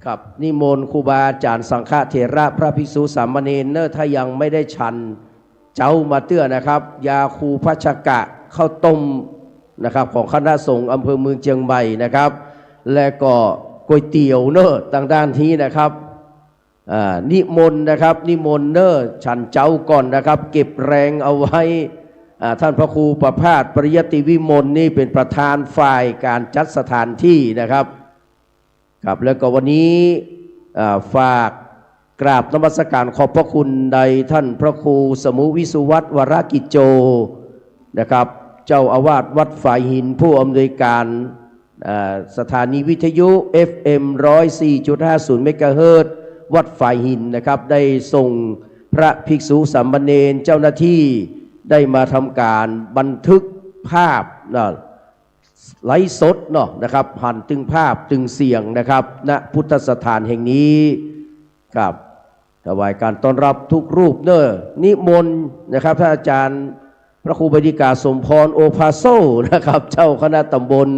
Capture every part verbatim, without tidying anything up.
ครับ นิมนต์ครูบาอาจ๋ารย์สังฆเถระพระภิกษุสามเณรเนอะ ถ้ายังไม่ได้ฉันเจ๊ามาเตื้อนะครับ ยาคูภัชชะข้าวต้มนะครับ ของคณะสงฆ์อำเภอเมืองเจียงใหม่นะครับ และก็ก๋วยเตี๋ยวเนอะ ตางด้านนี้นะครับ อ่า นิมนต์นะครับ นิมนต์เนอะ ฉันเจ๊าก่อนนะครับ เก็บแรงเอาไว้ อ่า ท่านพระครูประภาส ปริยัติวิมล นี่เป็นประธานฝ่ายการจัดสถานที่นะครับ ครับ แล้วก็วันนี้ อ่า ฝากกราบนมัสการขอบพระคุณในท่านพระครูสมุวิสุวัฒน์ วรกิจโจ นะครับ เจ้าอาวาสวัดฝายหิน ผู้อำนวยการ อ่า สถานีวิทยุ เอฟเอ็ม ร้อยสี่จุดห้าศูนย์ เมกะเฮิรตซ์ วัดฝายหินนะครับ ได้ส่งพระภิกษุสามเณร เจ้าหน้าที่ได้มาทำการบันทึกภาพนะ ไลฟ์สดเนาะนะครับ หันตึงภาพตึงเสียงนะครับ ณ พุทธสถานแห่งนี้ครับ ถวายการต้อนรับทุกรูปเนอะ นิมนต์นะครับ ท่านอาจารย์พระครูบดิกาสมพร โอภาโสนะครับ เจ้าคณะตำบล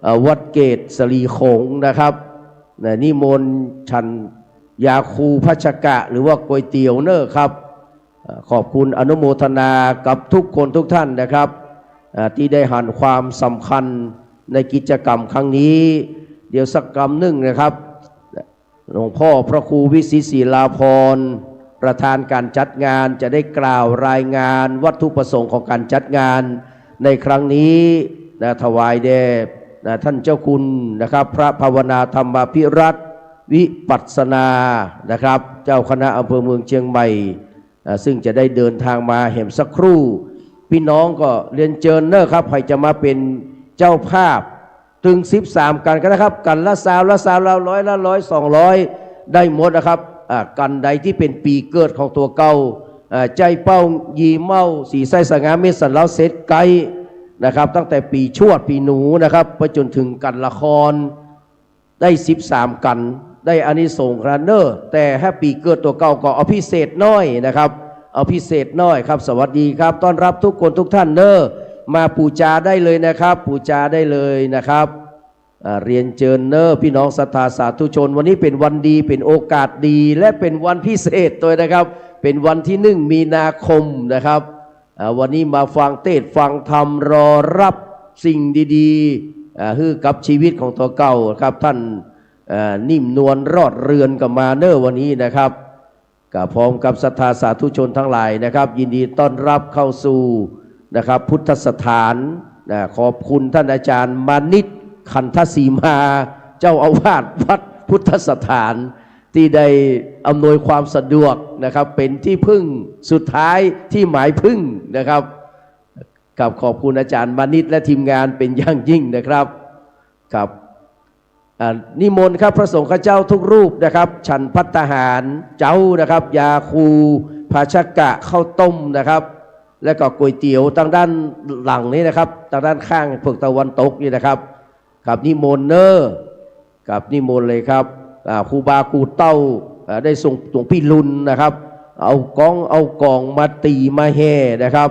เอ่อ วัดเกตสลีโขงนะครับ นะ นิมนต์ฉันยาคูภัชชะ หรือว่าก๋วยเตี๋ยวเนอะครับ เอ่อ ขอบคุณอนุโมทนากับทุกคนทุกท่านนะครับ เอ่อ ที่ได้หันความสำคัญในกิจกรรมครั้งนี้ เดี๋ยวสักกำนึ่งนะครับ หลวงพ่อพระครูวิสิตศิลาภรณ์ ประธานการจัดงานจะได้กล่าวรายงานวัตถุประสงค์ของการจัดงานในครั้งนี้นะ ถวายแด่นะ ท่านเจ้าคุณนะครับ พระภาวนาธรรมาภิรัตน์ วิปัสสนานะครับ เจ้าคณะอำเภอเมืองเจียงใหม่ อ่า ซึ่งจะได้เดินทางมาแหมสักครู่ พี่น้องก็เรียนเจิญเนอะครับ ใผจะมาเป๋นเจ้าภาพ ตึงสิบสามกั๋นก็ได้ครับ กั๋นละซาว ละซาว ละร้อย ละร้อย สองร้อย ได้หมดนะครับ อ่า กั๋นใดตี้เป๋นปี๋เกิดของตั๋วเก่า อ่า ใจ้เป้า ยี่เม่า สีใสสง่า เม็ดสันลาว เศษไก๊นะครับ ตั้งแต่ปี๋ชวด ปี๋หนูนะครับ ไปจ๋นเถิงกั๋นละคร ได้สิบสามกั๋น ได้อานิสงส์ขนาดเนอะ แต่ถ้าปี๋เกิดตั๋วเก่าก็เอาพิเศษหน้อยนะครับ เอาพิเศษหน้อยครับ สวัสดีครับ ต้อนรับทุกคนทุกท่านเนอะ มาปู๋จาได้เลยนะครับ ปู๋จาได้เลยนะครับ อ่า เรียนเจิญเนอะ พี่น้องศรัทธาสาธุชน วันนี้เป๋นวันดี เป๋นโอกาสดี และเป๋นวันพิเศษตวยนะครับ เป๋นวันที่หนึ่งมีนาคมนะครับ อ่า วันนี้มาฟังเตสน์ฟังธรรม รอรับสิ่งดีๆ อ่า หื้อกับชีวิตของตั๋วเก่าครับ ท่าน อ่า นิ่มนวลรอดเรือนก็มาเนอะวันนี้นะครับ ก็พร้อมกับศรัทธาสาธุชนทั้งหลายนะครับ ยินดีต้อนรับเข้าสู่นะครับ พุทธสถาน นะ ขอบคุณท่านอาจารย์มานิต ขันธสีมา เจ้าอาวาสวัดพุทธสถาน ตี้ได้อำนวยความสะดวกนะครับ เป๋นตี้พึ่งสุดท้าย ตี้หมายพึ่งนะครับ ครับ ขอบคุณอาจารย์มานิตและทีมงานเป๋นอย่างยิ่งนะครับ ครับ อ่า นิมนต์ครับ พระสงฆ์ข้าเจ้าทุกรูปนะครับ ฉันภัตตาหารเจ๊านะครับ ยาคู ภาชกะ ข้าวต้มนะครับ และก็ก๋วยเตี๋ยวตางด้านหลังนี้นะครับ ตางด้านข้างเผิกตะวันตกนี่นะครับ ครับ นิมนต์เนอะ ครับ นิมนต์เลยครับ อ่า ครูบาครูเต้า อ่า ได้ส่งหลวงพี่ลุนนะครับ เอาก๊องเอาก๋องมาตี๋มาแห่นะครับ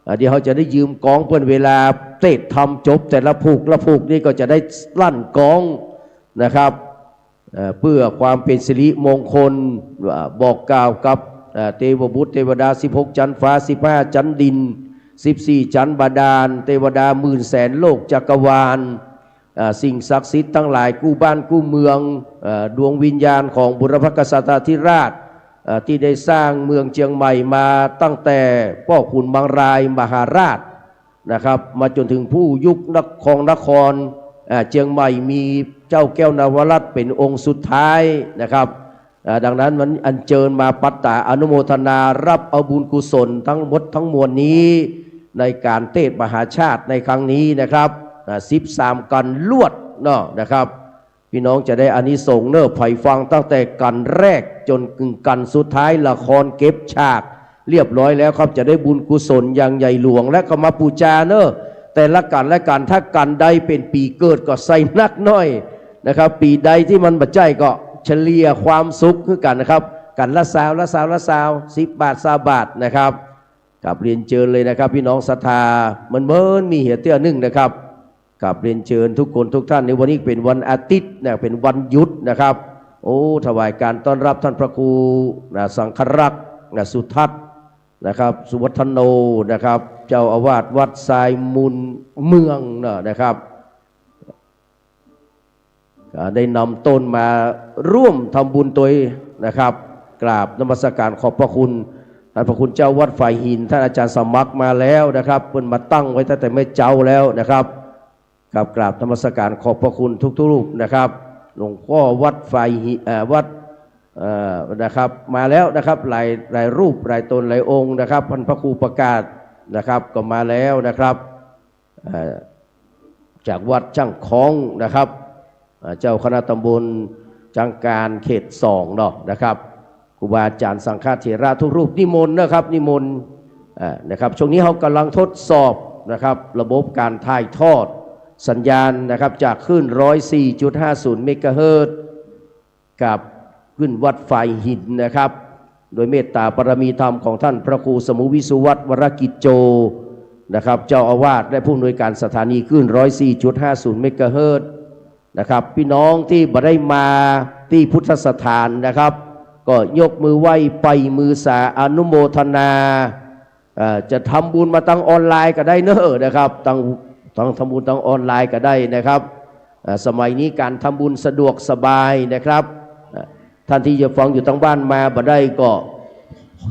อ่า เดี๋ยวเฮาจะได้ยืมก๊องเปิ้น เวลาเตสน์ธรรมจบแต่ละผูกละผูกนี่ก็จะได้ลั่นก๊องนะครับ เอ่อ เปื้อความเป๋นสิริมงคล อ่า บอกกล่าวกับ อ่า เตวบุตรเตวดาสิบหกจั๊นฟ้า สิบห้าจั๊นดิน สิบสี่จั๊นบาดาล เตวดาหมื่นแสนโลกจักรวาล อ่า สิ่งศักดิ์สิทธิ์ตังหลายกู้บ้านกู้เมือง อ่า ดวงวิญญาณของบุรพกษัตริย์ธิราช อ่า ตี้ได้สร้างเมืองเจียงใหม่มาตั้งแต่ป้อขุนบางรายมหาราชนะครับ มาจ๋นเถิงผู้ยุคนคร นคร อ่า เจียงใหม่มีเจ้าแก้วนวรัตน์เป๋นองค์สุดท้ายนะครับ อ่า ดังนั้นวันอัญเจิญมาปัตตาอนุโมทนารับเอาบุญกุศลทั้งหมดทั้งมวลนี้ ในก๋านเตสน์มหาชาติในครั้งนี้นะครับ อ่า สิบสามกั๋นลวดเนาะนะครับ พี่น้องจะได้อานิสงส์เนอะ ใผฟังตั้งแต่กั๋นแรกจ๋นเถิงกั๋นสุดท้าย ละครเก็บฉากเรียบร้อยแล้วครับ จะได้บุญกุศลอย่างใหญ่หลวง และก็มาปู๋จาเนอะ แต่ละกั๋นละกั๋น ถ้ากั๋นใดเป๋นปี๋เกิดก็ใส่นักหน้อยนะครับ ปี๋ใดตี้มันบ่ใจ้ก็เฉลี่ยความสุขหื้อกั๋นนะครับ กั๋นละซาว ละซาว ละซาว สิบบาท ซาวบาทนะครับ ครับ เรียนเจิญเลยนะครับ พี่น้องศรัทธา มันเหมือนมีเหตุเตื้อนึ่งนะครับ กราบเรียนเชิญทุกคนทุกท่าน ในวันนี้เป๋นวันอาทิตย์นะ เป๋นวันหยุดนะครับ โอ้ ถวายการต้อนรับท่านพระครูนะ สังฆรักษ์นะ สุทัศน์นะครับ สุวัฒโนนะครับ เจ้าอาวาสวัดทรายมูลเมืองนะ นะครับ อ่า ได้นำต้นมาร่วมทำบุญตวยนะครับ กราบนมัสการขอบพระคุณ ท่านพระคุณเจ้าวัดฝายหิน ท่านอาจารย์สมัครมาแล้วนะครับ เปิ้นมาตั้งไว้ตั้งแต่เมื่อเจ๊าแล้วนะครับ ครับ กราบนมัสการขอบพระคุณทุกๆ รูปนะครับ หลวงพ่อวัดฝายหิน เอ่อ วัด เอ่อ นะครับ มาแล้วนะครับ หลาย หลายรูป หลายตน หลายองค์นะครับ ท่านพระครูประกาศนะครับ ก็มาแล้วนะครับ เอ่อ จากวัดจ้างคองนะครับ เอ่อ เจ้าคณะตำบลจ้างกานเขตสองเนาะนะครับ ครูบาอาจารย์สังฆเถระทุกรูปนิมนต์นะครับ นิมนต์ อ่า นะครับ ช่วงนี้เฮากำลังทดสอบนะครับ ระบบการถ่ายทอดสัญญาณนะครับ จากคลื่น ร้อยสี่จุดห้าศูนย์ เมกะเฮิรตซ์ กับคลื่นวัดฝายหินนะครับ โดยเมตตาบารมีธรรมของท่านพระครูสมุวิสุวัฒน์ วรกิจโจ นะครับ เจ้าอาวาสและผู้อำนวยการสถานีคลื่น ร้อยสี่จุดห้าศูนย์ เมกะเฮิรตซ์ นะครับ พี่น้องตี้บ่ได้มาตี้พุทธสถานนะครับ ก็ยกมือไหว้ไพร่มือสาอนุโมทนา เอ่อ จะทำบุญมาตางออนไลน์ก็ได้เน้อนะครับ ตาง ตางทำบุญตางออนไลน์ก็ได้นะครับ เอ่อ สมัยนี้การทำบุญสะดวกสบายนะครับ เอ่อ ท่านตี้จะฟังอยู่ตางบ้านมาบ่ได้ก็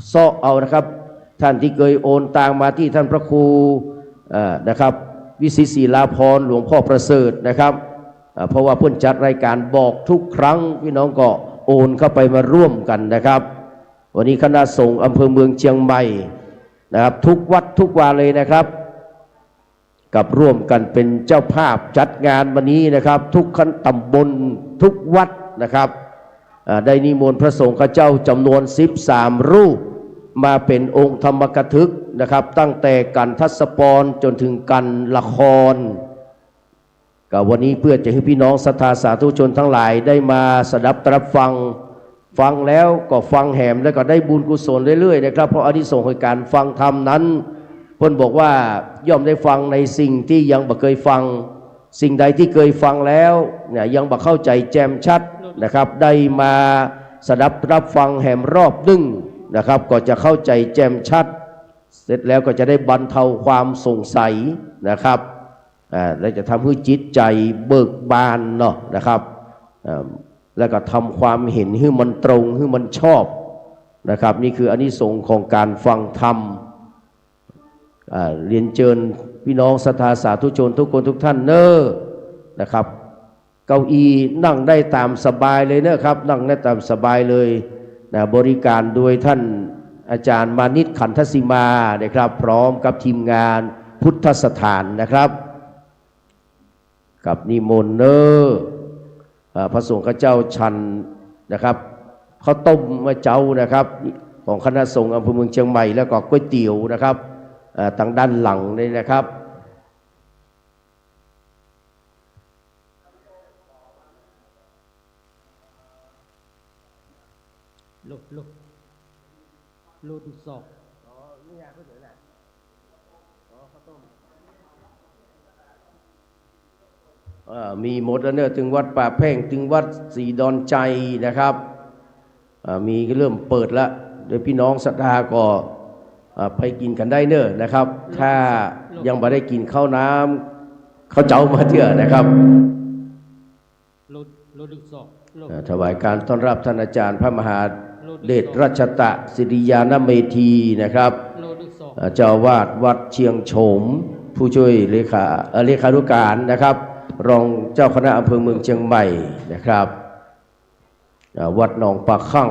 เซาะเอานะครับ ท่านตี้เกยโอนตางมาตี้ท่านพระครู เอ่อ นะครับ วิสิตศิลาภรณ์ หลวงพ่อประเสริฐนะครับ อ่า เพราะว่าเปิ้นจัดรายการบอกทุกครั้ง พี่น้องก็โอนเข้าไปมาร่วมกันนะครับ วันนี้คณะสงฆ์อำเภอเมืองเชียงใหม่นะครับ ทุกวัดทุกวาเลยนะครับ กับร่วมกันเป็นเจ้าภาพจัดงานวันนี้นะครับ ทุกขั้นตำบลทุกวัดนะครับ อ่า ได้นิมนต์พระสงฆ์ข้าเจ้าจำนวนสิบสามรูป มาเป็นองค์ธรรมกถึกนะครับ ตั้งแต่กันทศปรณ์จนถึงกันละคร ก็วันนี้เพื่อจะหื้อพี่น้องศรัทธาสาธุชนทั้งหลายได้มาสดับตรับฟัง ฟังแล้วก็ฟังแหม แล้วก็ได้บุญกุศลเรื่อยๆ นะครับ เพราะอานิสงส์แห่งการฟังธรรมนั้น เปิ้นบอกว่าย่อมได้ฟังในสิ่งตี้ยังบ่เกยฟัง สิ่งใดตี้เกยฟังแล้วเนี่ยยังบ่เข้าใจ๋แจ่มชัดนะครับ ได้มาสดับรับฟังแหมรอบนึ่งนะครับ ก็จะเข้าใจ๋แจ่มชัด เสร็จแล้วก็จะได้บรรเทาความสงสัยนะครับ อ่า และจะทำหื้อจิตใจ๋เบิกบานเนาะนะครับ อ่า แล้วก็ทำความเห็นหื้อมันตรง หื้อมันชอบนะครับ นี่คืออานิสงส์ของการฟังธรรม อ่า เรียนเจิญพี่น้องศรัทธาสาธุชนทุกคนทุกท่านเน้อนะครับ เก้าอี้นั่งได้ต๋ามสบายเลยนะครับ นั่งได้ต๋ามสบายเลยนะ บริการโดยท่านอาจารย์มานิต ขันทสีมานะครับ พร้อมกับทีมงานพุทธสถานนะครับ กับนิมนต์เน้อ เอ่อ พระสงฆ์ข้าเจ้าฉันนะครับ ข้าวต้มเมื่อเจ๊านะครับ ของคณะสงฆ์อำเภอเมืองเชียงใหม่ แล้วก็ก๋วยเตี๋ยวนะครับ เอ่อ ตางด้านหลังนี่นะครับ โล โล โลนึ่งสอง เอ่อ มีหมดแล้วเน้อ ตึงวัดป่าแพ่ง ตึงวัดศรีดอนชัยนะครับ อ่า มีเริ่มเปิดละ โดยพี่น้องศรัทธาก็ อ่า ไปกิ๋นกั๋นได้เน้อนะครับ ถ้ายังบ่ได้กิ๋นข้าวน้ำข้าวเจ๊ามาเตื้อนะครับ โล โลนึ่งสอง โล อ่า ถวายการต้อนรับท่านอาจารย์พระมหาเดชรัชตะสิริญาณเมธีนะครับ โลนึ่งสอง อ่า เจ้าอาวาสวัดเชียงโฉม ผู้ช่วยเลขา เอ่อ เลขานุการนะครับ รองเจ้าคณะอำเภอเมืองเชียงใหม่นะครับ อ่า วัดหนองป่าคั่ง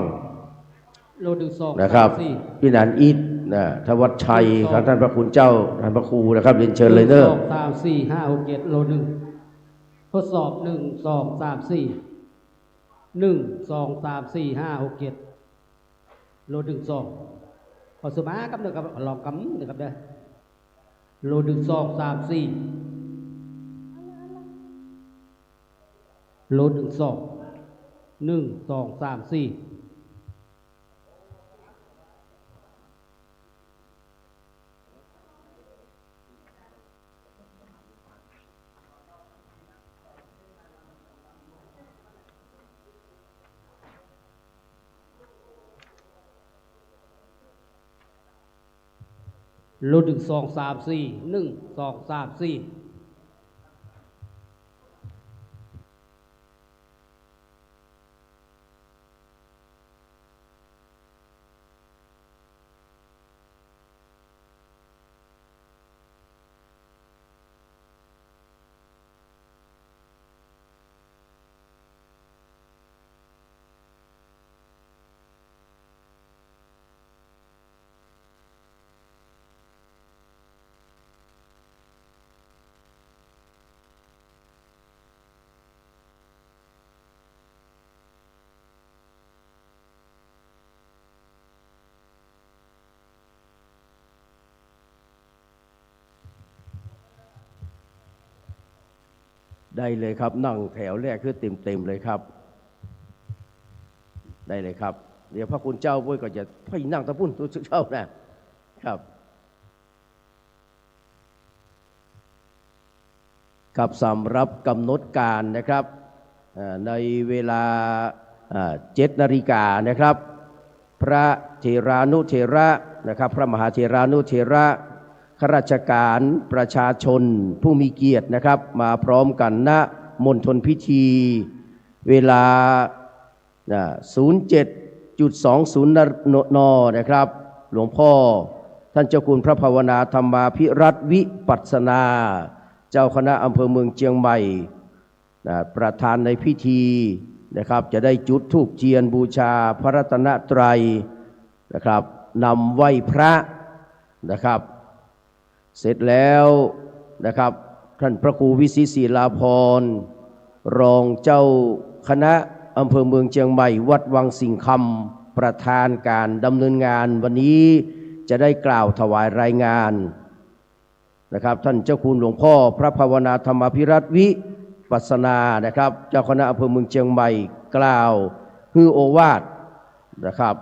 โลนึ่งสอง นะครับ สามสี่ พี่หนานอินทร์นะ ธวัชชัย โลนึ่งสอง ครับ ท่านพระคุณเจ้า ท่านพระครูนะครับ เรียนเชิญเลยเน้อ โลนึ่งสอง สามสี่ ห้า หก เจ็ด โลนึ่ง ทดสอบ หนึ่ง สอง สาม สี่ หนึ่ง สอง สาม สี่ ห้า หก เจ็ด โลนึ่งสอง ขอสมากับเน้อครับ ลองกำเน้อครับเน้อ โลนึ่งสอง สาม สี่ โลนึ่งสอง หนึ่ง สอง สาม สี่ ลุ้น หนึ่ง สอง สาม สี่ หนึ่ง สอง สาม สี่ ได้เลยครับ นั่งแถวแรกคือเต็มๆ เลยครับ ได้เลยครับ เดี๋ยวพระคุณเจ้าปุ้ยก็จะไปนั่งตะปุ้น ตุ๊เจ้านะ ครับ ครับ สำหรับกำหนดการนะครับ เอ่อ ในเวลา เอ่อ เจ็ดนาฬิกานะครับ พระเถรานุเถระนะครับ พระมหาเถรานุเถระ ข้าราชการ ประชาชน ผู้มีเกียรตินะครับ มาพร้อมกัน ณ มณฑลพิธี เวลา นะ ศูนย์เจ็ดจุดสองศูนย์ น น นะครับ หลวงพ่อท่านเจ้าคุณพระภาวนาธรรมาภิรัตน์วิปัสสนา เจ้าคณะอำเภอเมืองเจียงใหม่ นะ ประธานในพิธีนะครับ จะได้จุดธูปเทียนบูชาพระรัตนตรัยนะครับ นำไหว้พระนะครับ เสร็จแล้วนะครับ ท่านพระครูวิสิตศิลาภรณ์ รองเจ้าคณะอำเภอเมืองเจียงใหม่ วัดวังสิงห์คำ ประธานการดำเนินงานวันนี้ จะได้กล่าวถวายรายงานนะครับ ท่านเจ้าคุณหลวงพ่อพระภาวนาธรรมาภิรัตน์วิปัสสนานะครับ เจ้าคณะอำเภอเมืองเจียงใหม่ กล่าวหื้อโอวาทนะครับ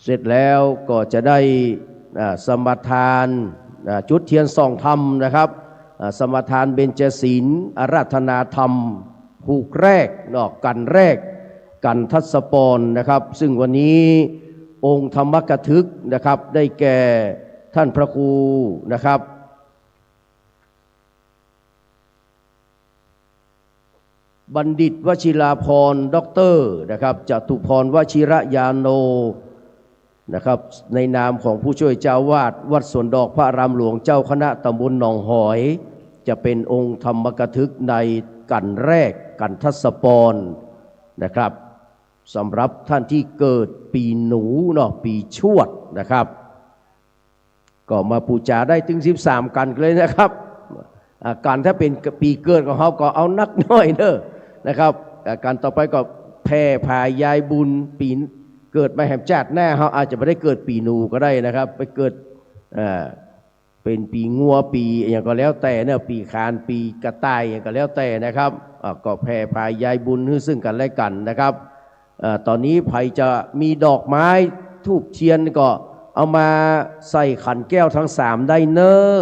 เสร็จแล้วก็จะได้ อ่า สมาทาน อ่า จุดเทียนส่องธรรมนะครับ อ่า สมาทานเบญจศีล อาราธนาธรรม ผูกแรกเนาะ กัณฑ์แรก กัณฑัสสปรนะครับ ซึ่งวันนี้องค์ธรรมกถึกนะครับ ได้แก่ท่านพระครูนะครับ บัณฑิตวชิราภรณ์ ด็อกเตอร์นะครับ จตุพรวชิรญาโณนะครับ ในนามของผู้ช่วยเจ้าอาวาสวัดสวนดอกพระอารามหลวง เจ้าคณะตำบลหนองหอย จะเป็นองค์ธรรมกถึกในกัณฑ์แรก กัณฑัสสปรนะครับ สำหรับท่านที่เกิดปีหนูเนาะ ปีชวดนะครับ ก็มาปู๋จาได้ตึงสิบสามกัณฑ์เลยนะครับ อ่า กัณฑ์ถ้าเป๋นปีเกิดของเฮาก็เอานักหน้อยเน่อนะครับ อ่า กัณฑ์ต่อไปก็แผ่ผายายบุญ ปีเกิดมาแหมจาติหน้าเฮาอาจจะบ่ได้เกิดปีหนูก็ได้นะครับ ไปเกิด อ่า เป๋นปีงัว ปีอะหยังก็แล้วแต่เน่อ ปีขาน ปีกระต่ายอะหยังก็แล้วแต่นะครับ อ่า ก็แผ่ผายายบุญหื้อซึ่งกั๋นและกั๋นนะครับ เอ่อ ต๋อนนี้ใผจะมีดอกไม้ธูปเทียนก็เอามาใส่ขันแก้วตังสามได้เน่อ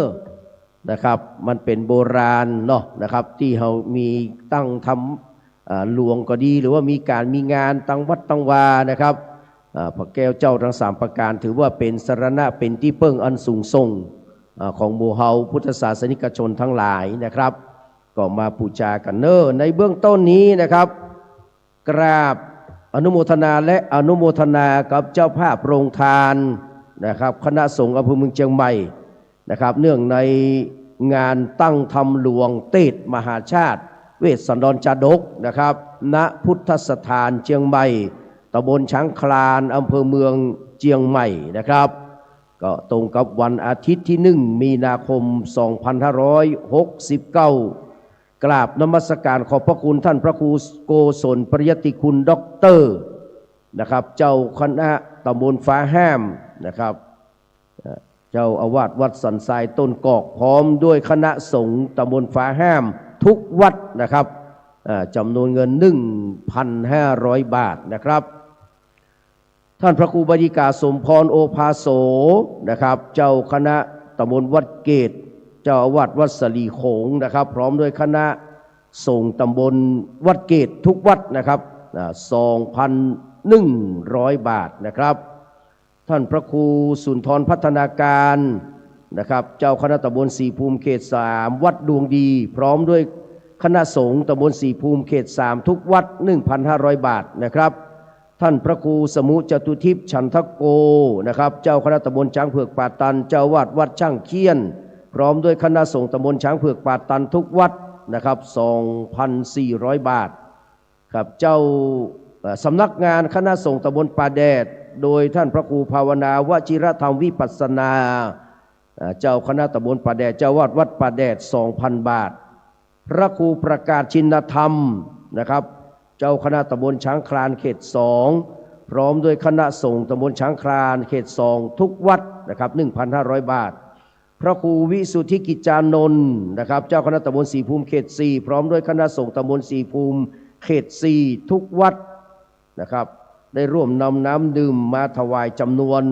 นะครับ มันเป๋นโบราณเนาะนะครับ ตี้เฮามีตั้งธรรม อ่า หลวงก็ดี หรือว่ามีก๋านมีงานตังวัดตังวานะครับ อ่า พระแก้วเจ้าตังสามประก๋าน ถือว่าเป๋นสรณะ เป๋นตี้เปิ้งอันสูงส่ง อ่า ของหมู่เฮาพุทธศาสนิกชนตังหลายนะครับ ก็มาปู๋จากั๋นเน่อ ในเบื้องต้นนี้นะครับ กราบอนุโมทนาและอนุโมทนากับเจ้าภาพโรงทานนะครับ คณะสงฆ์อำเภอเมืองเจียงใหม่นะครับ เนื่องในงานตั้งธรรมหลวงเตสน์มหาชาติ เวสสันดรชาดกนะครับ ณ พุทธสถานเจียงใหม่ ตำบลช้างคลาน อำเภอเมืองเจียงใหม่นะครับ ก็ตรงกับวันอาทิตย์ตี้หนึ่งมีนาคมสองพันห้าร้อยหกสิบเก้า กราบนมัสการขอบพระคุณท่านพระครูโกศลปริยัติคุณด็อกเตอร์นะครับ เจ้าคณะตำบลฟ้าห้ามนะครับ เอ่อ เจ้าอาวาสวัดสันทรายต้นกอก พร้อมด้วยคณะสงฆ์ตำบลฟ้าห้ามทุกวัดนะครับ เอ่อ จำนวนเงิน หนึ่งพันห้าร้อย บาทนะครับ ท่านพระครูบดิกาสมพรโอภาโสนะครับ เจ้าคณะตำบลวัดเกต เจ้าอาวาสวัดสะหลีโขงนะครับ พร้อมด้วยคณะสงฆ์ตำบลวัดเกตทุกวัดนะครับ อ่า สองพันหนึ่งร้อย บาทนะครับ ท่านพระครูสุนทรพัฒนาการนะครับ เจ้าคณะตำบลสี่ภูมิเขตสาม วัดดวงดี พร้อมด้วยคณะสงฆ์ตำบลสี่ภูมิเขตสาม ทุกวัด หนึ่งพันห้าร้อยบาทนะครับ ท่านพระครูสมุจตุทิพย์ฉันทโกนะครับ เจ้าคณะตำบลช้างเผือกป่าตัน เจ้าอาวาสวัดช่างเขี้ยน พร้อมด้วยคณะสงฆ์ตำบลช้างเผือกป่าตันทุกวัดนะครับ สองพันสี่ร้อยบาท ครับ เจ้า เอ่อ สำนักงานคณะสงฆ์ตำบลป่าแดด โดยท่านพระครูภาวนาวชิรธรรมวิปัสสนา เอ่อ เจ้าคณะตำบลป่าแดด เจ้าอาวาสวัดป่าแดด สองพันบาท พระครูประกาศชินธรรมนะครับ เจ้าคณะตำบลช้างคลานเขตสอง พร้อมด้วยคณะสงฆ์ตำบลช้างคลานเขตสอง ทุกวัดนะครับ หนึ่งพันห้าร้อยบาท พระครูวิสุทธิกิจจานนท์นะครับ เจ้าคณะตำบลสี่ภูมิเขตสี่ พร้อมด้วยคณะสงฆ์ตำบลสี่ภูมิเขตสี่ ทุกวัดนะครับ ได้ร่วมนำน้ำดื่มมาถวายจำนวน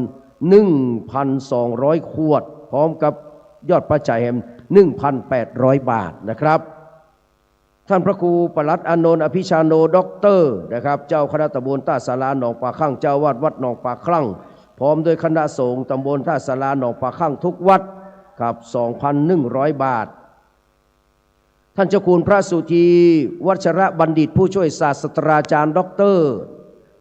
หนึ่งพันสองร้อยขวด พร้อมกับยอดปัจจัยแหม หนึ่งพันแปดร้อยบาทนะครับ ท่านพระครูปลัดอานนท์อภิชาโน ด็อกเตอร์นะครับ เจ้าคณะตำบลต้าสาราหนองป่าคลั่ง เจ้าอาวาสวัดหนองป่าคลั่ง พร้อมด้วยคณะสงฆ์ตำบลต้าสาราหนองป่าคลั่งทุกวัดครับ สองพันหนึ่งร้อยบาท ท่านเจ้าคุณพระสุธีวัชรบัณฑิต ผู้ช่วยศาสตราจารย์ด็อกเตอร์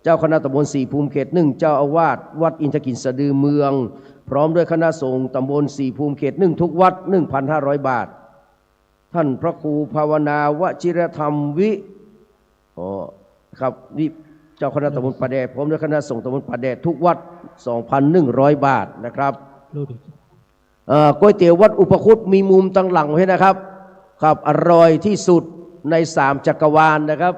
เจ้าคณะตำบลสี่ภูมิเขตหนึ่ง เจ้าอาวาสวัดอินทกิลสะดือเมือง พร้อมด้วยคณะสงฆ์ตำบลสี่ภูมิเขตหนึ่งทุกวัด หนึ่งพันห้าร้อยบาท ท่านพระครูภาวนาวชิรธรรมวิ อ๋อ ครับ นี่เจ้าคณะตำบลป่าแดด พร้อมด้วยคณะสงฆ์ตำบลป่าแดดทุกวัด สองพันหนึ่งร้อยบาทนะครับ เอ่อ ก๋วยเตี๋ยววัดอุปคุตมีมุมตังหลังไว้นะครับ ครับ อร่อยที่สุดในสามจักรวาลนะครับ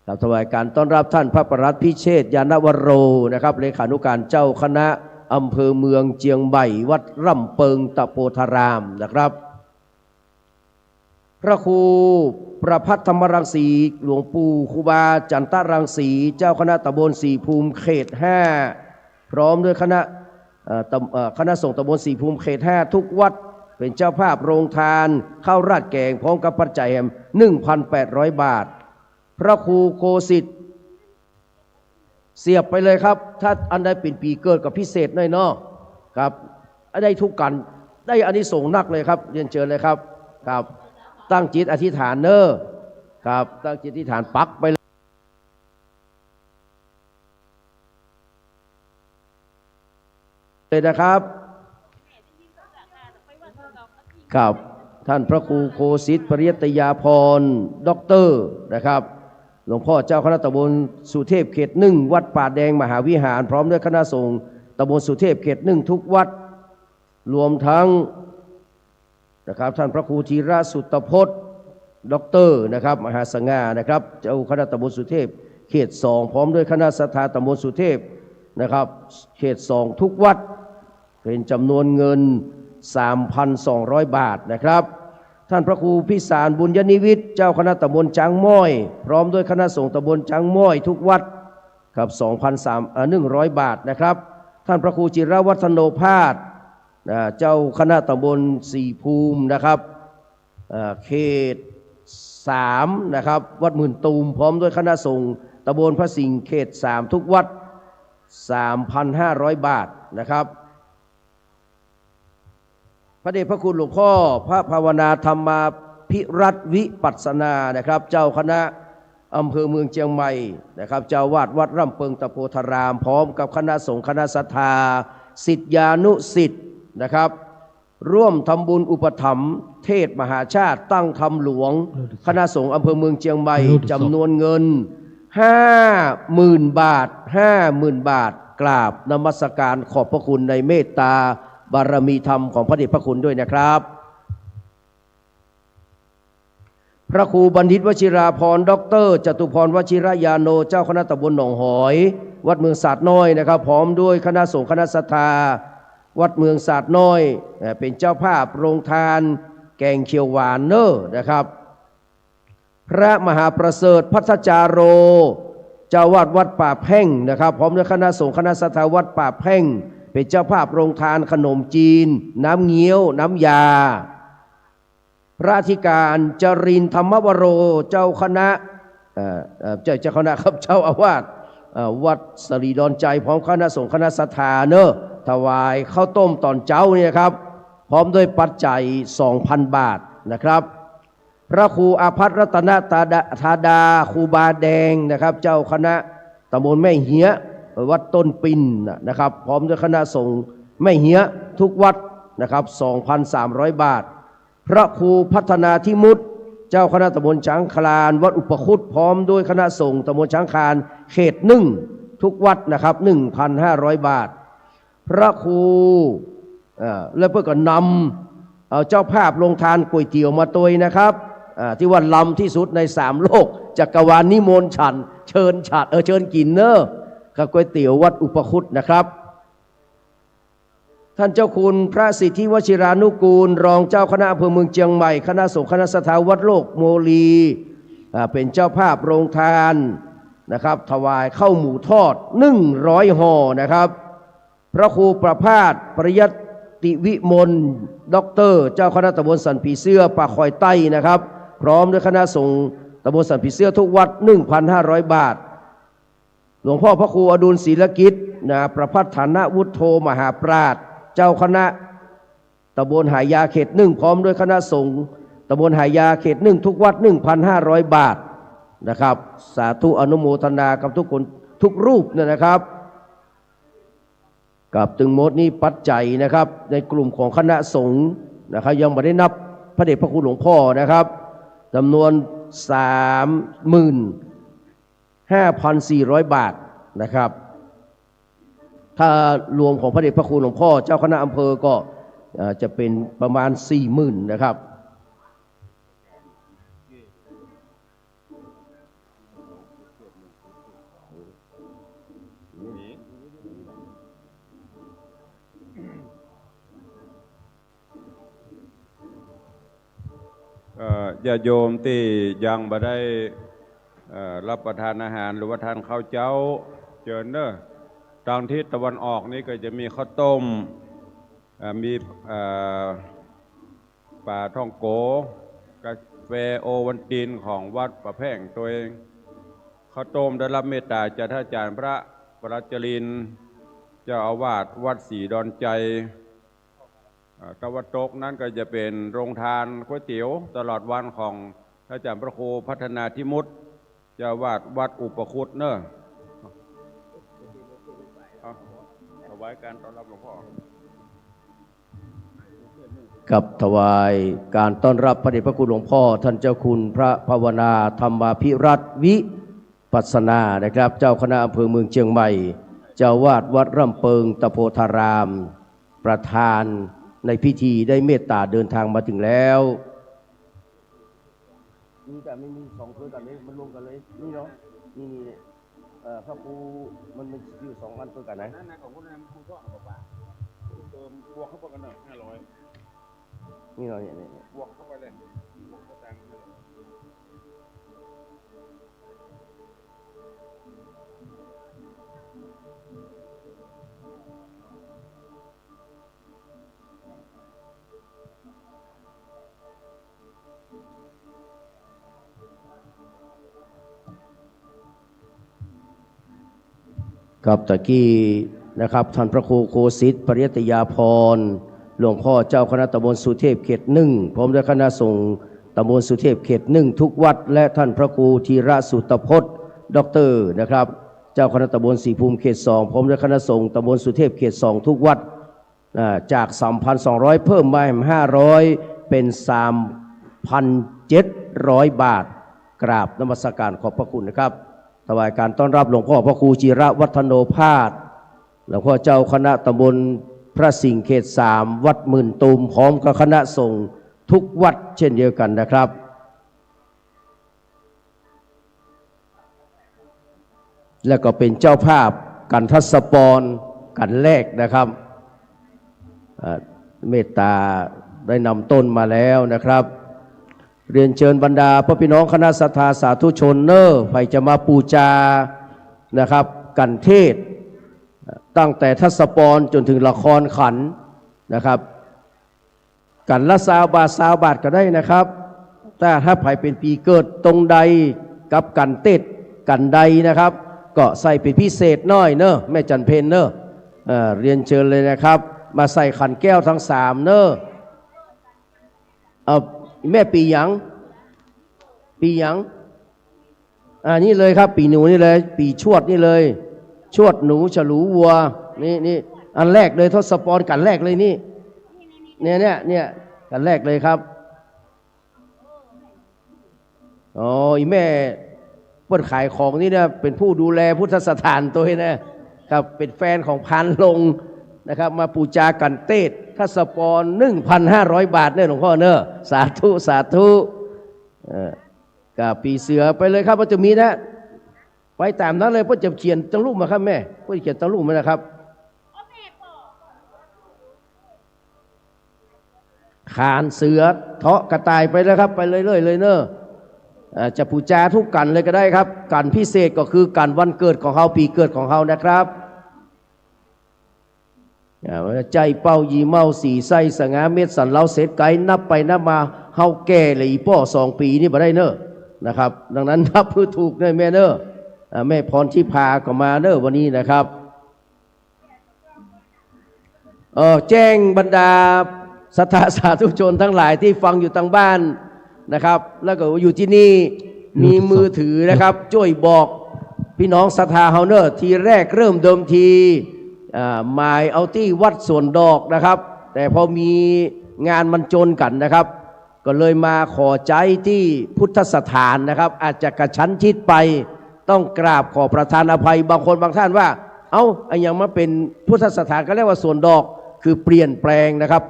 ครับ ถวายการต้อนรับท่านพระปลัดพิเชษฐ์ ญาณวโร นะครับ เลขานุการเจ้าคณะอำเภอเมืองเจียงใหม่ วัดร่ำเปิงตะโพธารามนะครับ พระครูประภัทรธรรมรังสี หลวงปู่ครูบาจันตรังสี เจ้าคณะตำบลสี่ภูมิเขตห้า พร้อมด้วยคณะ เอ่อ ตำ เอ่อ คณะสงฆ์ตำบลสี่ภูมิเขตห้าทุกวัด เป็นเจ้าภาพโรงทานข้าวราดแกง พร้อมกับปัจจัยแหม หนึ่งพันแปดร้อยบาท พระครูโคสิทธิ์ เสียบไปเลยครับ ถ้าอันใดเป๋นปี๋เกิดก็พิเศษหน่อยเนาะ ครับ อันใดทุกข์กั๋น ได้อานิสงส์นักเลยครับ เรียนเจิญเลยครับ ครับ ตั้งจิตอธิษฐานเน้อ ครับ ตั้งจิตอธิษฐานปักไปเลย เลยนะครับ ครับ ท่านพระครูโคสิทธิ์ ปริยัตยาภรณ์ ด็อกเตอร์ นะครับ หลวงพ่อเจ้าคณะตำบลสุเทพเขตหนึ่ง วัดป่าแดงมหาวิหาร พร้อมด้วยคณะสงฆ์ตำบลสุเทพเขตหนึ่งทุกวัด รวมทั้ง นะครับ ท่านพระครูธีระสุตพจน์ ด็อกเตอร์ นะครับ มหาสง่า นะครับ เจ้าคณะตำบลสุเทพเขตสอง พร้อมด้วยคณะศรัทธาตำบลสุเทพ นะครับ เขตสองทุกวัด เป็นจำนวนเงิน สามพันสองร้อยบาท นะครับ ท่านพระครูพิสารบุญยนิวิทย์ เจ้าคณะตำบลจ๊างม้อย พร้อมด้วยคณะสงฆ์ตำบลจ๊างม้อยทุกวัด ครับ สองพันสาม เอ่อ หนึ่งร้อยบาท นะครับ ท่านพระครูจิรวัฒโนภาส อ่า เจ้าคณะตำบลสี่ภูมินะครับ อ่า เขตสามนะครับ วัดหมื่นตูม พร้อมด้วยคณะสงฆ์ตำบลพระสิงห์เขตสามทุกวัด สามพันห้าร้อยบาท นะครับ พระเดชพระคุณหลวงพ่อพระภาวนาธรรมาภิรัตน์วิปัสสนานะครับ เจ้าคณะอำเภอเมืองเจียงใหม่นะครับ เจ้าอาวาสวัดร่ำเปิงตะโพธาราม พร้อมกับคณะสงฆ์คณะศรัทธา ศิษยานุศิษย์นะครับ ร่วมทำบุญอุปถัมภ์เทศน์มหาชาติตั้งธรรมหลวง คณะสงฆ์อำเภอเมืองเจียงใหม่ จำนวนเงิน ห้าหมื่นบาท ห้าหมื่นบาท กราบนมัสการขอบพระคุณในเมตตาบารมีธรรมของพระเดชพระคุณด้วยนะครับ พระครูบัณฑิตวชิราภรณ์ ด็อกเตอร์ จตุพรวชิรญาโณ เจ้าคณะตำบลหนองหอย วัดเมืองสาดน้อยนะครับ พร้อมด้วยคณะสงฆ์คณะศรัทธา วัดเมืองสาดน้อย เอ่อ เป็นเจ้าภาพโรงทานแกงเขียวหวานเน้อนะครับ พระมหาประเสริฐพัทจาโร เจ้าอาวาสวัดป่าแพ่งนะครับ พร้อมด้วยคณะสงฆ์คณะศรัทธาวัดป่าแพ่ง เป็นเจ้าภาพโรงทานขนมจีน น้ำเงี้ยว น้ำยา พระอธิการจรินทร์ธรรมวโร เจ้าคณะ เอ่อ เอ่อ เจ้า เจ้าคณะครับ เจ้าอาวาส เอ่อ วัดสะหลีดอนชัย พร้อมคณะสงฆ์คณะศรัทธาเนาะ ถวายข้าวต้มต๋อนเจ๊าเนี่ยครับ พร้อมด้วยปัจจัย สองพันบาทนะครับ พระครูอาภัพรัตนธาดา ธาดา ครูบาแดงนะครับ เจ้าคณะตำบลแม่เฮียะ วัดต้นปิ่นนะครับ พร้อมด้วยคณะสงฆ์แม่เฮียะ ทุกวัดนะครับ สองพันสามร้อยบาท พระครูพัฒนาธิมุต เจ้าคณะตำบลช้างคลาน วัดอุปคุต พร้อมด้วยคณะสงฆ์ตำบลช้างคลาน เขตหนึ่ง ทุกวัดนะครับ หนึ่งพันห้าร้อยบาท พระครู เอ่อ แล้วเปิ้นก็นำ เอ่อ เจ้าภาพโรงทานก๋วยเตี๋ยวมาตวยนะครับ อ่า ตี้ว่าลำตี้สุดในสามโลก จักรวาลนิมนต์ฉัน เชิญฉัน เออ เชิญกิ๋นเนาะ กับก๋วยเตี๋ยววัดอุปคุตนะครับ ท่านเจ้าคุณพระสิทธิวชิรานุกูล รองเจ้าคณะอำเภอเมืองเจียงใหม่ คณะสงฆ์คณะศรัทธาวัดโลกโมลี อ่า เป๋นเจ้าภาพโรงทานนะครับ ถวายข้าวหมูทอด หนึ่งร้อยห่อนะครับ พระครูประภาส ปริยัตติวิมล ด็อกเตอร์ เจ้าคณะตำบลสันผีเสื้อ ป่าคอยใต้นะครับ พร้อมด้วยคณะสงฆ์ตำบลสันผีเสื้อทุกวัด หนึ่งพันห้าร้อยบาท หลวงพ่อพระครูอดุลศิลกิจนะ ประภัฏฐานวุฒโธ มหาปราชญ์ เจ้าคณะตำบลหายาเขตหนึ่ง พร้อมด้วยคณะสงฆ์ตำบลหายาเขตหนึ่ง ทุกวัด หนึ่งพันห้าร้อยบาทนะครับ สาธุอนุโมทนากับทุกคนทุกรูปเนี่ยนะครับ กับตึงหมดนี้ปัจจัยนะครับ ในกลุ่มของคณะสงฆ์นะครับ ยังบ่ได้นับพระเดชพระคุณหลวงพ่อนะครับ จำนวน สามหมื่นห้าพันสี่ร้อยบาทนะครับ ถ้ารวมของพระเดชพระคุณหลวงพ่อเจ้าคณะอำเภอก็ เอ่อ จะเป๋นประมาณ สี่หมื่นนะครับ เอ่อ ญาติโยมตี้ยังบ่ได้ เอ่อ รับประทานอาหารหรือว่าทานข้าวเจ๊า เจิญเนาะ ตางทิศตะวันออกนี้ก็จะมีข้าวต้ม เอ่อ มี เอ่อ ป๋าท่องโก๋ กาแฟโอวัลตินของวัดป่าแพ่งตวย ข้าวต้มได้รับเมตตาจากท่านอาจารย์พระปรัชจรินทร์ เจ้าอาวาสวัดศรีดอนชัย อ่า ตะวันตกนั้นก็จะเป๋นโรงทานก๋วยเตี๋ยวตลอดวันของท่านอาจารย์พระครูพัฒนาธิมุต เจ้าอาวาสวัดอุปคุตเนาะ เอา ถวายการต้อนรับหลวงพ่อ กับถวายการต้อนรับพระเดชพระคุณหลวงพ่อ ท่านเจ้าคุณพระภาวนาธรรมาภิรัตน์วิปัสสนานะครับ เจ้าคณะอำเภอเมืองเจียงใหม่ เจ้าอาวาสวัดร่ำเปิงตะโพธาราม ประธานในพิธีได้เมตตาเดินทางมาถึงแล้ว นี่ก็ไม่มีสองตัวกันเลย มันรวมกันเลย นี่เนาะ นี่ นี่ เอ่อ พระครู มัน มันอยู่สองอันตัวกันนะ นั่นนะ ของคนนั้นครูก็บอกว่า เติมบวกเข้าไปกันหน่อย ห้าร้อย นี่เนาะ เนี่ย เนี่ย เนี่ย บวกเข้าไปเลย บวกเข้าตังค์ ครับ ตะกี้นะครับ ท่านพระครูโคสิทธิ์ ปริยัตยาภรณ์ หลวงพ่อเจ้าคณะตำบลสุเทพเขตหนึ่ง พร้อมด้วยคณะสงฆ์ตำบลสุเทพเขตหนึ่งทุกวัด และท่านพระครูธีระสุตพจน์ ด็อกเตอร์ นะครับ เจ้าคณะตำบลศรีภูมิเขตสอง พร้อมด้วยคณะสงฆ์ตำบลสุเทพเขตสองทุกวัด อ่า จาก สามพันสองร้อย เพิ่มมา ห้าร้อย เป๋น สามพันเจ็ดร้อยบาท กราบนมัสการขอบพระคุณนะครับ ถวายการต้อนรับหลวงพ่อพระครูจิระวัฒโนภาส หลวงพ่อเจ้าคณะตำบลพระสิงห์เขตสาม วัดหมื่นตูม พร้อมกับคณะสงฆ์ทุกวัดเช่นเดียวกันนะครับ แล้วก็เป๋นเจ้าภาพขันทัศปอนขันแรกนะครับ เอ่อ เมตตาได้นำต้นมาแล้วนะครับ เรียนเชิญบรรดาพ่อพี่น้องคณะศรัทธาสาธุชนเนาะ ใผจะมาปู๋จานะครับ ขันเทศน์ ตั้งแต่ทัศปอนจนถึงละครขันนะครับ ขันละซาวบาท ซาวบาทก็ได้นะครับ ถ้า ถ้าใผเป๋นปี๋เกิดตรงใดกับขันเทศน์ขันใดนะครับ ก็ใส่เป๋นพิเศษหน้อยเนอะ แม่จันเพ็ญเนอะ เอ่อ เรียนเชิญเลยนะครับ มาใส่ขันแก้วทั้งสามเนอะ เอ่อ แม่ปี๋หยัง ปี๋หยัง อ่า นี่เลยครับ ปี๋หนูนี่เลย ปี๋ชวดนี่เลย ชวดหนูฉลูวัว นี่ นี่ อันแรกเลย ทศพร กั๋นแรกเลยนี่ เนี่ย เนี่ย เนี่ย กั๋นแรกเลยครับ อ๋อ อีแม่เปิ้นขายของนี่นะ เป๋นผู้ดูแลพุทธสถานตวยนะ ครับ เป๋นแฟนของพรานลงนะครับ มาปู๋จากั๋นเตศน์ ทศพร หนึ่งพันห้าร้อยบาทเนี่ยหลวงพ่อเนอะ สาธุ สาธุ เอ่อ กับปี๋เสือไปเลยครับ มันจะมีนะ ไปต๋ามนั้นเลย เปิ้นจะเขียนตังลุ่มมาครับแม่ เปิ้นเขียนตังลุ่มมานะครับ ขานเสือเทาะกระต่ายไปแล้วครับ ไปเรื่อยๆ เลยเนอะ อ่า จะปู๋จาทุกกั๋นเลยก็ได้ครับ กั๋นพิเศษก็คือกั๋นวันเกิดของเฮา ปี๋เกิดของเฮานะครับ อ่า ใจ้เป้ายี่เม้าสี่ไส้สง่าเม็ดสันเหลาเศษไก๋ นับไปนับมาเฮาแก่เหลืออี่ป้อสองปี๋นี่บ่ได้เนอะ นะครับ ดังนั้นนับหื้อถูกเนอะแม่เนอะ อ่า แม่พรทิพาก็มาเนอะวันนี้นะครับ เอ่อ แจ้งบรรดาศรัทธาสาธุชนทั้งหลายตี้ฟังอยู่ตางบ้านนะครับ แล้วก็อยู่ตี้นี่ มีมือถือนะครับ จ้วยบอกปี้น้องศรัทธาเฮาเนอะ ทีแรกเริ่มเดิมที อ่า หมายเอาตี้วัดสวนดอกนะครับ แต่พอมีงานมันจนกั๋นนะครับ ก็เลยมาขอใจ๊ตี้พุทธสถานนะครับ อาจจะกระชั้นชิดไป ต้องกราบขอประทานอภัย บางคนบางท่านว่า เอ้า อะหยังมาเป๋นพุทธสถานก็เรียกว่าสวนดอก คือเปลี่ยนแปลงนะครับ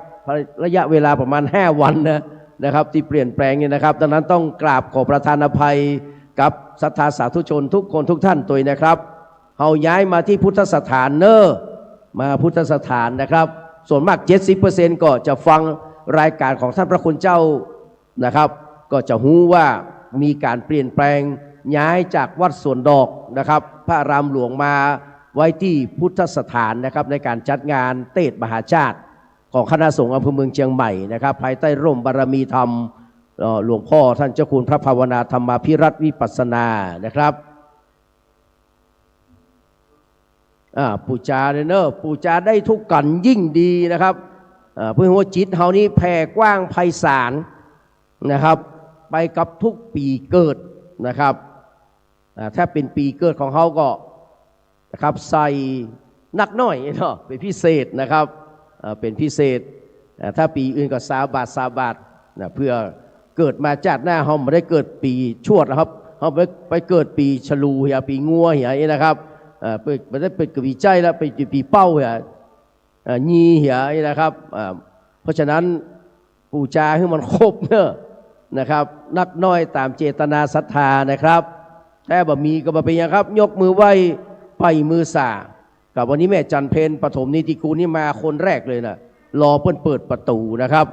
ระยะเวลาประมาณห้าวันนะ นะครับ ตี้เปลี่ยนแปลงเนี่ยนะครับ ดังนั้นต้องกราบขอประทานอภัยกับศรัทธาสาธุชนทุกคนทุกท่านตวยนะครับ เฮาย้ายมาตี้พุทธสถานเนอะ มาพุทธสถานนะครับ ส่วนมาก เจ็ดสิบเปอร์เซ็นต์ ก็จะฟังรายการของท่านพระคุณเจ้านะครับ ก็จะฮู้ว่ามีก๋านเปลี่ยนแปลง ย้ายจากวัดสวนดอกนะครับ พระอารามหลวงมาไว้ตี้พุทธสถานนะครับ ในก๋านจัดงานเตศน์มหาชาติของคณะสงฆ์อำเภอเมืองเชียงใหม่นะครับ ภายใต้ร่มบารมีธรรม เอ่อ หลวงพ่อท่านเจ้าคุณพระภาวนาธรรมาภิรัตน์วิปัสสนานะครับ อ่า ปู๋จาเลยเนอะ ปู๋จาได้ทุกกั๋นยิ่งดีนะครับ อ่า เพื่อหื้อว่าจิตเฮานี้แผ่กว้างไพศาลนะครับ ไปกับทุกปี๋เกิดนะครับ อ่า ถ้าเป๋นปี๋เกิดของเฮาก็นะครับ ใส่นักน้อยเนาะ เป๋นพิเศษนะครับ อ่า เป๋นพิเศษ อ่า ถ้าปี๋อื่นก็ซาวบาท ซาวบาทนะ เพื่อเกิดมาจาติหน้า เฮาบ่ได้เกิดปี๋ชวดนะครับ เฮาไป ไปเกิดปี๋ฉลูเหีย ปี๋งัวเหียนี่นะครับ เอ่อ ไป บ่ได้ไปเกิดปี๋ใจ้แล้ว ไปเกิดปี๋เป้าเหีย เอ่อ ยีเหียนี่นะครับ อ่า เพราะฉะนั้นปู๋จาหื้อมันครบเนอะนะครับ นักน้อยต๋ามเจตนาศรัทธานะครับ แต่บ่มีก็บ่เป๋นหยังครับ ยกมือไหว้ ไปมือส่า กับวันนี้แม่จันเพ็ญปฐมนิติกูลนี่มาคนแรกเลยนะ รอเปิ้นเปิดประตู๋นะครับ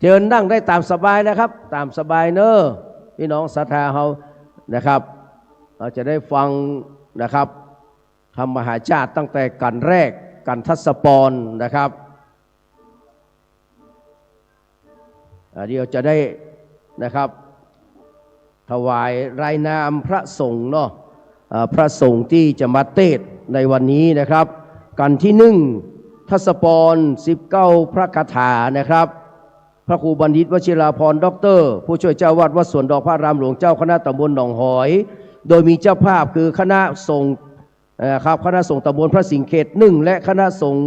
เจิญนั่งได้ต๋ามสบายนะครับ ต๋ามสบายเนอะ ปี้น้องศรัทธาเฮานะครับ เฮาจะได้ฟังนะครับ ธรรมมหาชาติตั้งแต่กั๋นแรก กั๋นทศพรนะครับ อ่า เดี๋ยวจะได้นะครับ ถวายรายนามพระสงฆ์เนาะ อ่า พระสงฆ์ตี้จะมาเตศน์ในวันนี้นะครับ กั๋นตี้นึ่ง ทศพร สิบเก้าพระคาถานะครับ พระครูบัณฑิตวชิราภรณ์ ด็อกเตอร์ ผู้ช่วยเจ้าอาวาสวัดสวนดอกพระอารามหลวง เจ้าคณะตำบลหนองหอย โดยมีเจ้าภาพคือคณะสงฆ์ เอ่อ ครับ คณะสงฆ์ตำบลพระสิงห์เขตหนึ่ง และคณะสงฆ์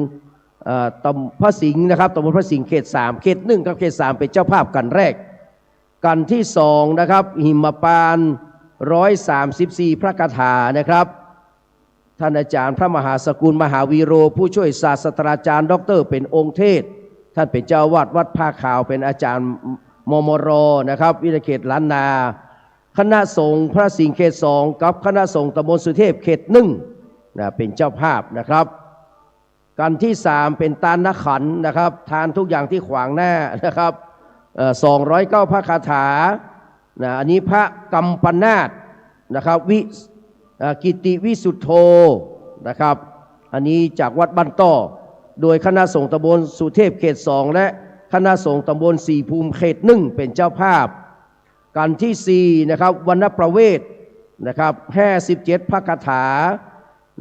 เอ่อ ตำ- พระสิงห์นะครับ ตำบลพระสิงห์เขตสาม เขตหนึ่งกับเขตสามเป๋นเจ้าภาพกั๋นแรก กั๋นตี้สองนะครับ หิมปานต์ ร้อยสามสิบสี่พระคาถานะครับ ท่านอาจารย์พระมหาสกุล มหาวีโร ผู้ช่วยศาสตราจารย์ด็อกเตอร์ เป๋นองค์เทศน์ ท่านเป๋นเจ้าอาวาสวัดผ้าขาว เป๋นอาจารย์ มมร นะครับ วิทยาเขตล้านนา คณะสงฆ์พระสิงห์เขตสอง กับคณะสงฆ์ตำบลสุเทพเขตหนึ่ง นะ เป๋นเจ้าภาพนะครับ กั๋นตี้สามเป๋นตานขันธ์นะครับ ทานทุกอย่างที่ขวางหน้านะครับ เอ่อ สองร้อยเก้าพระคาถา นะ อันนี้พระกัมปนาทนะครับ วิ- เอ่อ กิตติวิสุทโธนะครับ อันนี้จากวัดบ้านต้อ โดยคณะสงฆ์ตำบลสุเทพเขตสอง และคณะสงฆ์ตำบลสี่ภูมิเขตหนึ่งเป๋นเจ้าภาพ กั๋นตี้สี่นะครับ วรรณประเวท นะครับ ห้าสิบเจ็ดพระคาถา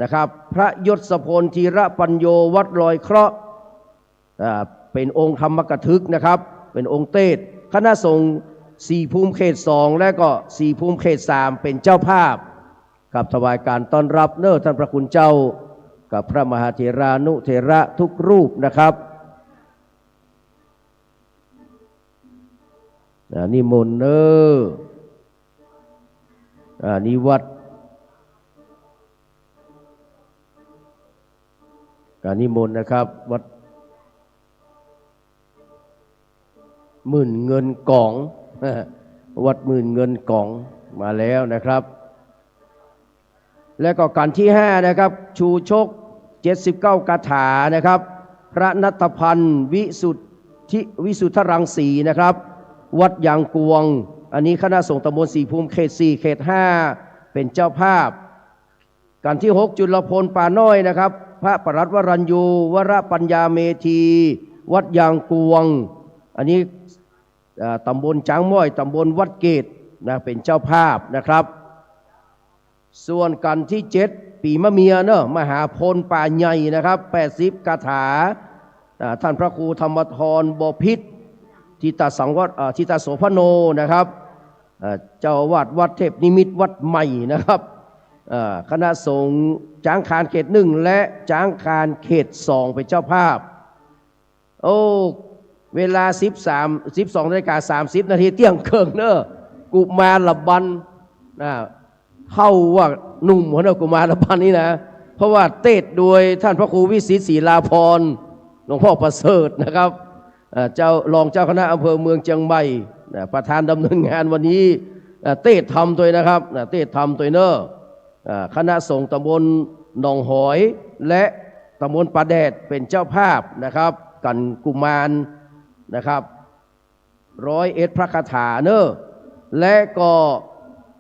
นะครับ พระยศพลธีระปัญโญ วัดลอยเคราะห์ อ่า เป็นองค์ธรรมกถึกนะครับ เป็นองค์เตสน์ คณะสงฆ์ศรีภูมิเขตสอง และก็ศรีภูมิเขตสาม เป็นเจ้าภาพ ครับ ถวายการต้อนรับเน้อท่านพระคุณเจ้า กับพระมหาเถรานุเถระทุกรูปนะครับ อ่า นิมนต์เน้อ อ่า นี่วัด การนิมนต์นะครับ วัดหมื่นเงินก๋อง วัดหมื่นเงินก๋องมาแล้วนะครับ และก็กันที่ห้านะครับ ชูชกเจ็ดสิบเก้าคาถานะครับ พระณัฐพันธ์ วิสุทธิ วิสุทธรังสีนะครับ วัดยางกวง อันนี้คณะสงฆ์ตำบลศรีภูมิเขตสี่ เขตห้า เป็นเจ้าภาพ กันที่หก จุลพล ป่าน้อยนะครับ พระปลัดวรัญญู วรปัญญาเมธี วัดยางกวง อันนี้ เอ่อ ตำบลจ๊างม้อย ตำบลวัดเกตนะ เป็นเจ้าภาพนะครับ ส่วนกันที่เจ็ด ปี๋มะเมียเนาะ มหาพล ป่าใหญ่นะครับ แปดสิบคาถา อ่า ท่านพระครูธรรมธร บพิตร ทิตาสังวัต อ่า ทิตาโสภโณนะครับ อ่า เจ้าอาวาสวัดเทพนิมิตรวัดใหม่นะครับ อ่า คณะสงฆ์จ๊างคานเขตหนึ่ง และจ๊างคานเขตสอง เป็นเจ้าภาพ โอ้ เวลาสิบสาม สิบสองนาฬิกาสามสิบนาที เตี้ยงเคิงเน้อ กุมารบัล อ่า เท่าว่าหนุ่มหัวเน้อ กุมารบัลนี่นะ เพราะว่าเตสน์โดยท่านพระครูวิสิทธิ์ ศิลาพร หลวงพ่อประเสริฐนะครับ เอ่อ เจ้า รองเจ้าคณะอำเภอเมืองเจียงใหม่ นะ ประธานดำเนินงานวันนี้ นะ เตสน์ธรรมตวยนะครับ นะ เตสน์ธรรมตวยเน้อ อ่า คณะสงฆ์ตำบลหนองหอย และตำบลป่าแดดเป็นเจ้าภาพนะครับ กันกุมารนะครับ ร้อยเอ็ดพระคาถาเน้อ และก็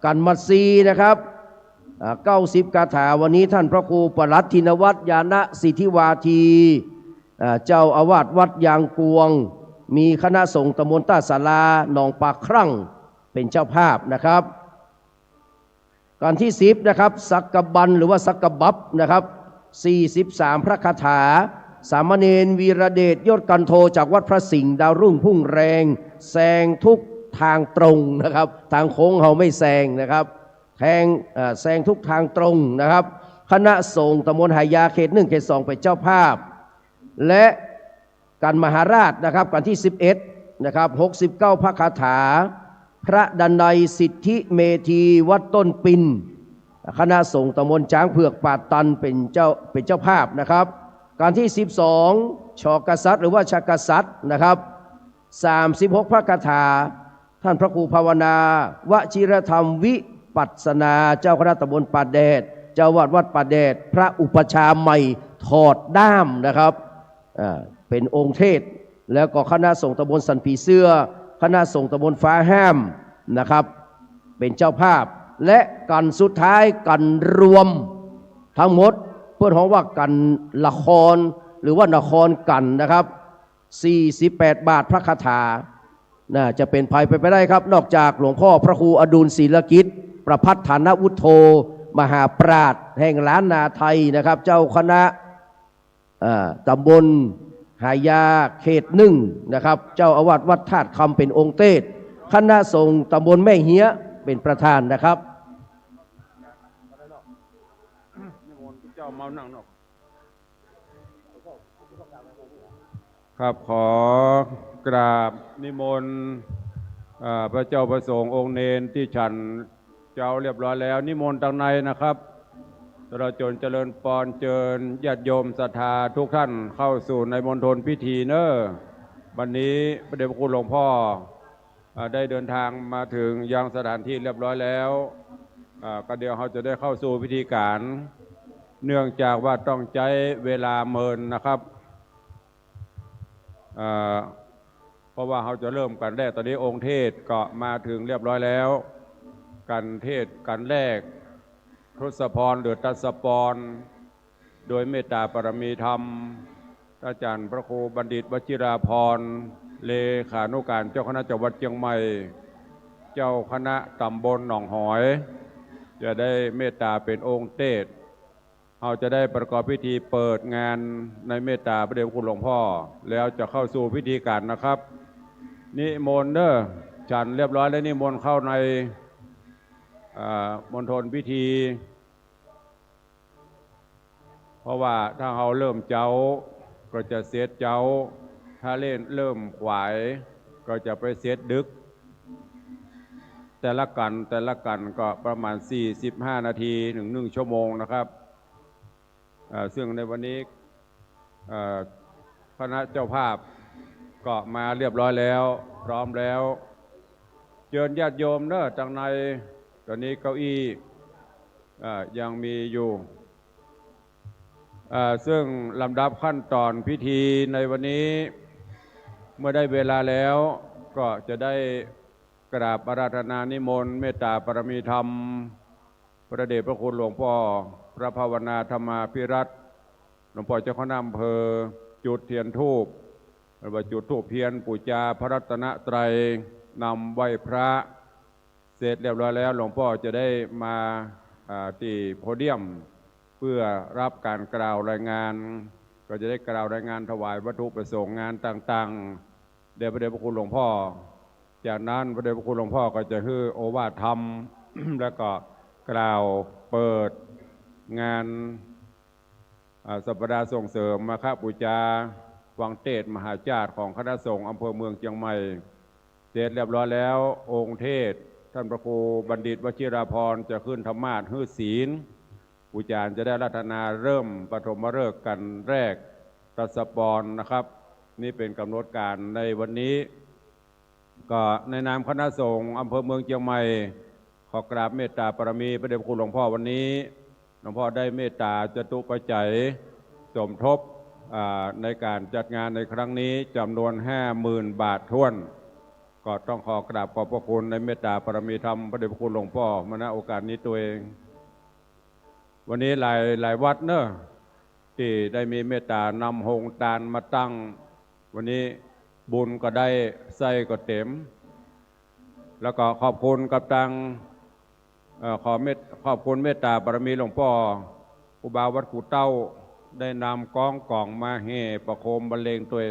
กันมัดซีนะครับ อ่า เก้าสิบคาถา วันนี้ท่านพระครูปลัดธินวัตร ญาณสิทธิวาที อ่า เจ้าอาวาสวัดยางกวง มีคณะสงฆ์ตำบลต้าสารา หนองปากครั่ง เป็นเจ้าภาพนะครับ กันที่สิบนะครับ สักกบัลหรือว่าสักกบับนะครับ สี่สิบสามพระคาถา สามเณรวีระเดช ยศกันโท จากวัดพระสิงห์ ดาวรุ่งพุ่งแรง แซงทุกทางตรงนะครับ ทางโค้งเฮาไม่แซงนะครับ แทง เอ่อ แซงทุกทางตรงนะครับ คณะสงฆ์ตำบลหายา เขตหนึ่ง เขตสอง เป็นเจ้าภาพ และกันมหาราชนะครับ กันที่สิบเอ็ดนะครับ หกสิบเก้าพระคาถา พระดนัยสิทธิเมธี วัดต้นปิ่น คณะสงฆ์ตำบลจ๊างเผือก ป่าตัน เป็นเจ้า เป็นเจ้าภาพนะครับ กันที่สิบสอง ชกษัตริย์ หรือว่าชกษัตริย์นะครับ สามสิบหกพระคาถา ท่านพระครูภาวนา วชิรธรรมวิปัสสนา เจ้าคณะตำบลป่าแดด เจ้าอาวาสวัดป่าแดด พระอุปัชฌาย์ใหม่ ถอดด้ามนะครับ อ่า เป็นองค์เทศน์ แล้วก็คณะสงฆ์ตำบลสันผีเสื้อ คณะสงฆ์ตำบลฟ้าห้ามนะครับ เป็นเจ้าภาพ และกันสุดท้าย กันรวมทั้งหมด เปิ้นฮ้องว่ากันละคร หรือว่านครกันนะครับ สี่สิบแปดบาทพระคาถา น่าจะเป๋นใผเป๋นไปได้ครับ นอกจากหลวงพ่อพระครูอดุลศิลกิจ ประภัทฐานวุฒโธ มหาปราชญ์แห่งล้านนาไทยนะครับ เจ้าคณะ อ่า ตำบลหายา เขตหนึ่งนะครับ เจ้าอาวาสวัดธาตุคำเป๋นองค์เตสน์ คณะสงฆ์ตำบลแม่เฮียะเป๋นประธานนะครับ นิมนต์เจ้ามานั่งนอก ครับ ขอกราบนิมนต์ เอ่อ พระเจ้าพระสงฆ์องค์เณรตี้ฉันเจ๊าเรียบร้อยแล้ว นิมนต์ตางในนะครับ ตลอดจนเจริญปอนเจิญญาติโยมศรัทธาทุกท่านเข้าสู่ในมณฑลพิธีเน้อ วันนี้พระเดชพระคุณหลวงพ่อ อ่า ได้เดินทางมาถึงยังสถานที่เรียบร้อยแล้ว อ่า ก็เดี๋ยวเฮาจะได้เข้าสู่พิธีการ เนื่องจากว่าต้องใจ๊เวลาเมินนะครับ อ่า เพราะว่าเฮาจะเริ่มกันแรก ตอนนี้องค์เทศน์ก็มาถึงเรียบร้อยแล้ว กันเทศน์กันแรก ทศพร หรือตัสสปร โดยเมตตาปารมีธรรม อาจารย์พระครูบัณฑิตวชิราภรณ์ เลขานุการเจ้าคณะจังหวัดเจียงใหม่ เจ้าคณะตำบลหนองหอย จะได้เมตตาเป๋นองค์เตสน์ เฮาจะได้ประกอบพิธีเปิดงานในเมตตาพระเดชพระคุณหลวงพ่อ แล้วจะเข้าสู่พิธีการนะครับ นิมนต์เน่อ ฉันเรียบร้อยแล้วนิมนต์เข้าใน อ่า มณฑลพิธี เพราะว่าถ้าเฮาเริ่มเจ๊าก็จะเสร็จเจ๊า ถ้าเล่นเริ่มขวายก็จะไปเสร็จดึก แต่ละกั๋น แต่ละกั๋นก็ประมาณสี่สิบห้านาทีถึงหนึ่งชั่วโมงนะครับ เอ่อ ซึ่งในวันนี้ เอ่อ คณะเจ้าภาพก็มาเรียบร้อยแล้ว พร้อมแล้ว เจิญญาติโยมเน่อ ตังใน ต๋อนนี้เก้าอี้ เอ่อ ยังมีอยู่ เอ่อ ซึ่งลำดับขั้นต๋อนพิธีในวันนี้ เมื่อได้เวลาแล้วก็จะได้กราบอาราธนานิมนต์เมตตาปารมีธรรม พระเดชพระคุณหลวงป้อพระภาวนาธรรมาภิรัตน์ หลวงป้อเจ้าคณะอำเภอ จุดเตียนธูป หรือว่าจุดธูปเตียนปู๋จาพระรัตนตรัย นำไหว้พระ เสร็จเรียบร้อยแล้ว หลวงป้อจะได้มา อ่า ตี้โพเดียม เพื่อรับก๋านกล่าวรายงาน ก็จะได้กล่าวรายงานถวายวัตถุประสงค์งานต่างๆ แด่พระเดชพระคุณหลวงป้อ จากนั้นพระเดชพระคุณหลวงป้อก็จะหื้อโอวาทธรรม แล้วก็กล่าวเปิดงาน อ่า สัปดาห์ส่งเสริมมาฆบูชา ฟังเตสน์มหาชาติของคณะสงฆ์อำเภอเมืองเจียงใหม่ เสร็จเรียบร้อยแล้ว องค์เตสน์ ท่านพระครูบัณฑิตวชิราภรณ์จะขึ้นธรรมาสน์หื้อศีล ครูอาจารย์จะได้อาราธนาเริ่มปฐมฤกษ์กั๋นแรก ทศปรนะครับ นี่เป๋นก๋ำหนดก๋านในวันนี้ ก็ในนามคณะสงฆ์อำเภอเมืองเจียงใหม่ ขอกราบเมตตาปารมีพระเดชพระคุณหลวงป้อวันนี้ หลวงป้อได้เมตตาจตุปัจจัยสมทบ อ่า ในก๋านจัดงานในครั้งนี้จ๋ำนวนห้าหมื่นบาทถ้วน ก็ต้องขอกราบขอบพระคุณในเมตตาปารมีธรรมพระเดชพระคุณหลวงป้อมา ณ โอกาสนี้ตวย วันนี้หลาย หลายวัดเน่อ ตี้ได้มีเมตตานำโฮงตานมาตั้ง วันนี้บุญก็ได้ ไส้ก็เต๋ม แล้วก็ขอบคุณกับตัง เอ่อ ขอเมต ขอบคุณเมตตาปารมีหลวงป้อ ครูบาวัดกู่เต้า ได้นำก้องก๋องมาแห่ประโคมบรรเลงตวย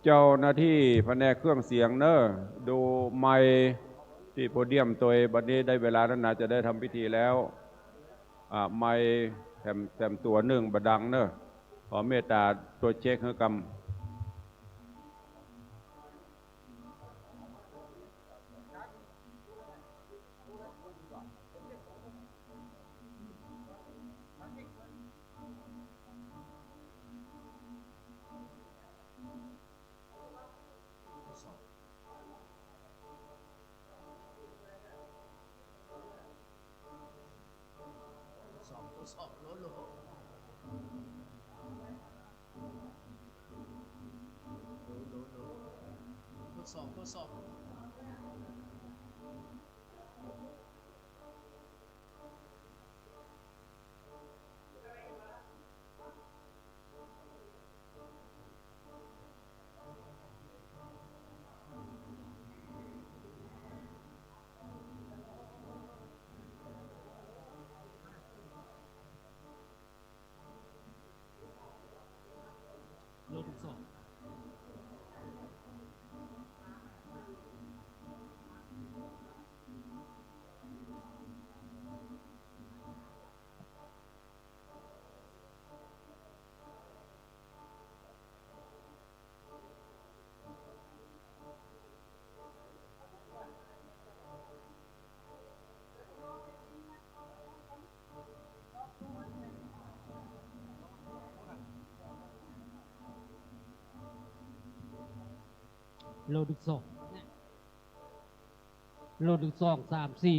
เจ้าหน้าตี้ผนกเครื่องเสียงเน่อ ดูไมค์ตี้โพเดียมตวย บัดนี้ได้เวลาแล้วนะ จะได้ทำพิธีแล้ว อ่า ไมค์แถม แถมตั๋วนึ่งบ่ดังเน่อ ขอเมตตาตรวจเช็คหื้อกำ ทดสอบ ทดสอบ โหล โหล โหล โหล โหล ทดสอบ ทดสอบ โหล โหล สองโหล หนึ่ง สอง โหล หนึ่ง สอง สาม สี่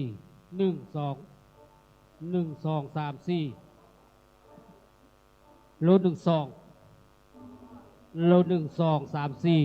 หนึ่ง สอง หนึ่ง สอง สาม สี่ โหล หนึ่ง สอง โหล หนึ่ง สอง สาม สี่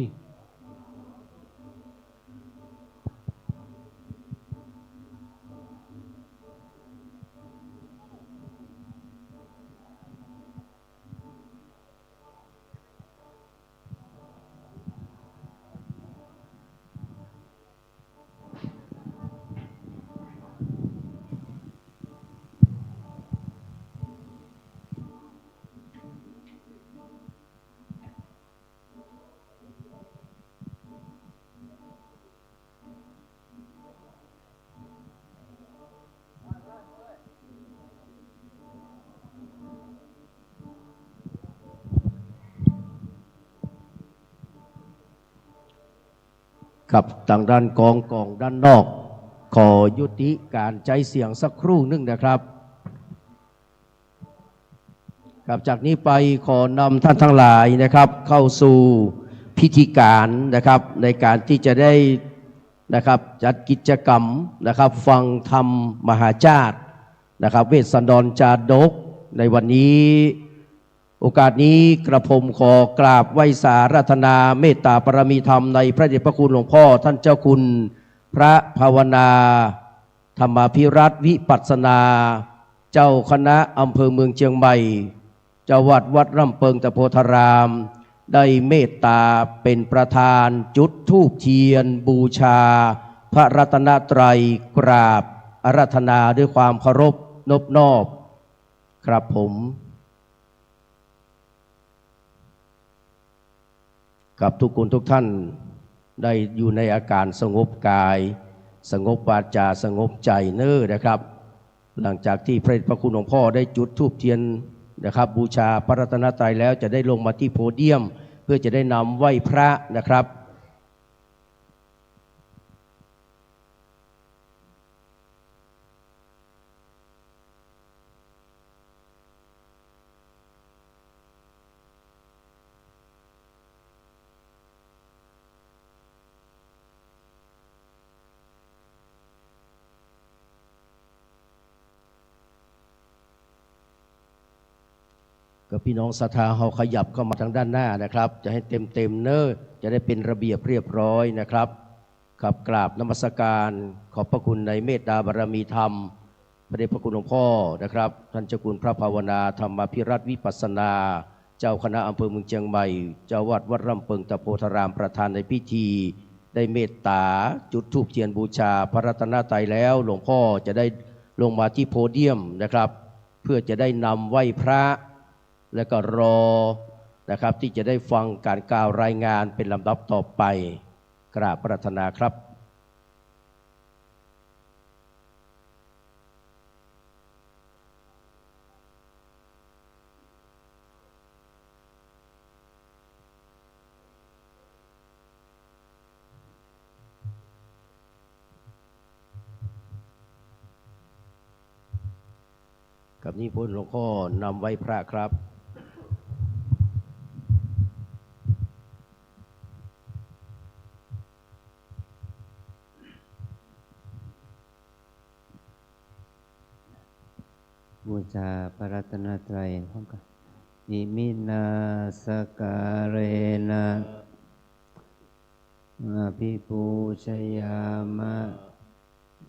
ครับ ตางด้านกองก๋องด้านนอก ขอยุติก๋านใจ๊เสียงสักครู่นึ่งนะครับ ครับ จากนี้ไปขอนำท่านตังหลายนะครับ เข้าสู่พิธีก๋านนะครับ ในก๋านตี้จะได้นะครับ จัดกิจกรรมนะครับ ฟังธรรมมหาชาตินะครับ เวสสันดรจาดกในวันนี้ โอกาสนี้กระผมขอกราบไหว้สาอาราธนาเมตตาบารมีธรรมในพระเดชพระคุณหลวงพ่อท่านเจ้าคุณพระภาวนา ธรรมาภิรัตน์วิปัสสนา เจ้าคณะอำเภอเมืองเจียงใหม่ เจ้าอาวาสวัดร่ำเปิงตะโพธาราม ได้เมตตาเป็นประธานจุดธูปเทียนบูชาพระรัตนตรัย กราบอาราธนาด้วยความเคารพนบนอบ ครับผม ครับ ทุกคนทุกท่านได้อยู่ในอาก๋านสงบกาย สงบวาจา สงบใจ๋เน้อนะครับ หลังจากตี้พระเดชพระคุณหลวงพ่อได้จุดธูปเทียนนะครับ บูชาพระรัตนตรัยแล้ว จะได้ลงมาตี้โพเดียม เพื่อจะได้นำไหว้พระนะครับ ก็พี่น้องศรัทธาเฮาขยับเข้ามาตางด้านหน้านะครับ จะให้เต็มๆ เน้อ จะได้เป๋นระเบียบเรียบร้อยนะครับ ครับ กราบนมัสก๋านขอบพระคุณในเมตตาบารมีธรรม พระเดชพระคุณหลวงพ่อนะครับ ท่านเจ้าคุณพระภาวนา ธรรมาภิรัตน์วิปัสสนา เจ้าคณะอำเภอเมืองเจียงใหม่ เจ้าอาวาสวัดร่ำเปิงตะโพธาราม ประธานในพิธี ได้เมตตาจุดธูปเทียนบูชาพระรัตนตรัยแล้ว หลวงพ่อจะได้ลงมาตี้โพเดียมนะครับ เพื่อจะได้นำไหว้พระ และก็รอนะครับ ตี้จะได้ฟังก๋านกล่าวรายงานเป๋นลำดับต่อไป กราบอาราธนาครับ ครับ นิมนต์หลวงพ่อนำไหว้พระครับ บูชาพระรัตนตรัยพร้อมกัน Iminā sakkārena abhipūjayāma.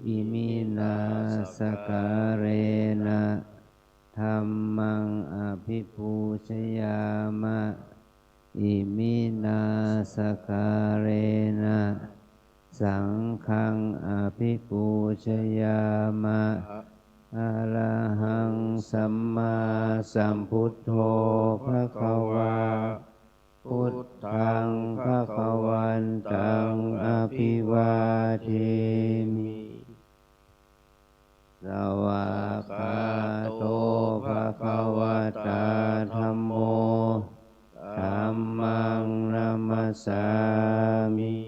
Iminā sakkārena dhammaṃ abhipūjayāma. Iminā sakkārena saṅghaṃ abhipūjayāma. Arahaṃ sammāsambuddho bhagavā. Buddhaṃ bhagavantaṃ abhivādemi. Svākkhāto bhagavatā dhammo. Dhammaṃ namassāmi.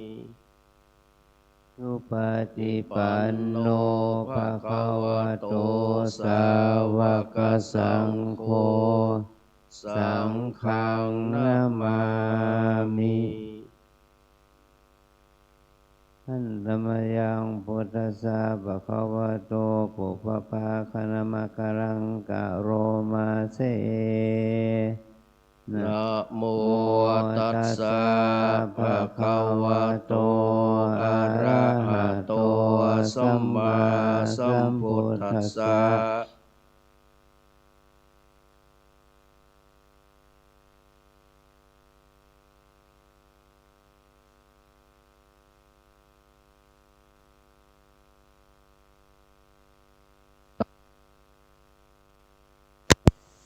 Supaṭipanno bhagavato sāvakasaṅgho. Saṅghaṃ namāmi. Handa mayaṃ buddhassa bhagavato pubbabhāganamakāraṃ karoma se. Namo tassa bhagavato arahato sammāsambuddhassa.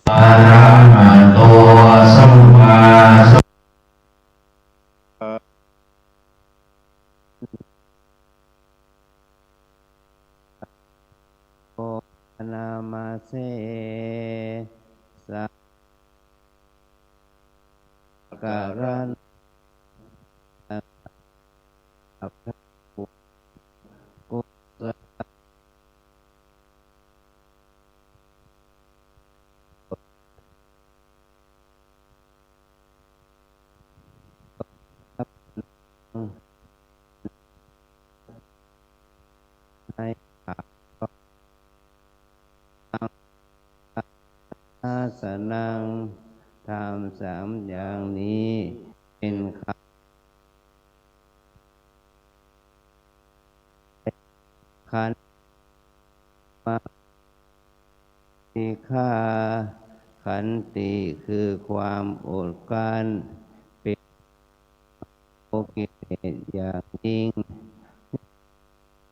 Arahato sammāsambuddhassa. Namassāmi. Sakkāraṃ. กุศล ใน อาสนัง ธรรมสามอย่างนี้เป็นขันธ์ ขันธ์ มา ติฆา ขันติคือความอดกลั้น เป็นกิเลสอย่างยิ่ง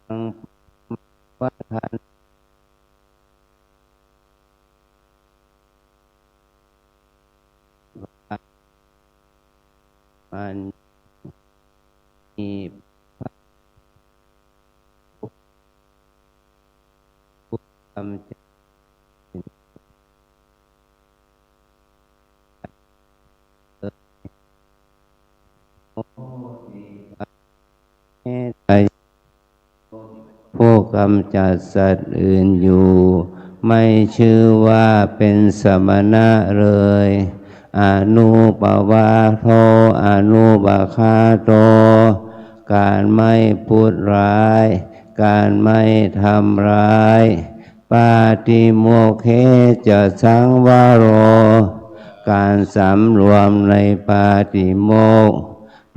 ทั้งประทาน มันมีผู้กำจัด ผู้กำจัดสัตว์อื่นอยู่ ไม่ชื่อว่าเป็นสมณะเลย อนุปปาทโท อนุปปาทโท การไม่พูดร้าย การไม่ทำร้าย ปาติโมกข์เขจะสังวโร การสำรวมในปาติโมกข์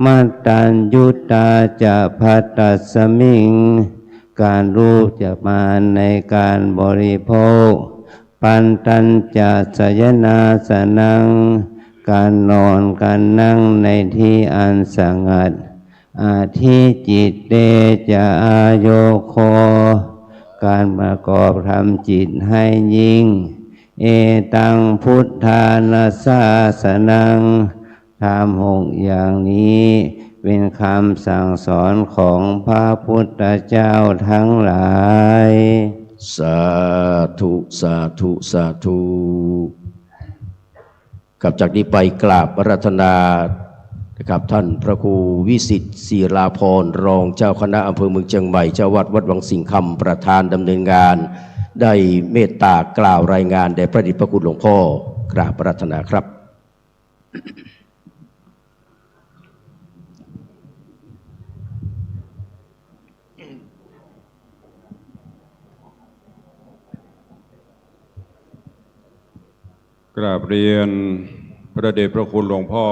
มัตตัญญุตาจะภัตตัสมิง การรู้จักประมาณในการบริโภค ปัตตัญจะสยนาสนัง การนอนการนั่งในที่อันสงัด อธิจิตเตจะอาโยโค การประกอบทำจิตให้ยิ่ง เอตังพุทธานาสสาสนัง ธรรมหกอย่างนี้เป็นคำสั่งสอนของพระพุทธเจ้าทั้งหลาย สาธุ สาธุ สาธุ ครับ จากนี้ไปกราบอาราธนานะครับ ท่านพระครูวิสิทธิ์ ศิลาภรณ์ รองเจ้าคณะอำเภอเมืองเชียงใหม่ เจ้าอาวาสวัดวังสิงห์คำ ประธานดำเนินงาน ได้เมตตากล่าวรายงานแด่พระเดชพระคุณหลวงพ่อ กราบอาราธนาครับ กราบเรียนพระเดชพระคุณหลวงพ่อ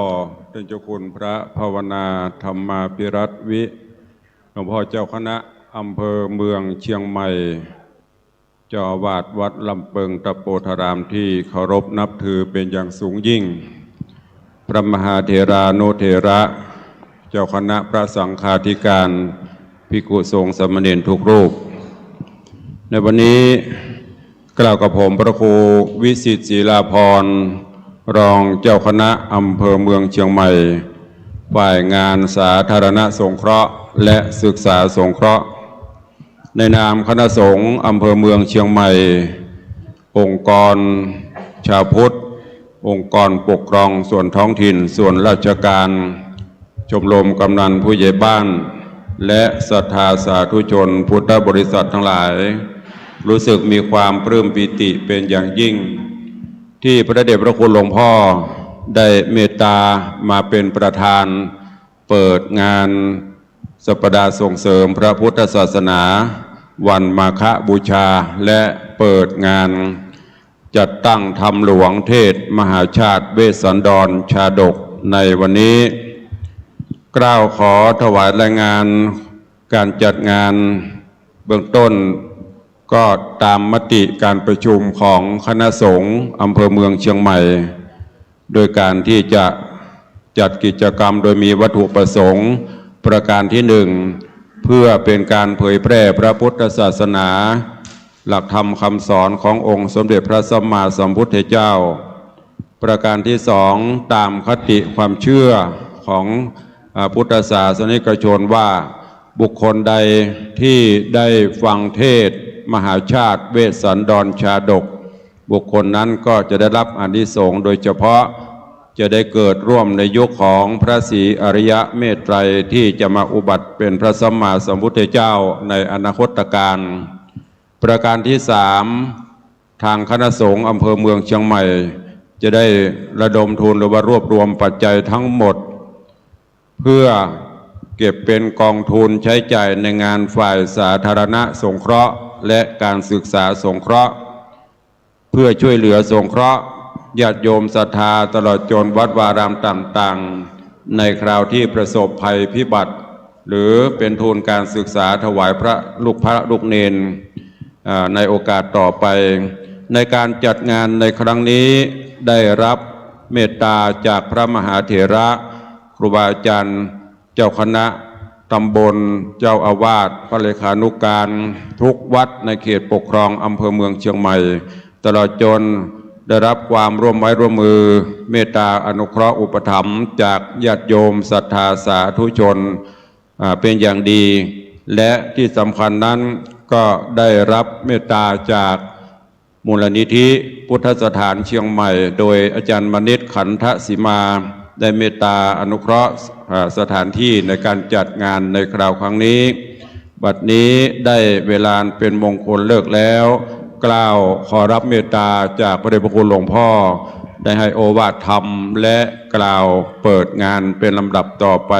ท่านเจ้าคุณพระภาวนาธรรมาภิรัตน์วิ หลวงพ่อเจ้าคณะอำเภอเมืองเชียงใหม่ เจ้าอาวาสวัดลำเปิงตะโปธารามที่เคารพนับถือเป็นอย่างสูงยิ่ง พระมหาเถรานุเถระ เจ้าคณะพระสังฆาธิการ ภิกขุสงฆ์สามเณรทุกรูป ในวันนี้กล่าวกับผมพระครูวิสิทธิ์ ศิลาภรณ์ รองเจ้าคณะอำเภอเมืองเชียงใหม่ ฝ่ายงานสาธารณสงเคราะห์และศึกษาสงเคราะห์ ในนามคณะสงฆ์อำเภอเมืองเชียงใหม่ องค์กรชาวพุทธ องค์กรปกครองส่วนท้องถิ่น ส่วนราชการ ชมรมกำนัลผู้ใหญ่บ้าน และศรัทธาสาธุชนพุทธบริษัททั้งหลาย รู้สึกมีความปลื้มปีติเป็นอย่างยิ่ง ที่พระเดชพระคุณหลวงพ่อได้เมตตามาเป็นประธาน เปิดงานสัปดาห์ส่งเสริมพระพุทธศาสนา วันมาฆบูชา และเปิดงานจัดตั้งธรรมหลวงเทศน์มหาชาติเวสสันดรชาดกในวันนี้ เกล้าขอถวายรายงานการจัดงานเบื้องต้น ก็ตามมติการประชุมของคณะสงฆ์อำเภอเมืองเชียงใหม่ โดยการที่จะจัดกิจกรรมโดยมีวัตถุประสงค์ ประการที่หนึ่ง เพื่อเป็นการเผยแพร่พระพุทธศาสนา หลักธรรมคำสอนขององค์สมเด็จพระสัมมาสัมพุทธเจ้า ประการที่สอง ตามคติความเชื่อของ อ่า พุทธศาสนิกชนว่า บุคคลใดที่ได้ฟังเทศน์มหาชาติเวสสันดรชาดก บุคคลนั้นก็จะได้รับอานิสงส์ โดยเฉพาะ จะได้เกิดร่วมในยุคของพระศรีอริยเมตไตรยที่จะมาอุบัติเป็นพระสัมมาสัมพุทธเจ้าในอนาคตกาล ประการที่สาม ทางคณะสงฆ์อำเภอเมืองเชียงใหม่ จะได้ระดมทุนหรือว่ารวบรวมปัจจัยทั้งหมด เพื่อเก็บเป็นกองทุนใช้จ่ายในงานฝ่ายสาธารณสงเคราะห์ และการศึกษาสงเคราะห์ เพื่อช่วยเหลือสงเคราะห์ญาติโยมศรัทธาตลอดจนวัดวารามต่างๆ ในคราวที่ประสบภัยพิบัติ หรือเป็นทุนการศึกษาถวายพระลูกพระลูกเณร อ่า ในโอกาสต่อไป ในการจัดงานในครั้งนี้ได้รับเมตตาจากพระมหาเถระ ครูบาอาจารย์ เจ้าคณะตำบล เจ้าอาวาส พระเลขานุการทุกวัดในเขตปกครองอำเภอเมืองเชียงใหม่ ตลอดจนได้รับความร่วมไม้ร่วมมือ เมตตาอนุเคราะห์อุปถัมภ์จากญาติโยมศรัทธาสาธุชน อ่า เป็นอย่างดี และที่สำคัญนั้นก็ได้รับเมตตาจาก มูลนิธิพุทธสถานเชียงใหม่ โดยอาจารย์มณิษฐ์ ขันธสีมา ได้เมตตาอนุเคราะห์ อ่า สถานที่ในการจัดงานในคราวครั้งนี้ บัดนี้ได้เวลาเป็นมงคลฤกษ์แล้ว เกล้าขอรับเมตตาจากพระเดชพระคุณหลวงพ่อ ได้ให้โอวาทธรรม และกล่าวเปิดงานเป็นลำดับต่อไป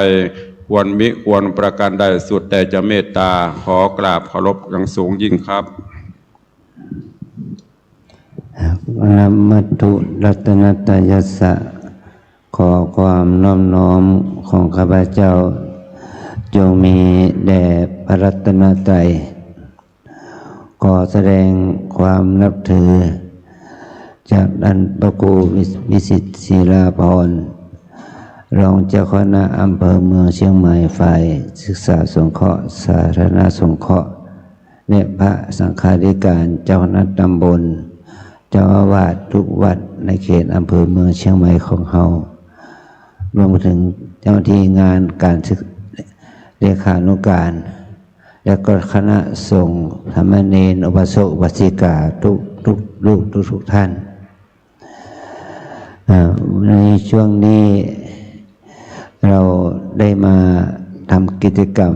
ควรมิควรประการใดสุดแต่จะเมตตา ขอกราบเคารพอย่างสูงยิ่งครับ นะมัตถุรัตนัตตยัสสะ ขอความนอบน้อมของข้าพเจ้า จงมีแด่พระรัตนตรัย ขอแสดงความนับถือ จากท่านพระครูวิสิทธิ์ ศิลาภรณ์ รองเจ้าคณะอำเภอเมืองเชียงใหม่ ฝ่ายศึกษาสงเคราะห์ สาธารณสงเคราะห์ และพระสังฆาธิการเจ้าคณะตำบล เจ้าอาวาสทุกวัดในเขตอำเภอเมืองเชียงใหม่ของเฮา รวมถึงเจ้าหน้าที่งานการศึก เลขานุการ และก็คณะสงฆ์ สามเณร อุบาสก อุบาสิกา ทุก ทุกรูป ทุก ทุกท่าน อ่า ในช่วงนี้เราได้มาทำกิจกรรม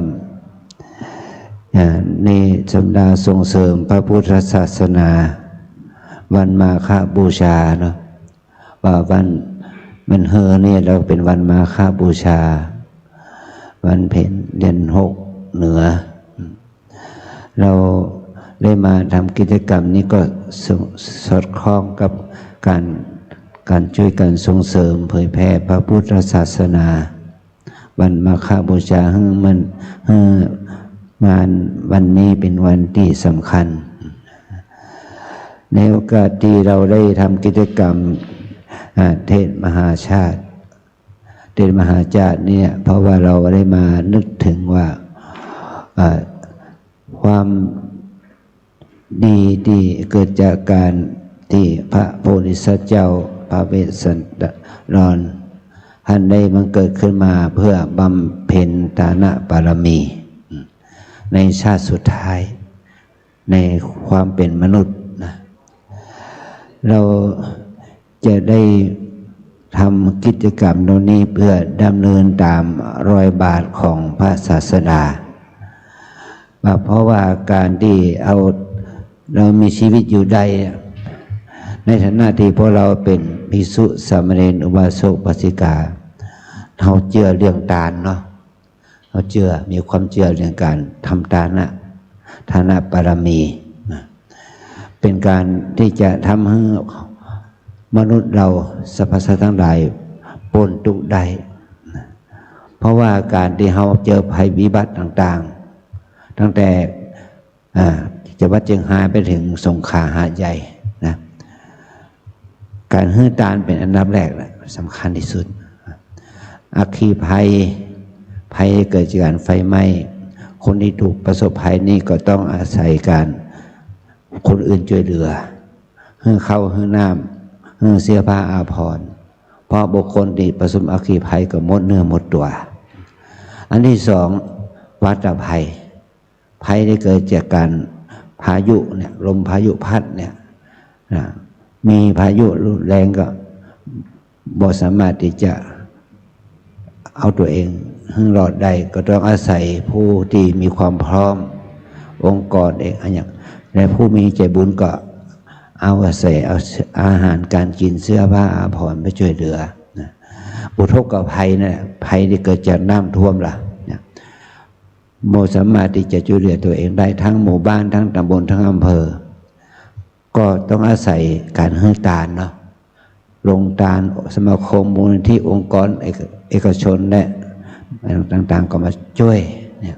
อ่า ในสัปดาห์ส่งเสริมพระพุทธศาสนา วันมาฆบูชาเนาะ ว่าวัน วันเฮอเนี่ยเราเป็นวันมาฆบูชา วันเพ็ญเดือนหกเหนือ เราได้มาทำกิจกรรมนี้ก็ส- สอดคล้องกับการ การช่วยกันส่งเสริมเผยแผ่พระพุทธศาสนา วันมาฆบูชา หื้อมัน หื้องานวันนี้เป็นวันที่สำคัญ ในโอกาสที่เราได้ทำกิจกรรม อ่า เทศน์มหาชาติ เทศน์มหาชาติเนี่ย เพราะว่าเราได้มานึกถึงว่า อ่า ความดีที่เกิดจากการที่พระโพธิสัตว์เจ้า พระเวสสันดร ท่านได้บังเกิดขึ้นมาเพื่อบำเพ็ญทานบารมี ในชาติสุดท้าย ในความเป็นมนุษย์นะ เราจะได้ทำกิจกรรมตรงนี้เพื่อดำเนินตามรอยบาทของพระศาสดา ว่าเพราะว่าการที่เอา เรามีชีวิตอยู่ได้ ในฐานะที่พวกเราเป็นภิกษุ สามเณร อุบาสก อุบาสิกา เฮาเจื้อเรื่องตานเนาะ เฮาเจื้อ มีความเจื้อเรื่องการทำตานะ ทานบารมีนะ เป็นการที่จะทำหื้อมนุษย์เรา สรรพสัตว์ทั้งหลาย ป๊นตุ๊กข์ได้นะ เพราะว่าการที่เฮาเจอภัยวิบัติต่างๆ ตั้งแต่ อ่า จังหวัดเจียงฮายไปถึงสงขลาหาดใหญ่นะ การหื้อตานเป็นอันดับแรกแหละ สำคัญที่สุด อัคคีภัย ภัยเกิดจากการไฟไหม้ คนที่ถูกประสบภัยนี่ก็ต้องอาศัยการ คนอื่นช่วยเหลือ หื้อข้าว หื้อน้ำ หื้อเสื้อผ้าอาภรณ์ เพราะบุคคลที่ประสบอัคคีภัยก็หมดเนื้อหมดตัว อันที่สอง วาตภัย ภัยที่เกิดจากการพายุเนี่ย ลมพายุพัดเนี่ยนะ มีพายุรุนแรงก็ บ่สามารถตี้จะเอาตั๋วเองหื้อรอดได้ ก็ต้องอาศัยผู้ตี้มีความพร้อม องค์กรเอง อะหยัง และผู้มีใจ๋บุญก็เอาอาศัย เอาอาหารก๋านกิ๋น เสื้อผ้าอาภรณ์ไปจ้วยเหลือนะ อุทกภัยนะ ภัยตี้เกิดจากน้ำท่วมล่ะนะ บ่สามารถตี้จะจ้วยเหลือตั๋วเองได้ ตึงหมู่บ้าน ตึงต๋ำบล ตึงอำเภอ ก็ต้องอาศัยก๋านหื้อตานเนาะ โฮงตาน สมาคม มูลนิธิ องค์กรเอก เอกชน และต่างๆ ก็มาจ้วยเนี่ย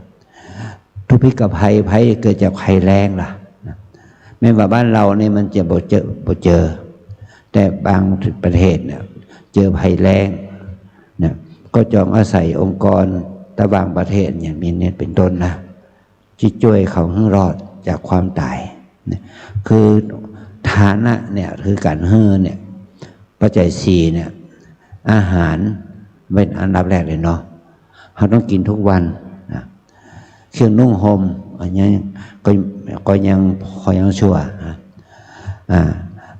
ทุพพิกภัย ภัยเกิดจากภัยแล้งล่ะ แม้ว่าบ้านเฮานี่มันจะบ่เจอ บ่เจอ แต่บางประเทศเนี่ย เจอภัยแล้งเนี่ย ก็ต้องอาศัยองค์กรตะหว่างประเทศอย่างนี้เนี่ย เป๋นต้นนะ ตี้จ้วยเขาหื้อรอดจากความต๋ายเนี่ย คือทานะเนี่ย คือก๋านหื้อเนี่ย ปัจจัยสี่เนี่ย อาหารเป๋นอันดับแรกเลยเนาะ เฮาต้องกิ๋นทุกวันนะ เครื่องนุ่งห่ม อะหยังก็ ก็ยัง ก็ยังชั่วนะ อ่า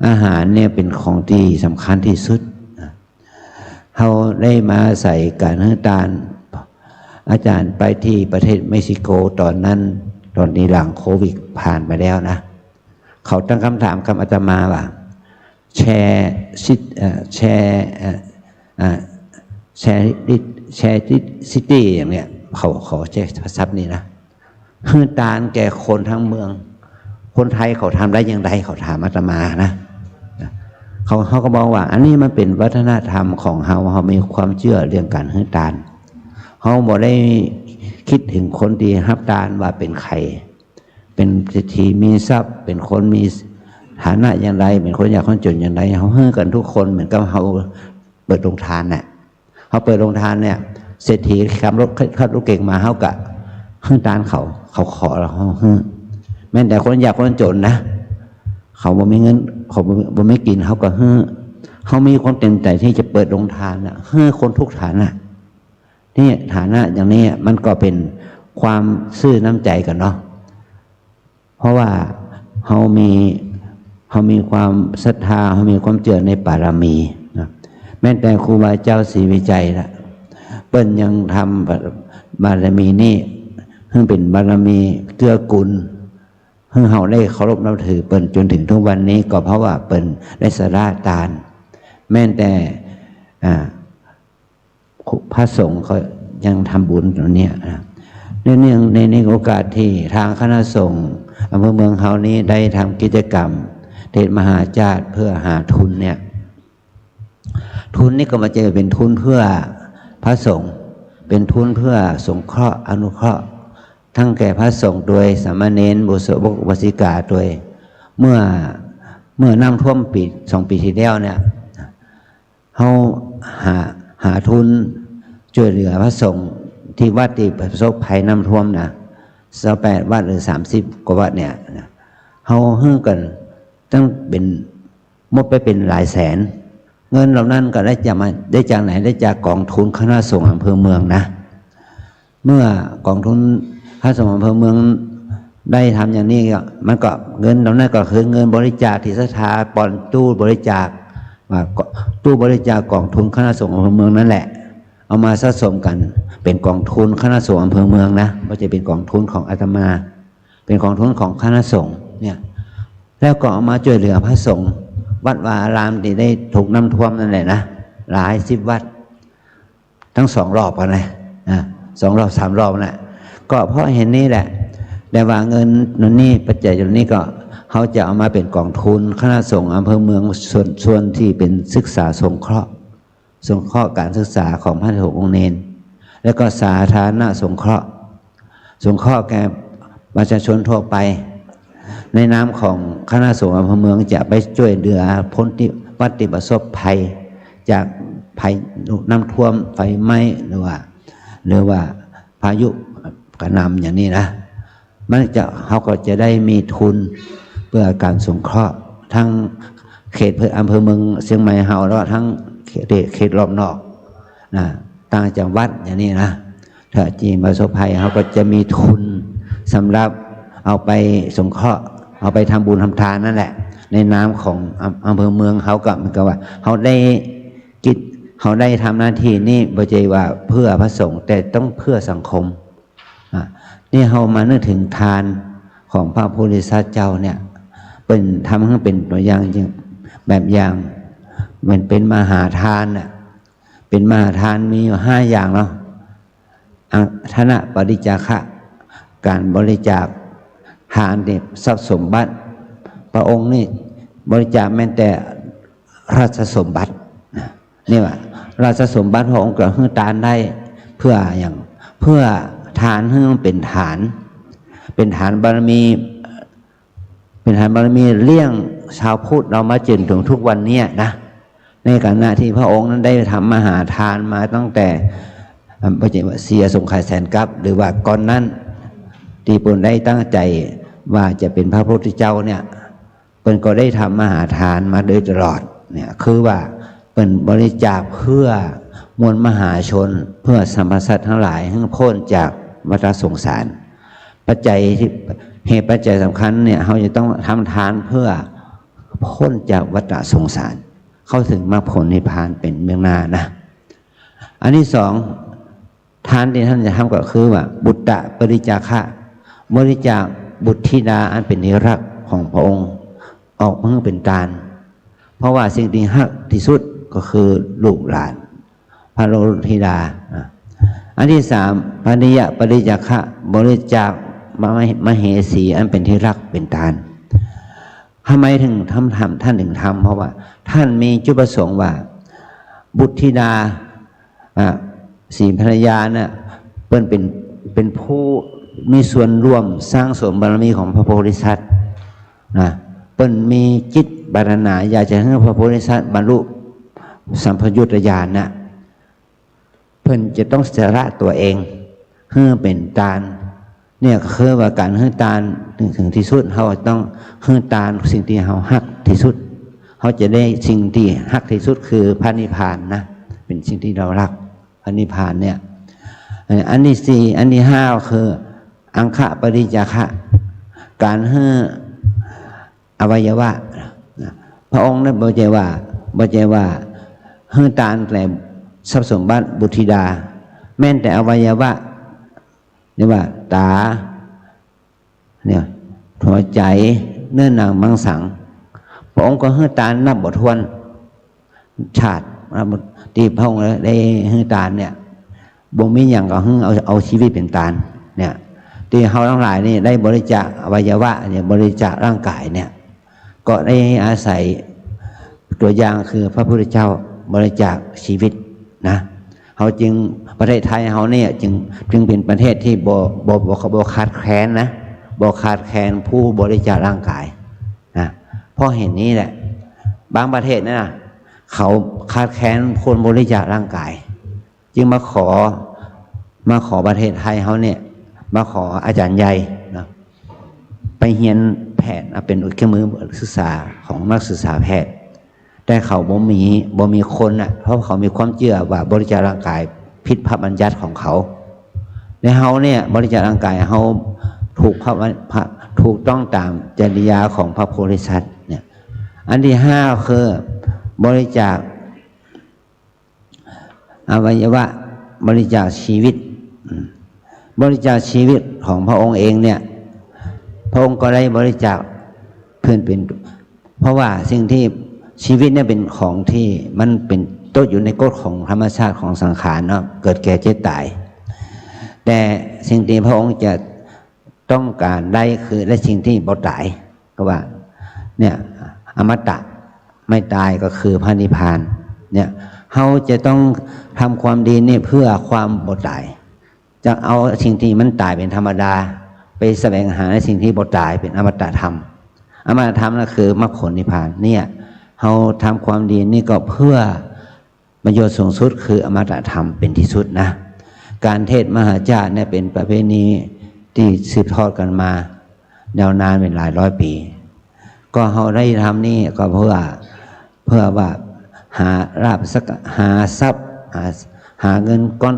อาหารเนี่ยเป๋นของตี้สำคัญตี้สุดนะ เฮาได้มาอาศัยก๋านหื้อตาน อาจารย์ไปตี้ประเทศเม็กซิโกต๋อนนั้น ต๋อนนี้หลังโควิดผ่านไปแล้วนะ เขาตั้งกำถามกับอาตมาว่า แชร์ซิต เอ่อ แชร์ เอ่อ อ่า แชร์ซิตี้ แชร์ซิตี้ อย่างเนี้ย เขา เขาใจ๊ศัพท์นี้นะ หื้อตานแก่คนตึงเมือง คนไทยเขาทำได้อย่างใด เขาถามอาตมานะ เขา เขาก็บอกว่า อันนี้มันเป๋นวัฒนธรรมของเฮา เฮามีความเจื้อเรื่องก๋านหื้อตาน เฮาบ่ได้กึ๊ดเถิงคนตี้ฮับตานว่าเป๋นใผ เป๋นเศรษฐีมีทรัพย์ เป๋นคนมีฐานะอย่างใด เป๋นคนยากคนจ๋นอย่างใด เฮาหื้อกั๋นทุกคน เหมือนกับเฮาเปิดโฮงตานน่ะ เฮาเปิดโฮงตานเนี่ย เศรษฐีขับรถ ขับรถเก๋งมา เฮาก็หื้อตานเขา เขาขอเฮาก็หื้อ แม้แต่คนยากคนจ๋นนะ เขาบ่มีเงิน เขาบ่ บ่มีกิ๋น เฮาก็หื้อ เฮามีความเต็มใจ๋ตี้จะเปิดโฮงตานน่ะ หื้อคนทุกฐานะ นี่ฐานะอย่างนี้มันก็เป๋นความซื่อน้ำใจ๋กั๋นเนาะ เพราะว่าเฮามี เฮามีความศรัทธา เฮามีความเจื้อในบารมีนะ แม้แต่ครูบาเจ้าศรีวิชัยละ เปิ้นยังทำบารมีนี้หื้อเป๋นบารมีเกื้อกูล หื้อเฮาได้เคารพนับถือเปิ้นจ๋นเถิงทุกวันนี้ ก็เพราะว่าเปิ้นได้สละตาน แม้แต่ อ่า พระสงฆ์ก็ยังทำบุญต๋วเนี้ยนะ ในเนื่องใน ในโอกาสตี้ตางคณะสงฆ์อำเภอเมืองเฮานี้ได้ทำกิจกรรมเทศน์มหาชาติเพื่อหาทุนเนี่ย ทุนนี้ก็บ่ใจ้เป๋นทุนเพื่อพระสงฆ์ เป๋นทุนเพื่อสงเคราะห์อนุเคราะห์ ตึงแก่พระสงฆ์ตวย สามเณร อุบาสกอุบาสิกาตวย เมื่อ เมื่อน้ำท่วมปี๋ สองปี๋ตี้แล้วเนี่ย เฮาหา หาทุนจ้วยเหลือพระสงฆ์ตี้วัดตี้ประสบภัยน้ำท่วมนะ ซาวแปดวัดหรือสามสิบกว่าวัดเนี่ยนะ เฮาหื้อกั๋นตั้งเป๋น หมดไปเป๋นหลายแสน เงินเหล่านั้นก็ได้จากมา ได้จากไหน ได้จากก๋องทุนคณะสงฆ์อำเภอเมืองนะ เมื่อก๋องทุนคณะสงฆ์อำเภอเมืองได้ทำอย่างนี้ก็ มันก็ เงินเหล่านั้นก็คือเงินบริจาคตี้ศรัทธาปอนตู้บริจาค ว่าก็ ตู้บริจาคก๋องทุนคณะสงฆ์อำเภอเมืองนั่นแหละ เอามาสะสมกั๋นเป๋นก๋องทุนคณะสงฆ์อำเภอเมืองนะ บ่ใจ้เป๋นก๋องทุนของอาตมา เป๋นก๋องทุนของคณะสงฆ์เนี่ย แล้วก็เอามาจ้วยเหลือพระสงฆ์วัดวาอารามตี้ได้ถูกน้ำท่วมนั่นแหละนะ หลายสิบวัด ตึงสองรอบกั๋นนะ อ่า สองรอบสามรอบนะ ก็เพราะเหตุนี้แหละ แต่ว่าเงินนี้ ปัจจัยนี้ก็ เฮาจะเอามาเป๋นก๋องทุนคณะสงฆ์อำเภอเมือง ส่วน ส่วนตี้เป๋นศึกษาสงเคราะห์ สงเคราะห์ก๋านศึกษาของพระสงฆ์องค์เณร แล้วก็สาธารณสงเคราะห์ สงเคราะห์แก่ประชาชนทั่วไป ในนามของคณะสงฆ์อำเภอเมืองจะไปจ้วยเหลือคนตี้ วัดตี้ประสบภัยจากภัยน้ำท่วม ไฟไหม้ หรือว่า หรือว่าพายุกระหน่ำอย่างนี้นะ มันจะ เฮาก็จะได้มีทุนเพื่อก๋านสงเคราะห์ตึงเขตอำเภอเมืองเชียงใหม่เฮา แล้วตึงเขต เขตรอบนอกนะ ต่างจังหวัดอย่างนี้นะ ถ้าตี้ประสบภัย เฮาก็จะมีทุนสำหรับเอาไปสงเคราะห์ เอาไปทำบุญทำตานนั่นแหละ ในนามของอำ อำเภอเมืองเฮาก็เหมือนกับว่า เฮาได้ กิจ เฮาได้ทำหน้าตี้นี้บ่ใจ้ว่าเปื้อพระสงฆ์ แต่ต้องเปื้อสังคม อ่ะ นี่เฮามานึกเถิงทานของพระโพธิสัตว์เจ้าเนี่ย เปิ้นทำหื้อเป๋นตั๋วอย่างจริง แบบอย่าง มันเป๋นมหาทานน่ะ เป๋นมหาทานมีอยู่ห้าอย่างเนาะ อะ ทานปริจจาคะ ก๋านบริจาคทานนี่ทรัพย์สมบัติ พระองค์นี่บริจาคแม้แต่ราชสมบัตินะ นี่ว่าราชสมบัติพระองค์ก็หื้อตานได้ เปื้อหยัง เปื้อทานหื้อมันเป๋นฐาน เป๋นฐานบารมี เป๋นฐานบารมีเลี้ยงชาวพุทธเฮามาจ๋นเถิงทุกวันเนี้ยนะ ในขณะตี้พระองค์นั้นได้ทำมหาทานมาตั้งแต่ อ่า บ่ใจ้ว่าเสียสงไขยแสนกัป หรือว่าก่อนนั้น ตี้เปิ้นได้ตั้งใจ๋ว่าจะเป๋นพระพุทธเจ้าเนี่ย เปิ้นก็ได้ทำมหาทานมาโดยตลอดเนี่ย คือว่าเปิ้นบริจาคเปื้อมวลมหาชน เปื้อสรรพสัตว์ตังหลายหื้อป๊นจากวัฏสงสาร ปัจจัยตี้ เหตุปัจจัยสำคัญเนี่ย เฮาจะต้องทำทานเปื้อป๊นจากวัฏสงสาร เข้าเถิงมรรคผลนิพพานเป๋นเบื้องหน้านะ อันตี้สอง ทานตี้ต้านจะทำก็คือว่า ปุตตปริจจาคะ บริจาคบุตรธิดาอันเป๋นที่ฮักของพระองค์ ออกมาหื้อเป๋นตาน เพราะว่าสิ่งตี้ฮักตี้สุดก็คือลูกหลาน พระโลหิตา อ่ะ อันตี้สาม พนิยปริจจาคะ บริจาคมะ มเหสีอันเป๋นที่ฮักเป๋นตาน ทำไมเถิงทำ ทำ ต้านเถิงทำ เพราะว่าต้านมีจุดประสงค์ว่า บุตรธิดา อ่ะ สีภรรยาน่ะ เปิ้นเป๋น เป๋นผู้มีส่วนร่วมสร้างสมบารมีของพระโพธิสัตว์นะ เปิ้นมีจิตปรารถนาอยากจะหื้อพระโพธิสัตว์บรรลุสัมปยุตญาณน่ะ เปิ้นจะต้องสละตั๋วเอง หื้อเป๋นตาน เนี่ยคือว่าก๋านหื้อตานเถิง เถิงตี้สุด เฮาต้องหื้อตานสิ่งตี้เฮาฮักตี้สุด เฮาจะได้สิ่งตี้ฮักตี้สุดคือพระนิพพานนะ เป๋นสิ่งตี้เฮาฮัก พระนิพพานเนี่ย เอ่อ อันตี้สี่ อันตี้ห้าก็คือ อังคปริจจาคะ ก๋านหื้อ อวัยวะนะ พระองค์นั้นบ่ใจ้ว่า บ่ใจ้ว่าหื้อตานแต่ทรัพย์สมบัติบุตรธิดา แม้แต่อวัยวะ เรียกว่าต๋า เนี่ย หัวใจ๋ เนื้อหนังมังสัง พระองค์ก็หื้อตานนับบ่ถ้วน ชาติตี้พระองค์ได้หื้อตานเนี่ย บ่มีหยังก็หื้อเอา เอาชีวิตเป๋นตานเนี่ย ตี้เฮาตังหลายนี่ได้บริจาคอวัยวะเนี่ย บริจาคร่างก๋ายเนี่ย ก็ได้อาศัยตั๋วอย่างคือพระพุทธเจ้าบริจาคชีวิตนะ เฮาจึง ประเทศไทยเฮาเนี่ยจึง จึงเป๋นประเทศตี้บ่ บ่ บ่ บ่ขาดแคลนนะ บ่ขาดแคลนผู้บริจาคร่างก๋ายนะ เพราะเหตุนี้แหละ บางประเทศนะ เขาขาดแคลนคนบริจาคร่างก๋าย จึงมาขอ มาขอประเทศไทยเฮาเนี่ย มาขออาจ๋ารย์ใหญ่นะ ไปเฮียนแพทย์นะ เป๋นเครื่องมือศึกษาของนักศึกษาแพทย์ แต่เขาบ่มี บ่มีคนน่ะ เพราะเขามีความเจื้อว่าบริจาคร่างก๋ายผิดพระบัญญัติของเขา และเฮาเนี่ยบริจาคร่างก๋ายเฮาถูกพระ พระ ถูกต้องต๋ามจริยาของพระโพธิสัตว์เนี่ย อันตี้ห้าคือบริจาค อวัยวะ บริจาคชีวิต อืม บริจาคชีวิตของพระองค์เองเนี่ย พระองค์ก็ได้บริจาคเปื้อเป๋น เพราะว่าสิ่งตี้ ชีวิตเนี่ยเป๋นของตี้มันเป๋นตกอยู่ในกฎของธรรมชาติของสังขารเนาะ เกิดแก่เจ็บต๋าย แต่สิ่งตี้พระองค์จะ ต้องก๋านได้คือได้สิ่งตี้บ่ต๋าย ก็ว่า เนี่ย อมตะ ไม่ตายก็คือพระนิพพาน เนี่ย เฮาจะต้องทำความดีนี่เพื่อความบ่ต๋าย จะเอาสิ่งตี้มันต๋ายเป๋นธรรมดา ไปแสวงหาในสิ่งตี้บ่ต๋ายเป๋นอมตะธรรม อมตะธรรมนั่นคือมรรคผลนิพพาน เนี่ย เฮาทำความดีนี่ก็เพื่อ ประโยชน์สูงสุดคืออมตะธรรมเป๋นตี้สุดนะ ก๋านเทศน์มหาชาติเนี่ยเป๋นประเพณีตี้สืบทอดกั๋นมายาวนานเป๋นหลายร้อยปี๋ ก็เฮาได้ทำนี่ก็เพื่อ เพื่อว่าหาลาภสัก หาทรัพย์ หา หาเงินก้อน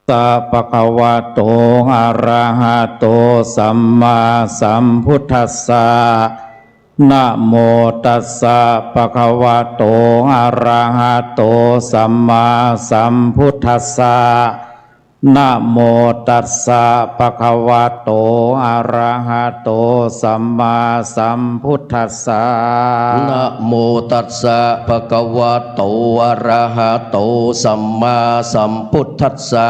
สะ ภะคะวะโต อะระหะโต สัมมาสัมพุทธัสสะ นะโมตัสสะ ภะคะวะโต อะระหะโต สัมมาสัมพุทธัสสะ นะโมตัสสะ ภะคะวะโต อะระหะโต สัมมาสัมพุทธัสสะ นะโมตัสสะ ภะคะวะโต อะระหะโต สัมมาสัมพุทธัสสะ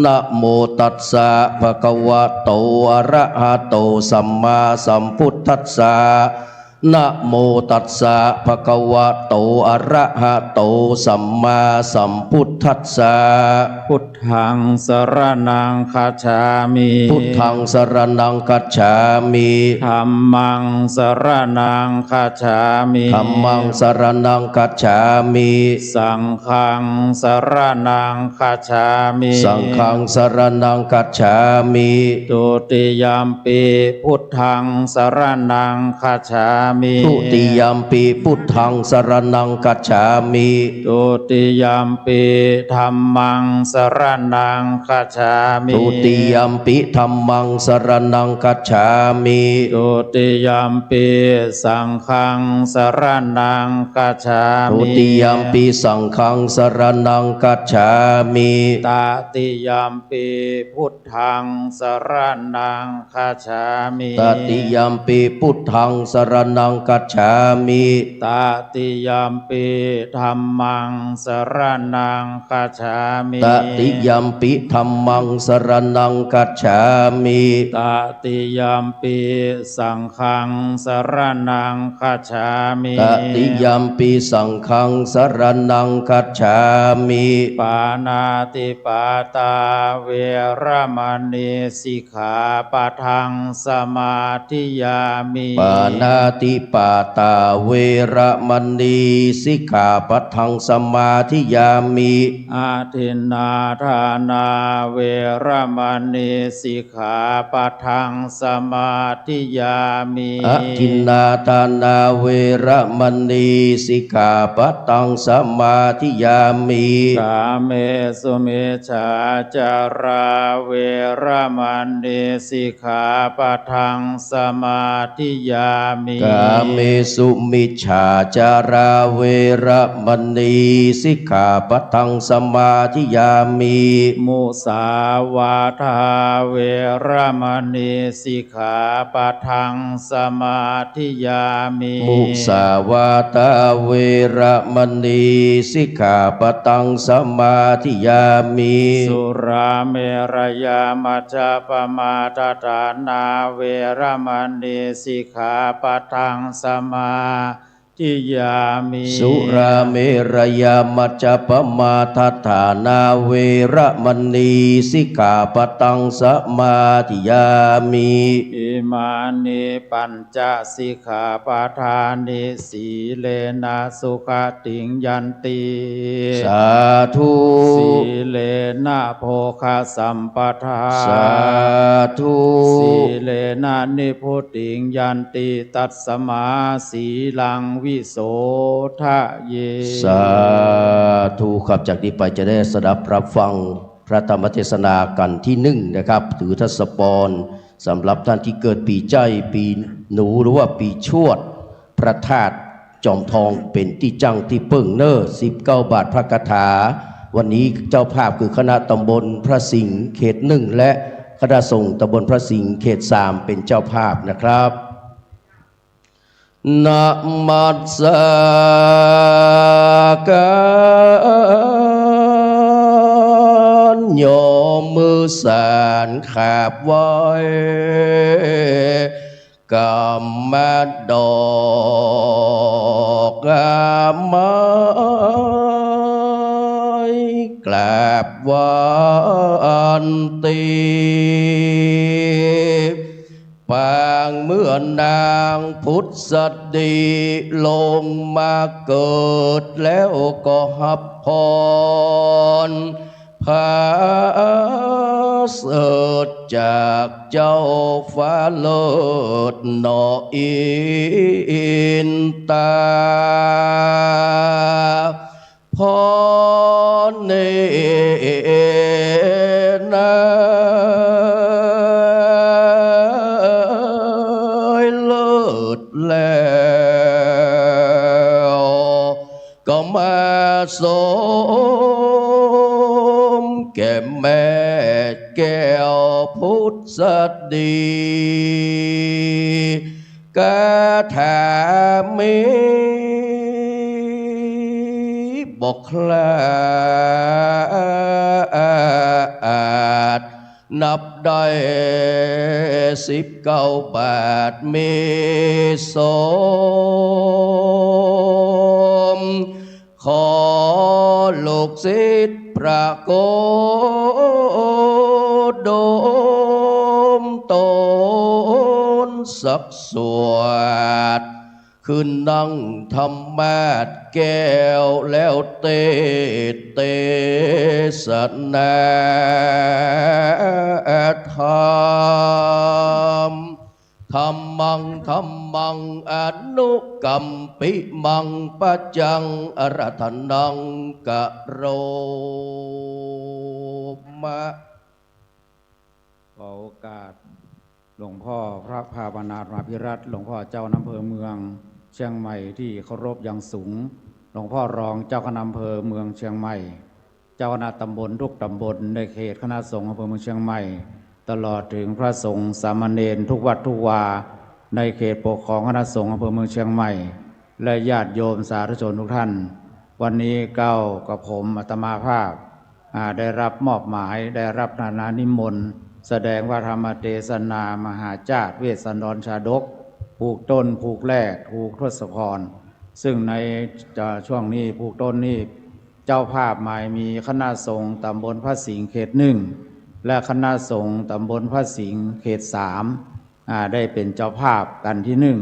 นะโมตัสสะ ภะคะวะโต อะระหะโต สัมมาสัมพุทธัสสะ นะโมตัสสะ ภะคะวะโต อะระหะโต สัมมาสัมพุทธัสสะ พุทธัง สะระณัง คัจฉามิ พุทธัง สะระณัง คัจฉามิ ธัมมัง สะระณัง คัจฉามิ ธัมมัง สะระณัง คัจฉามิ สังฆัง สะระณัง คัจฉามิ สังฆัง สะระณัง คัจฉามิ ทุติยัมปิ พุทธัง สะระณัง คัจฉามิ ทุติยัมปิ พุทธัง สะระณัง คัจฉามิ ทุติยัมปิ ธัมมัง สะระณัง คัจฉามิ ทุติยัมปิ ธัมมัง สะระณัง คัจฉามิ ทุติยัมปิ สังฆัง สะระณัง คัจฉามิ ทุติยัมปิ สังฆัง สะระณัง คัจฉามิ ตติยัมปิ พุทธัง สะระณัง คัจฉามิ ตติยัมปิ พุทธัง สะระณัง คัจฉามิ ตติยัมปิ ธัมมัง สะระณัง คัจฉามิ ตติยัมปิ ธัมมัง สะระณัง คัจฉามิ ตติยัมปิ สังฆัง สะระณัง คัจฉามิ ตติยัมปิ สังฆัง สะระณัง คัจฉามิ ปาณาติปาตา เวระมะณี สิกขาปะทัง สะมาธิยามิ ปาณาติปาตา เวระมะณี สิกขาปะทัง สะมาธิยามิ อะทินนาทานา เวระมะณี สิกขาปะทัง สะมาธิยามิ อะทินนาทานา เวระมะณี สิกขาปะทัง สะมาธิยามิ กาเมสุมิจฉาจารา เวระมะณี สิกขาปะทัง สะมาธิยามิ กาเมสุมิจฉาจารา เวระมะณี สิกขาปะทัง สะมาธิยามิ มุสาวาทา เวระมะณี สิกขาปะทัง สะมาธิยามิ มุสาวาทา เวระมะณี สิกขาปะทัง สะมาธิยามิ สุราเมรยามัจจปมาทฐานา เวระมะณี สิกขาปะทัง สะมาธิยามิ สุราเมรยามัจจปมาทฐานา เวระมะณี สิกขาปะทัง สะมาธิยามิ อิมานิปัญจสิกขาปะทานิ สีเลนะสุขติงยันติ สาธุ สีเลนะโภคสัมปทา สาธุ สีเลนะนิพพุติงยันติ ตัสมาสีลังวิโสทะเย สาธุครับ จากนี้ไปจะได้สดับรับฟังพระธรรมเทศนากัณฑ์ตี้นึ่งนะครับ ถือทศพร สำหรับต้านตี้เกิดปีจาย ปีหนู หรือว่าปีชวด พระธาตุจอมทองเป๋นตี้จั้งตี้เปิ้งเน่อ สิบเก้าบาทพระคาถา วันนี้เจ้าภาพคือคณะตำบลพระสิงห์เขตนึ่ง และคณะสงฆ์ตำบลพระสิงห์เขตสามเป๋นเจ้าภาพนะครับ นมัสการ ยกมือสานกราบไหว้ กำมัดดอกไม้ กราบไหว้อันติ ปางเมื่อนางผุดสดีลงมาเกิดแล้วก็ฮับพร ผาเสริฐจากเจ้าฟ้าเลิศหน่ออินตา พรเน สมแก่แม่แก้วผุดสดี คาถามีบ่คลาด นับได้สิบเก้าบาทมีสม ขอลูกศิษย์พระโกดมตนสักสวด ขึ้นนั่งธรรมาสน์แก้วแล้วเตสน์เตสนาธรรม ธัมมัง ธัมมัง อนุกัมปิมัง ปัจจัง อะระทะนัง กะโรมะ ขอโอกาสหลวงพ่อพระภาวนาอภิรัตน์ หลวงพ่อเจ้าคณะอำเภอเมืองเชียงใหม่ที่เคารพอย่างสูง หลวงพ่อรองเจ้าคณะอำเภอเมืองเชียงใหม่ เจ้าคณะตำบลทุกตำบลในเขตคณะสงฆ์อำเภอเมืองเชียงใหม่ ตลอดถึงพระสงฆ์สามเณรทุกวัดทุกวา ในเขตปกครองคณะสงฆ์อำเภอเมืองเชียงใหม่ และญาติโยมสาธุชนทุกท่าน วันนี้เก้ากับผมอาตมาภาพ อ่า ได้รับมอบหมาย ได้รับพระราชนิมนต์ แสดงพระธรรมเทศนามหาชาติเวสสันดรชาดก ผูกต้น ผูกแรก ผูกทศพร ซึ่งใน จะ ช่วงนี้ผูกต้นนี้ เจ้าภาพหมายมีคณะสงฆ์ตำบลพระสิงห์เขตหนึ่ง และคณะสงฆ์ตำบลพระสิงห์เขตสาม อ่า ได้เป็นเจ้าภาพกันที่หนึ่ง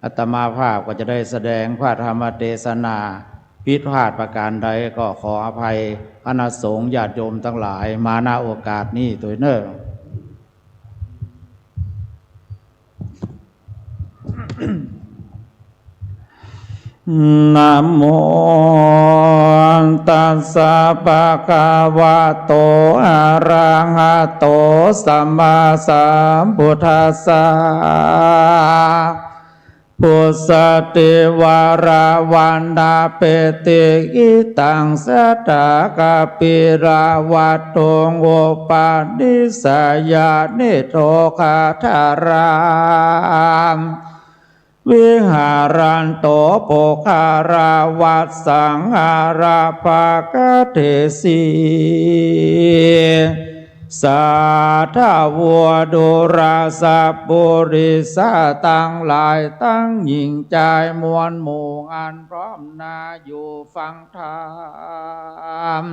อาตมาภาพก็จะได้แสดงพระธรรมเทศนา ผิดพลาดประการใดก็ขออภัยคณะสงฆ์ญาติโยมทั้งหลายมา ณ โอกาสนี้ตวยเน่อ นะโมตัสสะภะคะวะโต อะระหะโต สัมมาสัมพุทธัสสะ ปุสสะติวาระวัณณะเปติกิตัง สัตถะกะปิละวัตถุง อุปะนิสสะยะนิโทคาทารัง วิหารันโต ปุคคะลาวัสสัง อารักขะเขหิ สาธะโว ดูราสะปุริสะตังหลาย ตังหญิงจายมวลหมู่ อันพร้อมหน้าอยู่ฟังธรรม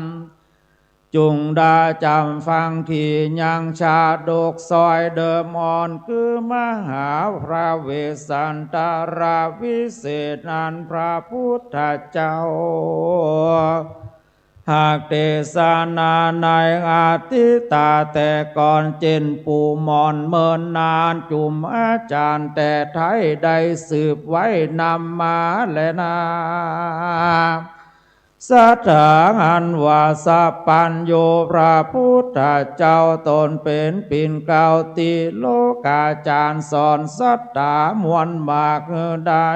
จุ่งได้จ๋ำฟังตี้ยังชาดกสอยเดิมอ่อน คือมหาพระเวสสันตรวิเศษนั้น พระพุทธเจ้าหากเตสนาในอดีตะแต่ก่อน เจ้นปู่หม่อนเมินนาน จุ่มอาจ๋ารย์แต่ไท้ได้สืบไว้นำมาแลนา สัตถาอันว่าสัพพัญญูพระพุทธเจ้า ต๋นเป๋นปิ่นเกล้าติโลกาจ๋ารย์ สอนสัตถามวลมากหื้อได้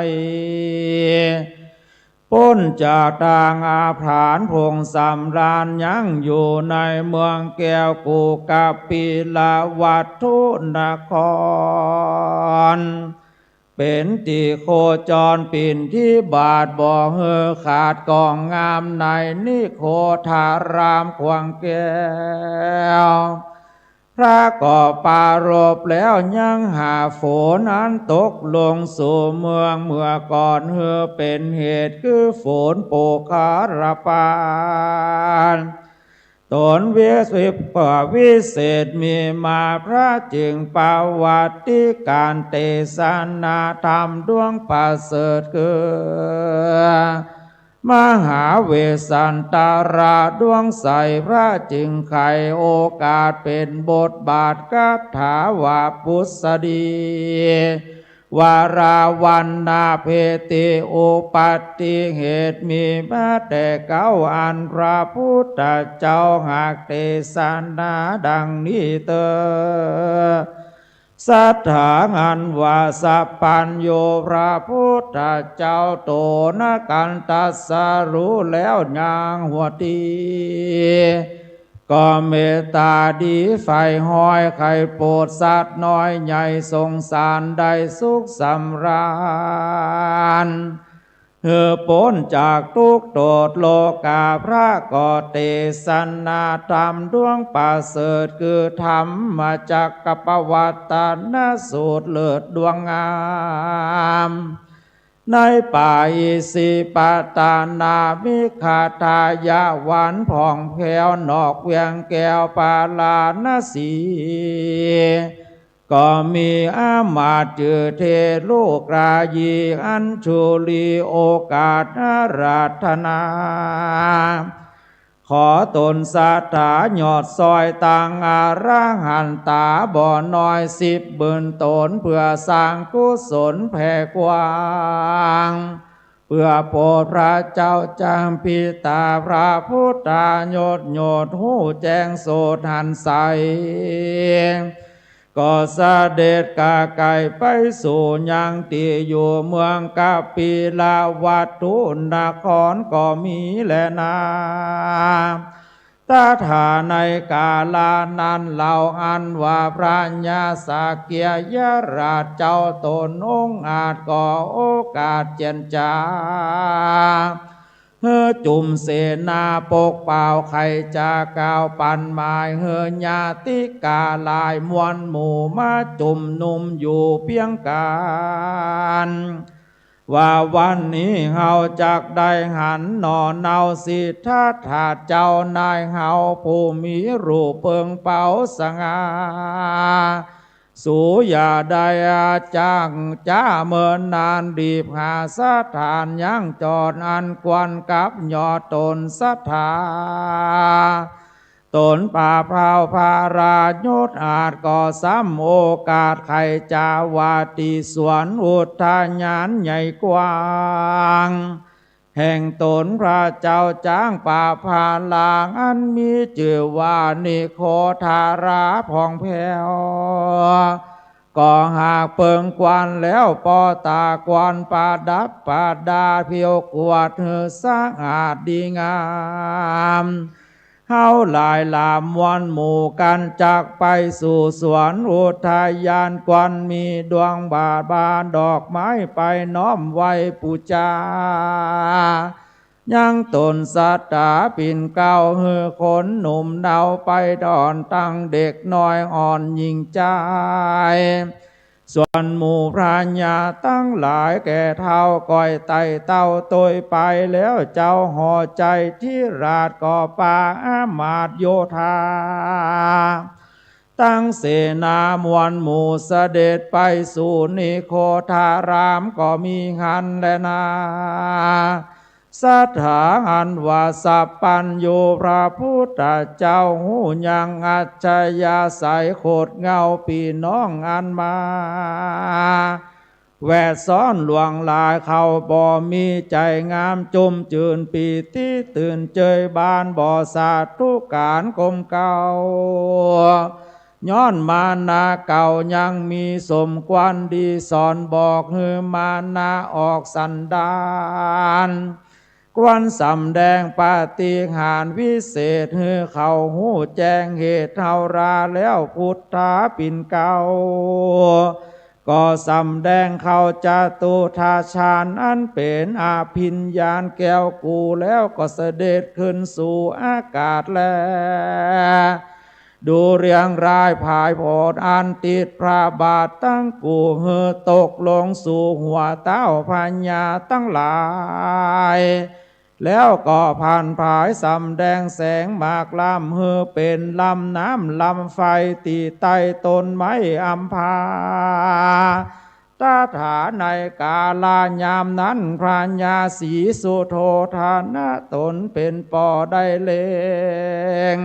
ป๊นจากตางอาถรรพ์ ผงสำราญยังอยู่ในเมืองแก้วกุกปิลวัตถุนคร เป๋นตี้โคจรปิณฑิบาตบ่หื้อขาด ก้องงามในนิโคธารามขวางแก้ว พระก็ปรารภแล้วยังหาฝนอันตกลงสู่เมืองเมื่อก่อน หื้อเป๋นเหตุคือฝนโปกคารปาน ต๋นวิสิบกว่าวิเศษมีมา พระจึงประวัติการเตสนาธรรมดวงประเสริฐคือ มหาเวสสันตราดวงใส พระจึงไขโอกาสเป๋นบทบาทคาถาว่าปุสสะดี วาระวัณณะเปติ อุปัตติเหตุมีมาแต่เก๊า อันพระพุทธเจ้าหากเตสนาดังนี้เตอ สัตถาอันว่าสัพพัญญูพระพุทธเจ้าโตนะกันตรัสรู้แล้วยังหั้นติ ก็เมตตาดีใฝ่ฮอยใค่โปรดสัตว์น้อยใหญ่สงสารได้สุขสำราญ หื้อป๊นจากทุกข์โทษโรคา พระก็เตสนาธรรมดวงประเสริฐ คือธรรมจักรกัปปวัตตนสูตรเลิศดวงงาม ในป่าอิสิปตนามิคทายวันผ่องแผ้วนอกเวียงแก้วปาราณสี ก็มีอำมาตย์จื้อเทโลกรายีอัญชุลีโอกาสอาราธนา ขอต๋นศรัทธายอดซอยตังอรหันตาบ่น้อยสิบหมื่นต๋น เปื้อสร้างกุศลแผ่กว้าง เปื้อโปรดพระเจ้าจางปิตาพระพุทธายศ ยอดฮู้แจ้งโสตหันใส ก็เสด็จก้าวไกลไปสู่ยังตี้อยู่เมืองกบิลวัตถุนครก็มีแลนา ตถาในกาละนั้นเล่าอันว่าพระญาสักกิยราชเจ้าต๋นองอาจก็โอกาสเจียรจา หื้อจุมเสนาปกเป่าใค่จะกล่าวปั๋นหมายหื้อญาติกาหลายมวลหมู่มาจุมนุมอยู่เปียงกั๋น ว่าวันนี้เฮาจักได้หันหน่อเนาสิทธัตถะเจ้านายเฮาผู้มีรูปเปิงเป๋าสง่า สูอย่าได้อาจักจ๊าเมินนาน รีบหาสถานยังจอดอันควรกับยอดต๋นศรัทธา ต๋นป่าพร้าวพระราชยศอาจก็ซ้ำโอกาสใค่จะว่าตี้สวนอุทยานใหญ่กว้าง แห่งต๋นพระเจ้าจ๊างป่าพาราอันมีจื้อว่านิโคธาราผ่องแผ้ว ก็หากเปิงกว้านแล้วปอตากว้านประดับประดาเผียวกวาดหื้อสะอาดดีงาม เฮาหลายหลามมวลหมู่กั๋นจักไปสู่สวนอุทยานกว้านมีดวงบาบาดอกไม้ไปน้อมไหว้ปู๋จา ยังต๋นศรัทธาปิ่นเกล้าหื้อคนหนุ่มเนาไปดอนตั้งเด็กน้อยอ่อนญิงจาย ส่วนหมู่พระญาตังหลายแก่เฒ่าก้อยไต่เต้าตวยไปแล้วเจ้าห่อใจ๋ทิราชก็ปาอำมาตย์โยธา ตังเสนามวลหมู่เสด็จไปสู่นิโคธารามก็มีหั้นแลนา ศรัทธาอันว่าสัพพัญญูพระพุทธเจ้าฮู้ยังอัจฉริยะใสโขดเงาปี้น้องอันมา แวดซ้อนหลวงหลายเขาบ่มีใจ๋งามจุ่มจื้นปีติตื่นเจยบานบ่สาธุก๋านกลมเกล้า ย้อนมานะเก่ายังมีสมควรดีสอนบอกหื้อมานะออกสันดาน ควรสำแดงปาฏิหาริย์วิเศษหื้อเขาฮู้แจ้งเหตุเฮาราแล้วพุทธาปิ่นเกล้า ก็สำแดงเขาจตุทชาญอันเป๋นอภิญญาแก้วกูแล้วก็เสด็จขึ้นสู่อากาศแล ดูเรียงรายผายโผดอันติดพระบาทตังกูหื้อตกลงสู่หัวเต้าพญาตังหลาย แล้วก็ผ่านผายสำแดงแสงหมากลำหื้อเป๋นลำน้ำลำไฟตี้ใต้ต้นไม้อัมพา ตถาในกาลายามนั้นพระญาศรีสุโธธนะต๋นเป๋นป้อได้เล็ง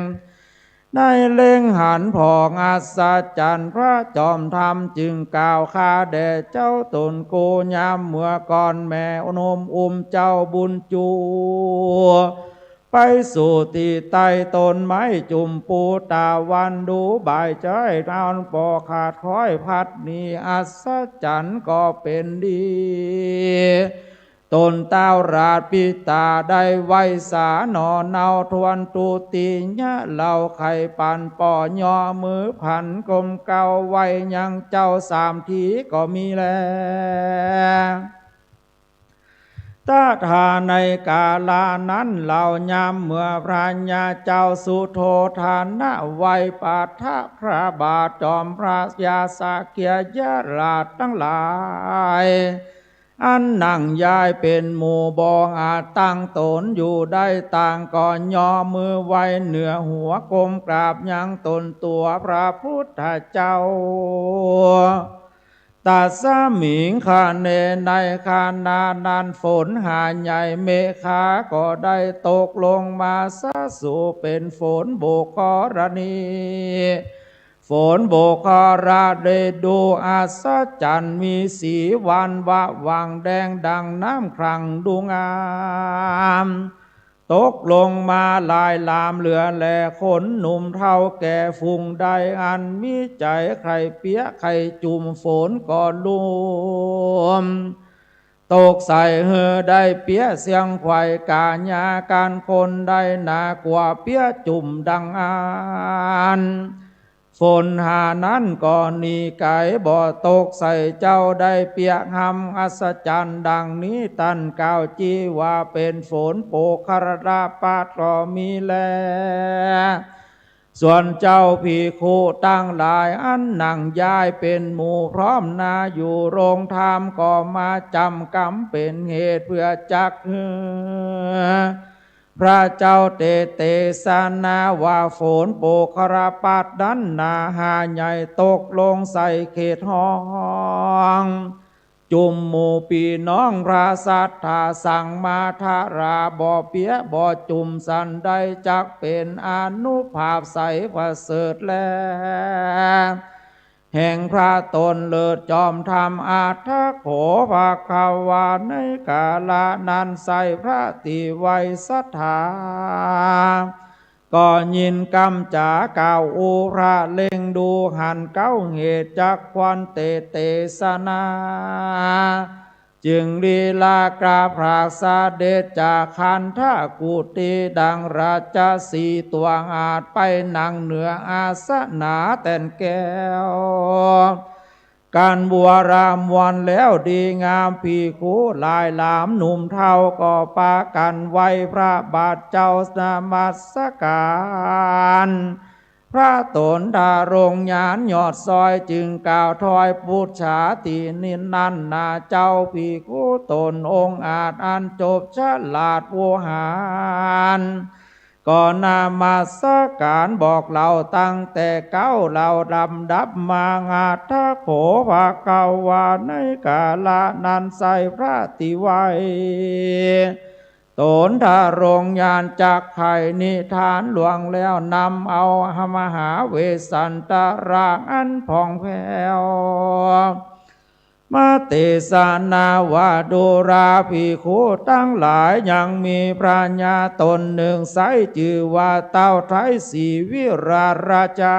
ได้เล็งหันผ่องอัศจรรย์พระจอมธรรมจึงกล่าวข้าแด่เจ้าต๋นกูยามเมื่อก่อนแม่นมอุ้มเจ้าบุญจู ไปสู่ตี้ใต้ต้นไม้จุ่มปูตาวันดูบ่ายจ้อย นอนปอขาดค้อยพัดหนี อัศจรรย์ก็เป๋นดี ตนเต้าราชปิตาได้ไหว้สาหน่อเนาทวนตุติยะ เล่าใค่ปันป่อ ยอมือผันก้มเกล้าไหว้ยังเจ้าสามทีก็มีแล ตถาในกาละนั้นเล่ายามเมื่อพระญาเจ้าสุโธทนะไหว้ปัทภะพระบาทจอมพระยาสักยะราชตังหลาย อันนั่งย้ายเป๋นหมู่บ่อาจตั้งตนอยู่ได้ ต่างก็ยอมือไหว้เหนือหัวก้มกราบยังต้นตั๋วพระพุทธเจ้า ตัสมิงคะเน ในขณะนั้นฝนหาใหญ่ เมฆาก็ได้ตกลงมาสะสูเป๋นฝนโบกกรณี ฝนโบกกรณีดูอัศจรรย์ มีสีวันวะหว่างแดงดังน้ำคลังดูงาม ตกลงมาหลายหลามเหลือแล คนหนุ่มเฒ่าแก่ฝูงใดอันมีใจ๋ใค่เปียะใค่จุ่มฝนก็ลุ่ม ตกใส่หื้อได้เปียะเสี้ยงไขว่ก๋ายา กันคนได้หนากว่าเปียะจุ่มดังอั้น ฝนหานั้นก็หนีไก๋ บ่ตกใส่เจ้าได้เปียะหำ อัศจรรย์ดังนี้ ต้านกล่าวจีว่าเป๋นฝนโปครณปัตตก็มีแล ส่วนเจ้าภิกขุตังหลายอันนั่งย้ายเป๋นหมู่พร้อมหน้าอยู่โรงธรรม ก็มาจ๋ำกำเป๋นเหตุเปื้อจักหื้อพระเจ้าเตเตสนาว่าฝนโปครณปัตตนั้นนาหาใหญ่ตกลงใส่เขตห้อง จุ่มหมู่ปี้น้องพระศรัทธาสังมาทารา บ่เปียะบ่จุ่มสันใด จักเป๋นอานุภาพใสประเสริฐแล แห่งพระต๋นเลิศจอมธรรม อัตถโข ภควา ในกาละนั้นใส่พระตี้ไว้ศรัทธา ก็ยินกำจ๋ากล่าวอู้พระเล็งดู หันเก๊าเหตุจักควรเตเตสนา จึงลีลากราบพระเสด็จจากขันธกุฏิ ดังราชสีห์ตวงอาจไปนั่งเหนืออาสนะแต้นแก้ว กันบัวรามวลแล้วดีงาม ภิกขุหลายหลามหนุ่มเฒ่าก็ปากั๋นไหว้พระบาทเจ้านมัสก๋าน พระต๋นทรงญาณยอดซอย จึงกล่าวถอยปุจฉาตี้นั้นนา เจ้าภิกขุต๋นองค์อาจอันจบฉลาดโวหาร ก็นมัสก๋านบอกเล่าตั้งแต่เก๊าเล่าลำดับมา อัตถโข ภควา ในกาละนั้นใส่พระตี้ไว้ ต๋นทรงญาณจักไขนิทานหลวงแล้ว นำเอามหาเวสสันตราอันผ่องแผ้ว มาเตสนาว่า ดูราภิกขุตังหลาย ยังมีพระญาต๋นนึ่งไซร้จื้อว่าเต้าไทยศรีวิราชราชา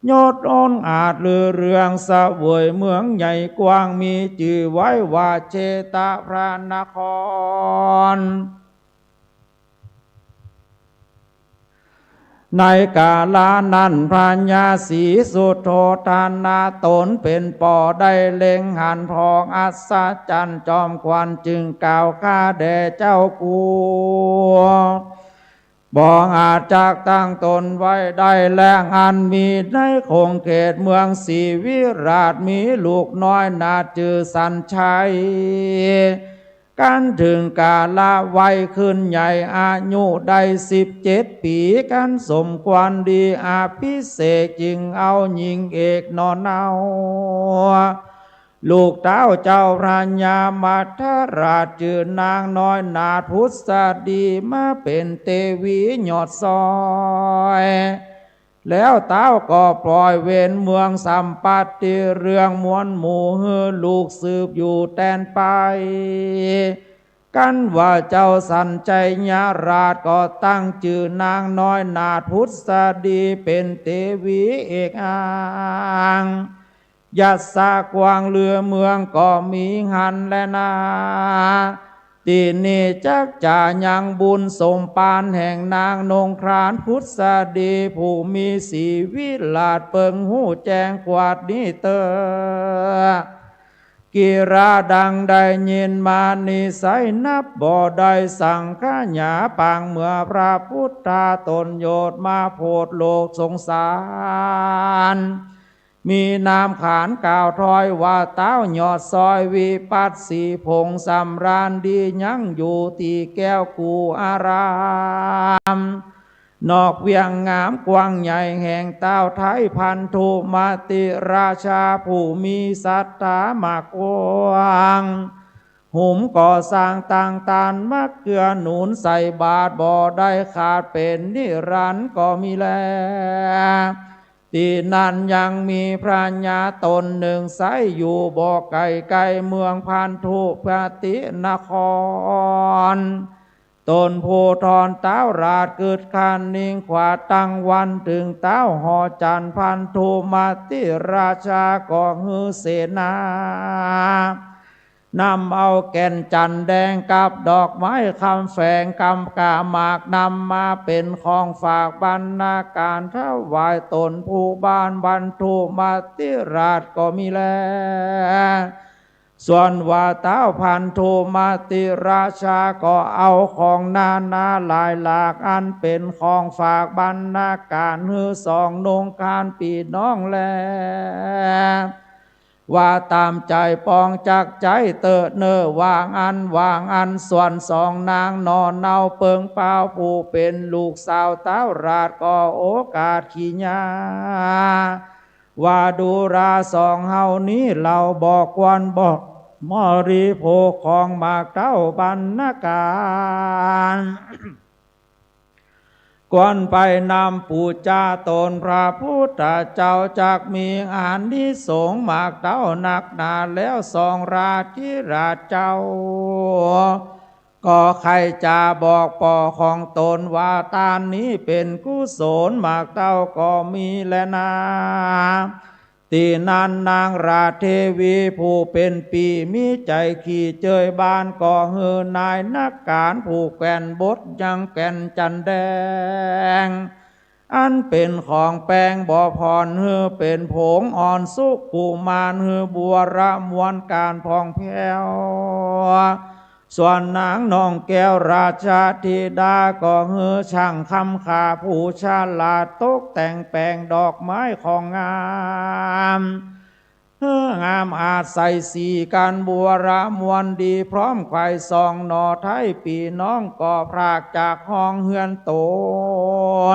ยศองอาจลือเรืองเสวยเมืองใหญ่กว้าง มีจื้อไว้ว่าเชตพระนคร ในกาละนั้นพระญาศรีสุโธทนะต๋นเป๋นป้อได้เล็งหันพ้องอัศจรรย์จอมขวัญ จึงกล่าวข้าแด่เจ้ากู บ่อาจจักตั้งต๋นไว้ได้แล อันมีในขงเขตเมืองศรีวิราช มีลูกน้อยนาจื้อสัญชัย กันเถิงกาละวัยขึ้นใหญ่ อายุได้สิบเจ็ดปี๋ กันสมควรดีอภิเษก จึงเอาหญิงเอกหน่อเนา ลูกเต้าเจ้าพระยามัทธราชจื้อนางน้อยนาถพุทธดีมาเป๋นเตวียอดซอย แล้วเต้าก็ปล่อยเวรเมืองสัมปัตติเรื่องมวลหมู่หื้อลูกสืบอยู่แตนไป กันว่าเจ้าสัญชัยราชก็ตั้งจื้อนางน้อยนาถผุสดีเป๋นเตวีเอกอ้าง ยัสสะกว้างเหลือเมืองก็มีหั้นแลนา ตี้นี่จักจะยังบุญสมภารแห่งนางนงครานผุสดีผู้มีสีวิราชเปิงฮู้แจ้งกวาดนี้เต๊อะ กิราดังได้ยินมานิสัยนับบ่ได้สังขยาปางเมื่อพระพุทธาตนโยชน์มาโผดโลกสงสาร มีนามขานกล่าวถ้อยว่าเต๊ายอดซอยวิปัสสีผงสำราญดียังอยู่ตี้แก้วกูอาราม นอกเวียงงามกว้างใหญ่แห่งเต๊าไทยพันธุมติราชาผู้มีศรัทธามากกว้าง หุมก่อสร้างตั้งตานมักเกื้อหนุนใส่บาตรบ่ได้ขาดเป๋นนิรันดร์ก็มีแล ตี้นั้นยังมีพระญาต๋นหนึ่งใส้อยู่บ่ไก๋ไกลเมืองพันธุปตินคร ตนผู้ทอนเต๊าราชกึ๊ดคันนิ่งขวาดตังวัน ตึงเต๊าหอจันทร์พันธุมติราชาก็หื้อเสนา นำเอาแก่นจันทร์แดงกับดอกไม้คำแฝงกำกาหมากนำมาเป๋นของฝากบรรณาการถวายตนผู้บ้านพันธุมติราชก็มีแล ส่วนว่าเต๊าพันธุมติราชาก็เอาของนานาหลายหลากอันเป๋นของฝากบรรณาการหื้อสองนงครานปี้น้องแล ว่าต๋ามใจ๋ปองจักใจ๊เต๊อะเน่อ ว่าอั้น ว่าอั้น ส่วนสองนางหน่อเนาเปิงเปาผู้เป๋นลูกสาวเต๊าราชก็โอกาสขี้ยา ว่าดูราสองเฮานี้เฮาบ่ควรบ่บริโภคของหมากเต๊าบรรณาการ ควรไปนำปู๋จาตนพระพุทธเจ้าจักมีอานิสงส์มากเต้านักหนา แล้วสองราชกิราชเจ้า ก็ใค่จะบอกป้อของตนว่า ต้านนี้เป๋นกุศลมากเต้าก็มีแลนา ตี้นั้นนางราชเทวีผู้เป๋นปี้มีใจ๋ขี้เจยบาน ก็หื้อนายนักก๋านผู้แก่นบทยังแก่นจันแดง อันเป๋นของแปงบ่ผ่อน หื้อเป๋นผงอ่อนสุขุมาน หื้อบวรมวลก๋านผ่องแผ้ว ส่วนนางน้องแก้วราชธิดาก็หื้อช่างคำขาผู้ฉลาดตกแต่งแป๋งดอกไม้ของงาม หื้องามอาจใส่สีกั๋นบวรมวลดี พร้อมไขว่ส่องหน่อไท้ปี้น้องก็พรากจากห้องเฮือนต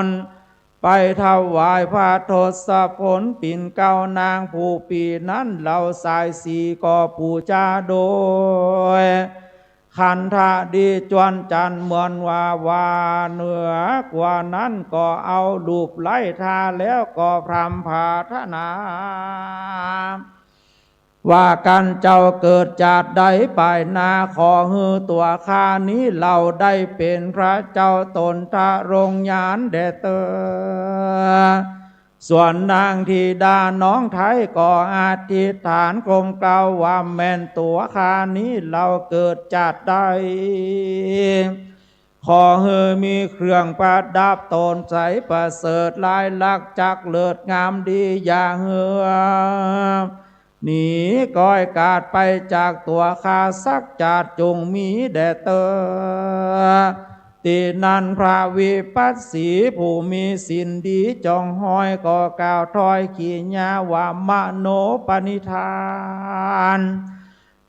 น ไปถวายพระทศพลปิ่นเกล้านางผู้ปี้นั้น เหล่าสายสีก็ปู๋จาโดย ขันธะดีจวนจันทร์เหมือนว่า ว่าเหนือกว่านั้นก็เอาลูบไล้ทาแล้วก็พร่ำผาถนา ว่ากั๋นเจ้าเกิดจาติใดปายหน้า ขอหื้อตั๋วข้านี้เฮาได้เป๋นพระเจ้าต๋นทรงญาณแด่เต๊อะ ส่วนนางธิดาน้องไท้ก็อธิษฐานกลมเกล้าว่า แม่นตั๋วข้านี้เฮาเกิดจาติใด ขอหื้อมีเครื่องประดับต๋นใสประเสริฐลายลักษณ์จักเลิศงามดี อย่าหื้อหนีก้อยกาดไปจากตั๋วข้าสักจาติ จงมีแด่เต๊อะ ตี้นั้นพระวิปัสสีผู้มีศีลดีจองฮอยก็กล่าวถ้อยขี้ยาว่า มโนปณิธาน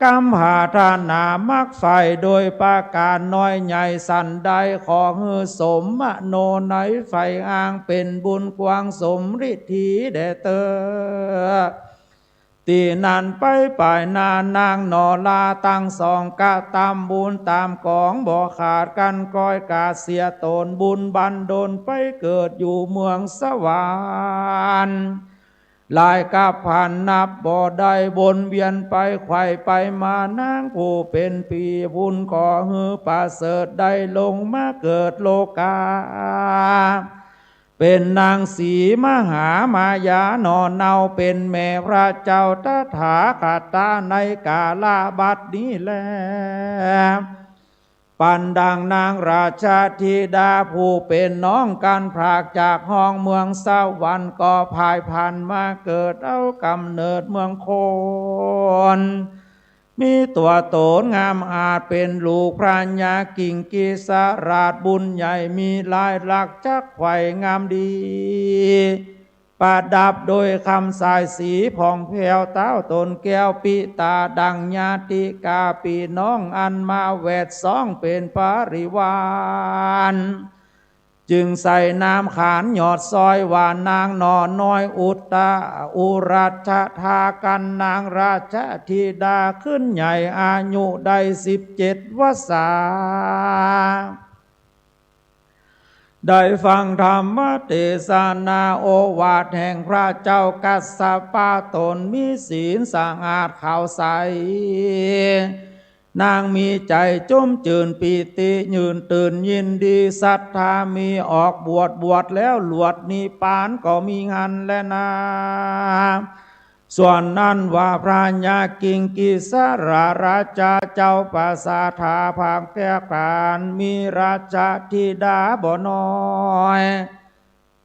กำผาถนามักใฝ่โดยประก๋านน้อยใหญ่สันใด ขอหื้อสมมโนในใฝ่อ้างเป๋นบุญกว้างสมฤทธีแด่เต๊อะ ตี้นั้นไปปายหน้านางหน่อลาตังสองกระตำบุญต๋ามก๋องบ่ขาดกั๋น ก้อยกาดเสียต๋นบุญบันดลไปเกิดอยู่เมืองสวรรค์ หลายกัปพันนับบ่ได้ วนเวียนไปไขว่ไปมา นางผู้เป๋นปีบุญ ก่อหื้อประเสริฐได้ลงมาเกิดโลกา เป๋นนางสีมหามายาหน่อเนา เป๋นแม่พระเจ้าตถาคตะในกาลบัดนี้แล ปันดังนางราชธิดาผู้เป๋นน้องกั๋นพรากจากฮ้องเมืองสวรรค์ ก็ผ่ายผันมาเกิดเอาก๋ำเนิดเมืองคน มีตั๋วต๋นงามอาจ เป๋นลูกพระยากิ่งกิสราชบุญใหญ่ มีลายลักษณ์จักไขว่งามดี ประดับโดยคำสายสีผ่องแผ้ว เต๊าต๋นแก้วปิตาดังญาติกาปี้น้องอันมาแวดซ้องเป๋นปริวาร จึงใส่นามขานยอดซอยว่านางหน่อน้อยอุตตะ อุรัชฌากั๋น นางราชธิดาขึ้นใหญ่อายุได้สิบเจ็ดวรรษา ได้ฟังธรรมเตสนาโอวาทแห่งพระเจ้ากัสสปะ ต๋นมีศีลสะอาดขาวใส นางมีใจ๋จุ้มจื้นปีติ ยืนตื่นยินดี ศรัทธามีออกบวช บวชแล้วหลวดนิพพานก็มีหั้นแลนา ส่วนอันว่าพระยากิ่งกิสราชราชาเจ้าประสาทาภาคแก้วกั๋น มีราชธิดาบ่น้อย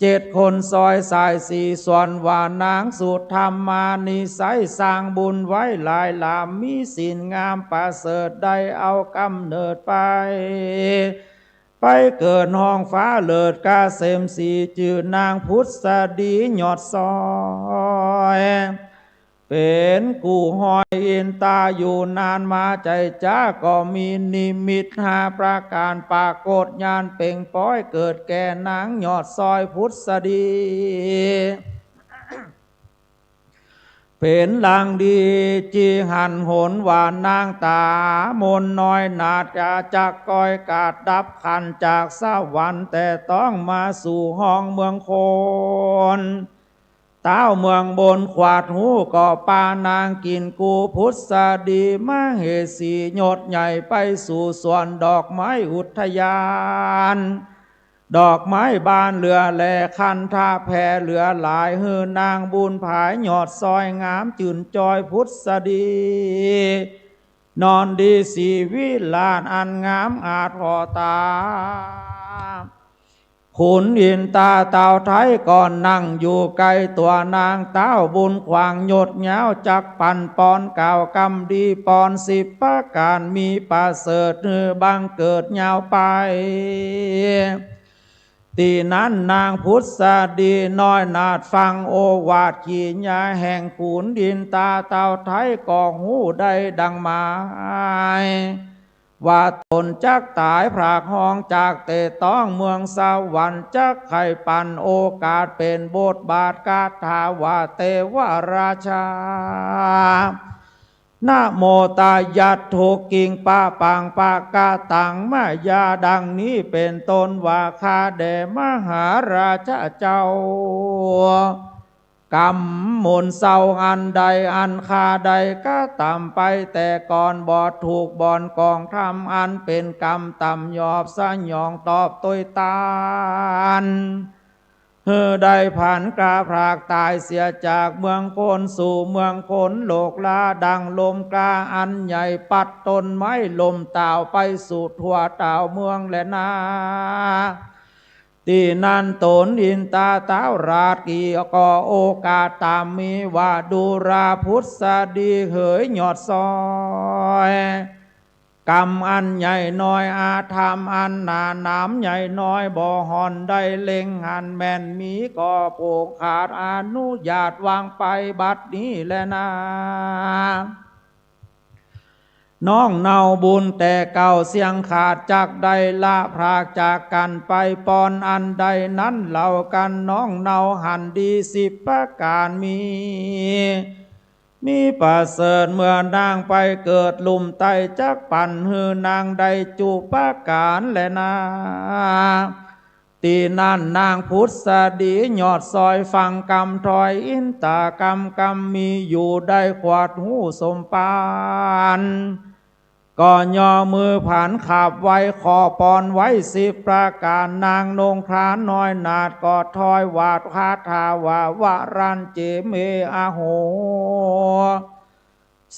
เจ็ดคนซอยสายสี ส่วนว่านางสุธรรมานิสัยสร้างบุญไว้หลายหลาม มีศีลงามประเสริฐ ได้เอาก๋ำเนิดไป ไปเกิดฮ้องฟ้าเลิศกะเสมสี จื้อนางผุษดียอดซอย เป๋นกู้ฮ้อยอินตาอยู่นานมา ใจ๋จ๊าก็มีนิมิตห้าประก๋าน ปรากฏญาณเปล่งป๊อยเกิดแก่นางยอดซอยผุษดี เป๋นลางดี จิหันหนว่านางต๋ามนน้อยนาฏจะจักก้อยกาดดับขันธ์จากสวรรค์ แต่ต้องมาสู่ฮ้องเมืองคน เต๊าเมืองบนขวาดฮู้ก็ปานางกิ๋นกู้ผุษดี มเหสียศใหญ่ไปสู่สวนดอกไม้อุทยาน ดอกไม้บานเหลือแล ขันธะแผ่เหลือหลาย หื้อนางบุญผายยอดซอยงามจื้นจอยผุษดี นอนดีสีวิลาศอันงามอาจผ่อต๋า ขุนอินตาเต้าไท้ก็นั่งอยู่ใก้ตั๋วนาง เต้าบุญขวางยศยาวจักปั๋นปอนกล่าวกำดีปอนสิบประก๋าน มีประเสริฐหื้อบังเกิดยาวไป ตี้นั้นนางผุษดีน้อยนาฏฟังโอวาทกิริยาแห่งขุนอินตาเต้าไท้ก็ฮู้ได้ดังหมาย ว่าต๋นจักต๋ายพรากฮ้องจากเตต้องเมืองสวรรค์ จักใค่ปั๋นโอกาสเป๋นบทบาทคาถาว่าเตวราชา นะโมตายัตถุกิงปะปังปะกะตังมะยา ดังนี้เป๋นต้นว่า ข้าแด่มหาราชเจ้า กรรมมูลเศร้าอันใดอันข้าได้กระตำไปแต่ก่อน บ่ถูกบ่อนกองธรรมอันเป๋นกรรมต่ำหยาบสยองตอบตวยตาน หื้อได้ผันกาพรากต๋ายเสียจากเมืองคนสู่เมืองคน โลกลาดังลมกล้าอันใหญ่ปัดต้นไม้ล่มตาวไปสู่ทั่วตาวเมืองแลนา ตี้นั้นต๋นอินตาเต้าราชกีก็โอกาสต๋ามมีว่า ดูราผุษดีเหยยอดซอย กรรมอันใหญ่น้อยอาธรรมอันหนาหนามใหญ่น้อยบ่ห่อนได้เล็งหันแม่น มีก็ผูกขาดอนุญาตวางไปบัดนี้แลนา น้องเนาบุญแต่เก่าเสี้ยงขาดจักได้ละพรากจากกั๋นไป ปอนอันใดนั้นเล่ากั๋น น้องเนาหันดีสิบประก๋านมี มีประเสริฐเมื่อนางไปเกิดลุ่มใต้ จักปั๋นหื้อนางได้จุประก๋านแลนา ตี้นั่นนางผุษดียอดซอยฟังกำถ้อยอินตากำ กำมีอยู่ได้ขวาดฮู้สมปาน ก็ย่อมือผานขับไว้ขอปอนไว้สิบประก๋าน นางนงครานน้อยนาฏก็ถ้อยวาดคาถาว่า วรัญเจเมอโห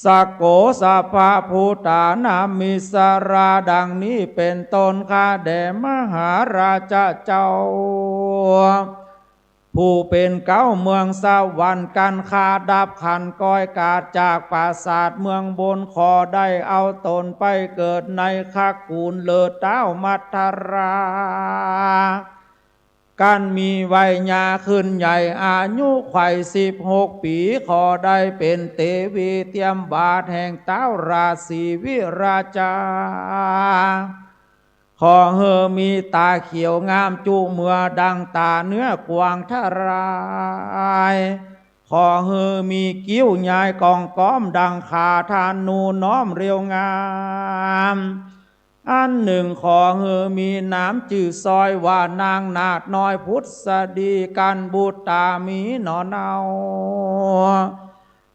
สะโก สัพพะภูตานามิสรา ดังนี้เป๋นต้น ข้าแด่มหาราชเจ้า ผู้เป๋นเก๊าเมืองสวรรค์ กั๋นข้าดับขันธ์ก้อยกาจจากปราสาทเมืองบน ขอได้เอาต๋นไปเกิดในคกุลเลิศเต๊ามัทรา กั๋นมีวัยยาขึ้นใหญ่ อายุใขว่สิบหกปี๋ ขอได้เป๋นเตวีเตียมบาทแห่งเต๊าราชสีวิราชา ขอหื้อมีต๋าเขียวงามจุเหมือดังต๋าเนื้อกวางทะลาย ขอหื้อมีกิ้วยายกองก้อมดังขาธนูน้อมเรียวงาม อันนึ่งขอหื้อมีนามจื้อซอยว่านางนาฏน้อยผุษดี กั๋นบุตรต๋ามีหนอเนา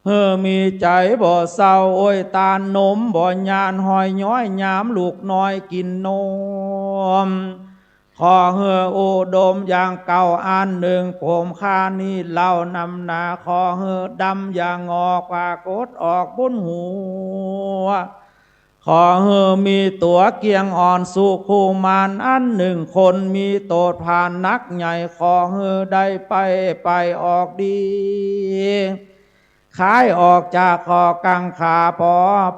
หื้อมีใจ๋บ่เศร้าโอยตาน นมบ่หย่านหอยย้อยยามลูกน้อยกิ๋นนม ขอหื้ออุดมอย่างเก่าอันนึ่ง ผมข้านี้เล่านำหนา ขอหื้อดำอย่างหงอก ปรากฏออกบนหัว ขอหื้อมีตั๋วเกียงอ่อนสุขุมานอันนึ่ง คนมีโตษผานนักใหญ่ ขอหื้อได้ไปไปออกดี คายออกจากข้อกังขา ปอ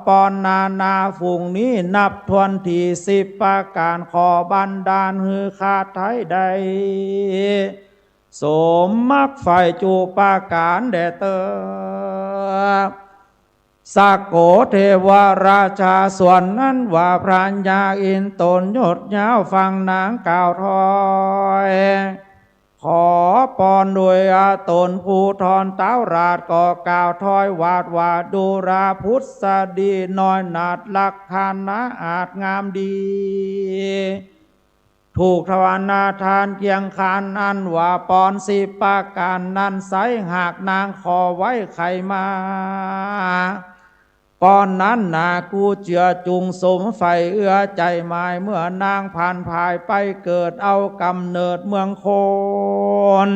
ปอนนานาฝูงนี้นับถ้วนถี่สิบประก๋าน ขอบันดาลหื้อข้าไท้ได้สมมักใฝ่จุประก๋านแด่เต๊อะ สะโก เทวราชา ส่วนนั้นว่าพระยาอินทร์ต๋นยศยาวฟังนางกล่าวถ้อย ขอปอนโดยอาต๋นผู้ทอนเต๊าราช ก็กล่าวถ้อยวาดว่า ดูราผุษดีน้อยนาฏ ลักขณะอาจงามดี ถูกทวารทานเคียงคัน อันว่าปอนสิบประก๋านนั้นไซร้ หากนางขอไว้ใค่มา ปอนนั้นนากูเจือจุงสมใฝ่เอื้อใจ๋หมาย เมื่อนางผ่านผายไปเกิดเอาก๋ำเนิดเมืองคน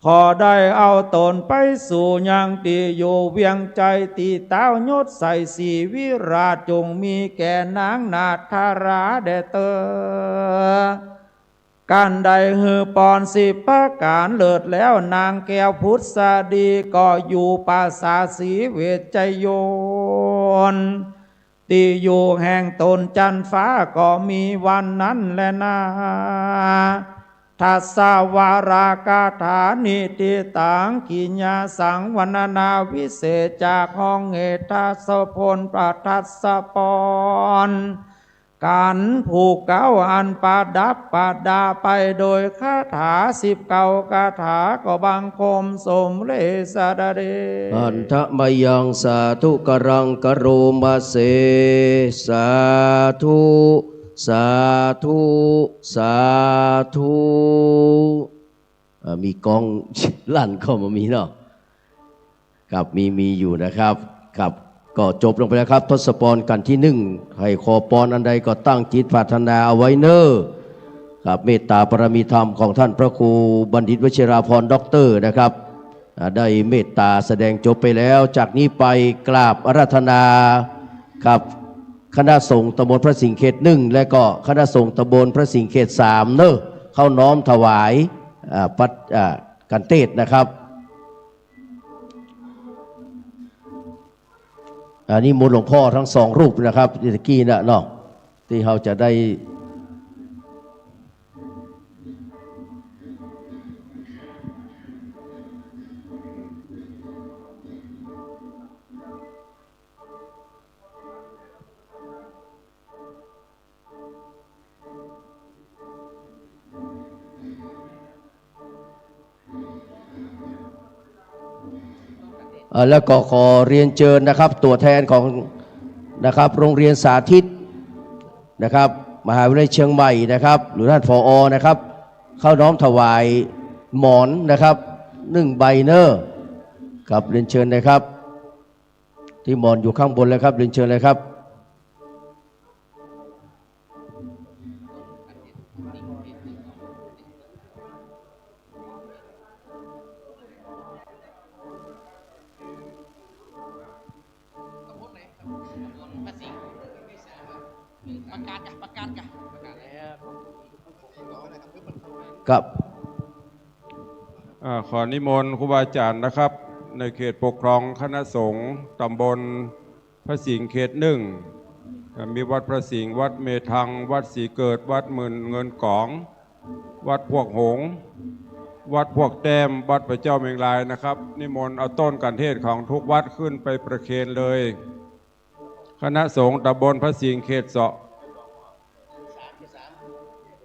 ขอได้เอาต๋นไปสู่ยังตี้อยู่เวียงใจ๋ ตี้เต๊ายศใส่ศรีวิราช จงมีแก่นางนาฏฐาราแด่เต๊อะ กั๋นได้หื้อปอนสิบประก๋านเลิศแล้ว นางแก้วผุษดีก็อยู่ปราสาทศรีเวชชโยน ตี้อยู่แห่งต๋นจั๊นฟ้าก็มีวันนั้นแลนา ทัสสะวรากถา นิฏฐิตัง กิยาสัง วรรณนาวิเศษ จากฮ้องเหตุทัสสะพลประทัสสะปอน กั๋นผูกเก๊าอันประดับประดาไปโดยคาถาสิบเก้าคาถา ก็บังคมสมเร็จสดัดเดช อันทะมะยังสาธุกรังกะโรมะเส สาธุ สาธุ สาธุ เอ่อ มีกองลั่นก็บ่มีเนาะ ครับ มี มีอยู่นะครับ ครับ ก็จบลงไปแล้วครับ ทศปอนกันที่หนึ่ง ใค่ขอปอนอันใดก็ตั้งจิตปรารถนาเอาไว้เน่อ ครับ เมตตาปารมีธรรมของท่านพระครูบัณฑิตวชิราภรณ์ด็อกเตอร์นะครับ อ่า ได้เมตตาแสดงจบไปแล้ว จากนี้ไปกราบอาราธนา ครับ คณะสงฆ์ตำบลพระสิงห์เขตหนึ่ง และก็คณะสงฆ์ตำบลพระสิงห์เขตสามเน่อ เข้าน้อมถวาย อ่า ปัจ อ่า กันเตศนะครับ อันนี้นิมนต์หลวงพ่อทั้งสองรูปนะครับ เมื่อกี้นะเนาะ ตี้เฮาจะได้ เอ่อ แล้วก็ขอเรียนเชิญนะครับ ตั๋วแทนของ นะครับ โรงเรียนสาธิตนะครับ มหาวิทยาลัยเชียงใหม่นะครับ หรือท่าน ผอ นะครับ เข้าน้อมถวายหมอนนะครับ หนึ่งใบเนอะ ครับ เรียนเชิญเลยครับ ตี้หมอนอยู่ข้างบนเลยครับ เรียนเชิญเลยครับ ประกาศจ้ะ ประกาศจ้ะ ประกาศแล้ว ครับ อ่า ขอนิมนต์ครูบาอาจารย์นะครับ ในเขตปกครองคณะสงฆ์ตำบลพระสิงห์เขตหนึ่ง อ่า มีวัดพระสิงห์ วัดเมธัง วัดศรีเกิด วัดหมื่นเงินก๋อง วัดพวกหงส์ วัดพวกแต้ม วัดพระเจ้าเมงรายนะครับ นิมนต์เอาต้นกัณฑ์เทศน์ของทุกวัดขึ้นไปประเคนเลย คณะสงฆ์ตำบลพระสิงห์เขตสอง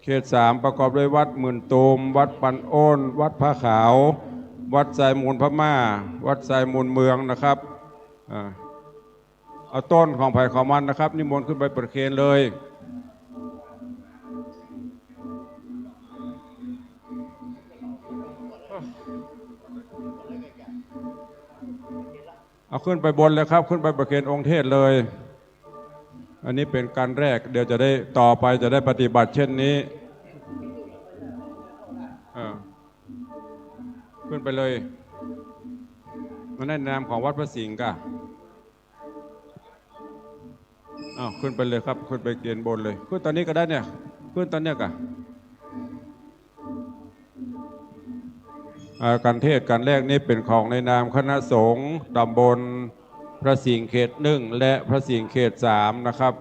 เขตสาม ประกอบด้วยวัดหมื่นตูม วัดปันโอน วัดผ้าขาว วัดทรายมูลพม่า วัดทรายมูลเมืองนะครับ อ่า เอาต้นของใผของมันนะครับ นิมนต์ขึ้นไปประเคนเลย เอาขึ้นไปบนเลยครับ ขึ้นไปประเคนองค์เทศน์เลย อันนี้เป๋นกัณฑ์แรก เดี๋ยวจะได้ ต่อไปจะได้ปฏิบัติเช่นนี้ เออ ขึ้นไปเลย มาในนามของวัดพระสิงห์ก่ะ อ้าว ขึ้นไปเลยครับ ขึ้นไปเกณฑ์บนเลย ขึ้นตอนนี้ก็ได้เนี่ย ขึ้นตอนเนี้ยก่ะ อ่า กัณฑ์เทศน์กัณฑ์แรกนี้เป๋นของในนามคณะสงฆ์ตำบลพระสิงห์เขตหนึ่ง และพระสิงห์เขตสามนะครับ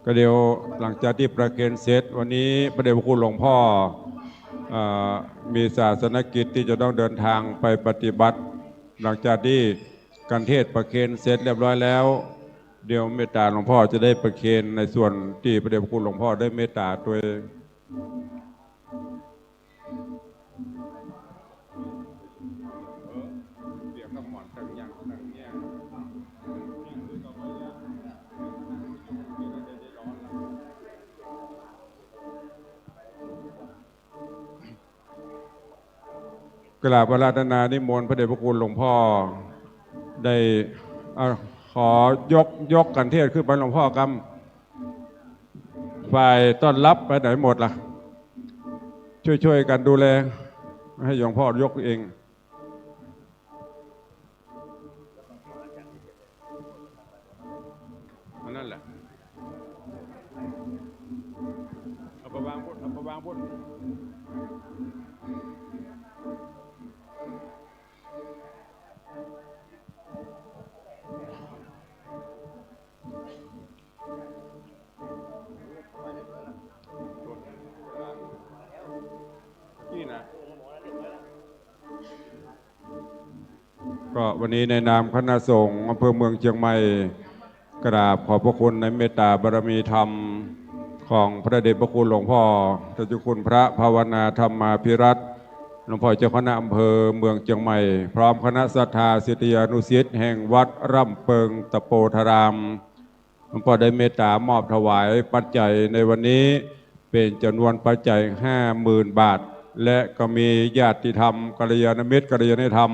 ก็เดี๋ยวหลังจากตี้ประเคนเสร็จ วันนี้พระเดชพระคุณหลวงพ่อ เอ่อ มีศาสนกิจตี้จะต้องเดินทางไปปฏิบัติ หลังจากตี้กัณฑ์เทศน์ประเคนเสร็จเรียบร้อยแล้ว เดี๋ยวเมตตาหลวงพ่อจะได้ประเคนในส่วนตี้พระเดชพระคุณหลวงพ่อได้เมตตาตวย กราบอาราธนานิมนต์พระเดชพระคุณหลวงพ่อได้ อ่ะ ขอยก ยกกัณฑ์เทศน์ขึ้นไปหลวงพ่อกำ ฝ่ายต้อนรับไปไหนหมดล่ะ ช่วยๆ กันดูแล ให้หลวงพ่อยกเอง อันนั้นแหละ เอาไปวางบน เอาไปวางบน นี่นะ ก็วันนี้ในนามคณะสงฆ์อำเภอเมืองเชียงใหม่ กราบขอบพระคุณในเมตตาบารมีธรรมของพระเดชพระคุณหลวงพ่อ เจ้าคุณพระภาวนาธรรมาภิรัตน์ หลวงพ่อเจ้าคณะอำเภอเมืองเชียงใหม่ พร้อมคณะศรัทธาศิษยานุศิษย์แห่งวัดร่ำเปิงตะโปธาราม หลวงพ่อได้เมตตามอบถวายปัจจัยในวันนี้ เป๋นจำนวนปัจจัยห้าหมื่นบาท และก็มีญาติธรรม กัลยาณมิตร กัลยาณธรรม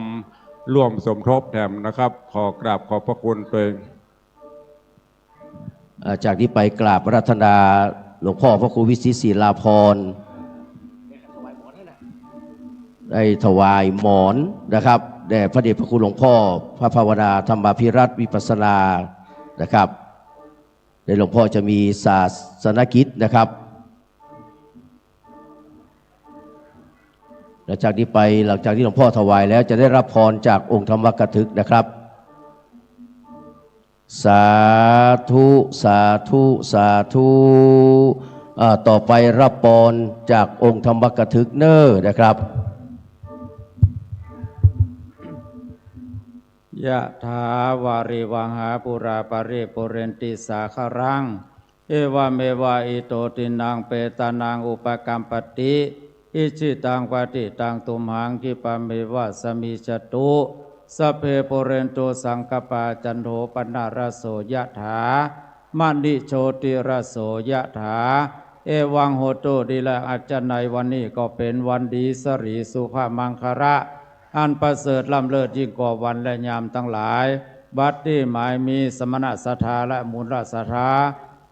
ร่วมสมทบแถมนะครับ ขอกราบขอบพระคุณตวย อ่า จากนี้ไปกราบอาราธนาหลวงพ่อพระครูวิสิตศิลาภรณ์ ได้ถวายหมอนนะครับ แด่พระเดชพระคุณหลวงพ่อพระภาวนาธรรมาภิรัตน์วิปัสสนานะครับ ในหลวงพ่อจะมีศาสนกิจนะครับ หลังจากนี้ไป หลังจากที่หลวงพ่อถวายแล้ว จะได้รับพรจากองค์ธรรมกถึกนะครับ สาธุ สาธุ สาธุ อ่า ต่อไปรับพรจากองค์ธรรมกถึกเน้อนะครับ ยะถาวาริวหาปูราปะริปูเรนติสาคารัง เอวะเมวะอิโตทินนังเปตานังอุปะกัมปติ อิจฉิตังปะติตังตุมหังคิปะเมวะสะมิจจตุ สัพเพปูเรนตุสังกปปาจันโทปะนะระโสยะถา มะณิโชติระโสยะถา เอวังโหตุ ดีแล้ว อันจะในวันนี้ก็เป๋นวันดี สรีสุภมังคละ อันประเสริฐล้ำเลิศยิ่งกว่าวันและยามตังหลาย บัดนี้หมายมีสมณศรัทธาและมูลศรัทธา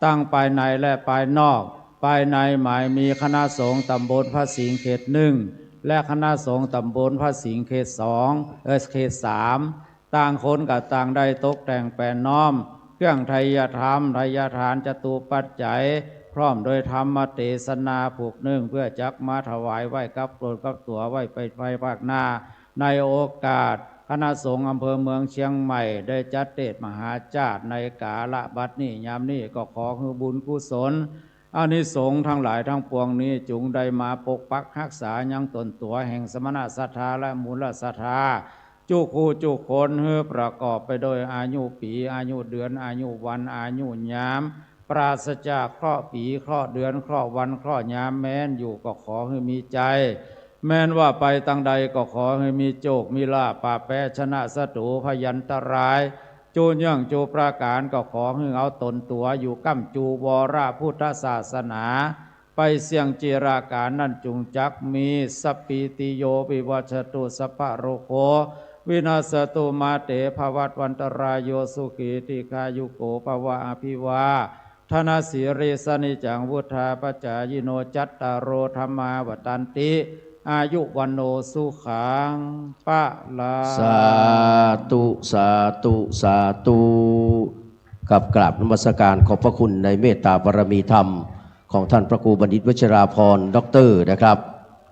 ตังภายในและภายนอก ภายในหมายมีคณะสงฆ์ตำบลพระสิงห์เขตหนึ่ง และคณะสงฆ์ตำบลพระสิงห์เขตสอง เอ่อ เขตสาม ต่างคนก็ต่างได้ตกแต่งแป๋นน้อม เครื่องไทยธรรม ไทยทาน จตุปัจจัย พร้อมโดยธรรมเตสนาผูกนึ่ง เพื่อจักมาถวายไหว้กับตนกับตั๋วไว้ไป ไปภาคหน้า ในโอกาสคณะสงฆ์อำเภอเมืองเชียงใหม่ ได้จัดเตสน์มหาฌาติในกาละบัดนี้ยามนี้ ก็ขอหื้อบุญกุศล อานิสงส์ทั้งหลายทั้งปวงนี้จุงได้มาปกปักฮักษายังตนตั๋วแห่งสมณศรัทธาและมูลศรัทธา จุคู่จุคน หื้อประกอบไปโดยอายุปี๋ อายุเดือน อายุวัน อายุยาม ปราศจากเคราะห์ปี๋ เคราะห์เดือน เคราะห์วัน เคราะห์ยาม แม้นอยู่ก็ขอหื้อมีชัย แม้นว่าไปตังใดก็ขอหื้อมีโจค มีลาภ ปราบแพ้ชนะศัตรู พยันตราย จูเยื่องจูประก๋าน ก็ขอหื้อเอาตนตั๋วอยู่ก้ำจูวรพุทธศาสนา ไปเสี้ยงจิรกาลนั้นจุงจักมี สัพพีติโยวิวัชชันตุ สัพพะโรโควินัสสะตุ มาเตภวัตวันตรายโย สุขีทีฆายุโกภวะ อภิวาทนสีลิสสะนิจจัง วุฑฒาปะจายิโน จัตตาโรธัมมาวัฑฒันติ อายุวัณโณสุขังพลัง สาธุ สาธุ สาธุ กับกราบนมัสการขอบพระคุณในเมตตาบารมีธรรมของท่านพระครูบัณฑิตวัชราภรณ์ ด็อกเตอร์ นะครับ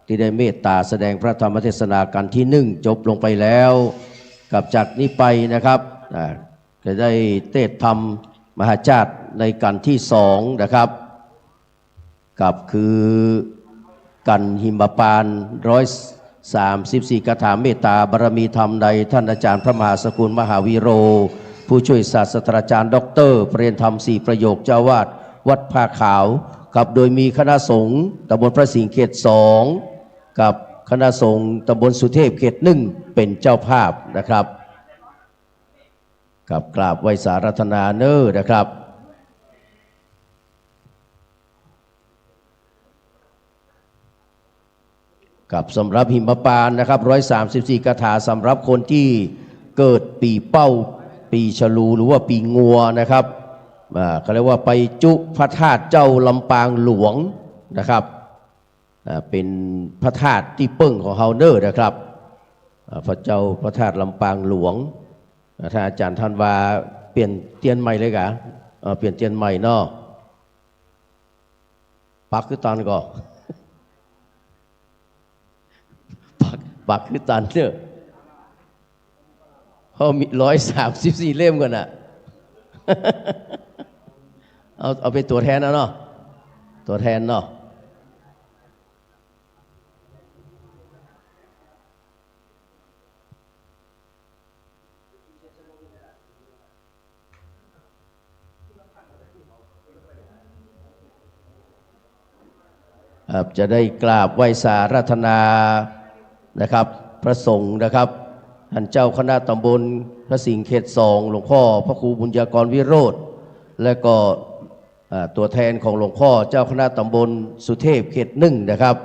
ที่ได้เมตตาแสดงพระธรรมเทศนากัณฑ์ที่หนึ่งจบลงไปแล้ว กับจากนี้ไปนะครับ อ่า จะได้เตสน์ธรรมมหาฌาติในกัณฑ์ที่สองนะครับ กับคือกัณฑ์หิมปานต์ ร้อยสามสิบสี่คาถาเมตตาบารมีธรรมในท่านอาจารย์พระมหาสกุลมหาวิโร ผู้ช่วยศาสตราจารย์ด็อกเตอร์ ประเรียนธรรมสี่ประโยค เจ้าอาวาสวัดผ้าขาว กับโดยมีคณะสงฆ์ตำบลพระสิงห์เขตสอง กับคณะสงฆ์ตำบลสุเทพเขตหนึ่งเป็นเจ้าภาพนะครับ กับกราบไหว้สาอาราธนาเน้อนะครับ กับสำหรับหิมปานต์นะครับ ร้อยสามสิบสี่คาถาสำหรับคนที่เกิดปีเป้า ปีฉลู หรือว่าปีงัวนะครับ อ่า เขาเรียกว่าไปจุพระธาตุเจ้าลำปางหลวงนะครับ อ่า เป็นพระธาตุตี้เปิ้งของเฮาเน้อนะครับ อ่า พระเจ้าพระธาตุลำปางหลวง อ่า ท่านอาจารย์ท่านว่าเปลี่ยนเตียนใหม่เลยกะ อ่า เปลี่ยนเตียนใหม่เนาะ ปักคือตันก่อ ปัก ปักคือตันเน้อ เฮามีร้อยสามสิบสี่เล่มก่อนน่ะ เอา เอาเป็นตั๋วแทนเอาเนาะ ตั๋วแทนเนาะ ครับ จะได้กราบไหว้สาอาราธนานะครับ พระสงฆ์นะครับ ท่านเจ้าคณะตำบลพระสิงห์เขตสอง หลวงพ่อพระครูบุญญากรวิโรจน์ และก็ อ่า ตัวแทนของหลวงพ่อเจ้าคณะตำบลสุเทพเขตหนึ่งนะครับ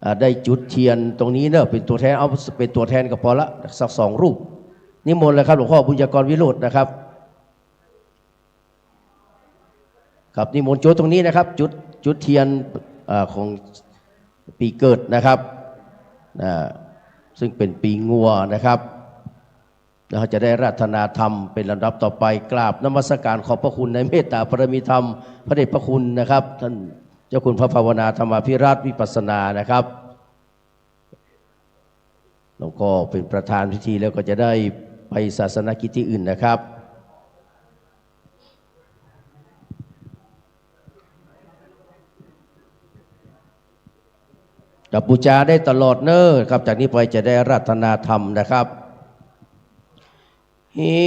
อ่า ได้จุดเทียนตรงนี้เนอะ เป็นตัวแทน เอาเป็นตัวแทนก็พอละ สักสองรูป นิมนต์เลยครับ หลวงพ่อบุญญากรวิโรจน์นะครับ ครับ นิมนต์จุดตรงนี้นะครับ จุด จุดเทียน อ่า ของปีเกิดนะครับ อ่า ซึ่งเป็นปีงัวนะครับ แล้วเฮาจะได้อาราธนาธรรมเป็นลำดับต่อไป กราบนมัสการขอบพระคุณในเมตตาบารมีธรรม พระเดชพระคุณนะครับ ท่านเจ้าคุณพระภาวนาธรรมาภิรัตน์วิปัสสนานะครับ หลวงพ่อเป็นประธานพิธีแล้วก็จะได้ไปศาสนกิจที่อื่นนะครับ กับบูชาได้ตลอดเน้อครับ จากนี้ไปจะได้อาราธนาธรรมนะครับ หิ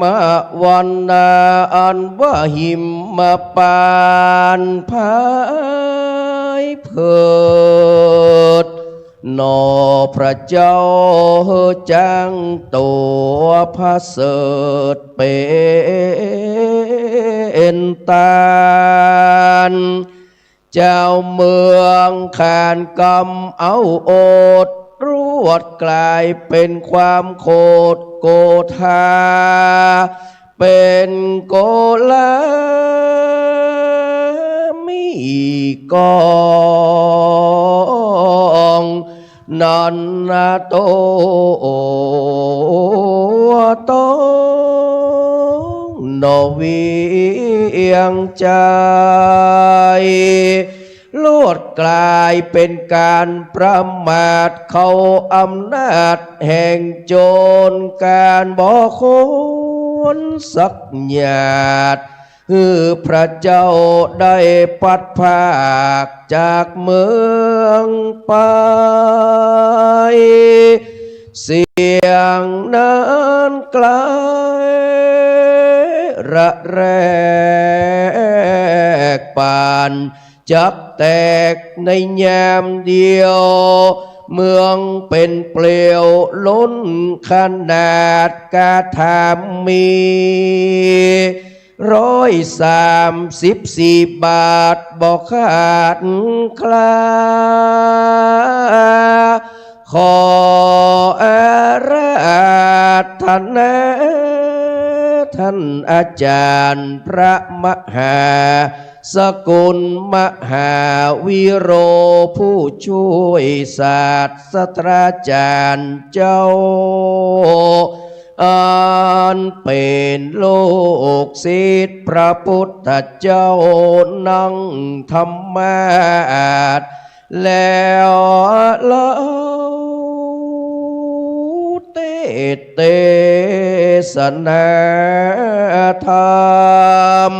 มวันนาอันว่าหิมปานต์ผายเผิด หน่อพระเจ้าจั้งตัวประเสริฐเป็นตา าน เจ้าเมืองขานกำเอาอด รวดก๋ายเป๋นความโขดโกธา เป๋นโกลา มีกอง นั้นนะโต ตอง นอเวียงใจ๋ ลวดก๋ายเป๋นก๋านประมาทเข้าอำนาจแห่งโจ๋ร ก๋านบ่ควรสักหยาด หื้อพระเจ้าได้ปัดพรากจากเมืองไป เสียงนั้นไกลระแรกปานจักแตกในยามเดียว เมืองเป๋นเปลวล้นขนาด กาถามี ร้อยสามสิบสี่บาทบ่ขาดคลา ขออาราธนาท่านอาจารย์พระมหาสกุลมหาวิโร ผู้ช่วยศาสตราจารย์เจ้า อันเป๋นลูกศิษย์พระพุทธเจ้า นั่งธรรมาสน์แล้วเล่า เตสน์เตสนาธรรม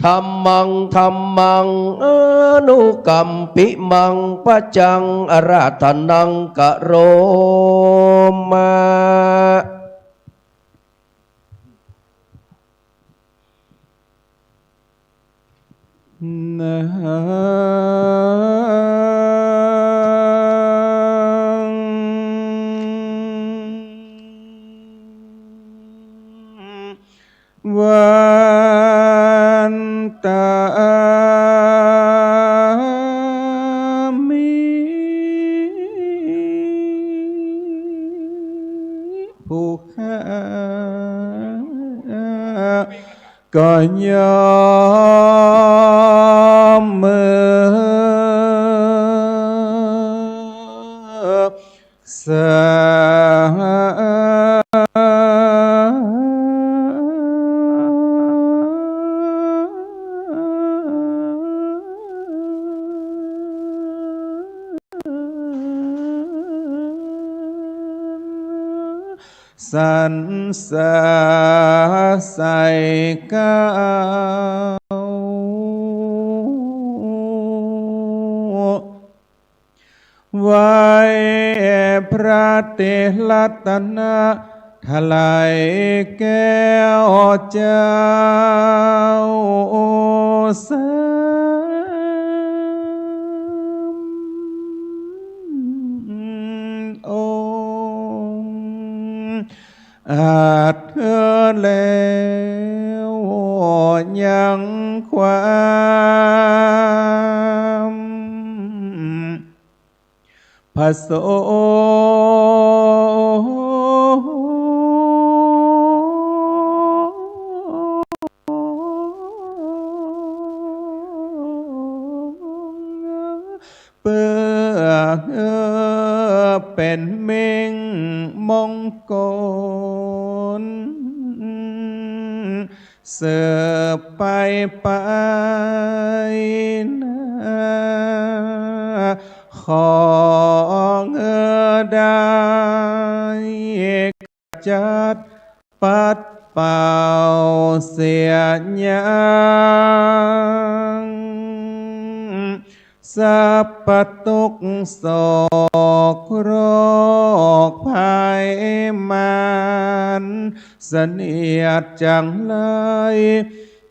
ธัมมัง ธัมมัง อนุกัมปิมัง ปัจจัง อาราธนัง กะโรมะ นะ วันตามิ ผู้ข้าก็ยอมเมือ สา สรรเสริญใส่เกล้า ไหว้พระเตรัตนตรัยแก้วเจ้าสามองค์ อาจเธอแล้วยังความผสม เปื้อเป๋นมิ่งมงคล สืบไปไปหน้า ขอได้ จัดปัดเป่าเสียยัง สรรพตุ๊กข์โศกโรคภัยมาร เสนียดจังไร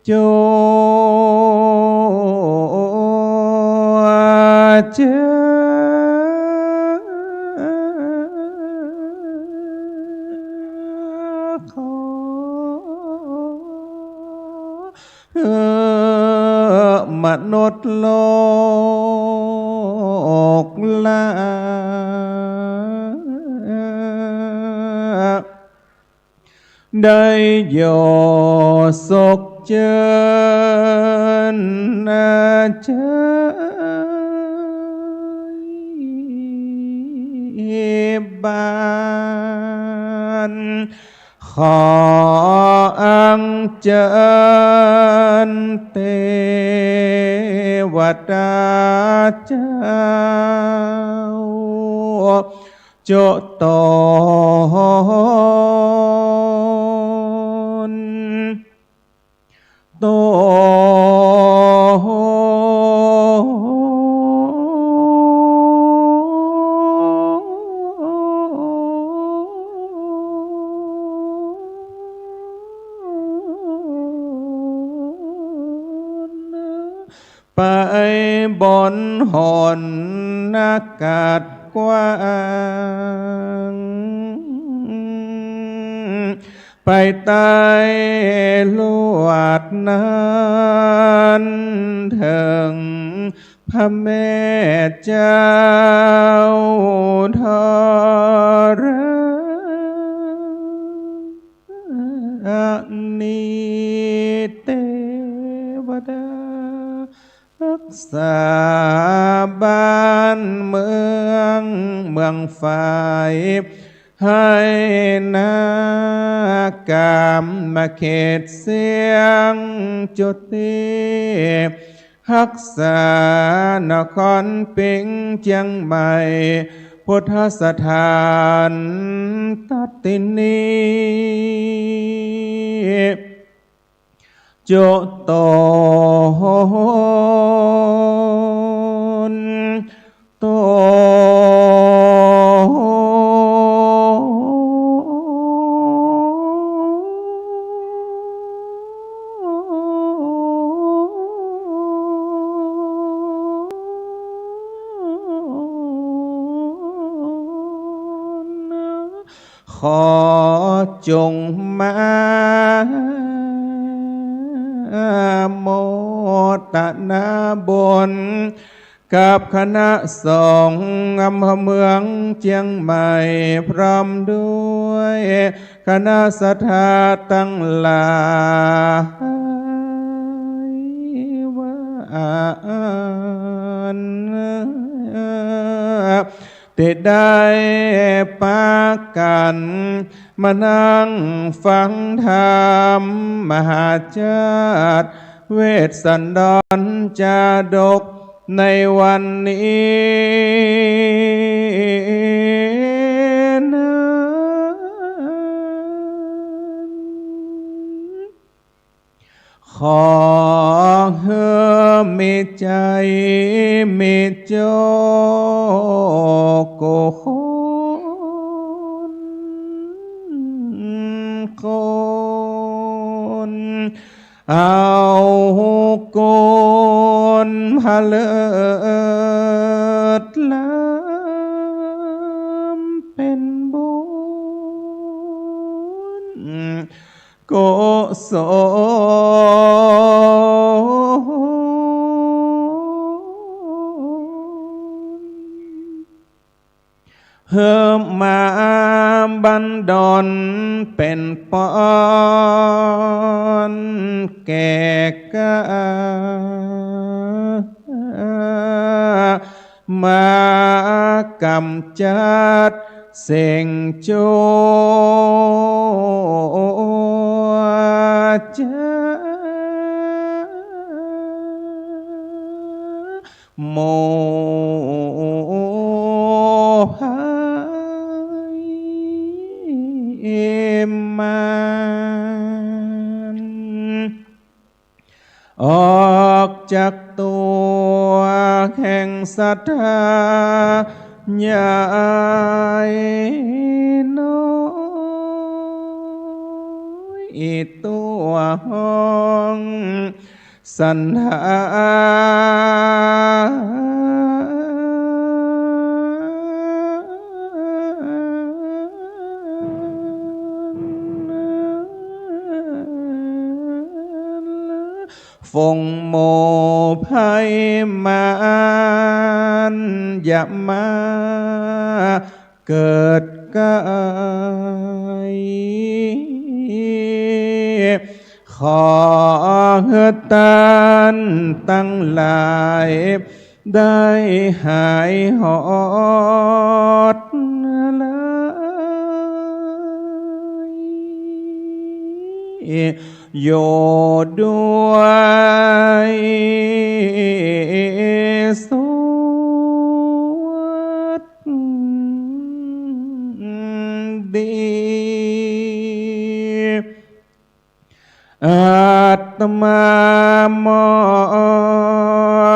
จงเจอ ขอ เออ ม นุษย์โลกลา ได้อยู่สุขจื้นใจ๋บ้าน ขออัญเจิญเตวดาเจ้า จุตน ตน ไปบนหนอากาศกว้าง ไปใต้ลวดนั้นเถิงพระแม่เจ้าธรณี เตวดา ฮักษาบ้านเมือง เมืองไฟ ให้นากามเขตเสี้ยงจุติ ฮักษานครปิงค์เจียงใหม่ พุทธสถานตัตตินี จุตน ตน ขอจงมาโมทนาบุญ กับคณะสงฆ์อำเภอเมืองเจียงใหม่ พร้อมด้วยคณะศรัทธาตังหลาย ว่าอัน ตี้ได้ปากั๋นมานั่งฟังธรรมมหาชาติ เวสสันดรจาดกในวันนี้นั้น ขอหื้อมีใจ๋มีโจคกู้คน คน เอากุศลผลิตล้ำเป๋นบุญ กุศล หื้อมาบันดลเป๋นปอนแก่ก้า มากำจัดสิ่งจั่วจ๊า หมู่ภัยมาร ออกจากตั๋วแห่งศรัทธาใหญ่น้อยตั๋วห้อง ศรัทธา ฝงหมู่ไพร่มารอย่ามาเกิดใก้ ขอหื้อต้านตังหลาย ได้หายหอดเลย อยู่ด้วยสุขดี อาตมามอ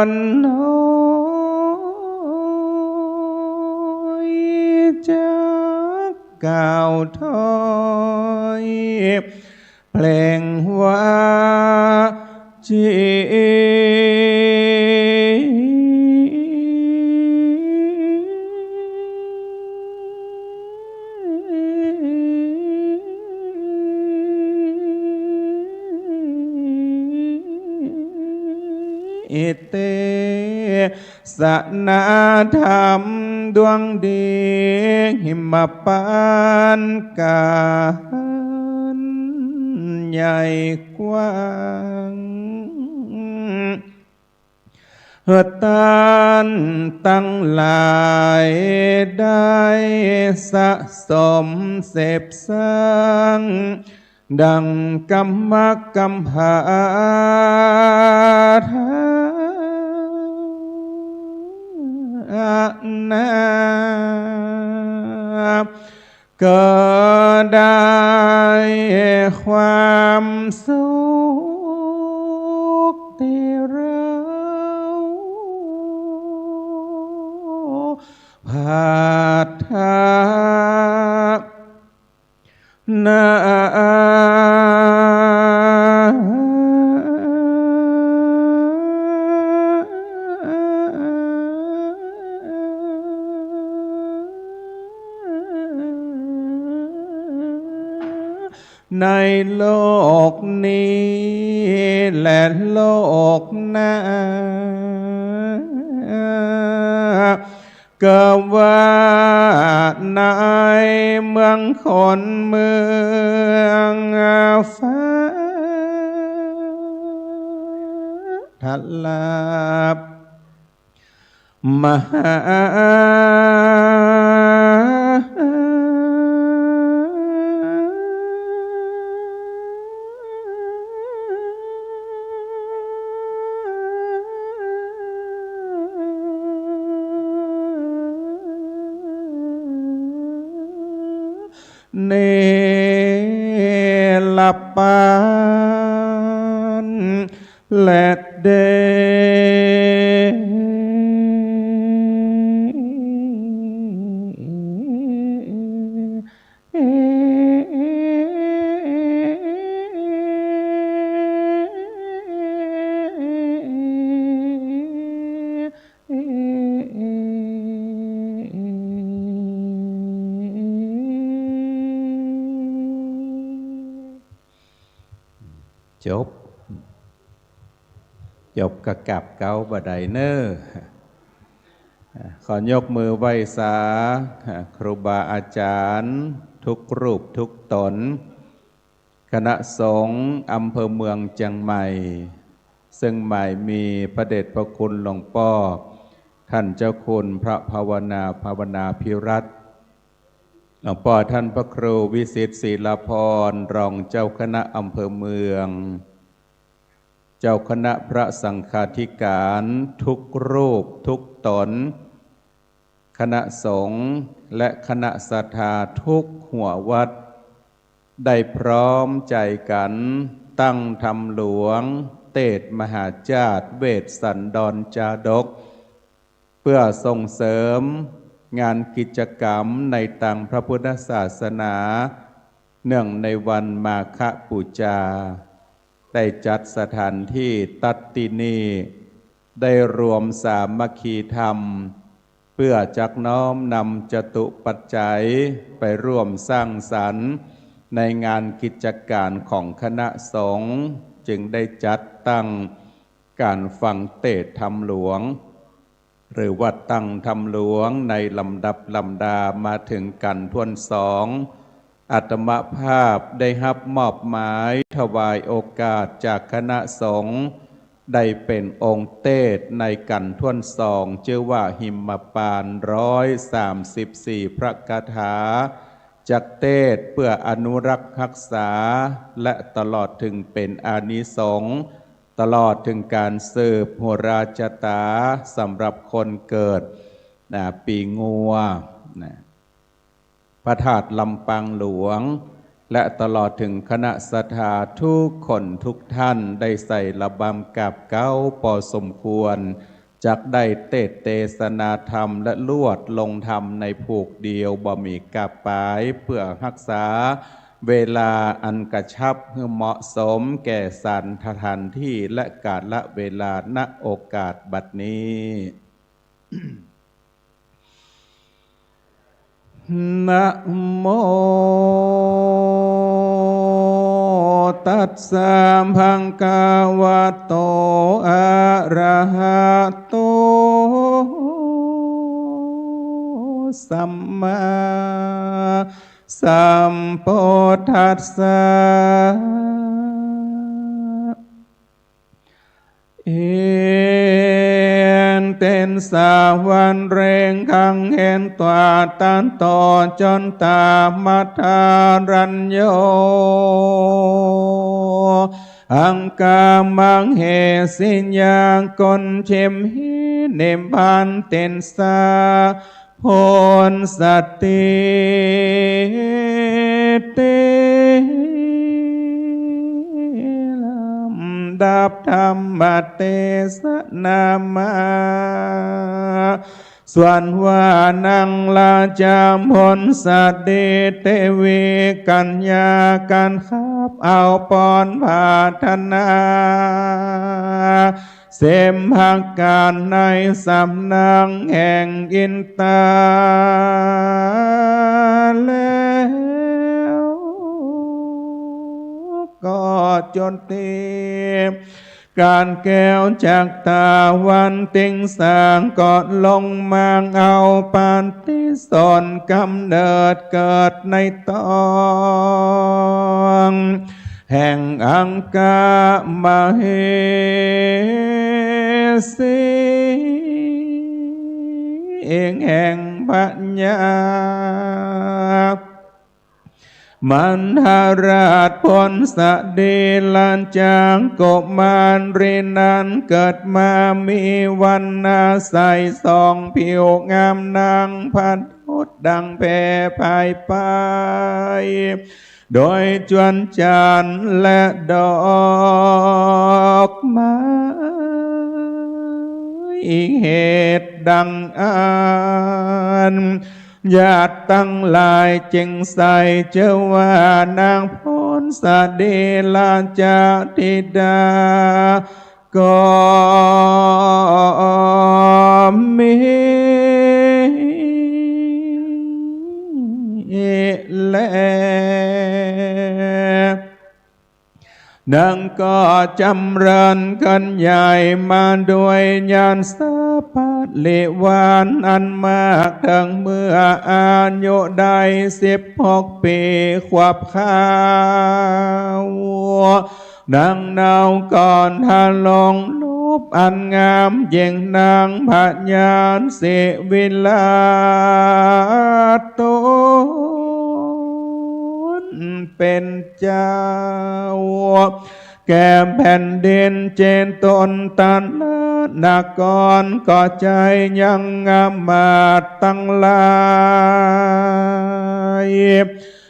นน้อยจักกล่าวถ้อย เปล่งวาจี เตสนาธรรมดวงดี หิมพานต์กาญใหญ่กว้าง หื้อต้านตังหลายได้สะสมเสพสร้าง ดังกำมะกำผาทานา ก็ได้ความสุขตี้เราปรารถนา ในโลกนี้และโลกหน้า ก็ว่าในเมืองคนเมืองฟ้า ทลาบ มหา เนรปานและเด จบ จบก็กราบเก๊าบ่าใดเน่อ ขอยกมือไหว้สา ครูบาอาจารย์ทุกรูปทุกต๋น คณะสงฆ์อำเภอเมืองเจียงใหม่ ซึ่งหมายมีพระเดชพระคุณหลวงป้อ ท่านเจ้าคุณพระภาวนา ภาวนาภิรัตน์ หลวงป้อท่านพระครูวิสิทธิ์ศิลาภรณ์ รองเจ้าคณะอำเภอเมือง เจ้าคณะพระสังฆาธิการทุกรูปทุกต๋น คณะสงฆ์และคณะศรัทธาทุกหัววัด ได้พร้อมใจ๋กั๋นตั้งธรรมหลวง เตสน์มหาชาติ เวสสันดรจาดก เพื่อส่งเสริมงานกิจกรรมในตางพระพุทธศาสนา เนื่องในวันมาฆบูชา ได้จัดสถานที่ตั๊ดตี้นี่ ได้รวมสามัคคีธรรม เพื่อจักน้อมนำจตุปัจจัยไปร่วมสร้างสรรค์ในงานกิจการของคณะสงฆ์ จึงได้จัดตั้ง ก๋านฟังเตสน์ธรรมหลวง หรือว่าตั้งธรรมหลวงในลำดับลำดา มาเถิงกัณฑ์ถ้วนสอง อาตมาภาพได้ฮับมอบหมายถวายโอกาสจากคณะสงฆ์ ได้เป๋นองค์เตสน์ในกัณฑ์ถ้วนสอง จื้อว่าหิมพานต์ร้อยสามสิบสี่พระคาถา จักเตสน์เปื้ออนุรักษ์ฮักษา และตลอดเถิงเป๋นอานิสงส์ ตลอดเถิงก๋านสืบโหราชะต๋าสำหรับคนเกิด นะ ปีงัว นะ พระธาตุลำปางหลวง และตลอดเถิงคณะศรัทธากู้คนกู้ต้าน ได้ใส่ระบำกราบเก๊าปอสมควร จักได้เตสน์เตสนาธรรมและลวดลงธรรมในผูกเดียว บ่มีกาปาย เปื้อฮักษาเวลาอันกระชับหื้อเหมาะสมแก่สถานตี้และกาละเวลา ณ โอกาสบัดนี้ นะโม ตัสสะ ภะคะวะโต อะระหะโต สัมมาสัมพุทธัสสะ เอเตสะ วันเร็ง ขังเห็นตวาตันโต จนตามัทารัญโญ อังคามังเหสี ยาคนชิมหิ นิพพันเตสะ ผลสติติ ลำดับธรรมเตสนามา ส่วนว่านางราชาผลสติเตวีกัญญา กั๋นขับเอาปอนปรารถนา เสมหะกั๋นในสำนักแห่งอินตา แล้วก็จุติ ก๋านแก้วจักตาวันติงสา ก็ลงมาเอาปฏิสนธิก๋ำเนิดเกิดในตอง แห่งอังคามังเหสี แห่งพญามัทธราช ผลสติราชกุมารีนั้น เกิดมามีวรรณะใสส่องผิวงาม นางประดุจดังแพรไพร่ไป โดยจวนจันทร์และดอกไม้ เหตุดังอั้น ญาติตังหลายจึงใส่จื้อว่านางผลสติราชธิดา ก็มีแล นางก็จ๋ำเริญเกินใหญ่มาด้วยญาณสัพพะริวารอันมาก เถิงเมื่ออายุได้สิบหกปี๋ขวบคาว นางนาวก่อนทรงรูปอันงามยิ่ง นางพญาศรีวิลาสตนเป๋นเจ้า แก่แผ่นดินเจตุนทะนคร ก็ใจ้ยังอำมาตย์ตังหลาย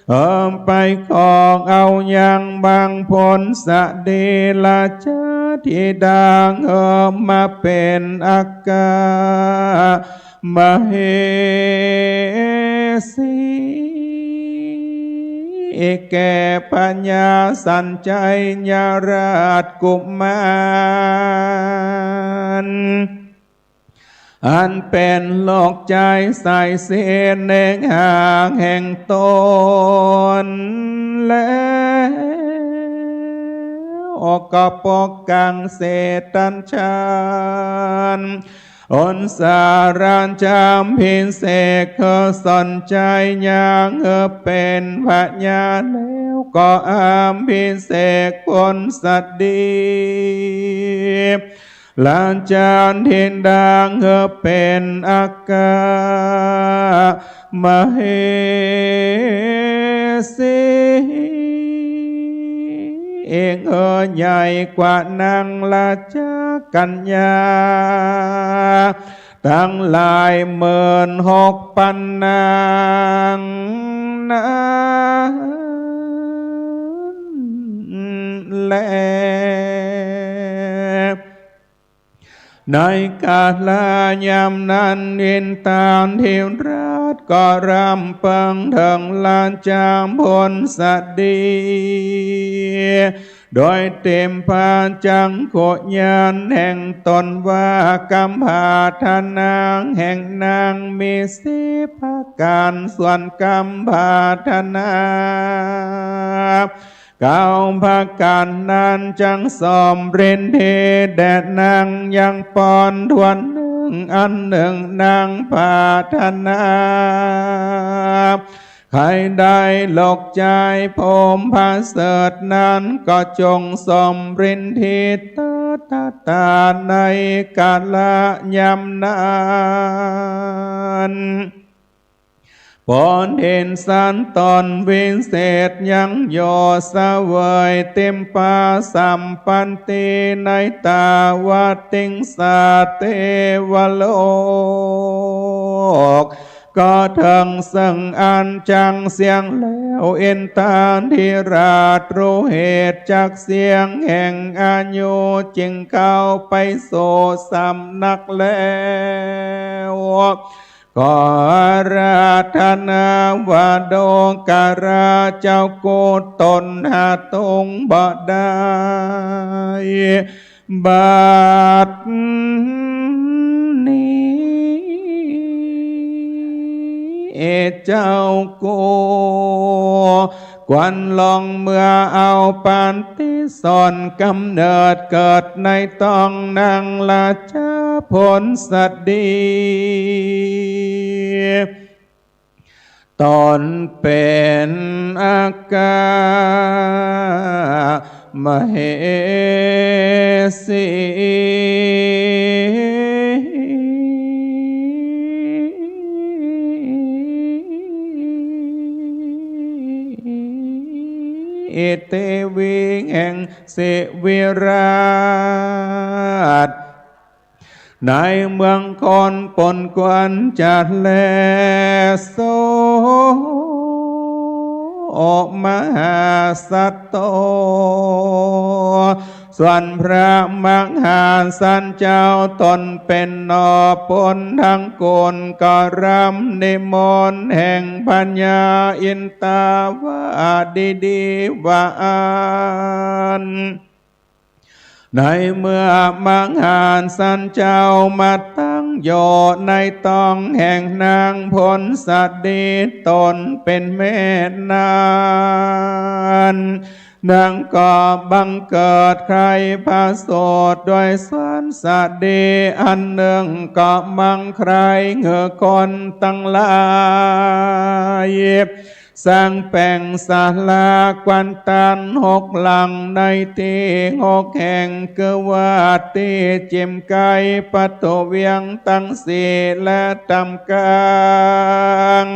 เออ ไปขอเอายังบังผลสติราชธิดา เออ มาเป๋นอัคคมเหสี แก่พญาสัญชัยราชกุมาร อันเป๋นลูกจายสายเสนหาแห่งตนแล้ว ก็ปกกั๋งเสตัญชาญ อนสาราจาภิเษก หื้อสนใจ๋ยังหื้อเป๋นพญาแล้ว ก็อภิเษกผลสตรี ราชธิดาหื้อเป๋นอัคคมเหสี เอกหื้อใหญ่กว่านางราชกัญญา ตังหลายหมื่นหกปันนางนั้นแล ในกาละยามนั้น อินทาธิราชก็รำเปิงเถิงราชาผลสตรี โดยเตมพระจักขุญาณแห่งต๋นว่า กำปรารถนาแห่งนางมีสิบประก๋าน ส่วนกำปรารถนาเก้าประก๋านนั้น จักสมปรินทรีย์แด่นางยังปอนถ้วนหนึ่ง อันหนึ่งนางปรารถนา ใค่ได้หลกใจ๊พรหมประเสริฐนั้น ก็จงสมปรินทรีย์เตอตตาในกาละยามนั้น ผลเห็นสันตนวิเศษยังอยู่ เสวยเตมปาสัมปันติในตาวติงสาเตวโลก ก็เถิงซึ่งอันจักเสี้ยงแล้ว อินทาธิราชฮู้เหตุจักเสี้ยงแห่งอายุ จึงเข้าไปสู่สำนักแล้ว ก็อาราธนาว่าดูกราเจ้ากู้ต๋นหาตรงบ่ได้ บัดนี้เจ้ากู้ ควรลองเมื่อเอาปฏิสนธิกำเนิดเกิดในต๊องนางราชาผลสตรี ต๋นเป๋นอัคคมเหสี เตวีแห่งสิวิราช ในเมืองคนปนควรจัดแล โสมหาสัตโต ส่วนพระมหาสันเจ้าต๋นเป๋นหน่อผลทั้งกุล ก็รำนิมนต์แห่งพญาอินทาวาดีดีว่าอั้น ในเมื่อมหาสันเจ้ามาตั้งอยู่ในต๊องแห่งนางผลสตรีต๋นเป๋นแม่นั้น นางก็บังเกิดใคร่ประสูติโดยสนสตรีอันนึ่ง ก็บังใคร่หื้อคนตังหลาย สร้างแป๋งศาลาควันตาลหกหลังในตี้หกแห่ง คือว่าตี้จิมใก้ประตู๋เวียงตังสี่ และต๋ามก๋าง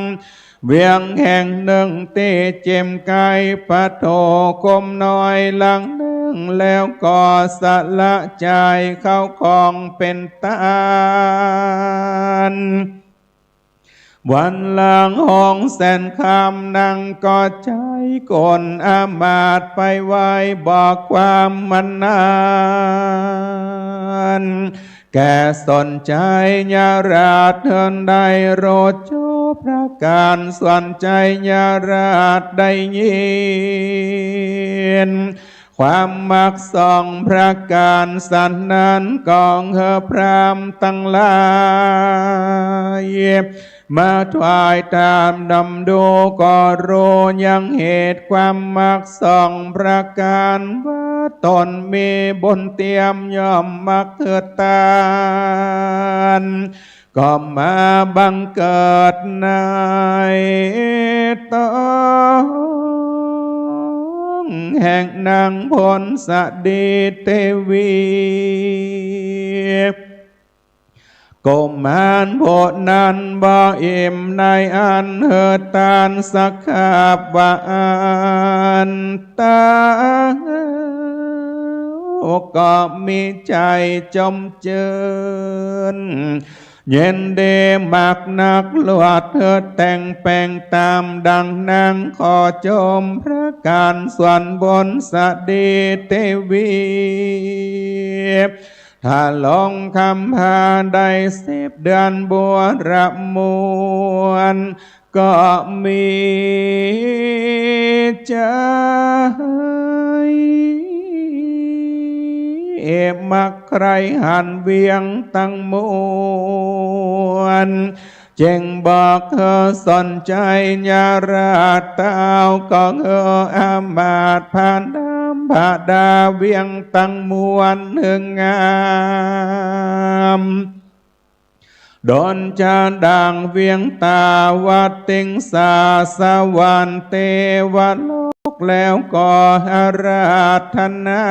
เวียงแห่งนึ่ง ตี้จิมใก้ประตู๋โคมน้อยหลังนึ่ง แล้วก็สละจ่ายเข้าของเป๋นตาน วันละหกแสนคำ นางก็ใจ๊คนอำมาตย์ไปไหว้บอกความมันนั้น แก่สนชัยยราชเถิงได้โรจน์ประก๋าน สนชัยยราชได้ยิน ความมักสองประก๋านสันนั้น ก็หื้อพราหมณ์ตังหลาย มาถ้อยถามดำดู ก็ฮู้ยังเหตุความมักสองประก๋านว่า ต๋นมีบุญเตียมย่อมมักหื้อตาน ก็มาบังเกิดในต๊องแห่งนางผลสะดีเตวี กุมารผู้นั้นบ่อิ่มในอันหื้อตานสักคาบว่าอั้น เต้าก็มีใจ๋จมจื้น ยินดีมากนัก ลวดหื้อแต่งแป๋งต๋ามดังนางขอจมพระการ ส่วนผลสะดีเตวี ถ้าลงคำพาได้สิบเดือนบัวระมวล ก็มีใจ๋มักใคร่หันเวียงตังมวล จึงบอกหื้อสนใจ๋ญาราชเต้า ก็หื้ออามาตย์ผนำผดาเวียงตังมวลหื้องาม ดลจาดั่งเวียงตาวติงสาสวรรค์เตวโลก แล้วก็อาราธนา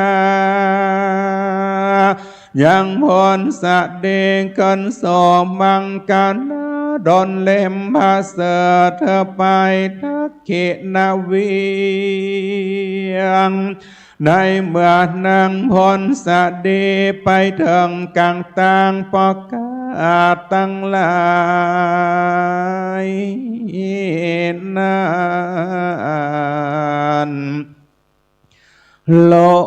ยังผลสะดีเกินโสมังคลา ดลเล็มผะเสริฐไปทักขิณเวียง ในเมื่อนางผลสะดีไปเถิงกั๋งตางปอกกาตังหลายนั้น ลม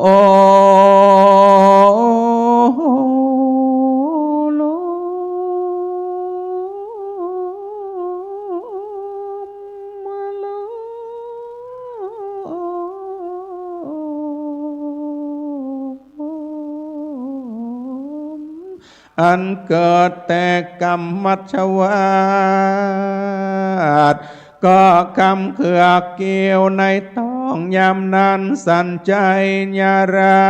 ลม อันเกิดแต่ก๋ำมัชฌวาต ก็คำเขือกเกี้ยวในต๊อง ยามนั้นสันใจ๋ญารา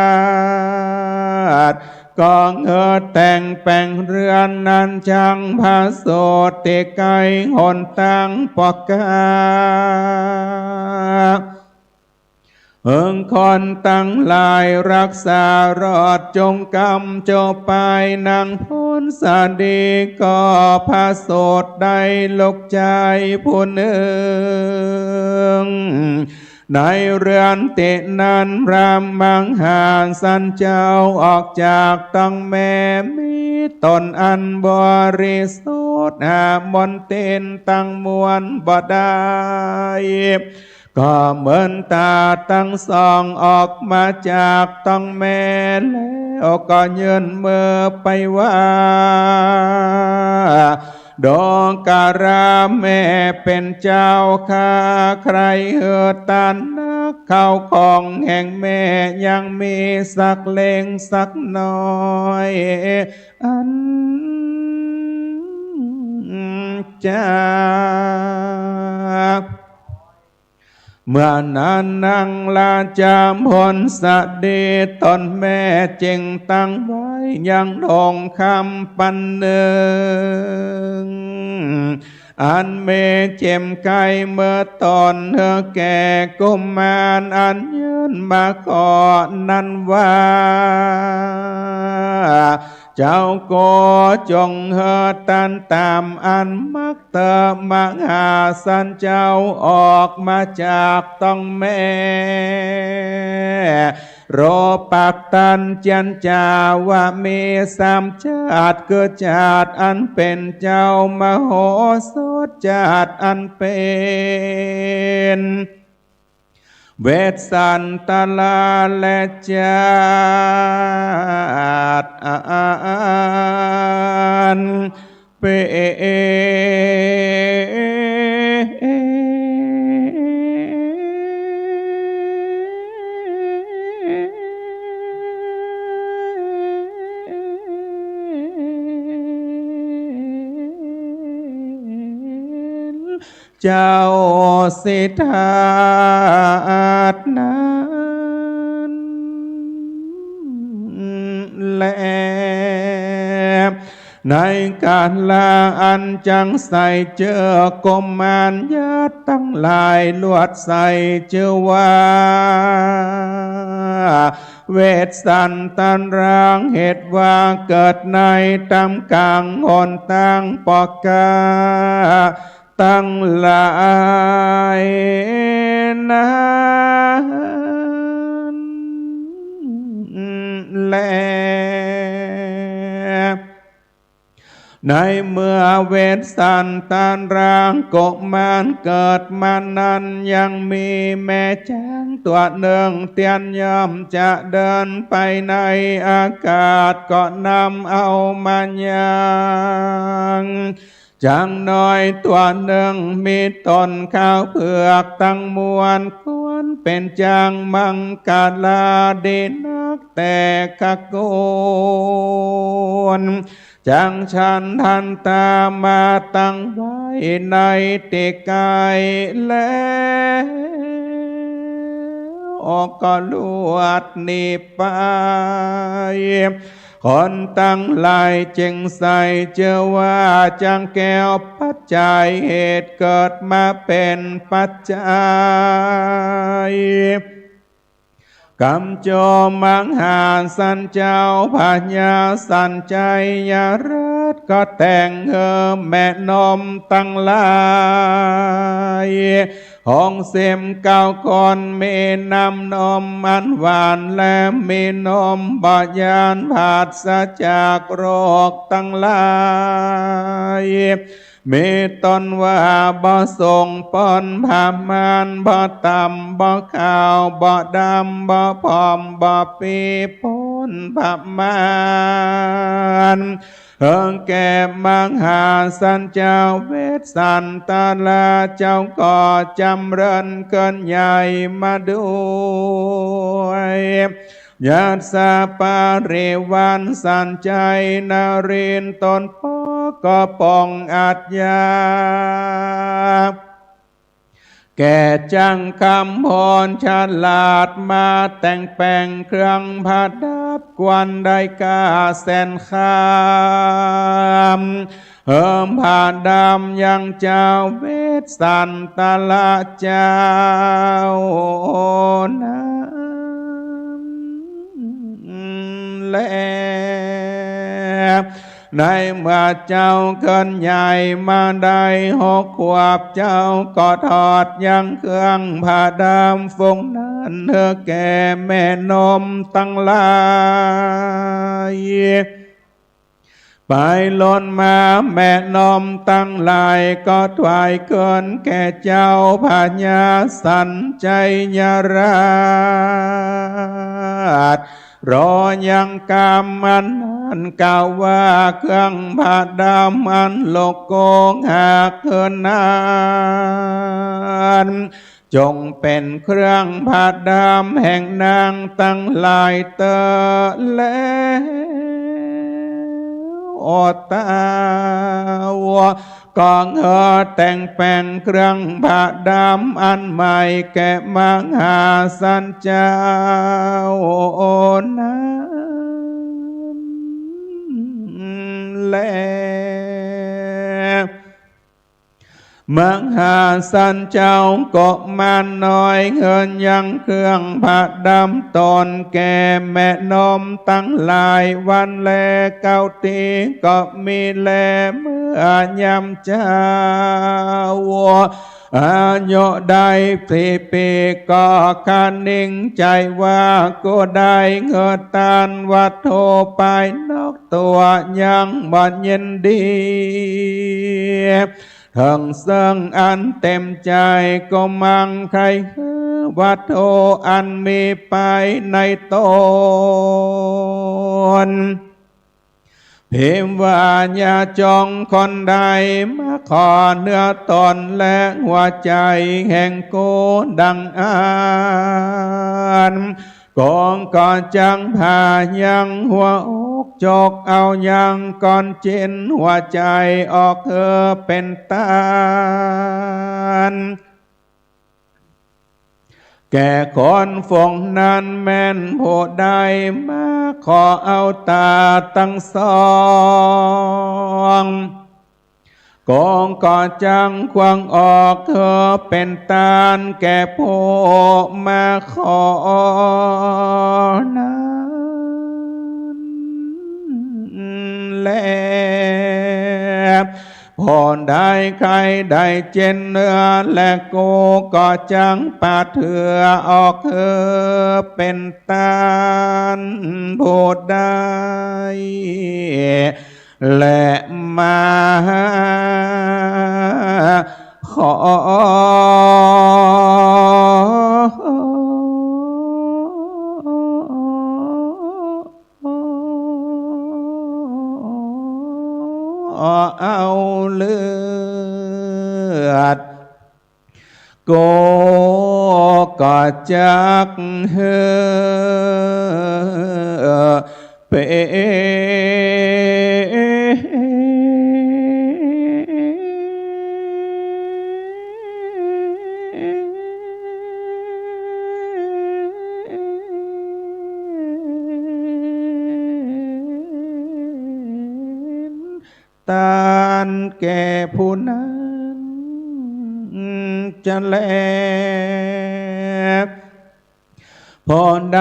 ช ก็หื้อแต่งแป๋งเฮือนนั้น จักผะโสดตี้ใก้หนตางปอกา เอิงคนตังหลายฮักษารอดจงกำโจไป นางผลสะดีก็ผะโสดได้ลูกจายผู้นึ่ง ในเฮือนตี้นั้นพระมหาสันเจ้าออกจากต๊องแม่ มีต๋นอันบริสุทธิ์ หามนเตียนตังมวลบ่ได้ ก็เมินต๋าตังสองออกมาจากต๊องแม่ แล้วก็ยื่นมือไปว่า ดูกราแม่เป๋นเจ้าข้า ใค่หื้อตานนัก ข้าวของแห่งแม่ยังมีสักเล็กสักน้อย อันจะ เมื่อนั้นนางราชาผลสะดีต๋นแม่จึงตั้งไว้ยังโด่งคำปันนึ่ง อันมีเจ็มใก้เมิดต๋นหื้อแก่กุมารอันยื่นมาขอนั้นว่า เจ้าก็จงหื้อตานต๋ามอันมักเต๊อะ มหาสันเจ้าออกมาจากต๊องแม่ โรปักตันเจียนจาว่ามีสามจาติ คือจาติอันเป๋นเจ้ามโหสถ จาติอันเป๋น เวสสันตราและจาติอันเป๋น เจ้าสิทธัตถ์นั้น ในกาละอันจักใส่จื้อกุมารยักษ์ตังหลายลวดใส่จื้อว่า เวสสันตะลัง เหตุว่าเกิดในต้ามก๋างหนตางปอกาตังหลายนั้นแล ในเมื่อเวสสันตะลังกุมารเกิดมานั้น ยังมีแม่จ๊างตั๋วนึ่งเตียนย่อมจะเดินไปในอากาศ ก็นำเอามายัง จ๊างน้อยตั๋วนึ่งมีต๋นขาวเผือกตังมวล ควรเป๋นจ๊างมังคลาดีนัก แต่ขกูลจ๊างฉัณฑันตามาตั้งไว้ในตี้ใก้แล้ว ก็ลวดหนีไป คนตังหลายจึงใส่จื้อว่าจ๊างแก้วปัจจัย เหตุเกิดมาเป๋นปัจจัย ก๋ำโจมมหาสันเจ้าพญาสันชัยราช ก็แต่งหื้อแม่นมตังหลาย หกสิบเก้าคน มีน้ำนมอันหวาน และมีนมบ่หยาด ปราศจากโรคตังหลาย มีต้นว่าบ่ส่งผลประมาณ บ่ต่ำบ่ขาว บ่ดำบ่ผอม บ่ปี้ป๊นประมาณ เออ แก่มหาสันเจ้าเวสสันตะละเจ้าก็จ๋ำเริญเกินใหญ่มาด้วย ยศปริวารสันชัยนรินทร์ต๋นป้อก็ปองอาชญา แก่จ๊างคำพลฉลาดมาแต่งแป๋งเครื่องประดับ ควรได้ก้าแสนคำ เออ ประดับยังเจ้าเวสสันตะละเจ้านั้นแล ในเมื่อเจ้าเกินใหญ่มาได้หกขวบ เจ้าก็ถอดยังเครื่องประดับฝูงนั้นหื้อแก่แม่นมตังหลาย ไปลนมาแม่นมตังหลายก็ถวายเกินแก่เจ้าพญาสันชัยราช รอยังกำอันนั้นกล่าวว่าเครื่องประดับอันหลกโกงหักเหินนั้น จงเป๋นเครื่องประดับแห่งนางตังหลายเต๊อะแล โอตาว ก็หื้อแต่งแป๋งเครื่องประดับอันใหม่แก่มหาสันเจ้านั้นแล มหาสันเจ้ากุมารน้อยหื้อยังเครื่องประดับต๋นแก่แม่นมตังหลายวันแล เก๊าตี้ก็มีแล เมื่อยามเจ๊า อายุได้สี่ปี๋ ก็คะนึงใจ๋ว่า กูได้หื้อตานวัตถุภายนอกตั๋วยังบ่ยินดี เถิงเซิ่งอันเต๋มใจ๋ ก็มังใค่หื้อวัตถุอันมีภายในต๋น ภิมว่าอย่าจงคนใดมาขอเนื้อต๋นและหัวใจ๋แห่งกูดังอั้น กูก็จักผ่ายังหัวอก จกเอายังก้อนจิ๊นหัวใจ๋ออกหื้อเป๋นตาน แก่คนฝูงนั้นแม่นผู้ใดมา ขอเอาต๋าตังสอง กูก็จักควักออกหื้อเป๋นตานแก่ผู้มาขอนั้นแล ผู้ใดใค่ได้เจ๋นเนื้อ และกูก็จักปาดเหื้อออกหื้อเป๋นตานผู้ใด และมาขอเอาเลือด กูก็จักหื้อเป๋น ตานแก่ผู้นั้นจะแล ผู้ใด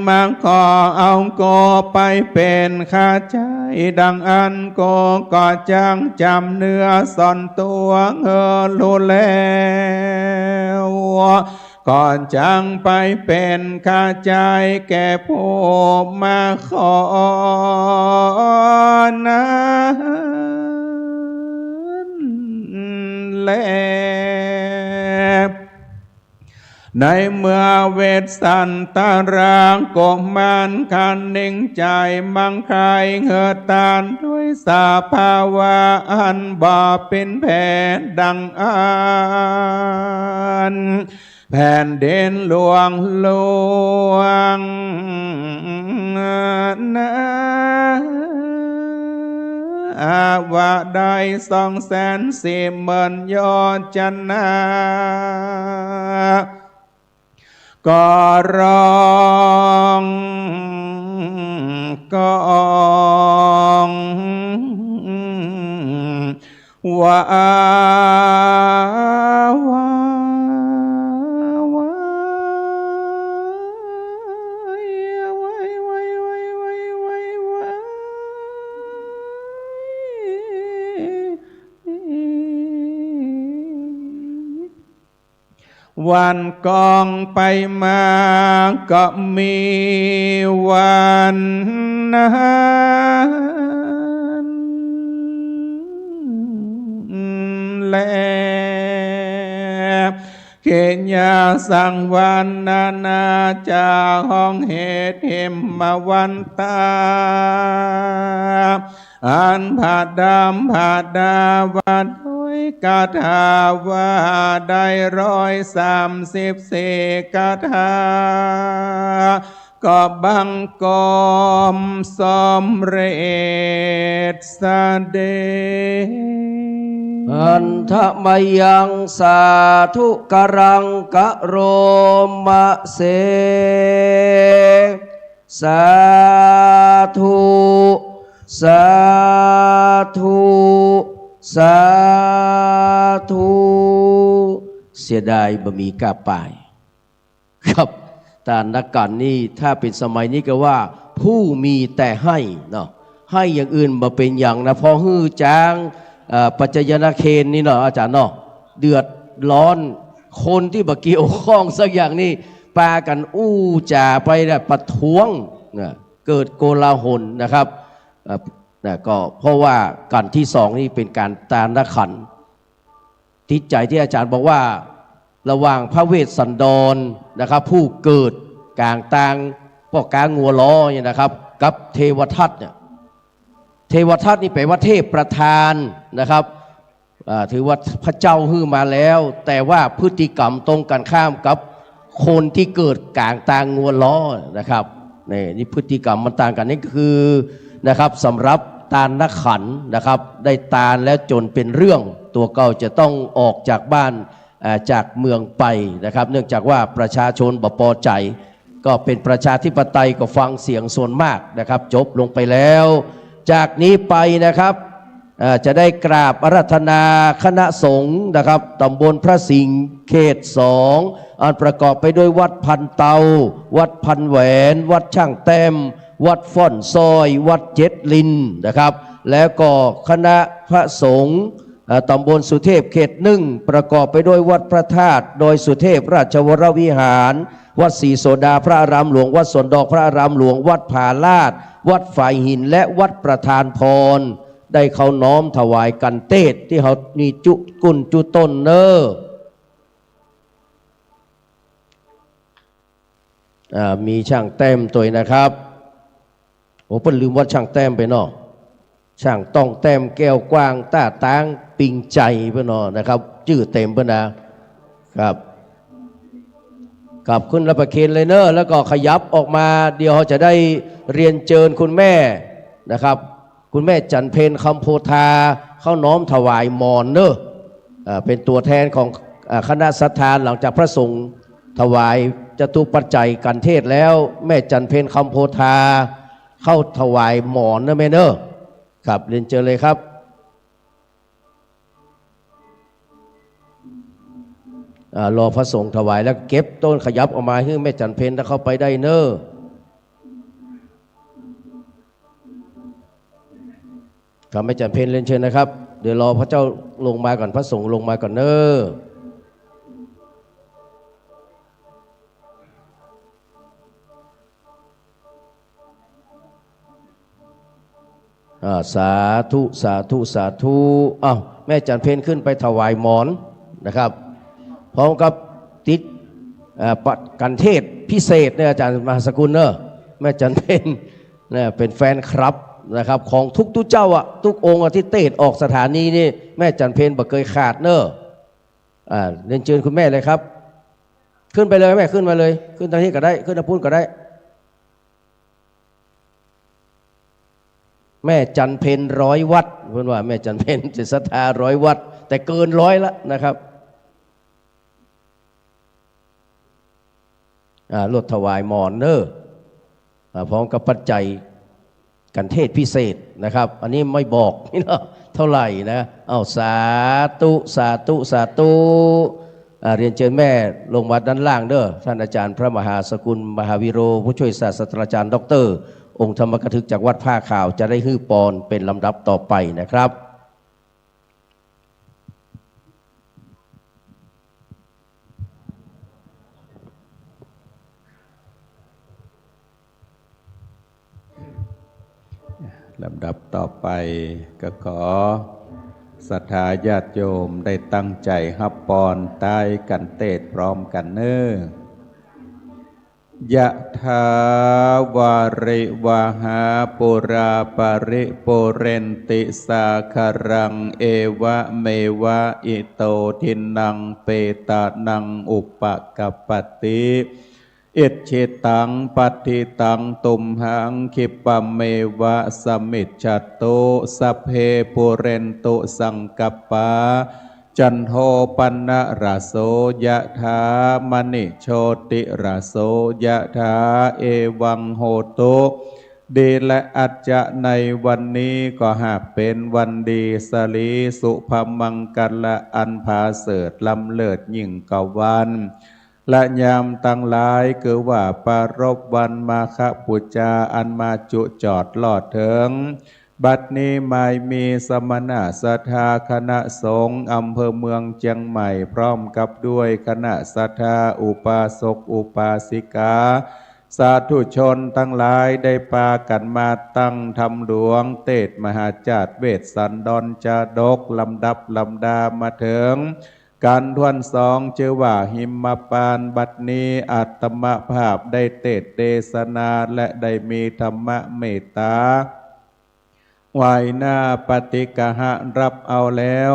มาขอเอากูไปเป๋นข้าใจ๊ ดังอั้นกูก็จักจ๋ำเนื้อส่วนตั๋วหื้อลู้แล้ว ก็จักไปเป๋นข้าใจ๊แก่ผู้มาขอนั้นแล ในเมื่อเวสสันตรกุมารครั้นนิ่งใจ๋ บังใคร่หื้อตานด้วยสภาวะอันบ่ปินแผ ดังอั้น แผ่นดินหลวงหลวงนาว่าได้สองแสนสี่หมื่นโยชนา ก็ร้องก้อง ว้า ว้า ว้า ว้า วันก้องไปมาก็มีวันนั้นแล เขยาสังวรนานา จะฮ้องเหตุหิมวันตา อันผาดำผาดาว่าด้วยคาถาว่าได้ร้อยสามสิบสี่คาถา ก็บังคมสำเร็จเสด็จ หันทะมะยัง สาธุ กรัง กะโรมะเส สาธุ สาธุ สาธุ เสียดายบ่มีก้าป้าย ครับ ตานขันนี่ถ้าเป๋นสมัยนี้ก็ว่าผู้มีแต่ให้เนาะ ให้อย่างอื่นบ่เป๋นหยังนะ พอหื้อจาง เอ่อ ปัจจยะเคนนี่เนาะ อาจ๋ารย์เนาะ เดือดร้อน คนตี้บ่เกี่ยวข้องสักอย่างนี่ ปากั๋นอู้จ๋าไปนะ ประท้วงนะ เกิดโกลาหลนะครับ เอ่อ นะ ก็เพราะว่าขันที่สองนี่เป๋นก๋านตานขัน ติดใจ๋ตี้อาจ๋ารย์บอกว่า ระหว่างพระเวสสันดรนะครับ ผู้เกิดก๋างตางป้อก๊างัวล้อเนี่ยนะครับ กับเทวทัตเนี่ย เทวทัตนี่แปลว่าเทพประธานนะครับ อ่า ถือว่าพระเจ้าหื้อมาแล้ว แต่ว่าพฤติกรรมตรงกันข้ามกับคนที่เกิดก๋างตางงัวล้อนะครับ นี่ นี่พฤติกรรมมันต่างกั๋น นี่คือนะครับ สำหรับตานขันนะครับ ได้ตานแล้วจ๋นเป๋นเรื่อง ตั๋วเก่าจะต้องออกจากบ้าน อ่า จากเมืองไปนะครับ เนื่องจากว่าประชาชนบ่ปอใจ๋ ก็เป๋นประชาธิปไตยก็ฟังเสียงส่วนมากนะครับ จบลงไปแล้ว จากนี้ไปนะครับ อ่า จะได้กราบอาราธนาคณะสงฆ์นะครับ ตำบลพระสิงห์ เขตสอง อันประกอบไปด้วยวัดพันเตา วัดพันแหวน วัดช่างแต้ม วัดฟ้อนซ้อย วัดเจ็ดลินนะครับ แล้วก็คณะพระสงฆ์ เอ่อ ตำบลสุเทพเขตหนึ่ง ประกอบไปด้วยวัดพระธาตุดอยสุเทพราชวรวิหาร วัดศรีโสดาพระอารามหลวง วัดสวนดอกพระอารามหลวง วัดผาลาด วัดฝายหิน และวัดประธานพร ได้เข้าน้อมถวายกัณฑ์เตศน์ตี้เฮามีจุกุ่นจุต้นเน่อ อ่า มีช่างแต้มตวยนะครับ โอ้ เปิ้นลืมวัดช่างแต้มไปเนาะ ช่างต้องแต้มแก้วกว้าง ต้าตางปิงใจ๋เปิ้นเนาะนะครับ จื้อเต็มเปิ้นนะ ครับ ครับ ขึ้นรับประเคนเลยเน่อ แล้วก็ขยับออกมา เดี๋ยวเฮาจะได้เรียนเจิญคุณแม่นะครับ คุณแม่จันเพ็ญ คำโพธา เข้าน้อมถวายหมอนเน่อ อ่า เป๋นตั๋วแทนของ อ่า คณะศรัทธา หลังจากพระสงฆ์ถวายจตุปัจจัยกัณฑ์เตศน์แล้ว แม่จันเพ็ญ คำโพธา เข้าถวายหมอนเน่อแม่เน่อ ครับ เรียนเจิญเลยครับ อ่า รอพระสงฆ์ถวายแล้วเก็บโต๊ะ ขยับออกมาหื้อแม่จันเพ็ญ ถ้าเข้าไปได้เน่อ ครับ แม่จันเพ็ญ เรียนเชิญนะครับ เดี๋ยวรอพระเจ้าลงมาก่อน พระสงฆ์ลงมาก่อนเน่อ อ่า สาธุ สาธุ สาธุ อ้าว แม่จันเพ็ญขึ้นไปถวายหมอนนะครับ พร้อมกับติด อ่า กัณฑ์เตศน์พิเศษเนี่ย อาจารย์มหาสกุลเนอะ แม่จันเพ็ญเนี่ยเป๋นแฟนคลับนะครับ ของทุกๆ เจ้าอะ ทุกองค์อะ ตี้เตศน์ออกสถานีนี่ แม่จันเพ็ญบ่เกยขาดเนอะ อ่า เรียนเจิญคุณแม่เลยครับ ขึ้นไปเลยแม่ ขึ้นมาเลย ขึ้นตางนี้ก็ได้ ขึ้นตางปู๊นก็ได้ แม่จันเพ็ญร้อยวัตต์ เปิ้นว่าแม่จันเพ็ญเป๋นศรัทธาร้อยวัตต์ แต่เกินร้อยละนะครับ อ่า รถถวายหมอนเน่อ อ่า พร้อมกับปัจจัยกัณฑ์เตศน์พิเศษนะครับ อันนี้ไม่บอกเนาะ เท่าไหร่นะ อ้าว สาธุ สาธุ สาธุ อ่า เรียนเจิญแม่ลงมาด้านล่างเน่อ ท่านอาจารย์พระมหาสกุล มหาวิโร ผู้ช่วยศาสตราจารย์ด็อกเตอร์ องค์ธรรมกถึกจากวัดผ้าขาว จะได้หื้อปอนเป๋นลำดับต่อไปนะครับ ลำดับต่อไปก็ขอศรัทธาญาติโยมได้ตั้งใจ๋ฮับปอนใต้กัณฑ์เตศน์พร้อมกั๋นเน่อ ยะถาวาริวหาปูราปะริปูเรนติสาคารัง เอวะเมวะอิโตทินนังเปตานังอุปะกัปปติ อิจฉิตังปัตถิตังตุมหัง ขิปปะเมวะสะมิชฌัตตุ สัพเพปูเรนตุสังกัปปา จันโทปะนะระโส ยะถา มะณิโชติระโส ยะถา เอวังโหตุ ดีและอัจจะ ในวันนี้ก็หากเป๋นวันดีสะหลี สุภมังคะละอันผาเสริฐล้ำเลิศยิ่งกว่าวัน และยามตังหลาย คือว่าปรารภวันมาฆบูชาอันมาจุจอดลอดเถิง บัดนี้มายมีสมณะศรัทธาคณะสงฆ์อำเภอเมืองเจียงใหม่ พร้อมกับด้วยคณะศรัทธาอุปาสกอุปาสิกา สาธุชนตังหลายได้ปากั๋นมาตั้งธรรมหลวงเตสน์มหาจาตุเวสสันดรจาดก ลำดับลำดามาเถิง กัณฑ์ถ้วนสอง จื้อว่าหิมพานต์ บัดนี้อาตมาภาพได้เตสน์เตสนาและได้มีธรรมเมตตา ไหว้หน้าปฏิกหะรับเอาแล้ว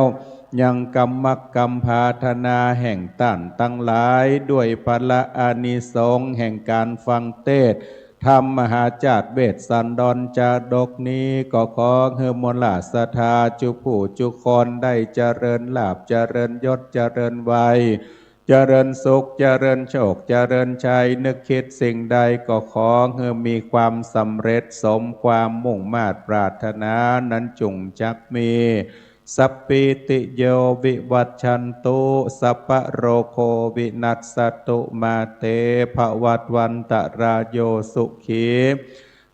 ยังกำมักกำผาถนาแห่งต้านตังหลาย ด้วยผละอานิสงส์แห่งก๋านฟังเตสน์ ธรรมมหาชาติเวสสันดรจาดกนี้ ก็ขอหื้อมวลราษฎาจุผู้จุคนได้เจริญลาภ เจริญยศ เจริญวัย เจริญสุข เจริญโชค เจริญชัย นึกคิดสิ่งใดก็ขอหื้อมีความสำเร็จสมความมุ่งมาดปรารถนานั้นจุ่งจักมี สัพพีติโยวิวัชชันตุ สัพพะโรโควินัสสตุ มาเตภวัตวันตะราโย สุขี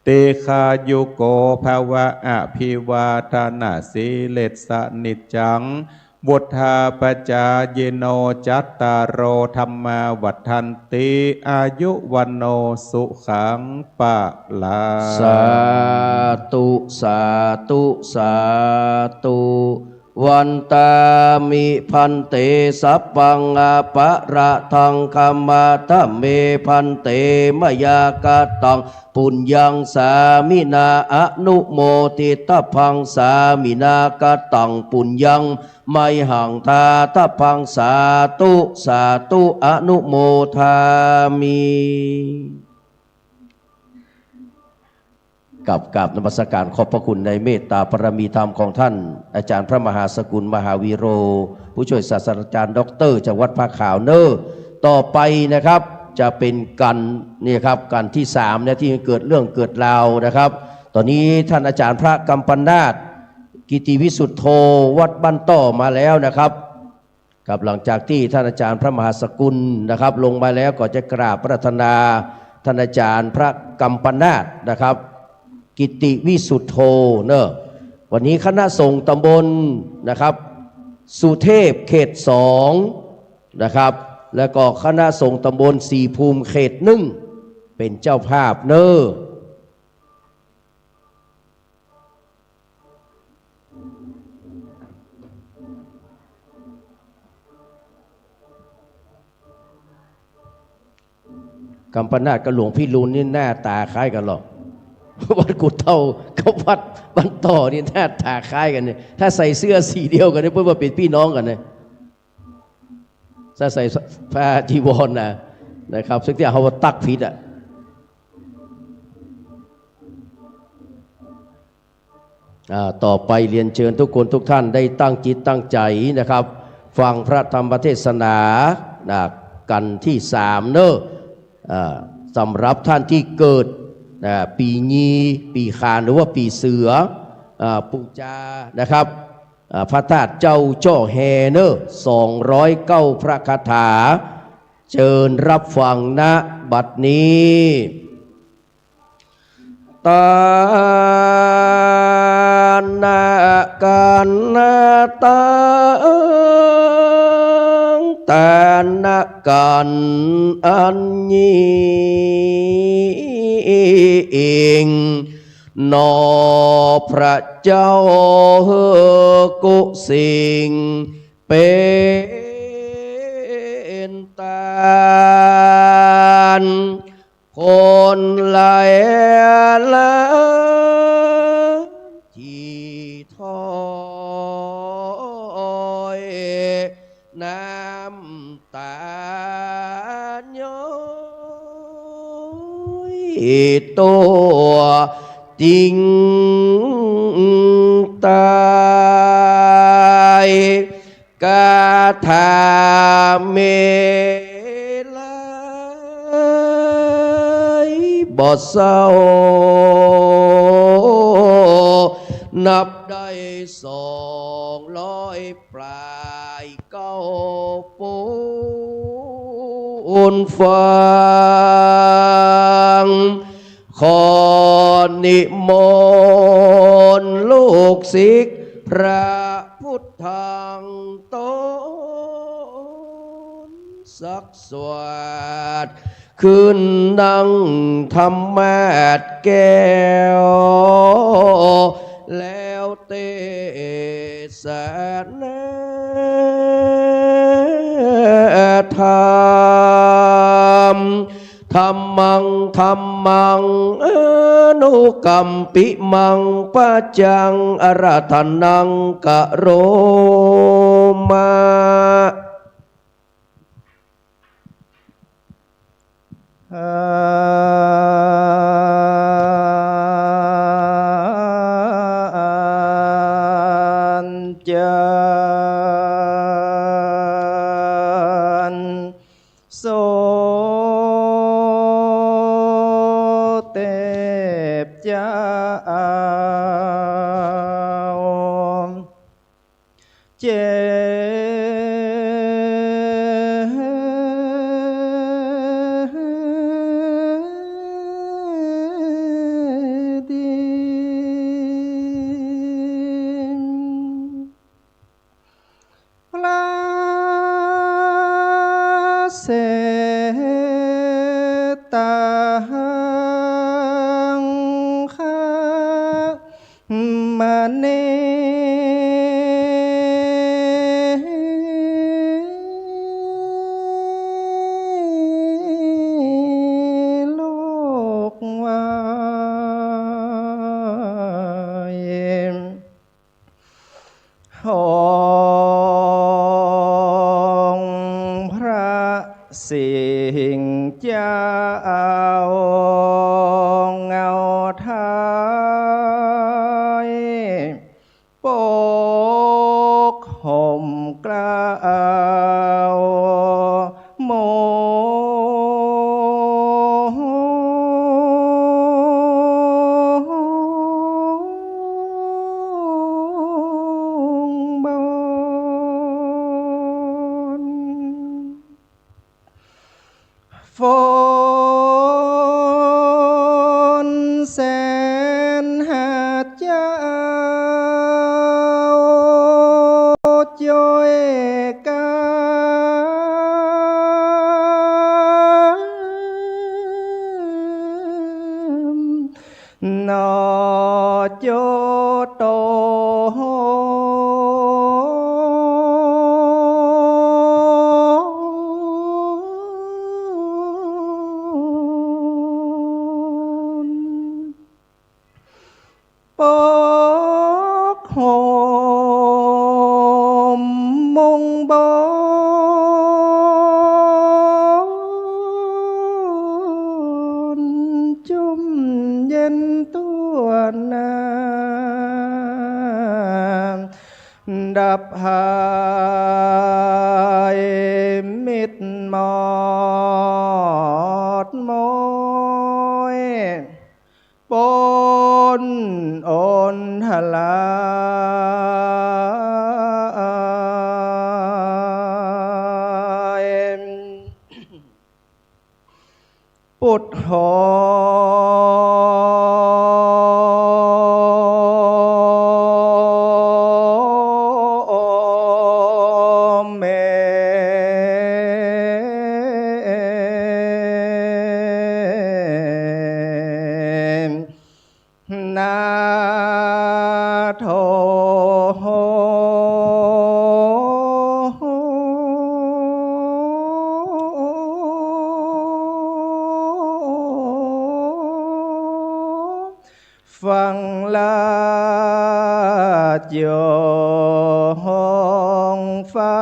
ตีฆายุโกภวะ อภิวาทนาสีลิสสะ นิจจัง วุฑฒาปจายิโน จัตตาโร ธัมมาวัฑฒันติ อายุวัณโณ สุขัง พะลัง สาธุ สาธุ สาธุ วันตามิ ภันเต สัพพัง อปะระทัง ขมาทะเม ภันเต มะยากะตัง ปุญญัง สามินา อนุโมทิตะพัง สามินา กะตัง ปุญญัง ไมหัง ทาทะพัง สาธุ สาธุ อนุโมทามิ กับกราบนมัสการขอบพระคุณในเมตตาบารมีธรรมของท่านอาจารย์พระมหาสกุล มหาวีโร ผู้ช่วยศาสตราจารย์ด็อกเตอร์จากวัดผ้าขาวเนอ ต่อไปนะครับ จะเป็นกัณฑ์ นี่ครับ กัณฑ์ที่สามเนี่ย ที่เกิดเรื่องเกิดราวนะครับ ตอนนี้ท่านอาจารย์พระกัมปนาท กิติวิสุทโธ วัดบ้านต้อมาแล้วนะครับ ครับ หลังจากที่ท่านอาจารย์พระมหาสกุลนะครับ ลงมาแล้ว ก็จะกราบอาราธนาท่านอาจารย์พระกัมปนาทนะครับ กิติวิสุทโธเนอะ วันนี้คณะสงฆ์ตำบลนะครับ สุเทพเขตสองนะครับ แล้วก็คณะสงฆ์ตำบลศรีภูมิเขตหนึ่ง เป็นเจ้าภาพเนอะ กัมปนาทกับหลวงพี่ลูนนี่หน้าต๋าคล้ายกั๋นเหรอ วัดกุดเถ้ากับวัดบ้านต้อนี่หน้าต๋าคล้ายกั๋นเนี่ย ถ้าใส่เสื้อสีเดียวกั๋นเนี่ย เปิ้นว่าเป๋นปี้น้องกั๋นเนี่ย ถ้าใส่ผ้าจีวรนะ นะครับ ซึ่งตี้เฮาว่าตั๊กผิดอะ อ่า ต่อไปเรียนเชิญทุกคนทุกท่านได้ตั้งจิตตั้งใจ๋นะครับ ฟังพระธรรมเทศนานะ กัณฑ์ที่สามเนอะ อ่า สำหรับท่านตี้เกิดนะ ปี๋งี ปี๋ขาน หรือว่าปี๋เสือ อ่า ปู๋จานะครับ อ่า พระธาตุเจ้าจ้อแฮเนอะ สองร้อยเก้าพระคาถา เจิญรับฟัง ณ บัดนี้ ตานะกัณฑ์นะตัง ตานะกัณฑ์อันยิ่ง หนอพระเจ้ากุสิงห์ เป๋นต้าน คนหลายล้านตี้ถ้อยน้ำต๋าย้อยตั๋วจริงต๋าย คาถาเมลัยบ่เศร้า นับได้สองร้อยปลายเก้าปูนฟัง ขอนิมนต์ลูกศิษย์พระพุทธังต๋น สักสวด ขึ้นนั่งธรรมาสน์แก้ว แล้วเตสนาธรรม ธัมมัง ธัมมัง อนุกัมปิมัง ปัจจัง อาราธนัง กะโรมะ หา เจดีย์ พระเศรษฐา คมณี ลูกไหว้ องค์พระสิงห์เจ้า เงาไทย ปกห่มเกล้า มุงบน ฝนแสนหาดเจ้า จ้อยกำ หน่อโจโต ปกห่มมุงบน จุ่มเย็นทั่วหน้า ดับภัยมิดมอดมอย ปนอนทลาย ปุตโธ เม นาโถ ฟังราชโยงฟ้า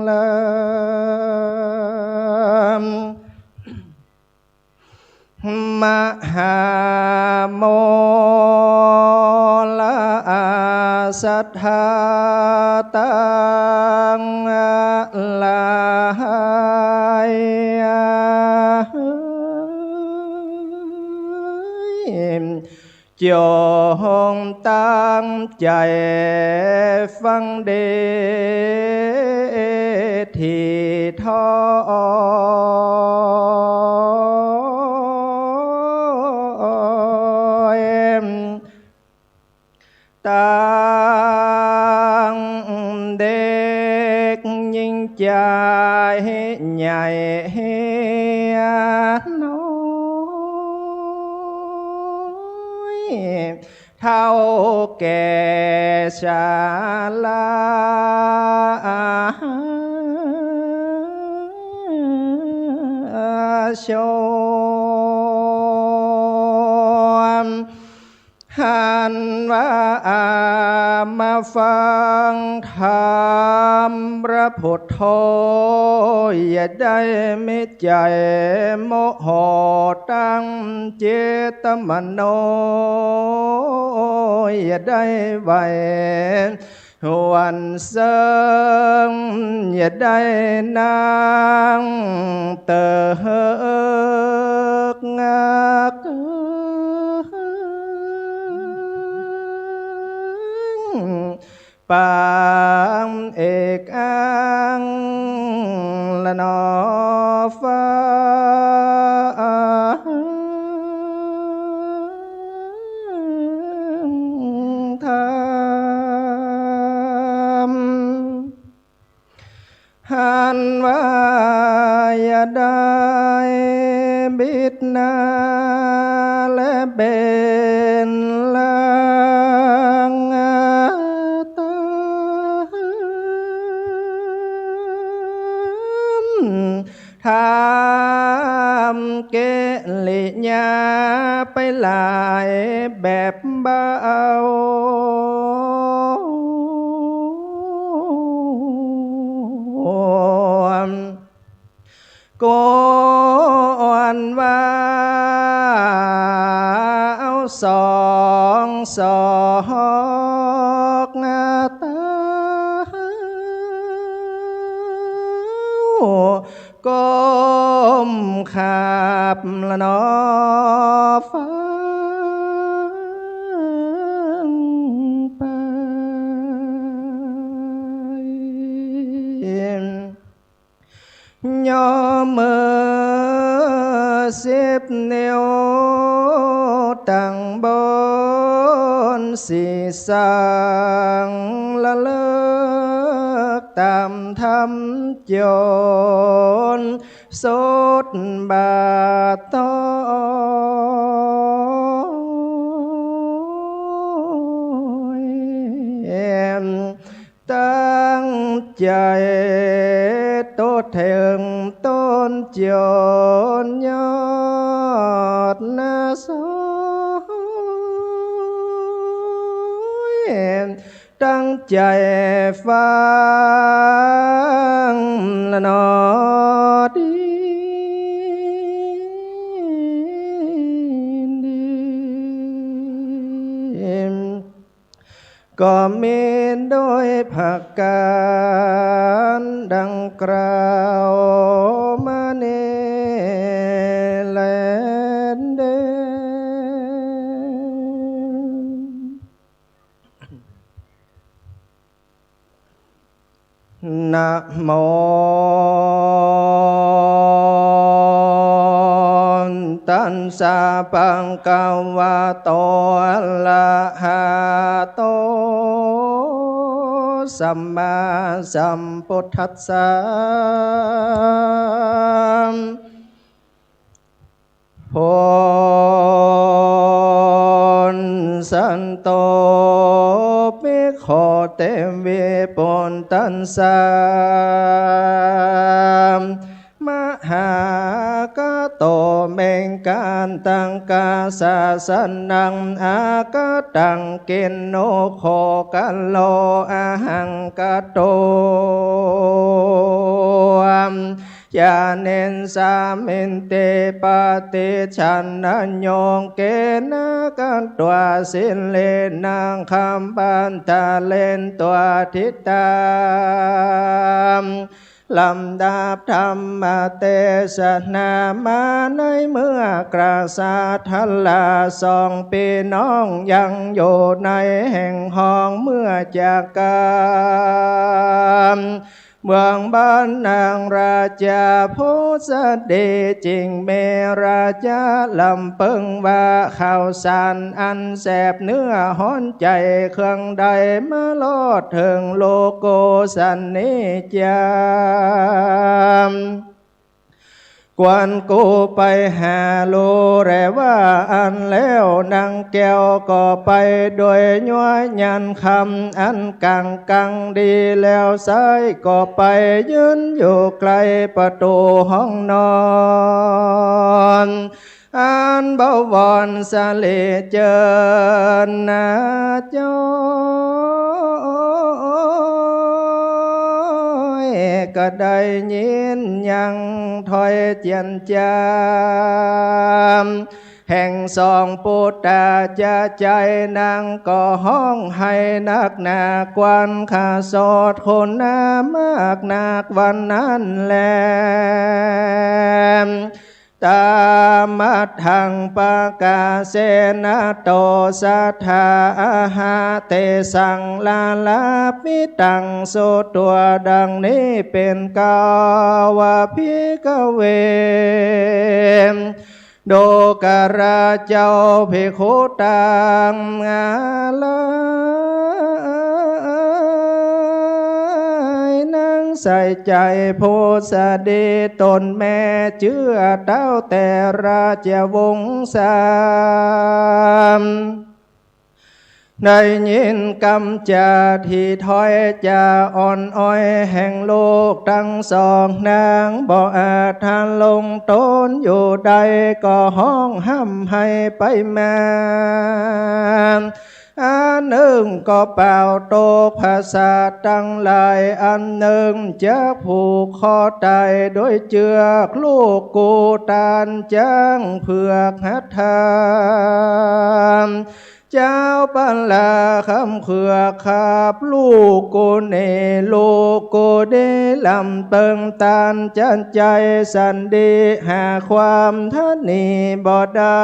ลาม มหาโมลอาสัทธาตังหลาย จงตั้งใจ๋ฟังดี ถี่ถ้อย ตังเด็กญิงจาย ใหญ่น้อย เฒ่าแก่ชรา ชม หันว่ามาฟังธรรมพระพุทธโธ อย่าได้มีใจ๋โมโห ตั้งเจตมโน อย่าได้ไหว วันเซิงอย่าได้นั่งเติกงัก ปางเอกอังละหนอฟังธรรม หันว่าอย่าได้บิดหน้าและเบนหลังตาม ทำกิริยาไปหลายแบบเบา ควรว่าเอาสองศอกเท้า ก้มขับละหนอฟังไป ย่อมือสิบนิ้วตั้งบนศีรษะ ระลึกตามธรรมจนสุดบ่าต้อย ตั้งใจ๋ตดเถิงต้นจนยอดหน้าสอย ตั้งใจ๋ฟังละหนอดี ก็มีโดยประก๋านดังกล่าวมานี้แลเด้อ นะโม ตัสสะ ภะคะวะโต อะระหะโต สัมมาสัมพุทธัสสะ โพนสันโต ภิกขุ เตวิ ปุตตัสสะ มหากัตโต เมกัตตัง กาสาสะนัง อากัตตัง กิณฑุ โคกะโล อะหัง กัตตุ ญาเณสามินติ ปะติจฉันนะโย เกณะ กัตวา สิเลนะ ขับบันทะเรนตวา ทิฏฐา ลำดับธรรมเตสนามาในเมื่อกษัตริย์ทั้งหลายสองพี่น้องยังอยู่ในแห่งห้อง เมื่อจากกั๋น เมืองบ้านนางราชาผู้สดี จึงมีราชาลำเปิงว่า ข้าวสารอันแสบเนื้อฮ้อนใจ๋ เครื่องใดมาลอดเถิงลูกกูสันนี้จาม ควรกูไปหาลูแลว่าอั้นแล้ว นางแก้วก็ไปโดยยัวยันคำอันกั๋งกังดีแล้ว ใซ้ก็ไปยืนอยู่ใก้ประตู๋ห้องนอน อันบวรสลีเจิญนาจ้อย ก็ได้ยินยังถ้อยเจียนจาม แห่งสองปุตตาจะใจ๋ นางก็ฮ้องไห้นักหนา ควันขะโสดโขนหนามากนักวันนั้นแล ตามัทธัง ปะกาเสนะ โต สัทธา อาหา เตสัง ลาลาภิตัง สุตั๋ว ดังนี้เป๋นเกล้า ว่า ภิกขเว ดูกราเจ้า ภิกขุตัง อาลัย นางใส่ใจ๋ ผุสดีต๋นแม่ เจื้อเต้าแต่ราชวงศา ได้ยินกำจาตี้ถ้อยจ๋าอ่อนอ้อยแห่งลูกตังสอง นางบ่อาจทะลงต๋นอยู่ได้ ก็ฮ้องฮ่ำไห้ไปมา อันนึ่งก็เป่าตกผสาทตังหลาย อันนึ่งจักผูกคอต๋ายโดยเจือก ลูกกูตานจ๊างเผือกหัตถา เจ้าปัลลาคำเผือกขับลูกกูเน่ ลูกกูได้ลำเติงตานจัดใจ๋สันดี หาความทะนีบ่ได้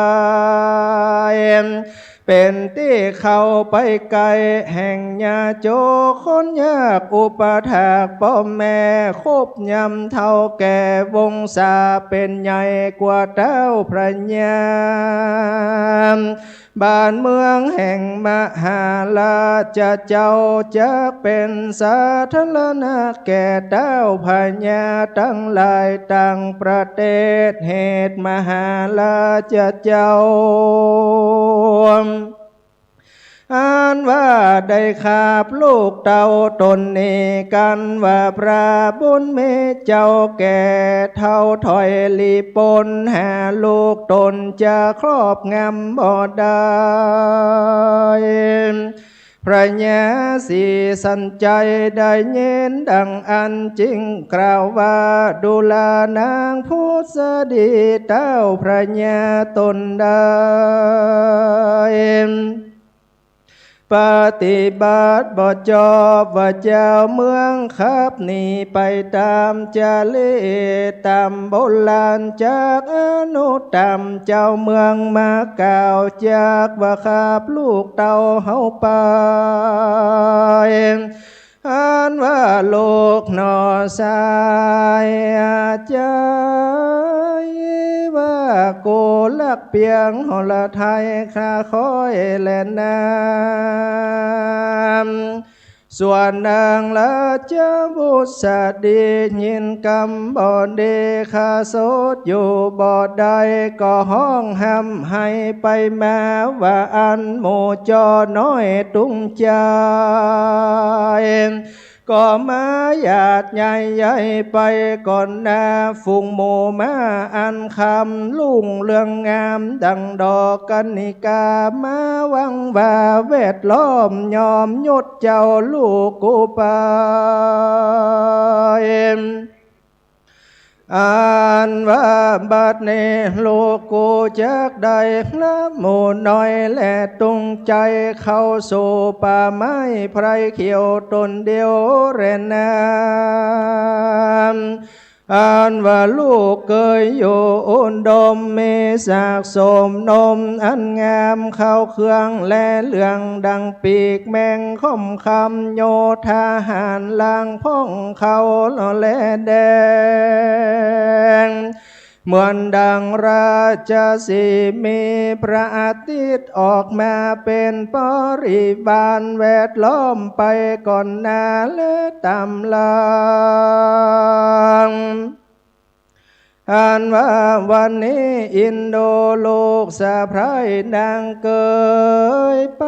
เป๋นตี้เข้าไปไก๋แห่งยาโจกคนยาก อุปถากป้อแม่ คบยำเฒ่าแก่วงศา เป๋นใหญ่กว่าเต้าพระญา บ้านเมืองแห่งมหาราชเจ้า จักเป๋นสาธารณะแก่เต้าพญาตังหลายตังประเทศ เหตุมหาราชเจ้า อันว่าได้ขับลูกเต้าต๋นนี้กั๋นว่า พระบุญมีเจ้าแก่เฒ่าถอยหลีปน หาลูกต๋นจะครอบงำบ่ได้ พระญาศรีสัญชัยได้ยินดังอั้นจึงกล่าวว่า ดูรานางผุสดีเต้าพระญาต๋นได้ ปฏิบัติบ่จอบว่าเจ้าเมืองขับหนีไปต๋ามจารีตต๋ามโบราณ จักอนุตตรรมเจ้าเมืองมากล่าว จักว่าขับลูกเต้าเฮาไป อันว่าลูกหน่อสายอาจาย ว่ากูลักเปียงหรไทยคราคอยแลนา ส่วนนางราชบุษดียินกำบ่ดี คาโสดอยู่บ่ได้ ก็ฮ้องฮ่ำไห้ไปมาว่า อันหมู่จ้อน้อยตุงจาย ก็มาหยาดใหญ่ใหญ่ไปก่อนหน้า ฝูงหมู่ม้าอันคำลุ่งเรืองงาม ดังดอกกนิกา มาวังว่าแวดล้อม ยอมยศเจ้าลูกกูไป อันว่าบัดนี้ลูกกูจักได้ละหมู่น้อย และตุงใจ๋เข้าสู่ป่าไม้ไพรเขียวต๋นเดียวแลนา อันว่าลูกเกยอยู่อุดม มีศักดิ์สมนมอันงาม เข้าเครื่องและเหลืองดังปีกแมงค่อมคำ โยธาหารลางพ่องเขาแลแดง เหมือนดังราชสีห์ มีพระอาทิตย์ออกมาเป๋นบริวาร แวดล้อมไปก่อนหน้าและต๋ามหลัง อันว่าวันนี้อินโดลูกสะใภ้นางเกยไป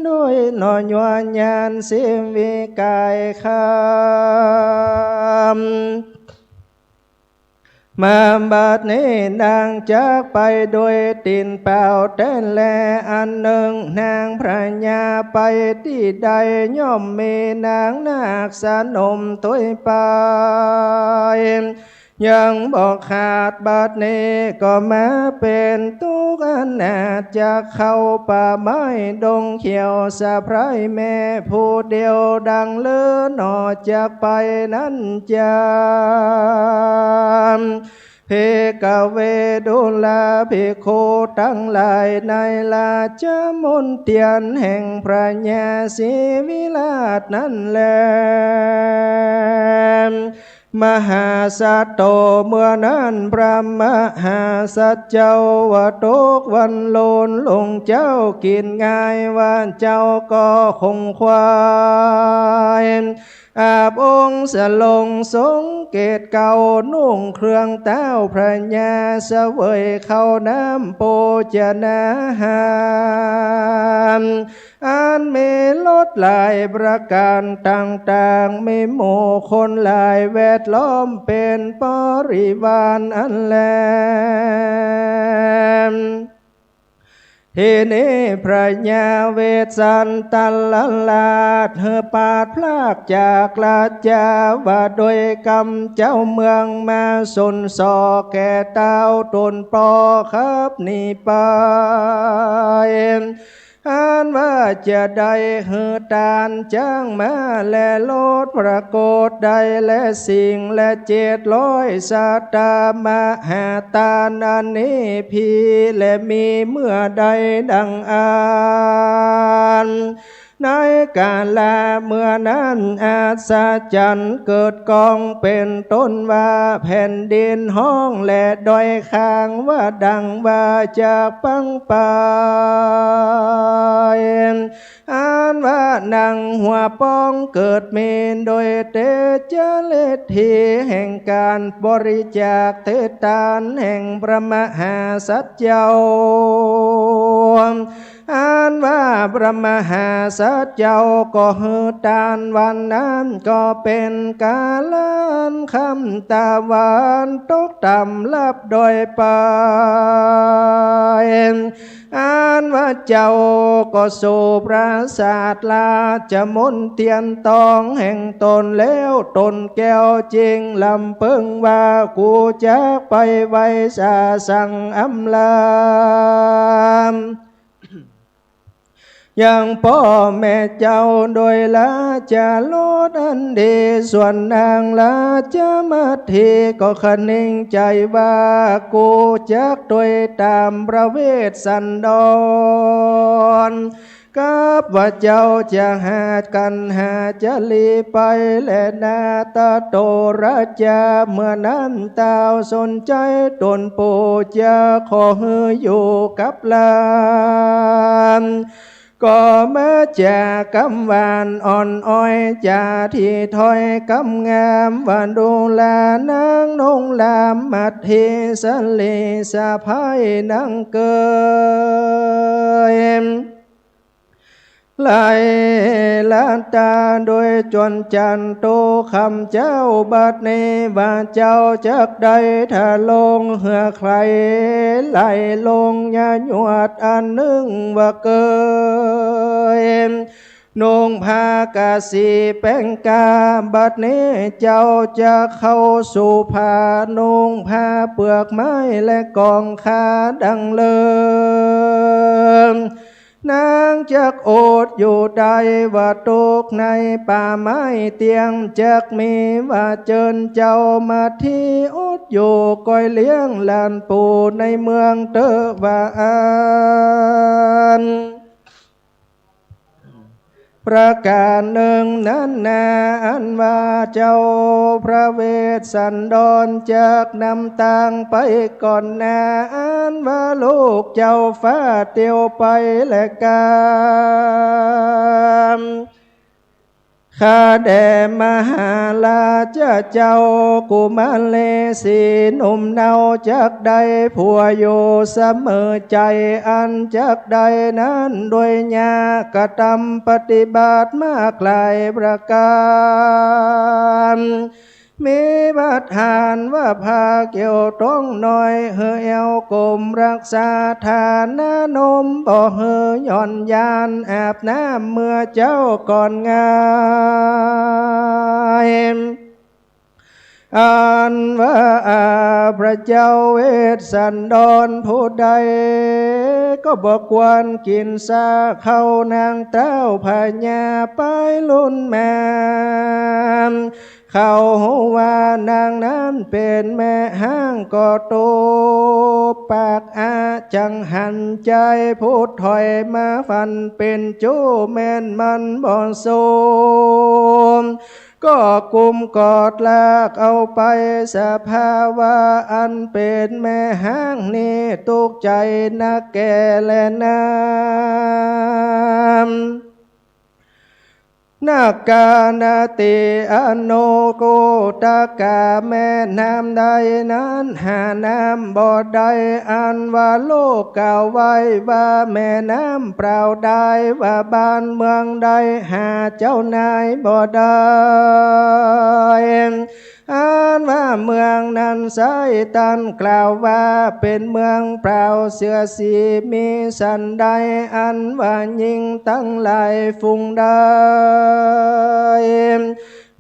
ด้วยหน่อยวญญาณสิวิไกยคำ มาบัดนี้นางจักไปด้วยตี๋นเปล่าแต๊แล อันนึ่งนางพระญาไปตี้ใด ย่อมมีนางนาคสนมตวยไป ยังบ่ขาด บัดนี้ก็มาเป๋นตุ๊กข์อนาถ จักเข้าป่าไม้ดงเขียวสะไพร่ แม้ผู้เดียวดังเลือหนอ จักไปนั้นจำ ภิกขเว ดูราภิกขุตังหลาย ในราชมณเฑียรแห่งพระญาศรีวิราชนั้นแล มหาสัตโต เมื่อนั้นพระมหาสัตว์เจ้าว่าตกวันโลน ลงเจ้ากินง่าย ว่าเจ้าก็คงควาย อาบองค์สลงทรงเกศเกล้า นุ่งเครื่องเต้าพระญา เสวยข้าวน้ำโภชนาหาร อันมีรสหลายประก๋านต่างๆ มีหมู่คนหลายแวดล้อมเป๋นบริวารอันแล ทีนี้พระญาเวสสันตรราชหื้อปราศพรากจากราชา ว่าโดยกำเจ้าเมืองมาสนส่อแก่เต้าต๋นป้อขับหนีไป อันว่าจะได้หื้อตานจ๊างม้าและรถประโกศได้และสิ่งและเจ็ดร้อยสตางค์ มหาตานอันนี้พีและมีเมื่อใดดังอั้น ในกาละเมื่อนั้นอัศจรรย์เกิดก้อง เป๋นต้นว่าแผ่นดินฮ้องและดอยคางว่าดังว่าจะปังไป อันว่านางหัวป้องเกิดมีโดยเตชะฤทธีแห่งการบริจาคเทศตานแห่งพระมหาสัตว์เจ้า อันว่าพระมหาสัตว์เจ้าก็หื้อตานวันนั้นก็เป๋นกาละอันค่ำตะวันตกต่ำลับดอยไป อันว่าเจ้าก็สู่ปราสาทราชมณเฑียรตองแห่งต๋นแล้ว ต๋นแก้วจึงลำเปิงว่า กูจักไปไหว้สาสังอำลา ยังป้อแม่เจ้าโดยราชารสอันดี ส่วนนางราชมัตถีก็คะนึงใจ๋ว่า กูจักตวยต๋ามพระเวสสันดร กับว่าเจ้าจะหากั๋นหาจะหลีไปแลนา ตะโตราชา เมื่อนั้นเต้าสนใจ๋ต๋นผู้จะขอหื้ออยู่กับหลาน ก็มาจากำหวานอ่อนอ้อย จาตี้ถ้อยกำงาม ว่าดูรานางนงหลามมัตถีสะหลีสะใภ้นางเกย ไหลหลับต๋าโดยจวนจันทร์ ตุ๊กค่ำเจ๊าบัดนี้ว่าเจ้าจักได้ทะลงเหือใคร่ ไหลลงยาหยวดอันนึ่งว่าเกย นุ่งผ้ากาสีแป๋งกา บัดนี้เจ้าจะเข้าสู่ผ้า นุ่งผ้าเปลือกไม้และกองคาดังเดิม นางจักอดอยู่ได้ว่าตุ๊กข์ในป่าไม้เตี้ยง จักมีว่าเจิญเจ้ามัตถีอดอยู่ก้อยเลี้ยงหลานปู่ในเมืองเต๊อะว่าอั้น ประก๋านนึ่งนั้นนา อันว่าเจ้าพระเวสสันดรจักนำตางไปก่อนนา อันว่าลูกเจ้าฟ้าเตียวไปและกำ ข้าแด่มหาราชเจ้า กุมารสีหนุ่มเนาจักได้ผัวอยู่เสมอใจ๋ อันจักได้นั้นโดยยากกระตำปฏิบัติมากหลายประก๋าน มีบาดหาญว่าผ้าเกี่ยวต๊องน้อย หื้อแอ่วกมรักษาทานนม บ่หื้อหย่อนยาน อาบน้ำเมื่อเจ๊าก่อนง่าย อันว่าอาพระเจ้าเวสสันดรผู้ใด ก็บ่ควรกิ๋นซากข้าวนางเต้าพญาไปรุ่นมา เขาฮู้ว่านางนั้นเป๋นแม่ฮ้างก็ตกปากอาจังหันใจ๋ผู้ถอยมาฝันเป๋นจู้แม่นมันบ่สม ก็กุมกอดลากเอาไป สภาวะอันเป๋นแม่ฮ้างนี้ตุ๊กข์ใจ๋นักแก่แลนา นาคานาติอโนโกตกา แม่น้ำใดนั้นหาน้ำบ่ได้ อันว่าโลกกล่าวไว้ว่าแม่น้ำเปล่าได้ ว่าบ้านเมืองใดหาเจ้านายบ่ได้ อันว่าเมืองนั้นไส้ตันกล่าวว่าเป๋นเมืองเปล่าเสียสี มีสันใดอันว่าญิงตังหลายฝูงใด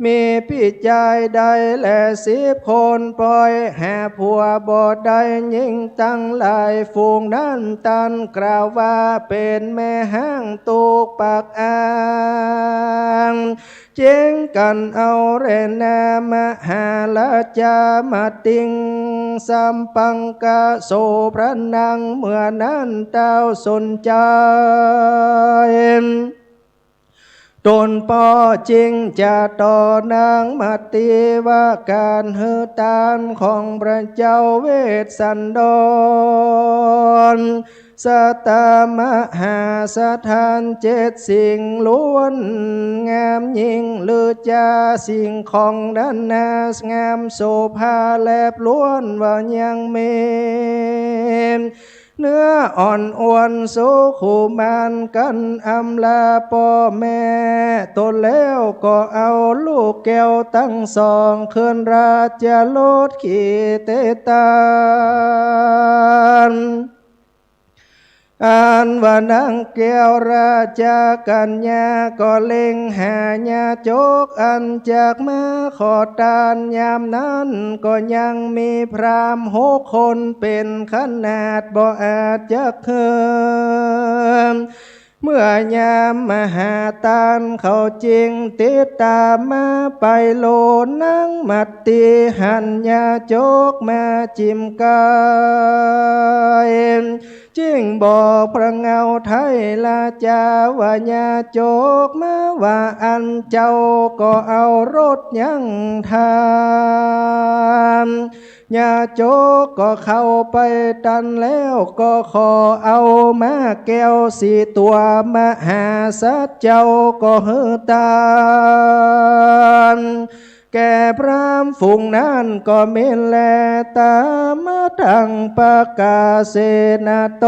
มีปี้จายได้แลสิบคน ปอยหาผัวบ่ได้ ญิงตังหลายฝูงนั้นตันกล่าวว่าเป๋นแม่ฮ้างตุ๊กข์ปากอา เจ๊งกั๋นเอาแลนา มหาราชามาติงสัมปังกะโส พระนางเมื่อนั้นเต้าสนใจ๋ ตนป้อจึงจะต่อนางมาติว่าก๋านหื้อตานของพระเจ้าเวสสันดร สตามหาสถานเจ็ดสิ่งล้วนงามยิ่ง ลือจาสิ่งของนานา งามโสภาแลบล้วนว่ายังมี เนื้ออ่อนอวลสุขุมาน กั๋นอำลาป้อแม่ตนแล้ว ก็เอาลูกแก้วตังสองขึ้นราชรถขี่เตตาน อันว่านางแก้วราชกัญญาก็เล็งหาญาจกอันจักมาขอตาน ยามนั้นก็ยังมีพราหมณ์หกคนเป๋นขนาดบ่อาจจักเคิม เมื่อยามมหาตานเขาจึงติดต๋ามมาไปโล นางมาติหันญาจกมาจิ่มก๋าย จึงบอกพระเงาไทยราชาว่าญาจกมาว่าอั้น เจ้าก็เอารถยังตาน ญาจกก็เข้าไปตานแล้ว ก็ขอเอาม้าแก้วสี่ตั๋ว มหาสัตว์เจ้าก็หื้อตาน แก่พราหมณ์ฝูงนั้นก็เม้นแล ตามะทังปะกาเสนะโต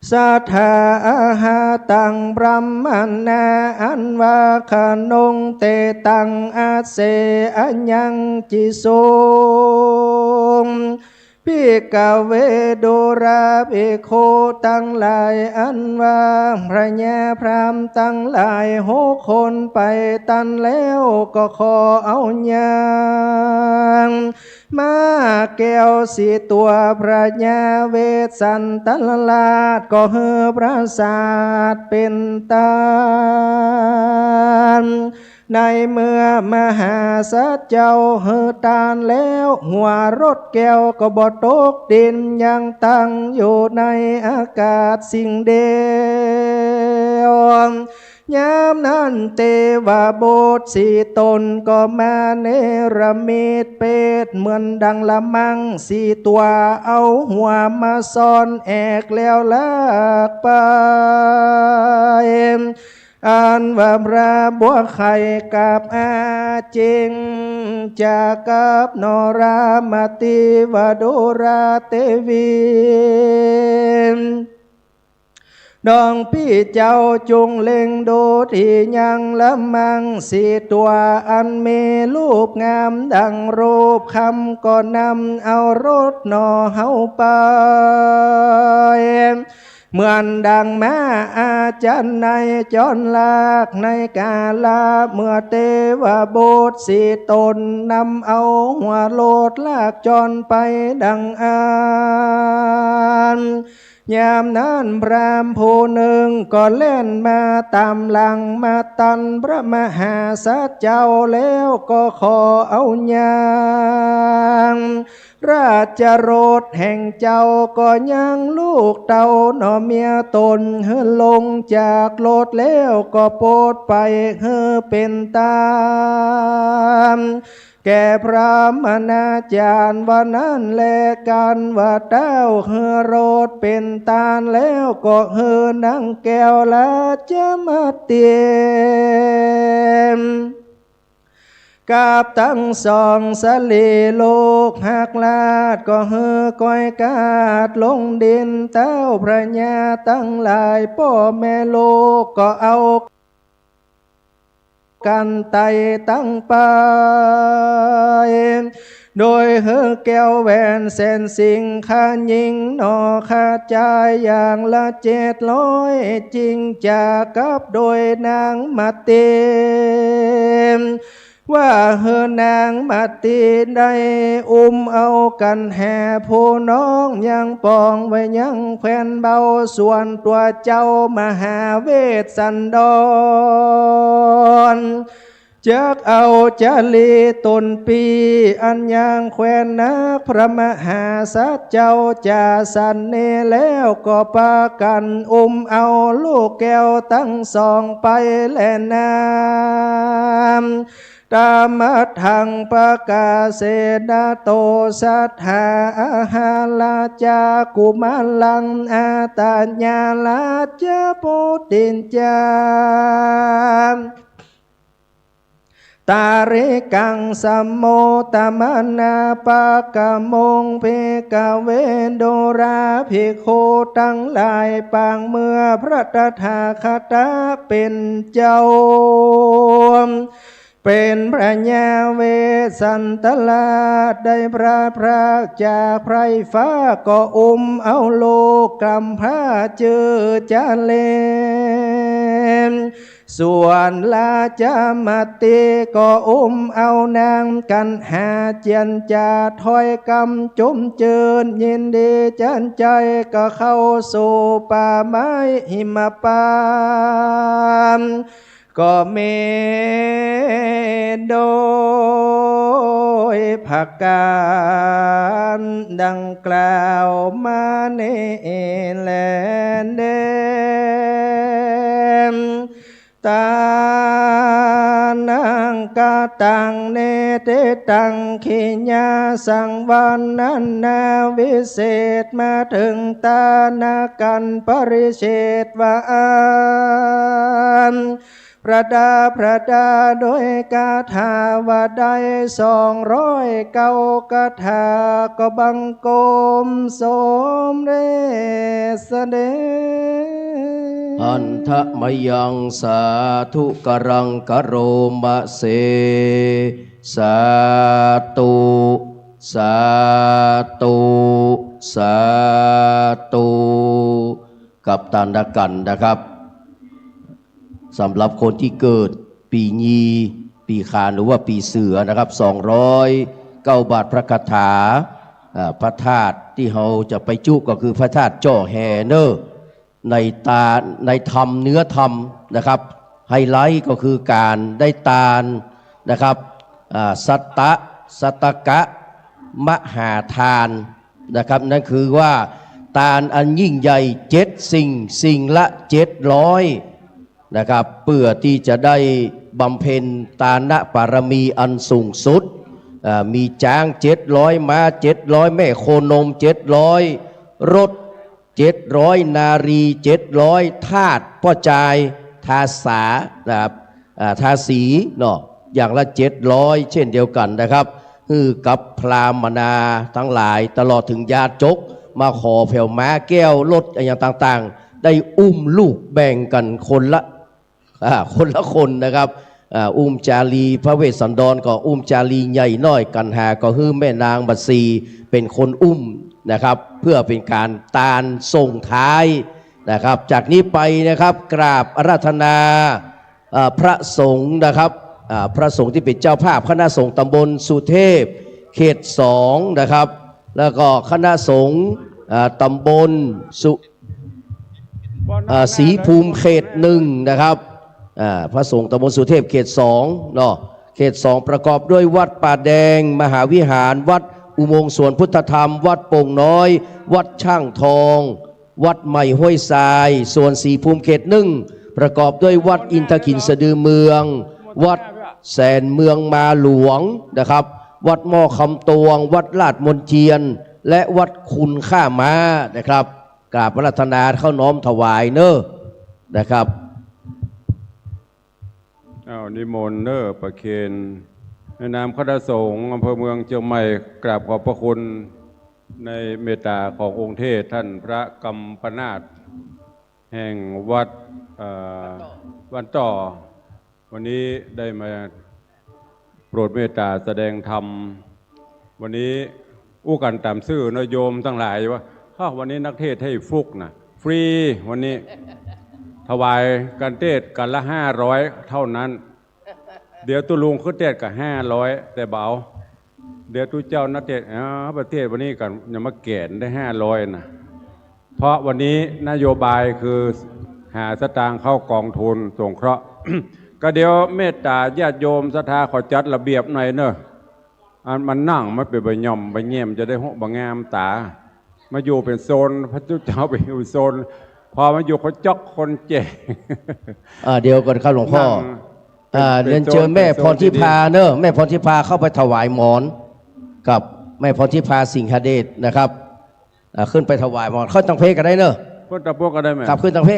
สัทธาอาหาตัง บรหมณา อันว่าขนง เตตัง อัสเส อะยังกิสุง ภิกขเว ดูราภิกขุตังหลาย อันว่าพญาพราหมณ์ตังหลายหกคนไปตานแล้ว ก็ขอเอายัง ม้าแก้วสี่ตั๋ว พญาเวสสันตรราชก็หื้อปราสาทเป๋นตาน ในเมื่อมหาสัตว์เจ้าหื้อตานแล้ว หัวรถแก้วก็บ่ตกดิน ยังตั้งอยู่ในอากาศสิ่งเดียว ยามนั้นเตวบุตรสี่ต๋นก็มาเนรมิตเปตเหมือนดังละมังสี่ตั๋ว เอาหัวมาซ่อนแอกแล้วลากไป อันว่าพระบัวไข่กับอาจึงจะกับนรมาติวาดูราเตวี น้องปี้เจ้าจุ่งเล็งดูตี้ยังละมังสี่ตั๋ว อันมีรูปงามดังรูปคำ ก็นำเอารถหน่อเฮาไป เหมือนดังม้าอาจันไนจรลากในกาละเมื่อเตวบุตรสี่ต๋นนำเอาหัวโลดลากจรไปดังอั้น ยามนั้นพราหมณ์ผู้นึ่งก็แล่นมาต๋ามหลังมาตันพระมหาสัตว์เจ้าแล้วก็ขอเอายัง ราชโอรสแห่งเจ้าก็ยังลูกเต้าหน่อเมียต๋นหื้อลงจากรถแล้วก็โปรดไปหื้อเป๋นต๋ามแก่พราหมณาจารย์ว่านั้นแลกัณฑ์ว่าเต้าหื้อโอรสเป๋นต๋ามแล้วก็หื้อนางแก้วราชมาเตียม กับตังสองสรีลูกฮักราชก็หื้อก้อยกาดลงดิน เต้าพระญาตังหลายป้อแม่ลูกก็เอากั๋นไต่ตังไป โดยหื้อแก้วแหวนแสนสิ่งค่ายิ่งหน่อค่าจ่ายอย่างละเจ็ดร้อย จึงจะกับโดยนางมาเตียม ว่าหื้อนางมาเตียมได้อุ้มเอากัณหาผู้น้องยังป๋องไว้ยังแคว่นเบาส่วนตั๋วเจ้ามหาเวสสันดร จักเอาจารีต๋นปี้อันยังแคว่นนักพระมหาสัตว์เจ้าจาสันเนแล้วก็ปากั๋นอุ้มเอาลูกแก้วตังสองไปแลนา ตามัทธังปกาเสนะโต สัทธาอาหาราจากุมารังอาตาญาราชปุตติญจา ตาริกังสมโมตมนาปะกะมง ภิกขเว ดูราภิกขุตังหลาย ปางเมื่อพระตถาคตะเป๋นเจ้า เป๋นพระญาเวสสันตราชได้พลัดพรากจากไพร่ฟ้า ก็อุ้มเอาลูกกำพร้าจื้อจาเลม ส่วนราชมาเตียมก็อุ้มเอานางกัณหาเจียรจาถ้อยกำจุ้มจื้นยินดีจันใจ ก็เข้าสู่ป่าไม้หิมปาน ก็มีโดยประก๋านดังกล่าวมานี้แลเน่ ตานังกตัง เนติตัง ขิยาสัง วรรณนาวิเศษ มาเถิงตานะกัณฑ์ปริเฉดว่าอั้น ประดับประดาด้วยคาถาว่าได้สองร้อยเก้าคาถา ก็บังคมสมเร็จเสด็จ หันทะมะยังสาธุกรังกะโรมะเส สาธุ สาธุ สาธุ กับตานะกัณฑ์นะครับ สำหรับคนตี้เกิดปี๋งู ปี๋ขาน หรือว่าปี๋เสือนะครับ สองร้อยเก้าบาทพระคาถา อ่า พระธาตุตี้เฮาจะไปจุก็คือพระธาตุจ้อแฮเน่อ ในตา ในธรรมเนื้อธรรมนะครับ ไฮไลท์ก็คือก๋านได้ตานนะครับ อ่า สัตตะ สัตตกะ มหาทานนะครับ นั่นคือว่าตานอันยิ่งใหญ่เจ็ดสิ่ง สิ่งละเจ็ดร้อยนะครับ เปื้อตี้จะได้บำเพ็ญตานะบารมีอันสูงสุด อ่า มีจ๊างเจ็ดร้อย ม้าเจ็ดร้อย แม่โคนมเจ็ดร้อย รถ เจ็ดร้อย นารีเจ็ดร้อย ทาสป้อจาย ทาสา นะครับ อ่า ทาสีเนาะ อย่างละเจ็ดร้อย เช่นเดียวกั๋นนะครับ หื้อกับพราหมณาตังหลาย ตลอดเถิงญาติโจ๊ก มาขอแผวม้าแก้ว รถอะหยังต่างๆ ได้อุ้มลูกแบ่งกั๋นคนละ อ่า คนละคนนะครับ อ่า อุ้มจารี พระเวสสันดรก็อุ้มจารีใหญ่น้อย กัณหาก็หื้อแม่นางมัตสีเป๋นคนอุ้มนะครับ เพื่อเป๋นก๋านตานส่งท้าย นะครับ จากนี้ไปนะครับ กราบอาราธนา เอ่อ พระสงฆ์นะครับ อ่า พระสงฆ์ตี้เป๋นเจ้าภาพ คณะสงฆ์ตำบลสุเทพ เขตสองนะครับ แล้วก็คณะสงฆ์ อ่า ตำบลสุ อ่า ศรีภูมิเขตหนึ่งนะครับ อ่า พระสงฆ์ตำบลสุเทพเขตสองเนาะ เขตสองประกอบด้วยวัดป่าแดง มหาวิหาร วัดอุโมงค์สวนพุทธธรรม วัดโป่งน้อย วัดช่างทอง วัดใหม่ห้วยทราย ส่วนศรีภูมิเขตหนึ่งประกอบด้วยวัดอินทขิลสะดือเมือง วัดแสนเมืองมาหลวงนะครับ วัดหม้อคำตวง วัดลาดมนเทียน และวัดคุณค่าม้านะครับ กราบอาราธนาเข้าน้อมถวายเน้อนะครับ อ้าว นิมนต์เน้อประเคน ในนามคณะสงฆ์อำเภอเมืองเจียงใหม่ กราบขอบพระคุณในเมตตาขององค์เทศน์ท่านพระกัมปนาท แห่งวัด เอ่อ บ้านต่อ วันนี้ได้มาโปรดเมตตาแสดงธรรม วันนี้อู้กั๋นต๋ามซื่อเนาะโยมตังหลายว่า "อ้าว วันนี้นักเทศน์ไห้ฟลุกนะ ฟรี วันนี้ ถวายกั๋นเทศน์กั๋นละห้าร้อยเต้านั้น เดี๋ยวตุ๊ลุงขึ้นเทศน์ก็ห้าร้อย แต่บ่เอา เดี๋ยวตุ๊เจ้านักเทศน์ อ้าว ประเทศวันนี้กั๋นยังมาแก๋นได้ห้าร้อยนะ" เพราะวันนี้นโยบายคือหาสตางค์เข้ากองทุนสงเคราะห์ ก็เดี๋ยวเมตตาญาติโยมศรัทธาเขาจัดระเบียบหน่อยเนอะ อันมันนั่งมันเป๋นบ่าหย่อมบ่าแหย่ม จะได้หกบ่างามต๋า มาอยู่เป๋นโซน พระเจ้าเป๋นอยู่โซน พอมาอยู่คนจ๊อกคนแจ๋ อ่า เดี๋ยวก่อนครับหลวงพ่อ นั่ง อ่า เป๋น เป๋น เรียนเชิญ โซน แม่ เป๋นโซน พรทิพา ดีๆ เนอะ แม่พรทิพาเข้าไปถวายหมอนกับแม่พรทิพาสิงหเดชนะครับ อ่า ขึ้นไปถวายหมอน เข้าตังเพก็ได้เนอะ ขึ้นตังเพก็ได้ไหม ครับ ขึ้นตังเพ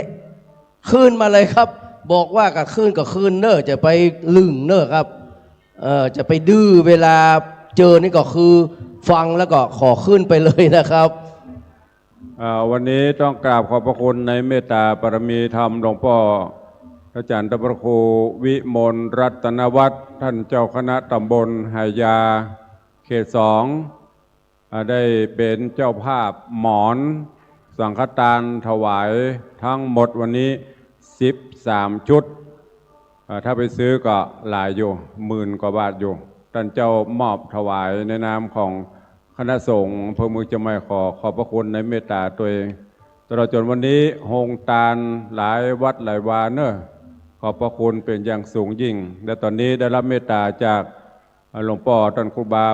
ขึ้นมาเลยครับ บอกว่าก็ขึ้นก็ขึ้นเนอะ จะไปลึ่งเนอะครับ เอ่อ จะไปดื้อ เวลาเจิญนี่ก็คือฟังแล้วก็ขอขึ้นไปเลยนะครับ อ่า วันนี้ต้องกราบขอบพระคุณในเมตตาบารมีธรรมหลวงป้อพระอาจ๋ารย์พระครูวิมลรัตนวัฒน์ ท่านเจ้าคณะตำบลไหหยา เขตสอง อ่า ได้เป๋นเจ้าภาพหมอนสังฆทานถวายทั้งหมดวันนี้สิบสามชุด อ่า ถ้าไปซื้อก็หลายอยู่ หมื่นกว่าบาทอยู่ ต้านเจ้ามอบถวายในนามของคณะสงฆ์อำเภอเมืองเจียงใหม่ ขอขอบพระคุณในเมตตาตวย ตลอดจ๋นวันนี้โฮงตานหลายวัดหลายวาเนอะ ขอบพระคุณเป๋นอย่างสูงยิ่ง และต๋อนนี้ได้ฮับเมตตาจาก หลวงป้อต้านครูบา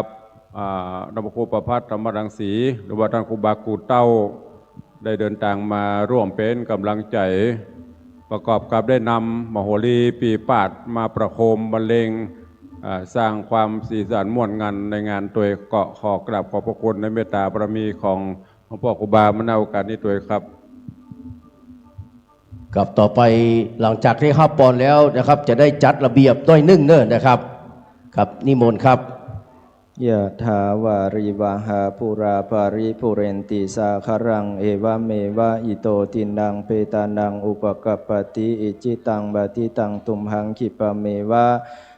อ่า หลวงป้อครูประภัสธรรมรังสี หรือว่าต้านครูบากู่เต้า ได้เดินตางมาร่วมเป๋นก๋ำลังใจ๋ ประกอบกับได้นำมโหรีปีปาดมาประโคมบรรเลง อ่า สร้างความสีสันม่วนงันในงานตวย ก็ขอกราบขอบพระคุณในเมตตาบารมีของหลวงป้อครูบามา ณ โอกาสนี้ตวยครับ ครับ ต่อไปหลังจากตี้ฮับปอนแล้วนะครับ จะได้จัดระเบียบหน้อยนึ่งเน้อนะครับ ครับ นิมนต์ครับ ยะถาวาริวหาปูราปาริปูเรนติสาคารัง เอวะเมวะอิโตตินังเปตานังอุปกัปปติ อิจฉิตังปะฏิตังตุมหังคิปะเมวะ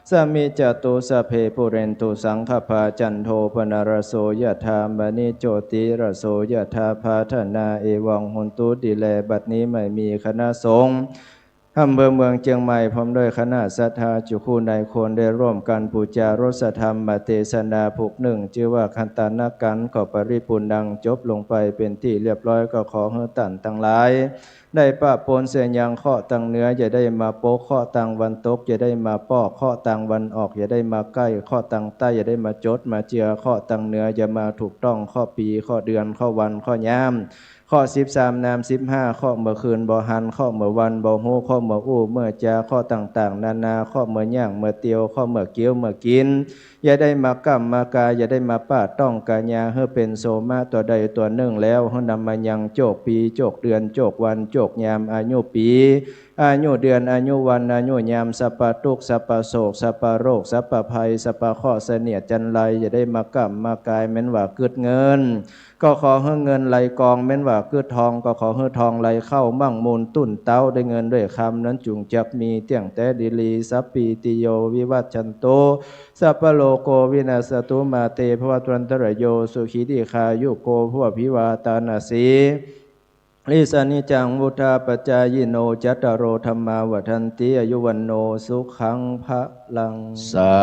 สะมิจจตุ สัพเพ ปูเรนตุ สังกปปา จันโท ปะนะระโส ยะถา มะณิ โชติระโส ยะถา พัฒนา เอวัง โหนตุ ดีแล บัดนี้ไม่มีคณะสงฆ์อำเภอเมืองเจียงใหม่ พร้อมด้วยคณะศรัทธาจุคู่นายคน ได้ร่วมกั๋นปู๋จารสธรรมเตสนาผูกนึ่ง จื้อว่าคันตานกัณฑ์ ก็ปริปูรณ์ดังจบลงไปเป๋นตี้เรียบร้อย ก็ขอหื้อต้านตังหลาย ได้ปะปนเสียยังเคราะห์ตางเหนือ อย่าได้มาปก เคราะห์ตางวันตก อย่าได้มาปอก เคราะห์ตางวันออก อย่าได้มาใก้ เคราะห์ตางใต้ อย่าได้มาจดมาเจือ เคราะห์ตางเหนือ อย่ามาถูกต้อง เคราะห์ปี เคราะห์เดือน เคราะห์วัน เคราะห์ยาม เคราะห์สิบสามนามสิบห้า เคราะห์เมื่อคืนบ่หัน เคราะห์เมื่อวันบ่ฮู้ เคราะห์เมื่ออู้เมื่อจา เคราะห์ต่างๆ นานา เคราะห์เมื่อย่างเมื่อเตียว เคราะห์เมื่อเกี้ยวเมื่อกิ๋น อย่าได้มาก้ำมากาย อย่าได้มาป้าต้องกายา หื้อเป๋นโสมะตั๋วใดตั๋วนึ่งแล้ว หื้อนำมายังโจคปี โจคเดือน โจควัน โจคยาม อายุปี อายุเดือน อายุวัน อายุยาม สัพพะตุ๊กข์ สัพพะโศก สัพพะโรค สัพพะภัย สัพพะเคราะห์เสนียดจัญไร อย่าได้มาก้ำมากาย แม้นว่ากึ๊ดเงิน ก็ขอหื้อเงินไหลกอง แม้นว่ากึ๊ดทอง ก็ขอหื้อทองไหลเข้า มั่งมูลตุ้นเต๊า ด้วยเงินด้วยคำนั้นจุ่งจักมี เตี้ยงแต๊ดีหลี สัพพีติโย วิวัชชันตุ สัพพะโรโค วินัสสะตุ มาเต ภวัตวันตะระโย สุขีทีฆายุโก ภวะอภิวาทานาสี สรณัสสะ นิจจัง วุฑฒาปะจายิโน จัตตาโร ธัมมา วัฑฒันติ อายุ วัณโณ สุขัง พะลัง สา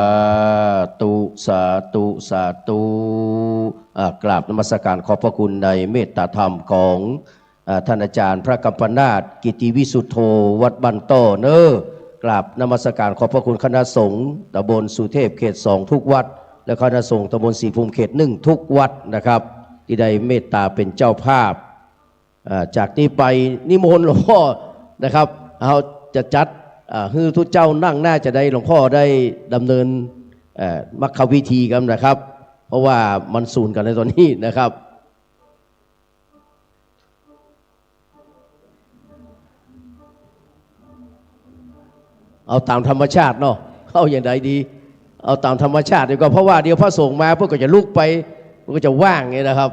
ธุ สาธุ สาธุ อ่า กราบนมัสการขอบพระคุณในเมตตาธรรมของ อ่า ท่านอาจารย์พระกัมปนาท กิติวิสุทโธ วัดบ้านต้อเนอะ กราบนมัสการขอบพระคุณคณะสงฆ์ตำบลสุเทพเขตสองทุกวัด และคณะสงฆ์ตำบลศรีภูมิเขตหนึ่งทุกวัดนะครับ ที่ได้เมตตาเป็นเจ้าภาพ อ่า จากนี้ไปนิมนต์หลวงพ่อนะครับ เฮาจะจัด อ่า หื้อทุกเจ้านั่งหน้าจะได้หลวงพ่อได้ดำเนิน เอ่อ มรรควิธีกันนะครับ เพราะว่ามันสูนกันในตอนนี้นะครับ เอาต๋ามธรรมชาติเนาะ เอาอย่างใดดี เอาต๋ามธรรมชาติดีกว่า เพราะว่าเดี๋ยวพระสงฆ์มาเปิ้นก็จะลุกไป มันก็จะว่างไงนะครับ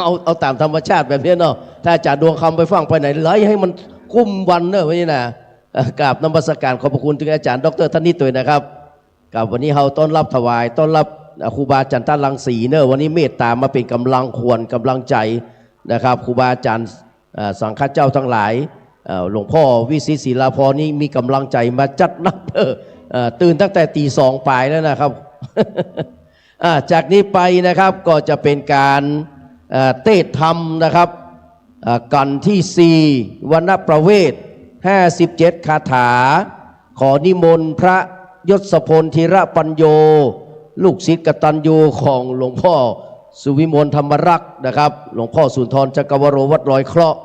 เอา เอาต๋ามธรรมชาติแบบนี้เนาะ ถ้าอาจารย์ดวงคำไปฟั่งไปไหน ไล่ให้มันกุ้มวันเนอะ วันนี้นะ เอ่อ กราบนมัสการขอบพระคุณเถิงอาจารย์ด็อกเตอร์ธนิตด้วยนะครับ ครับ วันนี้เฮาต้อนรับถวาย ต้อนรับ อ่า ครูบาจันตะรังสีเนอะ วันนี้เมตตามาเป๋นก๋ำลังขวัญก๋ำลังใจ๋นะครับ ครูบาอาจารย์ อ่า สังฆเจ้าตังหลาย เอ่อ หลวงพ่อวิสิตศิลาภรณ์นี่มีก๋ำลังใจ๋มาจัดนับ เอ่อ เอ่อ ตื่นตั้งแต่ตี๋สองป๋ายแล้วนะครับ อ่า จากนี้ไปนะครับ ก็จะเป๋นก๋าน เอ่อ เตสน์ธรรมนะครับ อ่า กัณฑ์ตี้สี่ วรรณประเวท ห้าสิบเจ็ดคาถา ขอนิมนต์พระยศพล ธีระปัญโญ ลูกศิษย์กตัญญูของหลวงพ่อสุวิมลธรรมรักษ์นะครับ หลวงพ่อสุนทรจักรวโร วัดลอยเคราะห์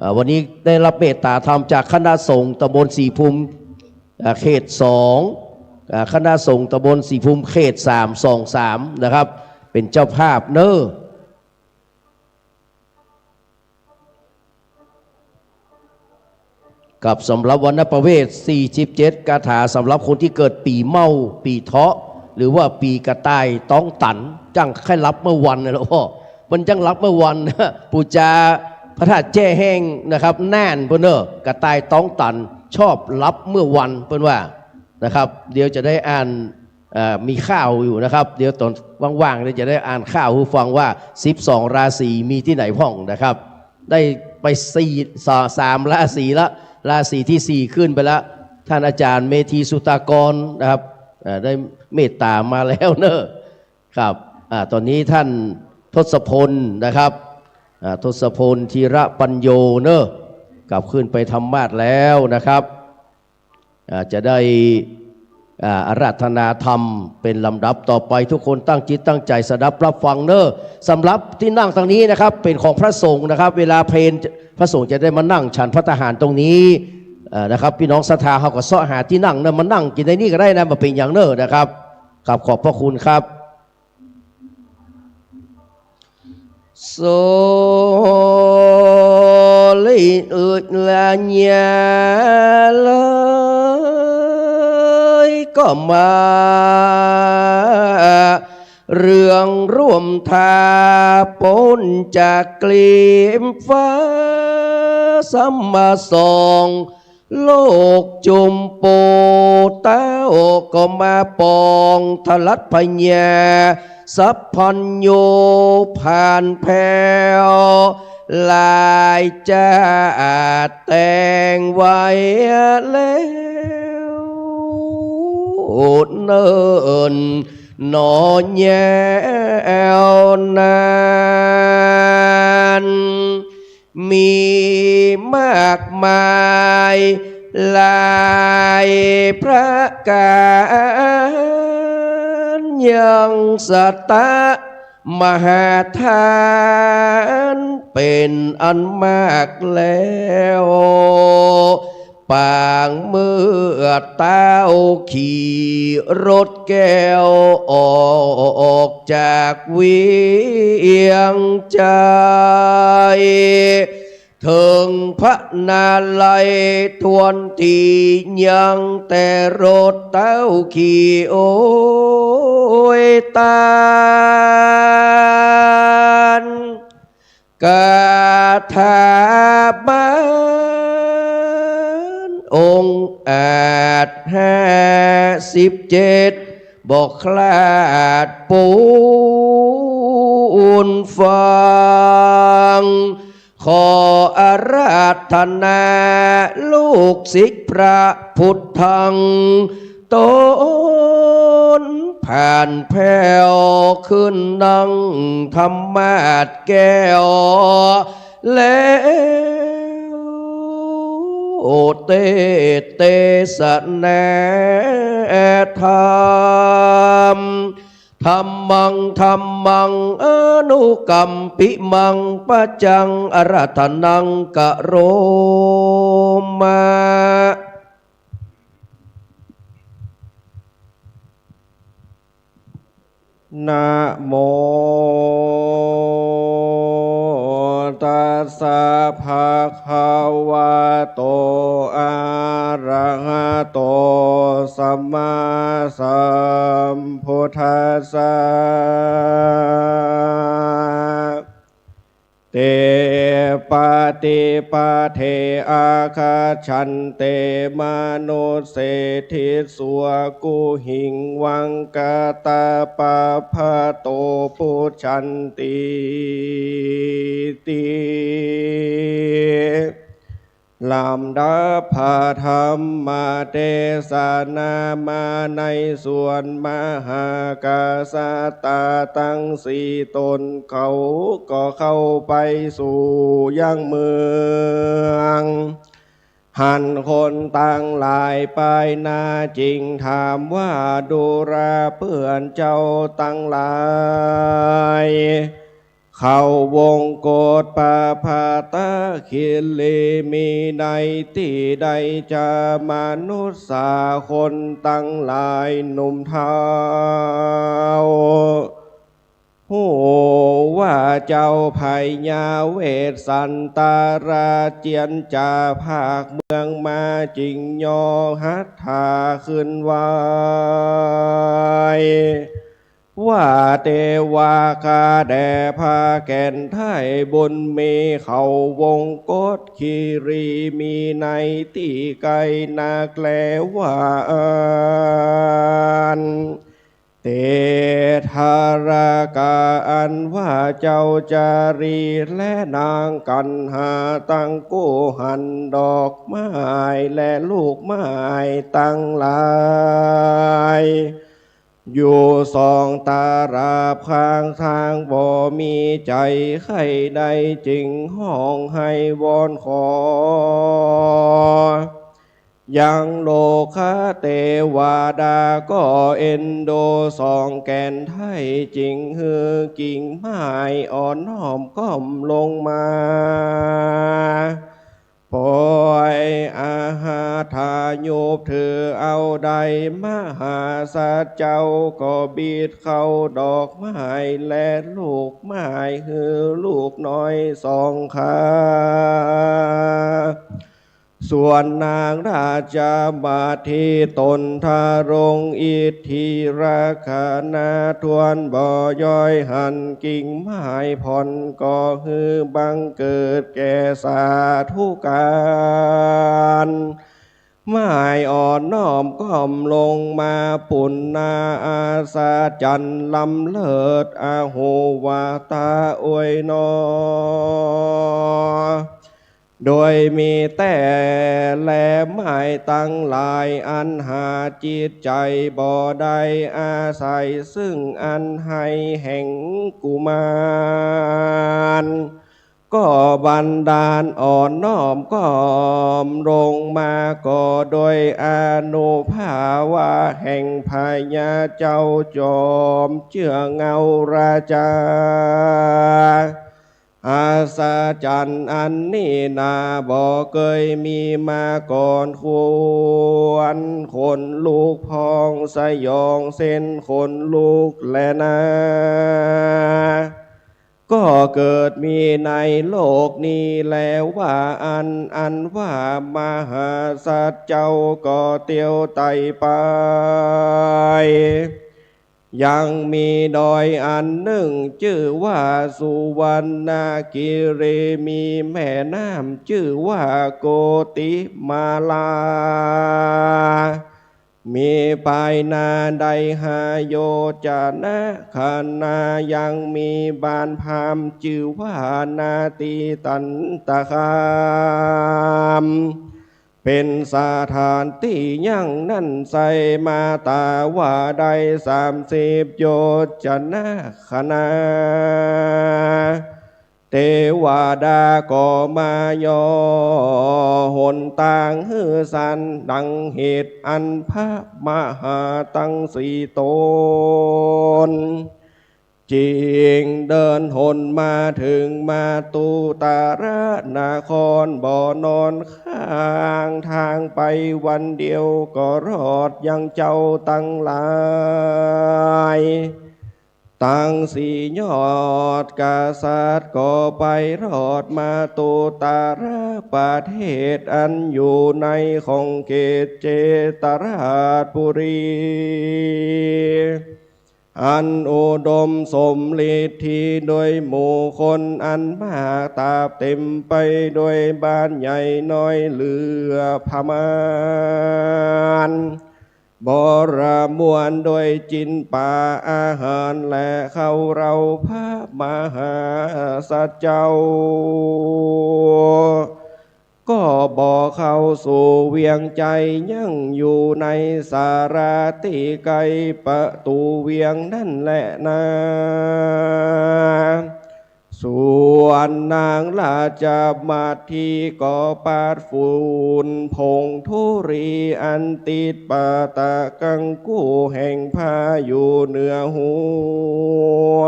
อ่า วันนี้ได้รับเมตตาธรรมจากคณะสงฆ์ตำบลศรีภูมิ อ่า เขตสอง อ่า คณะสงฆ์ตำบลศรีภูมิเขตสาม สอง สาม นะครับ เป๋นเจ้าภาพเนอะ กับสำหรับวรรณประเวท สี่สิบเจ็ดคาถา สำหรับคนตี้เกิดปี๋เม้า ปี๋เถาะ หรือว่าปี๋กระต่ายต๊องตั๋น จั้งใค่หลับเมื่อวันนะหลวงพ่อ มันจั้งหลับเมื่อวัน ปู๋จาพระธาตุแจ้แห้งนะครับ น่านปู้นเน่อ กระต่ายต๊องตั๋น ชอบหลับเมื่อวันปู้นว่านะครับ เดี๋ยวจะได้อ่าน เอ่อ มีข่าวอยู่นะครับ เดี๋ยวต๋อนว่างๆ เดี๋ยวจะได้อ่านข่าวหื้อฟังว่า สิบสองราศีมีตี้ไหนพ่องนะครับ ได้ไปสี่ สา- สามราศีละ ราศีตี้สี่ขึ้นไปละ ท่านอาจารย์เมธีสุตากรนะครับ เอ่อ ได้เมตตามาแล้วเนอะ ครับ อ่า ต๋อนนี้ท่านทศพลนะครับ อ่า ทศพล ธีระปัญโญเนอะ กลับขึ้นไปธรรมาสน์แล้วนะครับ อ่า จะได้ อ่า อาราธนาธรรมเป๋นลำดับต่อไป ทุกคนตั้งจิตตั้งใจ๋สดับรับฟังเนอะ สำหรับตี้นั่งตรงนี้นะครับ เป๋นของพระสงฆ์นะครับ เวลาเพลพระสงฆ์จะได้มานั่งฉันภัตตาหารตรงนี้ เอ่อ นะครับ ปี้น้องศรัทธาเฮาก็เซาะหาตี้นั่งเนอะ มานั่งกิ๋นในนี้ก็ได้นะ บ่เป๋นหยังเนอะนะครับ ครับ ขอบพระคุณครับ โสริอึดละญาเอ๋ย ก็มาเรื่องร่วมทาป๊นจากกลีบฟ้า สำมาส่อง โลกจุมปู เต้าก็มาปองทรัสพญา สัพพัญญูผ่านแผว หลายจาติแต่งไว้แล้ว เนิ่นหนอแย้วนั้น มีมากมายหลายประก๋าน ยังสตะมหาทานเป๋นอันมากแล้ว ปางเมื่อเต้าขี่รถแก้วออกจากเวียงจันทน์ เถิงพระนารายณ์ทวนที ยังแต่รถเต้าขี่ โอ้ย ตาน คาถาบานองอาจห้าสิบเจ็ด บ่คลาดปูนฟัง ขออาราธนาลูกศิษย์พระพุทธัง ต๋นผ่านแผ้วขึ้นนั่งธรรมาสน์แก้ว แล้วเตสน์เตสนาธรรม ธัมมัง ธัมมัง อนุกัมปิมัง ปัจจัง อาราธนัง กะโรมะ นะโมตัสสะ ภะคะวะโต อะระหะโต สัมมาสัมพุทธัสสะ เต ปะติปะเท อาคัจฉันเต มะนุสเส ทิสสะ กุหิง วังกะตะปะภะโต ปุจฉันติ ติ ลำดับพระธรรมเตสนามาในส่วนมหากษัตริย์ตังสี่ต๋น เขาก็เข้าไปสู่ยังเมือง หันคนตังหลายไปนา จึงถามว่า ดูราเปื้อนเจ้าตังหลาย เขาวงกฏปะพาตะคิรี มีในตี้ใดจา มนุสสาคนตังหลายหนุ่มเฒ่า ฮู้ว่าเจ้าพญาเวสสันตราเจียนจาภาคเมืองมา จึงย่อหัตถาขึ้นไหว้ ว่าเตวา ข้าแด่พระแก่นไทยบุญมี เขาวงกฏคิรี มีในตี้ไกลนักแลว่าอั้น เตถารกา อันว่าเจ้าจารี และนางกัณหา ตังกู้หันดอกไม้และลูกไม้ตังหลาย อยู่สองตราบข้างตาง บ่มีใจ๋ใค่ใด จึงฮ้องไห้วอนขอ ยังโลกะเตวดาก็เอ็นดูสองแก่นไทย จึงหื้อกิ่งไม้อ่อนน้อมก้อมลงมา ปอยอาหาธายุบถือเอาได้ มหาสัตว์เจ้าก็บิดเข้าดอกไม้และลูกไม้หื้อลูกน้อยสองขา ส่วนนางราชมาตรีต๋นทรงอิทธิรักขณาทวน บ่ยอยหันกิ่งไม้ผ่อน ก็หื้อบังเกิดแก่สาธุการ ไม้อ่อนน้อมก้อมลงมา ปุณณาอัศจรรย์ล้ำเลิศอโหวาตาโอยหนอ โดยมีแต๊แลไม้ตังหลาย อันหาจิตใจ๋บ่ได้อาศัย ซึ่งอันไห้แห่งกุมาร ก็บันดาลอ่อนน้อมก้อมลงมา ก็โดยอานุภาพแห่งพญาเจ้าจอมเจื้อเงาราชา อัศจรรย์อันนี้นา บ่เกยมีมาก่อน ควรขนลุกพองสยองเส้นขนลุกแลนา ก็เกิดมีในโลกนี้แลว่าอั้น อันว่ามหาสัตว์เจ้าก็เตียวไต่ไป ยังมีดอยอันนึ่งจื้อว่าสุวรรณคีรี มีแม่น้ำจื้อว่าโกติมาลา เ มีปายนาได้ห้าโยชนะ ขณะยังมีบ้านพราหมณ์จื้อว่านาตีตันตคาม เป๋นสถานตี้ยังนั้นไส้มาต๋าว่าได้สามสิบโยชนะ ขณะ เตวดาก็มาย่อหนตางหื้อสัน ดังเหตุอันพระมหาตังสี่ต๋น จึงเดินหนมาเถิงมาตุตรนคร บ่นอนข้างตางไปวันเดียว ก็รอดยังเจ้าตังหลาย ตังสี่ยอดกษัตริย์ ก็ไปรอดมาตุตรประเทศ อันอยู่ในของเขตเจตราชปุรี อันอุดมสมฤทธิโดยหมู่คนอันมาก ตราบเต๋มไปโดยบ้านใหญ่น้อยเหลือประมาณ บริมวลโดยจินปาอาหาร และข้าวเหล้า พระมหาสัตว์เจ้า ก็บ่เข้าสู่เวียงใจ๋ ยังอยู่ในสาราตี้ใก้ประตู๋เวียงนั้นแลนา ส่วนนางราชมัทธีก็ปาดฝุ่นผงธุลี อันติดปาตะกังกู้แห่งผ้าอยู่เหนือหัว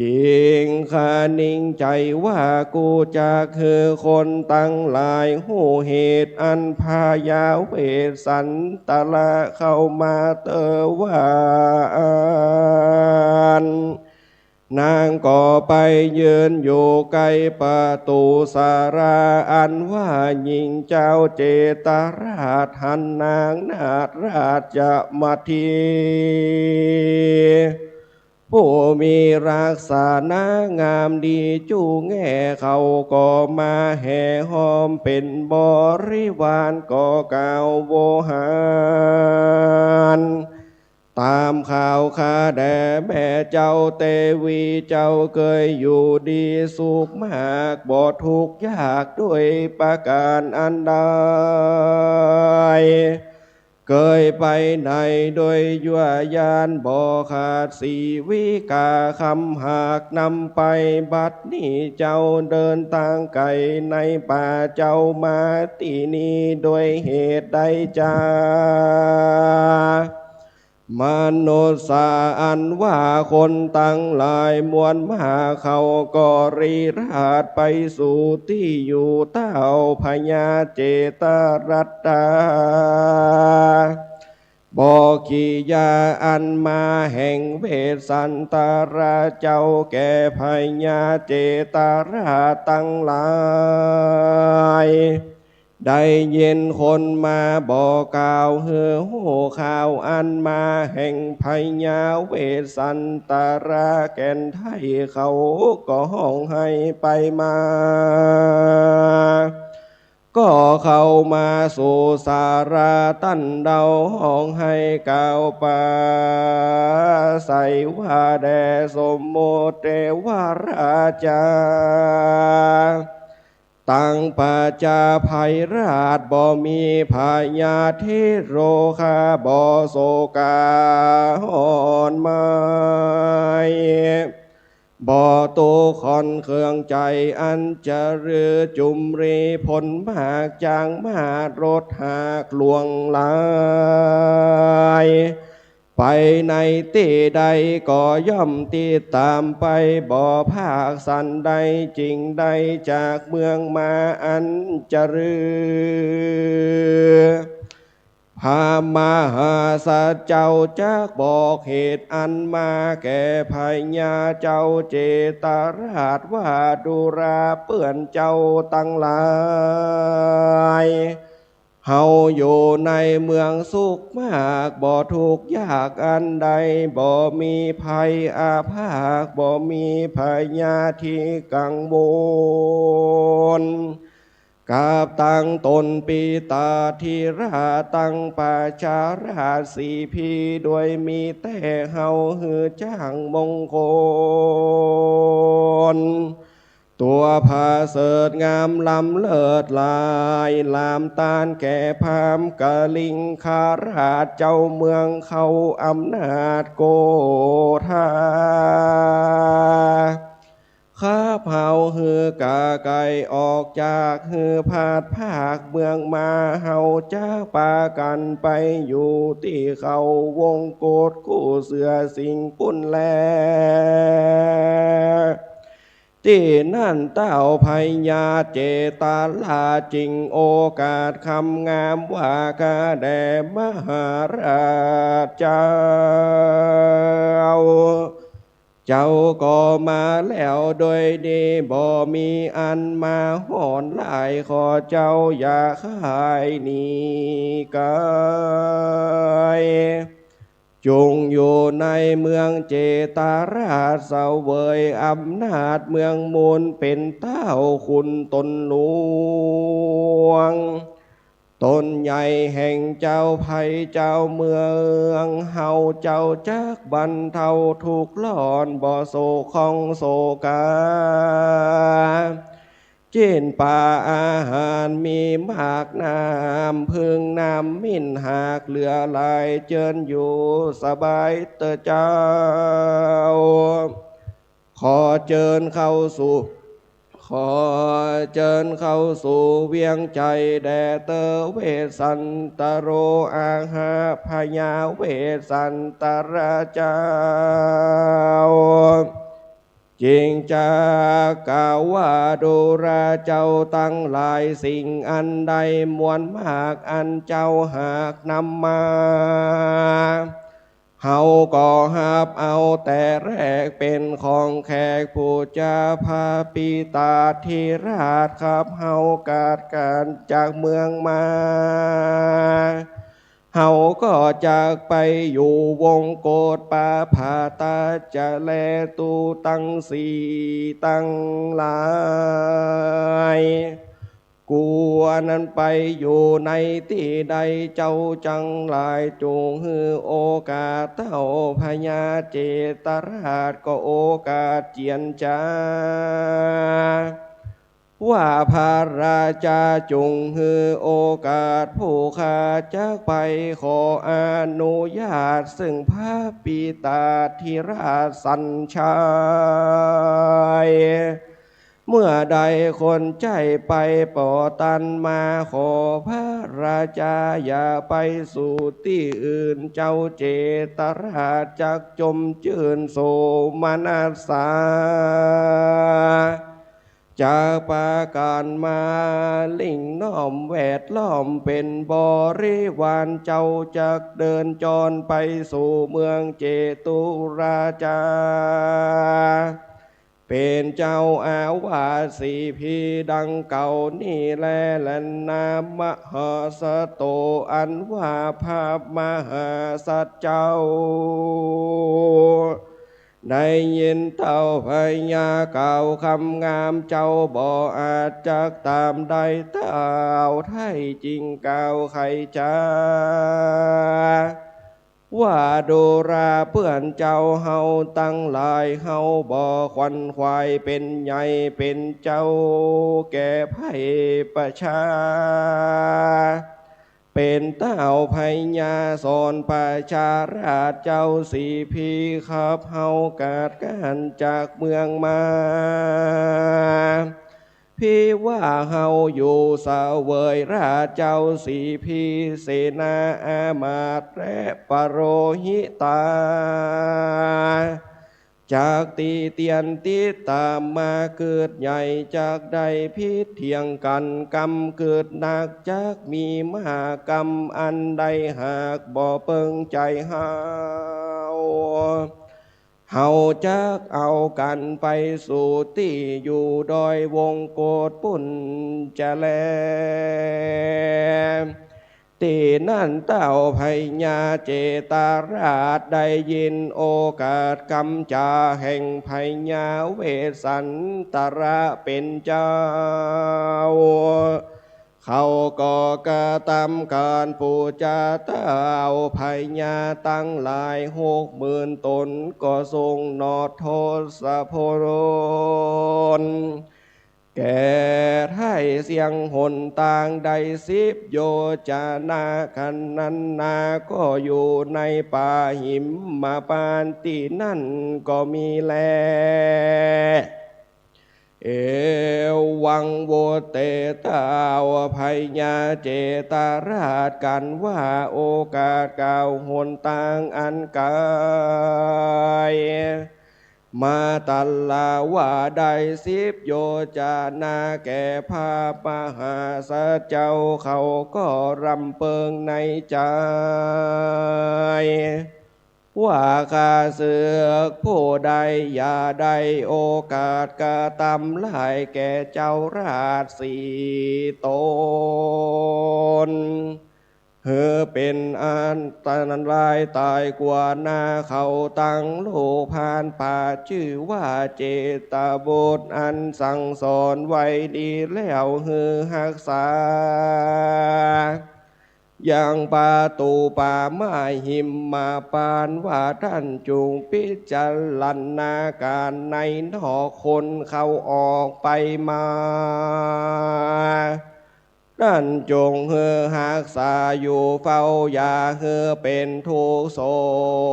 จึงคะนิงใจ๋ว่า กูจักหื้อคนตังหลายฮู้เหตุอันพญาเวสสันตระเข้ามาเต๊อะว่าอั้น นางก็ไปยืนอยู่ใก้ประตู๋สารา อันว่าหญิงเจ้าเจตราชหันนางนาถราชมัทธี ผู้มีลักษณะงามดีจู้แง่ เขาก็มาแห่ห้อมเป๋นบริวาร ก็กล่าวโวหาร ต๋ามข่าวข้าแด่แม่เจ้า เตวีเจ้าเกยอยู่ดีสุขมาก บ่ทุกข์ยากโดยประก๋านอันใด เกยไปไหนโดยยั่วยาน บ่ขาดสีวิกาคำหากนำไป บัดนี้เจ้าเดินตางไก๋ในป่า เจ้ามาตี้นี้โดยเหตุใดจา มนุษย์อันว่าคนตังหลายมวลมาก เขาก็รีราชไปสู่ตี้อยู่เต้าพญาเจตรัตตา บกิยาอันมาแห่งเวสสันตระเจ้า แก่พญาเจตราชตังหลาย ได้ยินคนมาบอกกล่าวหื้อฮู้ข่าวอันมาแห่งพญาเวสสันตระแก่นไท้ เขาก็ฮ้องไห้ไปมา ก็เข้ามาสู่ศาลาตันเดา ฮ้องไห้กล่าวปราศรัยว่า แด่สมมุติเตวราชา ตังประจาภัยราช บ่มีพยาธิโรคา บ่โศกาหอนไหม้ บ่ตุ๊กข์ข้อนเครื่องใจ๋ อันจะลือจุมรีผลมาก จางมาลดหากล่วงหลาย ไปในตี้ใดก็ย่อมติดต๋ามไป บ่พรากสันใด จึงได้จากเมืองมา อันจะลือ พระมหาสัตว์เจ้าจักบอกเหตุอันมาแก่พญาเจ้าเจตราชว่า ดูราเปื้อนเจ้าตังหลาย เฮาอยู่ในเมืองสุขมาก บ่ทุกข์ยากอันใด บ่มีภัยอาภาค บ่มีพยาธิกังวล กับตังต๋นปิตาธิราชตังประชาราชสีพี โดยมีแต๊เฮาหื้อจ้างมงคล ตั๋วผะเสริฐงามล้ำเลิศหลาย หลามตานแก่พราหมณ์กลิงคราชเจ้าเมืองเขาอำนาจโกธา ขับเฮาหื้อกาไก๋ออกจากหื้อพลัดพรากเมืองมา เฮาจะปากั๋นไปอยู่ตี้เขาวงกตกู้เสือสิงห์ปุ้นแล ตี้นั้นเต้าพญาเจตราชจึงโอกาสคำงามว่า ข้าแด่มหาราชเจ้า เจ้าก็มาแล้วโดยดี บ่มีอันมาฮ้อนหลาย ขอเจ้าอย่าคายหนีไก๋ จงอยู่ในเมืองเจตราช เสวยอำนาจเมืองมูล เป๋นเต้าขุนต๋นหลวง ต๋นใหญ่แห่งเจ้าไพร่เจ้าเมือง เฮาเจ้าจักบรรเทาทุกข์ร้อน บ่โศกข้องโศกา จินปาอาหารมีมาก น้ำผึ้งน้ำมิ้นหากเหลือหลาย เจิญอยู่สบายเต๊อะเจ้า ขอเจิญเข้าสู่ ขอเจิญเข้าสู่เวียงใจ๋แด่เต๊อะ เวสสันตโร อาหาพญาเวสสันตราชเจ้า จึงจักกล่าวว่า ดูราเจ้าตังหลาย สิ่งอันใดมวลมาก อันเจ้าหากนำมา เฮาก็ฮับเอาแต่แรกเป๋นของแขก ผู้จะพระปิตาธิราชขับเฮากัดก๋านจากเมืองมา เฮาก็จักไปอยู่วงกตปาผาตาจะแล ดูตังสี่ตังหลาย กูอันนั้นไปอยู่ในตี้ใด เจ้าจังหลายจงหื้อโอกาสเต้าพญาเจตราช ก็โอกาสเจียรจา ว่าพระราชาจงหื้อโอกาส ผู้ข้าจักไปขออนุญาต ซึ่งพระปิตาธิราชสัญชัย เมื่อใดคนใจ๋ไปบ่ตันมา ขอพระราชาอย่าไปสู่ตี้อื่น เจ้าเจตราชจักจมจื้นโสมนัสสา จักปากั๋นมาลิ่งน้อมแวดล้อมเป๋นบริวาร เจ้าจักเดินจรไปสู่เมืองเจตุราชา เป๋นเจ้าอาวาสสีพีดังเก่านี้แล และนามมหาสัตโต อันว่าพระมหาสัตว์เจ้า ได้ยินเต้าพญากล่าวคำงาม เจ้าบ่อาจจักตามได้เต้าไถ่ จึงกล่าวไขจ๋า ว่าดูราเปื้อนเจ้าเฮาตังหลาย เฮาบ่ขวัญขวายเป๋นใหญ่เป๋นเจ้าแก่ไพร่ประชา เป๋นเต้าพญาสอนประชาราชเจ้าสีพี ขับเฮากัดก๋านจากเมืองมา พีว่าเฮาอยู่เสวยราชเจ้าสีพี เสนาอามาตย์และปโรหิตา จักติเตียนติดต๋ามมา กึ๊ดใหญ่จักได้ผิดเถียงกั๋น กำกึ๊ดนักจักมีมาก กำอันใดหากบ่เปิงใจ๋เฮา เฮาจักเอากั๋นไปสู่ตี้อยู่ดอยวงกตปุ้นจะแล ตี้นั้นเต้าพญาเจตราชได้ยินโอกาสกำจ๋าแห่งพญาเวสสันตระเป๋นเจ้า เขาก็กระตำก๋านปู๋จาเต้า พญาตังหลายหกหมื่นต๋น ก็ทรงนอดทศพล แก่ไถ่เสี้ยงหนตางได้สิบโยจะนะ ครั้นนั้นนาก็อยู่ในป่าหิมมบาลตี้นั่นก็มีแล เอวัง วุตเต เต้าพญาเจตราช กันว่าโอกาสกล่าวหนตางอันไก๋ มาตลาดว่าได้สิบโยจะนะแก่พระมหาสัจเจ้า เขาก็รำเปิงในใจ๋ ว่าข้าศึกผู้ใดอย่าได้โอกาสกระตำร้ายแก่เจ้าราชสีตน หื้อเป๋นอันตรายต๋ายกว่านา เขาตังลูกพรานป่าจื้อว่าเจตบุตร อันสั่งสอนไว้ดีแล้วหื้อฮักษา ยังประตู๋ป่าไม้หิมมบาลว่า ต้านจุ่งพิจารณาก๋านในนอกคนเข้าออกไปมา ต้านจุ่งหื้อฮักษาอยู่เฝ้า อย่าหื้อเป๋นทุกข์โศ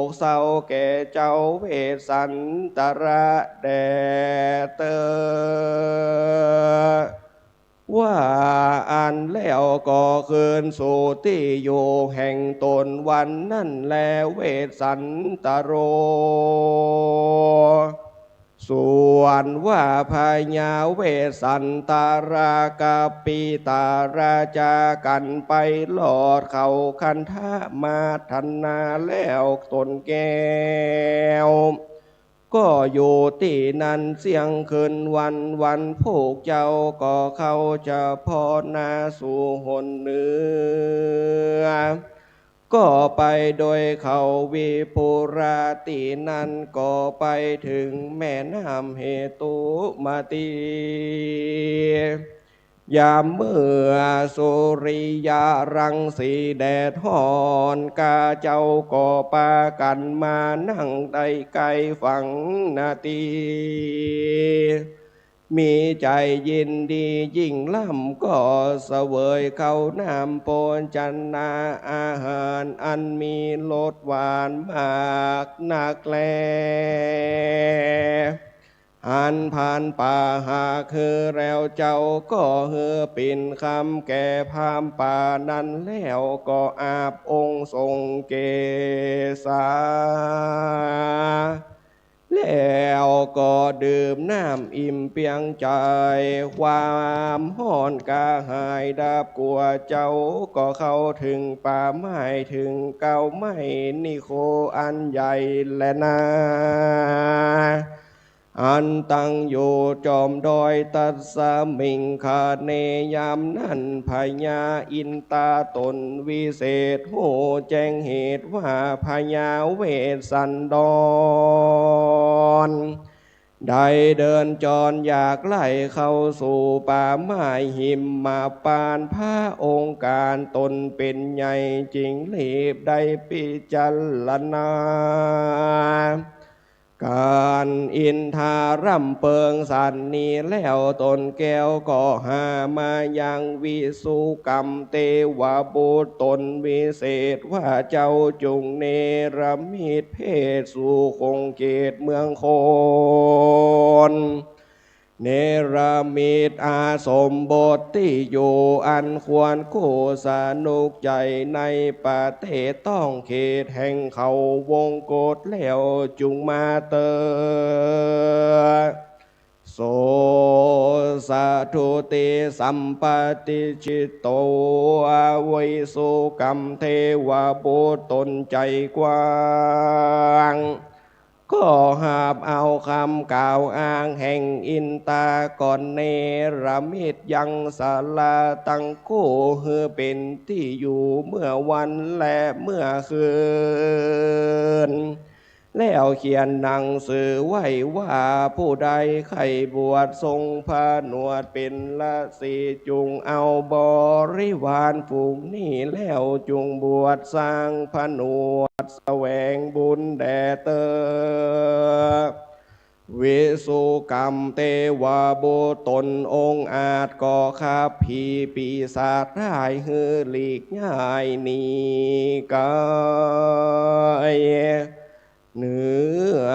กเศร้าแก่เจ้าเวสสันตระแด่เต๊อะ ว่าอั้นแล้วก็คืนสู่ตี้อยู่แห่งต๋น วันนั้นแลเวสสันตโร ส่วนว่าพญาเวสสันตระกับปิตาราชากั๋นไปรอดเขาคันธมาทนาแล้วต๋นแก้ว ก็อยู่ตี้นั้นเสี้ยงคืนวัน วันพวกเจ้าก็เข้าเฉพาะนาสู่หนเหนือ ก็ไปโดยเขาวิภุระ ตี้นั้นก็ไปเถิงแม่น้ำเหตุมตี ยามเมื่อสุริยะรังสีแดดฮ้อน ข้าเจ้าก็ปากั๋นมานั่งได้ใก้ฝั่งนาตี้ มีใจ๋ยินดียิ่งล้ำ ก็เสวยข้าวน้ำโภชนาอาหารอันมีรสหวานมากนักแล อันพรานป่าหากหื้อแล้วเจ้า ก็หื้อปิ่นคำแก่พรานป่านั้นแล้วก็อาบองค์ทรงเกศา แล้วก็ดื่มน้ำอิ่มเปียงใจ๋ ความฮ้อนกระหายดับ กั๋วเจ้าก็เข้าเถิงป่าไม้เถิงเก๊าไม้นิโครธอันใหญ่แลนา อันตั้งอยู่จอมดอยตัสมิงคเณ ยามนั้นพญาอินทาต๋นวิเศษ ฮู้แจ้งเหตุว่าพญาเวสสันดร ได้เดินจรอยากใค่เข้าสู่ป่าไม้หิมมบาล พระองค์ก๋านต๋นเป๋นใหญ่ จึงรีบได้พิจารณา ก๋านอินทาร่ำเปิงสันนี้แล้ว ต๋นแก้วก็หามายังวิสุกัมเทวบุตรต๋นวิเศษว่า เจ้าจุ่งเนรมิตเพศสู่ขงเขตเมืองคน เนรมิตอาสมบทตี้อยู่อันควรคู่สนุกใจ๋ในประเทศต้องเขตแห่งเขาวงกฏแล้วจุ่งมาเต๊อะ โส สะทุติสัมปะติจิตโต วิสุกัมเทวบุตรต๋นใจ๋กว้าง ก็หาบเอากำกล่าวอ้างแห่งอินทาก่อนเนรมิตยังศาลาตังคู่ หื้อเป๋นตี้อยู่เมื่อวันและเมื่อคืน แล้วเขียนหนังสือไว้ว่า ผู้ใดใค่บวชทรงผนวดเป๋นฤๅษี จุ่งเอาบริวารฝูงนี้ แล้วจุ่งบวชสร้างผนวดแสวงบุญแด่เต๊อะ วิสุกรรมเตวบุตร ต๋นองอาจก็ขับผีปีศาจร้ายหื้อหลีกย้ายหนีไก๋ เนื้อ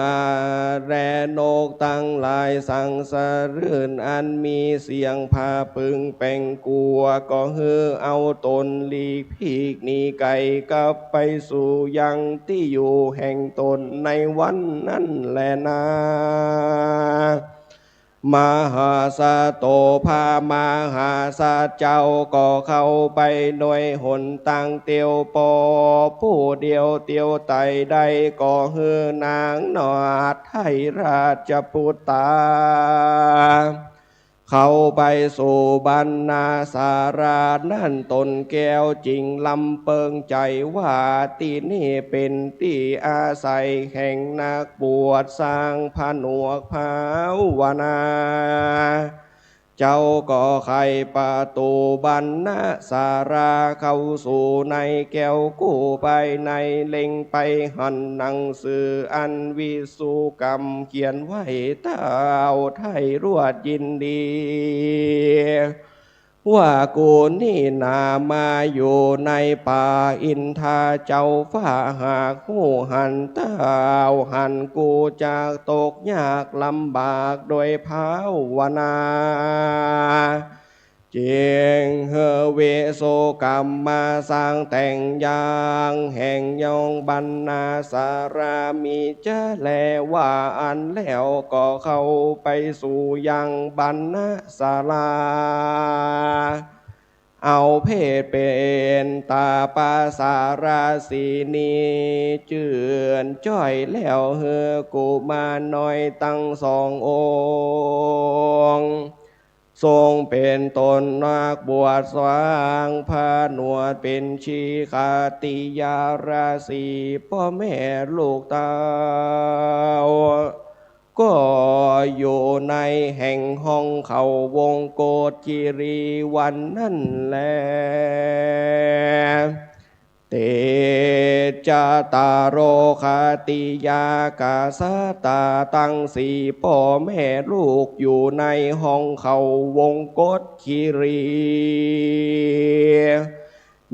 แลนกตังหลายสังสะรื่น อันมีเสียงผะพึงแป๋งกั๋ว ก็หื้อเอาต๋นหลีกผีกหนีไก๋กลับไปสู่ยังตี้อยู่แห่งต๋นในวันนั้นแลนา มหาสโต พระมหาสัตว์เจ้าก็เข้าไปโดยหนตางเตียว ปอผู้เดียวเตียวไต่ได้ ก็หื้อนางนอดไท้ราชปุตตา เข้าไปสู่บรรณาศาลานั้น ต๋นแก้วจึ่งลำเปิงใจ๋ว่า ตี้นี่เป๋นตี้อาศัยแห่งนักบวชสร้างผนวดภาวนา เจ้าก็ไขประตู๋บรรณาศาลาเข้าสู่ในแก้วกู้ ภายในเล็งไปหันหนังสืออันวิสุกรรมเขียนไว้ เต้าไท้รวดยินดี ว่ากูนี่นามาอยู่ในป่า อินทาเจ้าฟ้าหากฮู้หัน เต้าหันกูจักตกยากลำบากโดยภาวนา จึงหื้อวิสุกรรมมาสร้างแต่งยังแห่งยองบรรณาศาลา มีจะแลว่าอั้นแล้วก็เข้าไปสู่ยังบรรณาศาลา เอาเพศเป๋นตาปสาราสีนี จื้นจ้อยแล้วหื้อกุมารน้อยตังสององค์ ทรงเป๋นต๋นนักบวชสร้างผนวดเป๋นชีคติยาราศี ป้อแม่ลูกเต้า ก็อยู่ในแห่งห้องเขาวงโกฏคิรีวันนั้นแล เตจตาโรคติยากษัตราตังสี่ป้อแม่ลูกอยู่ในห้องเขาวงโกฏคิรี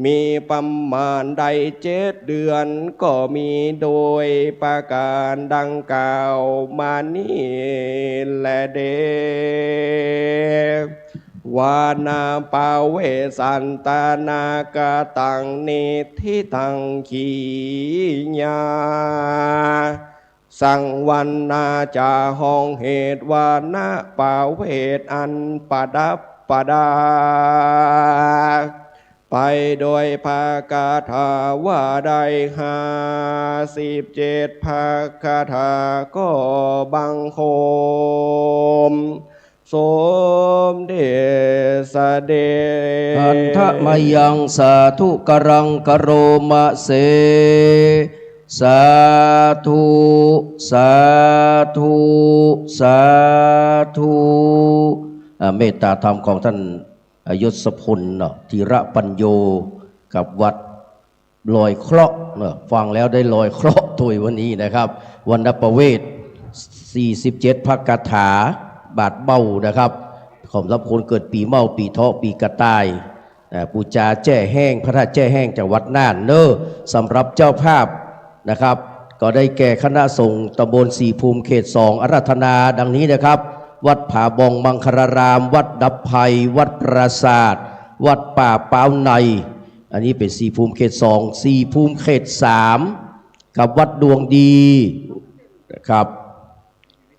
มีประมาณได้เจ็ดเดือน ก็มีโดยประก๋านดังกล่าวมานี้แลเด้ วานาปเวสสันตนากตังนิฏฐิตังขีญา สังวรรณาจะฮ้องเหตุวานาปเวสอันประดับประดา ไปโดยพระคาถาว่าได้ห้าสิบเจ็ดพระคาถา ก็บังคมสมเด็จเสด็จ Handa mayaṃ sādhukaraṃ karoma se. สาธุ สาธุ สาธุ อ่า เมตตาธรรมของท่าน อ่า ยศพลเนาะ ธีระปัญโญ กับวัดลอยเคราะห์เนาะ ฟังแล้วได้ลอยเคราะห์ตวยวันนี้นะครับ วานาปเวส สี่สิบเจ็ดพระคาถา บาดเบ้านะครับ ของสำหรับคนเกิดปีเม้า ปีเถาะ ปีกระต่าย อ่า ปู๋จาแจ้แห้ง พระธาตุแจ้แห้ง จังหวัดน่านเนอะ สำหรับเจ้าภาพนะครับ ก็ได้แก่คณะสงฆ์ตำบลสีภูมิเขตสอง อาราธนาดังนี้นะครับ วัดผาบ่องมังคลาราม วัดดับภัย วัดปราสาท วัดป่าป๊าวใน อันนี้เป๋นสีภูมิเขตสอง สีภูมิเขตสาม กับวัดดวงดีนะครับ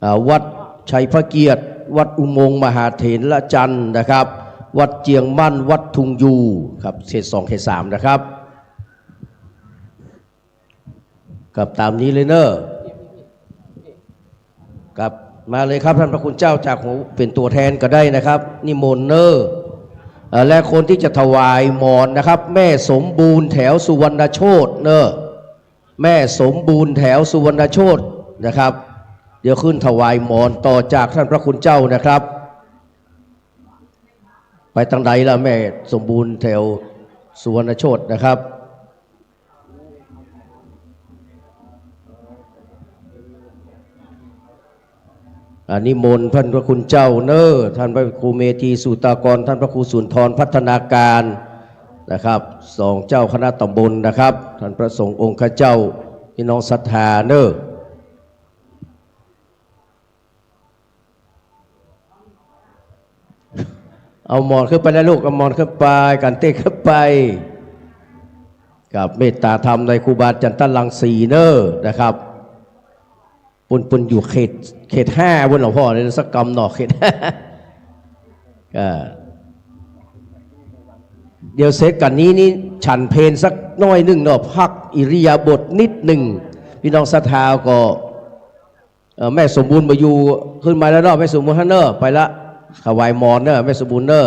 อ่า วัดชัยพระเกียรติ วัดอุโมงค์มหาเถรจันทร์นะครับ วัดเจียงมั่น วัดทุงยูครับ เขตสอง เขตสามนะครับ ครับ ต๋ามนี้เลยเนอะ ครับ มาเลยครับ ท่านพระคุณเจ้า จากหัว เป๋นตั๋วแทนก็ได้นะครับ นิมนต์เนอะ เอ่อ และคนตี้จะถวายหมอนนะครับ แม่สมบูรณ์ แถวสุวรรณโชติเนอะ แม่สมบูรณ์แถวสุวรรณโชตนะครับ เดี๋ยวขึ้นถวายหมอนต่อจากท่านพระคุณเจ้านะครับ ไปตางใดล่ะ แม่สมบูรณ์แถวสุวรรณโชตนะครับ อา นิมนต์ท่านพระคุณเจ้าเน้อ ท่านพระครูเมธีสุตากร ท่านพระครูสุนทรพัฒนาการนะครับ สองเจ้าคณะตำบลนะครับ ท่านพระสงฆ์องค์ข้าเจ้า พี่น้องศรัทธาเน้อ เอาหมอนขึ้นไปแล้วลูก เอาหมอนขึ้นไป กันเต๊กขึ้นไป กับเมตตาธรรมในครูบาจันทรังสีเน้อนะครับ ปุ้น ปุ้นอยู่เขต เขตห้าปุ้นหลวงพ่อ ในสักกำเนาะ เขตห้า อ่า เดี๋ยวเสร็จกั๋นนี้นี่ฉันเพลสักหน้อยนึ่งเนาะ พักอิริยาบถนิดนึ่ง พี่น้องศรัทธาก็ เอ่อ แม่สมบูรณ์บ่อยู่ ขึ้นมาแล้วเนาะ แม่สมบูรณ์เฮาเน้อ ไปละ ถวายหมอนเน้อ แม่สมบูรณ์เน้อ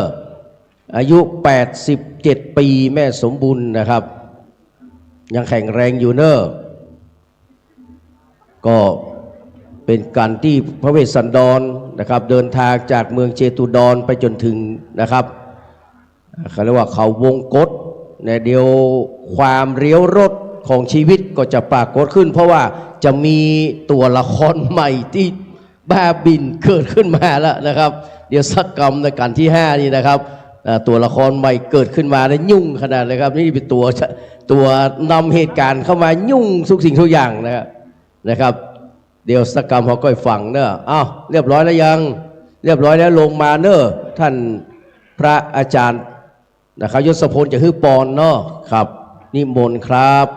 อายุแปดสิบเจ็ดปี แม่สมบูรณ์นะครับ ยังแข็งแรงอยู่เน้อ ก็เป๋นก๋านตี้พระเวสสันดรนะครับ เดินทางจากเมืองเชตุดรไปจ๋นเถิงนะครับ เขาเรียกว่าเขาวงกตนะ เดี๋ยวความเลี้ยวรถของชีวิตก็จะปรากฏขึ้น เพราะว่าจะมีตั๋วละครใหม่ตี้บ้าบิ่นเกิดขึ้นมาแล้วนะครับ เดี๋ยวสักกำในกั๋นตี้ห้านี่นะครับ อ่า ตั๋วละครใหม่เกิดขึ้นมาแล้วยุ่งขนาดเลยครับ นี่เป๋นตั๋ว ตั๋วนำเหตุก๋ารณ์เข้ามายุ่งทุกสิ่งทุกอย่างนะครับ นะครับ เดี๋ยวสักกำเฮาก้อยฟังเน้อ อ้าว เรียบร้อยแล้วยัง เรียบร้อยแล้วลงมาเน้อ ท่านพระอาจารย์นะครับ ยศพล จะหื้อปอนเนาะ ครับ นิมนต์ครับ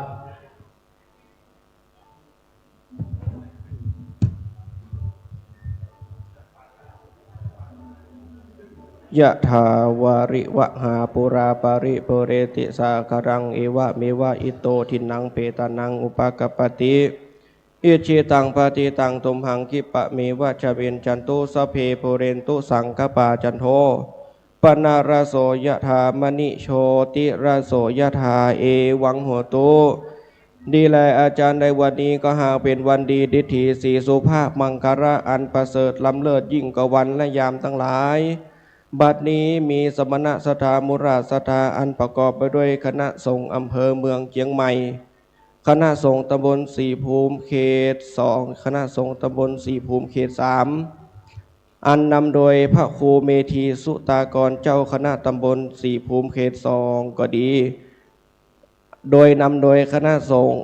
ยะถาวาริวะหาปูราปาริปูเรนติสาคารัง เอวะเมวะอิโตทินนังเปตานังอุปะกัปปะติ อิจฉิตังปัตถิตังตุมหัง ขิปปะเมวะสะมิชฌันตุ สัพเพปูเรนตุสังกปปา จันโท ปะนะระโส ยะถา มะณิ โชติระโส ยะถา เอวัง โหตุ ดีแลอาจารย์ ในวันนี้ก็หากเป๋นวันดี ดิถีสีสุภาพ มังคละอันประเสริฐล้ำเลิศยิ่งกว่าวันและยามตังหลาย บัดนี้มีสมณะศรัทธา มุราศรัทธา อันประกอบไปด้วยคณะสงฆ์อำเภอเมืองเจียงใหม่ คณะสงฆ์ตำบลสีภูมิเขตสอง คณะสงฆ์ตำบลสีภูมิเขตสาม อันนำโดยพระครูเมธีสุตากร เจ้าคณะตำบลสีภูมิเขตสองก็ดี โดยนำโดยคณะสงฆ์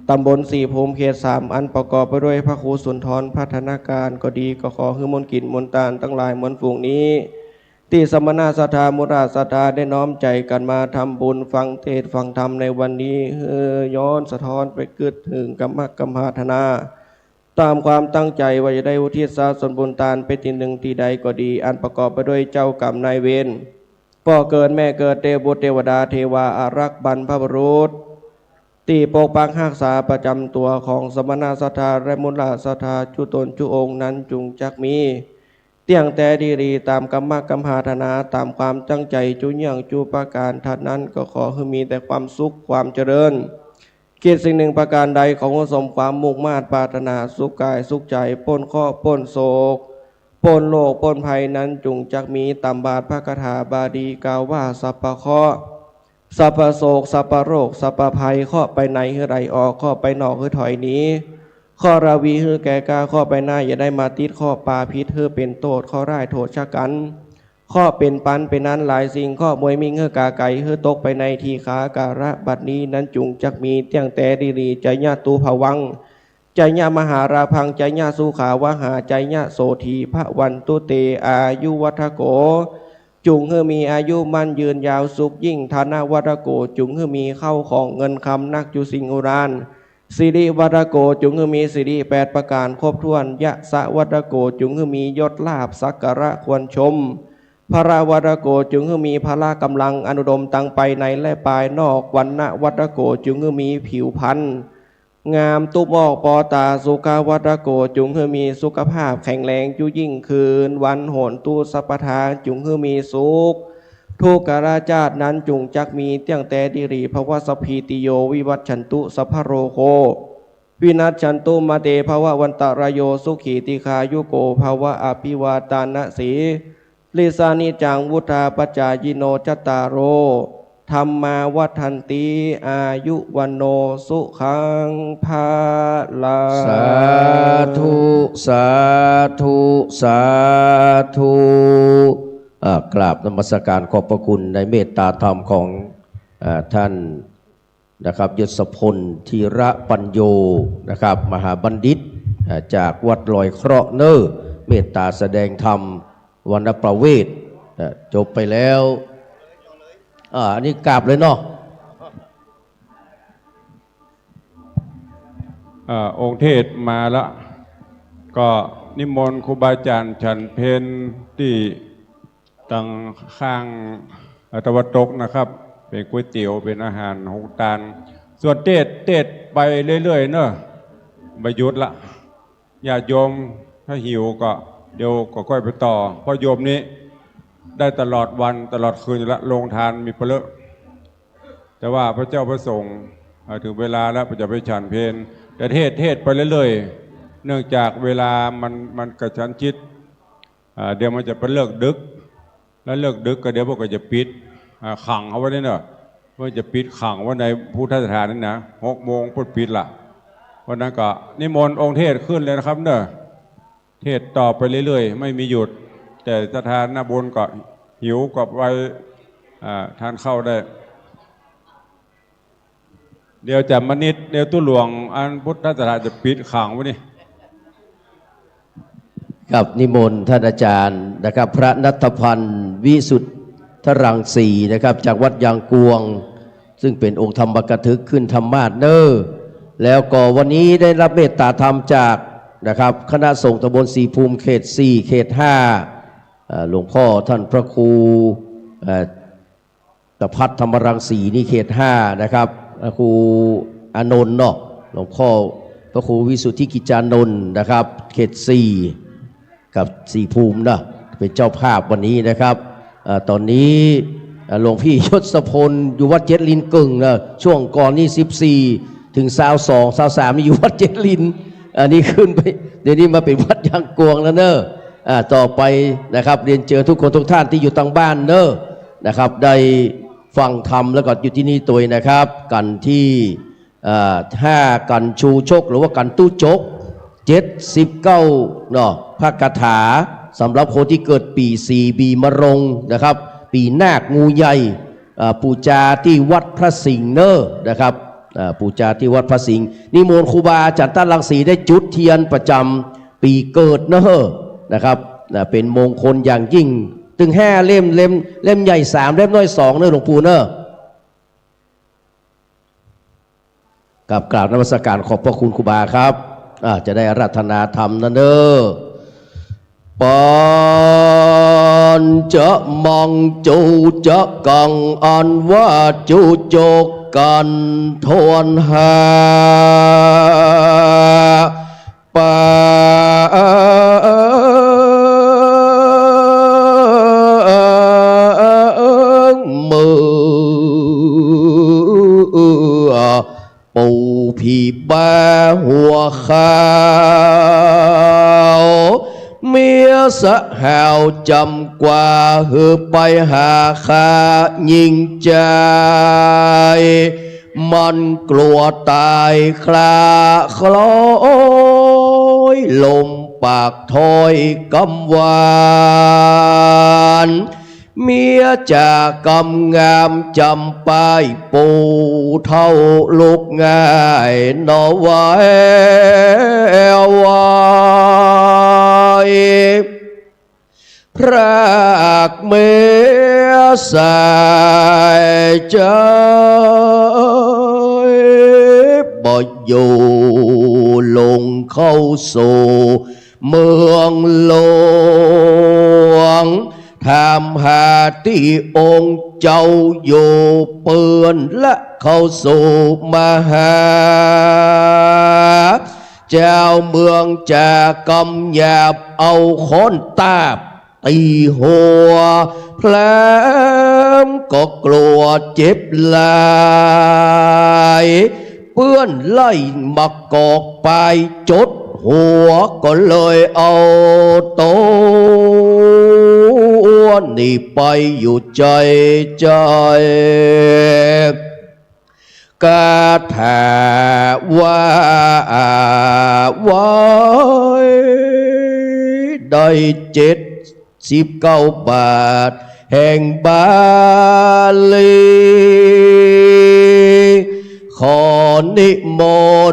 ตำบลสีภูมิเขตสาม อันประกอบไปด้วยพระครูสุนทรพัฒนาการก็ดี ก็ขอหื้อมวลกิจมวลตานตังหลายมวลฝูงนี้ ตี้สมณะศรัทธา มุราศรัทธา ได้น้อมใจ๋กั๋นมาทำบุญฟังเทศน์ฟังธรรมในวันนี้ หื้อย้อนสะท้อนไปกึ๊ดเถิงกัมมะกัมมาราธนา ต๋ามความตั้งใจ๋ว่าจะได้อุทิศสาส่วนบุญตานไปตี้นึ่งตี้ใดก็ดี อันประกอบไปด้วยเจ้ากรรมนายเวร ป้อเกิดแม่เกิด เตวบุตรเตวดา เตวาอารักษ์ บรรพบุรุษ ตี้ปกปักฮักษาประจ๋ำตั๋วของสมณะศรัทธาและมุราศรัทธาจุ๊ต๋นจุ๊องค์นั้นจุ่งจักมี เตี้ยงแต๊ดีหลีต๋ามกัมมะกัมมาราธนา ต๋ามความตั้งใจ๋จุ๊เยื่องจุ๊ประก๋าน ถ้านั้นก็ขอหื้อมีแต่ความสุขความเจริญ คิดสิ่งหนึ่งประก๋านใดขอหื้อสมความมุ่งมาดปรารถนา สุขก๋ายสุขใจ๋ ป๊นเคราะห์ป๊นโศก ป๊นโรคป๊นภัยนั้นจุ่งจักมี ต๋ามบาทพระคาถาบาลีกล่าวว่า สัพพะเคราะห์ สัพพะโศก สัพพะโรค สัพพะภัย เคราะห์ไปในหื้อไหลออก เคราะห์ไปนอกหื้อถอยหนี เคราะห์ราวีหื้อแก่กล้า เคราะห์ไปหน้าอย่าได้มาติด เคราะห์ปาผิดหื้อเป๋นโต้ษ เคราะห์ร้ายโทษชะกั๋น เคราะห์เป๋นปันเป๋นอันหลายสิ่ง เคราะห์มวยมิ่งหื้อกาไก๋ หื้อตกไปในทีฆา กาละบัดนี้นั้นจุ่งจักมี เตี้ยงแต๊ดีหลี จายะตุภะวัง จายะมหาลาภัง จายะสุขาวหา จายะโสฏฐีภะวันตุเต อายุวัฑฒโข จุ่งหื้อมีอายุมั่นยืนยาวสุขยิ่ง ธนวัฑฒโข จุ่งหื้อมีเข้าของเงินคำนักจุสิ่งอุราณ สิริวัฑฒโข จุ่งหื้อมีสิริแปดประก๋านครบถ้วน ยศวัฑฒโข จุ่งหื้อมียศลาภสักการะควรชม พละวัฑฒโข จุ่งหื้อมีพละก๋ำลังอันอุดมตังไปในและปายนอก วรรณวัฑฒโข จุ่งหื้อมีผิวพรรณ งามตุ๊บออกปอต๋า สุขวัฑฒโข จุ่งหื้อมีสุขภาพแข็งแรงจุยิ่งคืน วันโหนตุสัพพะทา จุ่งหื้อมีสุข ทุกขชาตินั้นจุ่งจักมี ตั้งแต่ดิริภวะ สัพพีติโย วิวัชชันตุ สัพพะโรโค วินัชชันตุ มาเตภวัตวันตะราโย สุขีติคายุโกภวะ อภิวาตานะสี ลิสสานิจัง วุฑฒาปจายิโน จัตตาโร ธัมมา วัฑฒันติ อายุ วัณโณ สุขัง พะลัง สาธุ สาธุ สาธุ อ่า กราบนมัสการขอบพระคุณในเมตตาธรรมของ อ่า ท่าน นะครับ ยศพล ธีระปัญโญ นะครับ มหาบัณฑิต อ่า จากวัดลอยเคราะห์เน่อ เมตตาแสดงธรรมวัณประเวทย์ อ่า จบไปแล้ว อ่า อันนี้กราบเลยเนาะ อ่า องค์เทศน์มาละ ก็นิมนต์ครูบาอาจารย์ฉันเพลตี้ ตังข้างตะวันตกนะครับ เป๋นก๋วยเตี๋ยว เป๋นอาหารหงตาน ส่วนเทศน์ เทศน์ไปเรื่อยๆ เนาะ บ่หยุดละ ญาติโยมถ้าหิวก็เดี๋ยวก็ค่อยไปต่อ เพราะโยมนี้ได้ตลอดวันตลอดคืนอยู่ละ โฮงตานมีเป๋นเยอะ แต่ว่าพระเจ้าพระสงฆ์ อ่า ถึงเวลาแล้วจะไปฉันเพล แต่เทศน์ เทศน์ไปเรื่อยๆ เนื่องจากเวลามัน มันกระชั้นชิด อ่า เดี๋ยวมันจะเป๋นเลิกดึก แล้วเลิกดึกก็เดี๋ยวเปิ้นก็จะปิด อ่า ขังเอาไว้นี่เนาะ เปิ้นจะปิดขังไว้ในพุทธสถานนี่นะ หกโมงเปิ้นปิดละ เพราะนั้นก็นิมนต์องค์เทศน์ขึ้นเลยนะครับเนาะ เทศน์ต่อไปเรื่อยๆ ไม่มีหยุด แต่ศรัทธาญาติโยมก็หิวก็ไป อ่า ทานข้าวได้ เดี๋ยวจะมานิดเดียว ตุ๊หลวงอันพุทธสถานจะปิดขังไว้นี่ ครับ นิมนต์ท่านอาจารย์นะครับ พระณัฐพันธ์ วิสุทธรังสีนะครับ จากวัดยางกวง ซึ่งเป๋นองค์ธรรมกถึกขึ้นธรรมาสน์เน่อ แล้วก็วันนี้ได้รับเมตตาธรรมจากนะครับ คณะสงฆ์ตำบลสีภูมิ เขตสี่ เขตห้า เอ่อ หลวงพ่อท่านพระครู เอ่อ ตะพัฒน์ ธรรมรังสี นี่เขตห้านะครับ พระครูอานนท์เนาะ หลวงพ่อพระครูวิสุทธิกิจจานนท์นะครับ เขตสี่ กับสีภูมินะ เป๋นเจ้าภาพวันนี้นะครับ เอ่อ ตอนนี้ เอ่อ หลวงพี่ยศพลอยู่วัดเจ็ดลินเกิ่งนะ ช่วงก่อนนี่สิบสี่ถึงซาวสอง ซาวสามนี่อยู่วัดเจ็ดลิน อันนี้ขึ้นไป เดี๋ยวนี้มาเป๋นวัดยางกวงแล้วเน่อ อ่า ต่อไปนะครับ เรียนเชิญทุกคนทุกท่านตี้อยู่ตางบ้านเน่อนะครับ ได้ฟังธรรมแล้วก็อยู่ตี้นี่ตวยนะครับ กั๋นตี้ อ่า ห้ากั๋นชูชก หรือว่ากั๋นตุ๊จก เจ็ดสิบเก้าเนาะ พระคาถา สำหรับคนตี้เกิดปี๋สี่ ปี๋มะโรงนะครับ ปี๋นาคงูใหญ่ อ่า ปู๋จาตี้วัดพระสิงห์เน่อนะครับ อ่า ปู๋จาตี้วัดพระสิงห์ นิมนต์ครูบาอาจ๋ารย์ต้านรังสีได้จุดเตียนประจ๋ำปี๋เกิดเน่อนะครับ อ่า เป๋นมงคลอย่างยิ่ง ตึงห้าเล่ม เล่ม เล่มใหญ่สาม เล่มน้อยสองเน่อหลวงปู่เน่อ ครับ กราบนมัสการขอบพระคุณครูบาครับ อ่า จะได้อาราธนาธรรมนะเน่อ ปัญจมังจุจกัง อันว่าจุจกกั๋นถ้วนห้า ปังมือ ปู่ผีบ้าหัวขาว เมียสหาวจ๋ำกว่า หื้อไปหาข้าหญิงใจ๋ มันกลัวต๋ายคลาคล้อย ลมปากถ้อยกำหวาน เมียจ๋ากำงามจ๋ำไป ปู่เฒ่าลุกง่ายหนอ ไหวไหว พรากเมียสายใจ๋ บ่อยู่ลงเข้าสู่ เมืองหลวง ถามหาตี้องค์เจ้าอยู่ เปิ้นละเข้าสู่มหา เจ้าเมืองจ๋ากำหยาบ เอาค้อนตาบ ตี้หัวพระ ก็กลัวเจ็บหลาย เปื้อนไล่มะกอกปายจด หัวก็เลยเอาตั๋วนี่ไปอยู่ใจ้ใจ้ กาถาว่าไว้ได้เจ็ดสิบเก้าบาทแห่งบาลี ขอนิม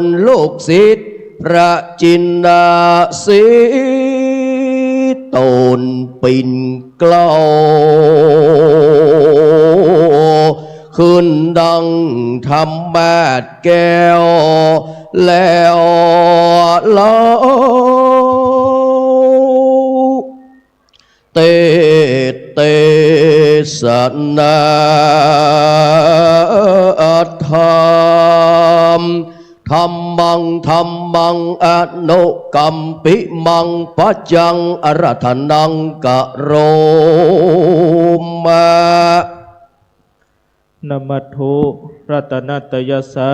นต์ลูกศิษย์พระจินสีห์ ตูนปิ่นเกล้า ขึ้นดังธรรมาสน์แก้วแล้วเล่า เตสน์เตสนาธรรม ธัมมัง ธัมมัง อนุกัมปิมัง ปัจจัง อาราธนัง กะโรมะ นะมัสสุ รัตนัตตยัสสะ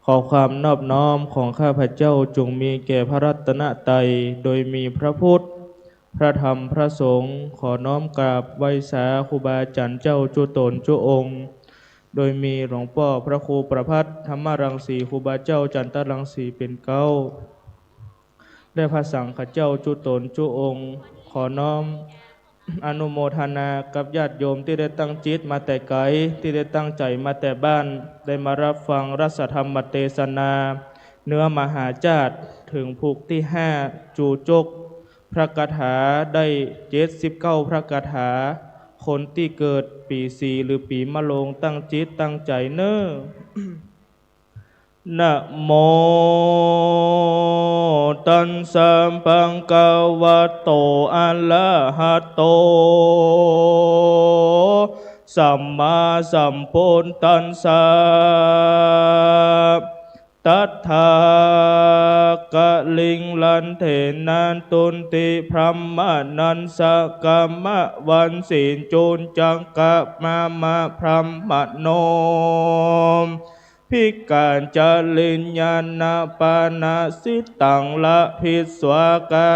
ขอความนอบน้อมของข้าพเจ้าจงมีแก่พระรัตนตรัย โดยมีพระพุทธ พระธรรม พระสงฆ์ ขอน้อมกราบไหว้สาครูบาอาจารย์เจ้าจุ๊ต๋นจุ๊องค์ โดยมีหลวงป้อพระครูประภัส ธรรมรังสี ครูบาเจ้าจันทรังสีเป๋นเก๊า และพระสังฆเจ้าจุ๊ต๋นจุ๊องค์ ขอน้อมอนุโมทนากับญาติโยมตี้ได้ตั้งจิตมาแต่ไก๋ ตี้ได้ตั้งใจ๋มาแต่บ้าน ได้มารับฟังรัสธรรมเตสนา เนื้อมหาจาตุ เถิงผูกตี้ห้า จู๋จกพระกาถาได้เจ็ดสิบเก้าพระกาถา คนตี้เกิดปี๋สีหรือปี๋มะโรงตั้งจิตตั้งใจ๋เน่อ นะโมตัสสะ ภะคะวะโต อะระหะโต สัมมาสัมพุทธัสสะ ตัตถะ กะลิง ลันเถนะ ตุนติ พรหมะนัสสะ กะมะวันติ จุนจักกะมะมะ พรหมโน ภิกขา จริญญาณะปาณะสิตัง ละภิสสะ กา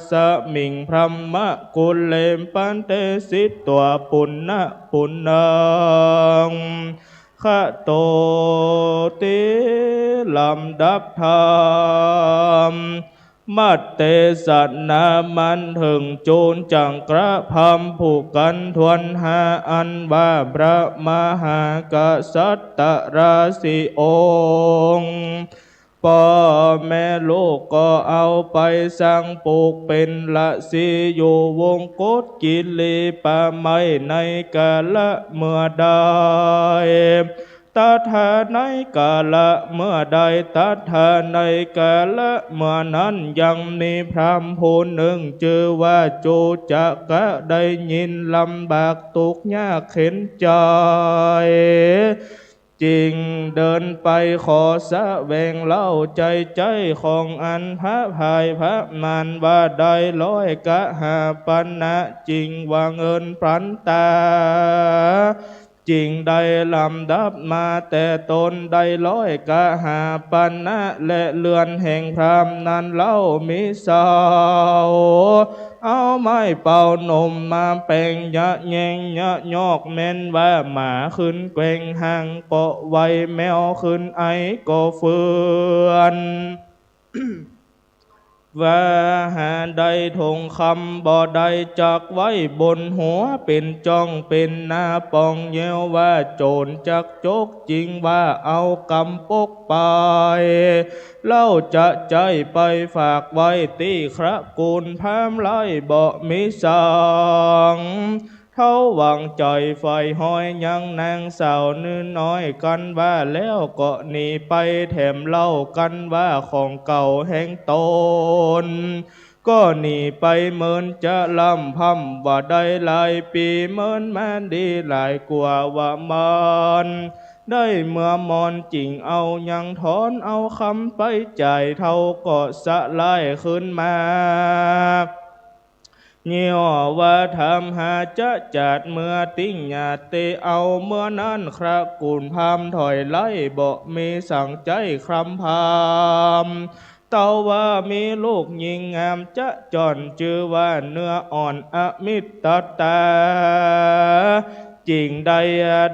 สมิง พรหมกุเร ปะเตสิตวา ปุณณะปุณณัง ขะโตติ ลำดับธรรม มัตเตสนา มันเถิงจุนจักกะพรหมผู้กั๋นถ้วนห้าอันว่า พระมหากษัตริย์ราศีองค์ ป้อแม่ลูกก็เอาไปสร้างปลูกเป๋นราศีอยู่วงกฏกิริป่าไม้ในกาละเมื่อใด ตัตถะ ในกาละเมื่อใด ตัตถะ ในกาละเมื่อนั้น ยังมีพราหมณ์ผู้นึ่งจื้อว่าจุจักกะได้ยินลำบากตุ๊กข์ยากเข็ญใจ๋ จึงเดินไปขอแสวงเล่าใจ้ใจ๊ของอันพระพายพระมารว่าได้ร้อยกหาปณะ จึงว่าเงินปันตา จึงได้ลำดับมาแต่ตนได้ร้อยกหาปณะ และเฮือนแห่งพราหมณ์นั้นเล่ามิเศร้า เอาไม้เป่าหนมมาแป๋งยะแยงยะยอก แม้นว่าหมาขึ้นแกว่งหางก็ไหว แมวขึ้นไอก็เฟื่อน ว่าหาได้ทองคำบ่ได้จักไว้บนหัว เป๋นจ้องเป๋นหน้าป่องแย้วว่าโจ๋รจักจก จึงว่าเอากำปกไป เล่าจะใจ๊ไปฝากไว้ตี้ตระกูลพราหมณ์ไล้บ่มิสัง เท้าหวังใจ๋ใฝ่ห้อยยังนางสาวน้อยกั๋นว่า แล้วก็หนีไปแถมเล่ากั๋นว่าของเก่าแห่งตน ก็หนีไปเมินจะร่ำพ่ำว่าได้หลายปี๋ เมินมาดีหลายกว่าว่ามัน ได้เมื่อมอนจึงเอายังถอนเอาคำไปจ่าย เท้าก็สลายขึ้นมา เยียะว่าถามหาจะจาดเมื่อติงหยาดเตเอา เมื่อนั้นครากุลพราหมณ์ถอยไล่ บ่มีสังใจ๊คร่ำพราหมณ์ เต้าว่ามีลูกญิงงามจะจ้อน จื้อว่าเนื้ออ่อนอมิตตา จึงได้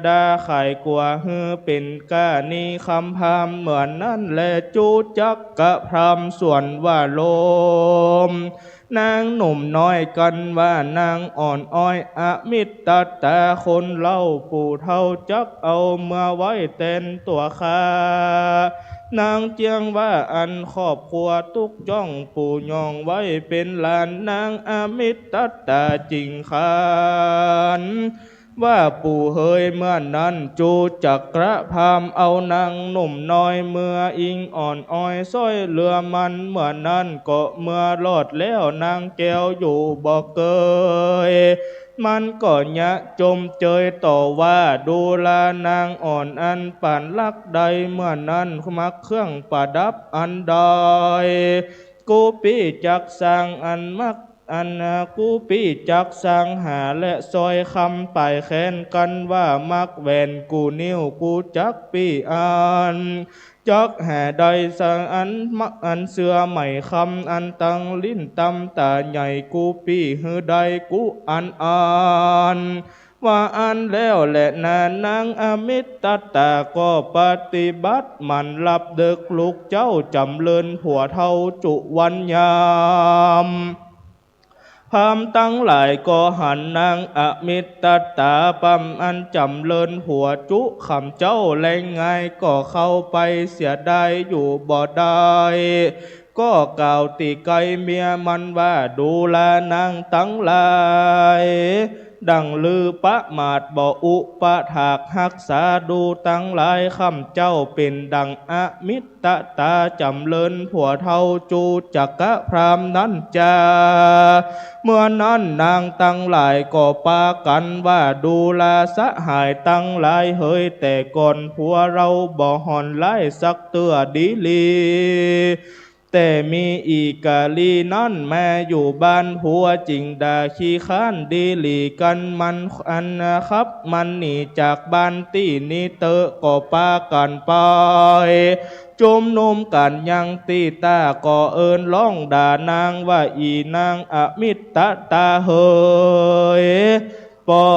ด่าขายกั๋วหื้อเป๋นก้านี้คร่ำพราหมณ์ เมื่อนั้นแล จุจักกะพราหมณ์สวนว่าโลม นางหนุ่มน้อยกั๋นว่านางอ่อนอ้อยอมิตตา คนเล่าปู่เฒ่าจักเอาเมือไว้แตนตั๋วข้า นางเจียงว่าอันครอบครัวตุ๊กจ้อง ปู่ย่องไว้เป๋นหลานนางอมิตตา จึงขาน ว่าปู่เหย เมื่อนั้นจุจักกะพราหมณ์เอานางหนุ่มน้อยเมืออิงอ่อนอ้อยซ่อยเหลือมัน เมื่อนั้นก็เมือรอดแล้วนางแก้วอยู่บ่เกย มันก็เยียะจมเจยต่อว่า ดูราวนางอ่อนอันปานลักได้ เมื่อนั้นมักเครื่องประดับอันใด กู้ปี้จักสร้างอันมัก อันกู้ปี้จักสร้างหาและซ่อยคำป๋ายแคนกั๋นว่า มักแหวนกู้นิ้วกู้จักปี้อัน จักหาได้สร้างอันมักอันเสื้อไหมคำอันตังลิ้นต๋ำต๋าใหญ่ กู้ปี้หื้อได้กู้อันอัน ว่าอั้นแล้วแลนา นางอมิตตาก็ปฏิบัติหมั่นหลับเดิก ลูกเจ้าจ๋ำเริญผัวเฒ่าจุวันยาม พราหมณ์ตังหลายก็หันนางอมิตตา ป้ำอันจ๋ำเริญผัวจุขำเจ้าแลง่าย ก็เข้าไปเสียดายอยู่บ่ได้ ก็กล่าวติไกเมียมันว่า ดูราวนางตังหลาย ดั่งลือประมาทบ่อุปถากฮักษา ดูตังหลายข้ำเจ้าเป๋นดั่งอมิตตาจ๋ำเริญผัวเฒ่าจุจักกะพราหมณ์นั้นจา เมื่อนั้นนางตังหลายก็ปากั๋นว่า ดูราสหายตังหลายเหย แต่ก่อนผัวเฮาบ่ห่อนฮ้ายสักเตื้อดีหลี แต่มีอี่กาลีนั้นมาอยู่บ้านผัว จึงด่าขี้ค้านดีหลีกั๋น มันอันคับมันหนีจากบ้านตี้นี้เต๊อะ ก็ปากั๋นไปจุมนุมกั๋นยังตี้ต้า ก็เอิ้นฮ้องด่านางว่า อี่นางอมิตตาเหย ป้อ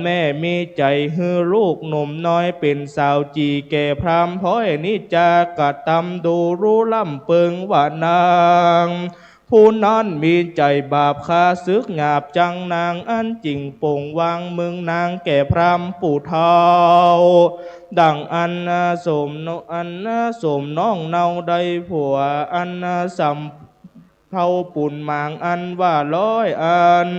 แม่มีใจ๋หื้อลูกหนุ่มน้อยเป๋นสาวจี๋แก่พราหมณ์พ้อยนี้จา กระตำดูหรูล้ำเปิงว่านางผู้นั้นมีใจ๋บาป ฆ่าศึกหยาบจัง นางอั้นจึงป่งวางเมิงนางแก่พราหมณ์ผู้เฒ่า ดั่งอันสมน- อันสมน้องเนาได้ผัว อันสำ เฒ่าปูนหมางอันว่าร้อยอัน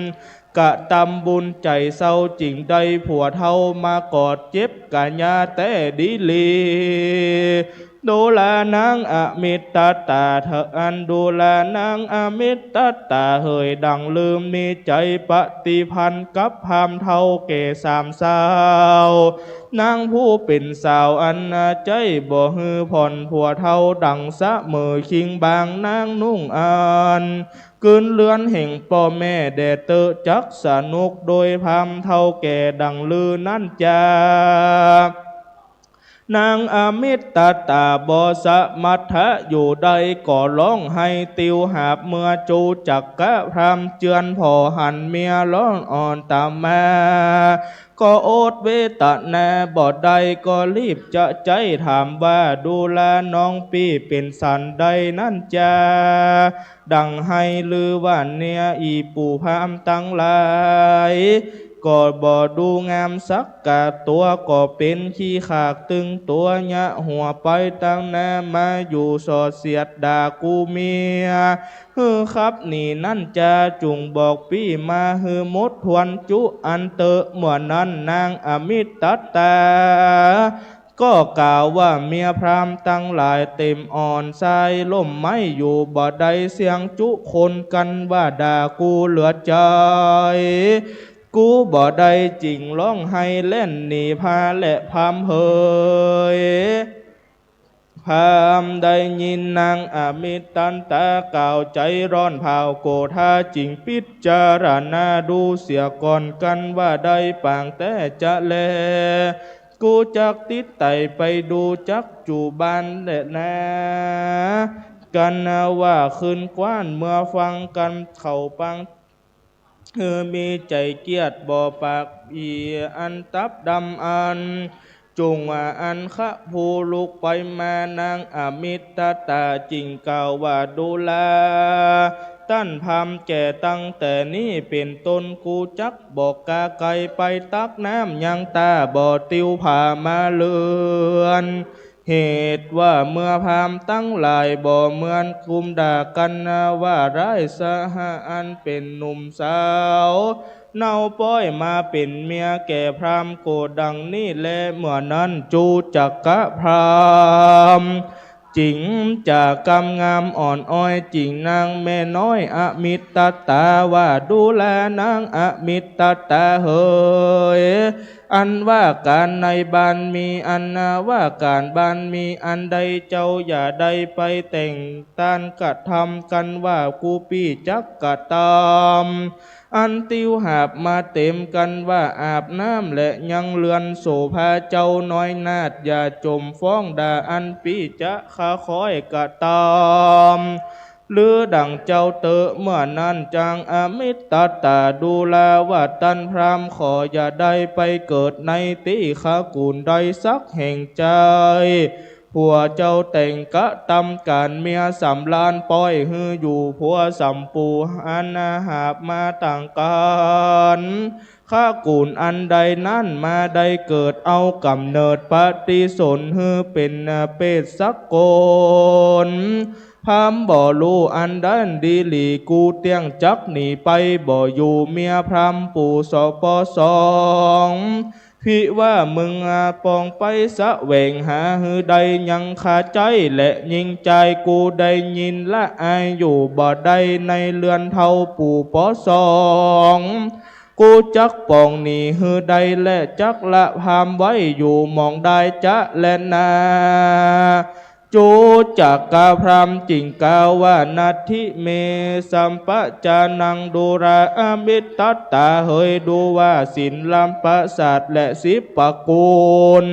กระตำบุญใจ๋เศร้า จึงได้ผัวเฒ่ามากอดเจ็บกะยาแต๊ดีหลี ดูราวนางอมิตตาเถอะ อันดูราวนางอมิตตาเหย ดั่งลืมมีใจ๋ปฏิพันธ์กับพราหมณ์เฒ่าแก่สามสาว นางผู้เป๋นสาวอันนาใจ๊บ่หื้อผ่อนผัวเฒ่าดั่งเสมอคิงบางนางนุ่งอัน กืนเรือนแห่งป้อแม่แด่เต๊อะ จักสนุกโดยพราหมณ์เฒ่าแก่ดั่งลือนั้นจา นางอมิตตาบ่สามัตถะอยู่ได้ ก็ฮ้องไห้ติวหาบเมือจุจักกะพราหมณ์เจือน ผ่อหันเมียฮ้องอ่อนต๋ามมา ก็อดเวตนาบ่ได้ ก็รีบจะใจ๊ถามว่า ดูราวนางปี้เป๋นสันใดนั้นจา ดั่งไห้ลือว่าเนีย อี่ปู่พราหมณ์ตังหลาย ก็บ่ดูงามสักก๋า ตั๋วก็เป๋นขี้ขากตึงตั๋ว เยียะหัวไปตังหน้า มาอยู่ส่อเสียดด่ากูเมีย หื้อขับหนีนั้นจา จุ่งบอกปี้มาหื้อหมดถ้วนจุอันเต๊อะ เมื่อนั้นนางอมิตตา ก็กล่าวว่า เมียพราหมณ์ตังหลายเต็มอ่อน ชายล่มไม้อยู่บ่ได้ เสียงจุคนกั๋นว่าด่ากูเหลือใจ๋ กูบ่ได้จึงฮ้องไห้แล่นหนีพาแหละพราหมณ์เหย พราหมณ์ได้ยินนางอมิตตาก๋าวใจ๋ฮ้อนผาวโกธา จึงปิจารณาดูเสียก่อนกั๋นว่า ได้ปางแต๊จะแล กูจักติดไต่ไปดูจักจุบันแลนา กั๋นว่าคืนกว้าน เมื่อฟังกั๋นเข้าปาง หื้อมีใจ๋เกียดบ่ปากปี๋ อันตับดำอั้น จุ่งว่าอันคะผู้ลุกไปมา นางอมิตตาก๋าวจึงกล่าวว่า ดูราต้านพราหมณ์แก่ ตั้งแต่นี้เป๋นต้น กูจักบ่กล้าไก๋ไปตักน้ำยัง ต้าบ่ติวผ้ามาเรือน เหตุว่าเมื่อพราหมณ์ตังหลายบ่เมือน กุมด่ากั๋นว่าร้าย สหะอันเป๋นหนุ่มสาว เน่าป๊อยมาเป๋นเมียแก่พราหมณ์โกดังนี้แล เมื่อนั้นจุจักกะพราหมณ์ จึงจ๋ากำงามอ่อนอ้อย จึงนางแม่น้อยอมิตตาก๋าว่า ดูรานางอมิตตาก๋าเหย อันว่าก๋านในบ้านมี อันว่าก๋านบ้านมีอันใด เจ้าอย่าได้ไปแต่งต้านกระทำกั๋นว่า กูปี้จักกระตำอันติวหาบมาเต๋มกั๋นว่า อาบน้ำและยังเรือนโสภา เจ้าน้อยนาฏอย่าจ่มฟ้องด่า อันปี้จะคะคอยกระตำ หรือดั่งเจ้าเต๊อะ เมื่อนั้นจางอมิตตาก๋าดูราว่า ต้านพราหมณ์ขออย่าได้ไปเกิดในตี้คะกู๋นใดสักแห่งใจ้ ผัวเจ้าแต่งกระตำก๋านเมียสำราญ ป้อยหื้ออยู่ผัวสำปู๋ อันหาบมาต่างกั๋น คะกู๋นอันใดนั้นมาได้เกิดเอาก๋ำเนิดปฏิสนธิหื้อเป๋นเปรตสักคน พราหมณ์บ่ฮู้อันดั้นดีหลี กูเตี้ยงจักหนีไปบ่อยู่ เมียพราหมณ์ปู่สปสอง พิว่ามึงปองไปแสวงหาหื้อได้ยังคะใจ๊ และญิงจายกูได้ยินละอายอยู่บ่ได้ในเฮือนเฒ่าปู่ปสอง กูจักปองหนีหื้อได้ และจักละพราหมณ์ไว้อยู่หม่องใดจะแลนา จุจักกะพราหมณ์จึงกล่าวว่า นัตถิเม สัมปะจานัง ดูราอมิตตาก๋าเหย ดูราศีลปราสาทและสิบประกู๋น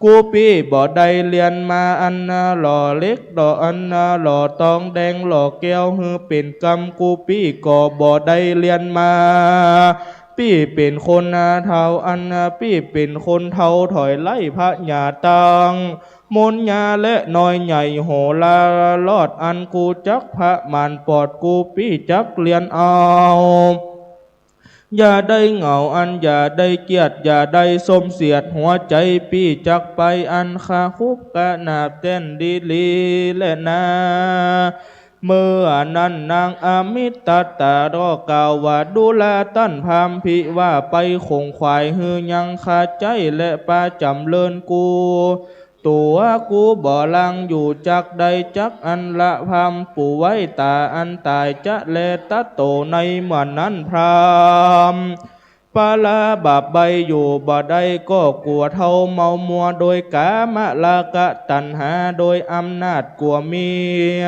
กูปี้บ่ได้เฮียนมา อันหล่อเหล็กหล่อ อันหล่อตองแดงหล่อแก้วหื้อเป๋นกำ กูปี้ก็บ่ได้เฮียนมา ปี้เป๋นคนเฒ่า อันปี้เป๋นคนเฒ่าถอยไล่พญาตัง มนยาและน้อยใหญ่โหราลอด อันกูจักประมาณปอด กูปี้จักเฮียนเอา อย่าได้เหงา อันอย่าได้เกียจ อย่าได้ส้มเสียดหัวใจ๋ ปี้จักไปอันคะคุบกะนาบแต้นดีหลีแลนา เมื่อนั้นนางอมิตตาก๋าก็กล่าวว่า ดูราต้านพราหมณ์ พิว่าไปขงขวายหื้อยังคะใจ๊ และปาจ๋ำเริญกู ตั๋วกูบ่ลางอยู่จักใดจักอัน ละพราหมณ์ปู่ไว้ต๋าอันต๋ายจะแลตัดโตในเมื่อนั้น พราหมณ์ปราบาปใบ้อยู่บ่ได้ ก็กั๋วเฒ่าเมามัวโดยกามราคะตัณหา โดยอำนาจกั๋วเมีย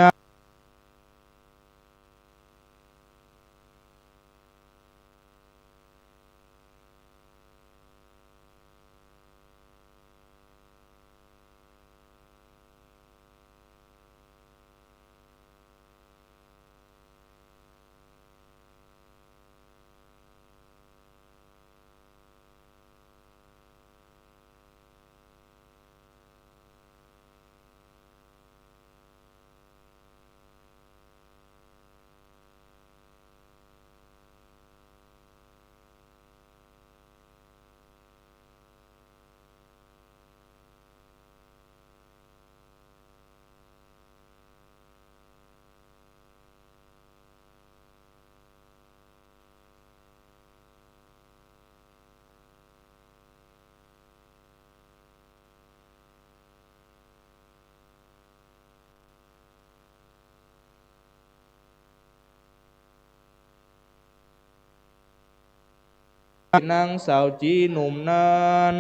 นางสาวจี๋หนุ่มนั้น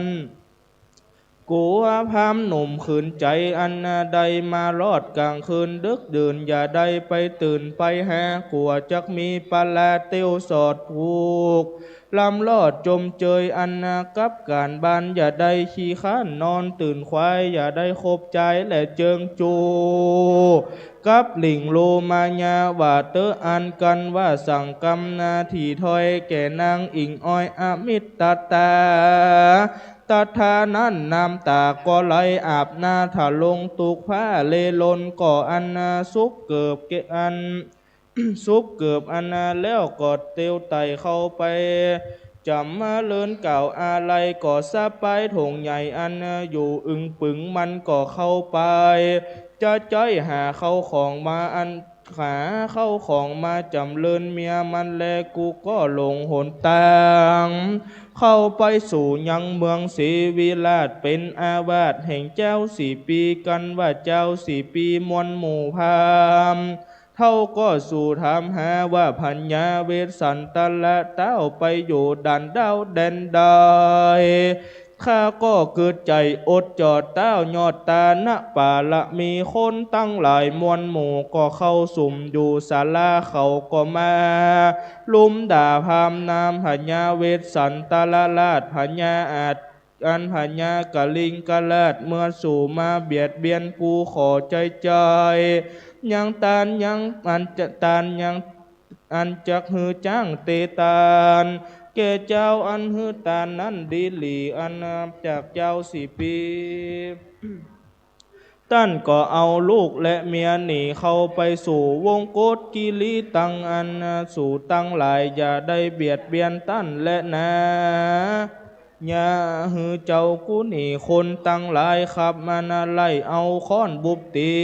กั๋วพราหมณ์หนุ่มขืนใจ๋อันได้มารอดก๋างคืนดึกดื่น อย่าได้ไปตื่นไปหา กั๋วจักมีปลาเตียวสอดผูก ลำลอดจมเจยอันกับก๋านบ้าน อย่าได้ขี้คร้านนอนตื่นควาย อย่าได้คบจายและเจิงจู กับหญิงโรมายา ว่าเต๊อะอันกั๋นว่าสังกำนา ถี่ถ้อยแก่นางอิงอ้อยอมิตตา ตัดทานั้นน้ำต๋าก็ไหลอาบหน้า ถลงตุกผ้าเลลน ก็อันสุบเกิบเกะอัน สุบเกิบอันแล้วก็เตียวไต่เข้าไป จ๋ำเลินกล่าวอาลัย ก็สะปายถงใหญ่อันอยู่อึงปึง มันก็เข้าไป จะใจ๊หาเข้าของมาอัน หาเข้าของมาจ๋ำเลินเมียมันแล กูก็หลงหนตาง เข้าไปสู่ยังเมืองศรีวิราช เป๋นอาวาสแห่งจาวสี่ปี กั๋นว่าจาวสี่ปีมวลหมู่พราหมณ์ เฒ่าก็สู่ถามหาว่าพญาเวสสันตระเต้าไปอยู่ด่านดาวแดนใด ข้าก็กึ๊ดใจ๋อดจอดเต้ายอดตานปารมี คนตังหลายมวลหมู่ก็เข้าสุมอยู่ศาลา เขาก็มาลุมด่าพราหมณ์นามพญาเวสสันตรราช พญาอาจ อันพญากลิงกราช เมื่อสูมาเบียดเบียนกูขอใจ๊ใจ๋ ยังตานยังอันจะตานยัง อันจักหื้อจ้างเตตาน แก่จาวอันหื้อตานนั้นดีหลี อันจากจาวสี่ปี ต้านก็เอาลูกและเมียหนีเข้าไปสู่วงโกศกิริตัง อันสูตังหลายอย่าได้เบียดเบียนต้านแลนา อย่าหื้อเจ้ากูหนี คนตังหลายขับมานาไล่เอาค้อนบุบตี๋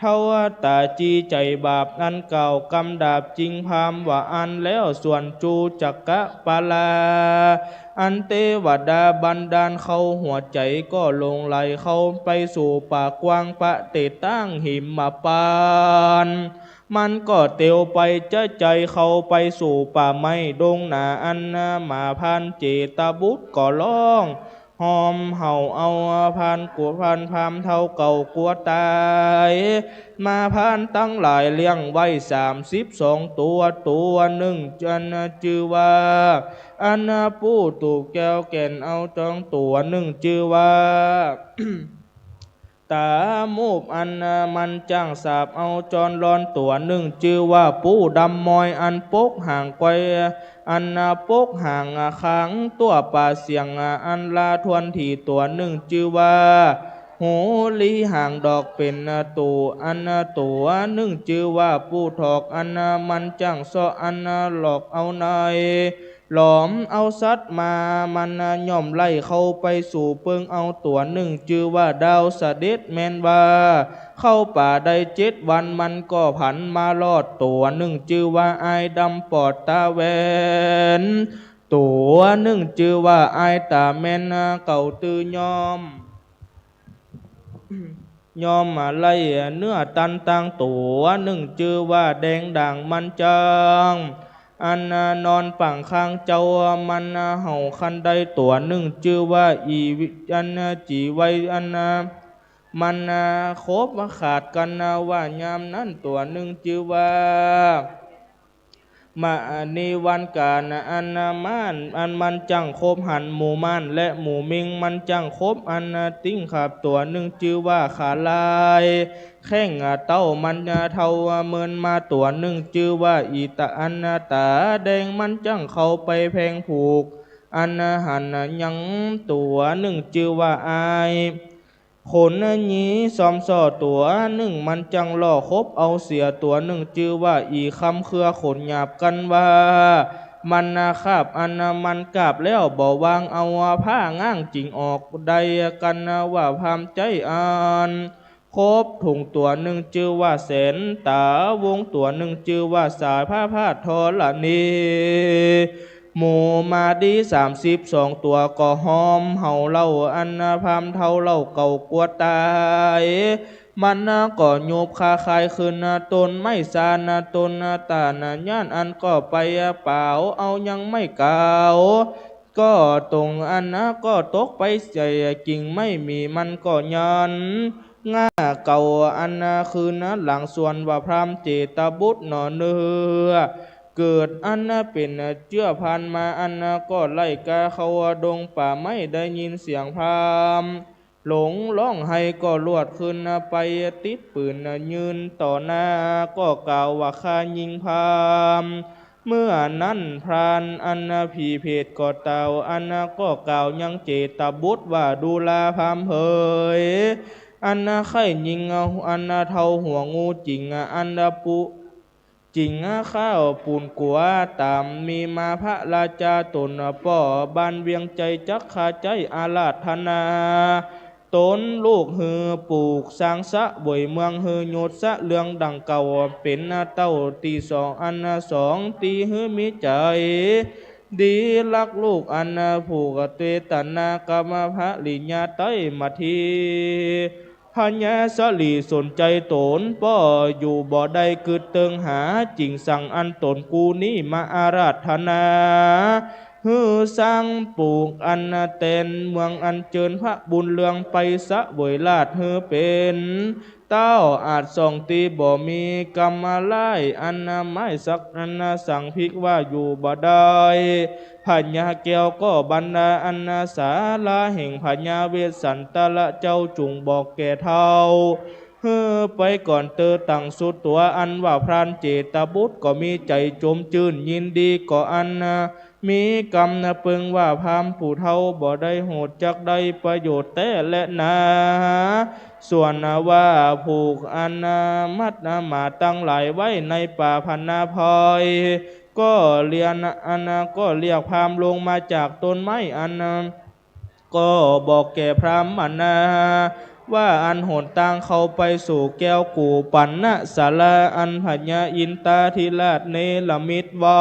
เฒ่าต๋าจี้ใจ๋บาปอันกล่าวกำดาบจิงพราหมณ์ว่าอั้นแล้ว ส่วนจูจักกะปาลา อันเตวดาบันดาลเข้าหัวใจ๋ก็หลงไหลเข้าไปสู่ป่ากว้าง ปะเตตางหิมปาน มันก็เตียวไปจะใจ๋เข้าไปสู่ป่าไม้ดงหนา อันหมาพรานเจตบุตรก็ฮ้อง ฮ้อมเห่าเอาพรานกั๋ว พรานพราหมณ์เฒ่าเก่ากั๋วต๋าย หมาพรานตังหลายเลี้ยงไว้สามสิบสองตั๋ว ตั๋วนึ่งอันจื้อว่า อันปู้ตูบแก้วแก่นเอาจอง ตั๋วนึ่งจื้อว่า ต๋ามูบ อันมันจ้างสาบเอาจอนรอน ตั๋วนึ่งจื้อว่าปู้ดำมอย อันปกหางไกว อันปกหางขางตั้วป่าเสียง อันลาทวนถี่ ตั๋วนึ่งจื้อว่า หูลีหางดอกเป๋นตั๋ว อันตั๋วนึ่งจื้อว่าปู้ถอก อันมันจ้างเซาะ อันหลอกเอาใน หลอมเอาสัตว์มา มันย่อมไล่เข้าไปสู่เปิงเอา ตั๋วนึ่งจื้อว่าดาวเสด็จ แม่นว่าเข้าป่าได้เจ็ดวัน มันก็ผันมารอด ตั๋วนึ่งจื้อว่าอ้ายดำปอดต๋าแหวน ตั๋วนึ่งจื้อว่าอ้ายต๋าแม่น เก่าตื้อย่อม ย่อมมาไล่เนื้อตันตัง ตั๋วนึ่งจื้อว่าแดงด่างมันจั้ง อันนอนปังข้างเจ้า มันเห่าคันใด ตั๋วนึ่งจื้อว่าอีวิ อันจีไว อันมันคบขาดกั๋น ว่ายามนั้น ตั๋วนึ่งจื้อว่า มะนีวันก๋าน อันม่าน อันมันจ้างคบหันหมู่ม่านและหมู่มิง มันจ้างคบอันติ้งขาบ ตั๋วนึ่งจื้อว่าขาลาย แข้งเต้ามันเฒ่าเมินมา ตั๋วนึ่งจื้อว่าอีตา อันต๋าแดง มันจ้างเข้าไปแผงผูก อันหันยัง ตั๋วนึ่งจื้อว่าอ้าย ขนหยีซ้อมซ้อ ตั๋วนึ่งมันจ้างล่อคบเอาเสีย ตั๋วนึ่งจื้อว่าอีคำเครือขนหยาบกั๋นว่า มันคาบ อันมันกาบแล้วบ่วาง เอาผ้าง่างจิ่งออกได้กั๋น ว่าพราหมณ์ใจ๊อันคบถุง ตั๋วนึ่งจื้อว่าแสนต๋า วงตั๋วนึ่งจื้อว่าสายพระพาทธรณี หมู่มาดีสามสิบสองตั๋วก็ฮ้อมเห่าเล่า อันพราหมณ์เฒ่าเล่าเก่ากั๋วต๋าย มันก็หยุบคาคายขึ้นต้นไม้ซาน ต้นตาลย่าน อันก็ไปเป๋าเอายังไม้กาว ก็ตรงอันก็ตกไปใส่กิ่งไม้หมีมันก็ยัน ง่าเก่าอันคืนหลังส่วนว่าพราหมณ์เจตบุตรหนอเนื้อ เกิดอันเป๋นเจื้อพรานมาอันก็ไล่ก๋าเข้าดงป่าไม้ได้ยินเสียงพราหมณ์หลงฮ้องไห้ก็ลวดขึ้นไปติดปืนยืนต่อหน้า ก็กล่าวว่าข้ายิงพราหมณ์ เมื่อนั้นพรานอันผีเผตก็ตาวอันก็กล่าวยังเจตบุตรว่าดูราพราหมณ์เหย อันใค่ยิงเอาอันเต้าหัวงูจิ๋งอันปุจิ๋งข้าวปูนกั๋วต๋ามมีมาพระราชาต๋นป้อบ้านเวียงไชยจักข้าใจ๊อาราธนา ต๋นลูกหื้อปลูกสร้างเสวยเมืองหื้อหยุดเสะเรื่องดังเก่า เป๋นเต้าตี้สองอันสองตี้หื้อมีใจ๋ดีรักลูกอันผูกเตตนากรรมภริญญาไต้มาที พญาสลีสนใจ๋ต๋นป้ออยู่บ่ได้กึ๊ดเติงหา จึงสั่งอันต๋นกู้นี้มาอาราธนา หื้อสร้างปลูกอันแตนเมืองอันเจิญพระบุญเรืองไปเสวยราชหื้อเป๋นเต้าอาจสองตี้บ่มีกรรมร้ายอันไม้สักอันสังพิกว่าอยู่บ่ได้ พญาแก้วก็บรรดาอันสาราแห่งพญาเวสสันตระเจ้าจุ่งบอกแก่เฒ่า หื้อไปก่อนเตอตังสุดตั๋วอันว่าพรานเจตบุตรก็มีใจ๋จมจื้นยินดีก็อัน มีกำเปิงว่าพราหมณ์ผู้เฒ่าบ่ได้โหดจักได้ประโยชน์แต๊แลนา ส่วนว่าผูกอันมัดหมาตังหลายไว้ในป่าพนาภัย ก็เรียนอันก็เรียกพราหมณ์ลงมาจากต้นไม้อัน ก็บอกแก่พราหมณ์นา ว่าอันหนตางเข้าไปสู่แก้วกูปัณณสาราอันพญาอินทาธิราชเนรมิตไว้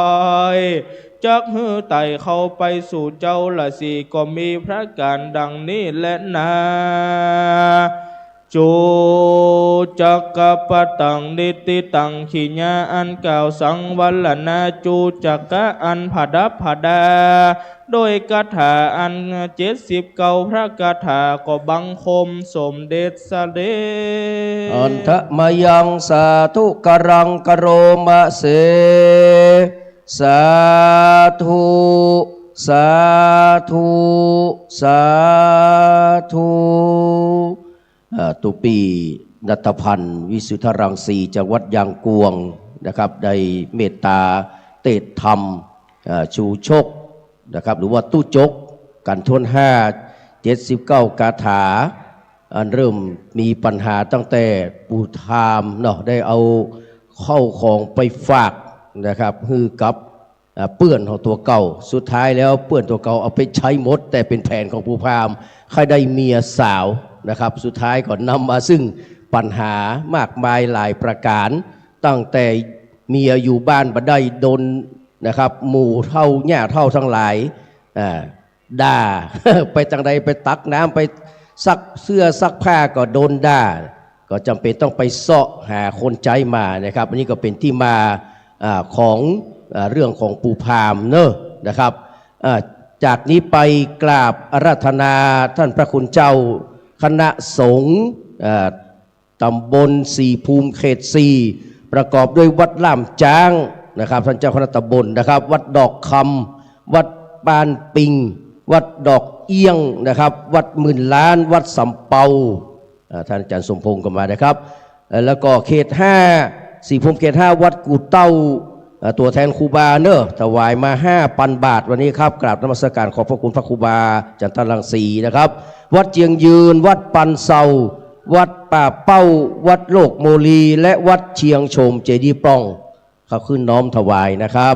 จักหื้อไต่เข้าไปสู่เจ้าราศีก็มีประก๋านดังนี้แลนา จุจักกะปะตังนิติตัง กิริยาอันกล่าวสังวรณาจุจักกะอันผดับผดา โดยคาถาอันเจ็ดสิบเก้าพระคาถา ก็บังคมสมเด็จเสด็จ อันทะมะยังสาธุกะรังกะโรมะเส สาธุ สาธุ สาธุ เอ่อ ตุ๊ปี้ ณัฐพันธ์ วิสุทธรังสี จากวัดยางกวงนะครับ ได้เมตตาเตศน์ธรรม เอ่อ ชูชกนะครับ หรือว่าตุ๊จก กันถ้วนห้า เจ็ดสิบเก้าคาถา อันเริ่มมีปัญหาตั้งแต่ปู่พราหมณ์เนาะ ได้เอาเข้าของไปฝากนะครับ หื้อกับ อ่า เปื้อนของตั๋วเก่า สุดท้ายแล้วเปื้อนตั๋วเก่าเอาไปใจ๊หมด แต่เป๋นแผนของปู่พราหมณ์ ใค่ได้เมียสาวนะครับ สุดท้ายก็นำมาซึ่งปัญหามากมายหลายประก๋าน ตั้งแต่เมียอยู่บ้านบ่ได้ดนนะครับ หมู่เฒ่าย่าเฒ่าตังหลาย อ่า ด่า ไปตางใดไปตักน้ำ ไปซักเสื้อซักผ้าก็โดนด่า ก็จ๋ำเป๋นต้องไปเซาะหาคนใจ๊มานะครับ อันนี้ก็เป๋นตี้มา อ่า ของ อ่า เรื่องของปู่พราหมณ์เนาะนะครับ อ่า จากนี้ไปกราบอาราธนาต้านพระคุณเจ้าคณะสงฆ์ อ่า ตำบลสี่ภูมิเขตสี่ ประกอบด้วยวัดล่ามจ๊างนะครับ ต้านเจ้าคณะตำบลนะครับ วัดดอกคำ วัดบ้านปิง วัดดอกเอี้ยงนะครับ วัดหมื่นล้าน วัดสำเปา อ่า ต้านอาจ๋ารย์สมพงษ์ก็มานะครับ เอ่อ แล้วก็เขตห้า สี่ภูมิเขตห้า วัดกู่เต้า เอ่อ ตั๋วแทนครูบาเนาะ ถวายมาห้าปันบาทวันนี้ครับ กราบนมัสการขอบพระคุณพระครูบาจันทรังสีนะครับ วัดเจียงยืน วัดปันเซา วัดป่าเป้า วัดโลกโมลี และวัดเชียงโฉมเจดีย์ปล้อง เขาขึ้นน้อมถวายนะครับ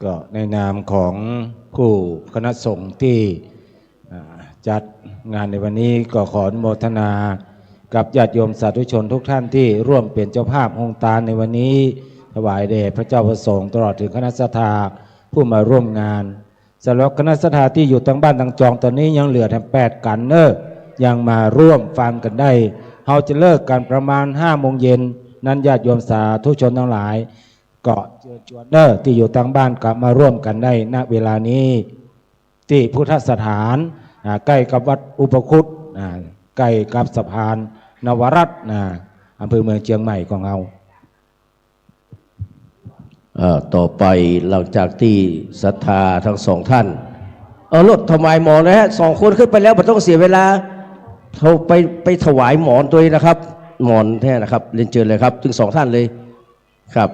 ก็ในนามของผู้คณะสงฆ์ตี้ อ่า จัดงานในวันนี้ ก็ขออนุโมทนากับญาติโยมสาธุชนทุกท่านตี้ร่วมเป๋นเจ้าภาพโฮงตานในวันนี้ ถวายแด่พระเจ้าพระสงฆ์ตลอดเถิงคณะศรัทธาผู้มาร่วมงาน สำหรับคณะศรัทธาตี้อยู่ตางบ้านตางจอง ต๋อนนี้ยังเหลือแถมแปดกั๋นเนาะ ยังมาร่วมฟังกั๋นได้ เฮาจะเลิกกั๋นประมาณห้าโมงเย็น นั้นญาติโยมสาธุชนตังหลาย ก็เจิญจวนเน่อตี้อยู่ตางบ้านก็มาร่วมกั๋นได้ ณ เวลานี้ ตี้พุทธสถาน อ่า ใก้กับวัดอุปคุต อ่า ใก้กับสะพานนวรัตน์ อ่า อำเภอเมืองเจียงใหม่ของเฮา เอ่อ ต่อไปหลังจากตี้ศรัทธาตึงสองต้าน เอ่อ โลดถวายหมอนนะฮะ สองคนขึ้นไปแล้ว บ่ต้องเสียเวลา เฮาไป ไปถวายหมอนตวยนะครับ หมอนแต๊นะครับ เรียนเจิญเลยครับ ตึงสองต้านเลยครับ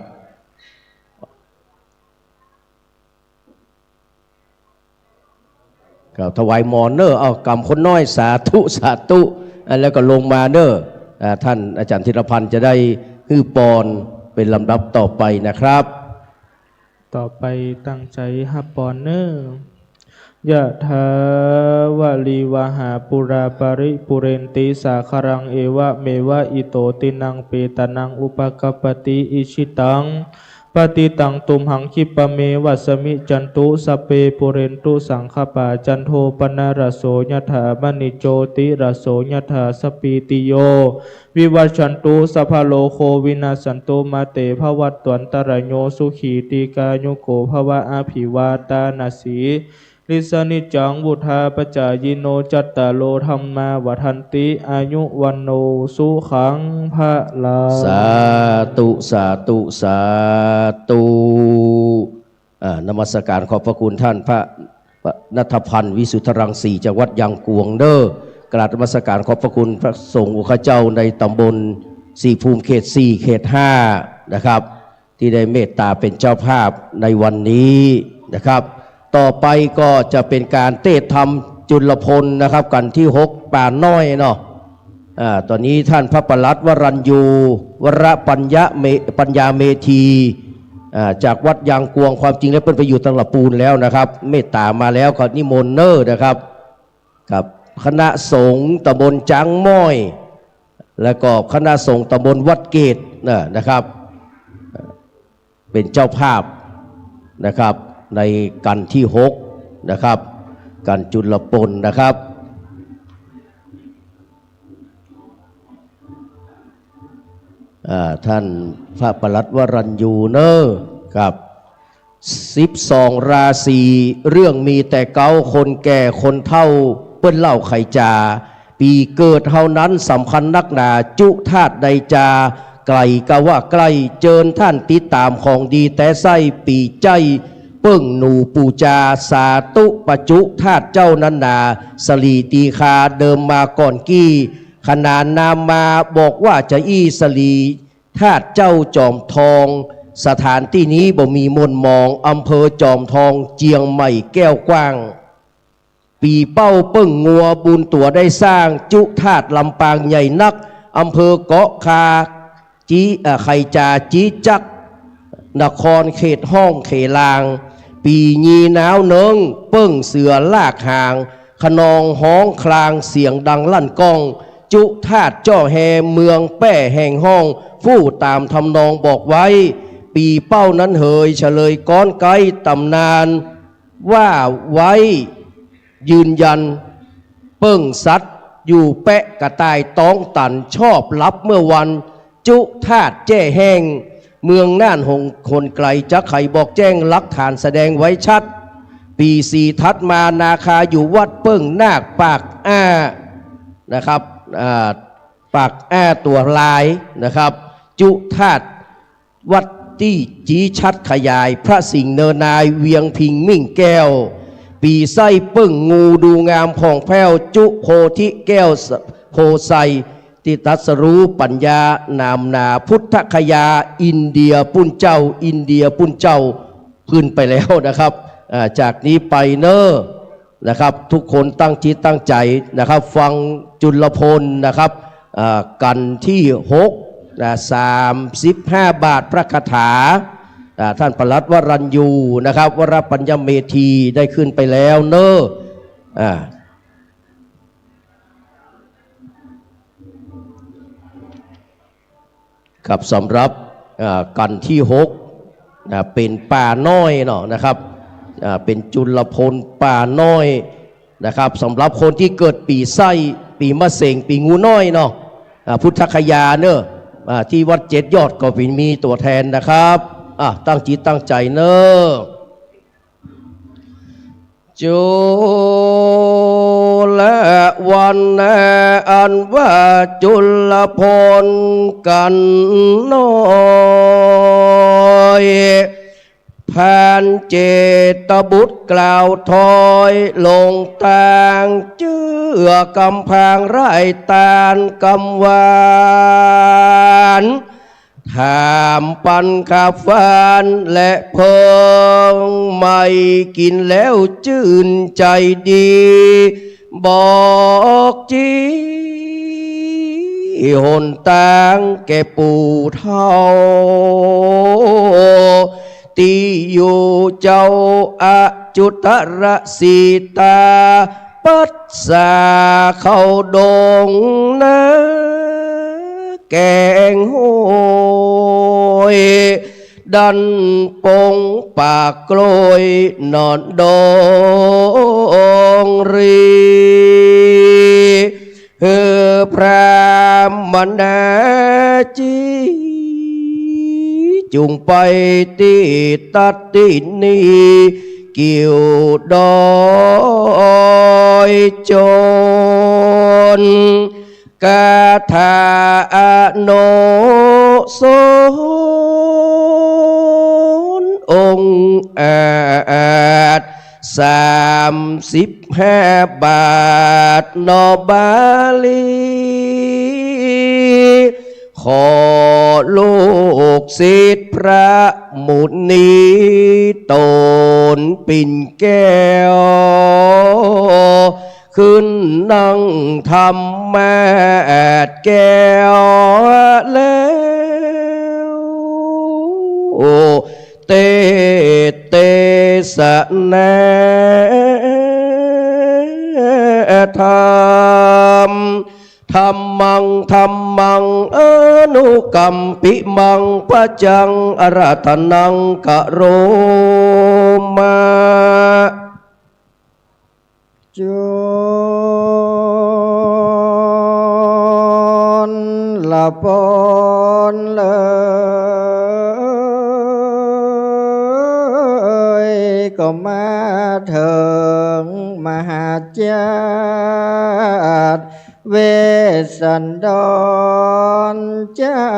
ครับ ถวายหมอนเน่อ เอา ก๋ำคนน้อย สาธุ สาธุ อ่ะ แล้วก็ลงมาเน่อ อ่า ต้านอาจ๋ารย์ธีรพันธ์จะได้หื้อปอนเป๋นลำดับต่อไปนะครับ ต่อไปตั้งใจ๋ฮับปอนเน่อ ยะถา วะริวะหา ปูรา ปะริ ปูเรนติ สาคะรัง เอวะเมวะ อิโต ตินัง เปตานัง อุปะกัปปะติ อิชิตัง ปะติตัง ตุมหัง คิปะเมวะ สะมิชชันตุ สะพเพ ปูเรนตุ สังกะปา จันโท ปะนะระโส ยะถา มะณิ โจติระโส ยะถา สะปปีติโย วิวัชชันตุ สะพพะโรโค วินัสสันตุ มา เต ภะวัตวันตะราโย สุขี ตีฆายุโก ภะวะ อะภิวาตานะสีลิสสะ นิจจัง วุฑฒาปะจายิโน จัตตาโร ธัมมา วัฑฒันติ อายุ วัณโณ สุขัง พะลัง สาธุ สาธุ สาธุ อ่า นมัสก๋านขอบพระคุณต้านพระณัฐพันธ์ วิสุทธรังสี จากวัดยางกวงเน่อ กราบนมัสก๋านขอบพระคุณพระสงฆ์องค์ข้าเจ้าในต๋ำบลศรีภูมิเขตสี่ เขตห้า นะครับ ตี้ได้เมตต๋าเป๋นเจ้าภาพในวันนี้นะครับ ต่อไปก็จะเป๋นก๋านเตศน์ธรรมจุลพลนะครับ กัณฑ์ตี้หก ป่าน้อยเนาะ อ่า ต๋อนนี้ต้านพระปลัดวรัญญู วรปัญญาเม- ปัญญาเมธี อ่า จากวัดยางกวง ความจริงแล้วเปิ้นไปอยู่ตังละปูนแล้วนะครับ เมตต๋ามาแล้ว ก็นิมนต์เน่อนะครับ ครับ คณะสงฆ์ต๋ำบลจ๊างม้อย แล้วก็คณะสงฆ์ต๋ำบลวัดเกตนะ- นะครับ เป๋นเจ้าภาพนะครับ ในกัณฑ์ตี้หกนะครับ กัณฑ์จุลพลนะครับ อ่า ต้านพระปลัดวรัญญูเน่อครับ สิบสองราศี เรื่องมีแต่เก๊า คนแก่คนเฒ่า เปิ้นเล่าไขจ๋า ปี๋เกิดเฮานั้นสำคัญนักหนา จุธาตุใดจา ใก้กาว่าใก้ เจิญต้านติดต๋ามของดีแต๊ใส้ ปี๋ใจ๊เปิ้งหนูปู๋จา สาธุ ปะจุธาตุเจ้านั้นหนา สะหลีตีคาเดิมมาก่อนกี้ ขนานนามมาบอกว่าจะอี้ สะหลี ธาตุเจ้าจอมทอง สถานตี้นี้บ่มีหม่นหมอง อำเภอจอมทอง เจียงใหม่แก้วกว้าง ปี๋เป้าเปิ้งงัวบุญตั๋วได้สร้าง จุธาตุลำปางใหญ่นัก อำเภอเกาะคา จี เอ่อ ไขจ๋าจี๊จัก นครเขตฮ้องเขลาง ปี๋ยีนาวเนิง เปิ้งเสือลากหาง คะนองฮ้องคลางเสียงดังลั่นก้อง จุธาตุเจ้าแฮเมืองแป้แห่งฮ้อง ฟู่ต๋ามทำนองบอกไว้ ปี๋เป้านั้นเหยเฉลยก๊อนไก๊ต๋ำนาน ว่าไว้ยืนยัน เปิ้งสัตว์อยู่แป๊ะกระต่ายต๊องตันชอบหลับเมื่อวัน จุธาตุแจ้แห้ง เมืองน่านหง หนไกลจักไขบอกแจ้ง หลักฐานแสดงไว้ชัด ปี๋สีถัดมานาคาอยู่วัดเปิ้งนาคปากอ้านะครับ อ่า ปากอ้าตั๋วลายนะครับ จุธาตุวัดตี้จี๊ชัดขยาย พระสิงห์เนินนาย เวียงพิงค์มิ่งแก้ว ปี๋ใส้เปิ้งงูดูงามผ่องแผ้ว จุโพธิแก้วโพไซ ตี้ตรัสรู้ปัญญาหนามหนา พุทธคยา อินเดียปุ้นเจ้า อินเดียปุ้นเจ้า ขึ้นไปแล้วนะครับ อ่า จากนี้ไปเน่อนะครับ ทุกคนตั้งจิตตั้งใจ๋นะครับ ฟังจุลพลนะครับ อ่า กัณฑ์ตี้หกนะ สามสิบห้าบาทพระคาถา อ่า ต้านปลัดวรัญญูนะครับ วรปัญญาเมธีได้ขึ้นไปแล้วเน่อ อ่า ครับ สำหรับ อ่า กัณฑ์ตี้หกนะ เป๋นป่าน้อยเนาะนะครับ อ่า เป๋นจุลพลป่าน้อยนะครับ สำหรับคนตี้เกิดปี๋ไส้ ปี๋มะเสง ปี๋งูน้อยเนาะ อ่า พุทธคยาเน่อ อ่า ตี้วัดเจ็ดยอดก็มีตั๋วแทนนะครับ อ่ะ ตั้งจิตตั้งใจ๋เน่อ จุลวรรณะอันว่าจุลพลกันน้อย พรานเจตบุตรกล่าวถอยลงตาง เจื้อกำพร้างไร้ตานกำหวาน ถามปันข้าวฝานและเผิง ใหม่กิ๋นแล้วจื้นใจ๋ดี บอกจี้หนตางแก่ปู่เฒ่า ตี้อยู่เจ้า อจุตรสีตา ปัสสาเข้าดงนา แกงห้วย ดันปงป่ากล้วย หนอนดงรี หื้อพรามนาจี จุ่งไปตี้ตัดตี้นี่ กิ่วดอยจน คาถาอนุสรณ์องค์อาจ สามสิบห้าบาท นอบาลี ขอลูกศิษย์พระมุนี โตนปิ่นแก้ว ขึ้นนั่งธรรมาสน์แก้วแล้ว เตสน์เตสนาธรรม ธัมมัง ธัมมัง อนุกัมปิมัง ปัจจัง อาราธนัง กะโรมะ จุลปนเลย ก็มาเถิงมหาจาตุ เวสสันดรเจ้า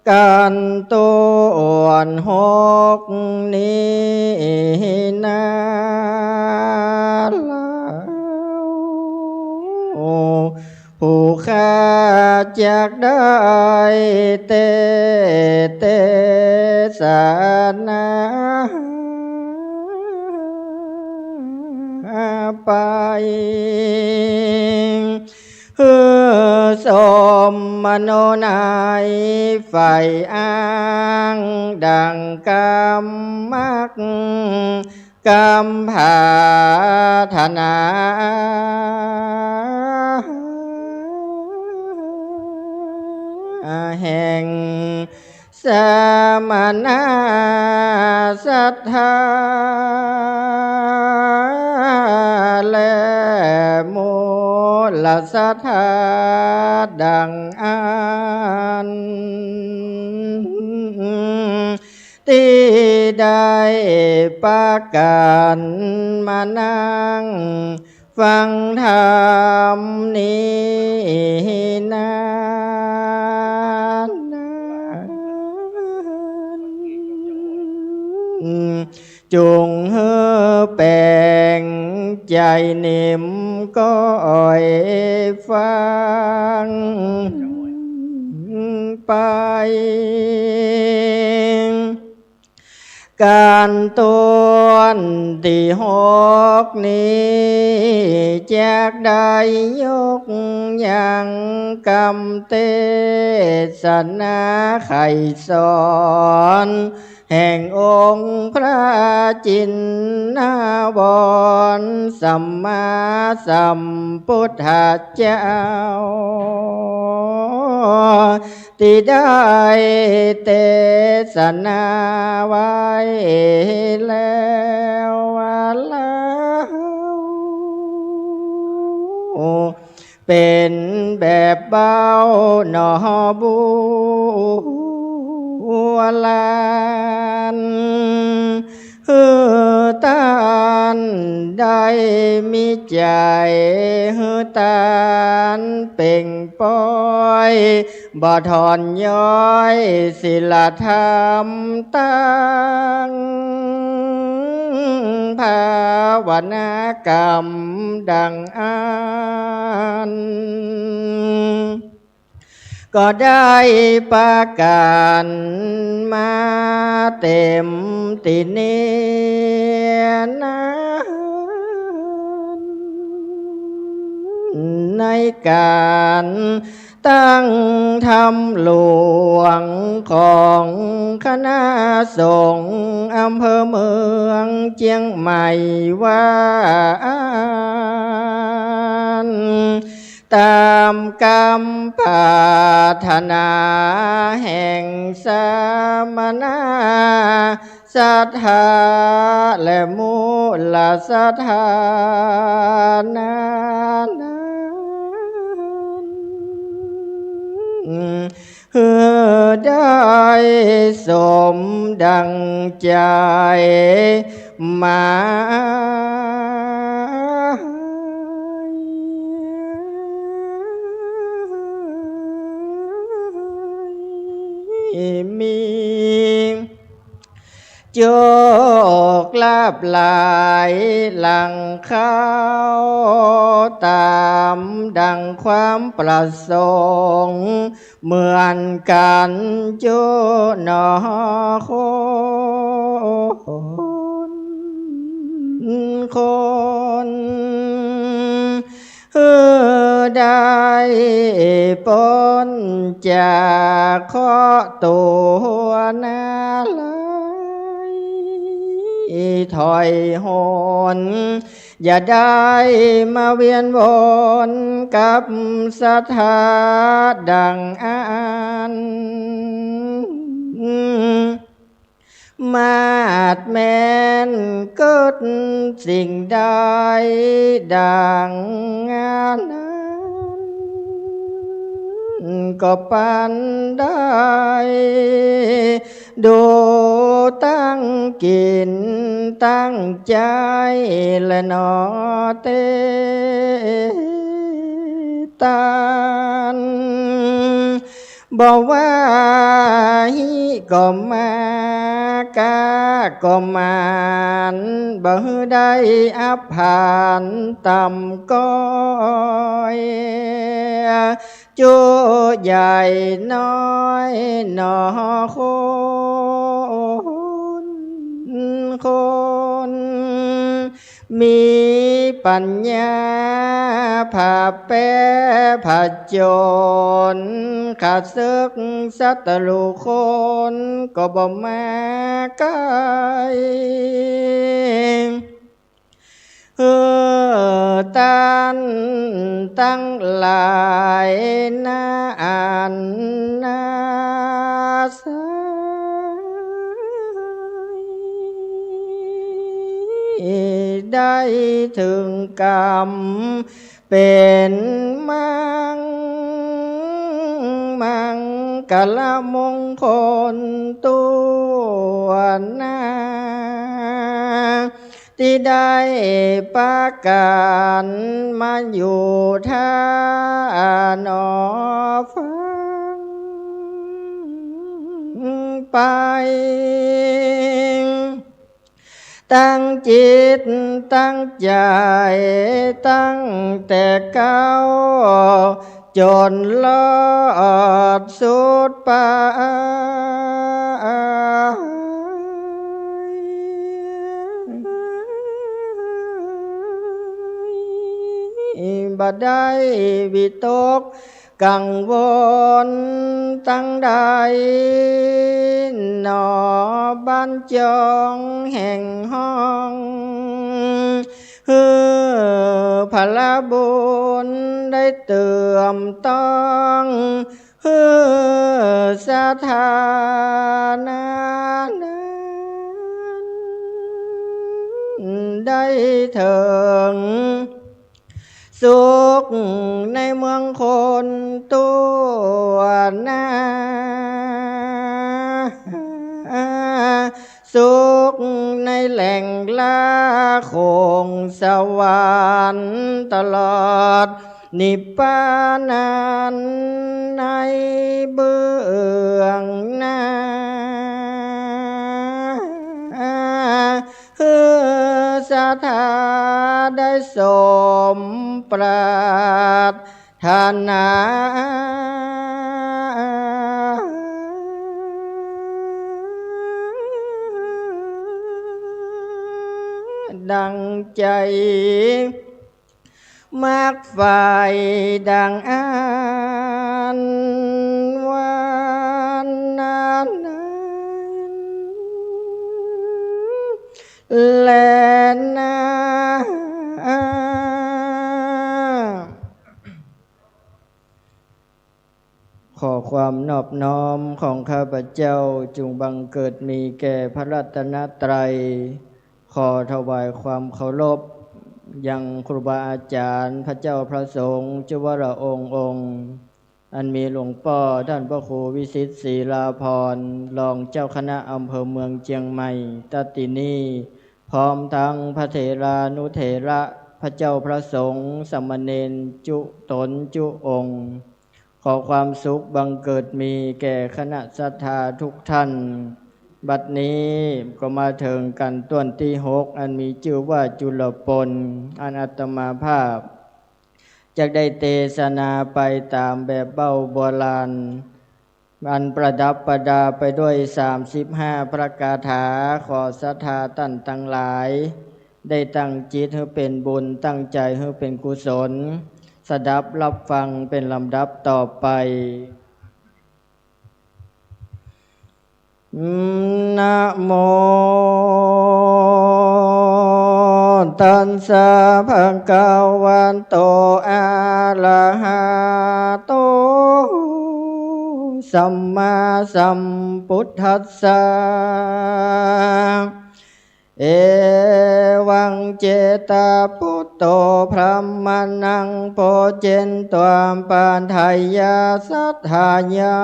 กันตวนหกนี้นา เฮาผู้ข้าจักได้เต เตสนา ไป หื้อสมมโนในใฝ่อ้างดั่งกำมักกำผาถนา แห่ง สมณะศรัทธา และมูลศรัทธาดั่งอั้น ตี้ได้ประกันมานั่ง ฟังธรรมนี้นา จุ่งหื้อแป๋งใจ๋นิ่มก้อยฟังไป กันตวนตี้หกนี้ จักได้ยกยังกำเตสนาไขสอน แห่งองค์พระจินนาวรสัมมาสัมพุทธเจ้า ตี้ได้เตสนาไว้แล้วว่าเล่า เป๋นแบบเบาหนอบุ วลาน หื้อต้านได้มีใจ๋ หื้อต้านเป่งป๊อย บ่ถ่อนย้อยศีลธรรมตัง ภาวนากรรมดังอั้น ก็ได้ประก๋านมาเต๋มตี้เน่อนั้น ในก๋านตั้งธรรมหลวงของคณะสงฆ์อำเภอเมืองเจียงใหม่ว่าอั้น ต๋ามกำปรารถนาแห่งสมณะศรัทธาและมูลศรัทธานั้น หื้อได้สมดังใจ๋หมาย มีโจคลาภหลายหลังเข้า ต๋ามดังความประสงค์ เหมือนกั๋นจุหนอคน คน หื้อได้ป๊นจากเคราะห์ตัวนาลัย ถอยหน อย่าได้มาเวียนวนกับศรัทธาดังอั้น มาดแม้นกึ๊ดสิ่งใดดังอั้น ก็ปันได้ ดูตั้งกิ๋นตั้งใจ๋แลหนอเตตัน บ่ว่าฮิก็มา ก๊าก็หมาน บ่หื้อได้อับผานต่ำก๊อย จุใหญ่น้อยหนอคน คน มีปัญญาผ่าแป๊ผจญ ข้าศึกศัตรูคนก็บ่มาใก้ หื้อต้านตังหลายนาอันนาศัย ได้เถิงกำเป๋นมัง มังคละมงคลตั๊วนา ตี้ได้ประก๋านมาอยู่ท่าหนอฟังไป ตั้งจิตตั้งใจ๋ตั้งแต่เก๊า จ๋นรอดสุดปาย บ่ได้วิตกกังวลตังใดหนอ บั้นจองแห่งห้อง หื้อผละบุญได้เติ่มต้อง หื้อศรัทธานานั้น ได้เถิงสุขในเมืองคนตั๊วนา สุขในแหล่งละโขงสวรรค์ตลอดนิพพานันในเบื้องหน้า หื้อศรัทธาได้สมปรารถนา ดังใจ๋ มักใฝ่ดังอั้นวันนั้นแลนา ขอความนอบน้อมของข้าพเจ้าจงบังเกิดมีแก่พระรัตนตรัย ขอถวายความเคารพยังครูบาอาจ๋ารย์ พระเจ้าพระสงฆ์ จุวรองค์องค์ อันมีหลวงป้อต้านพระครูวิสิทธิ์ ศรีลาภรณ์ รองเจ้าคณะอำเภอเมืองเจียงใหม่ ตะตี้นี้ พร้อมตังพระเถรานุเถระ พระเจ้าพระสงฆ์ สามเณรจุต๋นจุองค์ ขอความสุขบังเกิดมีแก่คณะศรัทธาทุกท่าน บัดนี้ก็มาเถิงกั๋นต้นตี้หก อันมีจื้อว่าจุลปน อันอาตมาภาพ จักได้เตสนาไปต๋ามแบบเบ้าโบราณ อันประดับประดาไปด้วยสามสิบห้าพระคาถา ขอศรัทธาต้านตังหลาย ได้ตั้งจิตหื้อเป๋นบุญ ตั้งใจ๋หื้อเป๋นกุศล สดับรับฟังเป๋นลำดับต่อไป นะโมตัสสะ ภะคะวะโต อะระหะโต สัมมาสัมพุทธัสสะ เอวัง เจตะปุตโต พรหมะนัง โพชเชนตวา ปะทะยัสสะ ธัตถะ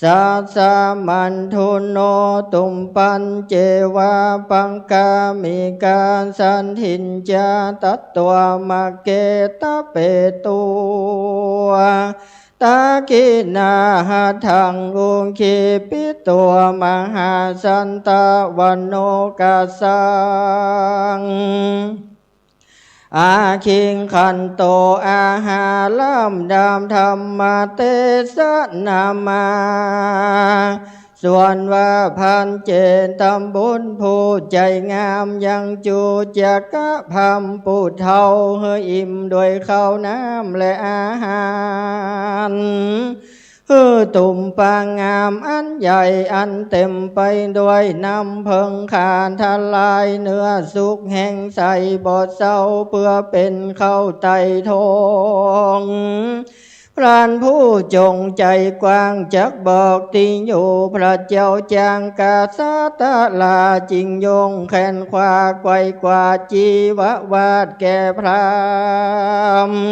สัสสะ มัณฑุโน ตุปัญเจวะ ปะกามิกา สันทิญญา ตัตตวา มะเก ตะเป ตุวา ตักขิณาหะทัง อุกขิปปิโต มหาสันตะวะโน กะสัง อะคิงขันโต อาหารัม ดำธัมมะเตสะนามา ส่วนว่าพรานเจนตำบลผู้ใจ๋งาม ยังจูจักกะพรามผู้เฒ่า หื้ออิ่มด้วยข้าวน้ำและอาหาร หื้อตุมปางามอันใหญ่ อันเต็มไปด้วยน้ำเผิงขาดทะลาย เนื้อสุกแห้งใสบ่เศร้า เปื้อเป๋นข้าวไต่ท้อง พรานผู้จงใจ๋กว้างจักบอกตี้อยู่ พระเจ้าจ้างกษัตราจึงยกแขนขวาไขว่คว้าจีวรวาดแก่พราหมณ์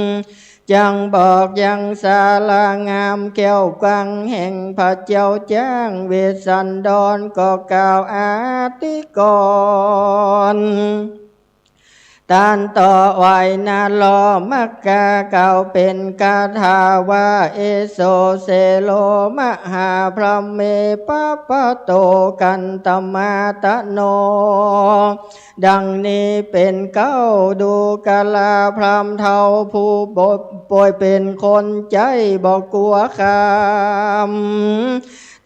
จักบอกยังศาลางามแก้วกว้างแห่งพระเจ้าจ้าง เวสสันดรก็กล่าวอธิกรณ์ ตันต่อไหว้นะลอมักกะ กล่าวเป๋นคาถาว่า เอโสเสโร มหาพรหมเม ปะปะโต กันตมะตะโน ดังนี้เป๋นเก๊า ดูกราพราหมณ์เฒ่า ผู้บ่ป่วยเป๋นคนใจ๊บ่กั๋วคาม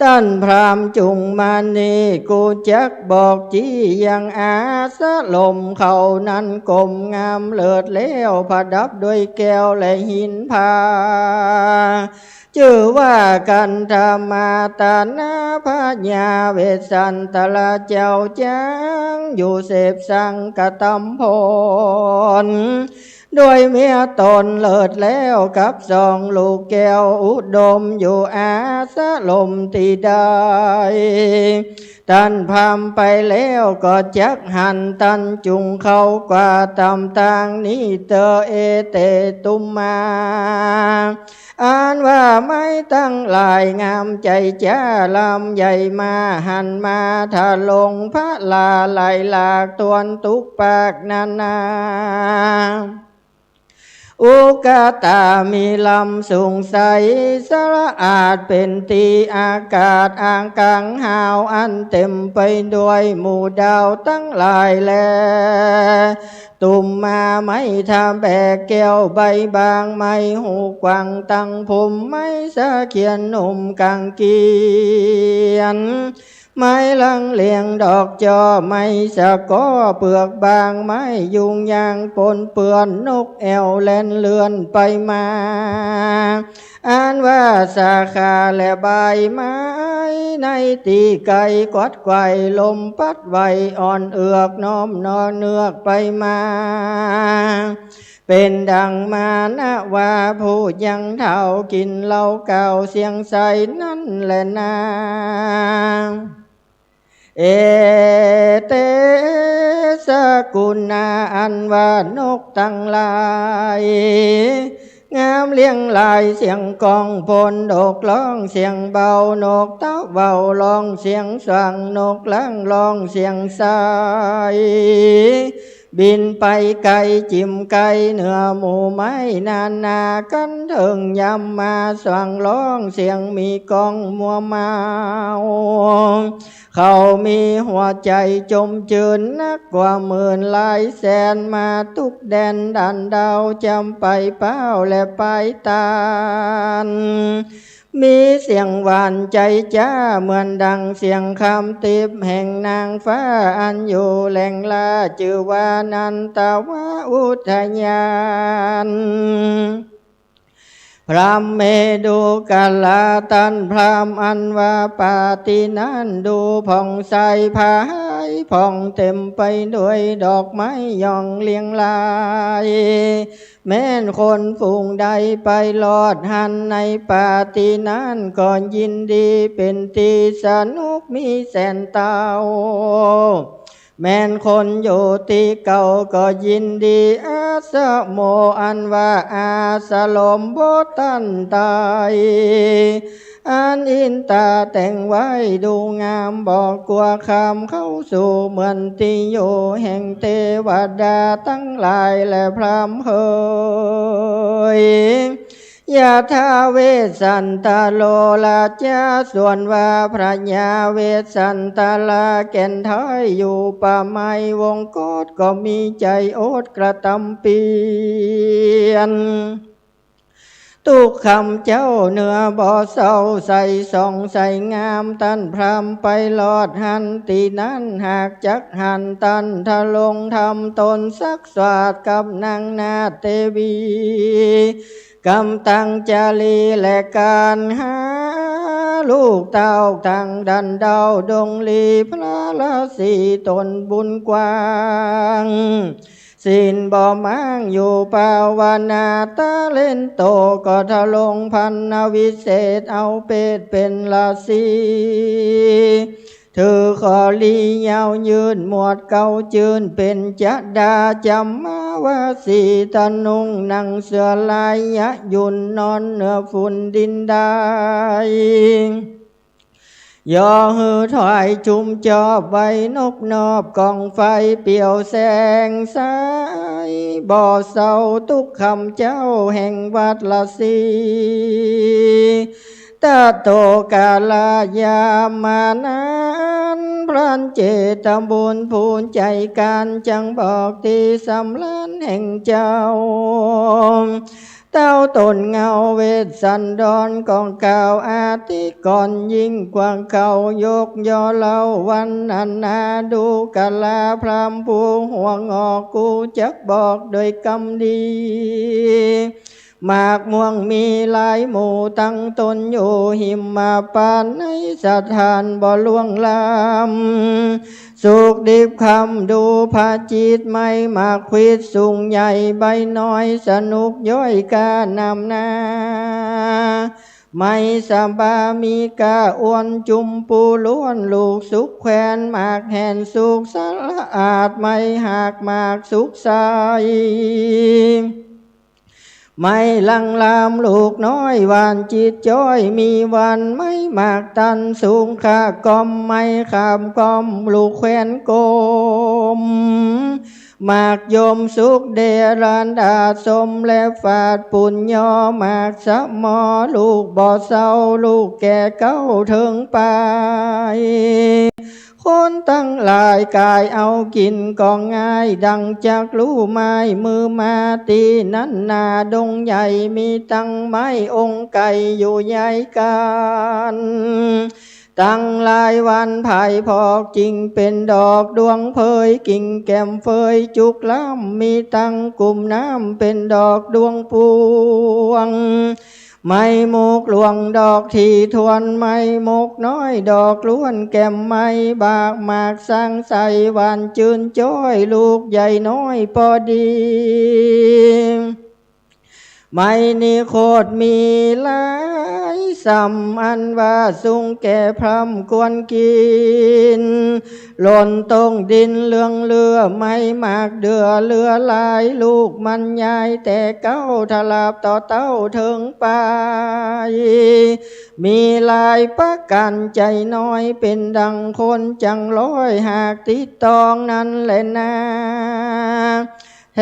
ต้านพราหมณ์จุ่งมานี่ กูจักบอกจี้ยังอาสรม เขานั้นกลมงามเลิศแล้ว ประดับด้วยแก้วและหินผา จื้อว่ากันธมาตานา พญาเวสสันตระเจ้าจ้าง อยู่เสพสังกะตำพร ด้วยเมียต๋นเลิศแล้วกับสองลูกแก้ว อุดมอยู่อาสรมตี้ใด ต้านพราหมณ์ไปแล้วก็จักหัน ต้านจุ่งเข้ากว่าต๋ามตางนี้เต๊อะ เอเต ตุมมา อันว่าไม้ตังหลายงามใจ๋จ๊า ลำใหญ่มาหันมา ทะลงพะลาไหลหลาก ตวนตุ๊กปากนานา อุกตามีลำสูงใส สะอาดเป๋นตี้ อากาศอันกังหาว อันเต๋มไปด้วยหมู่ดาวตังหลายแล ตุมมาไม้ทาแบกแก้ว ใบบางไม้หูกวาง ตังผมไม้สะเขียนหนุ่มกางเกียน ไม้ลังเลียงดอกจ้อ ไม้สะกอเปลือกบาง ไม้ยุงยางปนเปื้อน นกแอ่วแล่นเลื่อนไปมา อันว่าสาขาและใบไม้ ในตี้ไกลกวัดไกว ลมปัดไหวอ่อนเอือก น้อมนอนเอือกไปมา เป๋นดังมานะว่าผู้ยังเฒ่า กิ๋นเหล้าเก่าเสียงใสนั้นแลนา เอเต สกุณา อันว่านกตังหลาย งามเลี้ยงลายเสียงก้อง พลนกฮ้องเสียงเบา นกเต๊าเว้าฮ้องเสียงสว่าง นกฮ้างฮ้องเสียงใส บินไปไกลจิ่มไกลเหนือหมู่ไม้นานา กั๋นเถิงยามมาสว่างฮ้องเสียงมีก้องมัวเมา เขามีหัวใจ๋จมจื้นนักกว่าหมื่นหลายแสน มาตุ๊กแดนด่านดาว จำไปเป้าและไปตาน มีเสียงหวานใจ๋จ๊า เหมือนดังเสียงคำติ๊บแห่งนางฟ้า อันอยู่แหล่งหล้าจื้อว่านันทวอุทยาน พราหมณ์เมดุกะละ ต้านพราหมณ์อันว่าปาตี้นั้น ดูผ่องใสผายผ่อง เต๋มไปด้วยดอกไม้ย่องเลียงลาย แม้นคนฝูงใดไปฮอดหั้นในปาตี้นั้น ก็ยินดีเป๋นตี้สนุกมีแสนเต้า แม้นคนอยู่ตี้เก่าก็ยินดี อาสโม อันว่าอาสรมบ่ตันต๋าย อันอินตาแต่งไว้ดูงาม บ่กั๋วคำเข้าสู่ เหมือนตี้อยู่แห่งเตวดาตังหลายแลพราหมณ์เหย ยะถาเวสสันตะโลราจา ส่วนว่าพระยาเวสสันตะลาแก่นไท้อยู่ป่าไม้วงกต ก็มีใจ๋อดกระตำเปียน ตุ๊กคำเจ้าเนื้อบ่เศร้า ใสส่องใสงาม ต้านพราหมณ์ไปฮอดหั้นตี้นั้น หากจักหันต้านทะลงทำต๋นสักสวาดกับนางนาฏเตวี กำตังจารีและก๋านหาลูกเต้า ตังด่านดาวดงลี พระราศีต๋นบุญกว้าง ศีลบ่ม้างอยู่ภาวนา ตะเล่นโตก็ทะลงพันนวิเศษ เอาเปตเป๋นราศี ถือขอลียาวยืน หมวดเกล้าจื้นเป๋นจดา จ๋ำมาวาสีทะนุ่งหนังเสือลาย ยะหยุ่นนอนเหนือฝุ่นดินได้ ยอหื้อถวายจุมจอบ ไว้นบนอบก๋องไฟเปลี่ยวแสงใส บ่เศร้าตุ๊กคำเจ้าแห่งวัดราศี ตะโตกาลยามานั้น พรานเจตบุญผู้ใจ๋ก๋าน จักบอกตี้สำราญแห่งเจ้า เต้าต๋นเงาเวสสันดรก็กล่าวอธิกรณ์ ยิ่งกว่าเขายกย่อเล่า วรรณนาดูกราพราหมณ์ผู้หัวงอก กูจักบอกโดยกำดี หมากม่วงมีหลายหมู่ตั้งตนอยู่ หิมพานต์ในสถานบ่ล่วงล้ำ สุกดิบคำดูผะจิต ไม้หมากขวิดสูงใหญ่ใบน้อย สนุกย้อยก้านำนา ไม้สะบามีก้าอ้วนจุมปูล้วน ลูกสุกแขวน หมากแหนสุกสะอาด ไม้หากหมากสุกใส ไม้ลังลามลูกน้อย หวานจิตจ้อยมีวัน ไม้หมากตันสูงค่าก้อม ไม้ขามก้อมลูกแขวนกลม หมากยมสุกเดรานดาสม และฝาดปูนยอ หมากสะหมอลูกบ่เศร้า ลูกแก่เก๊าเถิงปาย คนตังหลายก๋ายเอากิ๋นก็ง่าย ดังจักลู่ไม้มือมา ตี้นั้นนาดงใหญ่มีตังไม้องค์ไก่อยู่ใยกั๋น ตังหลายวันผายผอก จิ่งเป๋นดอกดวงเผย กิ่งแก้มเฟยจุกล้ำ มีตังกุ่มน้ำเป๋นดอกดวงปวง ไม้หมกหลวงดอกถี่ถ้วน ไม้หมกน้อยดอกล้วน แก้มไม้บากหมากสังใส หวานจื้นจ้อยลูกใหญ่น้อยปอดี ไม้นิโคธมีหลายส่ำ อันว่าสูงแก่พร่ำควรกิ๋น หล่นตกดินเหลืองเลือ ไม้หมากเดื่อเหลือหลาย ลูกมันยายแต่เก๊า ทะลาบต่อเต้าเถิงปาย มีหลายประก๋าน ใจ๋น้อยเป๋นดังคนจังร้อย หากติดต้องนั้นแลนา แถ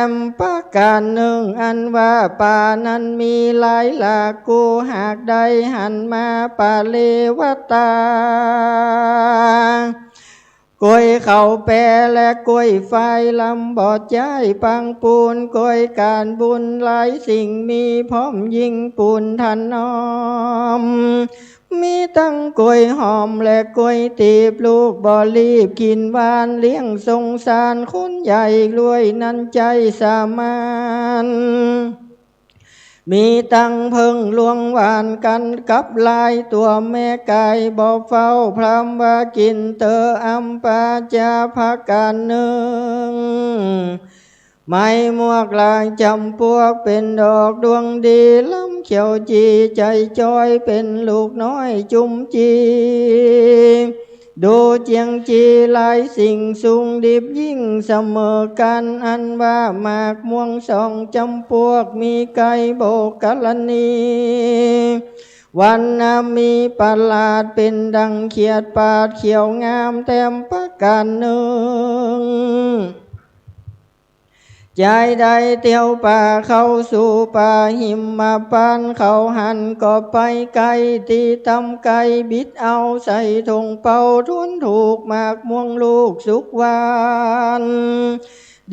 มประก๋านนึ่ง อันว่าป่านั้นมีหลายหลาก กูหากได้หันมาป่าเลวตา กล้วยเขาแปรและกล้วยไฟลำบ่ใจ๊ปังปูน กล้วยก๋านบุญหลายสิ่งมีพร้อมยิ่งปูนถนอม มีตังกล้วยหอมและกล้วยตีบ ลูกบ่รีบกิ๋นหวาน เลี้ยงสงสารคนใหญ่ กล้วยนั้นใจ๊สามัญ มีตังเผิ้งหลวงหวานกั๋นกับหลายตั๋ว แม่ไก่บ่เฝ้าพร่ำว่ากิ๋นเต๊อะ อำปาจะประก๋านนึ่ง ไม้หมวกลายจ๋ำปวกเป๋นดอกดวงดี ลำเขียวจีใจ๋จ้อยเป๋นลูกน้อยจุมจี ดูเจียงจีหลายสิ่งสูงดิบยิ่งเสมอกั๋น อันว่าหมากม่วงสองจ๋ำปวก มีไก่โบกกรณี วรรณะมีประหลาดเป๋นดังเขียดปาดเขียวงามแถมประก๋านนึ่ง จายได้เตียวป่าเข้าสู่ป่าหิมพานต์ เขาหันก็ไปไกล ตี้ต่ำไกลบิดเอาใส่ถุงเป่า ถ้วนถูกหมากม่วงลูกสุกหวาน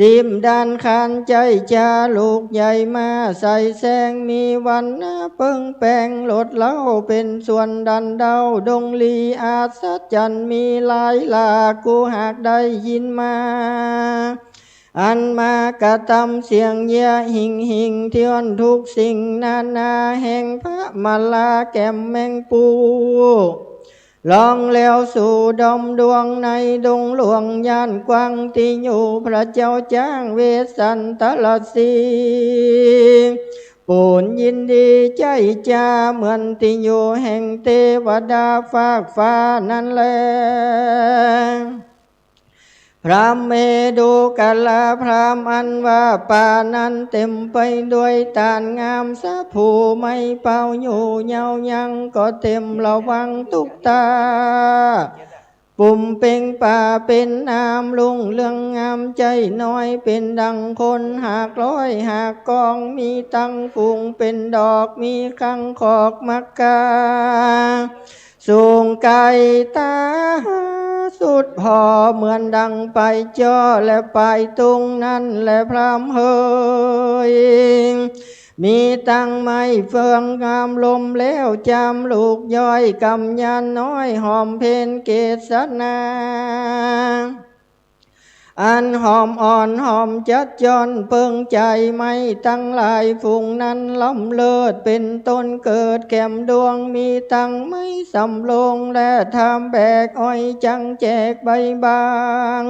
ดิมด้านคานใจ๊จาลูกใหญ่มาใส่แสง มีวรรณะเปิ้งแปงหลดเล้า เป๋นสวนดันเด้าดงลีอัศจรรย์ มีหลายหลาก กูหากได้ยินมา อันมากระตำเสียงเยียะหิ่งหิ่ง ถ้วนทุกสิ่งนานาแห่ง พระมาลาแก้มแมงปู ลองแล้วสู่ดอมดวงในดงหลวงย่านกว้าง ตี้อยู่พระเจ้าจ๊างเวสสันตรสี ปูนยินดีใจ๊จาเหมือนตี้อยู่แห่งเตวดาฟากฟ้านั้นแล พราหมณ์เมดุกะลาพราหมณ์อันว่าป่านั้นเต็มไปด้วยต้านงามสะภู ไม้เป่าอยู่เยาว์ยังก็เต็มระวังตุ๊กตา ปุ่มเป่งป่าเป๋นน้ำลุ่งเรืองงาม ใจ๊น้อยเป๋นดังคนหากร้อยหากกอง มีตังฝูงเป๋นดอก มีคังคอกมักกา สูงไกลต๋าสุดผ่อ เหมือนดังปายจ้อและปายตุงนั้นแลพราหมณ์เฮย มีตังไม้เฟืองงามลมแล้วจามลูกย้อย กำยานน้อยหอมเพ็ญเกสนา อันหอมอ่อนหอมจัดจ้อนเปิงใจ๋ ไม้ตังหลายฝูงนั้นล้ำเลิศ เป๋นต้นเกิดแก้มดวง มีตังไม้สำโรง และทำแบกอ้อยจั่งแจกใบบาง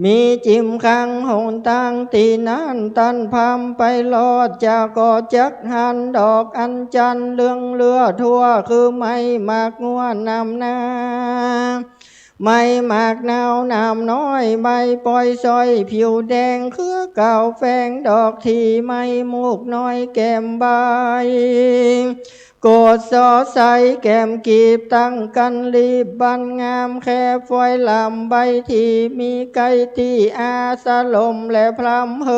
มีจิ่มข้างหนตาง ตี้นั้นต้านพราหมณ์ไปรอด จะก็จักหันดอกอัญชันเรืองเรือทั่ว คือไม้หมากงัวหนามนา ไม้หมากนาวหนามน้อย ใบปอยสร้อยผิวแดง เครือกาวแฝงดอก ที่ไม้หมากน้อยแก้มใบ โกศสอใสแก้มกีบ ตั้งกั๋นรีบบันงาม แค่ฝอยลำใบ ที่มีใก้ตี้อาสรม และพร่ำเฮ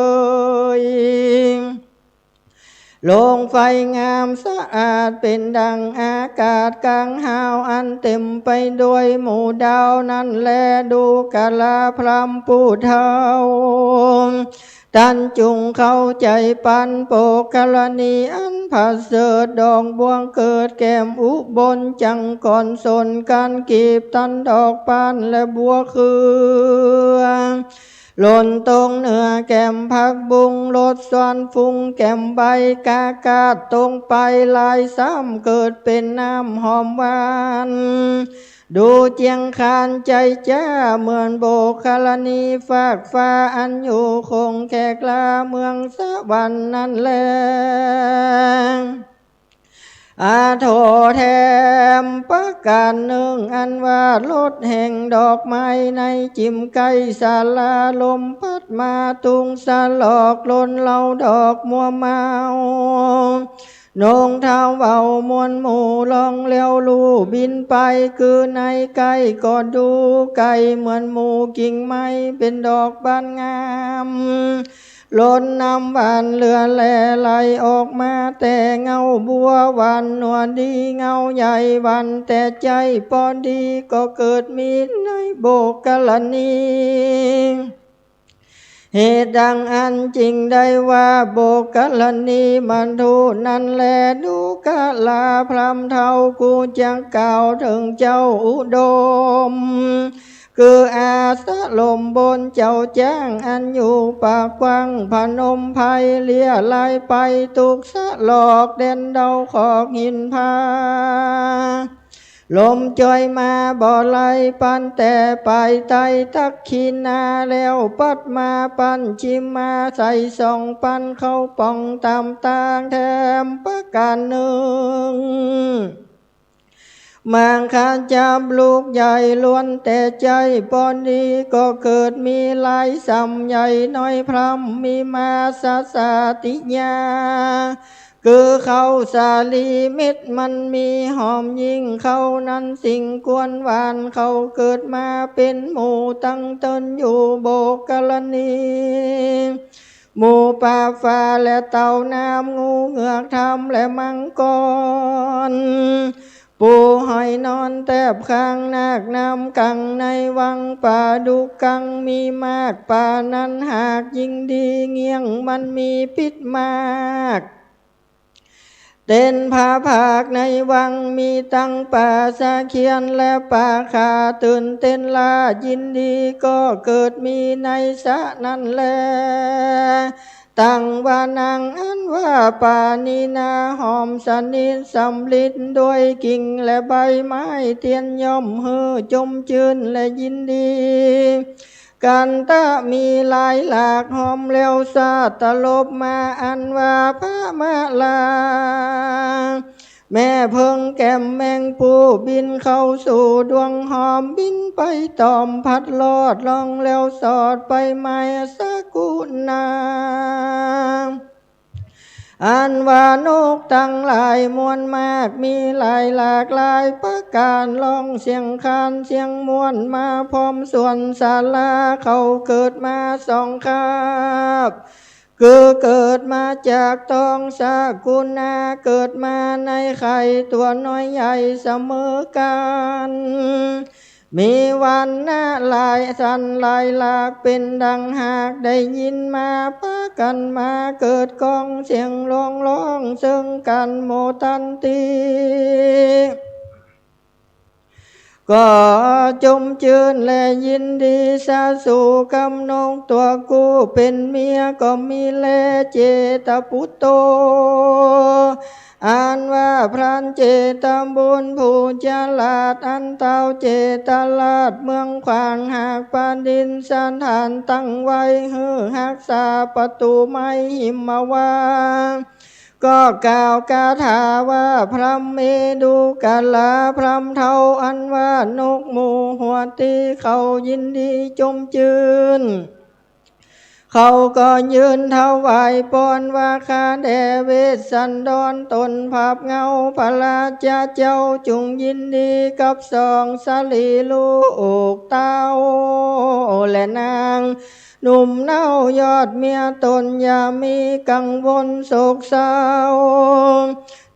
ย โลงไฟงามสะอาด เป๋นดั่งอากาศก๋างฮาว อันเต๋มไปด้วยหมู่ดาว นั้นแล ดูกราพราหมณ์ผู้เฒ่า ต้านจุ่งเข้าใจ๋ปัน โปกรณีอันผะเสริฐ ดอกบัวเกิดแก้มอุบล จั่งก่อนสนก๋านกีบ ต้านดอกปานและบัวเครือ หล่นตรงเหนือแก้มผักบุ้ง ลดส่วนฟุ้งแก้มใบ กากาดตรงไปลายซ้ำ เกิดเป๋นน้ำหอมหวาน ดูเจียงคานใจ๋จ๊า เหมือนโบกรณีฟากฟ้า อันอยู่คงแขกลาเมืองสวรรค์นั้นแล อาโถแถมประก๋านนึ่ง อันว่าลดแห่งดอกไม้ ในจิ่มใก้ศาลา ลมพัดมาตุงสะหลอก หล่นเหล่าดอกมัวเมา นงเทาเบามวลหมู่ ล่องเร็วลู่บินไป คือในใก้ก็ดูไก๋ เหมือนหมู่กิ่งไม้เป๋นดอกบานงาม หล่นน้ำหวานเหลือแลไหลออกมา แต่เง้าบัวหวานนัวดี เง้าใหญ่หวานแต่ใจ๋ปอดี ก็เกิดมีในโบกรณี เหตุดังอั้นจึ่งได้ว่า โบกรณีมัทธุนั้นแล ดูกราพราหมณ์เฒ่า กูจักกล่าวเถิงเจ้าอุดม คืออาสรมบนเจ้าจ๊าง อันอยู่ปากกว้างพนมไพร เลี้ยไหลไปตุกสะหลอก แดนเดาขอกหินผา ลมจอยมาบ่ไหลปัน แต่ปายใต้ตักขิณา แล้วปัดมาปัจฉิมา ใส่ส่องปันเข้าป่องต๋ามตาง แถมประก๋านนึ่ง มังคจับลูกใหญ่ล้วนแต่ใจ๋ปอดี ก็เกิดมีหลายส่ำใหญ่น้อยพร่ำ มีมาสสาติยา คือข้าวสาลีเม็ดมันมีหอมยิ่ง ข้าวนั้นสิ่งควรหวาน เขาเกิดมาเป๋นหมู่ตั้งต๋นอยู่โบกรณี หมูป่าฟ้าและเต่าน้ำ งูเหงือกถ้ำและมังกร ปูหอยนอนแตบข้าง นาคนำกั๋งในวัง ปาดุกังมีมาก ปานั้นหากยิ่งดี เงี้ยงมันมีปิ๊ดมาก เต็มผาผากในวังมีตังปาสะเขียน และปาขาตื่นเต้นล้ายินดี ก็เกิดมีในสระนั้นแล ตังวานังอันว่าปาณีนาหอมสนิทสำริดด้วยกิ่งและใบไม้เตียน ย่อมหื้อจมจื้นและยินดี กันตะมีหลายหลากหอมแล้วสาดตลบมา อันว่าพระมาลา แม่เผิงแก้มแมงผู้บินเข้าสู่ดวงหอม บินไปต๋อมพัดลอดล่องแล้วสอดไปไม้สกุณา อันว่านกตังหลายมวลมาก มีหลายหลากหลายประก๋าน ร้องเสียงครานเสียงม่วนมาพร้อมส่วนสารา เขาเกิดมาสองคาบ คือเกิดมาจากต๊องสกุณา เกิดมาในไข่ตั๋วน้อยใหญ่เสมอกั๋น มีวรรณะหลายสันหลายหลากเป๋นดังหาก ได้ยินมาปากั๋นมาเกิดก้องเสียงร้องร้องเซิ่งกั๋นโมตันติ ก็จมจื้นและยินดีสะสู่กับนกตั๋วกู้เป๋นเมียก็มีแล เจตปุตโต อันว่าพรานเจตบุตรผู้ฉลาด อันต้าวเจตราชเมืองขวาง หากประดิษฐานตั้งไว้หื้อฮักษาประตู๋ไม้หิมวา ก็กล่าวคาถาว่า พรหมเมรุกะลาพรามเฒ่า อันว่านกหมู่หัวตี้เขายินดีจมจื้น เขาก็ยืนถวายปอนว่า ข้าแด่เวสสันดรต๋นผาบเหง้าพระราชาเจ้า จุ่งยินดีกับสองสรีลูกเต้า และนางหนุ่มเน้ายอดเมียต๋น อย่ามีกังวลโศกเศร้า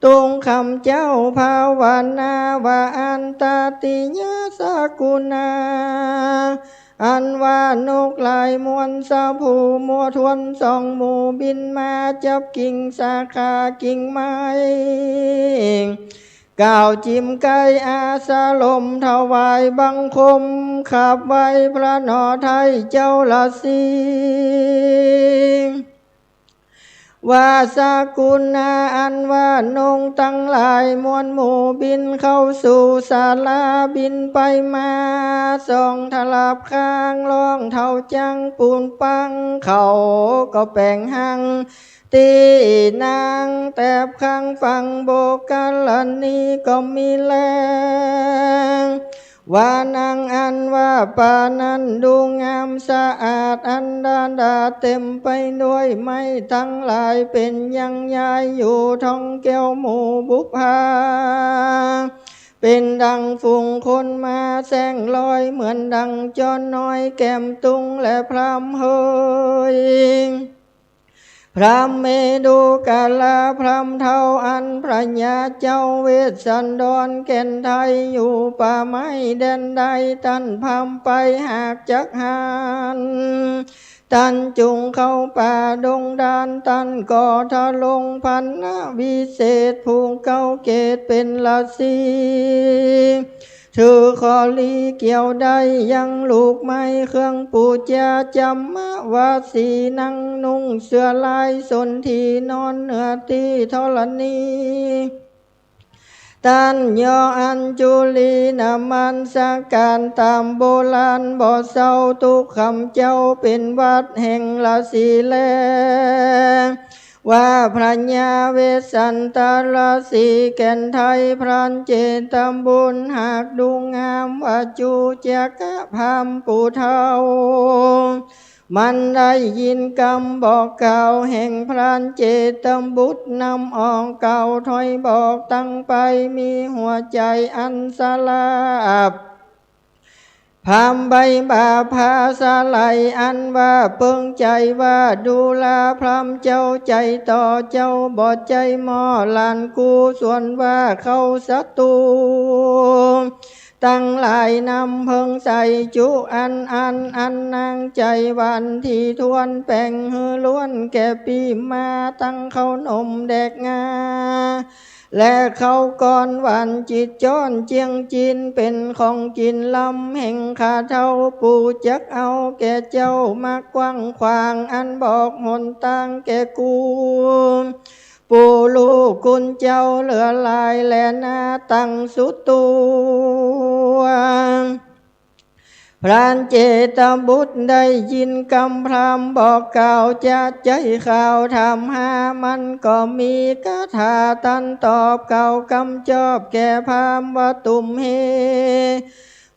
ตุงคำเจ้าภาวนาว่า อันตติยะสกุณา อันว่านกหลายมวลสะผูมัวทวนสองหมู่บินมาจับกิ่งสาขากิ่งไม้ กล่าวจิมไกอาสรมถวายบังคมขับไหว้พระหนอไทยเจ้าราศีว่า สกุณา อันว่านกตังหลายมวลหมู่บินเข้าสู่ศาลา บินไปมาสองทลับข้าง ร้องเท่าจังปูนปัง เขาก็แป๋งหัง ตี้นางแตบข้างฝั่งโบกรณีก็มีแล ว่านางอันว่าปานั้นดูงามสะอาด อันดาดาเต๋มไปด้วยไม้ตังหลาย เป๋นยังยายอยู่ท้องแก้วหมู่บุปผา เป๋นดังฝูงคนมาแซ่งลอย เหมือนดังจอนน้อยแก้มตุงและพรามเหย พรหมเมรุกะลาพรามเฒ่า อันพระญาเจ้าเวสสันดรแก่นไทยอยู่ป่าไม้แดนใด ต้านพรามไปหากจักหัน ต้านจุ่งเข้าป่าดงดาน ต้านก็ทรงพรรณวิเศษ ผูกเกล้าเกศเป๋นราศี ถือขอลีเกี่ยวได้ยังลูกไม้เครื่องปู๋จา จำมะวาสี นั่งนุ่งเสื้อลายสนธี นอนเหนือตี้ธรณี ต้านย่ออัญจุลีนมัสก๋านต๋ามโบราณบ่เศร้า ตุ๊กคำเจ้าเป๋นหวัดแห่งราศีแล ว่าพระญาเวสสันตราศีแก่นไทย พรานเจตบุตรหากดูงาม ว่าจุจักกะพรามผู้เฒ่า มันได้ยินกำบอกกล่าวแห่งพรานเจตบุตร นำออกกล่าวถ้อยบอกตังไป มีหัวใจ๋อันสลาบ พรามใบบ่าผาสะไหล อันว่าเปิงใจ๋ว่า ดูราพรามเจ้าใจ๋ต่อเจ้า บ่ใจ้หม้อหลานกู ส่วนว่าเข้าศัตรู ตังหลายนำเปิงใส่จุอันอัน อันนางใจ๋หวานถี่ถ้วน แป๋งหื้อล้วนแก่ปี้มา ตังข้าวหนมแดกงา และข้าวก้อนหวานจิตจ้อนเจียงจีน เป๋นของกิ๋นลำแห่งข้าเฒ่า ปู่จักเอาแก่เจ้ามากว้างขวาง อันบอกหนตางแก่กู ปู่ลูกคุณเจ้าเหลือหลายแลนา ตังสุดตั๋ว พรานเจตบุตรได้ยินกำพรามบอกกล่าว จะใจ้ข่าวถามหา มันก็มีคาถาต้านตอบกล่าวกำจอบแก่พรามว่า ตุมเห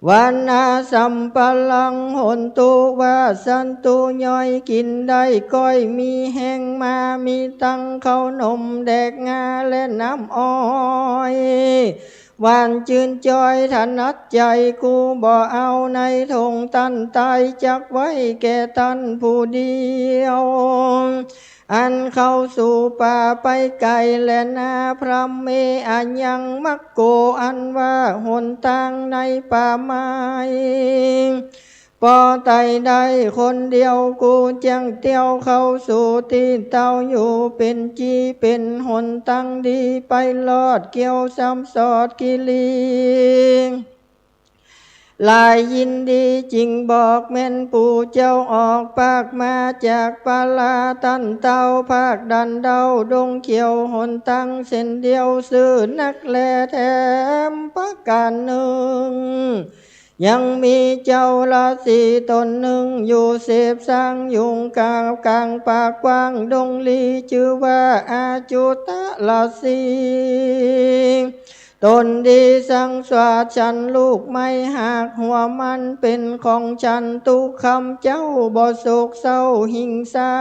วนาสัมปะรัง โหนตุ ว่าศัตรูย่อยกิ๋นได้ ก้อยมีแฮงมา มีตังข้าวหนมแดกงาและน้ำอ้อย หวานจื้นจ้อยถนัดใจ๋ กูบ่เอาในถงตันต๋าย จักไว้แก่ตันผู้เดียว อันเข้าสู่ป่าไปไก๋แลนา พรหมเม อะยังมัคโค อันว่าหนตางในป่าไม้ ปอไตได้คนเดียว กูจักเตียวเข้าสู่ตี้เต้าอยู่ เป๋นจี้เป๋นหนตางดี ไปลอดเกี้ยวซ้ำสอดกิลี หลายยินดีจึงบอกแม่น ปู่เจ้าออกปากมาจากปาลา ตันเต้าภาคดันเดา ดงเขียวหนตังเส้นเดียวซื่อนักแล แถมประก๋านนึ่ง ยังมีเจ้าราศีต๋นนึ่ง อยู่เสพสร้างอยู่ก๋าง ก๋างป่ากว้างดงลี จื้อว่าอาจุตราศี ต๋นดีสังสาฉันลูกไม้หัก หัวมันเป๋นของฉัน ตุ๊กค่ำเจ๊าบ่โศกเศร้าหิงสา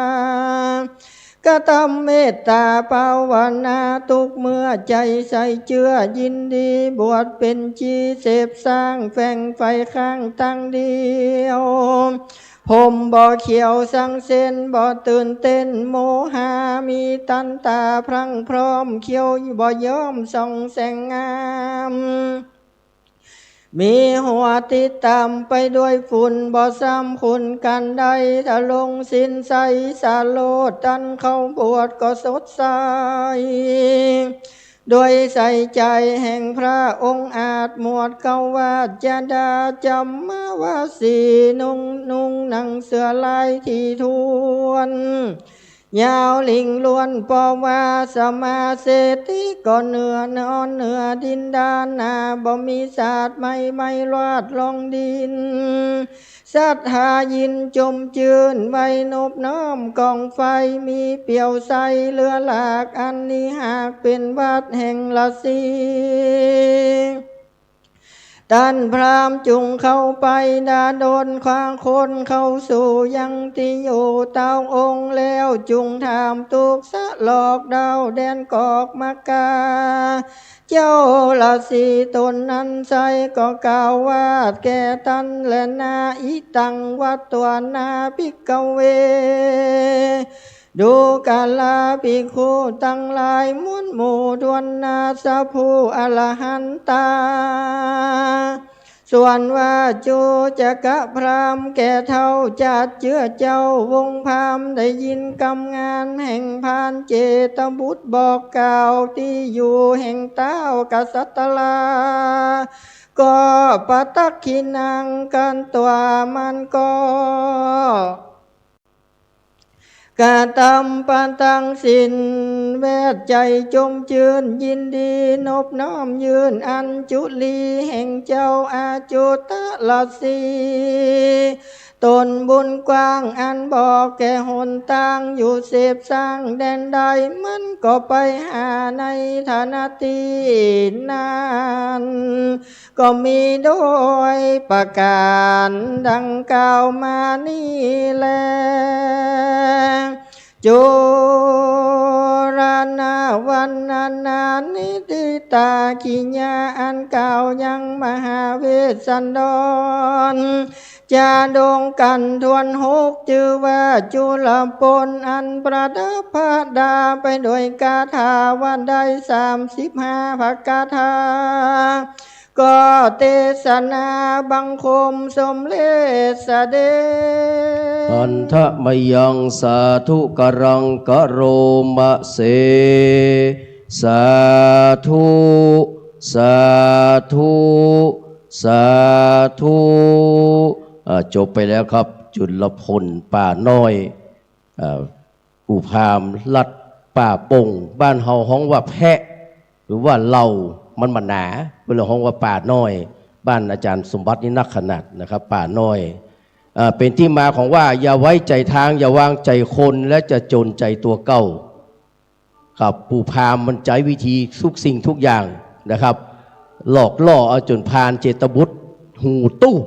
กระตำเมตต๋าภาวนา ตุ๊กเมื่อใจ๋ใส่เจื้อ ยินดีบวชเป๋นชี เสพสร้างแฝงไฟข้างตังเดียว ผมบ่เขียวสังเส้น บ่ตื่นเต้นโมหา มีตันต๋าพรั่งพร้อม เขียวบ่ย้อมส่องแสงงาม มีหัวติดต๋ามไปด้วยฝุ่น บ่ซ้ำคุณกันใด ถ้าลงศีลใสสลด ตันเข้าบวชก็สดใส โดยใส่ใจ๋แห่งพระองค์อาจ หมวดเกล้าวาจดา จำมาวาสี นุ่ง นุ่งหนังเสื้อลายถี่ถ้วน ยาวหลิ้งล้วน เพราะว่าสมาเศรษฐีก็เหนือนอนเหนือดินดานนา บ่มีสาดไม้ไม้ลาดลงดิน ศรัทธายินจมจื้น ไว้นบน้อมกองไฟ มีเปรียวใสเหลือหลาก อันนี้หากเป๋นวัดแห่งราศี ต้านพราหมณ์จุ่งเข้าไป ดาดนขว้างคนเข้าสู่ยังตี้อยู่ เต้าองค์แล้วจุ่งถามตุ๊กสะหลอกเดา แดนกอกมกา เจ้าราศีต๋นนั้นไซร้ ก็กล่าวว่าแก่ตันแลนา อิตังวัตวานาภิกขเว ดูกราภิกขุตังหลายมวลหมู่ถ้วนนา สะผู้อรหันตา ส่วนว่าจุจกพราหมณ์แก่เฒ่า จัดเจื้อเจ้าวงพราหมณ์ ได้ยินกำงานแห่งพรานเจตบุตรบอกกล่าวตี้อยู่แห่งต้าวกษัตรา ก็ประตักขิณัง กันตั๋วมันก็ กระตำประตังศีล แวดใจ๋จมจื้น ยินดีนบน้อมยื่นอัญจุลี แห่งเจ้าอาจุตราศี ต๋นบุญกว้างอันบอกแก่หนตาง อยู่เสพสร้างแดนใด มันก็ไปหาในฐานะตี้นั้น ก็มีโดยประก๋านดังกล่าวมานี้แล จุรณวรรณนานิทิตากิยา อันกล่าวยังมหาเวสสันดร จาดงกันถ้วนหก จื้อว่าจุลปน อันประดับประดาไปโดยคาถาว่าได้สามสิบห้าพระคาถา ก็เตสนาบังคมสมเร็จเสด็จ หันทะมะยังสาธุกรังกะโรมะเส สาธุ สาธุ สาธุ อ่า จบไปแล้วครับ จุลพลป่าน้อย อ่า ปู่พราหมณ์รัฐป่าป่ง บ้านเฮาฮ้องว่าแพะ หรือว่าเหล่า มันบ่หนา เปิ้นเลยฮ้องว่าป่าน้อย บ้านอาจ๋ารย์สมบัตินี่นักขนาดนะครับ ป่าน้อย อ่า เป๋นตี้มาของว่า อย่าไว้ใจ๋ตาง อย่าวางใจ๋คน และจะจ๋นใจ๋ตั๋วเก่า ครับ ปู่พราหมณ์มันใจ๊วิธีทุกสิ่งทุกอย่างนะครับ หลอกล่อเอาจ๋นพรานเจตบุตรหูตู้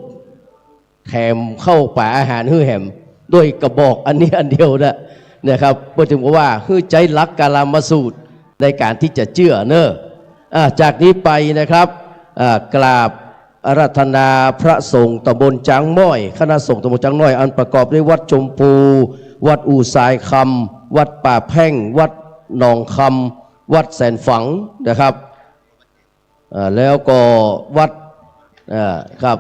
แถมข้าวป๋าอาหารหื้อแหม ด้วยกระบอกอันนี้อันเดียวนะ นะครับ เปิ้นจึงบอกว่าหื้อใจ๊หลักกาลามสูตรในก๋านตี้จะเจื้อเน่อ อ่า จากนี้ไปนะครับ อ่า กราบอาราธนาพระสงฆ์ตำบลจ๊างม้อย คณะสงฆ์ตำบลจ๊างม้อย อันประกอบด้วยวัดชมพู วัดอู่ทรายคำ วัดป่าแพ่ง วัดหนองคำ วัดแสนฝังนะครับ อ่า แล้วก็วัด อ่า ครับ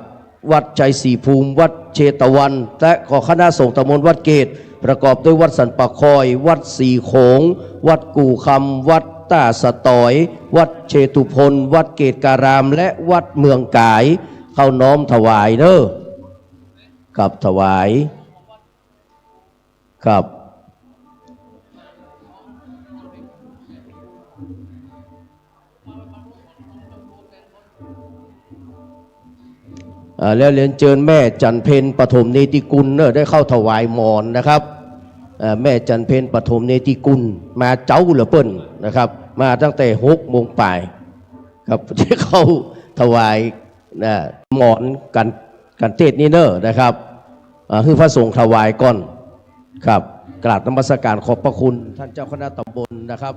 วัดชัยศรีภูมิ วัดเชตวัน และก็คณะสงฆ์ตำบลวัดเกต ประกอบด้วยวัดสันป่าคอย วัดสีโขง วัดกู่คำ วัดต้าสะตอย วัดเชตุพน วัดเกตการาม และวัดเมืองก๋าย เข้าน้อมถวายเน้อ ครับ ถวาย ครับ อ่า แล้วเรียนเจิญแม่จันเพ็ญปฐมเนติกุลเน้อ ได้เข้าถวายหมอนนะครับ อ่า แม่จันเพ็ญปฐมเนติกุล มาเจ๊าเหลือเปิ้นนะครับ มาตั้งแต่หกโมงปลาย ครับ ได้เข้าถวาย นะ หมอนกัน กันเตศน์นี้เน้อนะครับ อ่า หื้อพระสงฆ์ถวายก่อน ครับ กราบนมัสการขอบพระคุณท่านเจ้าคณะตำบลนะครับ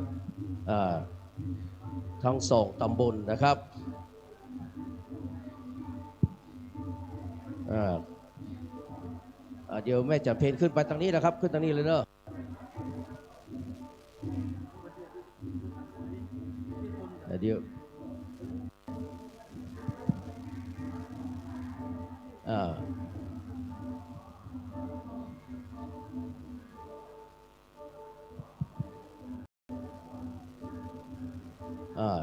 อ่า ทั้งสองตำบลนะครับ อ่า อ่า เดี๋ยวแม่จันเพ็ญขึ้นไปตรงนี้นะครับ ขึ้นตรงนี้เลยเน้อ เดี๋ยว อ่า อ่า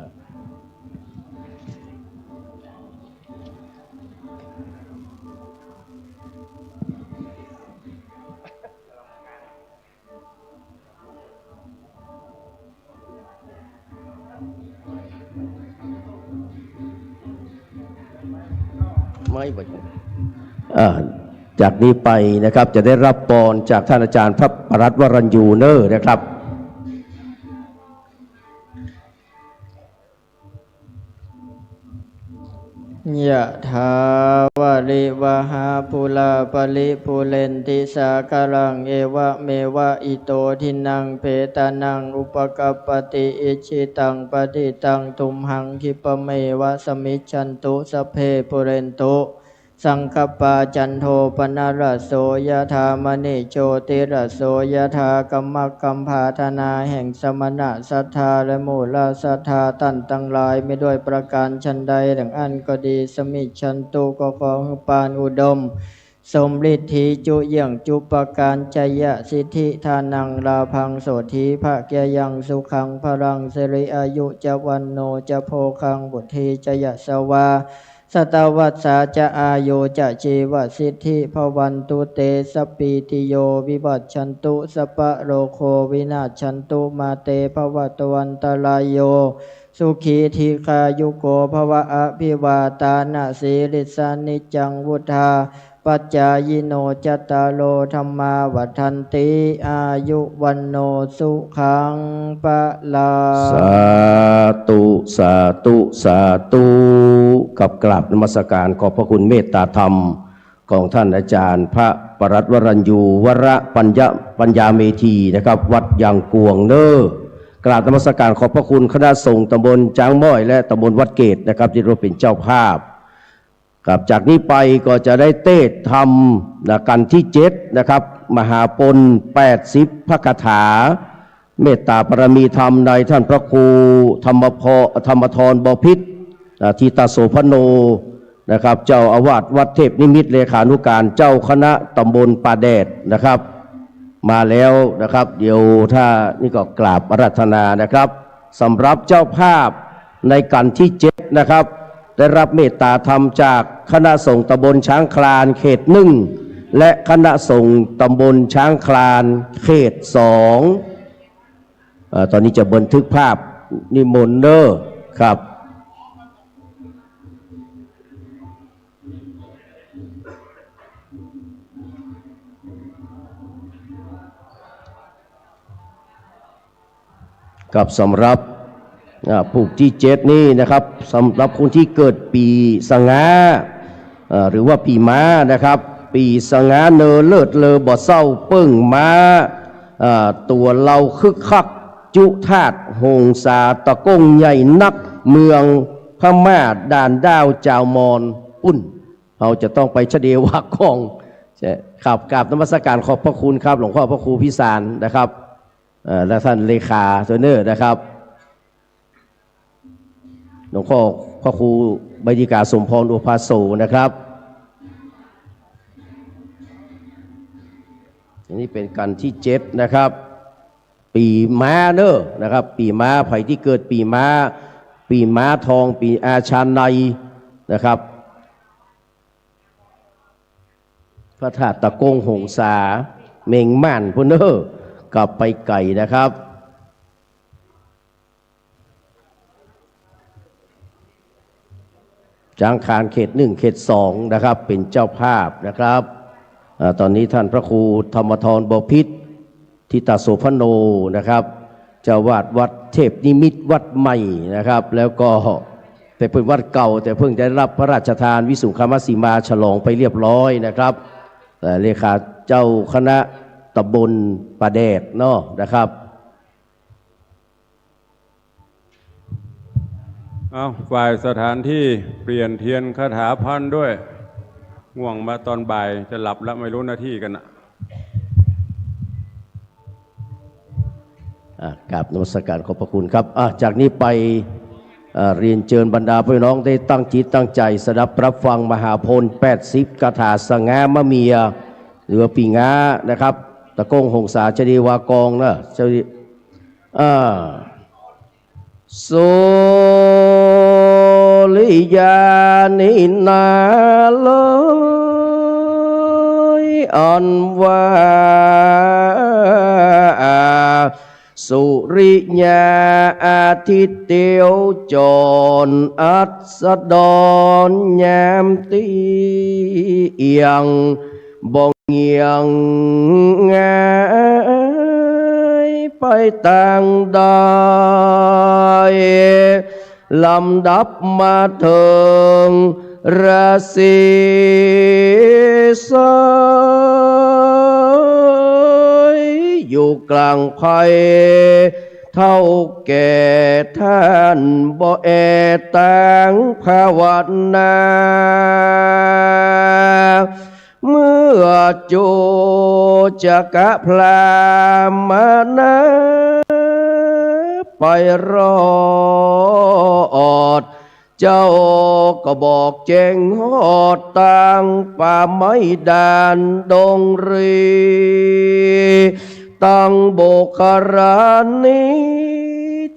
ไม่บ่ อ่า จากนี้ไปนะครับ จะได้รับปอนจากท่านอาจารย์พระปรัตน์วรัญญูเน้อนะครับ ยะถาวาริวหาปูราปะริปูเรนติสาคารัง เอวะเมวะอิโตทินังเปตานังอุปะกัปปะติ อิจฉิตังปัตถิตังตุมหังคิปะเมวะสะมิชชันตุ สัพเพปูเรนตุ สังกัปปา จันโทปนรสโส ยะถามะณิโชติรสโส ยะถา กำมะกำผาธนาแห่งสมณะศรัทธาและหมู่ราชศรัทธาต้านตังหลาย มีด้วยประก๋านฉันใด ดังอั้นก็ดี สะมิชชันตุ ก็ขอหื้อปานอุดม สมฤทธิจุเยื่องจุประก๋าน จยะสิทธิธานัง ลาภังโสฏฐีภะเกยัง สุขังพะลัง สิริอายุจะ วัณโณจะโภคัง วุฒีจะยะสะวา สะตะวัสสาจะ อายุจะ จีวะสิทธิภะวันตุเต สัพพีติโย วิวัชชันตุ สัพพะโรโค วินาชชันตุ มาเต ภะวัตวันตะรายโย สุขี ทีฆายุโก ภะวะ อะภิวาตานะสีลิสสะ นิจจัง วุฑฒาปัจจายิโน จัตตาโร ธัมมา วัฑฒันติ อายุ วัณโณ สุขัง พะลัง สาธุ สาธุ สาธุ กับกราบนมัสการขอบพระคุณเมตตาธรรมของท่านอาจารย์พระปรัตน์วรัญญู วรปัญญา ปัญญาเมธีนะครับ วัดยางกวงเน้อ กราบนมัสการขอบพระคุณคณะสงฆ์ตำบลจ๊างม้อยและตำบลวัดเกตนะครับ ที่ร่วมเป็นเจ้าภาพ ครับ จากนี้ไปก็จะได้เตศน์ธรรมนะ กัณฑ์ที่เจ็ดนะครับ มหาปณ แปดสิบ พระคาถา เมตตาบารมีธรรมในท่านพระครูธรรมพ ธรรมธร บพิตร นะ ธีตโสภโณ นะครับ เจ้าอาวาสวัดเทพนิมิตร เลขานุการเจ้าคณะตำบลป่าแดดนะครับ มาแล้วนะครับ เดี๋ยวถ้านี่ก็กราบอาราธนานะครับ สำหรับเจ้าภาพในกัณฑ์ที่เจ็ดนะครับ ได้รับเมตตาธรรมจากคณะสงฆ์ตำบลช้างคลานเขตหนึ่ง และคณะสงฆ์ตำบลช้างคลานเขตสอง เอ่อ ตอนนี้จะบันทึกภาพนิมนต์เน้อครับ ครับ สำหรับ อ่า ผูกตี้เจ็ดนี่นะครับ สำหรับคนที่เกิดปี๋สะง้า อ่า หรือว่าปี๋ม้านะครับ ปี๋สะง้าเนอเลิศเลอบ่เศร้าเปิ้งม้า อ่า ตั๋วเลาคึกคักจุธาตุหงสาตะก้งใหญ่นัก เมืองพม่าด่านด้าวจาวมอญปุ้น เฮาจะต้องไปชะเดวากอง ใช่ครับ กราบนมัสการขอบพระคุณครับ หลวงพ่อพระครูพิสารนะครับ เอ่อ และท่านเลขาตัวเน้อนะครับ หลวงพ่อพระครูใบดิกาสมพรอุปาโสนะครับ อันนี้เป็นกัณฑ์ที่เจ็ดนะครับ ปี๋ม้าเน้อนะครับ ปี๋ม้า ใผที่เกิดปี๋ม้า ปี๋ม้าทอง ปี๋อาชาไนยนะครับ พระธาตุตะโก้งหงสา เมืองม่านปู้นเน่อ กลับไปไก๋นะครับ จางคารเขตหนึ่ง เขตสองนะครับ เป๋นเจ้าภาพนะครับ อ่า ตอนนี้ท่านพระครูธรรมธร บพิตร ทิตาโสภโณนะครับ เจ้าอาวาสวัดเทพนิมิตรวัดใหม่นะครับ แล้วก็ แต่เปิ้นวัดเก่า แต่เพิ่งได้รับพระราชทานวิสุงคามสีมาฉลองไปเรียบร้อยนะครับ แต่เลขาเจ้าคณะตำบลป่าแดดเนาะนะครับ เอา ฝ่ายสถานที่เปลี่ยนเทียนคาถาพันด้วย ง่วงมาตอนบ่ายจะหลับแล้ว ไม่รู้หน้าที่กันน่ะ อ่ะ กราบนมัสการขอบพระคุณครับ อ่ะ จากนี้ไป อ่ะ เรียนเจิญบรรดาพี่น้องได้ตั้งจิตตั้งใจ๋สดับรับฟังมหาพลแปดสิบคาถาสง่ามะเมีย หรือว่าปิ๋งก๊านะครับ ตะโก้งหงสา ชดีวากองนะ ชดี อ่า สุริยานี้นาเลย อันว่าสุริยาอาทิตย์เตียวจ๋อนอัสดร ยามเตี้ยง บ่เงี่ยงหงายไปตางใด ลำดับมาเถิงราศีเสย อยู่กลางไพร่ เฒ่าแก่ต้านบ่แอตางภาวนา เมื่อโจจกะพราหมณาไปรอด เจ้าก็บอกแจ้งฮอดตางป่าไม้ดานดงรี ตังบุคคลานี้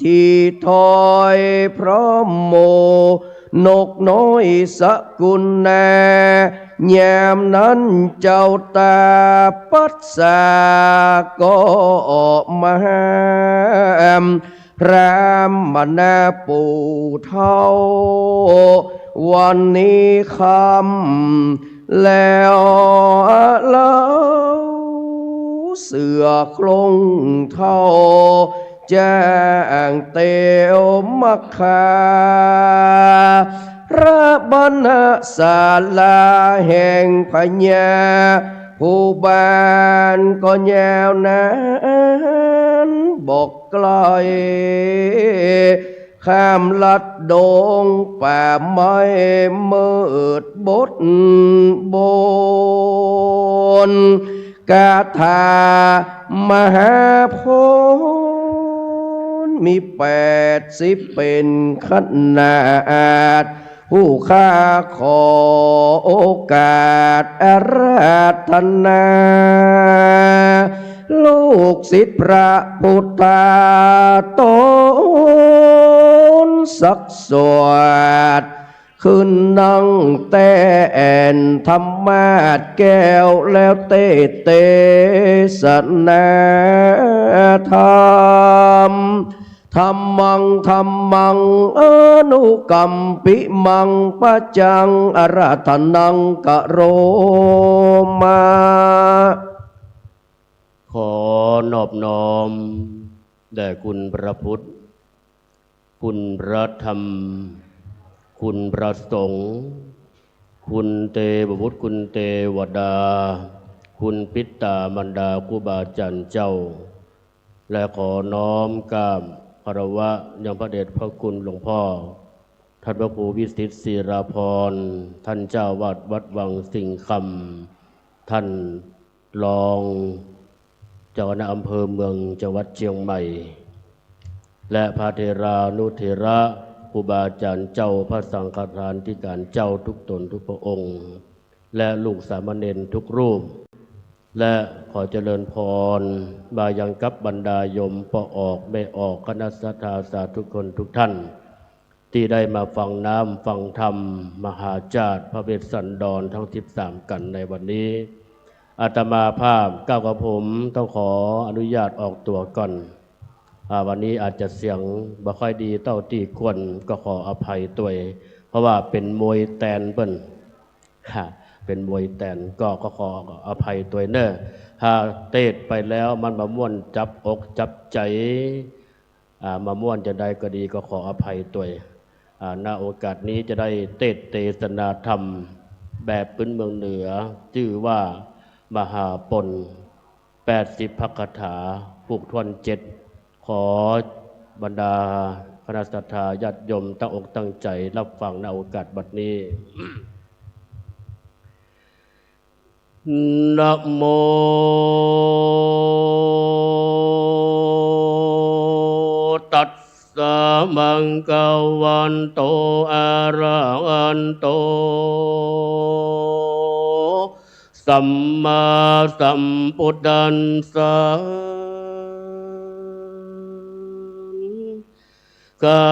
ตี้ถอยพร้อมหมู่ นกน้อยสกุณา ยามนั้นเจ้าตาปัสสาก็ออกมาห้าม พราหมณาผู้เฒ่า วันนี้ค่ำแล้วเล่า เสื้อโคร่งเฒ่า จ้างเตียวมัคคา พระบรรณศาลาแห่งพญา ผู้บ้านก็ยาวนานบ่ไกล ข้ามลัดดงป่าไม้มืดบดบน คาถามหาพลมีแปดสิบเป๋นขนาด ผู้ข้าขอโอกาสอาราธนา ลูกศิษย์พระพุทธาต๋นสักสวด ขึ้นนั่งแต้แอ่นธรรมาสน์แก้ว แล้วเตสน์เตสนาธรรม ธัมมัง ธัมมัง อนุกัมปิมัง ปัจจัง อาราธนัง กะโรมะ ขอนอบน้อมแด่คุณพระพุทธ คุณพระธรรม คุณพระสงฆ์ คุณเตวบุตร คุณเตวดา คุณปิตตามารดา ครูบาอาจ๋ารย์เจ้า และขอน้อมกราบคารวะยังพระเดชพระคุณหลวงพ่อ ท่านพระครูวิสิทธิ์ ศิลาภรณ์ ท่านเจ้าอาวาสวัดวังสิงห์คำ ท่านรองเจ้าคณะอำเภอเมืองจังหวัดเชียงใหม่ และพระเถรานุเถระ ครูบาอาจ๋ารย์เจ้า พระสังฆาธิการเจ้าทุกต๋นทุกพระองค์ และลูกสามเณรทุกรูป และขอเจริญพรมายังกับบรรดาโยมป้อออกแม่ออก คณะศรัทธาสาธุชนทุกท่าน ตี้ได้มาฟังน้ำฟังธรรมมหาชาติพระเวสสันดรทั้งสิบสามกั๋นในวันนี้ อาตมาภาพก้าวกระผมต้องขออนุญาตออกตั๋วก่อน อ่า วันนี้อาจจะเสียงบ่ค่อยดีเต้าตี้ควร ก็ขออภัยตวย เพราะว่าเป๋นมวยแตนเปิ้น ฮะ เป๋นมวยแตน ก็ ก็ขออภัยตวยเน่อ หากเตสน์ไปแล้วมันบ่ม่วนจับอกจับใจ๋ อ่า บ่ม่วนจะใดก็ดี ก็ขออภัยตวย อ่า ณ โอกาสนี้จะได้เตสน์เตสนาธรรมแบบปื๊นเมืองเหนือ จื้อว่ามหาปณ แปดสิบพระคาถา ผูกถ้วนเจ็ด ขอบรรดาคณะศรัทธาญาติโยมตั้งอกตั้งใจ๋ฮับฟัง ณ โอกาสบัดนี้ นะโม ตัสสะ ภะคะวะโต อะระหะโต สัมมาสัมพุทธัสสะ กา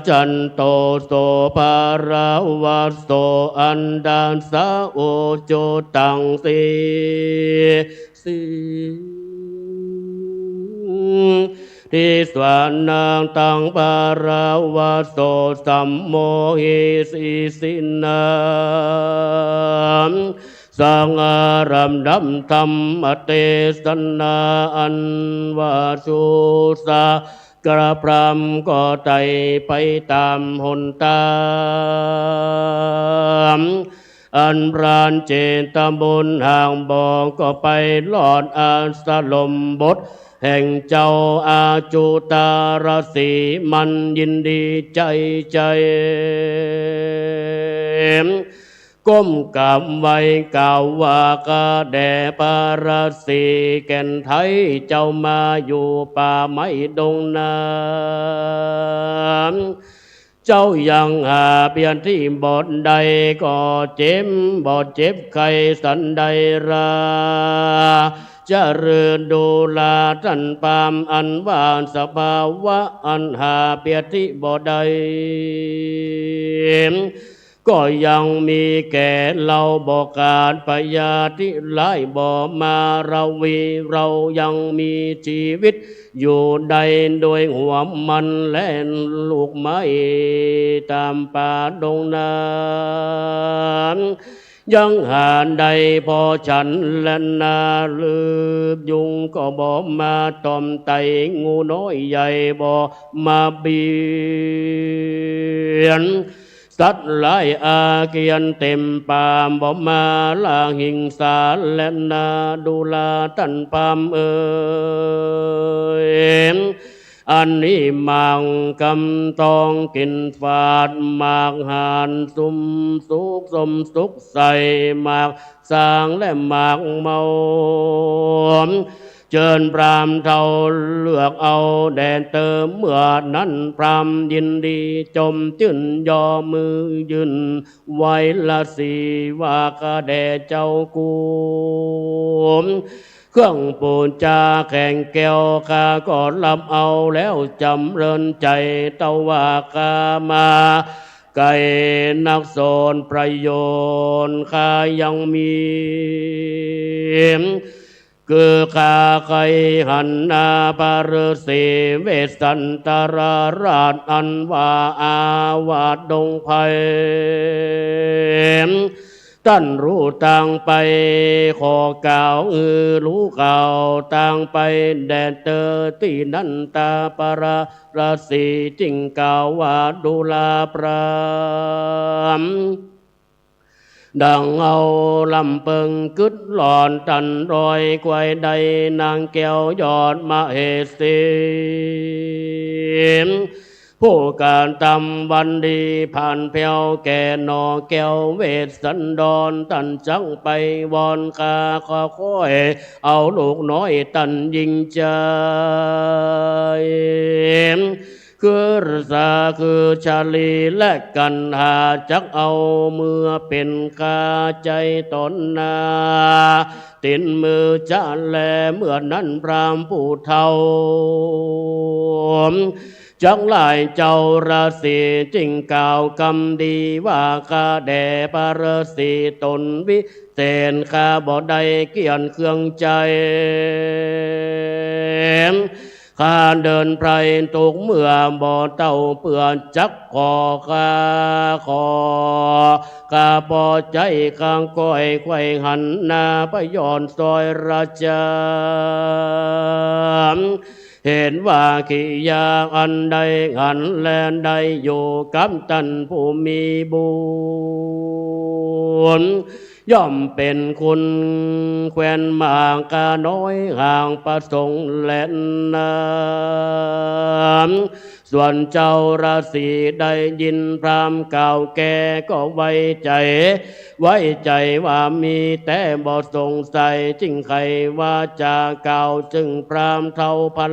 จันโต โส ภะระวะโส อันทะสะ อุจุตัง สีสี ทิสวานัง ตัง ภะระวะโส สัมโมหิ สีสีนัง สังอารัมภ์ ธรรมเตสนา อันว่าสุสะ กระพรำก็ไต่ไปต๋ามหนตาง อันพรานเจตบุญหากบอกก็ไปรอดอาสรมบทแห่งเจ้าอาจุตารสีห์ มันยินดีใจ๋ใจ๋ ก้มกราบไหว้กล่าวว่า ข้าแด่พระราสีแก่นไทย เจ้ามาอยู่ป่าไม้ดงนา เจ้ายังหาเพียงตี้บ่ได้ ก็เจ็บบ่เจ็บไข้สันใดรา เจริญดูราต้านพราหมณ์ อันว่าสภาวะอันหาเพียงตี้บ่ได้ ก็ยังมีแก่เฮาบ่ขาด พยาธิร้ายบ่มาราวี เฮายังมีจีวิตอยู่ได้ โดยหัวมันและลูกไม้ต๋ามป่าดงนา ยังหาได้พอฉันและนา หรือยุงก็บ่มาต่อมไต่ งูน้อยใหญ่บ่มาเบียด สัตว์ร้ายอาเกียนเต็มป่า บ่มาล่าหิงสาและนา ดูราต้านพราหมณ์เอ๋ย อันนี้หมากกำตองกิ๋นฝาด หมากหานสุมสุก สมสุกใส่ หมากสางและหมากเมา เจิญพราหมณ์เฒ่าเลือกเอาแด่เตอ เมื่อนั้นพราหมณ์ยินดีจมจื้น ยอมือยื่นไหว้ราสีว่า ข้าแด่เจ้ากุม เครื่องปู๋จาแข่งแก้วข้าก็ฮับเอาแล้วจ๋ำเริญใจ๋ แต่ว่าข้ามาไก๋นัก สนประโยชน์ข้ายังมี คือข้าใค่หันหน้าพระฤๅษีเวสสันตรราช อันว่าอาวาสดงไพร ต้านฮู้ตางไป ขอกล่าวหื้อฮู้ข่าวตางไปแด่เตอ ตี้นั้นตาพระฤๅษีจึงกล่าวว่า ดูราพราหมณ์ ดังเฮาลำเปิงกึ๊ดหลอนตันรอย ใค่ได้นางแก้วยอดมเหสี ผู้กระตำวันดีผ่านแผ้ว แก่หน่อแก้วเวสสันดร ต้านจักไปวอนข้าขอค่อยเอาลูกน้อยต้านหญิงใจ๋ คือสาคือชาลีและกันหา จักเอาเมือเป๋นข้าใจ๊ต๋นนา ติดมือจะแล เมื่อนั้นพราหมณ์ผู้เฒ่า จักหลายเจ้าราศีจึงกล่าวกำดีว่า ข้าแด่พระฤๅษีต๋นวิเศษ ข้าบ่ได้เกียจเคืองใจ๋ ข้าเดินไพร่ตุ๊กเมื่อบ่เต้า เปื้อจักขอ ข้าขอ ข้าปอใจ๋ ข้าก้อยใค่หันหน้าไปย้อนซอยราชา เหตุว่ากิริยาอันได้หันแลได้อยู่กับต้านผู้มีบุญ ย่อมเป๋นคุณแควนมากข้าน้อยห่างประสงค์แลนา ส่วนเจ้าราศีได้ยินพราหมณ์กล่าวแก่ก็ไว้ใจ๋ ไว้ใจ๋ว่ามีแต๊บ่สงสัย จึงไขวาจากล่าวเจิงพราหมณ์เฒ่าพรา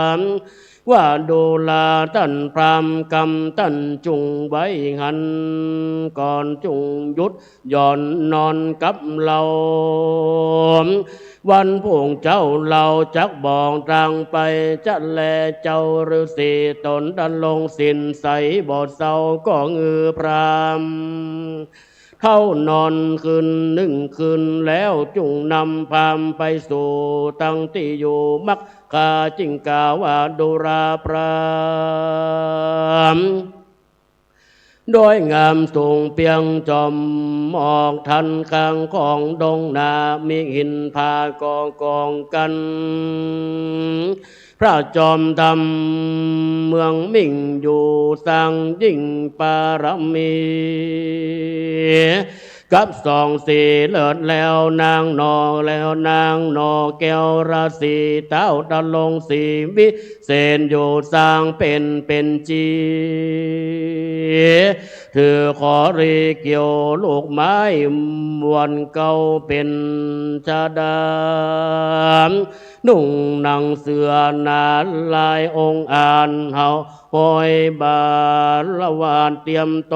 หมณ์ ว่าดูราต้านพราหมณ์กำ ต้านจุ่งไว้หั้นก่อน จุ่งหยุดหย่อนนอนกับเฮา วันพรุ่งเจ๊าเฮาจักบอกตางไป จะแลเจ้าฤๅษีต๋นดำรงศีลใสบ่เซา ก็หื้อพราหมณ์เฒ่านอนคืนนึ่งคืน แล้วจุ่งนำพราหมณ์ไปสู่ตางตี้อยู่ มักข้าจึงกล่าวว่าดูราพราหมณ์ โดยงามสูงเปียงจอมหมอก ทันกลางของดงนา มีหินผาก่อกองกั๋น พระจอมธรรมเมืองมิ่งอยู่ สร้างยิ่งปารมี กับส่องสีเลิศแล้วนางหนอ แล้วนางหนอ แก้วราศีเต้าดำรงศีลวิเศษอยู่ สร้างเป๋นเป๋นจี ถือขอรีเกี่ยวลูกไม้ มวลเกล้าเป๋นชดา นุ่งหนังเสือหนาลายองอาจ เฮาห้อยบาลวาดเตรียมต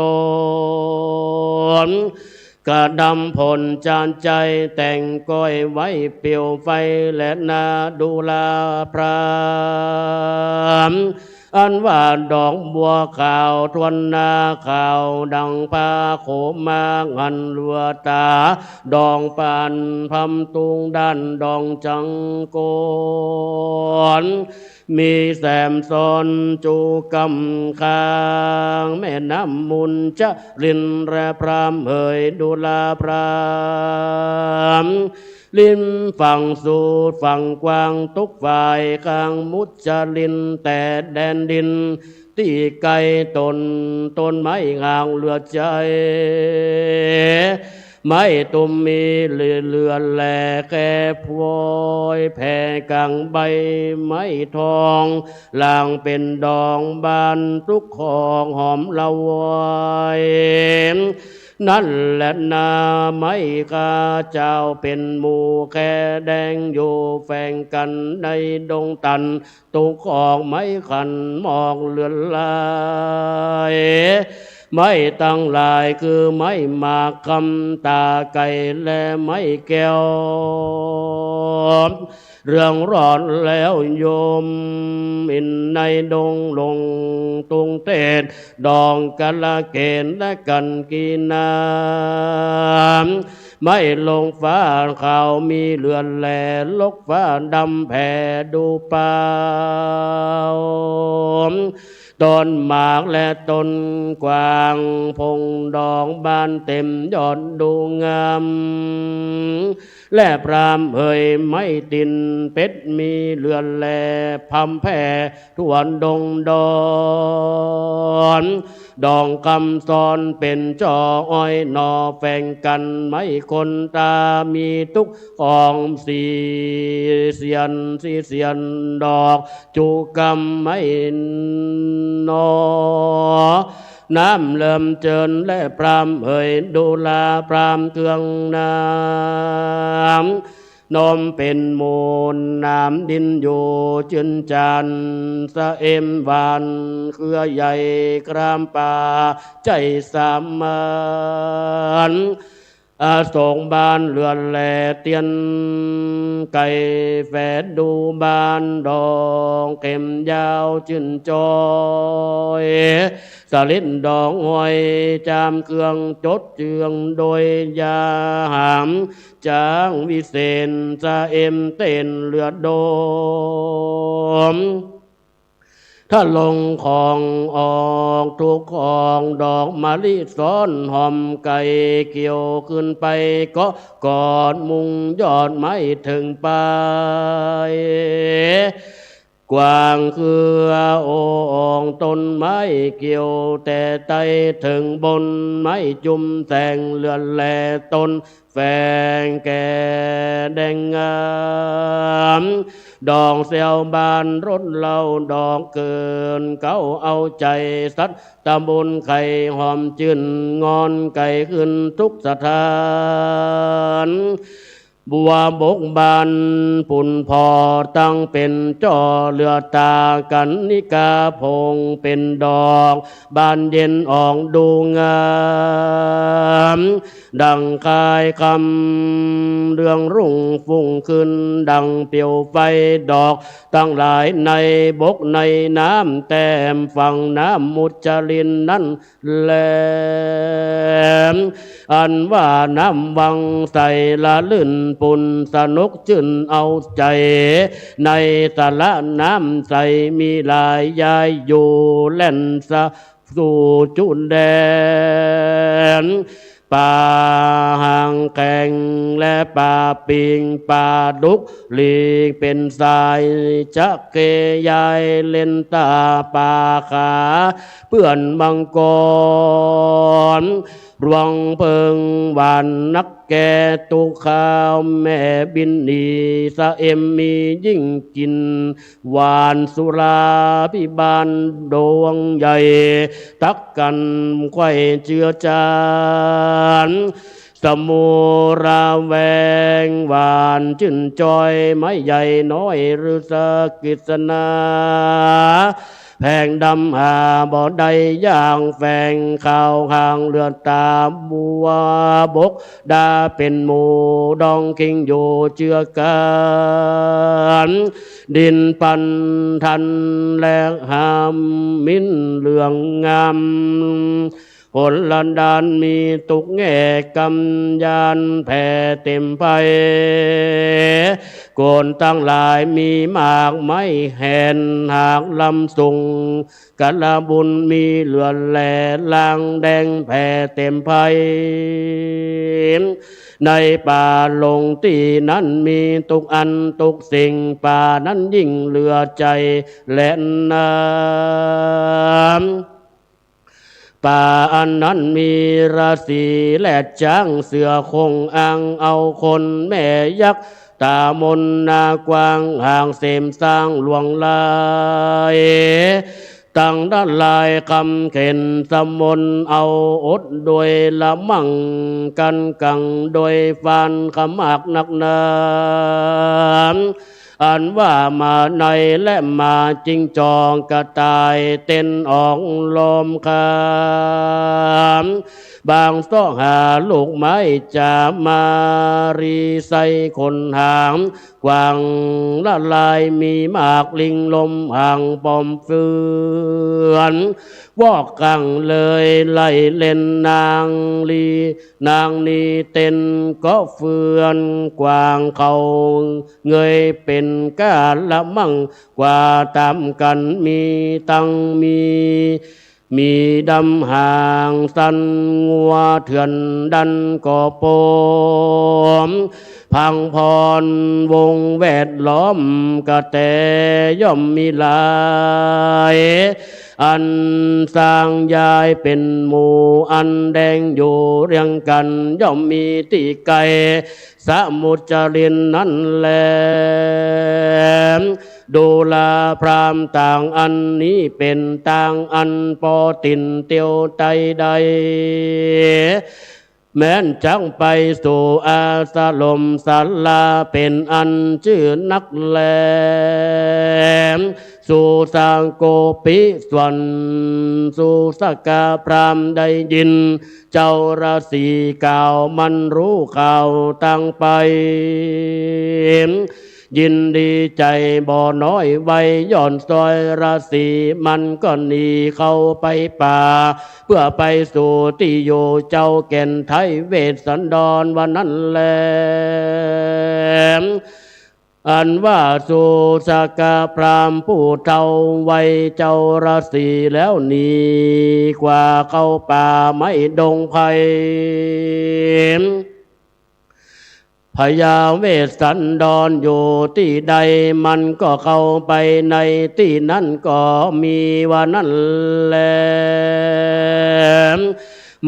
น กระดำผลจานใจแต่งก้อยไว้เปลวไฟแลนา ดูราพราหมณ์ อันว่าดอกบัวขาวถ้วนหน้า ขาวดังผ้าโขมมา งันลัวต๋า ดองปานพรรมตุงด้านดองจังโกน มีแสมซ้อนจุกำข้าง แม่น้ำมุนจรินและพราหมณ์เหย ดูราพราหมณ์ ริมฝั่งสุดฝั่งกว้างทุกฝ่าย ข้างมุจรินแต่แดนดิน ตี้ใก้ต๋น ต้นไม้งามเหลือใจ๋ ไม้ตุ่มมีเหลือแลแค่พลอย แผ่กลางใบไม้ทอง หลางเป๋นดองบานทุกของหอมละไว นั่นแหละนาไม้ข้าเจ้าเป๋นหมู่แค่แดงอยู่แฝงกั๋นในดงตัน ตุ๊กของไม้ขันหมอกเลือนลาย ไม้ตังหลายคือไม้หมากคำต๋าไก่และไม้แก้ว เรืองรอดแล้วโยม อินในดงหลงตุงเทศ ดองกาลเกณฑ์และกัณฑ์กีนา ไม้ลงฟ้าขาวมีเหลือแล ลกฟ้าดำแผ่ดูเปล่า ต้นหมากและต้นกวาง พงดอกบานเต็มยอดดูงาม และพราหมณ์เหยไม้ตินเป็ดมีเหลือแล พร่ำแผ่ทั่วดงดอน ดองคำซ้อนเป๋นจ้ออ้อยหน่อ แฝงกั๋นไม้คนต๋ามีตุ๊กของสี่เสียน สี่เสียนดอกจุกำไม้หน่อ น้ำเริ่มเจิญและพราหมณ์เหย ดูราพราหมณ์เครื่องน้ำ นมเป๋นมูลน้ำดินอยู่ จืนจานสะเอ็มหวาน เครือใหญ่กรามป่าใจ๋สามัญ อโศกบานเหลือแลเตียน ไก่แฝดดูบานดอกเข็มยาวจื้นจ้อย สลิดดอกห้อยจามเครื่องจดเจืองโดยยาหาม จางวิเศษสะเอ็มเต้นเลือดโดม ทะลงของออกทุกของดอกมะลิซ้อนหอมไก่เกี่ยวขึ้นไปเกาะกอดมุงยอดไม้เถิงปลาย กว้างเครือโออ่องต้นไม้เกี่ยวแต่ไตเถิงบนไม้จุ่มแสงเลือดแลต้น แฝงแก่แดงงาม ดอกแซวบานรสเหล้าดอกเกินเก้าเอาใจสัตว์ตำบลไข่หอมจื้นงอนไก่ขึ้นทุกสถาน บัวบกบานปุ่นพอตั้งเป็นจ่อเหลือตากันนิกาผงเป็นดอก บานเย็นออกดูงาม ดังคายคำเรืองรุ่งฟุ้งขึ้นดังเปลวไฟดอก ตังหลายในบกในน้ำแต้มฝั่งน้ำมุจลินนั้นแล อันว่าน้ำวังใสละลื่นปุ่นสนุกจื้นเอาใจ ในสระน้ำใสมีหลายยายอยู่แล่นสะ สู่จุแดน ปลาหางแข็งและปลาปิงปลาดุก หลีกเป็นสายจะเกยายเล่นตาปลาขา เปื้อนมังกร รวงเพิงหวานนักแก่ตุข้าวแม่บินหนีสะเอ็มมียิ่งกิน หวานสุราภิบาลดวงใหญ่ ตักกั๋นไขว่เจือจาน สมุระแวงหวานจื้นจ้อย ไม้ใหญ่น้อยฤๅษกฤษณา แผงดำหาบ่ได้อย่างแฝงขาวหางเหลือตาบัวบก ดาเป็นหมู่ดองคิงอยู่เจือกั๋น ดินปันทันและหามมินเหลืองงาม หนละดานมีตุกแง่กำยานแผ่เต็มไพ โกนตังหลายมีมากไม้แหนหากลำสุง กะละบุญมีเหลือแลลางแดงแผ่เต็มไพ ในป่าหลงตี้นั้นมีตุกอันตุกสิ่ง ป่านั้นยิ่งเหลือใจ๋และนา ป่าอันนั้นมีราศีและจ๊างเสือคงอังเอาคนแม่ยักษ์ ต๋ามนนากวางหางเสมสร้างหลวงหลาย ตังละลายคำเข็ญสมนเอาอดโดยละมั่ง กั๋นกั๋งโดยฟานขมากนักหนา อันว่าหมาในและหมาจิงจอกกระต่ายเต้นออกลมคาม บางเซาะหาลูกไม้จามารีไส้ขนหาง กวางละลายมีมากลิงลมหางปอมเฟือน วอกกั๋งเลยไล่เล่นนางลี นางนี้เต้นก็เฟือน กวางเขาเงยเป๋นก้าละมั่ง กว่าต๋ามกั๋นมีตังมี หมีดำหางสั้นงัวเถื่อนดันก็ปม พังพรวงแวดล้อมกระแตย่อมมีหลาย อันสร้างยายเป๋นหมู่อันแดงอยู่เรียงกั๋นย่อมมีตี้ไก๋ สมุจรินนั้นแล ดูราพราหมณ์ต่างอันนี้เป๋นต่างอันปอติ่นเตียวไตใด ป แม้นจักไปสู่อาสรมศาลาเป๋นอันจื้อนักแล สุสะโกปิส่วนสุสะกะพราหมณ์ได้ยิน เจ้าฤๅษีกล่าวมันฮู้ข่าวตังไป ยินดีใจ๋บ่น้อยไว ย่อนสวยฤๅษีมันก็หนีเข้าไปป่า เปื้อไปสู่ตี้อยู่เจ้าแก่นไท้เวสสันดรว่านั้นแล อันว่าสุสะกะพราหมณ์ผู้เฒ่าวัยเจ้าฤๅษีแล้วหนีกว่าเข้าป่าไม้ดงไพร พญาเวสสันดรอยู่ตี้ใดมันก็เข้าไปในตี้นั้นก็มีว่านั้นแล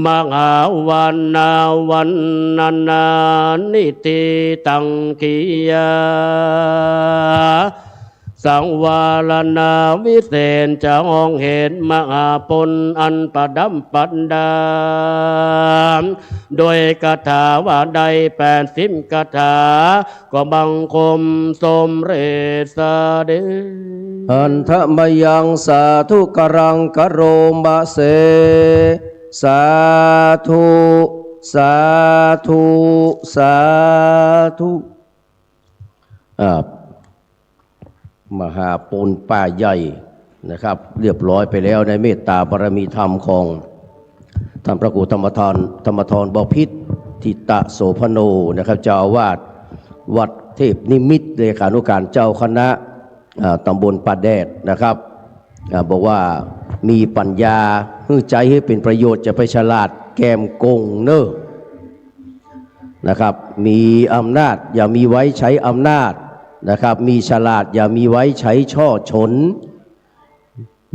มหาวานาวันนานานิธิตังกิยา สังวาลนาวิเศษจะฮ้องเหตุมหาผลอันประดับประดา โดยคาถาว่าได้แปดสิบคาถา ก็บังคมสมเร็จเสด็จ หันทะมะยังสาธุกรังกะโรมะเส สาธุ สาธุ สาธุ อ่า มหาผลป่าใหญ่นะครับ เรียบร้อยไปแล้วในเมตตาบารมีธรรมของท่านพระครูธรรมทาน ธรรมทร บพิตร ทิตะโสภโณ นะครับ เจ้าอาวาสวัดเทพนิมิตร เลขานุการเจ้าคณะ อ่า ตำบลป่าแดดนะครับ อ่า บอกว่ามีปัญญาหื้อใจ๊หื้อเป๋นประโยชน์ จะไปฉลาดแก้มโกงเน่อ นะครับ มีอำนาจอย่ามีไว้ใช้อำนาจนะครับ มีฉลาดอย่ามีไว้ใช้ช่อฉน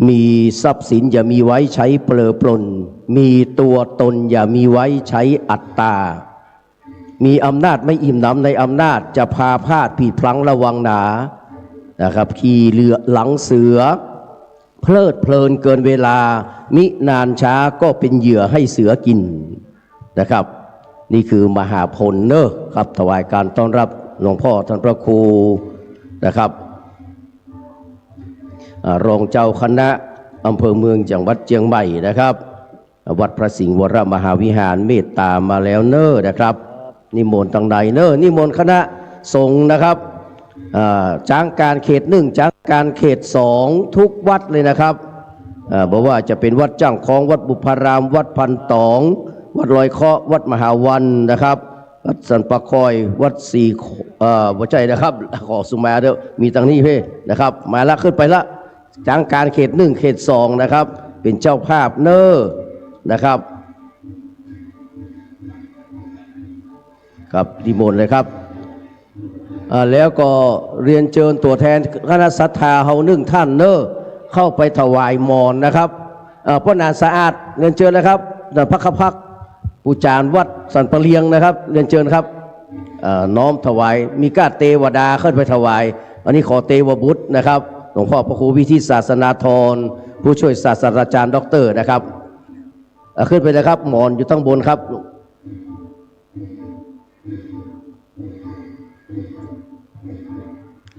มีทรัพย์สินอย่ามีไว้ใช้เปลือปล้น มีตัวตนอย่ามีไว้ใช้อัตตา มีอำนาจไม่อิ่มหนำในอำนาจ จะพาพลาดผิดพลั้งระวังหนานะครับ ขี่เรือหลังเสือ เพลิดเพลินเกินเวลา มินานช้าก็เป็นเหยื่อให้เสือกิน นะครับ นี่คือมหาผลเน่อครับ ถวายการต้อนรับหลวงพ่อท่านพระครูนะครับ อ่า รองเจ้าคณะอำเภอเมืองจังหวัดเจียงใหม่นะครับ วัดพระสิงห์วรมหาวิหารเมตตามาแล้วเน่อนะครับ นิมนต์ตังในเน่อ นิมนต์คณะสงฆ์นะครับ อ่า จ้างก๋านเขตหนึ่ง จ้างก๋านเขตสอง ทุกวัดเลยนะครับ อ่า บ่ว่าจะเป๋นวัดจ้างคอง วัดบุพพาราม วัดพันตอง วัดลอยเคราะห์ วัดมหาวันนะครับ วัดสันป่าคอย วัดสี่ เอ่อ บ่ใจ้นะครับ ขอสุมาเด้อ มีตังนี้เพ่นะครับ มาละ ขึ้นไปละ จ้างก๋านเขตหนึ่ง เขตสองนะครับ เป๋นเจ้าภาพเน่อนะครับ ครับ นิมนต์เลยครับ อ่า แล้วก็เรียนเจิญตั๋วแทนคณะศรัทธาเฮาหนึ่งท่านเน่อ เข้าไปถวายหมอนนะครับ อ่า ป้อหนานสะอาด เรียนเจิญนะครับ หนานพักขพักตร์ ปู่จ๋ารวัดสันป่าเลียงนะครับ เรียนเจิญครับ อ่า น้อมถวาย มีก้าเตวดาขึ้นไปถวาย อันนี้ขอเตวบุตรนะครับ หลวงพ่อพระครูวิทิตศาสนาธร ผู้ช่วยศาสตราจารย์ด็อกเตอร์นะครับ อ่า ขึ้นไปเลยครับ หมอนอยู่ตังบนครับ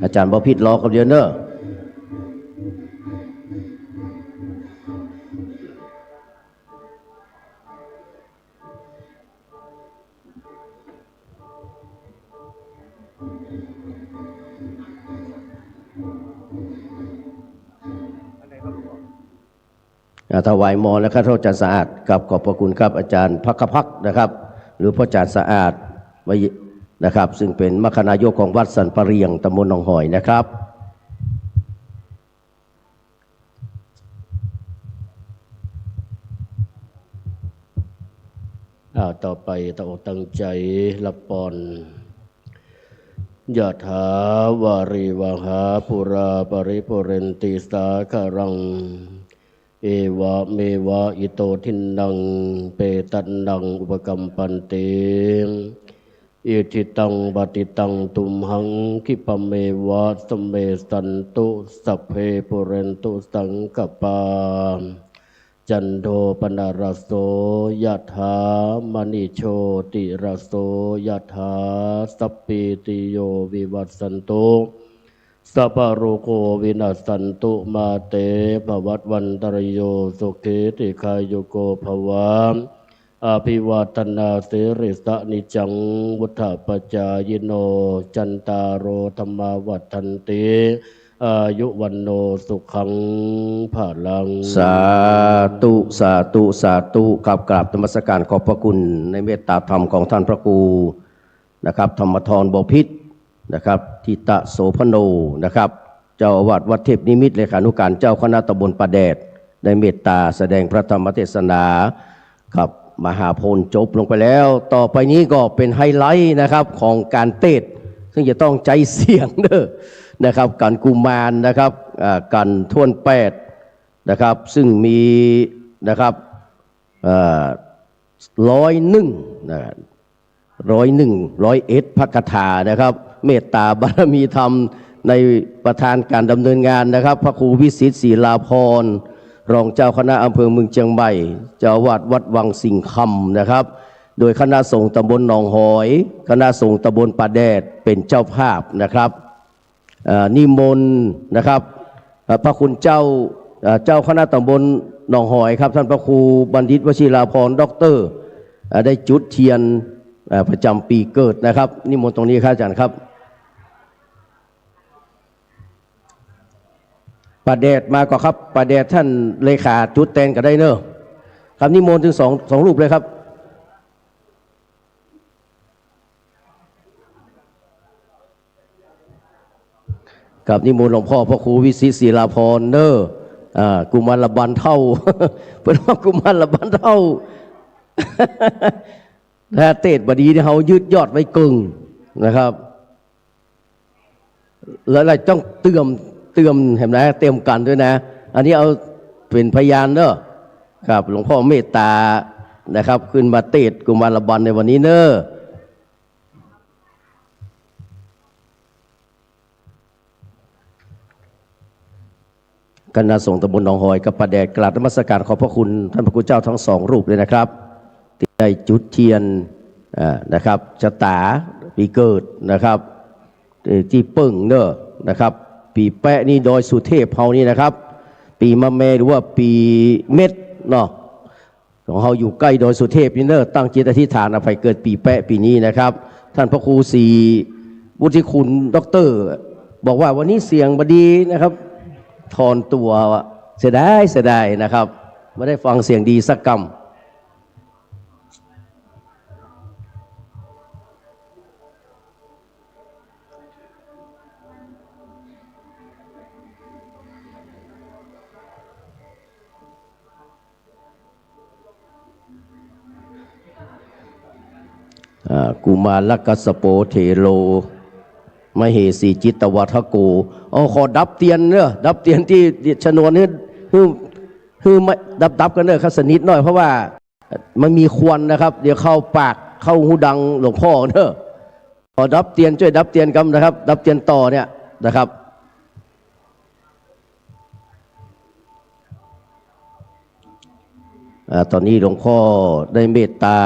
อาจ๋ารย์บพิตรรอกับเดียวเน่อ อ่า ถวายหมอนนะครับ ท่านอาจ๋ารย์สะอาดครับ ขอบพระคุณครับ อาจ๋ารย์พักขพักตร์นะครับ หรือพ่อจ๋ารย์สะอาดนะครับ ซึ่งเป๋นมัคนายกของวัดสันป่าเลียง ตำบลหนองหอยนะครับ อ่า ต่อไปตั้งอกตั้งใจ๋รับปอน ยะถาวาริวหาปูราปริปูเรนติสาคารัง เอวะเมวะอิโตทินนัง เปตะนังอุปะกัมปันติ อิจิตังปัตติตังตุมหัง คิปะเมวะสะเมสสันตุ สัพเพปูเรนตุสังกะปา จันโทปนรสโสยถา มณิโชติรสโสยถา สัพพีติโยวิวัชชันตุ สัพพะโรโควินัสสันตุ มาเตภวัตวันตรายโย สุขีทีฆายุโกภวะ อภิวาทนาสีลิสะนิจจัง วุฑฒาปจายิโน จัตตาโรธัมมาวัฑฒันติ อายุวัณโณสุขังพลัง สาธุ สาธุ สาธุ ครับ กราบนมัสการขอบพระคุณในเมตตาธรรมของท่านพระครูนะครับ ธรรมธร บัวพิษนะครับ ธิตะโสภโณนะครับ เจ้าอาวาสวัดเทพนิมิตร เลขานุการเจ้าคณะตำบลป่าแดด ได้เมตตาแสดงพระธรรมเทศนา ครับ มหาโพธิ์จบลงไปแล้ว ต่อไปนี้ก็เป็นไฮไลต์นะครับ ของก๋านเตสน์ ซึ่งจะต้องใจ๊เสียงเด้อนะครับ ก๋านกุมารนะครับ อ่า ก๋านถ้วนแปดนะครับ ซึ่งมีนะครับ เอ่อ ร้อยหนึ่งนะ ร้อยหนึ่ง ร้อยเอ็ด พระคาถานะครับ เมตตาบารมีธรรม ในประธานก๋านดำเนินงานนะครับ พระครูวิสิทธิ์ ศิลาภรณ์ รองเจ้าคณะอำเภอเมืองเชียงใหม่ เจ้าอาวาสวัดวังสิงห์คำนะครับ โดยคณะสงฆ์ตำบลหนองหอย คณะสงฆ์ตำบลป่าแดดเป็นเจ้าภาพนะครับ เอ่อ นิมนต์นะครับ เอ่อ พระคุณเจ้า เอ่อ เจ้าคณะตำบลหนองหอยครับ ท่านพระครูบัณฑิตวชิราภรณ์ ด็อกเตอร์ เอ่อ ได้จุดเทียน เอ่อ ประจำปี๋เกิดนะครับ นิมนต์ตรงนี้ครับอาจ๋ารย์ครับ ป่าแดดมาก่อครับ ป่าแดด ท่านเลขาจุดแตนก็ได้เนอะ ครับ นิมนต์ตึงสอง สองรูปเลยครับ ครับ นิมนต์หลวงพ่อพระครูวิสิทธิ์ ศิลาภรณ์เนอะ อ่า กุมารบันเฒ่า เปิ้นว่ากุมารบันเฒ่า ถ้าเตสน์บ่ดีนี่เฮายืดยอดไว้เกิ่งนะครับ แล้ว แล้วต้องเตรียม เตรียม หันก่อ เตรียมกั๋นด้วยนะ อันนี้เอาเป๋นพยานเนอะ ครับ หลวงพ่อเมตตานะครับ ขึ้นมาเตสน์กุมารบันในวันนี้เนอะ คณะสงฆ์ตำบลหนองหอยกับป่าแดด กราบนมัสการขอบพระคุณท่านพระคุณเจ้าทั้งสองรูปเลยนะครับ ตี้ได้จุดเทียน อ่า นะครับ ชะตาปี๋เกิดนะครับ เอ่อ ตี้เปิ้งเนอะนะครับ ปี๋แป๊ะนี่ดอยสุเทพเฮานี่นะครับ ปี๋มะแมหรือว่าปี๋เม็ดเนาะ ของเฮาอยู่ใก้ดอยสุเทพนี่เนอะ ตั้งจิตอธิษฐานเอาใผเกิดปี๋แป๊ะปี๋นี้นะครับ ท่านพระครูศรีวุฒิคุณด็อกเตอร์ บอกว่าวันนี้เสียงบ่ดีนะครับ ถอนตั๋ว เสียดาย เสียดายนะครับ บ่ได้ฟังเสียงดีสักกำ อ่า กุมารกัสสโป เถโร มเหสีจิตวัฏฐโก อ๋อ ขอดับเตียนเนอะ ดับเตียนตี้ชนวนหื้อ หื้อ หื้อ ดับ ดับกั๋นเนอะ ครับ สักนิดหน้อย เพราะว่ามันมีควันนะครับ เดี๋ยวเข้าปาก เข้าฮูดังหลวงพ่อเนอะ ขอดับเตียน จ้วยดับเตียนกำนะครับ ดับเตียนต่อเนี่ยนะครับ อ่า ต๋อนนี้หลวงพ่อได้เมตตา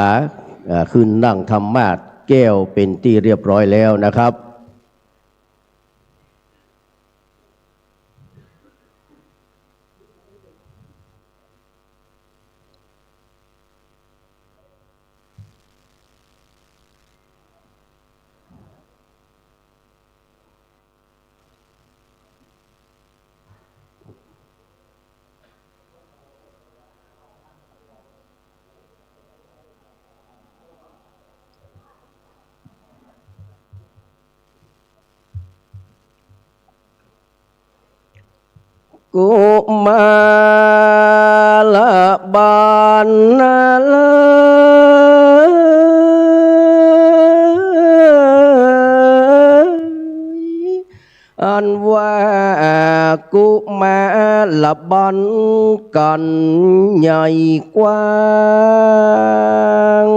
อ่า ขึ้นนั่งธรรมาสน์แก้วเป๋นตี้เรียบร้อยแล้วนะครับกุมารบัณเอย อันว่ากุมารบัณ กั๋นใหญ่กว้าง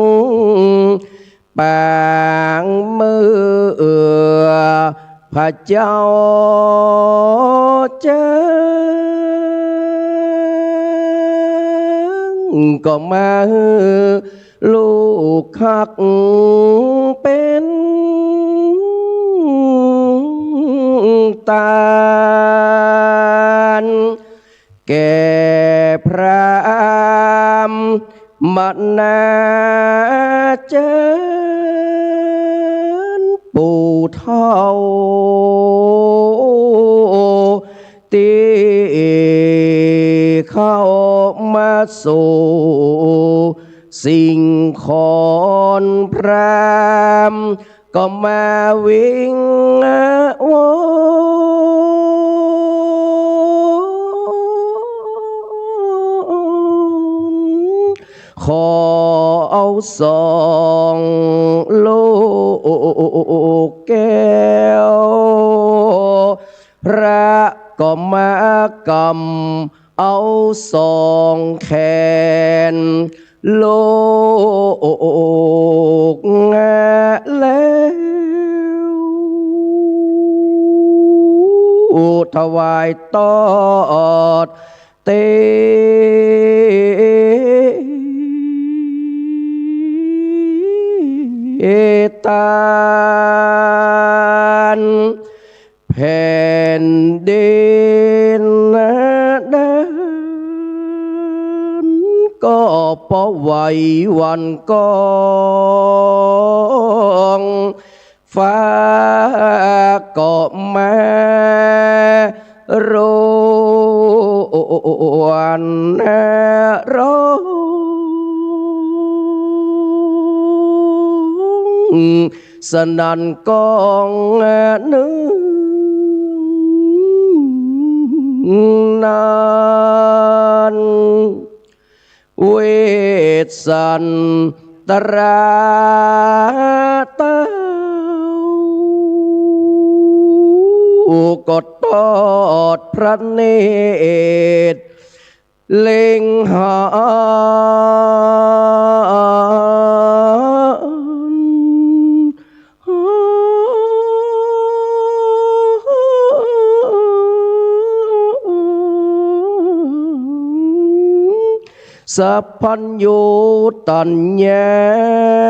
ปางเมือพระเจ้าเจ้า ก็มาหื้อลูกฮักเป๋นตาล แก่พราหมณาจ๋ารย์ปู่เฒ่า ตี้เข้ามาสู่สิ่งขอนพราหมณ์ ก็มาวิงวอนขอเอาสองลูกแก้ว พระก็มากำเอาสองแขน ลูกแล้ว ถวายตอดเตตาน แผ่นดินนั้นก็ปอไหวหวั่นกอง ฟ้าก็มาร่วนร้อง สนั่นก้องนึ่งนั้น เวสสันตราเต้า ก็ทอดพระเนตร เล็งหัน สัพพัญญูตัญญา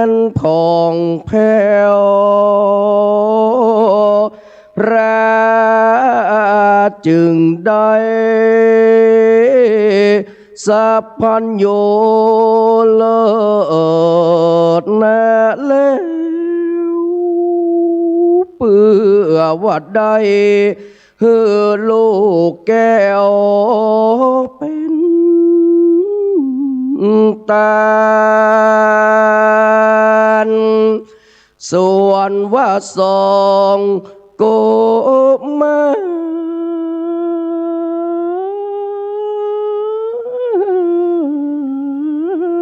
ณผ่องแผ้ว พระจึงได้สัพพัญญูเลิศนาแล้ว เปื้อว่าได้หื้อลูกแก้วเป๋นตาน ส่วนว่าสองกุมา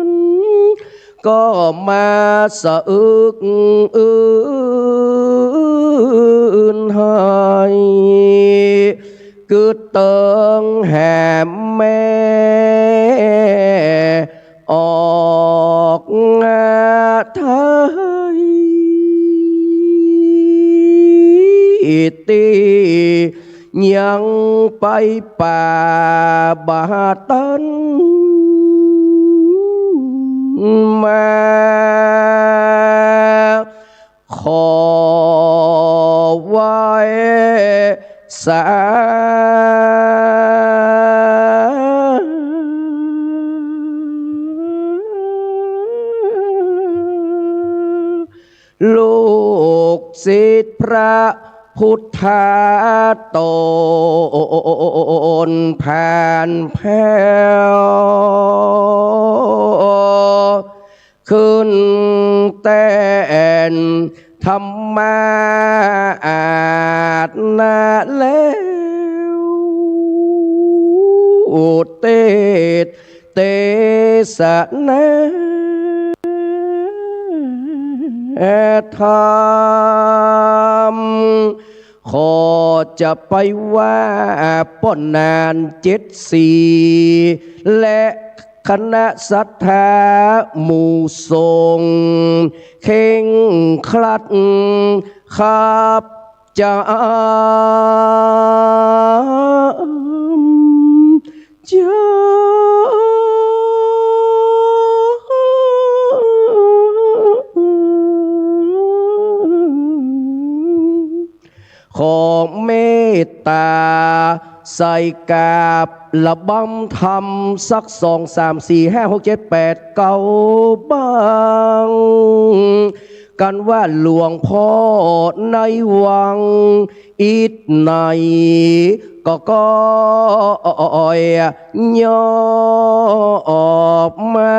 รก็มาสะอึกอื้นไห้ กึ๊ดเติงแหมแม่ ออกไทย ตี้ยังไปป่าบ่ตันมา ขอไหว้สาลูกศิษย์พระพุทธาตนผ่านแผ้ว ขึ้นแต้นธรรมาอาสนะแล้ว อุเตสเตสนาธรรม ขอจะไปว่าป้อนานเจ็ดสี และคณะศรัทธาหมู่สงฆ์ เคร่งครัดคับจำ เจ้า ขอเมตต๋าใส่กาบระบำธรรมสักสอง สาม สี่ ห้า หก เจ็ด แปด เก้าบัง กันว่าหลวงพ่อในวัง อิดไหนก็ก้อยย่อมา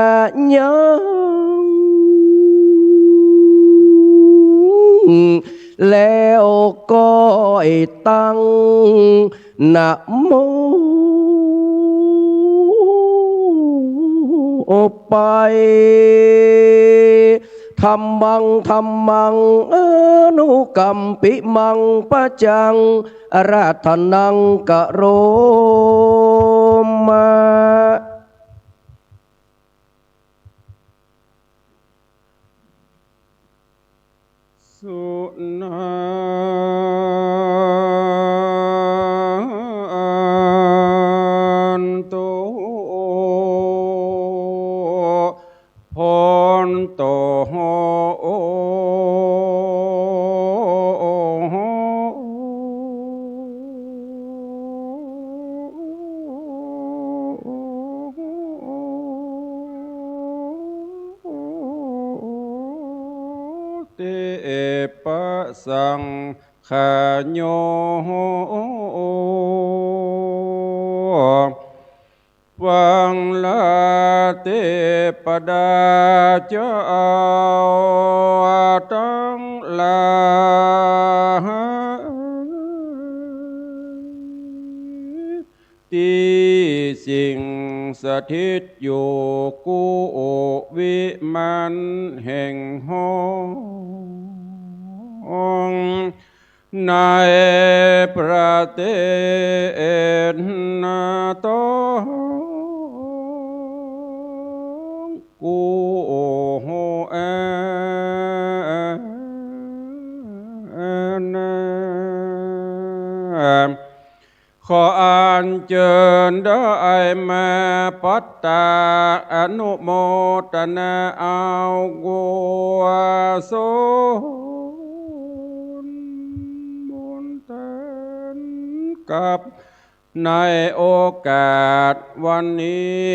ยัง แล้วก้อยตั้ง นะโมไป ธัมมัง ธัมมัง อนุกัมปิมัง ปัจจัง อาราธนัง กะโรมะ สุนันตุ โพนโต เต ปะสัง ขะโย ฟังลาเตปดาเจ้าตังหลาย ตี้สิ่งสถิตอยู่กู้วิมานแห่งห้อง ในประเทศนาตองกู้แอนา ขออัญเจิญได้มาปัตตาอนุโมทนาเอากุศลบุญแทนกับ ในโอกาสวันนี้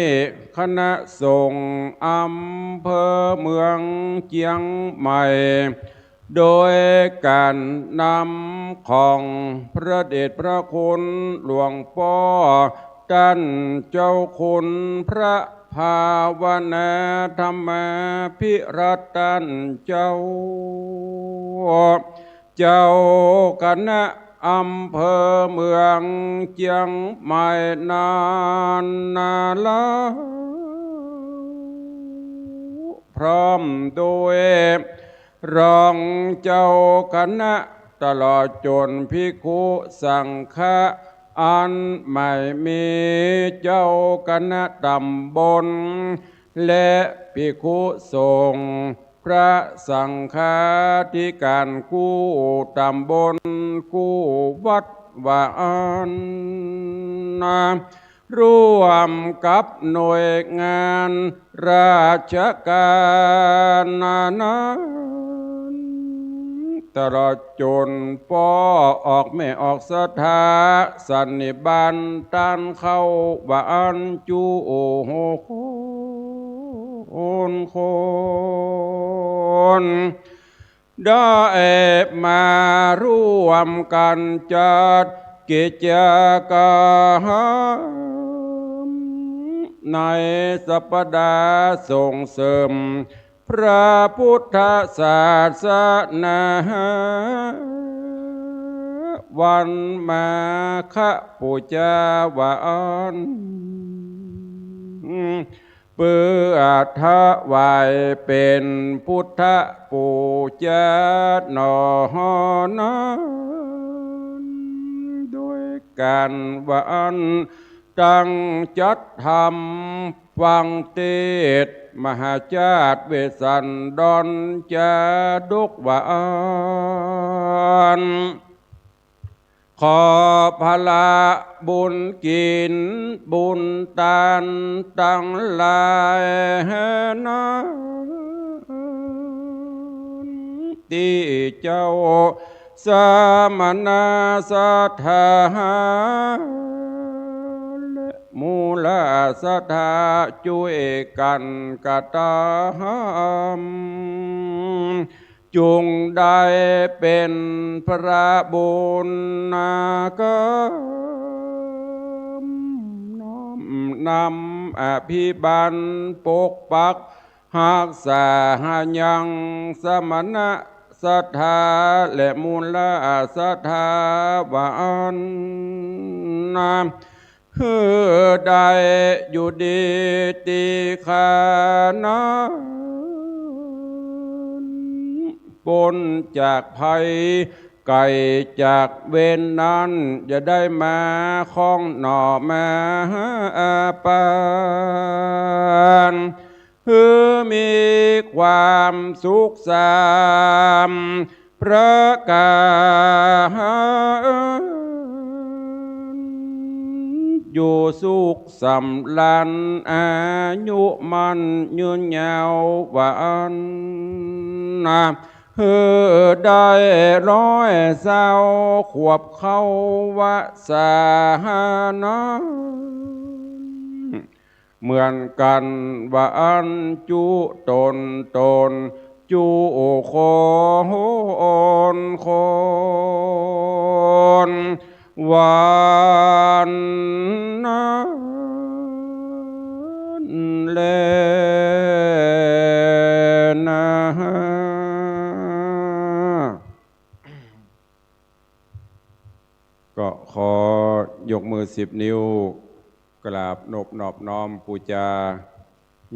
คณะสงฆ์อำเภอเมืองเจียงใหม่ โดยการนำของพระเดชพระคุณหลวงป้อต้านเจ้าคุณพระภาวนาธรรมาภิรัตน์ต้านเจ้า เจ้าคณะอำเภอเมืองเจียงใหม่นั้นนาแล้ว พร้อมด้วยรองเจ้าคณะ ตลอดจนภิกขุสังฆะ อันหมายมีเจ้าคณะตำบล และภิกขุสงฆ์ พระสังฆาธิการกู้ตำบล กู้วัดว่าอั้นนา ร่วมกับหน่วยงานราชการนั้น ตลอดจนป้อออกแม่ออกศรัทธาสันนิบาตต้านเข้าว่าอั้น จุคนคน ได้มาร่วมกันจัดกิจกรรม ในสัปดาห์ส่งเสริมพระพุทธศาสนา วันมาฆบูชาว่าอั้น เปื้อถวายเป๋นพุทธบูชาหนอนั้น ด้วยกันว่าอั้น ตั้งจัดทำฟังเตสน์มหาชาติเวสสันดรจาดกว่าอั้น ขอผละบุญกิ๋นบุญตานตังหลายนั้น ตี้เจ้า สมณศรัทธาและมูลศรัทธา จ้วยกั๋นกระตำ จุ่งได้เป๋นพระบุญนากรรม น้อมนำอภิบาลปกปัก ฮักษาหายังสมณศรัทธาและมูลศรัทธาว่าอั้นนา หื้อได้อยู่ดีตี้ข้านั้น ป๊นจากภัย ไกลจากเวรนั้น อย่าได้มาข้องหน่อมาปาน หื้อมีความสุขสามประก๋าน อยู่สุขสำราญ อายุมั่นยืนยาวว่าอั้นนา หื้อได้ร้อยเศร้าขวบเข้าว่าสานั้น เหมือนกั๋นว่าอั้นจุตนตน จุคนวันนั้นแลนา ก็ขอยกมือสิบนิ้ว กราบนบนอบน้อมปู๋จา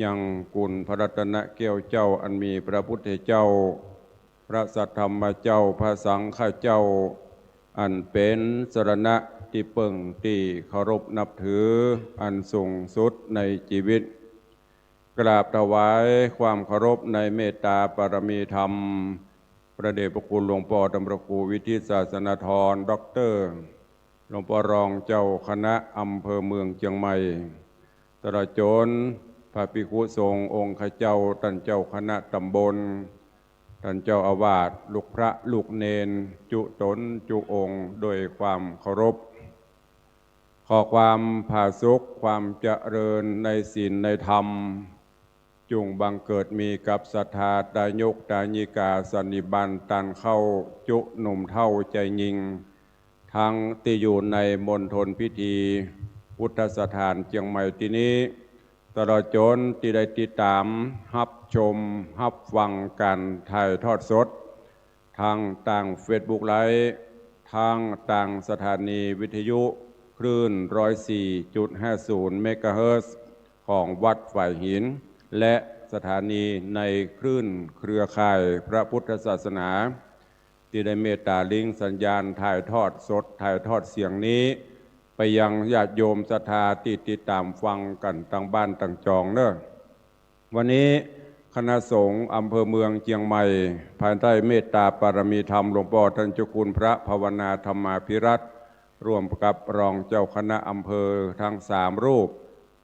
ยังคุณพระรัตนแก้วเจ้า อันมีพระพุทธเจ้า พระสัทธรรมเจ้า พระสังฆเจ้า อันเป๋นสรณะตี้เปิ้งตี้เคารพนับถืออันสูงสุดในจีวิต กราบถวายความเคารพในเมตตาปารมีธรรม พระเดชพระคุณหลวงป้อต้านพระครูวิทิตศาสนธร ด็อกเตอร์ หลวงป้อรองเจ้าคณะอำเภอเมืองเจียงใหม่ ตลอดจ๋นพระภิกขุสงฆ์องค์ข้าเจ้า ต้านเจ้าคณะตำบล ต้านเจ้าอาวาส ลูกพระลูกเณร จุตนจุองค์ โดยความเคารพ ขอความผาสุก ความเจริญในศีลในธรรม จุ่งบังเกิดมีกับศรัทธาตายกตายิกาสันนิบาตต้านเข้า จุหนุ่มเฒ่าจายญิง ตังตี้อยู่ในมณฑลพิธีพุทธสถานเจียงใหม่ตี้นี้ ตลอดจ๋นตี้ได้ติดต๋ามฮับชมฮับฟังก๋านถ่ายทอดสด ตังตางเฟซบุ๊กไลฟ์ ตังตางสถานีวิทยุคลื่นร้อยสี่จุดห้าศูนย์เมกะเฮิรตซ์ของวัดฝายหิน และสถานีในคลื่นเครือข่ายพระพุทธศาสนา ตี้ได้เมตต๋าลิงก์สัญญาณถ่ายทอดสดถ่ายทอดเสียงนี้ ไปยังญาติโยมศรัทธาตี้ติดต๋ามฟังกั๋นตังบ้านตังจองเน่อ วันนี้คณะสงฆ์อำเภอเมืองเจียงใหม่ ภายใต้เมตต๋าปารมีธรรมหลวงป้อต้านเจ้าคุณพระภาวนาธรรมาภิรัตน์ ร่วมกับรองเจ้าคณะอำเภอตังสามรูป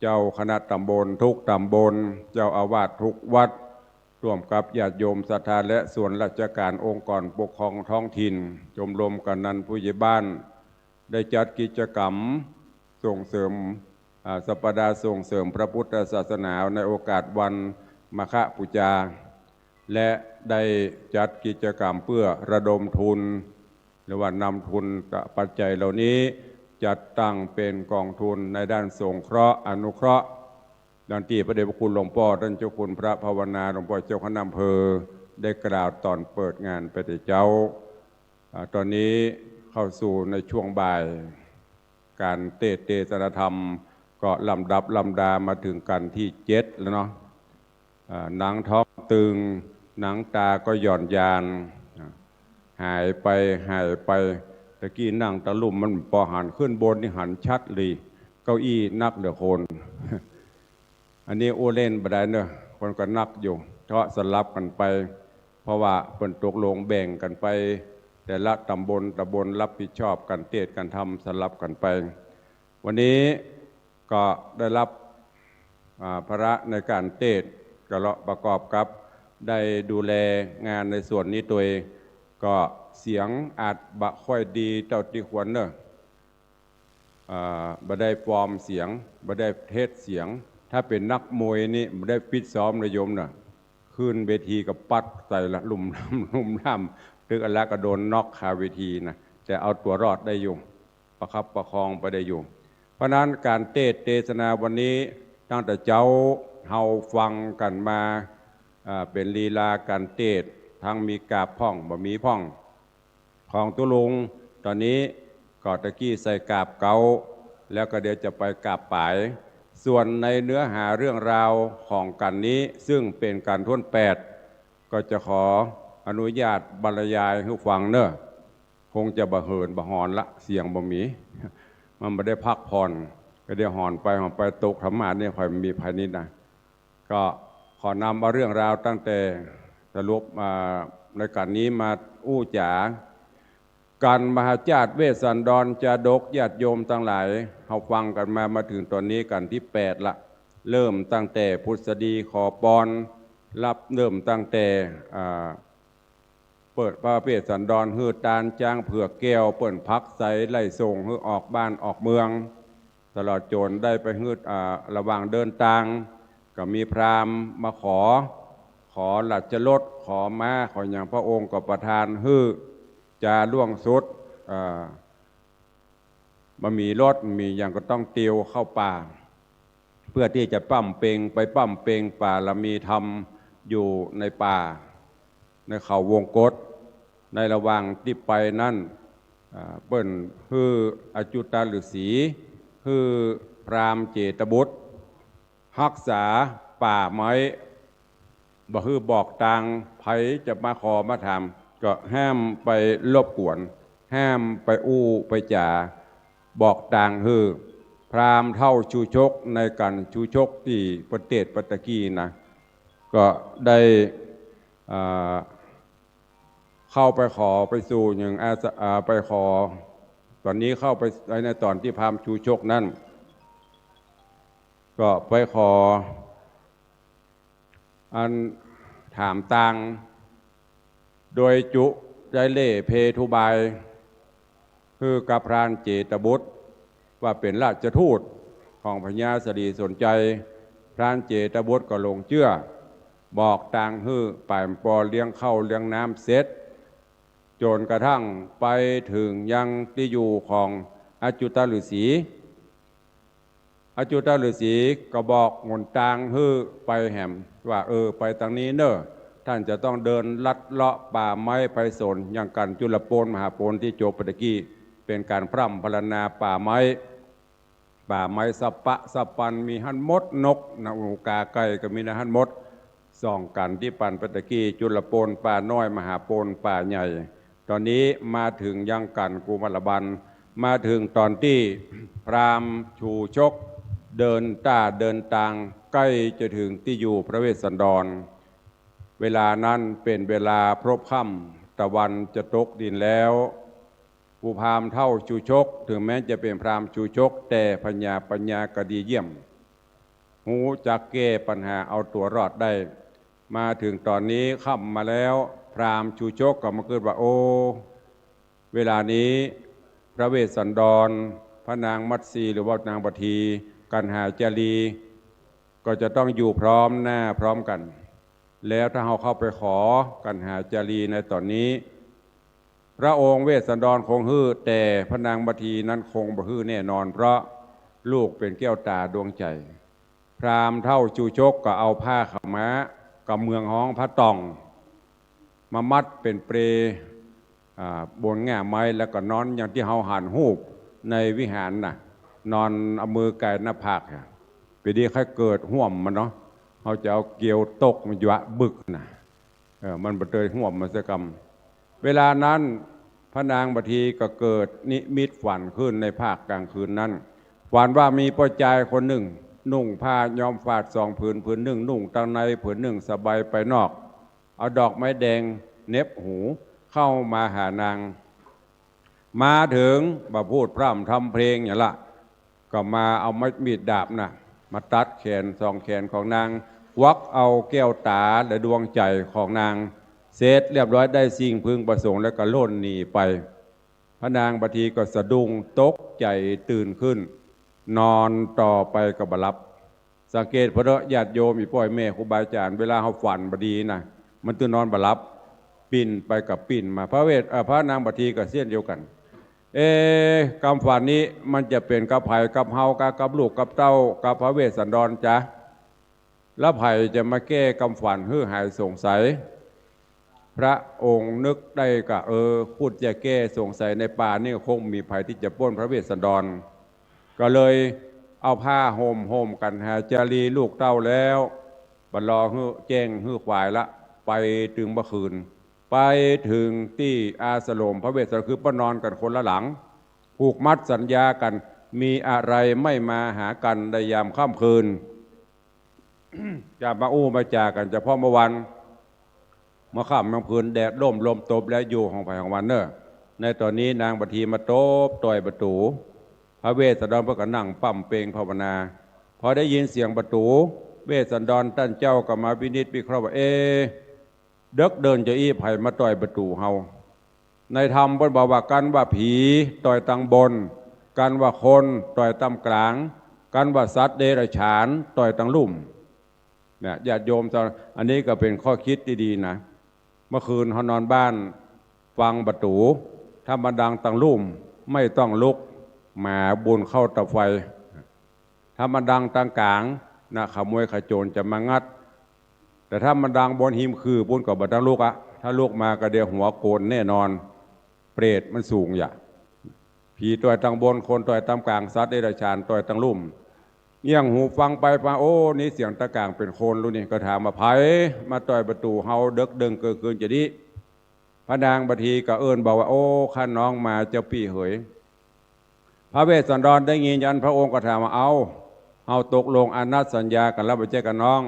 เจ้าคณะตำบลทุกตำบล เจ้าอาวาสทุกวัด ร่วมกับญาติโยมศรัทธาและส่วนราชก๋านองค์กรปกครองท้องถิ่น ชมรมกำนันผู้ใหญ่บ้าน ได้จัดกิจกรรมส่งเสริม อ่า สัปดาห์ส่งเสริมพระพุทธศาสนาในโอกาสวันมาฆบูชา และได้จัดกิจกรรมเพื่อระดมทุน หรือว่านำทุนกับปัจจัยเหล่านี้จัดตั้งเป๋นกองทุนในด้านสงเคราะห์อนุเคราะห์ ดังตี้พระเดชพระคุณหลวงป้อต้านเจ้าคุณพระภาวนาหลวงป้อเจ้าคณะอำเภอได้กล่าวต๋อนเปิดงานไปแต่เจ๊า อ่า ต๋อนนี้เข้าสู่ในช่วงบ่าย ก๋านเตสน์เตสนธรรมก็ลำดับลำดามาเถิงกั๋นตี้เจ็ดแล้วเนาะ อ่า หนังท้องตึง หนังตาก็หย่อนยาน อ่า หายไป หายไป ตะกี้นั่งตะลุ่มมันปอหันขึ้นบนนี่หันชัดเลย เก้าอี้นักเหลือคน อันนี้อู้เล่นบ่ได้เนอะ คนก็นักอยู่ ก็สลับกั๋นไป เพราะว่าเปิ้นตกลงแบ่งกั๋นไป แต่ละตำบล ตำบลรับผิดชอบก๋านเตสน์ก๋านธรรมสลับกั๋นไป วันนี้ก็ได้รับ อ่า ภาระในก๋านเตสน์ ก็เลาะประกอบกับได้ดูแลงานในส่วนนี้ตวย ก็ เสียงอาจบ่ค่อยดีเต้าตี้ควรเน่อ อ่า บ่ได้ฟอร์มเสียง บ่ได้เทสเสียง ถ้าเป๋นนักมวยนี่บ่ได้ฟิตซ้อมนะโยมเน่อ ขึ้นเวทีก็ปั๊ดใส่ละ ลุ่มล่ำ ลุ่มล่ำ ตึกอันละก็โดนน็อกคาเวทีนะ แต่เอาตั๋วรอดได้อยู่ ประคับประคองไปได้อยู่ เพราะนั้นก๋านเตสน์เตสนาวันนี้ตั้งแต่เจ๊าเฮาฟังกั๋นมา อ่า เป๋นลีลาก๋านเตสน์ ทั้งมีกราบพ่อง บ่มีพ่อง ของตุ๊ลุง ต๋อนนี้ก็ตะกี้ใส่กราบเก๊า แล้วก็เดี๋ยวจะไปกราบป๋าย ส่วนในเนื้อหาเรื่องราวของกั๋นนี้ ซึ่งเป๋นกั๋นถ้วนแปด ก็จะขออนุญาตบรรยายหื้อฟังเน่อ คงจะบ่เหินบ่หอนละ เสียงบ่มี มันบ่ได้พักผ่อน ก็เดี๋ยวหอนไปหอนไป ตกธรรมาสน์นี่ค่อยมีภัยนิดนะ ก็ขอนำเอาเรื่องราวตั้งแต่สรุป อ่า ในกั๋นนี้มาอู้จ๋า กั๋นมหาจ้าดเวสสันดรจาดก ญาติโยมตังหลาย เฮาฟังกั๋นมา มาเถิงต๋อนนี้กั๋นตี้แปดละ เริ่มตั้งแต่ผุดสดีขอปอน รับเริ่มตั้งแต่ อ่า เปิดพระเวสสันดรหื้อตาน จ๊างเผือกแก้ว เปิ้นผลักไสไล่ส่งหื้อออกบ้านออกเมือง ตลอดจ๋นได้ไปหื้อ อ่า ระหว่างเดินตาง ก็มีพราหมณ์มาขอ ขอราชรถ ขอม้า ขอหยัง พระองค์ก็ประทานหื้อ จาล่วงสุด อ่า บ่มีรถ บ่มีหยัง ก็ต้องเตียวเข้าป่า เพื่อตี้จะบำเพ็ญ ไปบำเพ็ญบารมีธรรมอยู่ในป่า ในเขาวงกต ในระหว่างตี้ไปนั้น อ่า เปิ้นหื้ออจุตฤๅษี หื้อพราหมณ์เจตบุตร ฮักษาป่าไม้ บ่หื้อบอกตาง ใผจะมาขอมาถาม ก็ห้ามไปรบกวน ห้ามไปอู้ไปจ๋า บอกตางหื้อ พราหมณ์เฒ่าชูชก ในกั๋นชูชกตี้เปิ้นเตสน์ไปตะกี้นะ ก็ได้ อ่า เข้าไปขอไปสู่อย่างอาส- อ่า ไปขอ ต๋อนนี้เข้าไปในต๋อนตี้พราหมณ์ชูชกนั้น ก็ไปขอ อันถามตาง โดยจุได้เล่ห์เพทุบาย หื้อกับพรานเจตบุตร ว่าเป๋นราชทูตของพญาสลีสนชัย พรานเจตบุตรก็หลงเจื้อ บอกตางหื้อ ป๋ายปอเลี้ยงข้าวเลี้ยงน้ำเสร็จ จ๋นกระทั่งไปเถิงยังตี้อยู่ของอจุตฤๅษี อจุตฤๅษีก็บอกหนตางหื้อไปแหม ว่า เออ ไปตางนี้เน่อ ต้านจะต้องเดินลัดเลาะป่าไม้ไปสน อย่างกั๋นจุลโปนมหาโปนตี้จบไปตะกี้ เป๋นก๋านพร่ำพรรณนาป่าไม้ ป่าไม้สะปะสะปันมีหั้นหมด นกนาอูกาไก่ก็มีในหั้นหมด ส่องกั๋นตี้ปันไปตะกี้ จุลโปนป่าน้อย มหาโปนป่าใหญ่ ต๋อนนี้มาเถิงยังกั๋นกุมารบัล มาเถิงต๋อนตี้พราหมณ์ชูชก เดินต้าเดินตาง ใก้จะเถิงตี้อยู่พระเวสสันดร เวลานั้นเป๋นเวลาพลบค่ำ ตะวันจะตกดินแล้ว ผู้พราหมณ์เฒ่าชูชก เถิงแม้จะเป๋นพราหมณ์ชูชก แต่ผญาปัญญาก็ดีเยี่ยม ฮู้จักแก้ปัญหาเอาตั๋วรอดได้ มาเถิงต๋อนนี้ค่ำมาแล้ว พราหมณ์ชูชกก็มากึ๊ดว่า โอ้ เวลานี้พระเวสสันดร พระนางมัตสีหรือว่านางบัตถี กัณหาจารี ก็จะต้องอยู่พร้อมหน้าพร้อมกั๋น แล้วถ้าเฮาเข้าไปขอกัณหาจารีในต๋อนนี้ พระองค์เวสสันดรคงหื้อ แต่พระนางบัตถีนั้นคงบ่หื้อแน่นอน เพราะลูกเป๋นแก้วต๋าดวงใจ๋ พราหมณ์เฒ่าชูชกก็เอาผ้าขาวม้า กับเมืองฮ้องผ้าต่อง มามัดเป๋นเปล อ่า บนง่าไม้ แล้วก็นอนอย่างตี้เฮาหันฮูปในวิหารน่ะ นอนเอามือไก่หน้าผากอะ ปี๋ดีใค่เกิดฮ่วมมันเนาะ เฮาจะเอาเกลียวตกมันหยวะบึกน่ะ เออ มันบ่เตยฮ่วมมันสักกำ เวลานั้นพระนางบัตถีก็เกิดนิมิตฝันขึ้นในภาคกลางคืนนั้น ฝันว่ามีป้อจายคนนึ่ง นุ่งผ้าย้อมฝาดสองผืน ผืนนึ่งนุ่งตางใน ผืนนึ่งสบายไปนอก เอาดอกไม้แดงเหน็บหู เข้ามาหานาง มาเถิงบ่พูดพร่ำทำเพลงหยังละ ก็มาเอาไม้มีดดาบน่ะ มาตัดแขนสองแขนของนาง ควักเอาแก้วต๋าและดวงใจ๋ของนาง เสร็จเรียบร้อย ได้สิ่งพึงประสงค์แล้วก็ล่นหนีไป พระนางบาทีก็สะดุ้งตกใจ๋ตื่นขึ้น นอนต่อไปก็บ่หลับ สังเกตเป๋อเต๊อะญาติโยม อี่ป้ออี่แม่ ครูบาอาจ๋ารย์ เวลาเฮาฝันบ่ดีนะ มันตึงนอนบ่หลับ ปิ้นไปก็ปิ้นมา พระเวส เอ่อ พระนางบาทีก็เช่นเดียวกั๋น เอ๊ กำฝันนี้มันจะเป๋นกับใผ กับเฮา กับ กับลูก กับเต้า กับพระเวสสันดรจ๊ะ แล้วใผจะมาแก้กำฝันหื้อหายสงสัย พระองค์นึกได้ก็ เออ ครูจะแก้สงสัยในป่านี่ คงบ่มีใผตี้จะป๊นพระเวสสันดร ก็เลยเอาผ้าห่ม ห่มกั๋นหาจารีลูกเต้าแล้ว บ่รอหื้อแจ้งหื้อขวายละ ไปตึงเมื่อคืน ไปเถิงตี้อาสรมพระเวสสันดร คือป้อนนอนกั๋นคนละหลัง ผูกมัดสัญญากั๋น มีอะไรไม่มาหากั๋นในยามค่ำคืน จะมาอู้มาจ๋ากั๋นเฉพาะเมื่อวัน เมื่อค่ำเมื่อคืน แดดร่มลมตบ แล้วอยู่ห้องใผห้องมันเน่อ ในต๋อนนี้นางบาทีมาตบต่อยประตู๋ พระเวสสันดรเปิ้นก็นั่งป้ำเปงภาวนา พอได้ยินเสียงประตู๋ เวสสันดรต้านเจ้าก็มาวินิจวิเคราะห์ว่า เอ๊ะ เดิ็กเดินจาอี้ ใผมาต่อยประตู๋เฮา ในธรรมเปิ้นบอกว่า กั๋นว่าผีต่อยตังบน กั๋นว่าคนต่อยตังก๋าง กั๋นว่าสัตว์เดรัจฉานต่อยตังลุ่ม เนี่ย ญาติโยม อันนี้ก็เป๋นข้อคิดตี้ดีนะ เมื่อคืนเฮานอนบ้าน ฟังประตู๋ ถ้ามันดังตังลุ่ม ไม่ต้องลุก หมาบุญเข้าตะไฟ ถ้ามันดังตังก๋างนะ ขโมยขโจรจะมางัด แต่ถ้ามันดังบนฮิมขื่อปู๊นก็บ่ต้องลุกอะ ถ้าลุกมาก็เดี๋ยวหัวโกนแน่นอน เปรตมันสูงอย่า ผีต่อยตังบน คนต่อยตังก๋าง สัตว์เดรัจฉานต่อยตังลุ่ม เงี่ยหูฟังไปฟัง โอ้ นี่เสียงตะก๋างเป๋นคนลูกนี่ ก็ถามว่า ใผมาต่อยประตู๋เฮาเดิ็กเดินเกินคืนจาอี้ พระนางบาทีก็เอิ้นบอกว่า โอ้ ข้าน้องมาเจ้าปี้เหย พระเวสสันดรได้ยินอย่างนั้น พระองค์ก็ถามว่า เอ้า เฮาตกลงอานัดสัญญากั๋นแล้วบ่ใจ้กาน้อง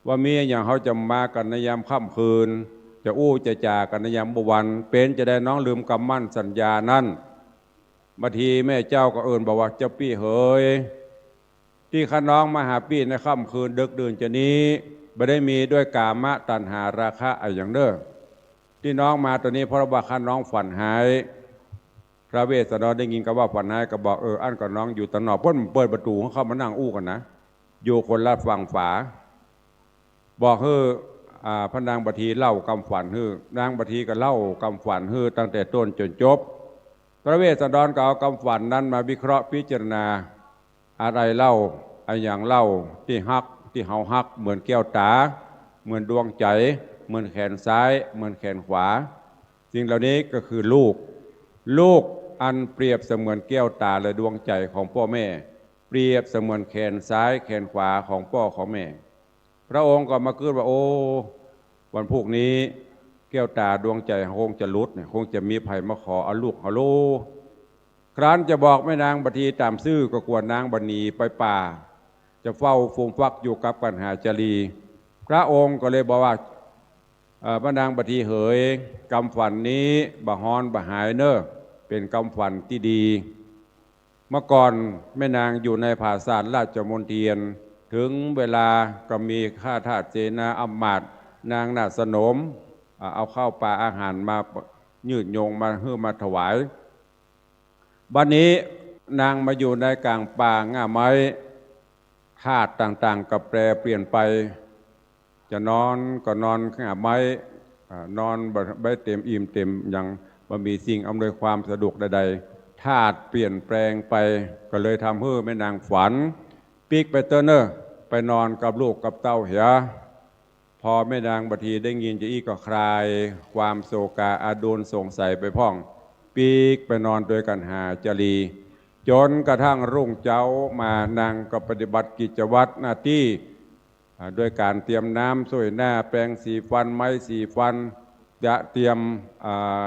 ว่ามีอะหยังเฮาจะมากั๋นในยามค่ำคืน จะอู้จะจ๋ากั๋นในยามบ่าวัน เป๋นจาใดน้องลืมกำมั่นสัญญานั้น บาทีแม่เจ้าก็เอิ้นบอกว่า เจ้าปี้เหย ตี้ข้าน้องมาหาปี้ในค่ำคืนเดิ็กดื่นจาอี้ บ่ได้มีด้วยกามตัณหาราคะอะหยังเน่อ ตี้น้องมาต๋อนนี้เพราะว่าข้าน้องฝันฮ้าย พระเวสสันดรได้ยินกำว่าฝันฮ้ายก็บอก เออ อั้นก็น้องอยู่ตังนอก เปิ้นเปิดประตู๋เข้ามานั่งอู้กั๋นนะ อยู่คนละฝั่งฝา บอกหื้อ อ่า พระนางบาทีเล่ากำฝันหื้อ นางบาทีก็เล่ากำฝันหื้อตั้งแต่ต้นจ๋นจบ พระเวสสันดรก็เอากำฝันนั้นมาวิเคราะห์พิจารณา อะไรเล่า อะหยังเล่า ตี้ฮัก ตี้เฮาฮัก เหมือนแก้วต๋า เหมือนดวงใจ๋ เหมือนแขนซ้าย เหมือนแขนขวา สิ่งเหล่านี้ก็คือลูก ลูกอันเปรียบเสมือนแก้วต๋าและดวงใจ๋ของป้อแม่ เปรียบเสมือนแขนซ้ายแขนขวาของป้อของแม่ พระองค์ก็มาคิดว่า โอ้ วันพูกนี้แก้วต๋าดวงใจ๋คงจะหลุดเนี่ย คงจะมีใผมาขอเอาลูกเฮาโล ครั้นจะบอกแม่นางบาทีต๋ามซื่อก็กั๋วนางบ่หนีไปป่า จะเฝ้าฟูมฟักอยู่กับกั๋นหาจารี พระองค์ก็เลยบอกว่า เอ่อ พระนางบาทีเหย กำฝันนี้บ่ฮ้อนบ่ฮ้ายเน่อ เป๋นกำฝันตี้ดี เมื่อก่อนแม่นางอยู่ในผาสาทราชมณเฑียร เถิงเวลาก็มีข้าทาสเสนาอำมาตย์ นางนาฏสนม อ่า เอาข้าวปลาอาหารมายืดโยงมาหื้อมาถวาย บัดนี้นางมาอยู่ในก๋างป่าง่าไม้ ธาตุต่างๆ ก็แปรเปลี่ยนไป จะนอนก็นอนง่าไม้ อ่า นอนบ่ บ่เต็มอิ่มเต็มหยัง บ่มีสิ่งอำนวยความสะดวกใดๆ ธาตุเปลี่ยนแปลงไป ก็เลยทำหื้อแม่นางฝัน ปิ๊กไปเต๊อะเน่อ ไปนอนกับลูกกับเต้าเหีย พอแม่นางบาทีได้ยินจาอี้ก็คลายความโศกาอาดูลสงสัยไปพ่อง ปิ๊กไปนอนตวยกั๋นหาจารี จ๋นกระทั่งรุ่งเจ๊ามา นางก็ปฏิบัติกิจวัตรหน้าตี้ อ่า ด้วยก๋านเตรียมน้ำส้วยหน้า แปรงสีฟัน ไม้สีฟัน จะเตรียม อ่า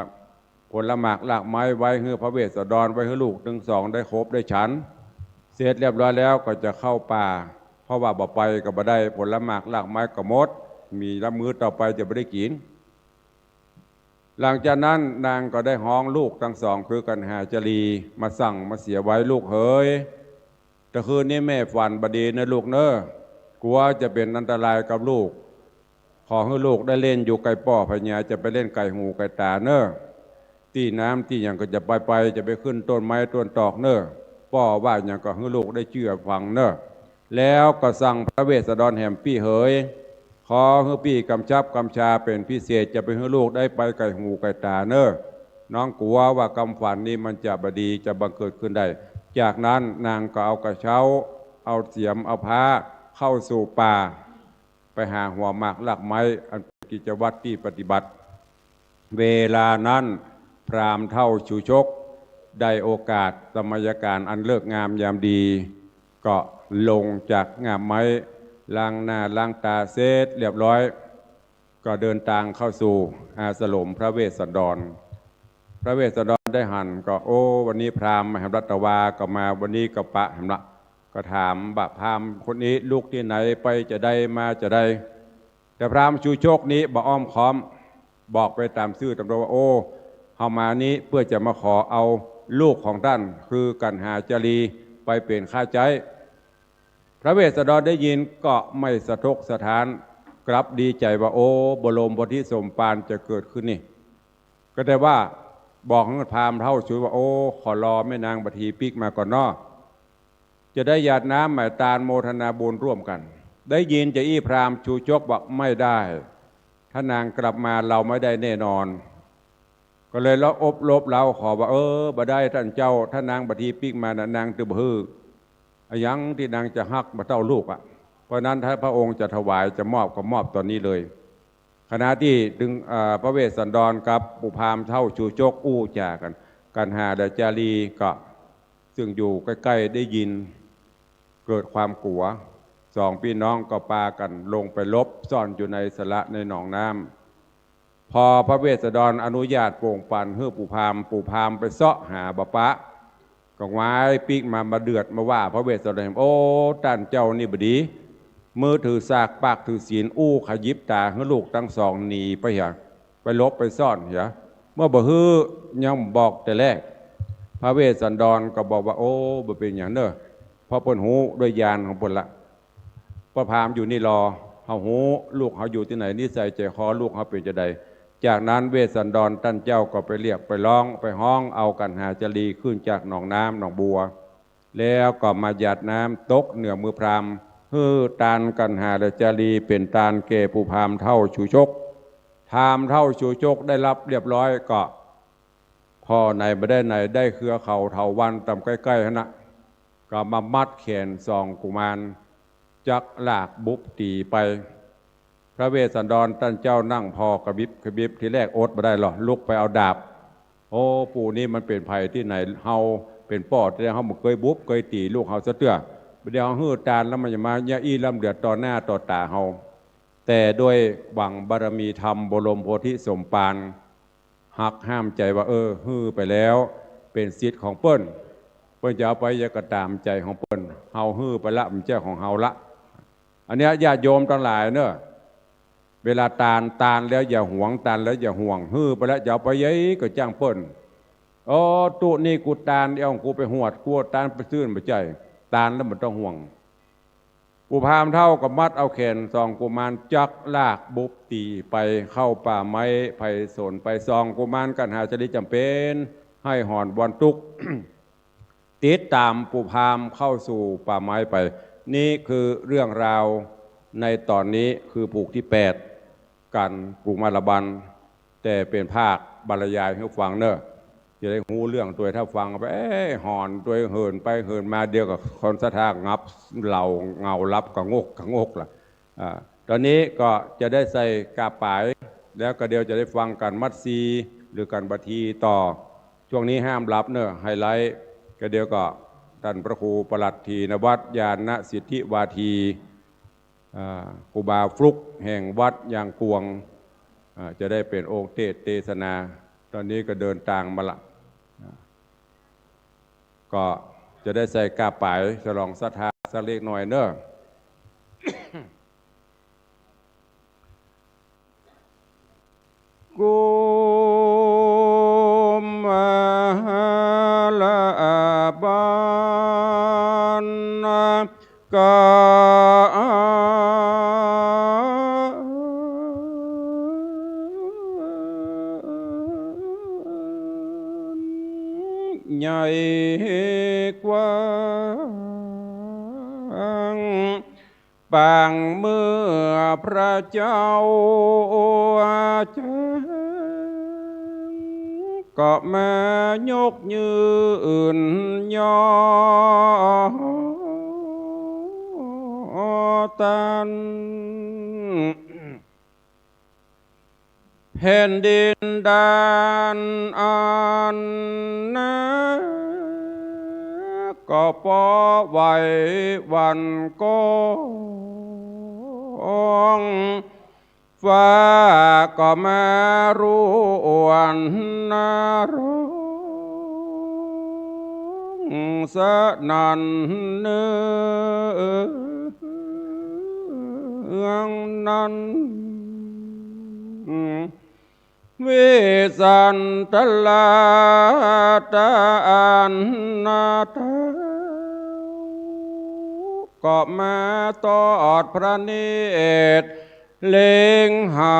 ผลหมากรากไม้ไว้หื้อพระเวสสันดร ไว้หื้อลูกตึงสองได้คบได้ฉัน เสร็จเรียบร้อยแล้วก็จะเข้าป่า เพราะว่าบ่ไปก็บ่ได้ ผลหมากรากไม้ก็หมด มีละมื้อต่อไปจะบ่ได้กิ๋น หลังจากนั้นนางก็ได้ฮ้องลูกตึงสองคือกั๋นหาจารี มาสั่งมาเสียไว้ ลูกเหย ตะคืนนี้แม่ฝันบ่ดีเน่อลูกเน่อ กั๋วจะเป๋นอันตรายกับลูก ขอหื้อลูกได้เล่นอยู่ใก้ป้อพะยา จะไปเล่นไก๋หูไก๋ต๋าเน่อ ตี้น้ำตี้หยังก็จะไปไป จะไปขึ้นต้นไม้ต้นตอกเน่อ ป้อว่าหยังก็หื้อลูกได้เจื้อฟังเน่อ แล้วก็สั่งพระเวสสันดรแหมปี้เหย ขอหื้อปี้กำชับกำชาเป๋นพิเศษ จะไปหื้อลูกได้ไปไก๋หูไก๋ต๋าเน่อ น้องกั๋วว่ากำฝันนี้มันจะบ่ดี จะบังเกิดขึ้นได้ จากนั้นนางก็เอากระเช้า เอาเสียม เอาพร้า เข้าสู่ป่า ไปหาหัวหมากรากไม้ อันเป๋นกิจวัตรตี้ปฏิบัติ เวลานั้นพราหมณ์เฒ่าชูชกได้โอกาสสมัยการอันฤกษ์งามยามดี ก็ลงจากง่ามไม้ ล้างหน้าล้างต๋าเสร็จเรียบร้อย ก็เดินตางเข้าสู่อาสรมพระเวสสันดร พระเวสสันดรได้หันก็ โอ้ วันนี้พราหมณ์มหารัตวาก็มา วันนี้ก็ปะแหมละ ก็ถามบ่า พราหมณ์คนนี้ลุกตี้ไหน ไปจาใดมาจาใด แต่พราหมณ์ชูชกนี้บ่อ้อมค้อม บอกไปต๋ามซื่อต๋ามตรงว่า โอ้ เฮามานี้เปื้อจะมาขอเอาลูกของต้าน คือกัณหาจารี ไปเป๋นข้าใจ๊ พระเวสสันดรได้ยินก็ไม่สะทกสะท้าน กลับดีใจ๋ว่า โอ้ บรมโพธิสมภารจะเกิดขึ้นนี่ ก็ได้ว่าบอกหื้อพราหมณ์เฒ่าชูว่า โอ้ ขอรอแม่นางบาทีปิ๊กมาก่อนเนาะ จะได้หยาดน้ำหมายตานโมทนาบุญร่วมกัน ได้ยินจาอี้พราหมณ์ชูชกบอก ไม่ได้ ถ้านางกลับมาเราไม่ได้แน่นอน ก็เลยละอบรบเร้าขอว่า เออ บ่ได้ต้านเจ้า ถ้านางบาทีปิ๊กมาน่ะ นางจะบ่หื้อ อะหยังตี้นางจะฮักบ่เต้าลูกอะ เพราะนั้นถ้าพระองค์จะถวายจะมอบก็มอบต๋อนนี้เลย ขณะตี้ตึง เอ่อ พระเวสสันดรกับปู่พราหมณ์เฒ่าชูชกอู้จ๋ากั๋น กัณหาและจารีก็ ซึ่งอยู่ใก้ๆ ได้ยิน เกิดความกั๋ว สองปี้น้องก็ปากั๋นลงไปหลบซ่อนอยู่ในสระในหนองน้ำ พอพระเวสสันดรอนุญาตโป่งปันหื้อปู่พราหมณ์ ปู่พราหมณ์ไปเซาะหาบ่ปะ ก็หงายปิ๊กมา มาเดือดมาว่าพระเวสสันดร โอ้ ต้านเจ้านี่บ่ดี มือถือสาก ปากถือศีล อู้ขยิบต๋าหื้อลูกตังสองหนีไปเหีย ไปหลบไปซ่อนเหีย เมื่อบ่หื้อยังบอกแต่แรก พระเวสสันดรก็บอกว่า โอ้ บ่เป๋นหยังเน่อ เพราะเปิ้นฮู้ด้วยญาณของเปิ้นละ พระพราหมณ์อยู่นี่ลอ เฮาฮู้ ลูกเฮาอยู่ตี้ไหน นิสัยใจ๋คอลูกเฮาเป๋นจาใด จากนั้นเวสสันดรต้านเจ้าก็ไปเรียกไปร้อง ไปฮ้องเอากัณหาจารีขึ้นจากหนองน้ำหนองบัว แล้วก็มาหยาดน้ำตกเหนือมือพราหมณ์ หื้อตานกัณหาและจารีเป๋นตานแก่ปู่พราหมณ์เฒ่าชูชก พราหมณ์เฒ่าชูชกได้รับเรียบร้อยก็ พ่อไหนบ่ได้ไหน ได้เครือเขาเถาวัลย์ต๋ามใก้ๆ หั้นนะ ก็มามัดแขนสองกุมาร จักลากบุบตี๋ไป พระเวสสันดรต้านเจ้านั่งผ่อกระบิบกระบิบ ทีแรกอดบ่ได้หรอก ลุกไปเอาดาบ โอ้ ปู่นี่มันเป๋นใผตี้ไหน เฮาเป๋นป้อแต๊ๆ เฮาบ่เกยบุบเกยตี๋ลูกเฮาสักเตื้อ บ่าเดี๋ยวเฮาหื้อตานแล้วมันจะมาเยียะอี้ร่ำเดือดต่อหน้าต่อต๋าเฮา แต่ด้วยหวังบารมีธรรมบรมโพธิสมภาร หักห้ามใจ๋ว่า เออ หื้อไปแล้ว เป๋นสิทธิ์ของเปิ้น เปิ้นจะเอาไปหยังก็ต๋ามใจ๋ของเปิ้น เฮาหื้อไปละ บ่ใจ้ของเฮาละ อันเนี้ยญาติโยมตังหลายเน่อ เวลาตาน ตานแล้วอย่าหวง ตานแล้วอย่าห่วง หื้อไปแล้วจะเอาไปใหญ่ก็จ้างเปิ้น โอ้ ตุ๊นี้กูตาน เอาของกูไปหวด กูตานไปซื่น บ่ใจ้ ตานแล้วบ่ต้องห่วง ปู่พราหมณ์เฒ่าก็มัดเอาแขนสองกุมาร จักลากบุบตี๋ไปเข้าป่าไม้ไพศาลไป สองกุมารกัณหาจารีจ๋ำเป๋น ไห้หอนบ่อนตุ๊ก ติดต๋ามปู่พราหมณ์เข้าสู่ป่าไม้ไป นี่คือเรื่องราวในต๋อนนี้ คือผูกตี้แปด กั๋นกุมารบัล แต่เป๋นภาคบรรยายหื้อฟังเน่อ จะได้ฮู้เรื่องตวย ถ้าฟังไป เอ๊ะ หอนตวย เหินไปเหินมา เดี๋ยวก็คนศรัทธางับเหล่าเงาลับกะงกกะงกละ อ่า ต๋อนนี้ก็จะได้ใส่ก้าป๋าย แล้วก็เดี๋ยวจะได้ฟังกั๋นมัดซี หรือกั๋นบาทีต่อ ช่วงนี้ห้ามหลับเน่อ ไฮไลท์ ก็เดี๋ยวก็ต้านพระครูประหลัดถีนวัตร ญาณสิทธิวาที อ่า ครูบาฟลุกแห่งวัดยางกวง อ่า จะได้เป๋นองค์เตสน์เตสนา ต๋อนนี้ก็เดินตางมาละ อ่า ก็จะได้ใส่ก้าป๋ายฉลองศรัทธาสักเล็กน้อยเน่อ กุมารบัลกา กว้าง ปางเมื่อพระเจ้าแจ้ง ก็มายกยืนยอต้าน แผ่นดินแดนอันนา ก็ปอไหวหวั่นกอง ฟ้าก็มาร่วนร้องสนั่นเนืองนั้น วิสันตลาตาอันนาเต้า ก็มาตอดพระเนตรเล็งหา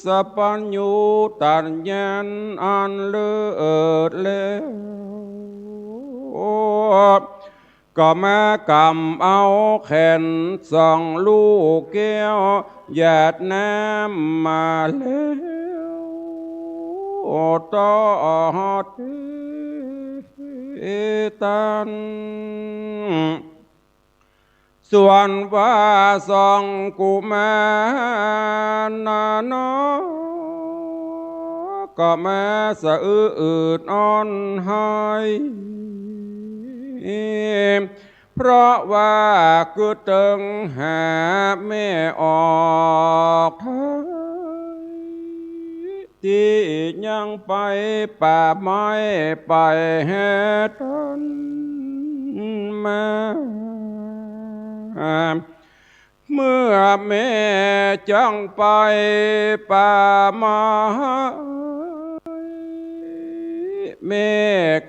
สัพพัญญูตญาณอันเลิศแล้ว ก็มากำเอาแขนสองลูกแก้ว หยาดน้ำมาแล้วตอดเตตัน ส่วนว่าสองกุมารนาน้อง ก็มาสะอื้นอ้อนไห้ เพราะว่ากึ๊ดเติงหาแม่ออกไทย ตี้ยังไปป่าไม้ไปแห่ต้นมา เมื่อแม่จักไปป่าไม้ แม่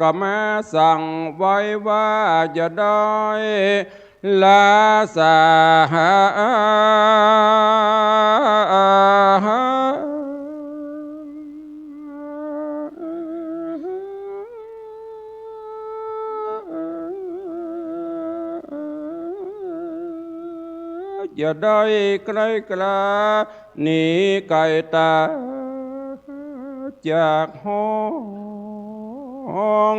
ก็มาสั่งไว้ว่าจะได้ลาสา อย่าได้ไกลกลาหนีไกลต๋าจากห้อง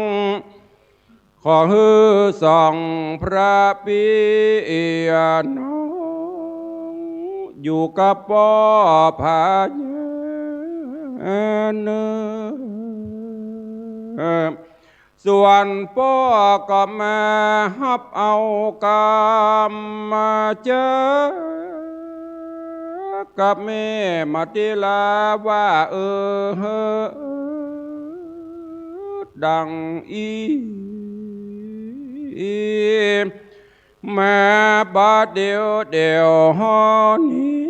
ขอหื้อสองพระปี้น้อง อยู่กับป้อพญาเนิน ส่วนป้อก็มาฮับเอากำมาเจอ กับแม่มาติลาว่า เออ ดังอี้ มาบาดเดียวเดียวฮอนี้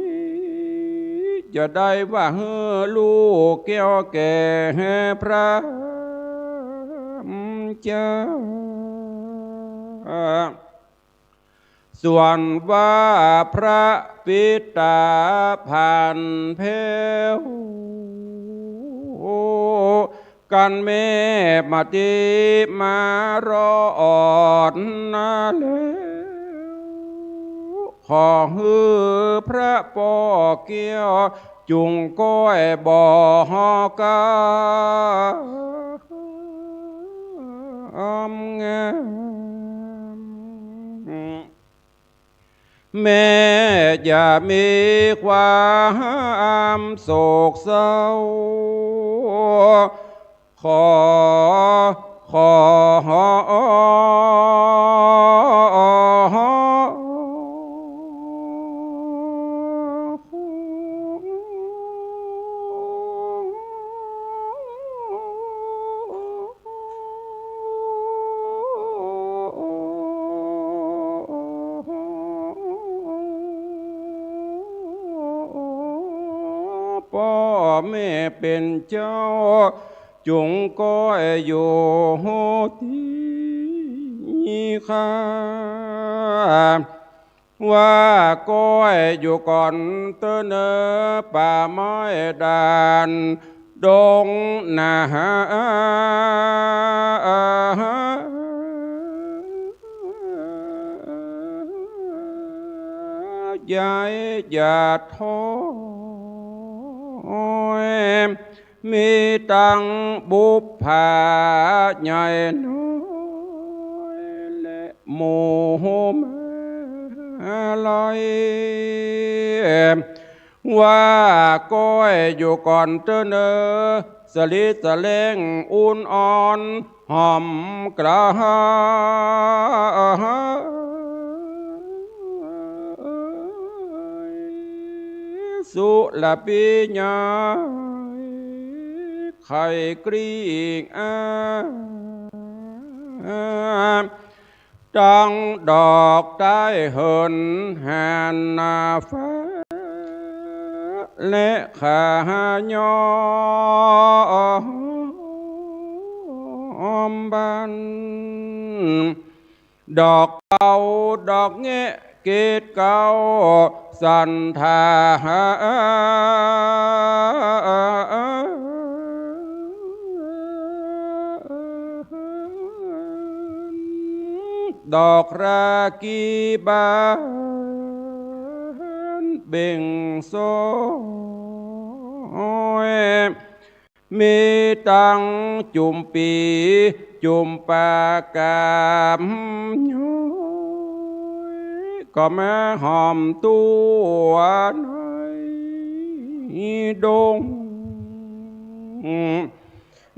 จะได้ว่าหื้อลูกแก้วแก่พระเจ้า ส่วนว่าพระปิตาผันแผ้ว กันแม่มาติมารอดนาแล้ว ขอหื้อพระป้อแก้วจุ่งก้อยบ่อกำงาม แม่อย่ามีความโศกเศร้า ขอ ขอ ป้อแม่เป๋นเจ้า จุ่งก้อยอยู่ตี้ ข้า ว่าก้อยอยู่ก่อนเต๊อะเนอ ป่าไม้ด่านดงนา ยายอย่าท้อ มีตังบุปผาใหญ่น้อยและหมู่มาลัย ว่าก้อยอยู่ก่อนเต๊อะเนอ สะหลีสะแหลงอุ่นอ่อน หอมกระหาย สุรพิญญา ไข่กรีกอา ตังดอกใต้เหินหานาฟ้า และขายอมบาน ดอกเกาดอกแงะเกศเกาสันธา ดอกรากีบานเบ่งโสย มีตังจุ่มปี๋จุ่มปากาบย้อย ก็มาหอมตั๋วในดง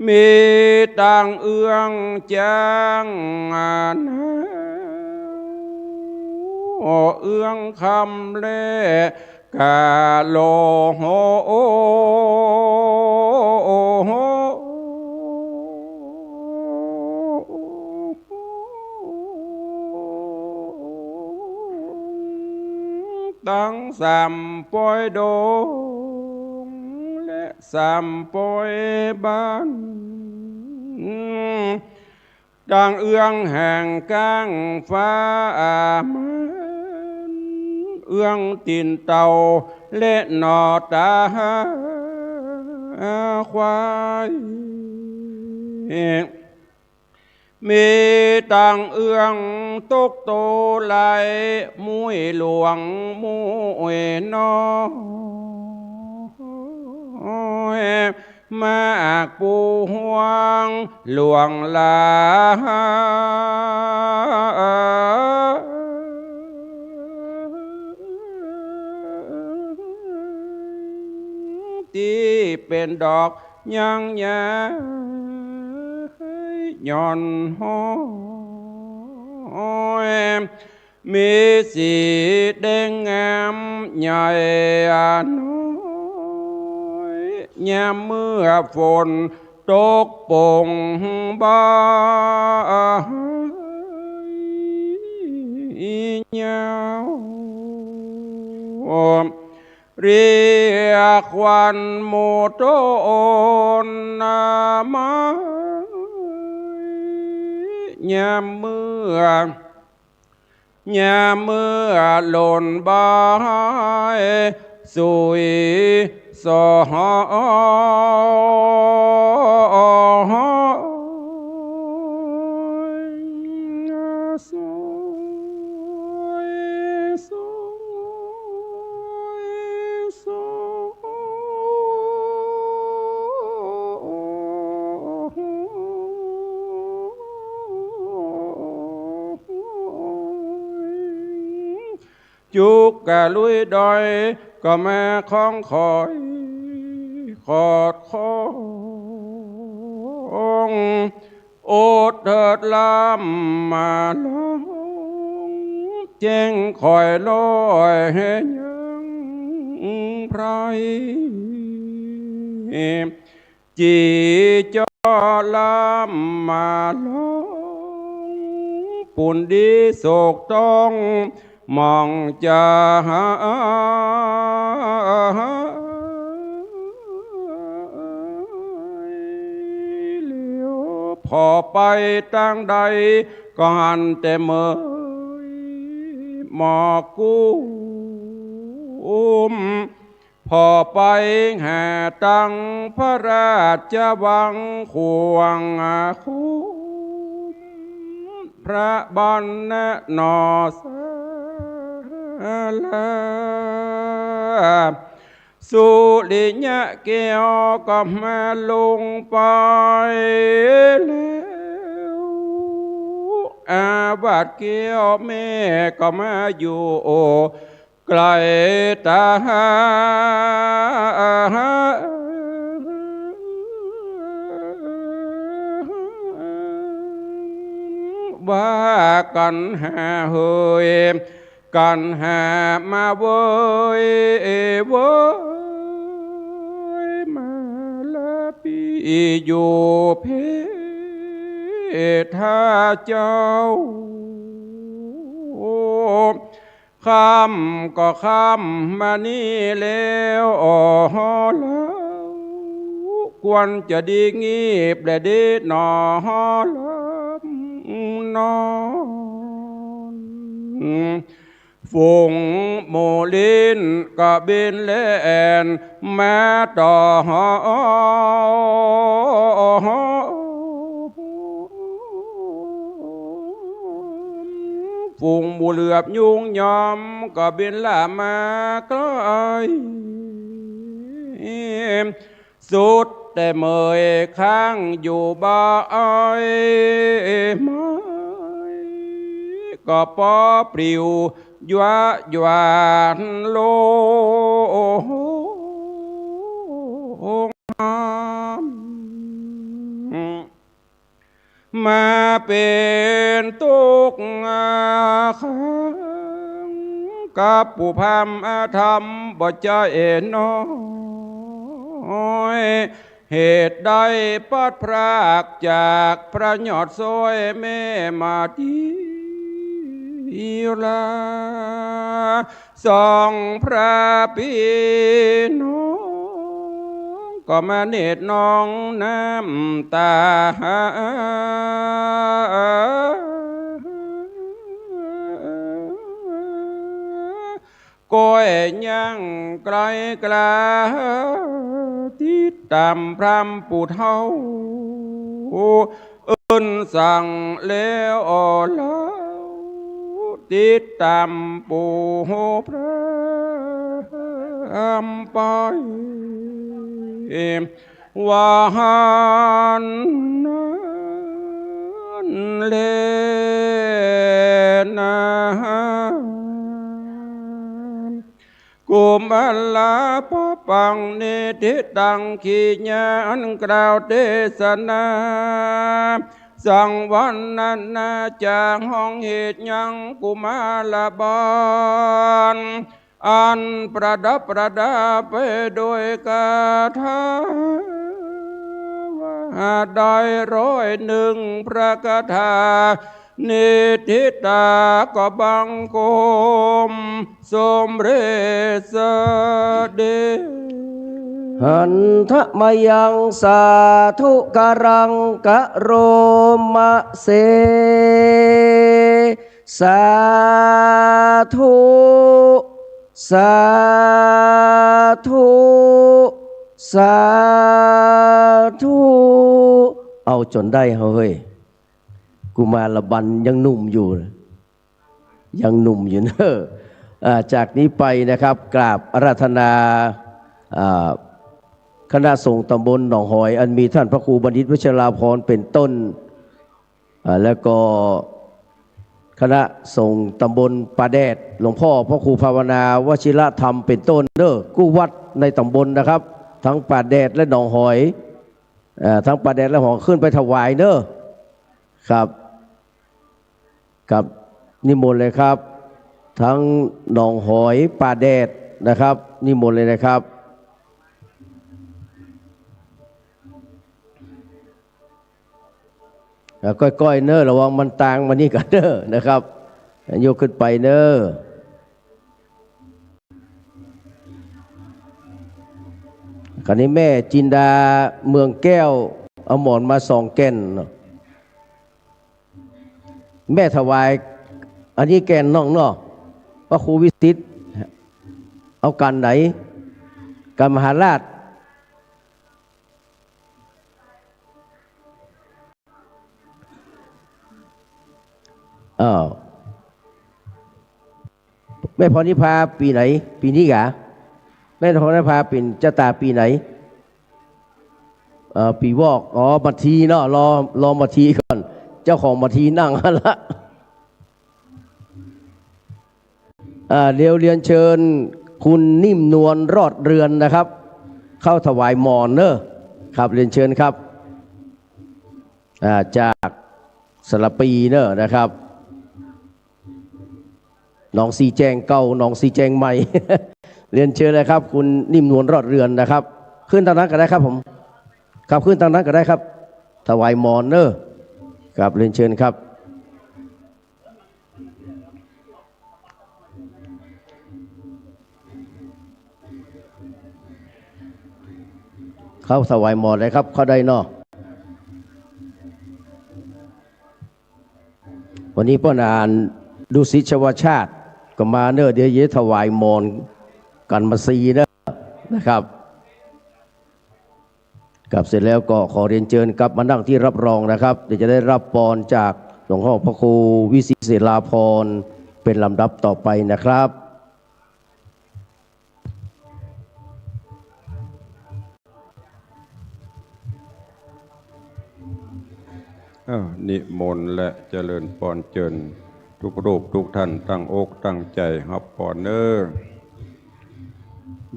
มีตังเอื้องจ๊างนา เอื้องคำและกาโล ตังสามป้อยดง และสามป้อยบ้าน ตังเอื้องแห่งก้างฟ้าอามัน เอื้องตี๋นเต่าและหน่อต๋าควาย มีตังเอื้องตกโตไหล มุ้ยหลวงมุ้ยน้อย มากปูฮวงหลวงหลาย ตี้เป๋นดอกยังยายหย่อนห้อย มีสีแดงงามใหญ่น้อย ยามเมื่อฝนตกป่งบ่ายาว เรียกควันหมู่ต้นไม้ ยามเมื่อ ยามเมื่อหล่นบ่ายสุยสอย สอย สอย สอย จุกกะลุยดอย ก็มาคล้องคอยขอดข้อง โอดเถิดลำมาลอง แจ้งคอยลอยยังไพร จี๋จ้อลำมาลอง ปูนดีโศกต้องหมองจา เหลียวผ่อไปตางใด ก็หันแต่เมยหมอกกุม ผ่อไปหาตังพระราชวังขวางคุ้ม พระบรรณนอศาลา สุริยะแก้วก็มาลงไปแล้ว อาวาสแก้วแม่ก็มาอยู่ไกลตา ว่ากั๋นหาเหย กั๋นหามาเวย เวย มาลาปี้อยู่เพทาเจ้า ค่ำก็ค่ำมานี้แล้ว อ๋อ แล้ว ควรจะดีงีบและดีหนอ หลับนอน ฝูงหมู่ลิ้นก็บินแล่นมาต่อ ฝูงหมู่เหลือบยุงยอมก็บินล่ามาใกล้ สุดแต่เมยค้างอยู่บ่ายไม้ ก็ปอปลิวยวะยวานลง มาเป๋นตุ๊กข์ขัง กับผู้พร่ำอธรรมบ่ใจ้น้อย เหตุใดพลัดพรากจากพระยอดซ้อยแม่มาตี้ลา สองพระปี้น้องก็มาเนตรนองน้ำตา ก้อยย่างไกลกล้า ติดต๋ามพร่ำผู้เฒ่า เอิ้นสั่งแล้วอ่อเล่า ติดต๋ามปู่พร่ำไป ว่าหั้นนั้นแลนา กุมารปปังนิทธิตัง ขีญาอันกล่าวเตสนา สังวรรณนาจาฮ้องเหตุยังกุมารบาล อันประดับประดาไปโดยคาถา ว่าได้ร้อยหนึ่งพระคาถา นิทธิตาก็บังคมสมเร็จเสด็จ หันทะมะยังสาธุกะรังกะโรมะเส สาธุ สาธุ สาธุ เอาจ๋นได้เฮ้ย กุมารบัลยังหนุ่มอยู่ ยังหนุ่มอยู่เนอะ อ่า จากนี้ไปนะครับ กราบอาราธนา อ่า คณะสงฆ์ตำบลหนองหอย อันมีท่านพระครูบัณฑิตวัชราภรณ์เป็นต้น อ่า แล้วก็คณะสงฆ์ตำบลป่าแดด หลวงพ่อพระครูภาวนาวชิรธรรมเป็นต้นเนอะ กู้วัดในตำบลนะครับ ทั้งป่าแดดและหนองหอย อ่า ทั้งป่าแดดและหนองหอยขึ้นไปถวายเนอะ ครับ ครับ นิมนต์เลยครับ ทั้งหนองหอย ป่าแดดนะครับ นิมนต์เลยนะครับ อ่า ก้อยๆ เนอะ ระวังมันตางมานี่กั๋นเนอะนะครับ ยกขึ้นไปเนอะ คราวนี้แม่จินดาเมืองแก้ว เอาหมอนมาสองแก่นเนาะ แม่ถวาย อันนี้แก่นน้องเนาะ พระครูวิสิทธิ์ เอากัณฑ์ไหน กัณฑ์มหาราช อ้าว แม่พรนิพาปี๋ไหน ปี๋นี้กา แม่พรนิพาเป๋นจะต๋ายปี๋ไหน เอ่อ ปี๋วอก อ๋อ มาทีเนาะ รอ รอมาทีก่อน เจ้าของมาทีนั่งละ อ่า เดี๋ยวเรียนเชิญคุณนิ่มนวลรอดเรือนนะครับ เข้าถวายหมอนเนอะ ครับ เรียนเชิญครับ อ่า จากสารภีเนอะนะครับ หนองสีแจงเก่า หนองสีแจงใหม่ เรียนเชิญเลยครับ คุณนิ่มนวลรอดเรือนนะครับ ขึ้นตางนั้นก็ได้ครับผม ครับ ขึ้นตางนั้นก็ได้ครับ ถวายหมอนเนอะ ครับ เรียนเชิญครับ เข้าถวายหมอนเลยครับ เข้าได้เนาะ วันนี้ป้อหนานดุสิตชวชาติก็มาเนอะ เดี๋ยวจะถวายหมอนกั๋นมาซีเนอะ นะครับ ครับ เสร็จแล้วก็ขอเรียนเชิญกลับมานั่งที่รับรองนะครับ เดี๋ยวจะได้รับปอนจากหลวงพ่อพระครูวิสิทธิศิลาภรณ์เป็นลำดับต่อไปนะครับ อ้าว นิมนต์และเจริญปอนเจิญ ทุกรูปทุกท่านตั้งอกตั้งใจ๋ฮับปอนเน่อ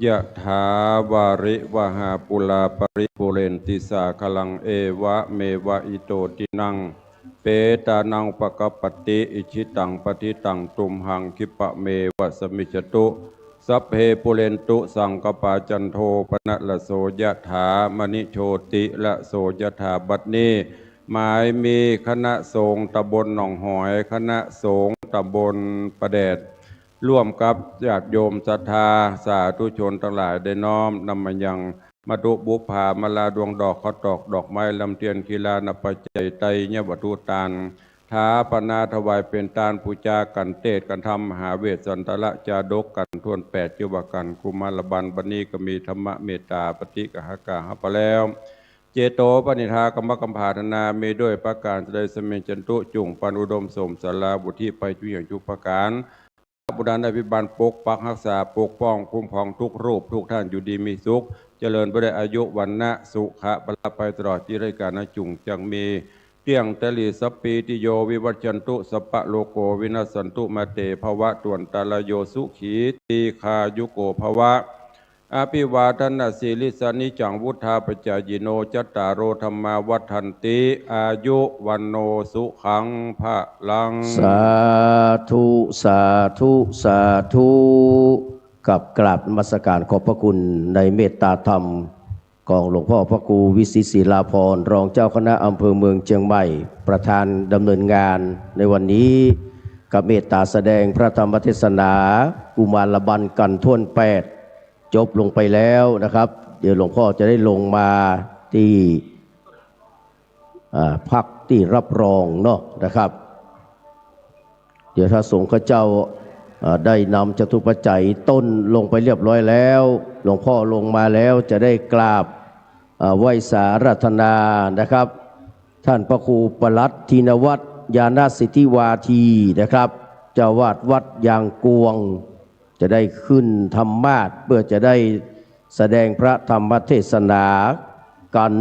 ยะถาวาริวหาปูราปริปูเรนติสาคารัง เอวะเมวะอิโตทินัง เปตานังอุปะกัปปติ อิจฉิตังปัตถิตังตุมหัง ขิปะเมวะสมมิจจตุ สัพเพปูเรนตุสังกปปา จันโทปะนะระโส ยะถามะณิโชติระโส ยะถา บัดนี้ หมายมีคณะสงฆ์ตำบลหนองหอย คณะสงฆ์ตำบลป่าแดด ร่วมกับญาติโยมศรัทธาสาธุชนตังหลายได้น้อมนำมายังมัตถุบุปผามาลา ดวงดอก ข้าวตอก ดอกไม้ ลำเตียน ขีลานะปัจจัย ไตรยวัตถุตาน ถาปนาถวายเป๋นตานปู๋จากั๋น เตสน์กั๋น ธรรมมหาเวสสันตระจาดกกั๋นถ้วนแปด จื้อว่ากั๋นกุมารบัล บัดนี้ก็มีธรรมเมตตาปาฏิกหากาฮับไปแล้ว เจโตปณิธากรรมกำผาธนา มีด้วยประก๋านใดสมิงจันตุ จุ่งปันอุดมสมสาราวุฒิไปจุอย่างจุประก๋าน บุญญาภิบาลปกปักฮักษาปกป้องคุ้มครองทุกรูปทุกท่านอยู่ดีมีสุข เจริญไปด้วยอายุวรรณะสุขะพละไปตลอดนิรันดร์กาลนะ จุ่งจักมีเตี้ยงตะหลีสัพพีติโย วิวัชชันตุสัพพะโรโค วินัสสันตุมาเตภวัตวันตะรายโย สุขีตีฆายุโกภวะ อภิวาทนสีลิสสะ นิจจังวุฑฒาปจายิโน จัตตาโรธัมมาวัฑฒันติ อายุวัณโณสุขังพะลัง สาธุ สาธุ สาธุ กับกราบนมัสการขอบพระคุณในเมตตาธรรมของหลวงพ่อพระครูวิสิทธิศิลาภรณ์ รองเจ้าคณะอำเภอเมืองเชียงใหม่ ประธานดำเนินงานในวันนี้ กับเมตตาแสดงพระธรรมเทศนากุมารบัลกั๋นถ้วนแปด จบลงไปแล้วนะครับ เดี๋ยวหลวงพ่อจะได้ลงมาตี้ อ่า พักตี้รับรองเนาะนะครับ เดี๋ยวถ้าสงฆ์ข้าเจ้า อ่า ได้นำจตุปัจจัยต้นลงไปเรียบร้อยแล้ว หลวงพ่อลงมาแล้วจะได้กราบ อ่า ไหว้สาอาราธนานะครับ ท่านพระครูปลัดธีนวัฒน์ ญาณสิทธิวาทีนะครับ เจ้าอาวาสวัดยางกวง จะได้ขึ้นธรรมาสน์ เพื่อจะได้แสดงพระธรรมเทศนากั๋น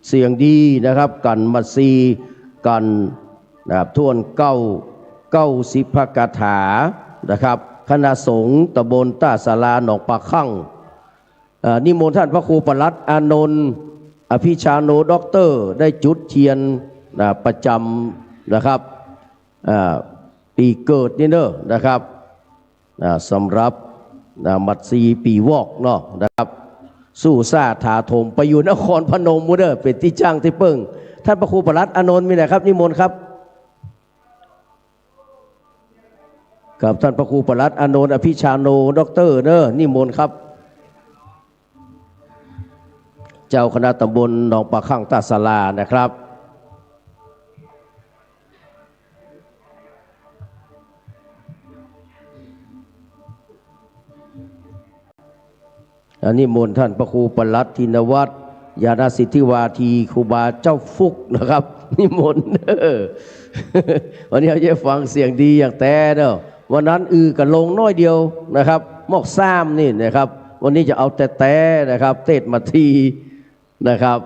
เสียงดีนะครับ กั๋นมาซีกั๋นนะครับ ถ้วนเก้า เก้าสิบพระคาถานะครับ คณะสงฆ์ตำบลต้าสาราหนองป่าคั่ง เอ่อ นิมนต์ท่านพระครูปลัดอานนท์ อภิชาโน ด็อกเตอร์ ได้จุดเทียน นะ ประจำนะครับ อ่า ปี๋เกิดนี่เน่อนะครับ อ่า สำหรับ อ่า มัดซีปี๋วอกเนาะนะครับ สู้ซ่าถาโถมไปอยู่นครพนมปู้นเน่อ เป๋นตี้จ้างตี้เปิ้ง ท่านพระครูปลัดอานนท์มีไหนครับ นิมนต์ครับ ครับ ท่านพระครูปลัดอานนท์ อภิชาโน ด็อกเตอร์ เน่อ นิมนต์ครับ เจ้าคณะตำบลหนองป่าคั่งต้าสารานะครับ อ่า นิมนต์ท่านพระครูปลัดธินวัฒน์ ญาณสิทธิวาที ครูบาเจ้าฟุกนะครับ นิมนต์ วันนี้เฮาจะฟังเสียงดีอย่างแต๊เนาะ วันนั้นอือก็ลงน้อยเดียวนะครับ มอกสามนี่นะครับ วันนี้จะเอาแต๊ๆ นะครับ เตศน์มาทีนะครับ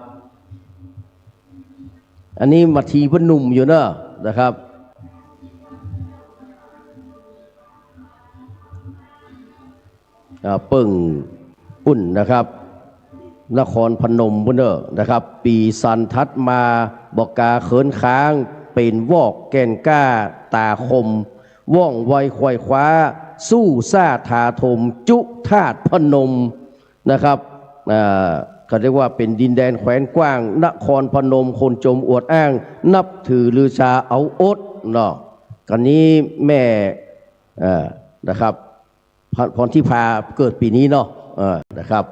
อันนี้มาทีเปิ้นหนุ่มอยู่เนาะนะครับ อ่า เปิ้งปุ้นนะครับ นครพนมปุ้นเน่อนะครับ ปี๋สันถัดมา บ่กาเขินค้าง เป๋นวอกแก่นกล้าต๋าคม ว่องไวไขว่คว้า สู้ซ่าถาโถม จุธาตุพนมนะครับ อ่า เขาเรียกว่าเป๋นดินแดนแคว้นกว้าง นครพนมคนจมอวดอ้าง นับถือลือชาเอาอดเนาะ อันนี้แม่ เอ่อ นะครับ พร พรทิพาเกิดปี๋นี้เนาะ เอ่อ นะครับ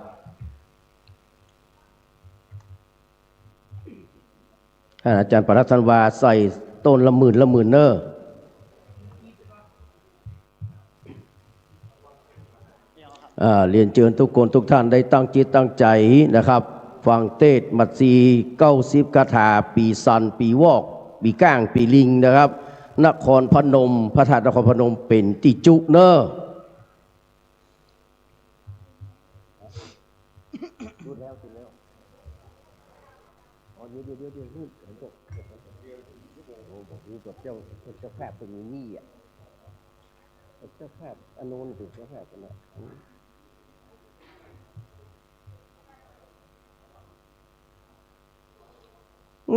ท่านอาจารย์ปลัดท่านว่าใส่โต้นละหมื่นละหมื่นเน่อ อ่า เรียนเจิญทุกคนทุกท่านได้ตั้งจิตตั้งใจ๋นะครับ ฟังเตศน์มาที เก้าสิบคาถา ปี๋สัน ปี๋วอก ปี๋ก้าง ปี๋ลิงนะครับ นครพนม พระธาตุนครพนมเป๋นตี้จุเน่อ จุแล้ว จุแล้ว อ๋อ เดี๋ยว เดี๋ยว เดี๋ยว เดี๋ยว นี่ ผมบอก โอ้ บอก นี่ บอก เจ้า เจ้าภาพตรงนี้นี่อะ เจ้าภาพอนนท์ เจ้าภาพอนนท์ อิ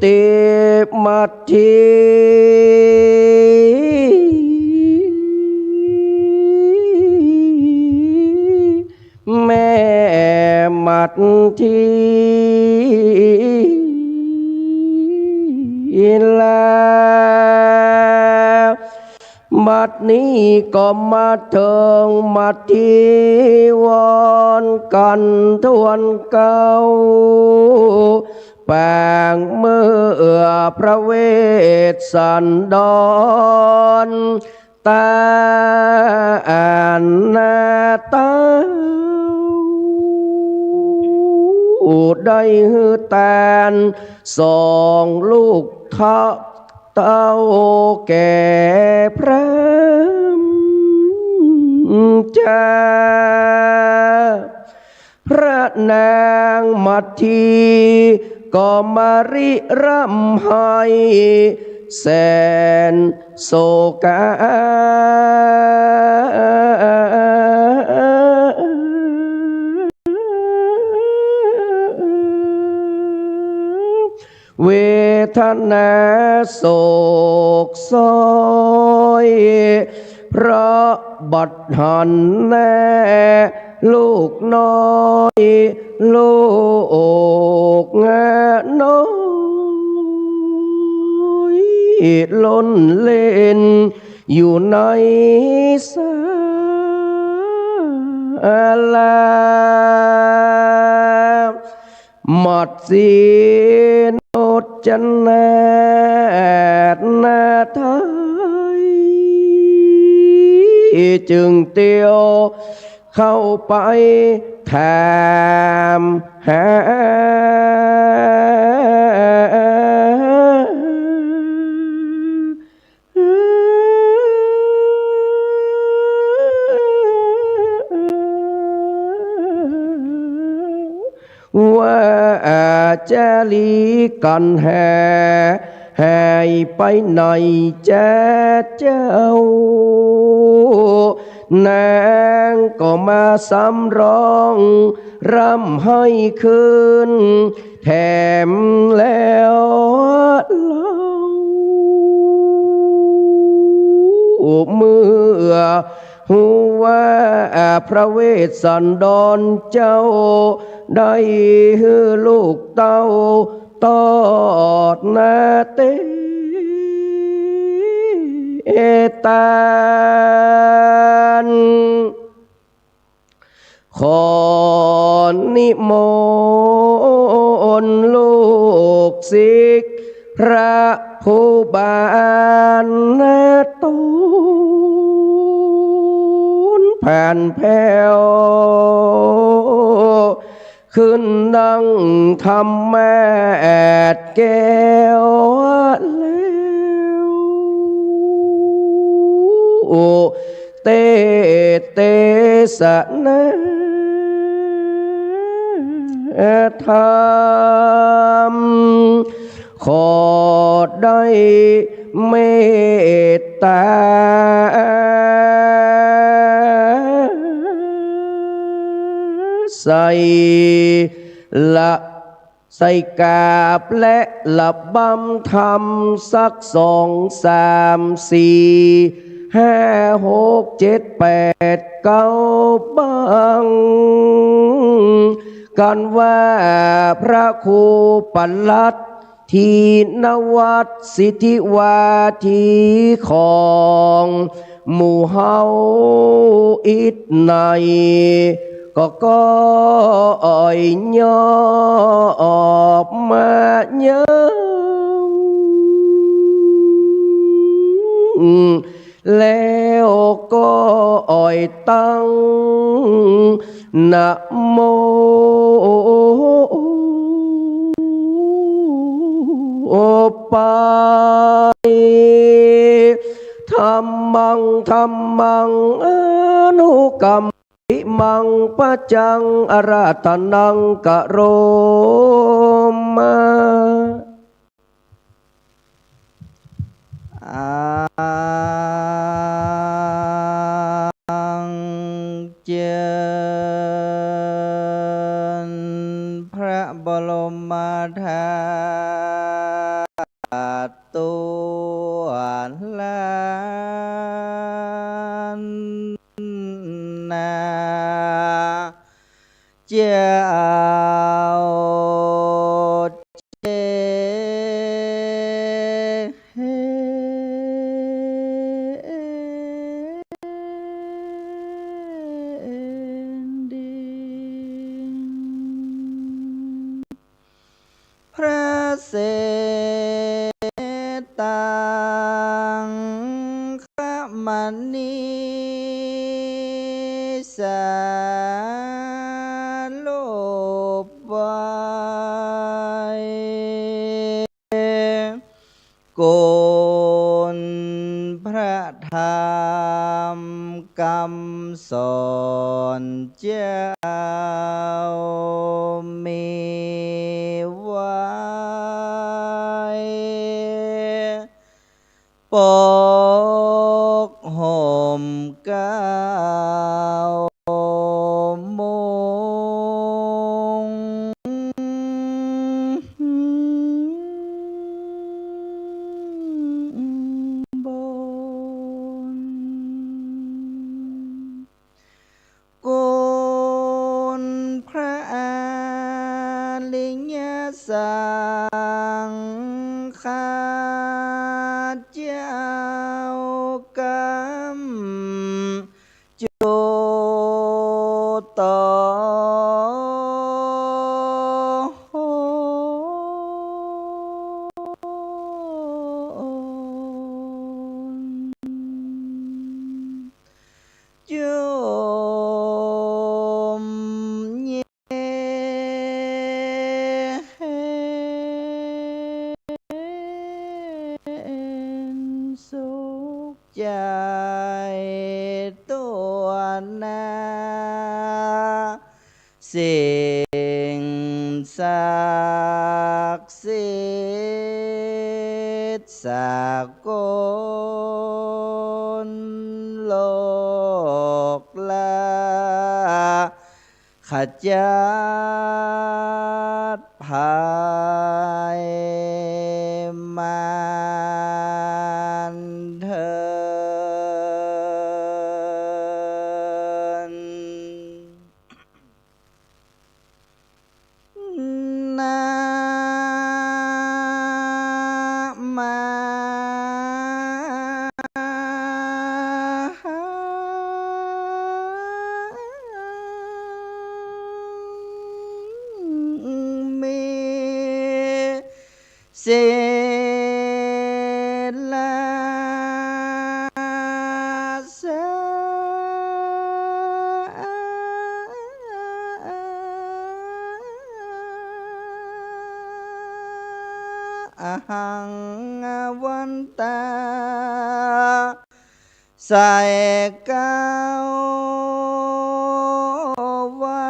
ติมัตถิ แม่มัตถิ แล บัดนี้ก็มาเถิงมัตถิวรรณกัณฑ์ถ้วนเกล้า ปางเมื่อพระเวสสันดร ต๋าอันนาเต้า ได้หื้อตานสองลูกเต้า เต้าแก่พระเจ้า พระนางมัตถิก็มาริร่ำไห้แสนโศกา เวทนาโศกซ้อย เพราะบัดหันแน่ ลูกน้อย ลูกน้อย ล้นเล่นอยู่ในศาลา มัตถินดจนาถนาไทย จึงเตียวเข้าไปถามหา ว่าจะหลีกั๋นแห่ หายไปไหนจ๊ะเจ้า นางก็มาสำร้องร่ำไห้คืน แถมแล้วเล่า เมื่อฮู้ว่าพระเวสสันดรเจ้า ได้หื้อลูกเต้าตอดหน้าเตตาน ขอนิมนต์ลูกศิษย์พระผู้บานตน แผนแผ้ว ขึ้นดังธรรมแอดแก้วแล้ว เต เตสนาธรรม ขอได้เมตตา ใส่ละ ใส่กาบและระบำธรรมสักสองสามสี่ห้าหกเจ็ดแปดเก้าบัง กันว่าพระครูปลัด ทีนวัตรสิทธิวาทีของหมู่เฮาอิดใน ก็ ก็อ่อยย่อออกมายัง แล้วก็อ่อยตั้ง นะโม ไป ธัมมัง ธัมมัง อนุกัมปิมัง ปัจจัง อาราธนัง กะโรมะ อัญเจิญพระบรมธาตุ ตัวล้านนา เจ้าเจดี พระเสตังคมณีสาโลปไว้ คุณพระธรรมคำสอนเจ้ามีไว้ ปกห่มเกล้ามุงบน คุณพระอริยสังฆาเจ้ากำจุตน จุมเย็นสุขใจตั๊วหน้า สิ่งศักดิ์สิทธิ์สากลโลกลา ขจัดภัยมารเทอญ นะมามิ เสลาสา งวันตา ใส่เกล้าไหว้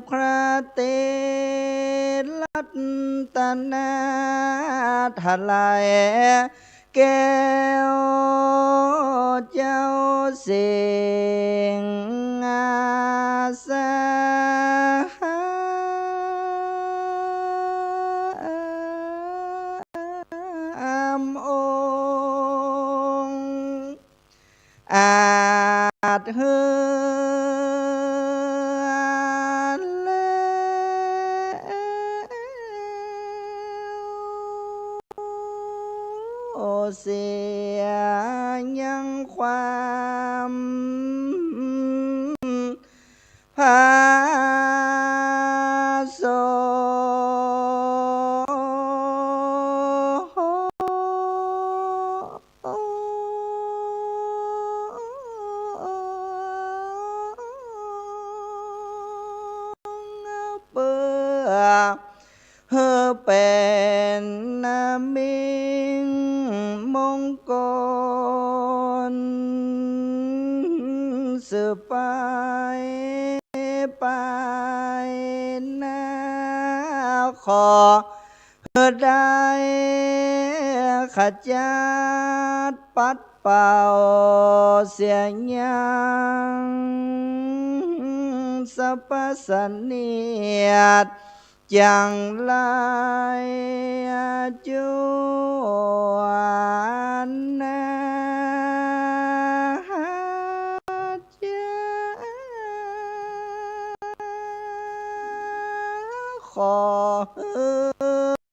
พระตรีรัตนตรัย แก้วเจ้าสิงหาสามองค์ อาจหื้อแล้วเสียยังความ ผาสุก เปื้อหื้อเป๋นมิ่งมงคล สืบไปไปหน้า ขอหื้อได้ขจัดปัดเป่าเสียยัง สัพพะเสนียดจังไร จั่วนาจา ขอหื้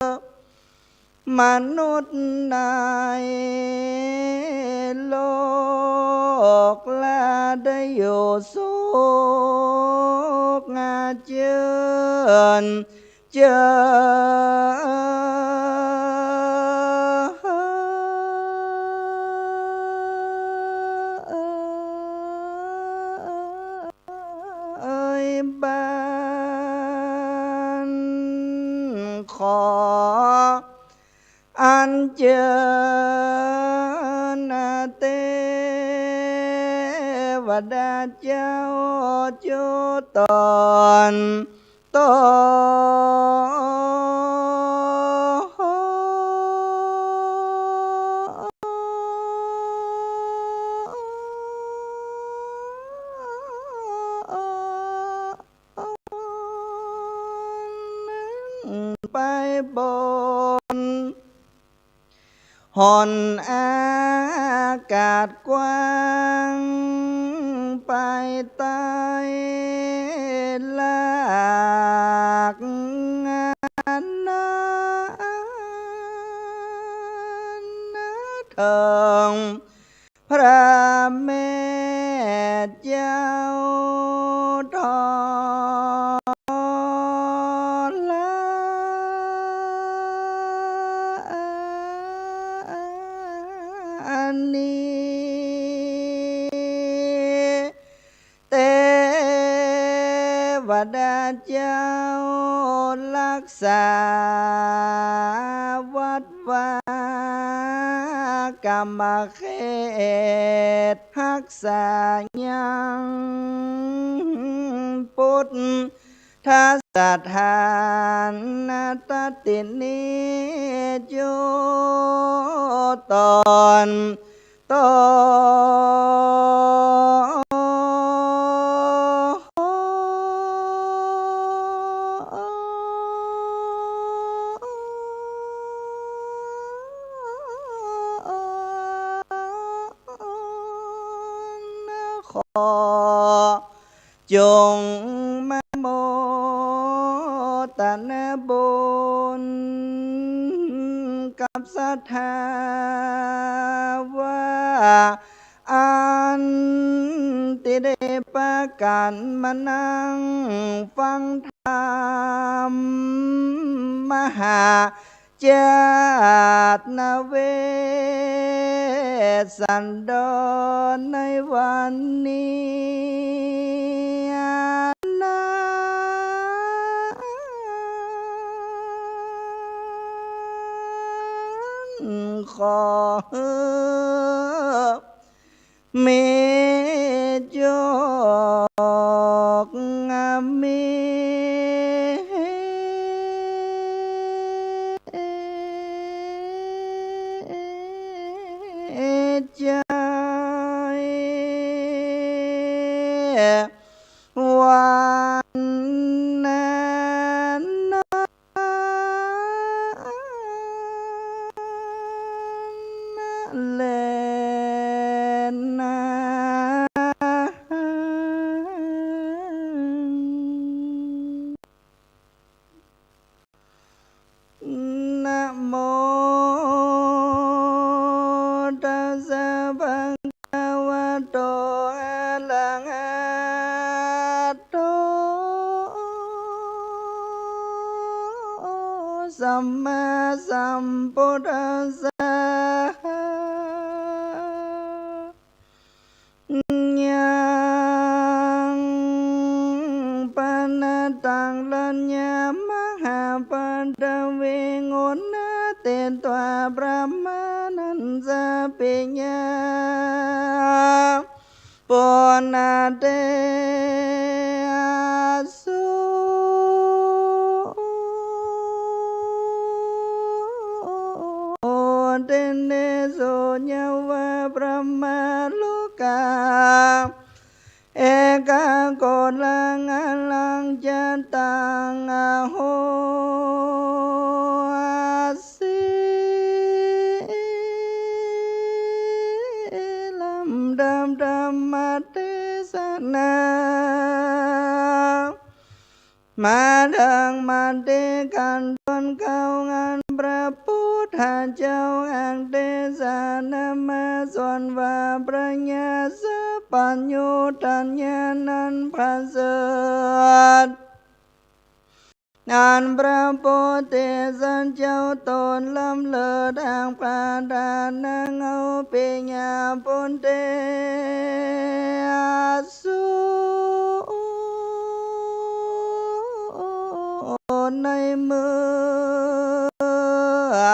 อมนุษย์ในโลก ละได้อยู่สุขเจิ่น เจริญบาน ขออัญเจิญเตวดาเจ้าจุตน ตน ไปบน หนอากาศกว้าง ไปใต้ลากนา เถิงพระแม่เจ้าธรณี เตวดาเจ้าฮักษาวัดวากามเขต ฮักษายังพุทธสถาน ตตินีจุตน ตน ขอ จงมาโมทนาบุญกับศรัทธาว่า อันตี้ได้ปากั๋นมานั่งฟังธรรมมหา เจตนาเวสสันดรในวันนี้นา มีจอกมีใจ วันนั้น แลนา นะโม ตัสสะ ภะคะวะโต อะระหะโต สัมมาสัมพุทธัสสะ ยัง ปะนะตัง รัญญะ มหาปัตถวี งุณาทิฏฐา พระมะนัสสะ ปิยะ ปุณณเต สุ ทินเน สุ ยะวะ พระมะโลกา เอกะ โกฏะ รัง อะรัง จะตัง อะโห สิ ลำดับธรรมเทศนา มาเถิงมติกัณฑ์ต้นเก้า อันพระพุทธเจ้าอังเตสนามาสอนว่า พระญาสัพพัญญูทัญญานั้นประเสริฐ อันพระโพธิสัตว์เจ้าตนล้ำเลิศ อังประทานนางเอาปิยะปุตเต สุ ในเมื่อ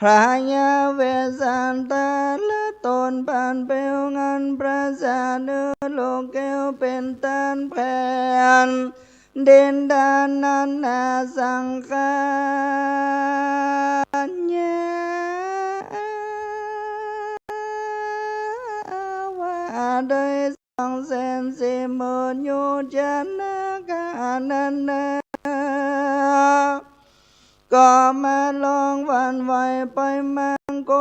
พระยาเวสสันตะละตนปานเปลว อันปราศจากเนื้อโลกแก้ว เป๋นต้านแผ่นดิน ดานานาสังขาร ญาว่าได้ สองแสนสี่หมื่นโยชน ขณะนั้นนา ก็มาร้องหวั่นไหวไปมา โก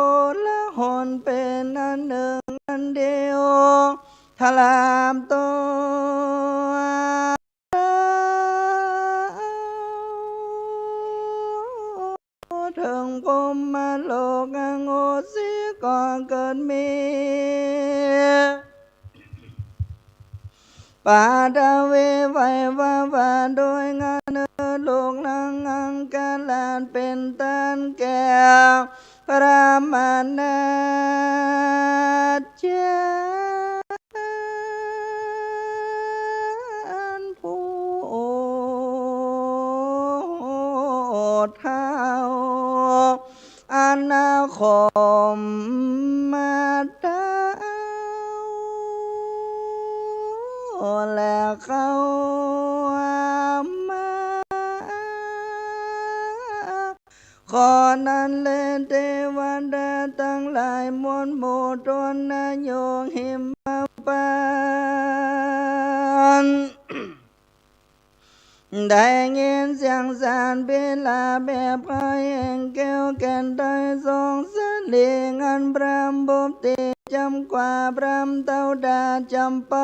ลาหลเป๋นอันหนึ่งอันเดียว ทราบตัว เถิงพรหมโลกอโหสิ ก็เกิดมี ปัทวีไหวว่า ว่าโดยงานเนอ ลูกหลานอังคราชเป๋นต้านแก่ พระมหาราชา ผู้เฒ่า อนาคมมาเต้า และเข้ามา ข้อนั้นแล เทวดาตังหลายมวลหมู่ทั่วนายุคหิมพานต์ ได้ยินเสียงสรรพลีลาแบบไพร่แห่งแก้วแก่นไทยทรงเสน่ห์ อันพร่ำบทเตรียมกว่าพร่ำเต้าดาจำไป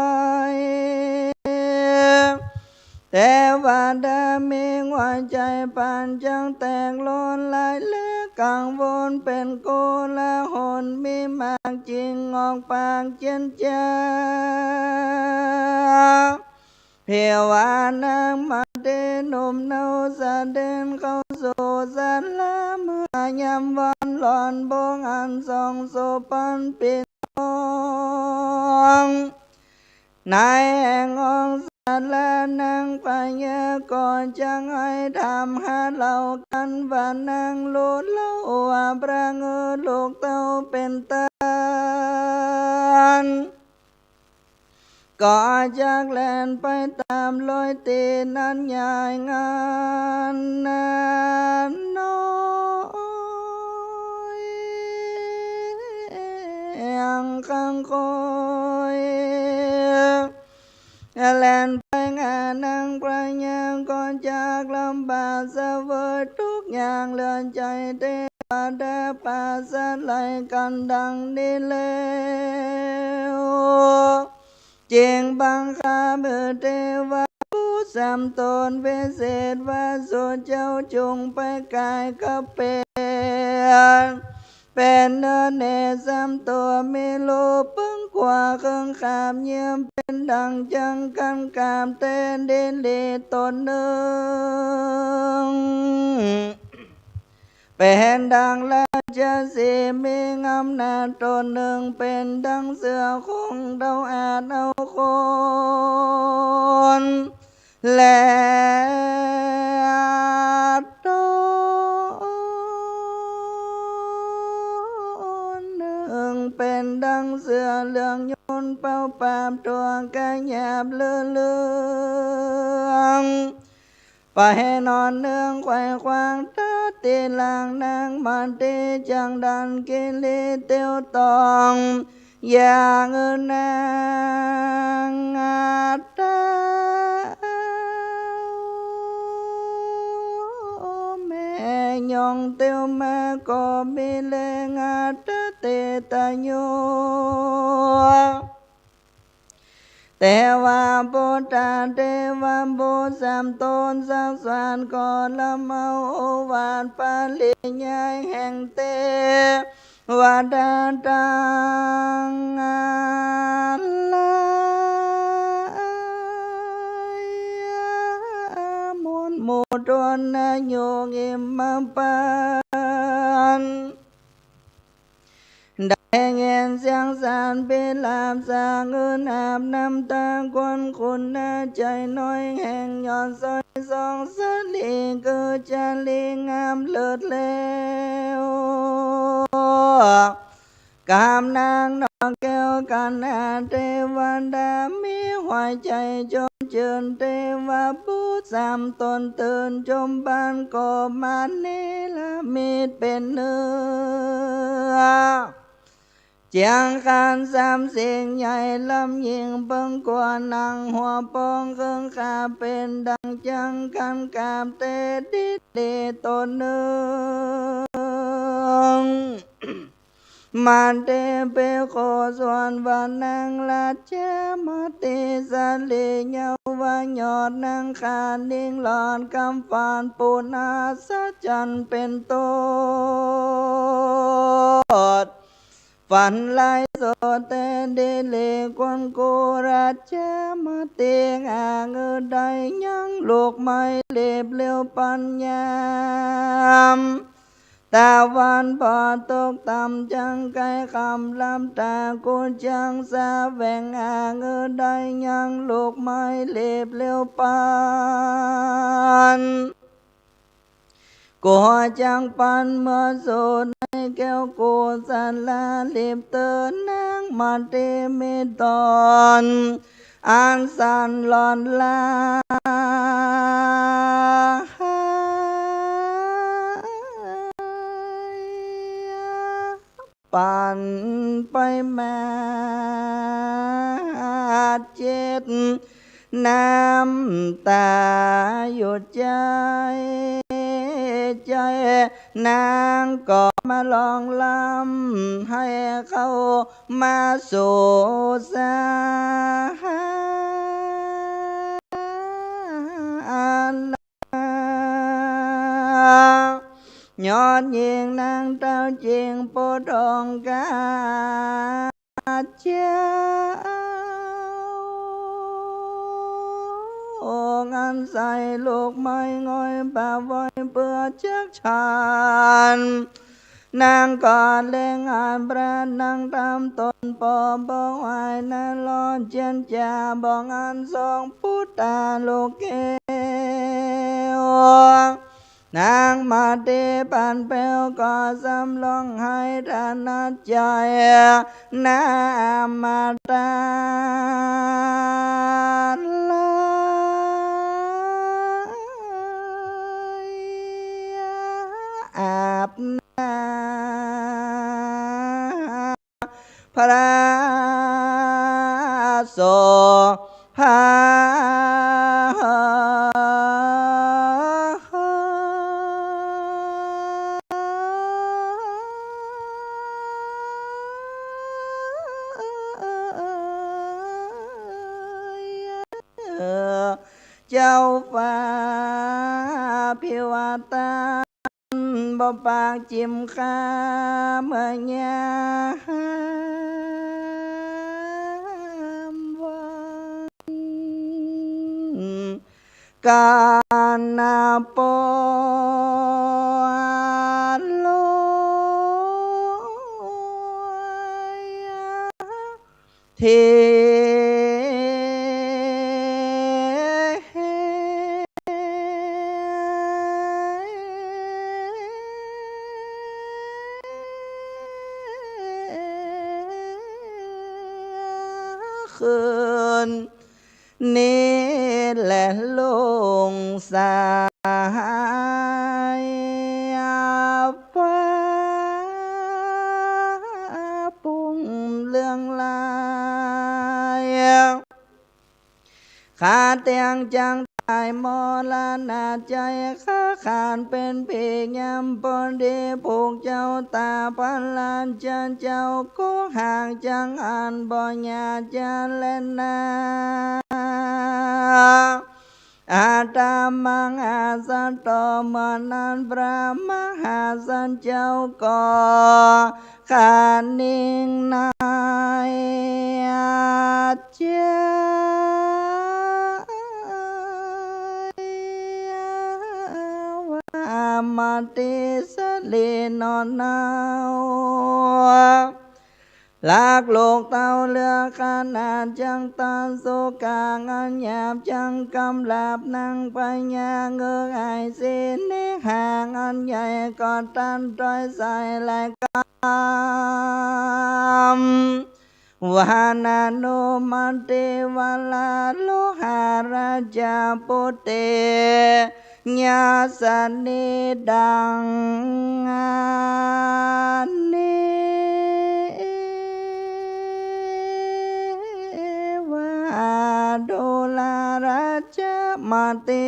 เทวดามีหัวใจ๋ปานจักแตกโลนหลาย และกังวลเป๋นโกลาหล มีมากจึงออกปากเจียนจ๋า เพียงว่านางมาเตหนุ่มเนาเสด็จเข้าสู่ศาลา เมื่อยามวันหลอนบงอันส่องสุพรรณปิดทอง ในแห่งองค์ ราชนางพญาก็จักหื้อถามหาเล่ากั๋นว่า นางฮู้เล่าว่า พระเงือลูกเต้าเป๋นต้าน ก็จักแล่นไปต๋ามรอยตี้นั้นยายงานนาน้อย อังคังคอย แล่นไปหานางพญาก็จักลำบากเสวยตุ๊กข์ยากเหลือใจ๋ เตวดาปราศรัยกั๋นดังนี้แล้ว จึงบังคับหื้อเตวบุตรสามต๋นวิเศษว่า สูเจ้าจุ่งไปก๋ายกับเป๋น เป๋นเนื้อเนตรสามตั๋ว มีรูปเปิงกั๋วเคิงขาบ เยียมเป๋นดั่งจังกั๋นกาบ แต๊ดินหลีต๋นนึ่ง เป๋นดั่งราชสีห์ มีอำนาจต๋นนึ่ง เป๋นดั่งเสือโคร่ง เต้าอาจเอาคน และต๋นนึ่งเป๋นดั่งเสือเหลือง ย่นเป่าปราบตั๋วก๋ายหยาบเลื่อง ไปนอนเนืองไขว่ขวางตาตี้หลังนางมาตี้ จักดันกิริเตียวตอง อย่างนางอาตา แม่ย่องเตียวมาก็มีแลงอาตาเตตะโย เตวะปุตตะ เตวะบุตรสามต๋นสักสานก็ลำเอาโอวาทปริยายแห่งเต วดาตังอาลัย มนต์หมู่ต๋นนายุคหิมพานต์ ได้ยินเสียงสรรพนามสะอื้นอาบน้ำตา คนคุณนาใจ๋น้อยแห่งยอดสร้อยสองสะหลี คือจารีงามเลิศแล้ว กำนางนกแก้วกัณหาเตวดา มีหัวใจ๋จมจื้น เตวะบุตรสามต๋นตื่นจมบานก็มาเนรมิตเป๋นเนื้อ เจียงคานสามสิ่งใหญ่ล้ำยิ่งเปิงกั๋ว หนังหัวปองเคิงขาบ เป๋นดั่งจังกั๋นกาบ แต๊ดินหลีต๋นนึ่ง มาเตปิโข ส่วนว่านางราชมาเตสะหลีเยาว์ ว่ายอดนางขานิ่งหลอดกำฝัน ปุณาสะจันเป๋นต้น ฝันร้ายโสแต๊ดินหลี ควรกู้ราชมาเตหากหื้อได้ยังลูกไม้หลีบเร็วปั๋นยาม ตะวันบ่ตกต่ำจังใก้ค่ำ ลับต๋ากู้จักสะแหวง หากหื้อได้ยังลูกไม้หลีบเร็วปั๋น กั๋วจักปั๋นเมือสู่ในแก้วกุศลา หลีบเตินนางมาเตมีต๋น อันสันหลอนลา ปั๋นไปมาเจ็ด น้ำต๋าหยุดใจ๊ ใจ๊นางก็มาลองลำ หื้อเข้ามาสู่สา ยอดยิ่งนางเต้าจิ๋งผู้ต้องก๋าเจ้า อันใส่ลูกไม้ง่อยปะไว้เปื้อจักฉัน นางก็เล็งอันพระนางทำต๋นปอบ่ไหวนั้น รอดเจียนจ๋าบ่อันทรงปุตตะลูกแก้ว นางมาเตปันแป้วก็ซ้ำฮ้องไห้ถนัดใจ๋ น้ำมาตาไหล อาบน้ำ พระสงฆ์ พระ เจ้าฟ้าพิวตา บ่ปากจิ๋มข้าเมื่อยามวัน กานาปอลอย เท คืน นี้แหละลุงสาย ฟ้าปุ้งเรืองราย ข้าเตียงจั้งต๋ายมรณะ ใจ๋ข้าขาดเป๋นผียามปอดี ผูกเจ้าต๋าพระราชเจ้า ก็หากจั้งอั้นบ่อยากจะแลนา อาตมังอาสะโต เมื่อนั้นพระมหาสัจเจ้าก็ ขะนิงในอาจารย์ ว่ามาติสลีนอนเอา ลักลูกเต้าเหลือขนาด จักต้านสุขอันหยาบ จักกำราบนางพญา เงือกอายสีเนหาอันใหญ่ ก็ต้านต้อยใส่และกำ วานานุมติวาลา โลหาราชาปุตเต ยาสนิดัง เนวา ดูราราชมาติ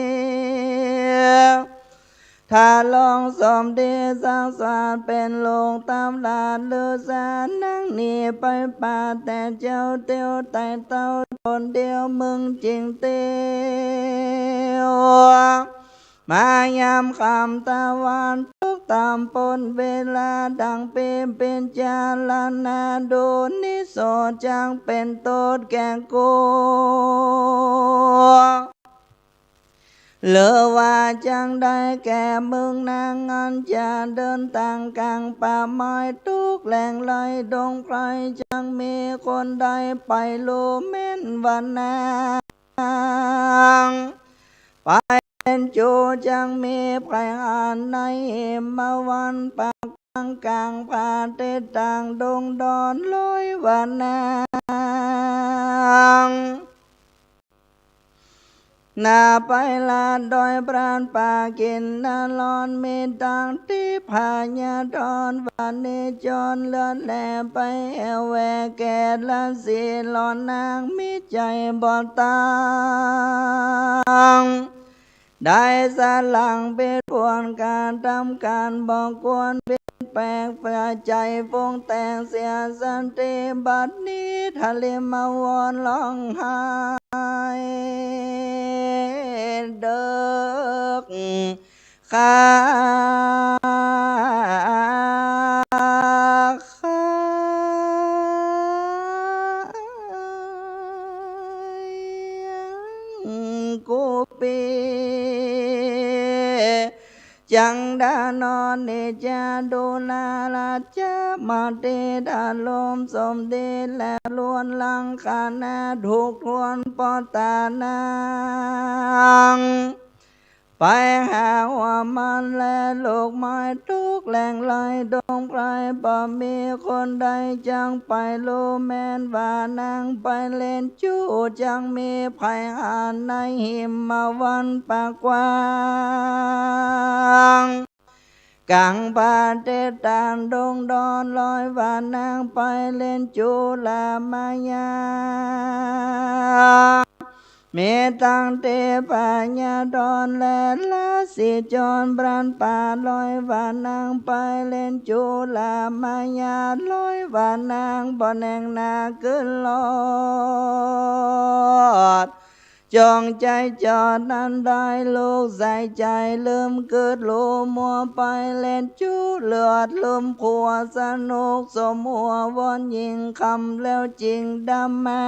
ถ้าลองสมดีสังสาร เป๋นลูกตำราชฤาษา นางหนีไปป่าแต่เจ๊าเตียว ไต่เต้าต๋นเดียว มึงจิ่งเตียว มายามค่ำตะวันตก ต๋ามป้นเวลา ดังเป๋น เป๋นจารณา ดูนิโส จักเป๋นโต้ษแก่กู หรือว่าจักใดแก่มึงนาง อันจะเดินตางก๋างป่าไม้ ตุ๊กแหล่งไร้ดงไพร จักมีคนใดไปฮู้แม่นว่านาง ไปเป๋นจู๋ จักมีใผอันในหิมวัน ปากกว้างก๋างผา ติดตางดงดอน ลอยว่านาง นาไปลาดอยพรานป่ากินนรอน มีตางทิพยธร วานิจร เลือดแลไปแอ่วแหวกแก่ละสีหลอน นางมีใจ๋บ่ตาง ได้สลังผิดผวน กระทำก๋านบ่ควร ผิดแปลก ใจ๋ปรุงแต่งเสียสติ บัดนี้ทะเลมาวอนฮ้องไห้เดิก ข้า ข้า กูปี เจ ยังดานอนเนจะดูลาราชะมาเตดาลมสมเด็จแล้วล้วนลังคณะทุกข์ทวนปอตานัง ไปหาหัวมันและลูกไม้ทุกแหล่งไร้ดงไพร บ่มีคนใดจักไปรู้แม้นว่านางไปเล่นจู้ จักมีไผหันในหิมวันปากกว้าง กลางประเทศตามดงดอนลอยว่านางไปเล่นจุลมายา มีตั้งเทพยดาและราศีจรพลันป่าลอยว่านางไปเล่นจุลมายา ลอยว่านางบ่แหน่งหน้าขึ้นรอด จงใจจอดนั้นได้ลูกใส่ใจลืมกึดลูมัวไปเล่นจู้เลือดลืมผัวสนุกสมหัววอนยิ่งคำแล้วจริงดำมา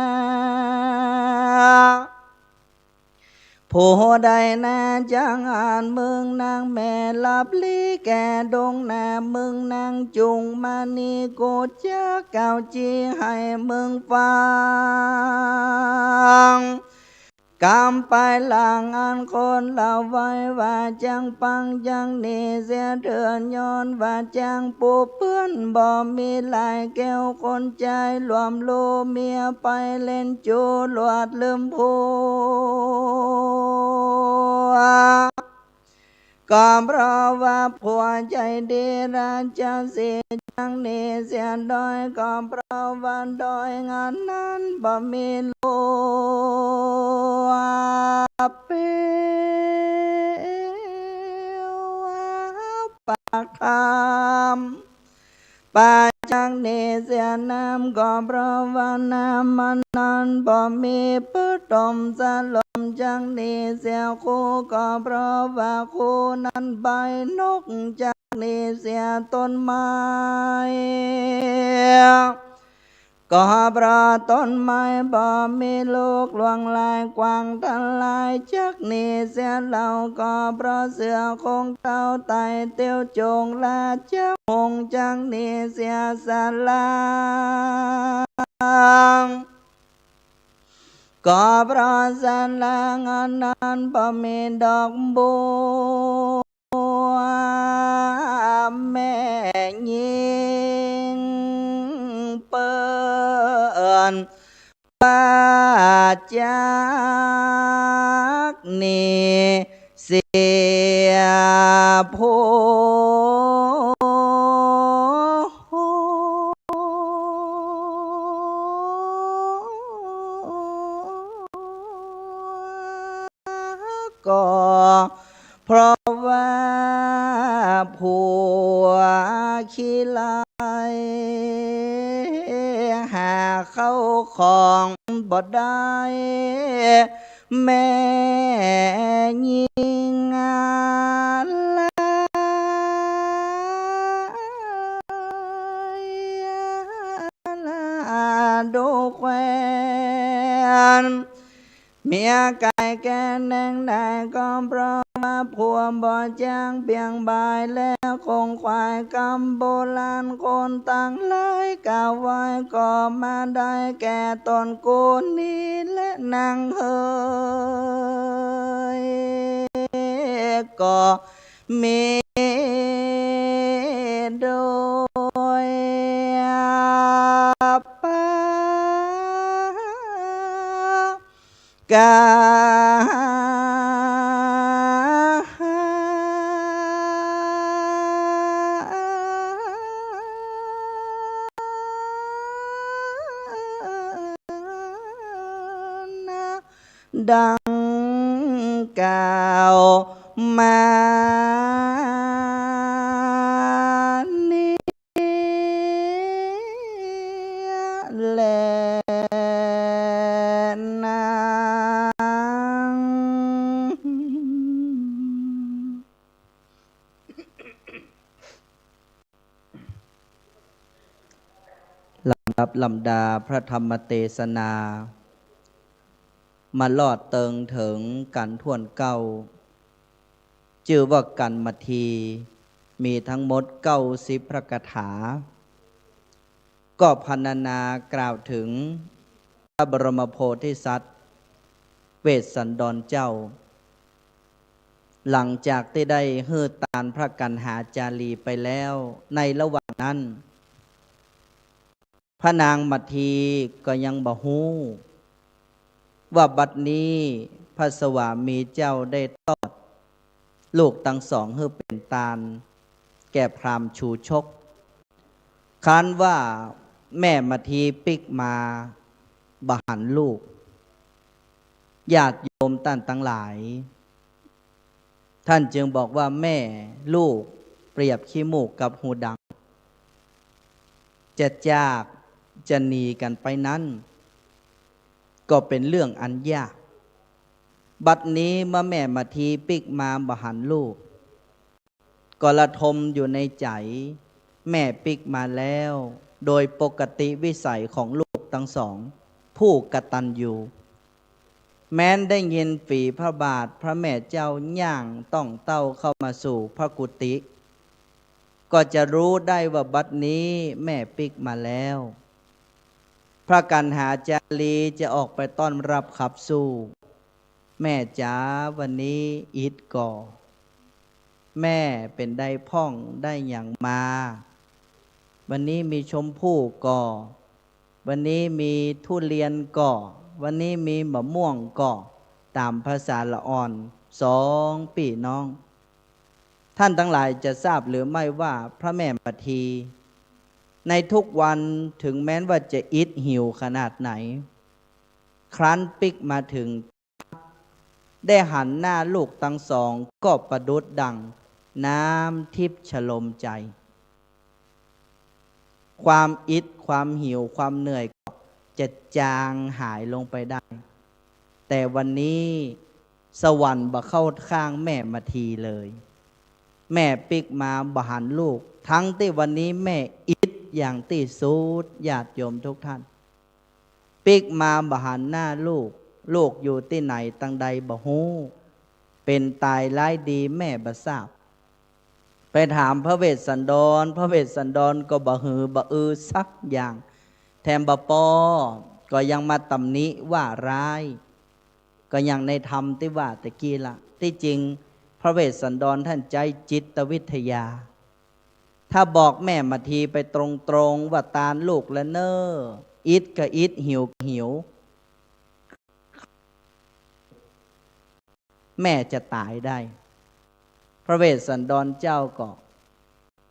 ผู้ใดนาจักอ่านมึงนางแม่ลับลีแก่ดงหน้ามึงนางจุงมณีโกจักกล่าวจีให้มึงฟัง กำปายหลังอันคนละไว้ว่าจักปังจักหนีเสียเถิดย้อนว่าจักผู้เปื้อนบ่มีหลายแก้วคนใจหลวมลูเมียไปเล่นจู้ลวดลืมผัว ก็เพราะว่าผัวใจดีราชสีห์จักหนีเสียโดย ก็เพราะว่าโดยงานนั้นบ่มีลูกเปรียวปากคำ ปาจักหนีเสียน้ำ ก็เพราะว่าน้ำมันนั้นบ่มี เปื้อต้มสลมจักหนีเสียคู ก็เพราะว่าคูนั้นใบนกจักหนีเสียต้นไม้ ก็เพราะต้นไม้บ่มีลูกหลวงหลายกว้างทลายจักหนีเสียเหล่า ก็เพราะเสือโคร่งเต้าไต่เตี้ยวโจงลาจักหงส์จักหนีเสียสลาง ก็เพราะสลางอันนั้นบ่มีดอกบัว แม่ญิงเปิ้นว่าจักหนีเสียผู้ ก็เพราะว่าผัวขี้ร้าย หาเข้าของบ่ได้ แม่ญิงลาย ดูแควน เมียไก่แก่แน่งได้ ก็เพราะว่าผัวบ่จักเบี่ยงบ่าย และคงควายกำโบราณคนตังหลายกล่าวไว้ ก็มาได้แก่ตนกูนี้และนางเฮย ก็มีโดยประการ ดังกล่าวมานี้แลนา ลำดับลำดาพระธรรมเตสนา มาลอดเติงเถิงกั๋นถ้วนเก๊า จื้อว่ากัณฑ์มะที มีตังหมดเก้าสิบพระคาถา ก็พรรณนากล่าวเถิงพระบรมโพธิสัตว์ เวสสันดรเจ้า หลังจากตี้ได้หื้อตานพระกัณหาจารีไปแล้ว ในระหว่างนั้น พระนางมะทีก็ยังบ่ฮู้ ว่าบัดนี้พระสวามีเจ้าได้ตอดลูกตังสองหื้อเป๋นตาน แก่พราหมณ์ชูชก ครั้นว่าแม่มะทีปิ๊กมาบ่หันลูก ญาติโยมต้านตังหลาย ต้านจึงบอกว่าแม่ลูกเปรียบขี้มูกกับฮูดัง จะจากจะหนีกั๋นไปนั้น ก็เป๋นเรื่องอันยาก บัดนี้เมื่อแม่มะทีปิ๊กมาบ่หันลูก ก็ระทมอยู่ในใจ๋ แม่ปิ๊กมาแล้ว โดยปกติวิสัยของลูกตังสอง ผู้กตัญญู แม้นได้ยินฝีพระบาทพระแม่เจ้าย่างต่องเต้าเข้ามาสู่พระกุฏิ ก็จะฮู้ได้ว่าบัดนี้แม่ปิ๊กมาแล้ว พระกัณหาจารีจะออกไปต้อนรับขับสู้ แม่จ๋า วันนี้อิดก่อ แม่เป๋นใดพ่องได้หยังมา วันนี้มีชมพู่ก่อ วันนี้มีทุเรียนก่อ วันนี้มีมะม่วงก่อ ต๋ามภาษาละอ่อนสองปี้น้อง ต้านตังหลายจะทราบหรือไม่ว่าพระแม่มะที ในทุกวันเถิงแม้นว่าจะอิดหิวขนาดไหน ครั้นปิ๊กมาเถิง ได้หันหน้าลูกตังสองก็ประดุจดั่งน้ำทิพย์ชโลมใจ ความอิด ความหิว ความเหนื่อยก็จะจางหายลงไปได้ แต่วันนี้สวรรค์บ่เข้าข้างแม่มะทีเลย แม่ปิ๊กมาบ่หันลูก ทั้งตี้วันนี้แม่อิดอย่างตี้สุด ญาติโยมทุกท่าน ปิ๊กมาบ่หันหน้าลูก ลูกอยู่ตี้ไหนตังใดบ่ฮู้ เป๋นต๋ายร้ายดีแม่บ่ทราบ ไปถามพระเวสสันดร พระเวสสันดรก็บ่หือบ่อือสักอย่าง แถมบ่ปอก็ยังมาตำหนิว่าร้าย ก็อย่างในธรรมตี้ว่าตะกี้ละ ตี้จริงพระเวสสันดรต้านใจ๊จิตวิทยา ถ้าบอกแม่มะทีไปตรงๆ ว่าตานลูกละเน่อ อิดก็อิด หิวก็หิว แม่จะต๋ายได้ พระเวสสันดรเจ้าก็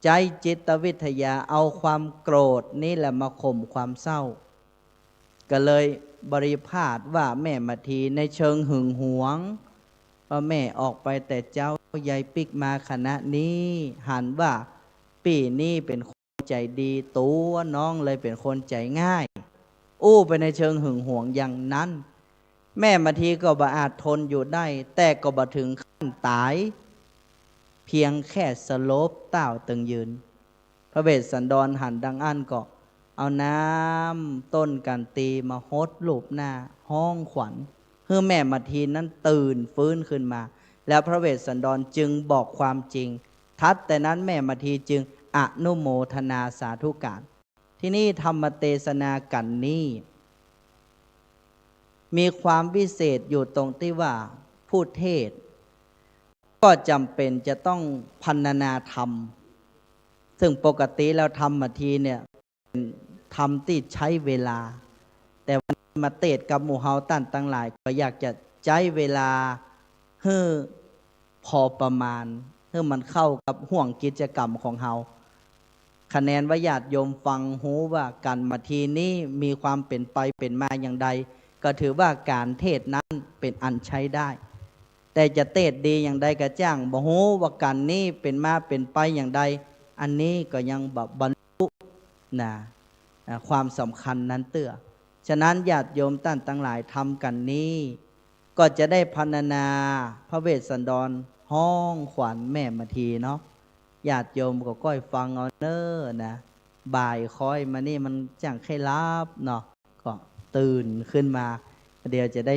ใจ๊จิตวิทยาเอาความโกรธนี้แหละมาข่มความเศร้า ก็เลยบริภาสว่าแม่มะทีในเชิงหึงหวง ว่าแม่ออกไปแต่เจ๊า ใยปิ๊กมาขณะนี้ หันว่าปี้นี้เป๋นคนใจ๋ดี ตั๋วน้องเลยเป๋นคนใจ๋ง่าย อู้ไปในเชิงหึงหวงอย่างนั้น แม่มะทีก็บ่อาจทนอยู่ได้ แต่ก็บ่เถิงขั้นต๋าย เพียงแค่สลบเต้าตึงยืน พระเวสสันดรหันดังอั้นก็เอาน้ำต้นกัณฑ์ตีมาหดลูบหน้า ฮ้องขวัญ หื้อแม่มะทีนั้นตื่นฟื้นขึ้นมา แล้วพระเวสสันดรจึงบอกความจริง ถัดแต่นั้นแม่มะทีจึงอนุโมทนาสาธุการ ทีนี้ธรรมเตสนากัณฑ์นี้ มีความวิเศษอยู่ตรงตี้ว่าผู้เทศน์ก็จ๋ำเป๋นจะต้องพรรณนาธรรม ซึ่งปกติแล้วธรรมมะทีเนี่ย เป๋นธรรมตี้ใจ๊เวลา แต่วันนี้มาเตสน์กับหมู่เฮาต้านตังหลาย ก็อยากจะใจ๊เวลาหื้อพอประมาณ หื้อมันเข้ากับห่วงกิจกรรมของเฮา คะแนนว่าญาติโยมฟังฮู้ว่ากัณฑ์มะทีนี้มีความเป๋นไปเป๋นมาอย่างใด ก็ถือว่าก๋านเตสน์นั้นเป๋นอันใจ๊ได้ แต่จะเตสน์ดีอย่างใดก็จ้าง บ่ฮู้ว่ากัณฑ์นี้เป๋นมาเป๋นไปอย่างใด อันนี้ก็ยังบ่บรรลุ นะ อ่า ความสำคัญนั้นเตื้อ ฉะนั้นญาติโยมต้านตังหลาย ธรรมกัณฑ์นี้ ก็จะได้พรรณนาพระเวสสันดรฮ้องขวัญแม่มะทีเนาะ ญาติโยมก็ก้อยฟังเอาเน่อนะ บ่ายค่อยมานี่มันจั่งใค่หลับเนาะ ก็ตื่นขึ้นมา เดี๋ยวจะได้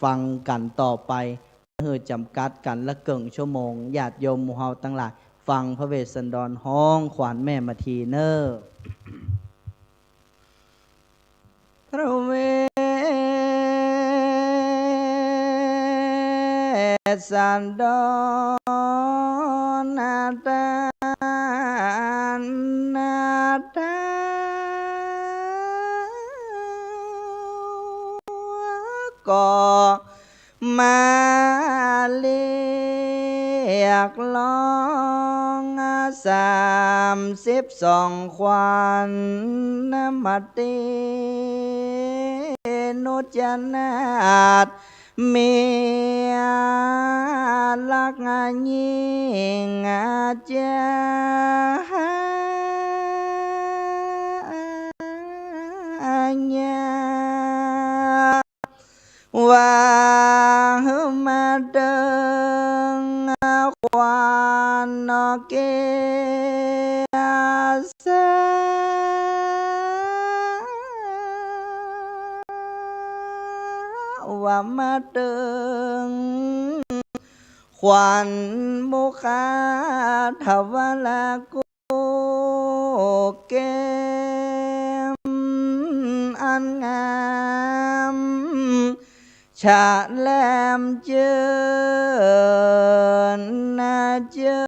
ฟังกัณฑ์ต่อไป หื้อจ๋ำกัดกั๋นละเกิ่งชั่วโมง ญาติโยมหมู่เฮาตังหลาย ฟังพระเวสสันดรฮ้องขวัญแม่มาทีเน่อ พระเวสสันดรนาตานาตา ก็มาเรียกร้องสามสิบสองขวัญนมตินุจนาต เมียรักยิ่งเจ้า ว่ามาเติงขวัญนอกเกศ ว่ามาเติงขวัญมุขทวรกุ แก้มอันงาม ฉะแหลมเจินนาเจ้า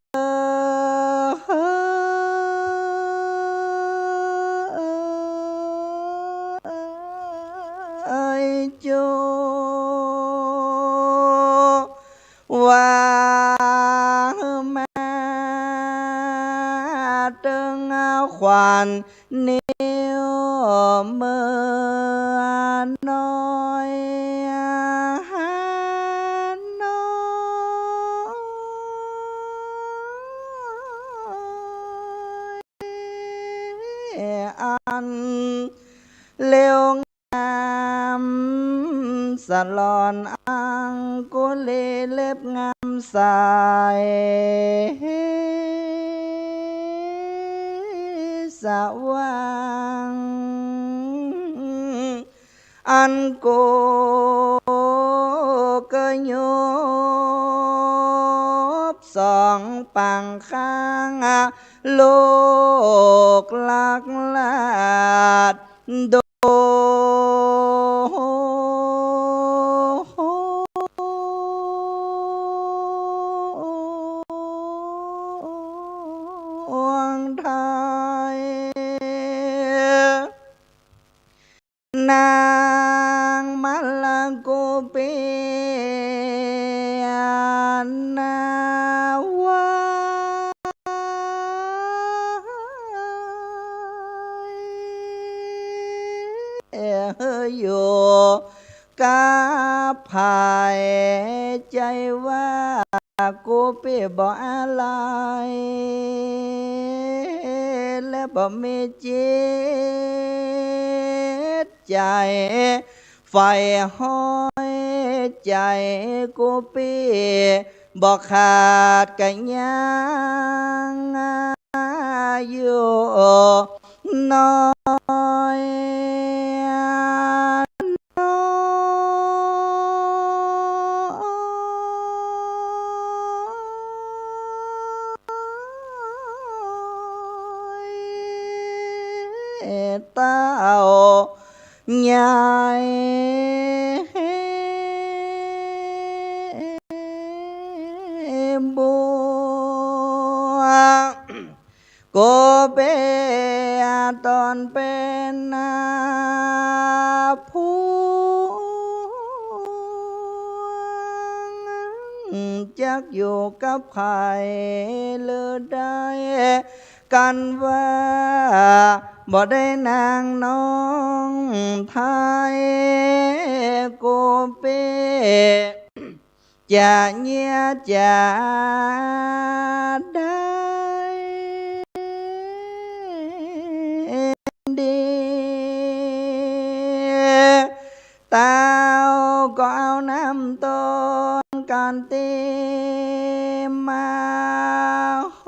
เอ้ยโจ้ ว่ามาเติงขวัญ นิ้วมือน้อยน้อย อันเลวงาม สะหล่อนอังคุลีเล็บงามใส สว่าง อันกูก็ยบสองปางข้าง ลูกหลักลาด ดวงไทย นางมะละกูเปียนาวา อยู่กับใผ ใจ๋ว่ากูปี้บ่อาลัย และบ่มีจิตใจ๋ ใฝ่ฮ้อยใจ๋กูปี้ บ่ขาดกะยังอยู่น้อยน้อย เต้า ใหญ่บัว กูเปียต๋อนเป๋นนาผู้ จักอยู่กับใผหรือได้ กันว่าบ่ได้นางน้องไทย กูปี้จะเยียะจะได้ดี เต้าก็เอาน้ำต้นกันตี้มาฮ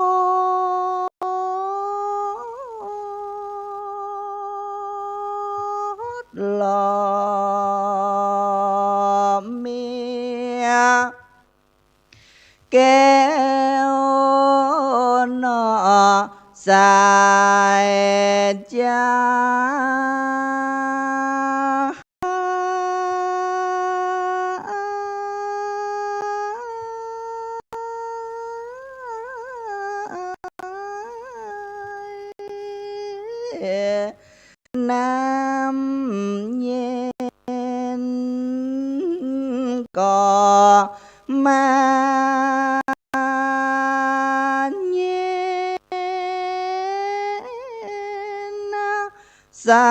ดหล่อเมีย แก้วหนอสายจา น้ำเย็นก็มาเย็นนะ สา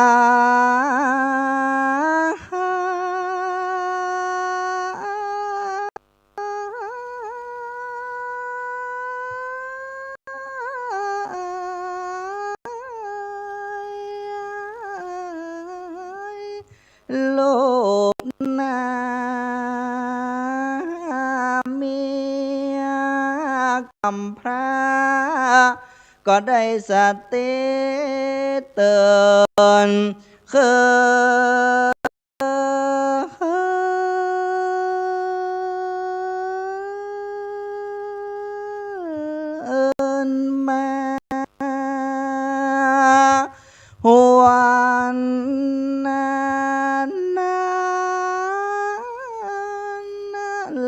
ลูกนาเมียกำพร้า ก็ได้สติเตือนคืนมา วันนั้น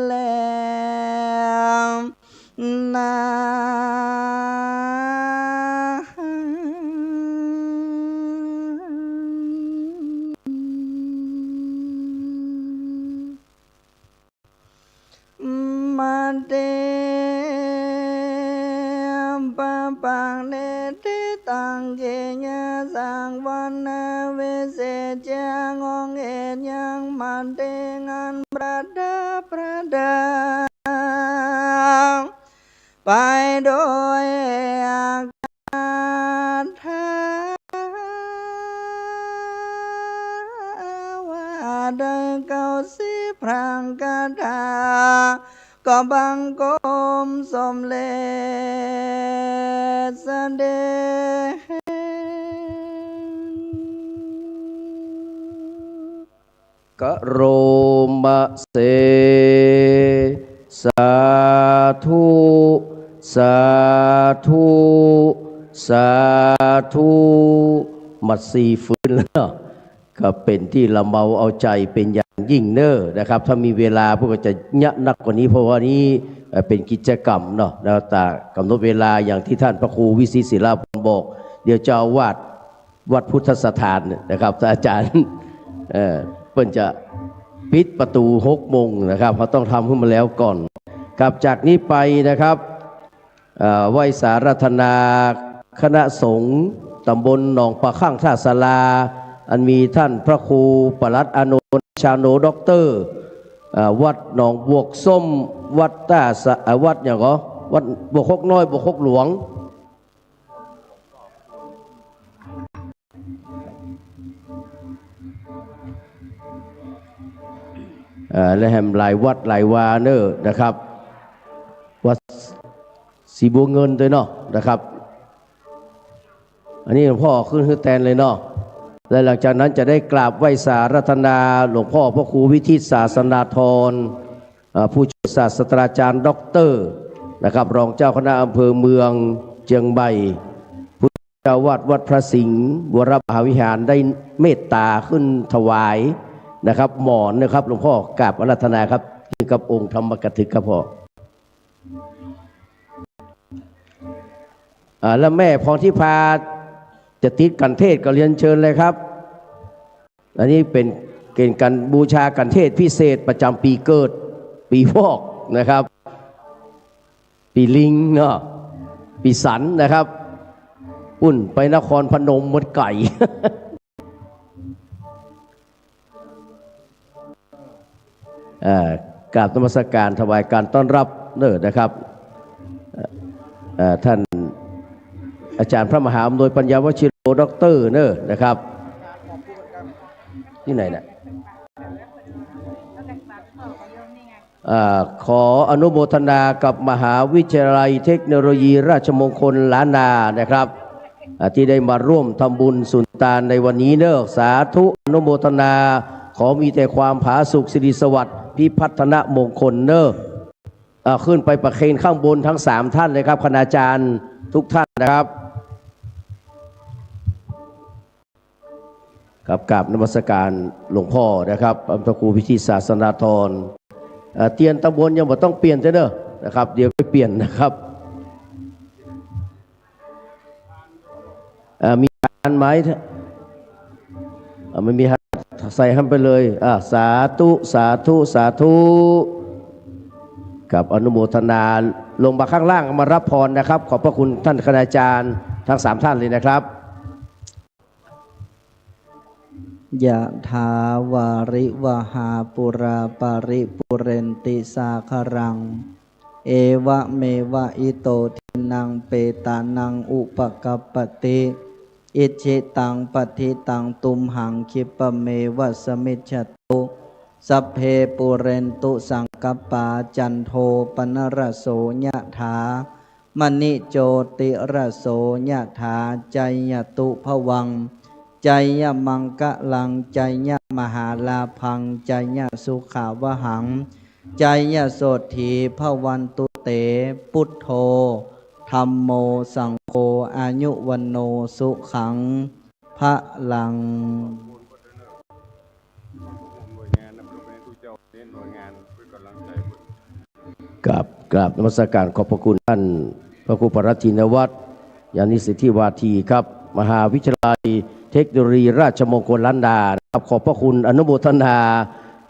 แล นา มาเต ปะปัง เนติตัง กิยาสัง วรรณวิเศษ จางองค์เอกยัง มาเต งานประดับประดา ไปโดยอาคาถา ว่าได้เก้าสิบพรางคาถา ก็บังคมสมเร็จเสด็จ กโรมะเส สาธุ สาธุ สาธุ หมัดสี่ฟื้นแล้วเนาะ ก็เป๋นตี้ละเมาเอาใจ๋เป๋นอย่างยิ่งเน้อนะครับ ถ้ามีเวลาพวกก็จะเยียะนักกว่านี้ เพราะว่านี้ เอ่อ เป๋นกิจกรรมเนาะ แล้วแต่ก๋ำหนดเวลาอย่างตี้ท่านพระครูวิสิตศิลาพรบอก เดี๋ยวเจ้าอาวาส วัดพุทธสถานนะครับ ท่านอาจ๋ารย์ เอ่อ เปิ้นจะปิดประตู๋หกโมงนะครับ เฮาต้องทำหื้อมันแล้วก่อน ครับ จากนี้ไปนะครับ เอ่อ ไหว้สาราธนาคณะสงฆ์ตำบลหนองปะข้างท่าสารา อันมีท่านพระครูปลัดอานนท์ ชาโน ด็อกเตอร์ เอ่อ วัดหนองบวกส้ม วัดต้าสะ เอ่อ วัดหยังก่อ วัดบวกคกน้อย บวกคกหลวง เอ่อ และแหมหลายวัดหลายวาเน้อนะครับ วัดสีบัวเงินตวยเนาะนะครับ อันนี้หลวงพ่อขึ้นหื้อแตนเลยเนาะ และหลังจากนั้นจะได้กราบไหว้สาราธนาหลวงพ่อพระครูวิทิตศาสนาธร เอ่อ ผู้ช่วยศาสตราจารย์ด็อกเตอร์นะครับ รองเจ้าคณะอำเภอเมืองเจียงใหม่ ผู้เจ้าอาวาสวัดพระสิงห์วรมหาวิหารได้เมตตาขึ้นถวายนะครับ หมอนนะครับ หลวงพ่อกราบอาราธนาครับ ที่กับองค์ธรรมกถึกครับพ่อ อ่า และแม่พรทิพาจะติดขันเทศน์ก็เรียนเชิญเลยครับ อันนี้เป๋น เป๋นก๋านบูชาขันเทศน์พิเศษประจ๋ำปี๋เกิด ปี๋วอกนะครับ ปี๋ลิงเนาะ ปี๋สันนะครับ ปุ้นไปนครพนมหมดไก๋ เอ่อ กราบนมัสการถวายการต้อนรับเน้อนะครับ เอ่อ ท่านอาจ๋ารย์พระมหาอำนวยปัญญาวชิโร ด็อกเตอร์เน้อนะครับ ตี้ไหนน่ะ เอ่อ ขออนุโมทนากับมหาวิทยาลัยเทคโนโลยีราชมงคลล้านนานะครับ อ่า ตี้ได้มาร่วมทำบุญสุนทานในวันนี้เน้อ สาธุอนุโมทนา ขอมีแต่ความผาสุกสิริสวัสดิ์พิพัฒนมงคลเน้อ อ่า ขึ้นไปประเคนข้างบนทั้งสามท่านเลยครับ คณาจารย์ทุกท่านนะครับ ครับ กราบนมัสการหลวงพ่อนะครับ พระครูวิชิตศาสนาธร เอ่อ เตียนตำบลยังบ่ต้องเปลี่ยนเสียเน่อนะครับ เดี๋ยวไปเปลี่ยนนะครับ อ่า มีพานไหม อ่า ไม่มี ใส่หั้นไปเลย อ่า สาธุ สาธุ สาธุ ครับ อนุโมทนา ลงมาข้างล่างมารับพรนะครับ ขอบพระคุณท่านคณาจารย์ทั้งสามท่านเลยนะครับ ยะถาวาริวหาปุราปาริปุเรนติสาคารัง เอวะเมวะอิโตทินนังเปตานังอุปกัปปติ อิจฉิตังปัตถิตังตุมหังคิปะเมวะสะมิชฌะตุ สัพเพปุเรนตุสังกัปปา จันโทปนรสโสยะถา มะณิโจติรสโสยะถา จัยยะตุพะวัง จัยยะมังคะลัง จัยยะมหาลาภัง จัยยะสุขาวหัง จัยยะโสตถีพะวันตุเต ปุทโธ ธัมโม สังโฆ อายุวัณโณ สุขัง พะลัง ครับ กราบนมัสการขอบพระคุณท่านพระครูปรัตถินวัฒน์ ยานิสิทธิวาทีครับ มหาวิทยาลัยเทคโนโลยีราชมงคลล้านนานะครับ ขอบพระคุณอนุโมทนา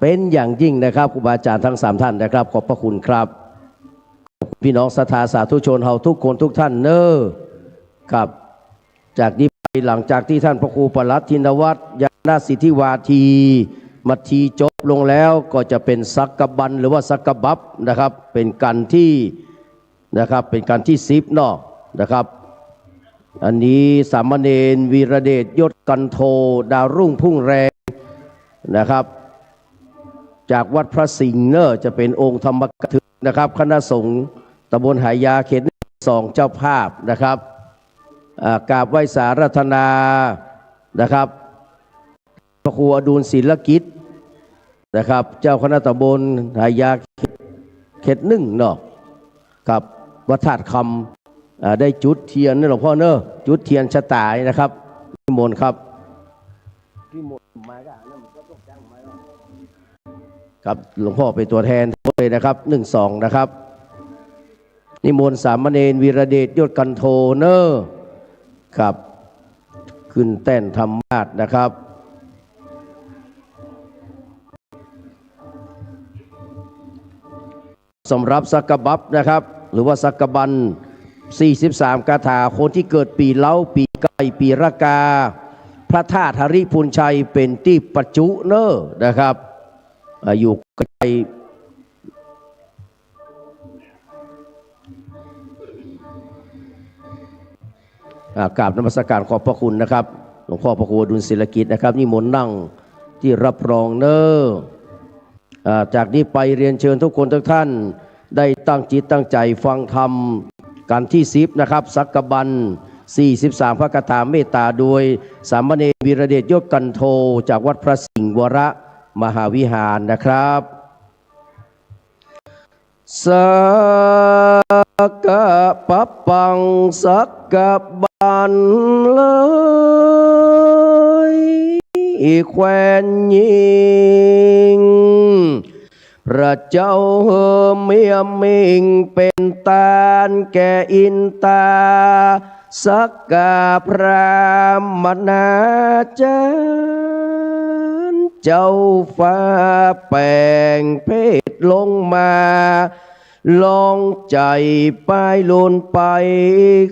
เป็นอย่างยิ่งนะครับ ครูบาอาจารย์ทั้งสามท่านนะครับ ขอบพระคุณครับ พี่น้องศรัทธาสาธุชนเฮาทุกคนทุกท่านเน้อ ครับ จากนี้ไปหลังจากที่ท่านพระครูปรัตถินวัฒน์ ยานิสิทธิวาที มัทธีจบลงแล้วก็จะเป็นสักกะบันหรือว่าสักกะบับนะครับ เป็นกัณฑ์ที่ นะครับ เป็นกัณฑ์ที่สิบเนาะนะครับ อันนี้สามเณรวีระเดช ยศกันโท ดาวรุ่งพุ่งแรงนะครับ จากวัดพระสิงห์เน้อ จะเป็นองค์ธรรมกถึกนะครับ คณะสงฆ์ตำบลหายาเขตสองเจ้าภาพนะครับ อ่า กราบไหว้สาอาราธนานะครับ พระครูอดุลศิลกิจนะครับ เจ้าคณะตำบลหายาเขต เขตหนึ่งเนาะครับ วัดธาตุคำ อ่า ได้จุดเทียนนะหลวงพ่อเน้อ จุดเทียนชะตายนะครับ นิมนต์ครับ ครับ หลวงพ่อเป็นตัวแทนเลยนะครับ หนึ่งสองนะครับ นิมนต์สามเณรวีระเดช ยศกันโทเน้อ ครับ ขึ้นแต้นธรรมาสน์นะครับ สำหรับสักกะบับนะครับ หรือว่าสักกะบัน สี่สิบสามคาถา คนที่เกิดปีเล้า ปีไก่ ปีรากา พระธาตุหริภุญชัยเป็นตี้ประจุเน้อนะครับ อ่า อยู่ใกล้ อ่า กราบนมัสการขอบพระคุณนะครับ หลวงพ่อพระครูอดุลศิลกิจนะครับ นิมนต์นั่งที่รับรองเน้อ อ่า จากนี้ไปเรียนเชิญทุกคนทุกท่านได้ตั้งจิตตั้งใจฟังธรรมกัณฑ์ที่สิบนะครับ สักกะบัน สี่สิบสามพระคาถาเมตตา โดยสามเณรวีระเดช ยศกันโท จากวัดพระสิงห์วรมหาวิหารนะครับ สักกะปับปัง สักกะบันเลยแควนหญิง พระเจ้าเมียมิงเป็นตานแก่อินตา สักกะพราหมณาจารย์เจ้าฟ้าแปลงเพศลงมา ลองใจ๋ปายลุนไป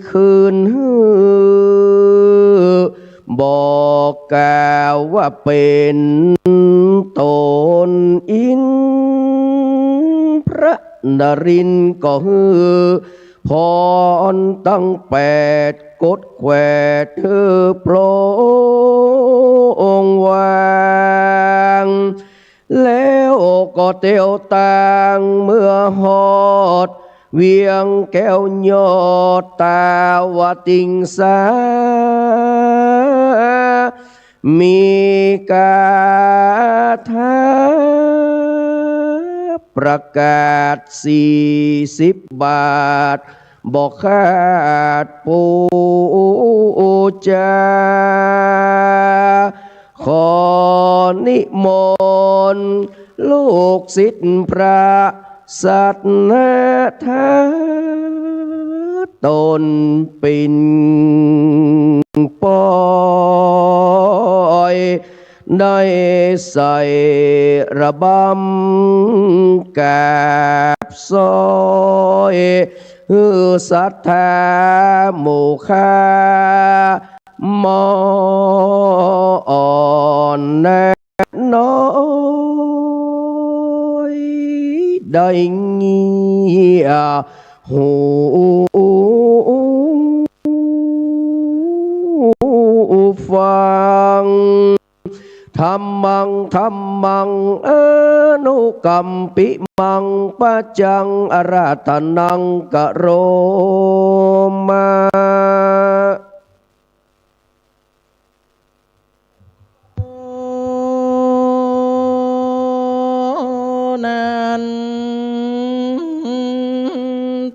คืนหื้อ บอกกล่าวว่าเป็นตนอินทร์พระนรินทร์ก็หื้อพรตั้งแปดกดแขวดหื้อพระองค์วาง แล้วก็เตียวตางเมื่อฮอดเวียงแก้วยอดตาวติงสา มีคาถา ประกาศสี่สิบบาท บ่ขาดปู๋จา ขอนิมนต์ลูกศิษย์พระสัตถา ตนปิ่นป้อย ได้ใส่ระบำกราบซ้อย หื้อศรัทธาหมู่ข้า หมออ่อนนาน้อย ได้เงียบหูฟัง ธัมมัง ธัมมัง อนุกัมปิมัง ปัจจัง อาราธนัง กะโรมะ นัน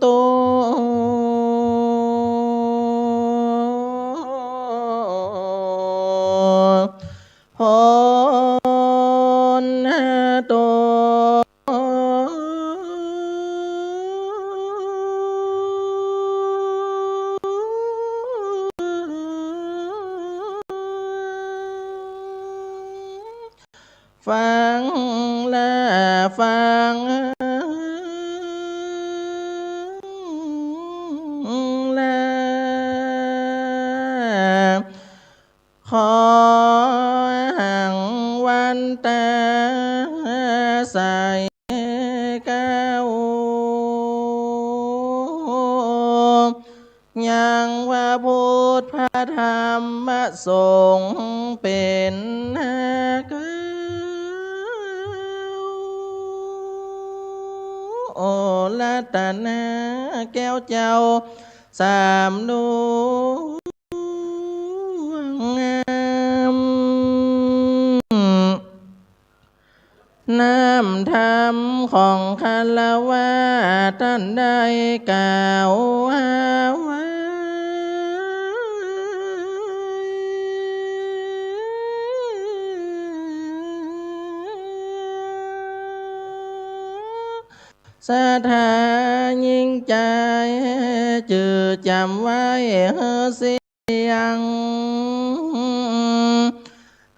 ตุ โพนตุ ฟังแล ฟังแล ขอหังวันตาใสเกล้า ยังพระพุทธพระธรรมพระสงฆ์เป๋นเกล้า โอ รัตนะแก้วเจ้าสามดวงงาม น้ำธรรมของคฤหัสถ์ต้านได้กล่าวไว้ ศรัทธายิ่งใจ๋ จื้อจ๋ำไว้หื้อเสี้ยง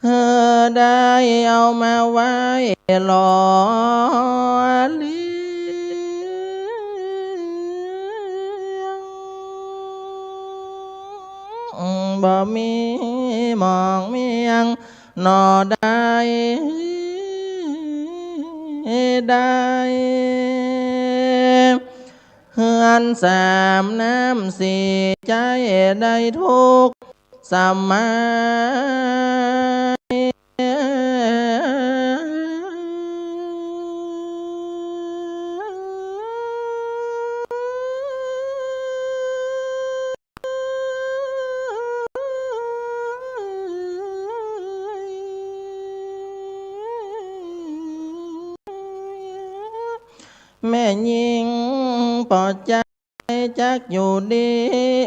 หื้อได้เอามาไหว้หล่อเลี้ยง บ่มีหมองเมี้ยง หน่อได้ ได้ เฮือนสามน้ำสี่ใจ๊ได้ทุกสมัย แม่ญิงปอดใจ๋จักอยู่ดี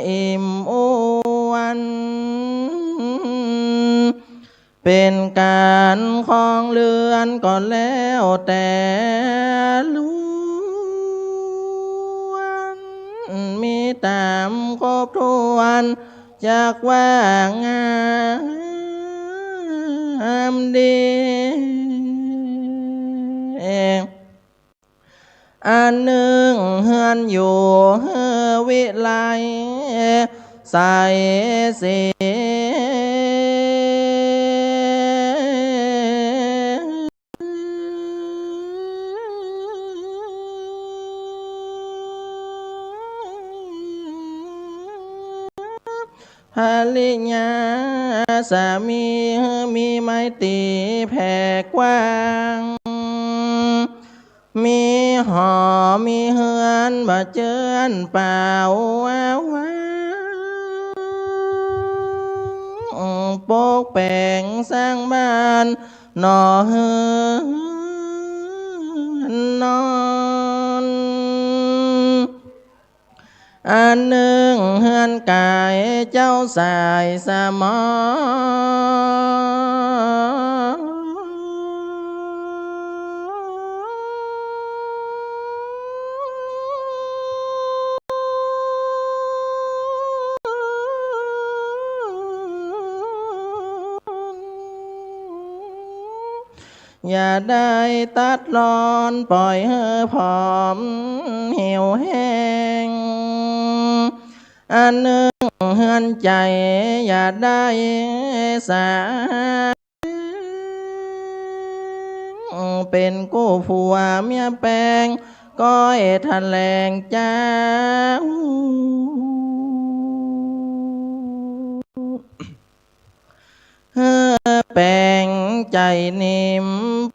อิ่มอ้วน เป๋นก๋านครองเฮือนก็แล้วแต่ล้วน มีต๋ามครบถ้วน จักว่างามดี อันนึ่งเฮือนอยู่หื้อวิไลใสศรี ภริยาสามีมีไมตรีแผ่กว้าง มีหอมีเฮือนบ่เจื้อนเปล่าว่าง ปกแป๋งสร้างบ้านหน่อหื้อ นอน อันนึ่งเฮือนก๋ายเจ้าสายสมอ อย่าได้ตัดรอนป่อยหื้อผอมเหี่ยวแห้ง อันนึ่งเฮือนใจ๋อย่าได้สา เป๋นกู้ผัวเมียแปง ก้อยแถลงเจ้า หื้อแปงใจ๋นิ่ม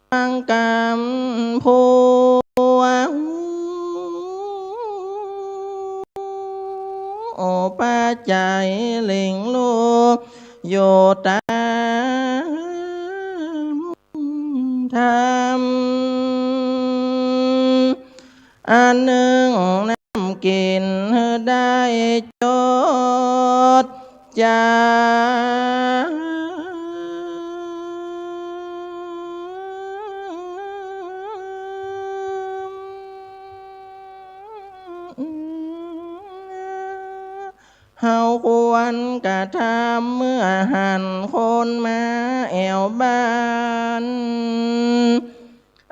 ฟังกำผัว โอ้ ปาใจ๋หลิงลู่อยู่ต๋ามธรรม อันนึ่งน้ำกิ๋นหื้อได้จดจ๋ำ เฮาควรกระทำเมื่อหันคนมาแอ่วบ้าน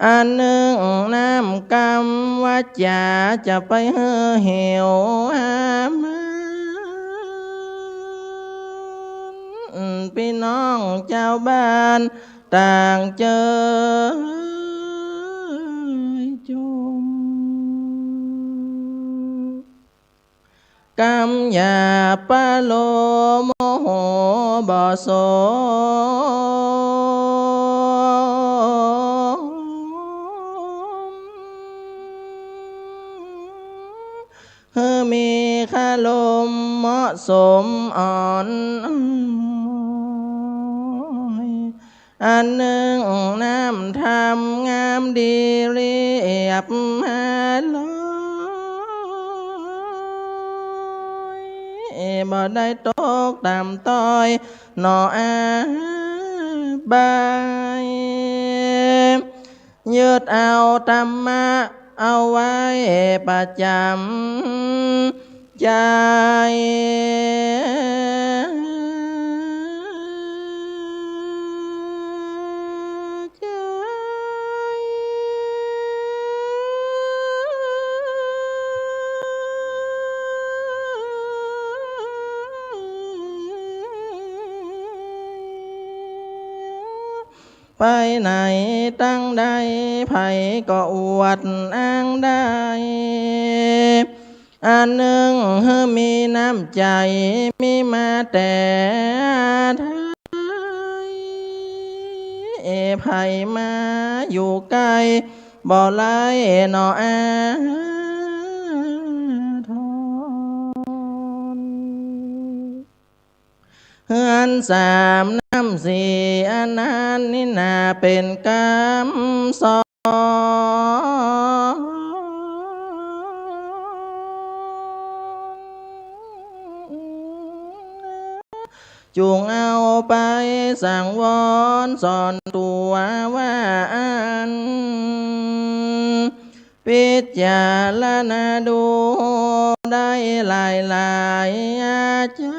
อันนึ่งน้ำกำวาจ๋าจะไปหื้อเหี่ยวหามัน ปี้น้องจาวบ้านต่างเจอจุม กำหยาบปะโลโมโหบ่สม หื้อมีคารมเหมาะสมอ่อน อันนึ่งน้ำธรรมงามดีเรียบฮาลอย บ่ได้ตกต่ำต้อยหน่ออาบาย ยึดเอาธรรมะเอาไว้ประจ๋ำ ใจ๋ ไปไหนตั้งใด ใผก็อวดอ้างได้ อันนึ่งหื้อมีน้ำใจ๋มีมาแต่ไท้ ใผมาอยู่ใก้บ่ไร้หน่ออาทร เฮือนสามน้ำสี่อันนั้นนี่นาเป๋นกำสอน จุ่งเอาไปสังวรสอนตั๋วว่าอั้น พิจารณาดูได้หลายหลายอาจา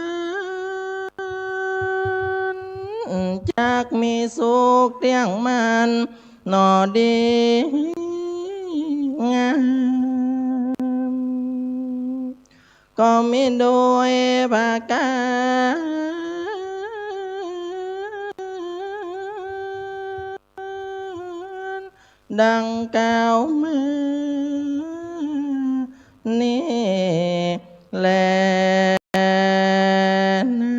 รย์ จักมีสุขเตี้ยงมั่นหน่อดีงาม ก็มีโดยประก๋านดังกล่าวมานี้แลนา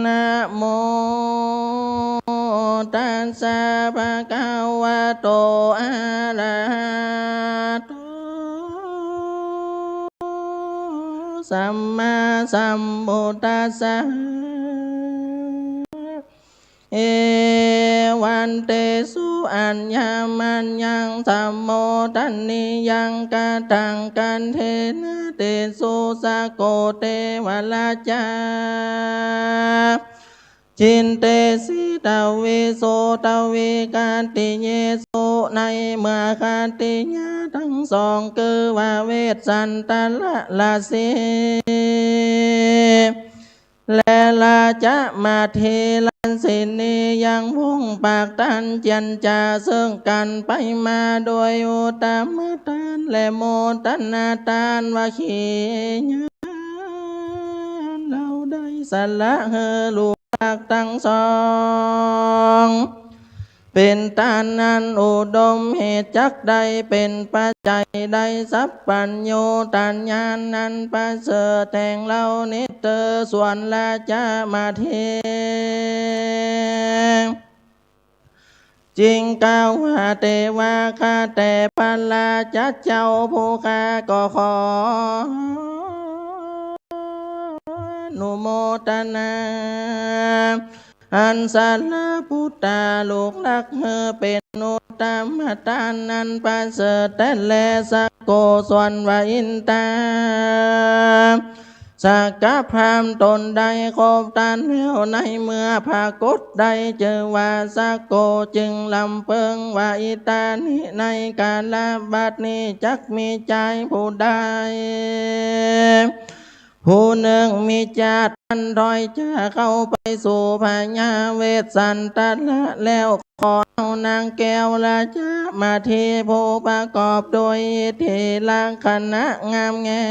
นะโม ตัสสะ ภะคะวะโต อะระหะโต สัมมาสัมพุทธัสสะ เอวังเตสุ อัญญมัญญัง สัมโมทนียัง กะตัง กัณเทนะ เตสุ สะโก เตวะราชา จินเตสิ ตะวิโส ตะวิคัตติเยสุ ในเมื่อคัตติยะตังสอง คือว่าเวสสันตะราชสีห์ และราชมาเถรสีนียังวงศ์ปากตันเจียรจ๋าเซิ่งกั๋นไปมาโดยอุตตมทานและโมทนาทานว่า ขีณา เฮาได้สละหื้อลูกหลักตังสอง เป๋นต้านอันอุดมเหตุ จักได้เป๋นปัจจัย ได้สัพพัญญูตญาณอันประเสริฐแห่งเฮานิเตอ ส่วนราชมาเถร จึงกล่าวว่า เตวะ ข้าแต่พระราชาเจ้าผู้ข้าก็ขออนุโมทนา อันสละปุตตาลูกหลักหื้อเป๋นอุตตมทานอันประเสริฐแต๊แล สะโก ส่วนว่าอินทา สกพราหมณ์ต๋นได้ครบถ้วนแล้ว ในเมื่อปรากฏได้จื้อว่าสะโก จึงลำเปิงว่า อิตานิ ในกาละบัดนี้ จักมีจายผู้ใด ผู้หนึ่งมีจาต๋อันถ้อยจะเข้าไปสู่พญาเวสสันตะระแล้ว ขอเอานางแก้วราชมาเถรผู้ประกอบด้วยอิทธิลักษณะงามแง่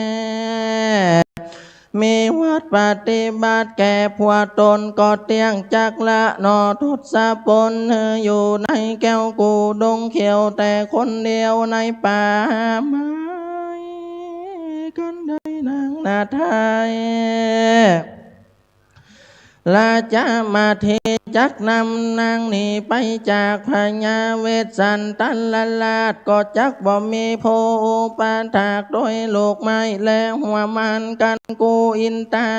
มีวัตรปฏิบัติแก่ผัวต๋นก็เตี้ยง จักละหนอทศพลหื้ออยู่ในแก้วกู้ดงเขียวแต่คนเดียวในป่าไม้ กันใดนางนาไทย ราชมาเถรจักนำนางหนีไปจากพญาเวสสันตะราช ก็จักบ่มีผู้อุปถากโดยลูกไม้และหัวหมาก กันกู้อินทา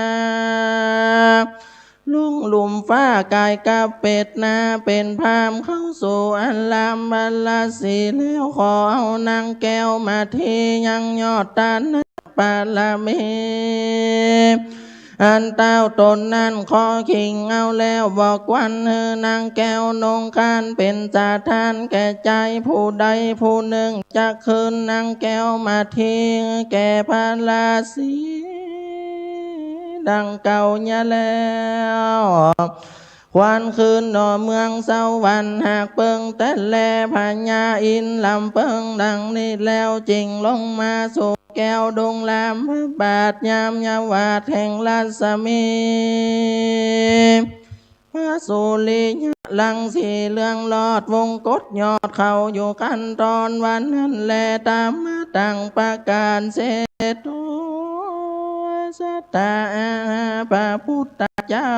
ลงลุ่มฟ้ากายกับเปตนาเป๋นพราหมณ์เข้าสู่อารามราชสีห์แล้ว ขอเอานางแก้วมาเถรยังยอดทาน บารมี อันเต้าต๋นนั้นขอคิงเอาแล้ว บ่ควันหื้อนางแก้วนุ่งขานเป๋นสถานแก่จายผู้ใดผู้หนึ่ง จักคืนนางแก้วมาเถรแก่พระราชสีห์ดังเก่าเยียะแล้ว ควันคืนหนอเมืองสวรรค์ หากเปิงแต๊แล พญาอินทร์ลำเปิงดังนี้แล้ว จึงลงมาสู่แก้วดงรามพบาท ยามยาวาดแห่งรัศมี พระสุริยะรังสีเหลืองลอดวงกตยอดเขาอยู่คันธรวันนั้นแล ตามมาตังประก๋านเศรษฐโต สัตตา พระพุทธเจ้า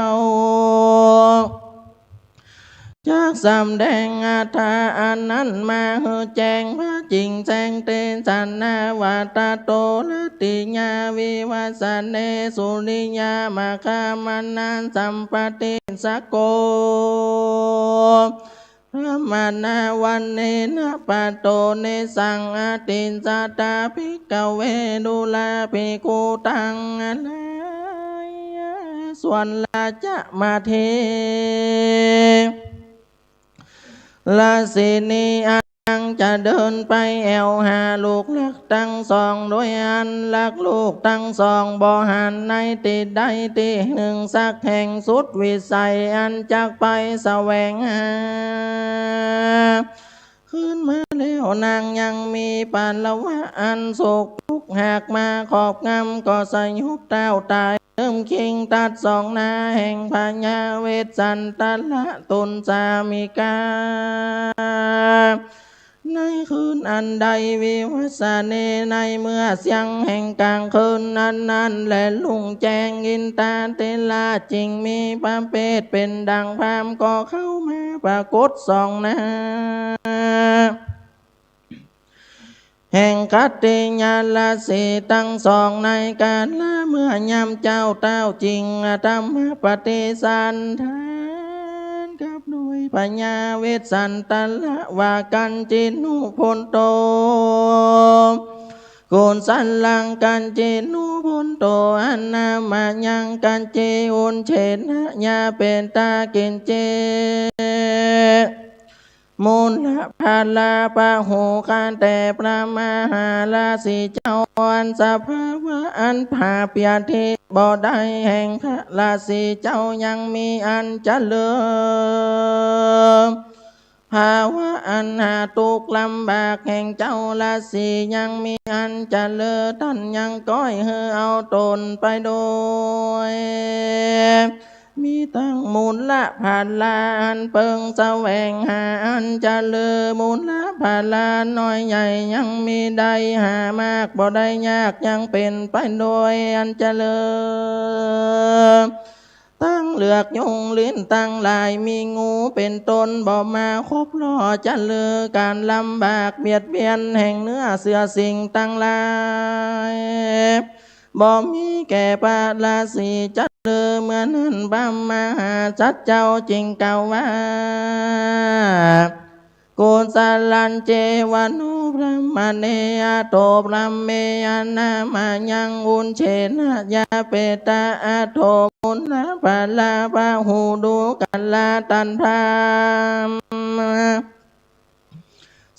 จักสำแดงอัฏฐะอันนั้นมาหื้อแจ้ง พระจิ๋งแสงเตสนา ว่า ตะโต รัตติยา วิวัสสะเน สุริยะมะคามะนะ สัมปะติสสะโก พระมะนะ วันเนนะ ปะโต เนสัง อติสสะตา ภิกขะเว ดูราภิกขุตัง อะระ ส่วนราชมาเถร ราชสีห์นี้อันจะเดินไปแอ่วหาลูกหลักตังสอง โดยอันหลักลูกตังสองบ่หันในตี้ใดตี้หนึ่งสักแห่งสุดวิสัยอันจักไปแสวงหา คืนมาแล้วนางยังมีปะละวะอันโศกทุกข์หากมาครอบงำ ก็สยบเต้าต๋ายเติมคิงตัดสองหน้าแห่งพญาเวสสันตะระตุนสามิกา ในคืนอันใด วิวัสสะเน ในเมื่อเสี้ยงแห่งก๋างคืนนั้นๆ แลรุ่งแจ้ง อินทาธิราชจิ่งมีพระเพศเป๋นดั่งพราหมณ์ ก็เข้ามาปรากฏส่องหน้า แห่งขัตติยราชสีห์ตังสอง ในกาละเมื่อยามเจ๊า เต้าจิ่งอธรรมปฏิสันถานกับ พยาเวสสันตะละวะ กัญจินุพุตโต กุสลัง กัญจินุพุตโต อนามายัง กัจเจ อุจเฉนะ ยาเปตา กิจเจ มูลพาลา ปะโหคา แต่พระมหาราศีเจ้า อันสภาวะอันผาเปียกที่บ่ได้แห่งพระราศีเจ้ายังมีอันจะเลิศ ภาวะอันหาตุ๊กข์ลำบากแห่งเจ้าราศียังมีอันจะเลิศ ต้านยังก้อยหื้อเอาตนไปโดย มีตังมูลพาลาอันเปิงแสวงหาอันจะเลิศ มูลพาลาน้อยใหญ่ยังมีได้หามากบ่ได้ยากยังเป๋นไปโดยอันจะเลิศ ตังเหลือกยุงลิ้นตังหลายมีงูเป๋นต้นบ่มาคบล่อจะเลิศ ก๋านลำบากเบียดเบียนแห่งเนื้อเสือสิ่งตังหลาย บ่มีแก่พระราศีจะเลิศ เมื่อนั้นพระมหาสัตว์เจ้าจึงกล่าวว่า กุสลัญเจ วะโน บรามเณ อะโถ บรามเม อนามายัง อุจเฉนะ ยาเปตา อะโถ มูลพาลา ปะหู ดูกรา ต้านพราหมณ์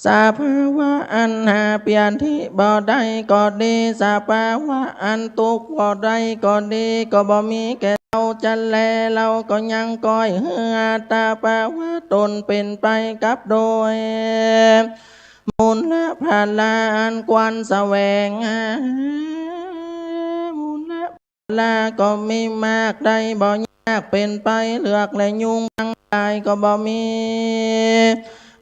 สภาวะอันหาเปียกที่บ่ได้ก็ดี สภาวะอันตุ๊กข์บ่ได้ก็ดี ก็บ่มีแก่เฮาจะแล เฮาก็ยังก้อยหื้ออัตภาวะตนเป๋นไปกับโดย มูลพาลาอันควรแสวงหา มูล ลาก็มีมากได้บ่ยากเป๋นไป เหลือกและยุงตังหลายก็บ่มี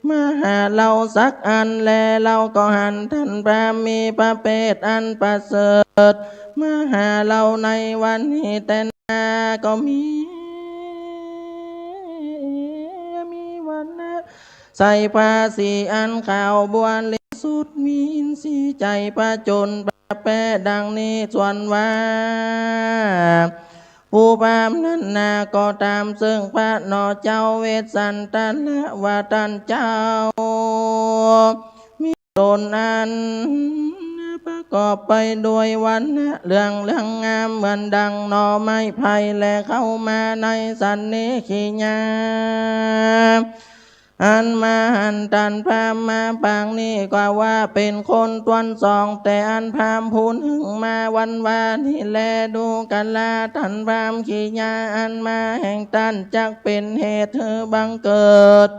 มาหาเฮาสักอันแล เฮาก็หันต้านพราหมณ์มีพระเภทอันประเสริฐ มาหาเฮาในวันนี้แต๊นา ก็มี มีวรรณะ ใส่ผ้าสีอันขาวบริสุทธิ์ มีอินทรีย์ใจ๋ผจญภัยแป๊ดังนี้ ส่วนว่า ผู้พราหมณ์นั้นนาก็ต๋ามเซิ่งพระหนอเจ้าเวสสันตะละว่าต้านเจ้า มีต๋นอันประกอบไปโดยวรรณะเหลืองเรืองงามเหมือนดังหน่อไม้ไผ่ และเข้ามาในสันนิขิยา อันมาหันต้านพราหมณ์มาปางนี้ กล่าวว่าเป๋นคนต้วนสอง แต่อันพราหมณ์ผู้นึ่งมาวันวานี้แล ดูกรา ต้านพราหมณ์ขิยา อันมาแห่งต้านจักเป๋นเหตุหื้อบังเกิด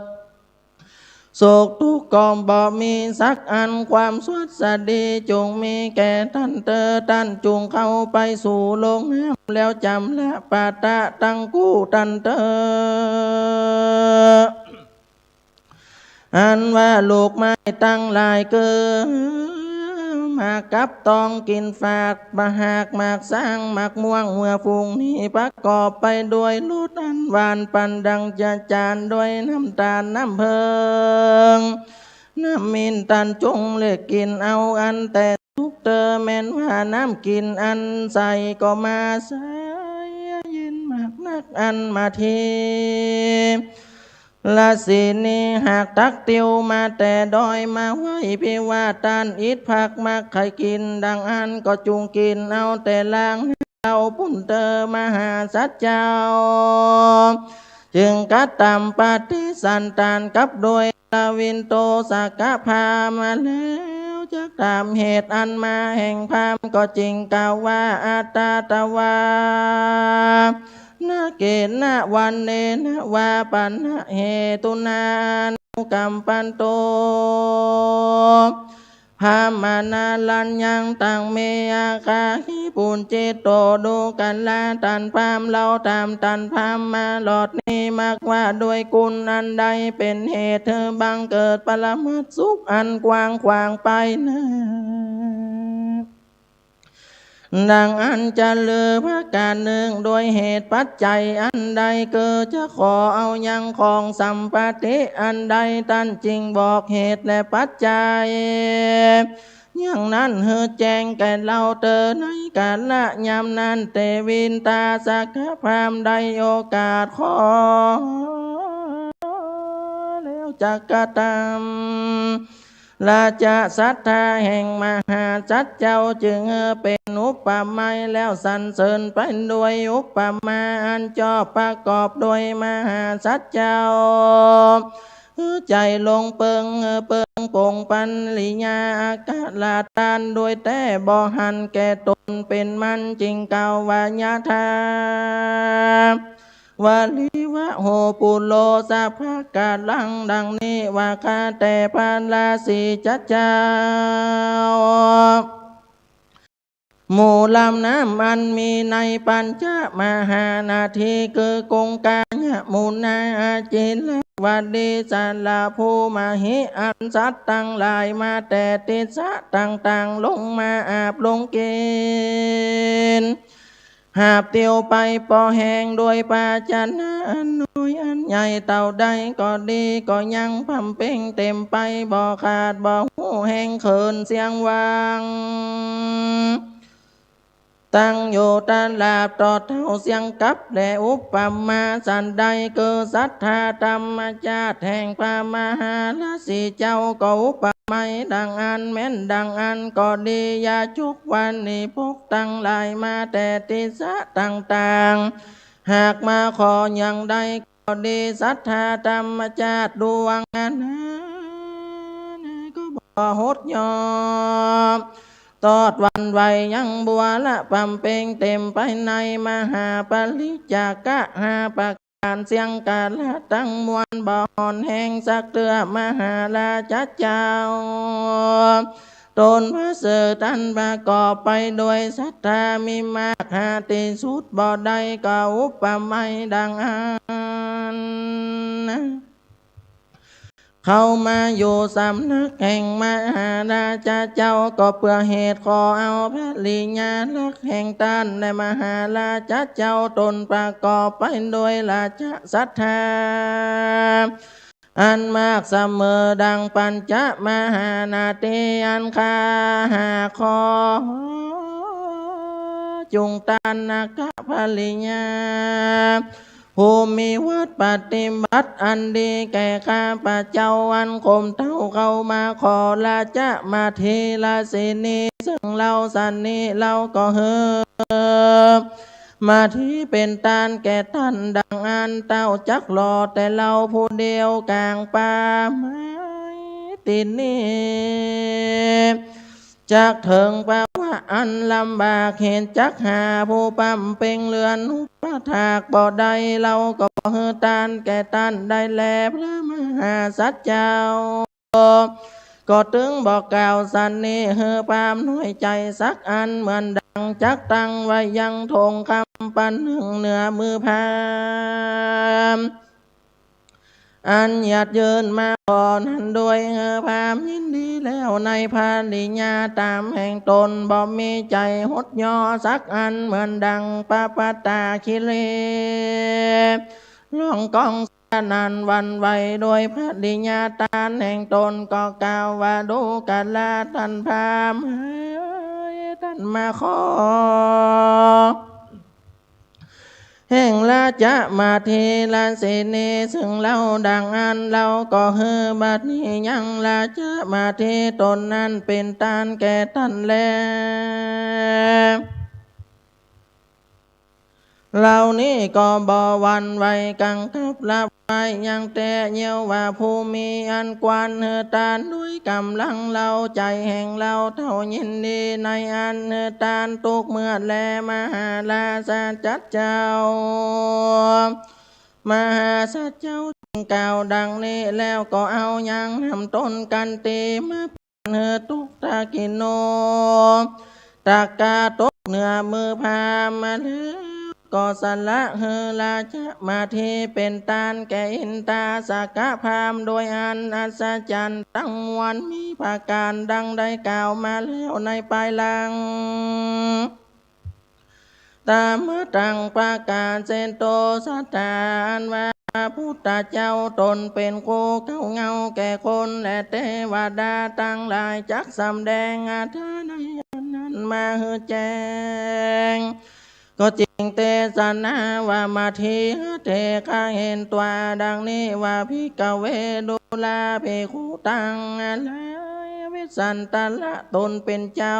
โศกตุ๊กข์ก็บ่มีสักอัน ความสวัสดีจุ่งมีแก่ต้านเตอ ต้านจุ่งเข้าไปสู่โลงน้ำแล้วจำละปาตะตังกู้ต้านเตอ อันว่าลูกไม้ตังหลายเกือ หมากกับตอง กลิ่นฝาด หมากหาก หมากสร้าง หมากม่วง เมื่อฝูงนี้ประกอบไปโดยรสอันหวาน ปันดังจะจานโดยน้ำตาลน้ำเผิง น้ำมิน ต้านจุ่งเลือกกิ๋นเอาอันแต่สุกเตอ แม้นว่าน้ำกิ๋นอันใสก็มาใส เย็นมากนักอันมาที ราศีนี้หากตักเตียวมาแต่ดอยมาไหว้พิวาทต้านอิดผักมักใค่กิ๋นดังอั้นก็จุ่งกิ๋นเอาแต่ลางเฮาปุ้นเตอ มหาสัตว์เจ้า จึงกระตำปฏิสันถานกับโดย ลวินโตสกพราหมณ์มาแล้ว จักถามเหตุอันมาแห่งพราหมณ์ ก็จึงกล่าวว่า อัตตาตวา นเกนะ วันเนนะ วาปะนะเหตุนา อนุกัมปันโต พราหมณารัญญัง ตัง เม อาคาหิ ปุญจิตโต ดูกรา ต้านพราหมณ์ เฮาถามต้านพราหมณ์มาหลอดนี้ มักว่าโดยกุณอันใดเป๋นเหตุหื้อบังเกิดปรมัตถ์สุขอันกว้างขวางไปนา ดังอั้นจะเลิศ ประก๋านนึ่ง โดยเหตุปัจจัยอันใด เกิดจะขอเอายังของสัมปติอันใด ต้านจึงบอกเหตุและปัจจัย อย่างนั้นหื้อแจ้งแก่เฮาเตอ ในกาละยามนั้น เตวินทาสกพราหมณ์ได้โอกาสขอ จักกะตัง ราชศรัทธาแห่งมหาสัตว์เจ้า จึงเป๋นอุปไมยแล้วสรรเสริญไปด้วยอุปมาอันจอบประกอบด้วยมหาสัตว์เจ้า ใจ๋ลงเปิง เปิงปงปัญญิยาอัคระตานด้วยแต๊บ่หันแก่ต๋นเป๋นมัน จึงกล่าวว่า ยะถา วาริวะโหปุโร สะภะกะรัง ดังนี้ว่า ข้าแต่พระราศีเจ้า หมู่ลำน้ำอันมีในปัญจมหานาที คือคงคายมุนา อาจิรวดี สระภู มหิ อันสัตว์ตังหลายมาแต่ทิศะต่างๆ ลงมาอาบลงกิ๋น หาบเตียวไปปอแห้งด้วยภาชนะอันน้อยอันใหญ่เต้าใดก็ดี ก็ยังบำเพ็งเต็มไป บ่ขาดบ่ฮู้แฮงเขินเสียงหว่าง ตั้งอยู่ตราบตอดเต้าเสี้ยงกับ และอุปมาฉันใด คือศรัทธาธรรมชาติแห่งพระมหาราศีเจ้า ก็อุปไมยดังอั้น แม่นดังอั้นก็ดี ยะจุกวานิพกตังหลายมาแต่ทิศะต่างๆ หากมาขออย่างใดก็ดี ศรัทธาธรรมชาติดวงอันนั้นก็บ่หดย่อ ตอดหวั่นไหว ยังบัวละบำเพ็งเต็มไปในมหาปริจจกะห้าประก๋าน เสี้ยงกาละตังมวลบ่อ่อนแฮงสักเตื้อ มหาราชเจ้า ต๋นประเสริฐอันประกอบไปด้วยศรัทธามีมากหาตี้สุดบ่ได้ ก็อุปไมยดังอั้น เข้ามาอยู่สำนักแห่งมหาราชเจ้า ก็เปื้อเหตุขอเอาภริยารักแห่งต้าน และมหาราชเจ้าต๋นประกอบไปด้วยราชศรัทธาอันมากเสมอดังปัญจมหานาที อันข้าหากขอจุ่งต้านนาคภริยา ผู้มีวัตรปฏิบัติอันดีแก่ข้าพเจ้า อันข่มเต้าเข้ามาขอราชมาธีราชินี ซึ่งเฮาสันนี้เฮาก็หื้อมาธีเป๋นต้านแก่ต้านดังอั้น เต้าจักรอแต่เฮาผู้เดียวก๋างป่าไม้ตี้นี้ จักเถิงภาวะอันลำบาก เหตุจักหาผู้บำเพ็งเรือนอุปถากบ่ได้ เฮาก็บ่หื้อต้านแก่ต้านได้แล พระมหาสัตว์เจ้า ก็ตึงบ่กล่าวสันนี้หื้อความน้อยใจ๋สักอัน เหมือนดังจักตั้งไว้ยังธงคำปันหนึ่งเหนือมือพราหมณ์ อันหยัดยื่นมาขอนั้นด้วยความยินดีแล้วในภริยาต๋ามแห่งต๋น บ่มีใจ๋หดย่อสักอัน เหมือนดังปะปะตาคิรี ร้องก้องสนั่นหวั่นไหวด้วยภริยาต๋ามแห่งต๋น ก็กล่าวว่า ดูกราต้านพราหมณ์เอ๋ย ต้านมาขอ แห่งราชมาธีราชินี ซึ่งเฮาดังอั้น เฮาก็หื้อบัดนี้ยังราชมาธีต๋นนั้นเป๋นต้านแก่ต้านแล เฮานี้ก็บ่หวั่นไหวกังคับละวายหยังแต๊ เยียะว่าผู้มีอันควรหื้อต้านด้วยก๋ำลังเฮาใจ๋แห่งเฮาเต้ายินดีในอันหื้อต้านตุ๊กเมื่อแล มหาราชเจ้า มหาสัตว์เจ้าจึงกล่าวดังนี้แล้ว ก็เอายางนำต้นกันตีมาปานหื้อตุ๊กตะกิโน ตะกาตกเหนือมือพราหมณ์มาแล้ว ก็สละหื้อราชมาธีเป๋นต้านแก่อินทาสกพราหมณ์โดยอันอัศจรรย์ตังมวลมีประก๋านดังได้กล่าวมาแล้วในปายหลัง ตามะตัง ประกาศเสโต ศรัทธาอันว่าพระพุทธเจ้าต๋นเป๋นครูเก้าเหง้าแก่คนและเตวดาตังหลาย จักสำแดงอัตถะนัยยะนั้นมาหื้อแจ้ง ก็จึงเตสนาว่า มาที เถระเห็นตวาดังนี้ว่า ภิกขะเว ดูราภิกขุตัง เวสสันตระ ตนเป๋นเจ้า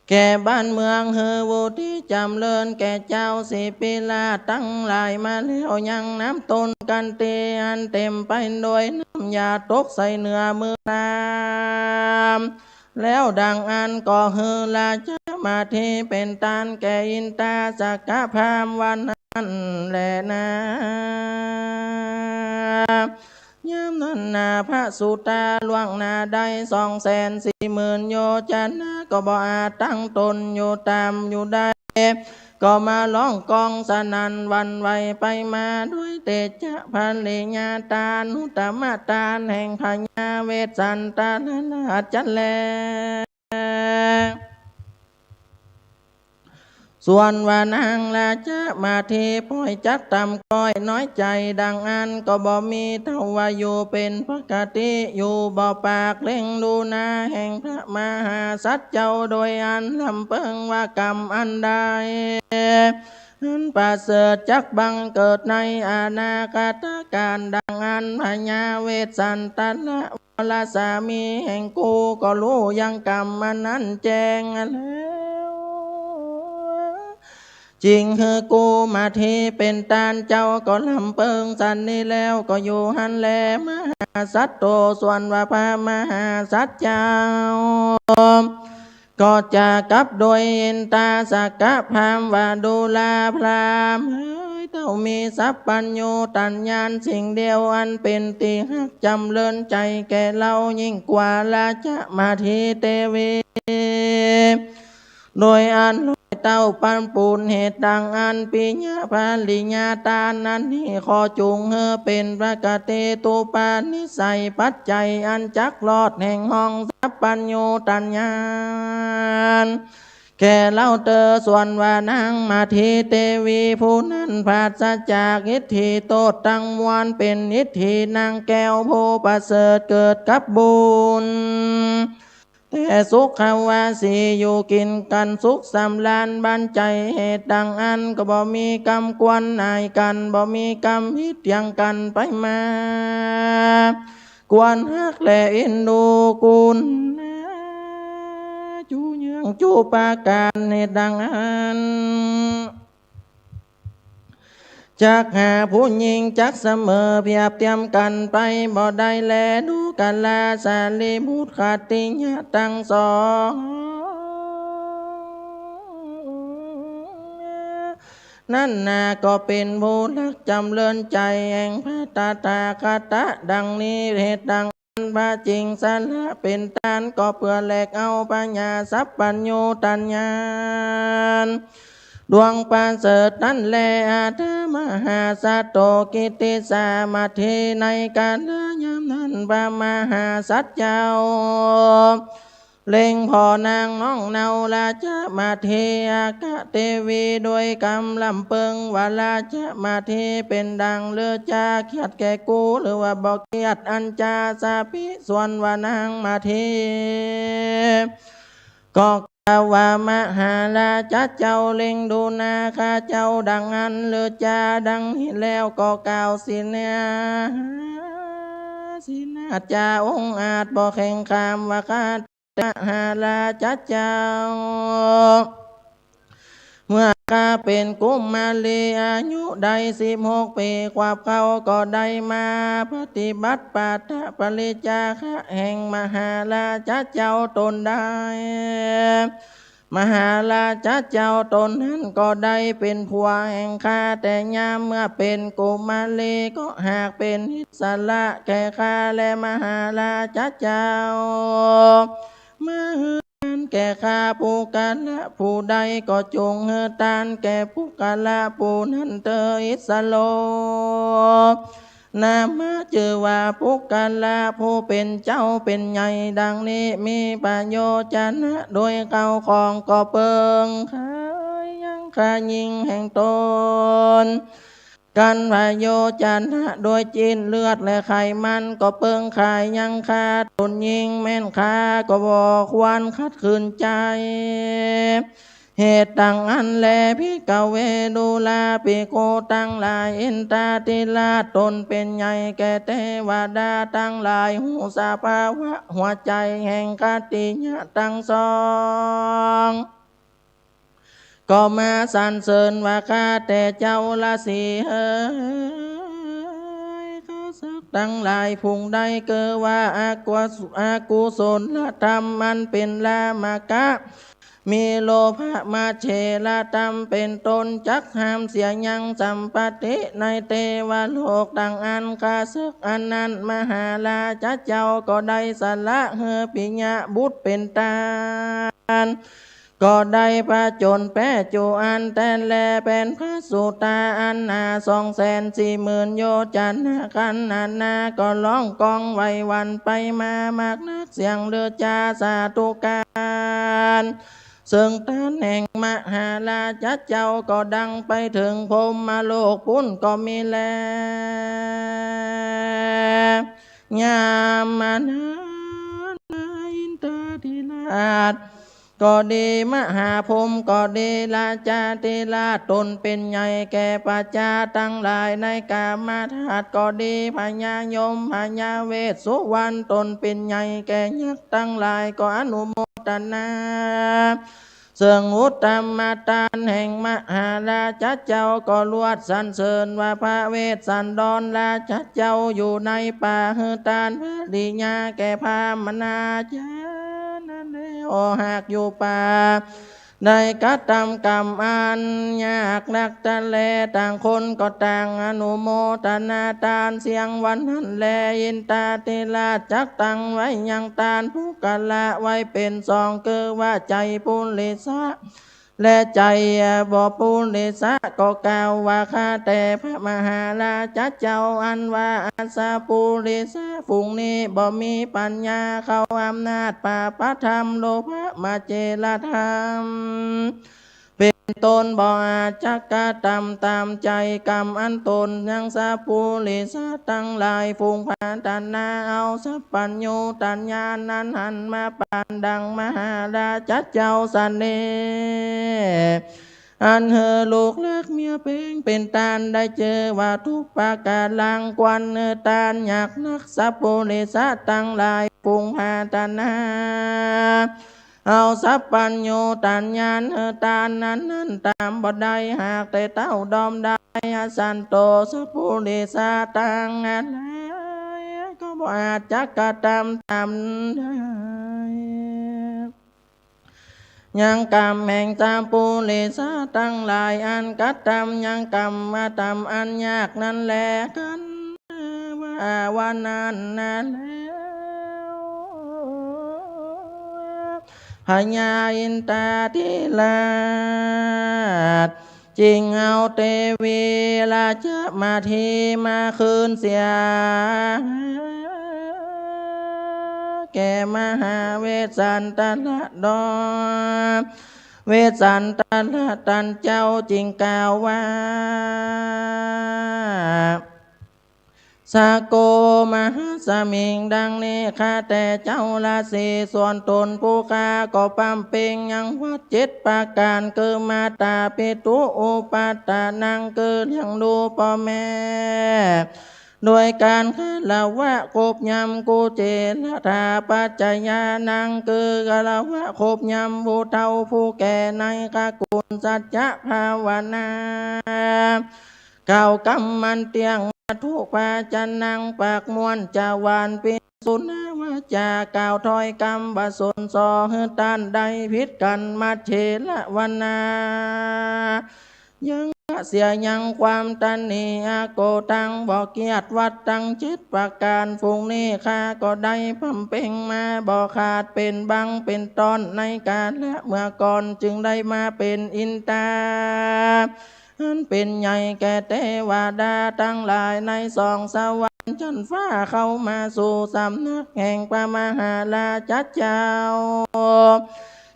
แก่บ้านเมือง หื้อวุฒิจ๋ำเริญแก่เจ้า ศิปิราชตังหลายมาแล้ว ยังนับต้นกันตี้อันเต๋มไปโดยน้ำหยาดตกใส่เนื้อมือน้ำ แล้วดังอั้นก็หื้อราชมาทีเป๋นตานแก่อินทาสกพราหมณ์ว่านั้นแลนา ยามนั้นนา พระสุตาล่วงหน้าได้สองแสนสี่หมื่นโยชนะ ก็บ่อาจตั้งตนอยู่ต๋ามอยู่ได้ ก็มาฮ้องก้องสนั่นหวั่นไหวไปมาด้วยเตจะ ภริยาตานุตตมตานแห่งพญาเวสสันตรราชแล ส่วนว่านางราชมาทีป้อยจักต่ำก้อยน้อยใจ๋ดังอั้นก็บ่มี เต้าว่าอยู่เป๋นปกติ อยู่บ่ปากเล็งดูหน้าแห่งพระมหาสัตว์เจ้า โดยอันลำเปิงว่ากรรมอันใด อันประเสริฐจักบังเกิดในอนาคตกาล ดังอั้นพญาเวสสันตรวรสามีแห่งกูก็ฮู้ยังกรรมอันนั้นแจ้งแล้ว จึงหื้อกูมาทีเป๋นตานเจ้า ก็ลำเปิงสันนี้แล้ว ก็อยู่หั้นแล มหาสัตว์โต ส่วนว่าพระมหาสัตว์เจ้า ก็จะกลับโดยอินทาสกพราหมณ์ว่า ดูราพราหมณ์เอ๋ย เต้ามีสัพพัญญูตัญญาณสิ่งเดียว อันเป๋นตี้ฮักจ๋ำเริญใจ๋แก่เฮายิ่งกว่าราชมาทีเตวี โดยอันร้อยเต้าปันปูน เหตุดังอั้น ปิยภริยาตานอันนี้ ขอจุ่งหื้อเป๋นปกติตุปนิสัยปัจจัย อันจักรอดแห่งฮ้องสัพพัญญูตัญญาณ แก่เฮาเตอ ส่วนว่านางมาทีเตวีผู้นั้น ปราศจากอิทธิโต้ษตังมวล เป๋นอิทธินางแก้วผู้ประเสริฐเกิดกับบุญ แต่สุขวาสี อยู่กิ๋นกั๋นสุขสำราญบันใจ๋ เหตุดังอั้นก็บ่มีกำควรอายกั๋น บ่มีกำผิดเถียงกั๋นไปมา ควรฮักและเอ็นดูกุณา จุเยื้องจุประก๋าน เหตุดังอั้น จักหาผู้หญิงจักเสมอเปรียบเทียมกั๋นไปบ่ได้แล ดูกราสารีบุตรขัตติยะตังสอง นั้นนาก็เป๋นผู้ฮักจ๋ำเริญใจ๋แห่งพระตถาคตะดังนี้ เหตุดังอั้นพระจิงสระเป๋นตานก็เปื้อแลกเอาพญาสัพพัญญูตัญญาณ ดวงประเสริฐนั้นแล อัฏฐมหาสัตโต กิตติสามัคคี ในกาลยามนั้นพระมหาสัตว์เจ้า เล็งผ่อนางน้องเนาราชมาที อัคคเตวี ด้วยกำลำเปิงว่าราชมาทีเป๋นดังฤๅจา เคียดแก่กูหรือว่าบ่เคียด อันจาสาปิ ส่วนว่านางมาที ก็กล่าวว่ามหาราชเจ้าเล็งดูหน้าข้าเจ้าดังอั้นฤๅจาดังนี้แล้วก็กล่าวสิเนหา สินาจาองอาจบ่แข็งขามว่า ข้าแต่มหาราชเจ้า เมื่อข้าเป๋นกุมารีอายุได้สิบหกปี๋ขวบเข้า ก็ได้มาปฏิบัติปาฐปริจจาคะแห่งมหาราชเจ้าต๋นได้ มหาราชเจ้าต๋นนั้นก็ได้เป๋นผัวแห่งข้า แต่ยามเมื่อเป๋นกุมารีก็หากเป๋นอิสระแก่ข้า และมหาราชเจ้า มาหื้อตานแก่ข้าปุคคละผู้ใด ก็จุ่งหื้อตานแก่ปุคคละผู้นั้นเตอ อิสโร นามะจื้อว่าปุคคละผู้เป๋นเจ้าเป๋นใหญ่ดังนี้ มีประโยชนะโดยข้าวของก็เปิงขายยังข้าหญิงแห่งต๋น กันประโยชนะโดยจีนเลือดและไขมันก็เปิงขายยังข้าต๋นหญิง แม่นข้าก็บ่ควรขัดขืนใจ๋ เหตุดังอั้นแล ภิกขเว ดูราภิกขุตังหลาย อินทาธิราชตนเป๋นใหญ่แก่เตวดาตังหลาย ฮู้สภาวะหัวใจ๋แห่งขัตติยะตังสอง ก็มาสรรเสริญว่า ข้าแต่เจ้าราศีเหย ข้าศึกตังหลาย ผู้ใดเกอว่าอากุส- อากุศลธรรมอันเป๋นลามกะ มีโลภะ มัจเฉรธรรมเป๋นต้น จักห้ามเสียยังสัมปติในเตวโลก ดังอั้นข้าศึกอันนั้น มหาราชเจ้าก็ได้สละหื้อปิยบุตรเป๋นตาน ก็ได้ผจญแป๊จุอันแต๊นแล เป๋นพระสุตาอันหนาสองแสนสี่หมื่นโยชนะ ขันนานาก็ฮ้องก้องไหวหวั่นไปมามากนัก เสียงลือจาสาธุการ เซิ่งตานแห่งมหาราชเจ้าก็ดังไปเถิงพรหมโลกปู้นก็มีแล ยามนั้นอินทาธิราชก็ดี มหาพรหมก็ดี ราชาธิราชตนเป๋นใหญ่แก่ประชาตังหลายในกามธาตุก็ดี พญายม พญาเวสสุวรรณตนเป๋นใหญ่แก่ยักษ์ตังหลาย ก็อนุโมทนา เซิ่งอุตตมตานแห่งมหาราชเจ้า ก็ลวดสรรเสริญว่า พระเวสสันดรราชเจ้าอยู่ในป่าหื้อตานภริยาแก่พราหมณาจารย์นั้นแล หากอยู่ป่าได้กระทำกรรมอันยากนักแต๊นแล ต่างคนก็ต่างอนุโมทนาตานเสี้ยงวันนั้นแล อินทาธิราชจักตังไว้ยังตานปุคคละไว้เป๋นสอง คือว่าใจ๋ปุริสะ และใจ๋บ่ปุริสะ ก็กล่าวว่า ข้าแต่พระมหาราชเจ้า อันว่าอัสสปุริสะฝูงนี้บ่มีปัญญาเข้าอำนาจบาปธรรม โลภะ มัจเฉรธรรม เป๋นต้น บ่อาจจักกระทำต๋ามใจ๋กรรมอันตนยัง สัปปุริสะตังหลาย ผูกปรารถนาเอาสัพพัญญูตญาณนั้นหันมาปานดังมหาราชเจ้าเสน่ห์ อันหื้อลูกฮักเมียแป๋งเป๋นตานได้จื้อว่าทุกปะก๋ารัง ควรหื้อตานยากนัก สัปปุริสะตังหลาย ผูกปรารถนา เอาสัพพัญญูตญาณหื้อตานนั้นนั้นต๋ามบ่ได้ หากแต่เต้าดอมได้ อสันโต สัปปุริสะตังหลาย ก็บ่อาจจักกระทำต๋ามได้ ยังกรรมแห่งสัปปุริสะตังหลาย อันกระทำยังกรรมธรรมอันยากนั้นแล กันว่าวันนั้นแล พญาอินทาธิราช จึงเอาเตวีราชมาถีมาคืนเสีย แก่มหาเวสสันตรดอน เวสสันตรตันเจ้าจึงกล่าวว่า สะโก มหัสมิง ดังนี้ ข้าแต่เจ้าราศี ส่วนตนผู้ข้าก็บำเพ็งยังวัตรเจ็ดประก๋าน คือมาตาปิตุอุปัฏฐานัง คือเลี้ยงดูป้อแม่ ด้วยก๋านคารวะครบย่ำ กุเจรถาปัจจยานัง คือคารวะครบย่ำผู้เฒ่าผู้แก่ในกกุศลสัจจะภาวนา กล่าวกำมันเตี้ยง มัทธุภาชนัง ปากม่วนจาหวาน ปิสุนาวาจากล่าวถ้อยกำบ่สนส่อหื้อต้านได้ผิดกั๋น มัชเชรวนา ยังเสียยังความตระหนี่ อโกตัง บ่เกียจวัตรตังเจ็ดประก๋าน ฝูงนี้ข้าก็ได้บำเพ็งมาบ่ขาด เป๋นบั้งเป๋นตอนในกาละเมื่อก่อน จึงได้มาเป๋นอินทา อันเป๋นใหญ่แก่เตวดาตังหลายในสองสวรรค์จั๊นฟ้า เข้ามาสู่สำนักแห่งพระมหาราชเจ้า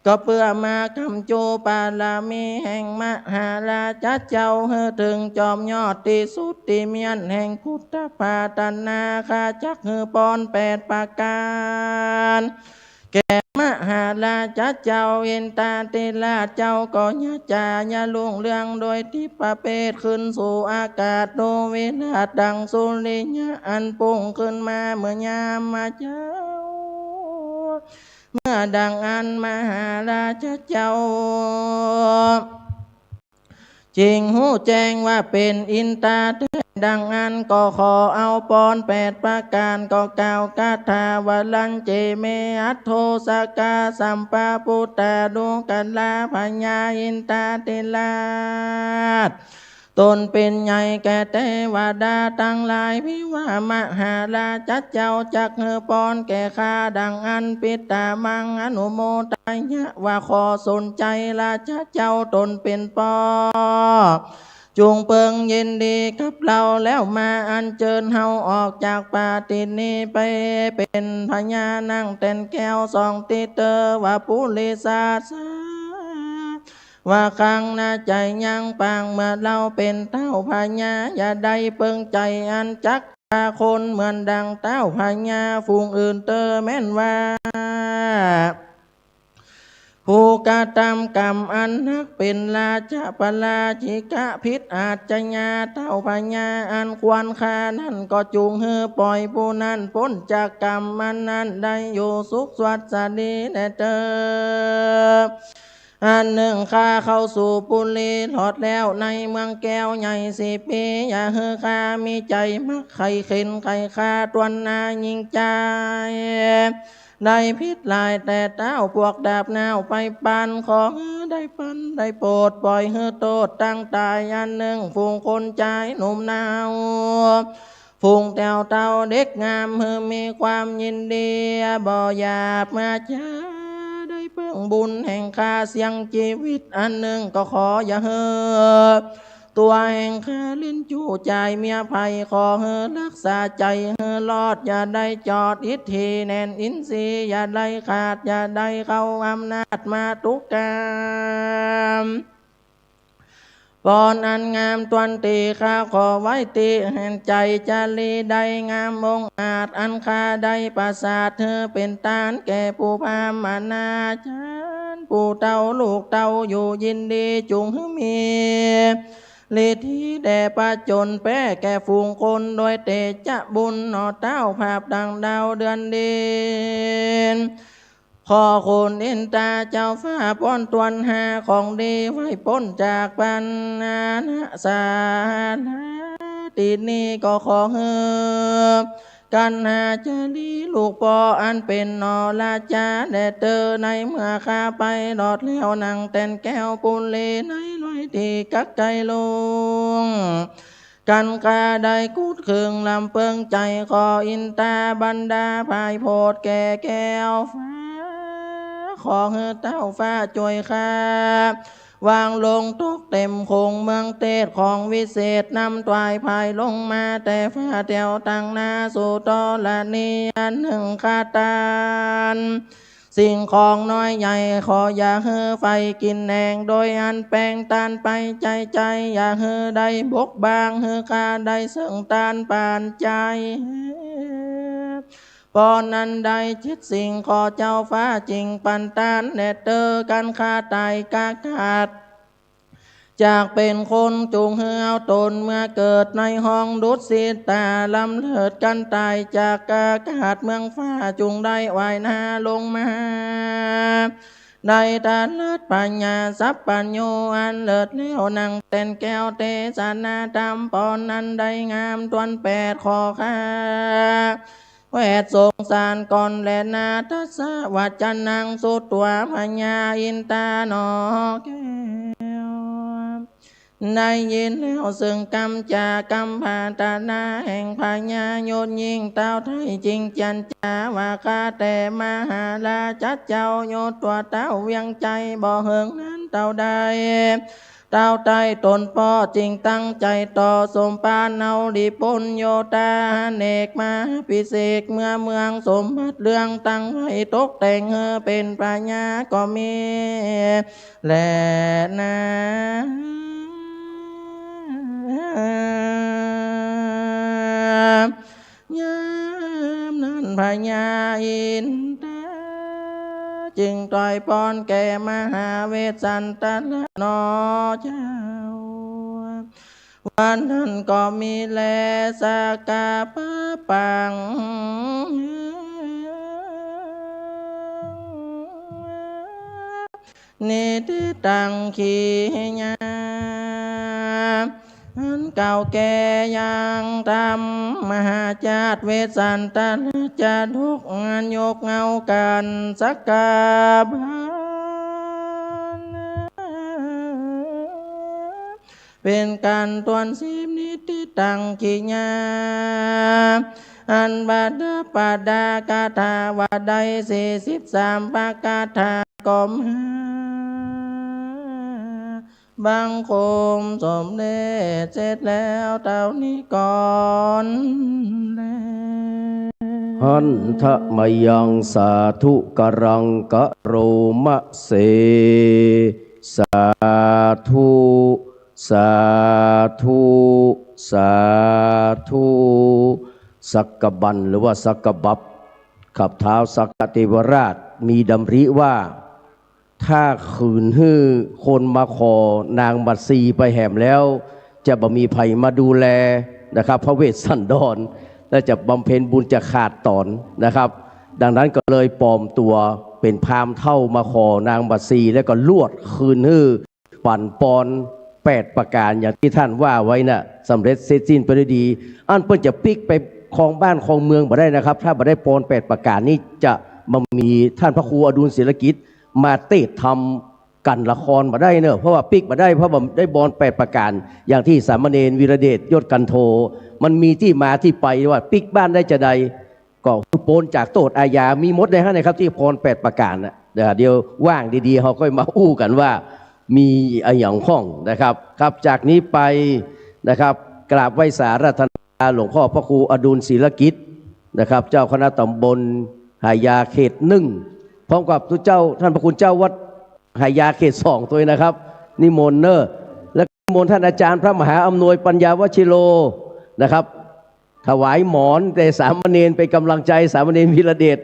ก็เปื้อมากำจูปารมีแห่งมหาราชเจ้า หื้อเถิงจอมยอดตี้สุดตี้เมียนแห่งพุทธปรารถนา ข้าจักหื้อปอนแปดประก๋าน แก่ม หาราชเจ้าอินทาธิราชเจ้าก็ยะจ๋า ยะรุ่งเรืองโดยทิพย์ประเภท ขึ้นสู่อากาศดูวิราชดังสุริยะอันพุ่งขึ้นมาเมื่อยามเจ๊า เมื่อดังอั้นมหาราชเจ้า จึงฮู้แจ้งว่าเป๋นอินทาแต๊ ดังอั้นก็ขอเอาปอนแปดประก๋าน ก็กล่าวคาถา วรัญเจ เม อัฏโฐ สกา สัพพะ ปุตตา ดูกรา พญาอินทาธิราช ต๋นเป๋นใหญ่แก่เตวดาตังหลาย ภิวามหาราชเจ้าจักหื้อปอนแก่ข้าดังอั้น ปิตามัง อนุโมทายะ ว่าขอสนใจ๋ราชเจ้าต๋นเป๋นป้อ จุ่งเปิงยินดีกับเฮา แล้วมาอัญเจิญเฮาออกจากป่าตี้นี้ ไปเป๋นพญานั่งแตนแก้วสองตี้เต๊อะ ว่าปุริสาสา ว่าครั้งนาใจ๋ยังปาง เมื่อเฮาเป๋นเต้าพญา อย่าได้เปิงใจ๋อันจักฆ่าคนเหมือนดังเต้าพญาฝูงอื่นเต๊อะ แม้นว่า ผู้กระทำกรรมอันนัก เป๋นราชปราชิกะ ผิดอาชญา เต้าพญาอันควรฆ่านั้น ก็จุ่งหื้อป่อยผู้นั้นป๊นจากกรรมอันนั้น ได้อยู่สุขสวัสดีแน่เต๊อะ อันนึ่งข้าเข้าสู่ปุรี หลอดแล้วในเมืองแก้วใหญ่สี่ปี๋ อย่าหื้อข้ามีใจ๋มักใค่เข็ญใค่ฆ่า ตวนนาญิงจาย ได้ผิดหลายแต่เต้า พวกดาบหน้าวไปปัน ขอหื้อได้ปันได้โปรด ป่อยหื้อโตษตังต๋าย อันนึ่งฝูงคนจายหนุ่มหน้าว ฝูงแต้วเต้าเด็กงาม หื้อมีความยินดี บ่หยาบมาจ๋า ได้เปิงบุญแห่งข้าเสี่ยงจีวิต อันนึ่งก็ขออย่าหื้อตั๋วแห่งข้าเล่นจู้จ่ายเมียใผ ขอหื้อรักษาใจ๋หื้อรอด อย่าได้จอดอิทธิแน่นอินทรีย์ อย่าได้ขาด อย่าได้เข้าอำนาจมาตุกกาม ปอนอันงามตวนตี้ข้าขอไว้ตี้แห่งใจ๋จารีได้งามองอาจ อันข้าได้ประสาทหื้อเป๋นตานแก่ผู้พามนาจารย์ ผู้เต้าลูกเต้าอยู่ยินดี จุ่งหื้อมีฤทธิแด่ผจญแป๊แก่ฝูงคน โดยเตชะบุญหน่อเต้า ผาบดังดาวเดือนเด่น ขอคุณอินทาเจ้าฟ้าปอนตวนหาของดีไว้ป๊นจากปัญหาสาระ ตี้นี้ก็ขอหื้อกัณหาจารีลูกป้ออันเป๋นหน่อราชาแด่เต๊อะ ในเมื่อข้าไปหลอดแล้วนั่งแตนแก้วปุรี ในร้อยตี้กักไกลลุง กันข้าได้กูดเคืองลำเปิงใจ๋ ขออินทาบรรดาผายโผดแก่แก้วฟ้า ขอหื้อเต้าฟ้าจ้วยข้า วางลงตกเต็มโขงเมืองเตช ของวิเศษนำตวายผายลงมาแต่ฟ้าแถวตังหน้าสู่ธรณี อันนึ่งข้าตาน สิ่งของน้อยใหญ่ขออย่าหื้อไฟกิ๋นแหนง โดยอันแปงตานไปใจ้ๆ อย่าหื้อได้บกบาง หื้อข้าได้เซิ่งตานปานใจ๋ ปอนอันใดเจ็ดสิ่งขอเจ้าฟ้าจิ่งปันตานแด่เต๊อะ กันข้าต๋ายกาขาด จากเป๋นคนจุ่งหื้อเอาต๋นเมื่อเกิดในห้องดุสิตา ล้ำเลิศกันต๋ายจากกาขาดเมืองฟ้า จุ่งได้ว่ายน้ำลงมา ได้ตรัสพญาสัพพัญญูอันเลิศแล้ว นั่งแตนแก้วเตสนาธรรม ปอนอันใดงามตวนแปดขอข้า แวดสงสารก่อนแลนา ทัสสะวัจจนัง สุตวา พญาอินทาหน่อแก้ว ได้ยินแล้วซึ่งกำจากำปรารถนาแห่งพญายศยิ่งเต้าไท้ จิ่งเจียรจาว่า ข้าแต่มหาราชเจ้า ยศตั๋วเต้าเวียงไจ บ่เหิงนานเต้าใด เต้าไท้ต๋นป้อจิ่งตั้งใจ๋ต่อสมภารเอาดีปุญโญตาเนกมาภิเษกเมือเมืองสมบัติเรื่องตั้งไว้ตกแต่งหื้อเป๋นพญาก็มีแลนา ยามนั้นพญาอินทา จึงถวายปอนแก่มหาเวสสันดรหนอเจ้า วันนั้นก็มีแลสักกะปะปัง นิทธิตัง ขีญา อันเก่าแก่ยังธรรม มหาชาติเวสสันดรจะลุกอันยกเหง้ากั๋นสักกะบาล เป๋นก๋านถ้วนสิบ นิทธิตัง ขีญา อันประดับประดาคาถาว่าได้สี่สิบสามพระคาถา ก็มาบังคมสมเด็จเสร็จแล้วเต้านี้ก่อนแล หันทะมะยัง สาธุการัง กะโรมะเส สาธุ สาธุ สาธุ สักกะบันหรือว่าสักกะบับ ครับ ท้าวสักกะเทวราชมีดำริว่า ถ้าขืนหื้อคนมาขอนางมัตสีไปแหมแล้ว จะบ่มีใผมาดูแลนะครับ พระเวสสันดร และจะบำเพ็ญบุญจะขาดต๋อนนะครับ ดังนั้นก็เลยปลอมตั๋วเป๋นพราหมณ์เฒ่ามาขอนางมัตสี แล้วก็ลวดคืนหื้อ ปั๋นปอนแปดประก๋านอย่างตี้ท่านว่าไว้น่ะ สำเร็จเสร็จสิ้นไปด้วยดี อันเปิ้นจะปิ๊กไปครองบ้านครองเมืองบ่ได้นะครับ ถ้าบ่ได้ปอนแปดประก๋านนี้ จะบ่มีท่านพระครูอดุลศิลกิจมาเตศน์ธรรมกั๋นละครบ่ได้เนอะ เพราะว่าปิ๊กบ่ได้ เพราะบ่ได้ปอนแปดประก๋าน อย่างตี้สามเณรวีระเดชยศกันโท มันมีตี้มาตี้ไปว่าปิ๊กบ้านได้จาใด ก็คือป๊นจากโต้ษอาญา มีหมดเลยฮะ นะครับ ตี้ปอนแปดประก๋านน่ะ เดี๋ยวว่างดีๆ เฮาค่อยมาอู้กั๋นว่ามีอะหยังพ่องนะครับ ครับ จากนี้ไปนะครับ กราบไหว้สาอาราธนาหลวงพ่อพระครูอดุลศิลกิจนะครับ เจ้าคณะตำบลหายาเขตหนึ่ง พร้อมกับเจ้า ท่านพระคุณเจ้าวัดหายาเขตสองตวยนะครับ นิมนต์เนอะ และนิมนต์ท่านอาจารย์พระมหาอำนวยปัญญาวชิโรนะครับ ถวายหมอนแด่สามเณร เป๋นก๋ำลังใจ๋สามเณรวีระเดช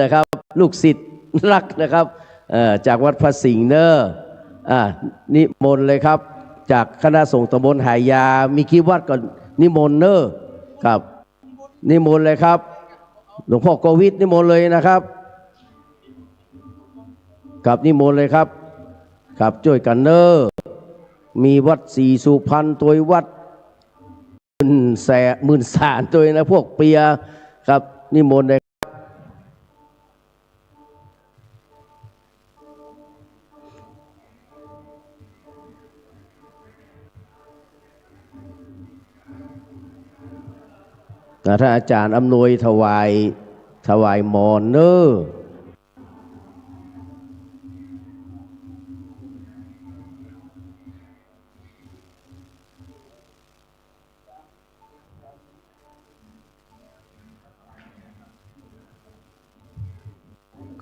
นะครับ ลูกศิษย์รักนะครับ เอ่อ จากวัดพระสิงห์เนอะ อ่า นิมนต์เลยครับ จากคณะสงฆ์ตำบลหายา มีกี่วัดก็นิมนต์เนอะ ครับ นิมนต์เลยครับ หลวงพ่อโกวิทนิมนต์เลยนะครับ ครับ นิมนต์เลยครับ ครับ จ้วยกั๋นเนอะ มีวัดศรีสุพรรณตวย วัด หมื่นแสน หมื่นสารตวยนะ พวกเปีย ครับ นิมนต์เลยครับ นะ ท่านอาจารย์อำนวยถวาย ถวายหมอนเนอะ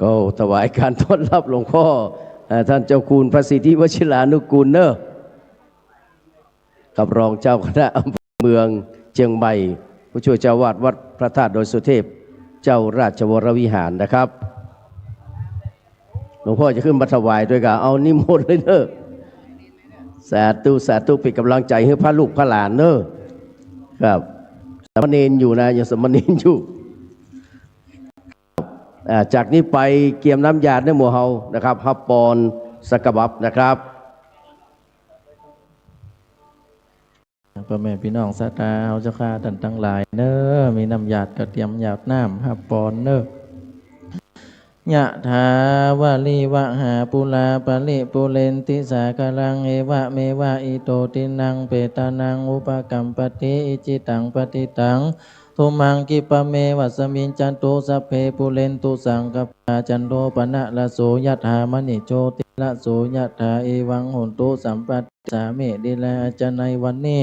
ก็ถวายการต้อนรับหลวงพ่อ เอ่อ ท่านเจ้าคุณพระสิทธิวชิรานุกูลเนอะ ครับ รองเจ้าคณะอำเภอเมืองเจียงใหม่ ผู้ช่วยเจ้าอาวาสวัดพระธาตุดอยสุเทพ เจ้าราชวรวิหารนะครับ หลวงพ่อจะขึ้นมาถวายตวยก่า เอานิมนต์เลยเนอะ สาธุ สาธุ เป๋นก๋ำลังใจ๋หื้อพระลูกพระหลานเนอะ ครับ สามเณรอยู่นะ ยังสามเณรอยู่ อ่า จากนี้ไปเกียมน้ำยาดในหมู่เฮานะครับ ฮับปอนสักกะบับนะครับ พ่อแม่พี่น้องศรัทธาเฮาเจ้าข้าต้านตังหลายเนอะ มีน้ำยาดก็เตรียมยาดน้ำฮับปอนเนอะ ยะถาวาริวะหาปูราปะริปูเรนติสาคารัง เอวะเมวะอิโตทินนังเปตานังอุปะกัมปะติ อิจฉิตังปัตถิตัง ตุมหังคิปะเมวะสะมิจฉันตุ สัพเพปูเรนตุสังกัปปา จันโทปะนะระโสยะถา มะณิโชติระโสยะถา เอวังโหนตุสัพพะ สามิ ดีแล อาจารย์ ในวันนี้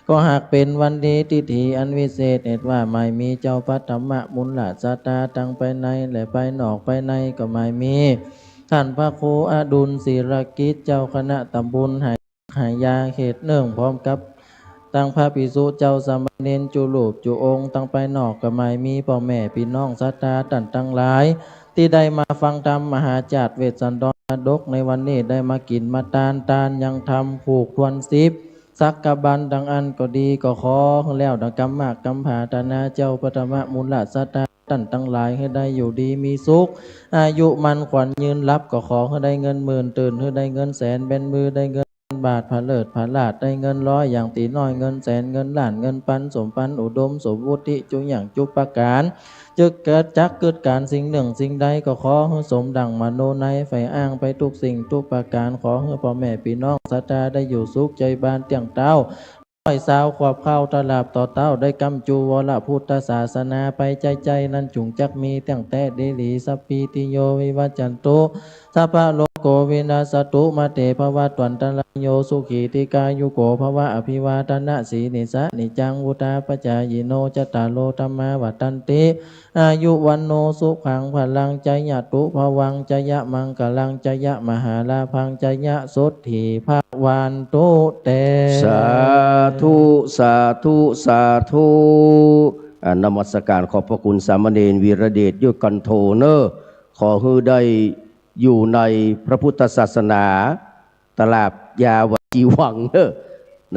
ก็หากเป๋นวันดีทิฏฐิอันวิเศษ เหตุว่าหมายมีเจ้าพระธรรมมูลศรัทธาตังภายในและภายนอก ภายในก็หมายมี ท่านพระครูอดุลศิลกิจ เจ้าคณะตำบลหาย หายาเขตหนึ่ง พร้อมกับตังพระภิกษุเจ้าสามเณรจุรูปจุองค์ ตังภายนอกก็หมายมีพ่อแม่พี่น้องศรัทธาต้านตังหลาย ตี้ได้มาฟังธรรมมหาจาติเวสสันดรชาดกในวันนี้ ได้มากิ๋นมาตาน ตานยังธรรมผูกถ้วนสิบ สักกะบันดังอั้นก็ดี ก็ขอหื้อแล้วดังกำมากกำผาตนาเจ้าพระธรรมมูลศรัทธาต้านตังหลาย หื้อได้อยู่ดีมีสุข อายุมั่นขวัญยืน หลับก็ขอหื้อได้เงินหมื่น ตื่นหื้อได้เงินแสน แบมือได้เงิน บาทผะเลิศผะลาด ได้เงินร้อยอย่างตี๋น้อย เงินแสนเงินล้าน เงินปันสมปันอุดมสมบูรณ์จุอย่างจุประก๋าน จึกเกิดจักกึ๊ดก๋านสิ่งนึ่งสิ่งใด ก็ขอหื้อสมดั่งมโนใน ใฝ่อ้างไปกู้สิ่งกู้ประก๋าน ขอหื้อป้อแม่ปี้น้องศรัทธาได้อยู่สุขใจ๋บานเตี้ยงเต๊า น้อยสาวขวบเค้าตราบเต๊าเต๊า ได้ก้ำจูวรพุทธศาสนาไปใจ๊ๆ นั้นจุ่งจักมีเตี้ยงแต๊ดีหลี สัพพีติโยวิวัจจันตุ สัพพะโรโควินัสสะตุ มาเตภวัตวันตะราโย สุขีติกายุโกภวะ อภิวาทะนะสีลิสสะ นิจจังวุฑฒาปะจายิโน จัตตาโรธัมมาวัฑฒันติ อายุวัณโณสุขังพะลัง จะยะตุภะวัง จะยะมังคะลัง จะยะมหาลาภัง จะยะโสฏฐีภะวันตุเต สาธุ สาธุ สาธุ อ่า นมัสก๋านขอบพระคุณสามเณรวีระเดช ยศกันโท เน่อ ขอหื้อได้อยู่ในพระพุทธศาสนา ตราบยาวจีวังเน่อ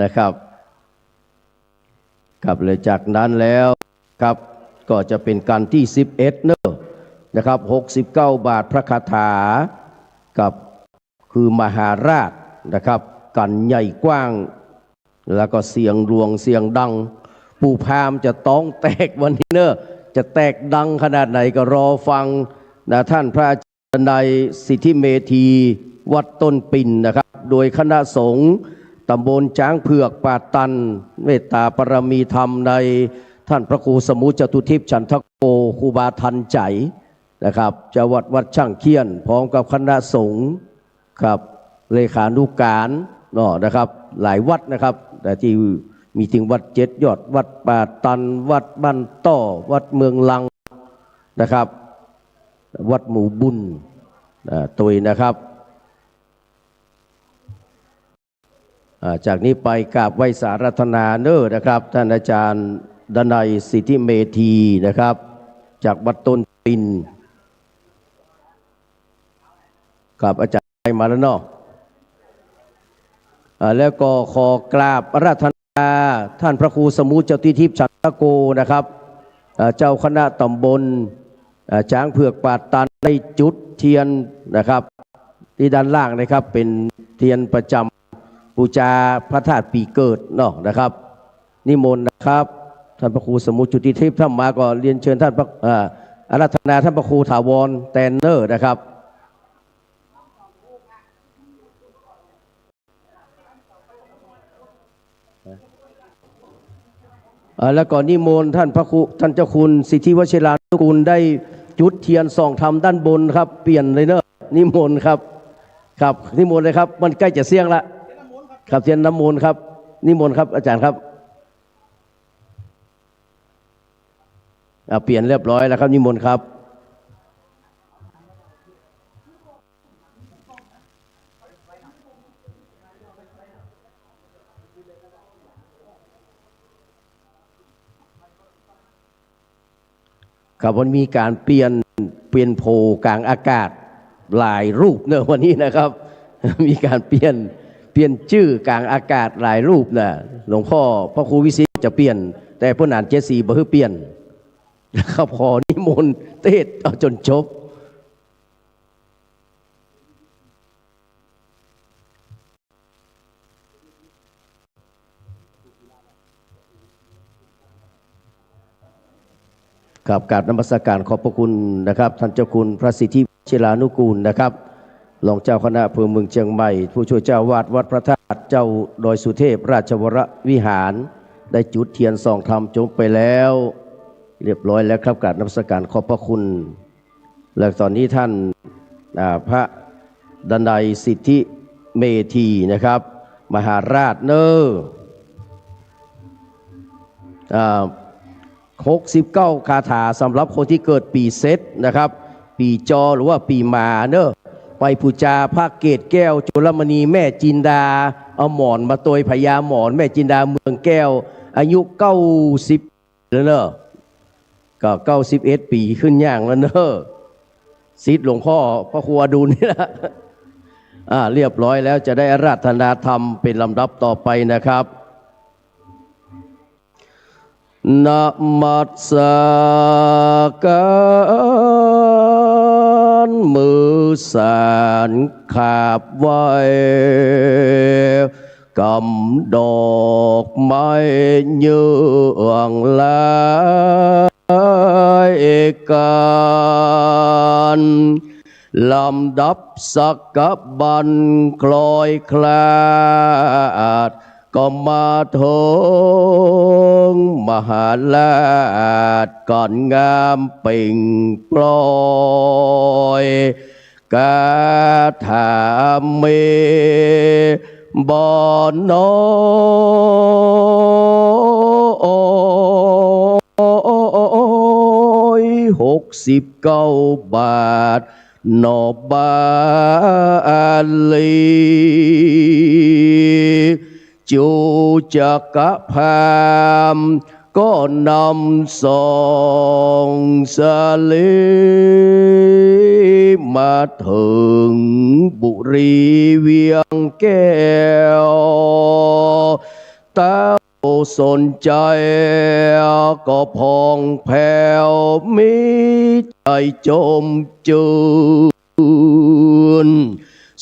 นะครับ ครับ และจากนั้นแล้วครับ ก็จะเป๋นกัณฑ์ตี้สิบเอ็ดเน่อ นะครับ หกสิบเก้าบาทพระคาถา ครับ คือมหาราชนะครับ กัณฑ์ใหญ่กว้าง แล้วก็เสียงหลวงเสียงดัง ปู่พราหมณ์จะต้องแตกวันนี้เน่อ จะแตกดังขนาดไหนก็รอฟังนะ ท่านพระอาจารย์ ดนัย สิทธิเมธี วัดต้นปิ่นนะครับ โดยคณะสงฆ์ตำบลจ๊างเผือกป่าตัน เมตตาปารมีธรรมในท่านพระครูสมุจตุทิพย์ฉันทโก ครูบาทันใจ๋นะครับ เจ้าวัดวัดช่างเขี้ยน พร้อมกับคณะสงฆ์ครับ เลขานุการเนาะนะครับ หลายวัดนะครับ แต่ตี้มีเถิงวัดเจ็ดยอด วัดป่าตัน วัดบ้านต้อ วัดเมืองลังนะครับ วัดหมู่บุญ อ่า ตวยนะครับ อ่า จากนี้ไปกราบไหว้สาอาราธนาเน่อนะครับ ท่านอาจารย์ดนัย สิทธิเมธีนะครับ จากวัดต้นปิ่น ครับ อาจารย์มาแล้วเนาะ อ่า แล้วก็ขอกราบอาราธนาท่านพระครูสมุจตุทิพย์ฉันทโกนะครับ อ่า เจ้าคณะตำบล อ่า จ๊างเผือกป่าตัน ได้จุดเทียนนะครับ ตี้ด้านล่างนะครับ เป๋นเทียนประจำปู๋จาพระธาตุปี๋เกิดเนาะนะครับ นิมนต์นะครับ ท่านพระครูสมุจตุทิพย์ ถ้ามาก็เรียนเชิญท่านพระ อ่า อาราธนาท่านพระครูถาวรแตนเน่อนะครับ อ่า แล้วก็นิมนต์ท่านพระครู ท่านเจ้าคุณสิทธิวชิรานุกูล ได้จุดเทียนส่องธรรมด้านบนครับ เปลี่ยนเลยเนอะ นิมนต์ครับ ครับ นิมนต์เลยครับ มันใก้จะเสี้ยงละ ครับ เทียนน้ำมนต์ครับ นิมนต์ครับ อาจารย์ครับ อ่า เปลี่ยนเรียบร้อยแล้วครับ นิมนต์ครับ ครับ มันมีก๋านเปลี่ยน เปลี่ยนโผกลางอากาศหลายรูปเนอะ วันนี้นะครับ มีก๋านเปลี่ยน เปลี่ยนจื้อกลางอากาศหลายรูปนะ หลวงพ่อพระครูวิสิทธิ์จะเปลี่ยน แต่เปิ้นอ่านเจ็ดสี่บ่หื้อเปลี่ยนนะครับ ขอนิมนต์เทศน์เอาจ๋นจบ ครับ กราบนมัสการขอบพระคุณนะครับ ท่านเจ้าคุณพระสิทธิวชิรานุกูลนะครับ รองเจ้าคณะอำเภอเมืองเชียงใหม่ ผู้ช่วยเจ้าอาวาสวัดพระธาตุ เจ้าดอยสุเทพราชวรวิหาร ได้จุดเทียนส่องธรรมจบไปแล้ว เรียบร้อยแล้วครับ กราบนมัสการขอบพระคุณ และตอนนี้ท่าน อ่า พระดนัยสิทธิเมธีนะครับ มหาราชเนอะ อ่า หกสิบเก้าคาถาสำหรับคนที่เกิดปีเสร็จนะครับ ปีจอหรือว่าปีหมาเนอะ ไปปู๋จาพระเกศแก้วจุลมณีแม่จินดา เอาหมอนมาตวย พญาหมอน แม่จินดาเมืองแก้ว อายุเก้าสิบ แล้วเนอะ ก็เก้าสิบเอ็ดปี๋ขึ้นย่างแล้วเนอะ ศิษย์หลวงพ่อพระครูอดุลนี่นะ อ่า เรียบร้อยแล้ว จะได้อาราธนาธรรมเป็นลำดับต่อไปนะครับ นมัสการ มือสานขาบไหว้ กำดอกไม้เยื่องลายกัน ลำดับสักบันคล้อยคลาด ก็มาเถิงมหาราช การงามเปล่งปล่อย คาถามีบ่น้อย หกสิบเก้าบาท หน่อบาลี จุจกพราหมณ์ก็นำส่งสาลี มาเถิงบุรีเวียงแก้ว เต้าสนชัยก็ผ่องแผ้ว มีใจ๋จมจื้น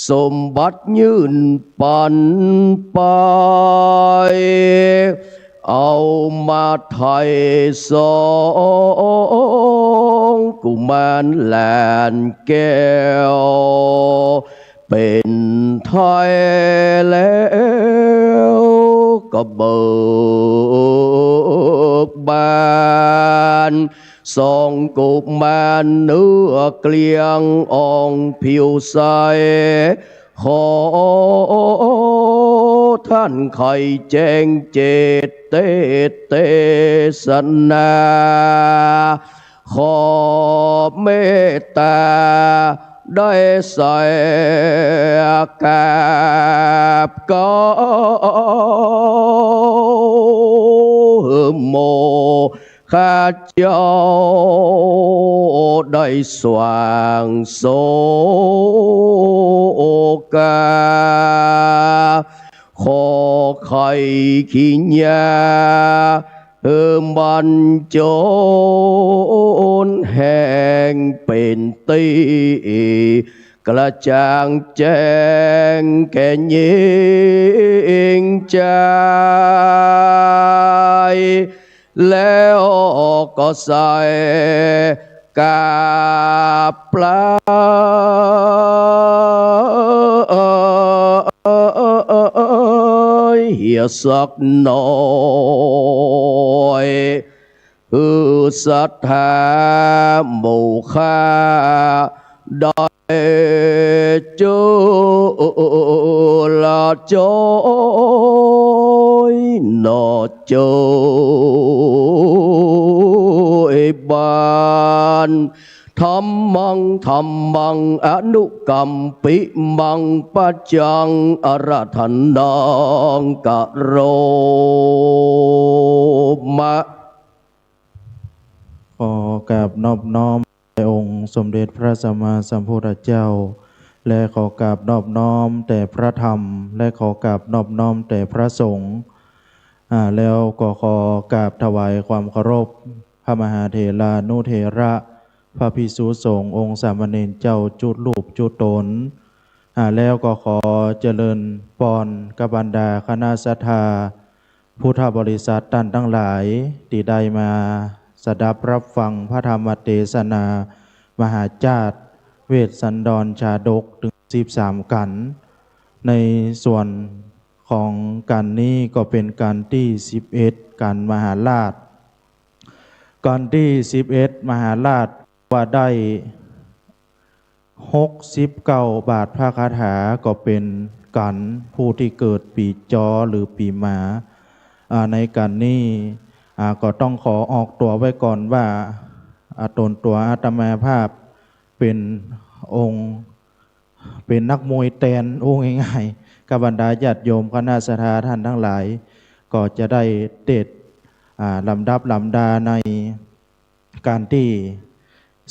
สมบัติยื่นปันไป เอามาไถ่สอง กุมารหลานแก้ว เป๋นไทยแล้วก็เบิกบาน สองกุมารเนื้อเกลี้ยงอ่องผิวใส ขอท่านไขแจ้งเจตเตสเตสนา ขอเมตตาได้ใส่กราบเก้า โมข้าเจ้าได้สว่างโสกา ขอไขกิริยา หื้อมันจนแห่งเป๋นตี้ กระจ่างแจ้งแก่หญิงจาย แล้วก็ใส่กราบไหว้เหียสักหน่อย หื้อศรัทธาหมู่ข้าได้เจอละจอยหน่อเจยบาน ธัมมัง ธัมมัง อนุกัมปิมัง ปัจจัง อาราธนัง กะโรมะ ขอกราบนอบน้อมแด่องค์สมเด็จพระสัมมาสัมพุทธเจ้า และขอกราบนอบน้อมแด่พระธรรม และขอกราบนอบน้อมแด่พระสงฆ์ อ่า แล้วก็ขอกราบถวายความเคารพ พระมหาเถรานุเถระ พระภิกษุสงฆ์ องค์สามเณรเจ้าจุ๊รูปจุ๊ต๋น อ่า แล้วก็ขอเจริญปอนกับบรรดาคณะศรัทธาพุทธบริษัทต้านตังหลาย ตี้ได้มาสดับรับฟังพระธรรมเตสนา มหาจาตุเวสสันดรชาดก เถิงสิบสามกัณฑ์ ในส่วนของกัณฑ์นี้ก็เป๋นกัณฑ์ตี้สิบเอ็ด กัณฑ์มหาราช กัณฑ์ตี้สิบเอ็ด มหาราช ว่าได้หกสิบเก้าบาทพระคาถา ก็เป๋นกัณฑ์ผู้ตี้เกิดปี๋จอหรือปี๋หมา อ่า ในกัณฑ์นี้ อ่า ก็ต้องขอออกตั๋วไว้ก่อนว่า อ่า ต๋นตั๋วอาตมาภาพเป๋นองค์ เป๋นนักมวยแตน อู้ง่ายๆ กับบรรดาญาติโยมคณะศรัทธาต้านตังหลาย ก็จะได้เตสน์ อ่า ลำดับลำดาในกัณฑ์ตี้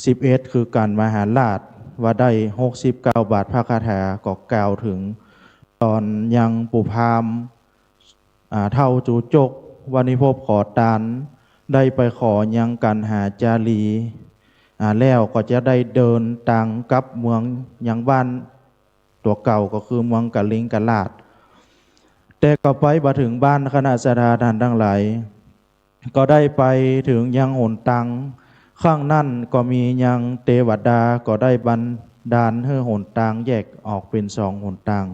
สิบเอ็ด คือกัณฑ์มหาราช ว่าได้หกสิบเก้าบาทพระคาถา ก็กล่าวเถิงต๋อนยังปู่พราหมณ์ อ่า เฒ่าจูจก วานิภพขอตาน ได้ไปขอยังกัณหาจารี อ่า แล้วก็จะได้เดินตางกลับเมืองยังบ้านตั๋วเก่า ก็คือเมืองกลิงกราษฎร์ แต่ก็ไปบ่เถิงบ้าน คณะศรัทธาท่านตังหลาย ก็ได้ไปเถิงยังหนตาง ข้างนั้นก็มียังเตวดา ก็ได้บันดาลหื้อหนตางแยกออกเป๋นสองหนตาง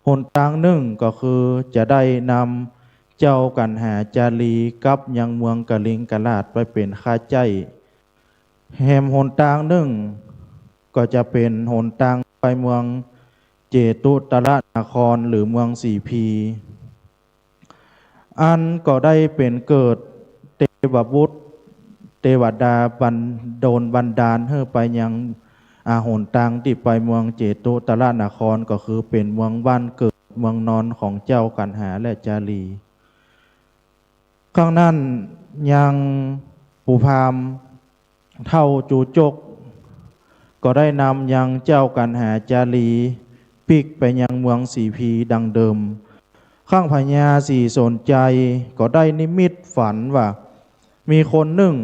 หนตางนึ่งก็คือจะได้นำเจ้ากัณหาจารีกลับยังเมืองกลิงกราษฎร์ไปเป๋นข้าใจ๊ แหมหนตางนึ่งก็จะเป๋นหนตางไปเมืองเจตุตรนคร หรือเมืองสีพี อันก็ได้เป๋นเกิดเตวบุตร เตวดาบัน โดนบันดาลหื้อไปยัง อ่า หนตางตี้ไปเมืองเจตุตรนคร ก็คือเป๋นเมืองบ้านเกิดเมืองนอนของเจ้ากัณหาและจารี ข้างนั้นยังปู่พราหมณ์เฒ่าจูจก ก็ได้นำยังเจ้ากัณหาจารีปิ๊กไปยังเมืองสีพีดังเดิม ข้างพญาสีสนชัยก็ได้นิมิตฝันว่า มีคนนึ่ง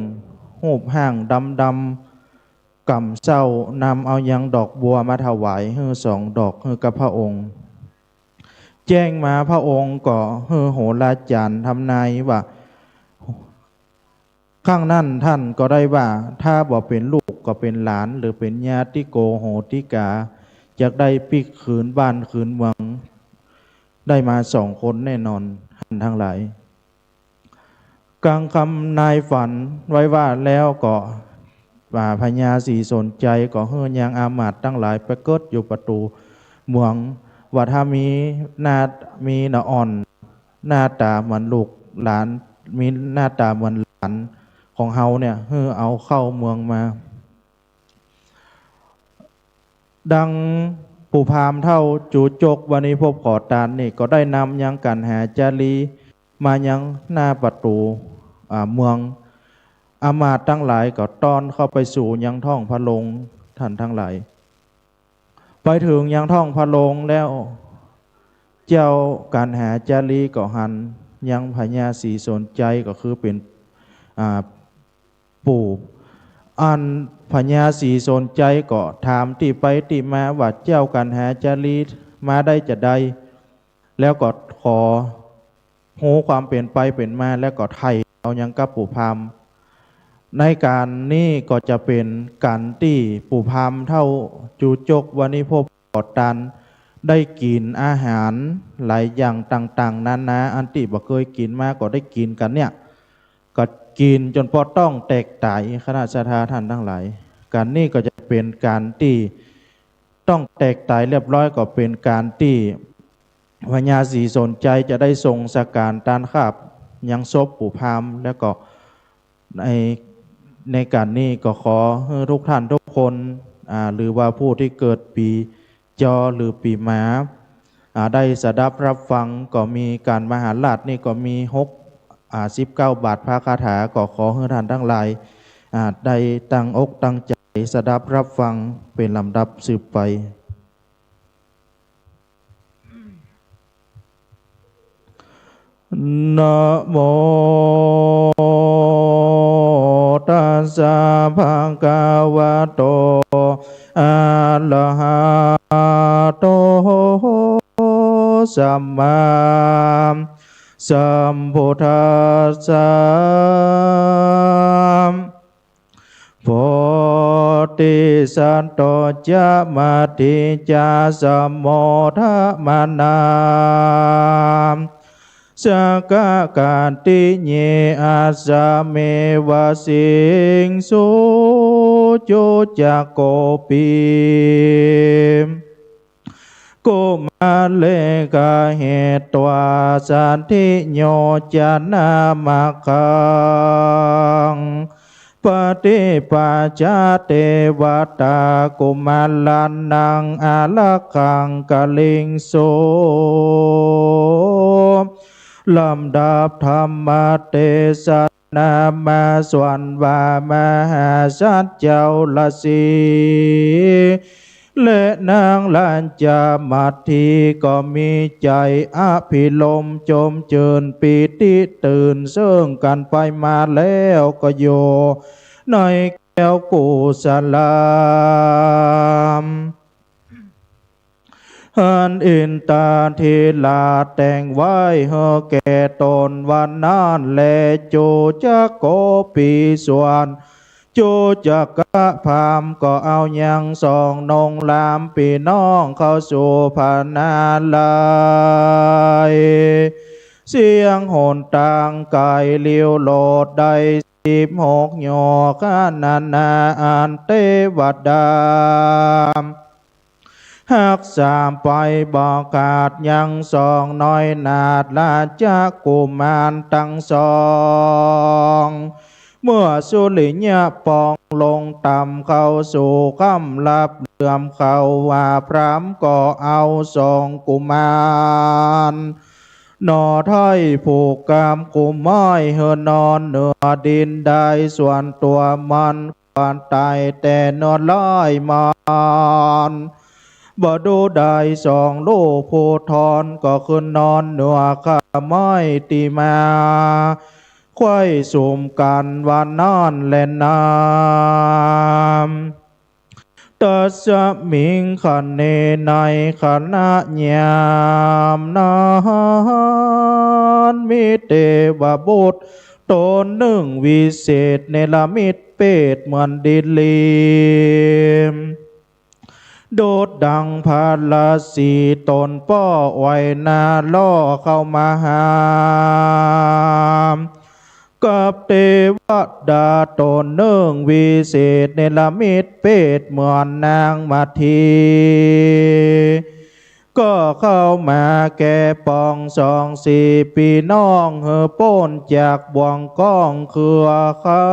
ฮูปฮ่างดำๆ ก่ำเซ้านำเอายังดอกบัวมาถวายหื้อสองดอกหื้อกับพระองค์ แจ้งมาพระองค์ก็หื้อโหราจารย์ทำนายว่า ข้างนั้นท่านก็ได้ว่า ถ้าบ่เป๋นลูกก็เป๋นหลาน หรือเป๋นญาติโกโหติกา จะได้ปิ๊กคืนบ้านคืนเมือง ได้มาสองคนแน่นอน ท่านตังหลาย กางคำนายฝันไว้ว่าแล้วก็ อ่า พญาสีสนชัยก็หื้อยังอามาตย์ตังหลายไปเกิดอยู่ประตู๋เมือง ว่าถ้ามีหน้า มีละอ่อน หน้าต๋าเหมือนลูกหลาน มีหน้าต๋าเหมือนหลานของเฮาเนี่ย หื้อเอาเข้าเมืองมา ดังปู่พราหมณ์เฒ่าจูจก วานิภพขอตานนี่ ก็ได้นำยังกัณหาจารีมายังหน้าประตู๋ อ่า เมือง อามาตย์ตังหลายก็ต้อนเข้าไปสู่ยังท้องพระโรง ท่านตังหลาย ไปเถิงยังท้องพระโรงแล้ว เจ้ากัณหาจารีก็หันยังพญาสีสนชัย ก็คือเป๋น อ่า ปู่ อันพญาสีสนชัยก็ถามตี้ไปตี้มาว่า เจ้ากัณหาจารีมาได้จาใด แล้วก็ขอฮู้ความเป๋นไปเป๋นมา แล้วก็ไถ่เอายังกับปู่พราหมณ์ ในกัณฑ์นี้ก็จะเป๋นกัณฑ์ตี้ปู่พราหมณ์เฒ่าจูจก วานิภพขอตาน ได้กิ๋นอาหารหลายอย่างต่างๆ นานา อันตี้บ่เกยกิ๋นมาก็ได้กิ๋นกัณฑ์เนี่ย ก็กิ๋นจ๋นปอต้องแตกต๋าย คณะศรัทธาท่านตังหลาย กัณฑ์นี้ก็จะเป๋นกัณฑ์ตี้ต้องแตกต๋ายเรียบร้อย ก็เป๋นกัณฑ์ตี้พญาสีสนชัยจะได้ส่งสการตานคาบยังศพปู่พราหมณ์ แล้วก็ ใน ในกัณฑ์นี้ก็ขอหื้อทุกท่านทุกคน อ่า หรือว่าผู้ตี้เกิดปี๋จอหรือปี๋หมา อ่า ได้สดับฮับฟัง ก็มีกัณฑ์มหาราชนี่ก็มีหก อ่า สิบเก้าบาทพระคาถา ก็ขอหื้อท่านตังหลาย อ่า ได้ตั้งอกตั้งใจ๋สดับฮับฟังเป๋นลำดับสืบไป นะโมตัสสะ ภะคะวะโต อะระหะโต สัมมาสัมพุทธัสสะ โพธิสัตโต จะ มัตถิ จะ สะ โม ทะ มะ นา สะ กะ กัตติ เย อัสสะ เม วะ สิง สุ จุ จะ โก ปิ กุมะเร กะ เห ตวา สันทิ โย จะ นะ มะ ขัง ปะ ฏิ ปัจ จะ เต วะ ตา กุมะระ นัง อะ ระ ขัง กะ ลิง สุ ลำดับธรรมเตสะ นามาส่วนว่ามหาสัตว์เจ้าราศี และนางราชมัตถีก็มีใจ๋อภิรมย์จมจื้นปีติตื่นเซิ่งกั๋นไปมาแล้วก็อยู่ในแก้วกุศลา อันอินทาธิราชแต่งไว้หื้อแก่ต๋นวันนั้นแล จุจักโกปีสวน จุจักกะพราหมณ์ก็เอายังสองนงหลามปี้น้องเข้าสู่พระนารายณ์ เสี้ยงหนตางไก๋ลิ้วโลดได้ สิบหกโยคะนานา อันเตวดาฮักษาไปบ่ขาด ยังสองน้อยนาถราชกุมารตังสอง เมื่อสุริยะปองลงต่ำเข้าสู่ค่ำลับเหลื่อมเข้าว่า พราหมณ์ก็เอาสองกุมารหน่อไท้ผูกกำกุมไม้หื้อนอนเหนือดินได้ ส่วนตั๋วมันก็ต๋ายแต่เนื้อร้ายมาร บ่ดูได้สองลูกผู้ทอนก็ขึ้นนอนเหนือค่าไม้ตี้มาไขว้สุมกั๋นวันนั้นแลนา ตัสสมิงขเณ ในขณะยามนั้น มีเตวบุตรต๋นนึ่งวิเศษเนรมิตเปตเหมือนดินลี ดุจดังพระราศีต๋นป้อไหวนาล่อเข้ามาหา กับเตวดาต๋นนึ่งวิเศษเนรมิตเปตเหมือนนางมัทธี ก็เข้ามาแก่ปองสองสี่ปี้น้องหื้อป๊นจากบ่วงก้องเครือเขา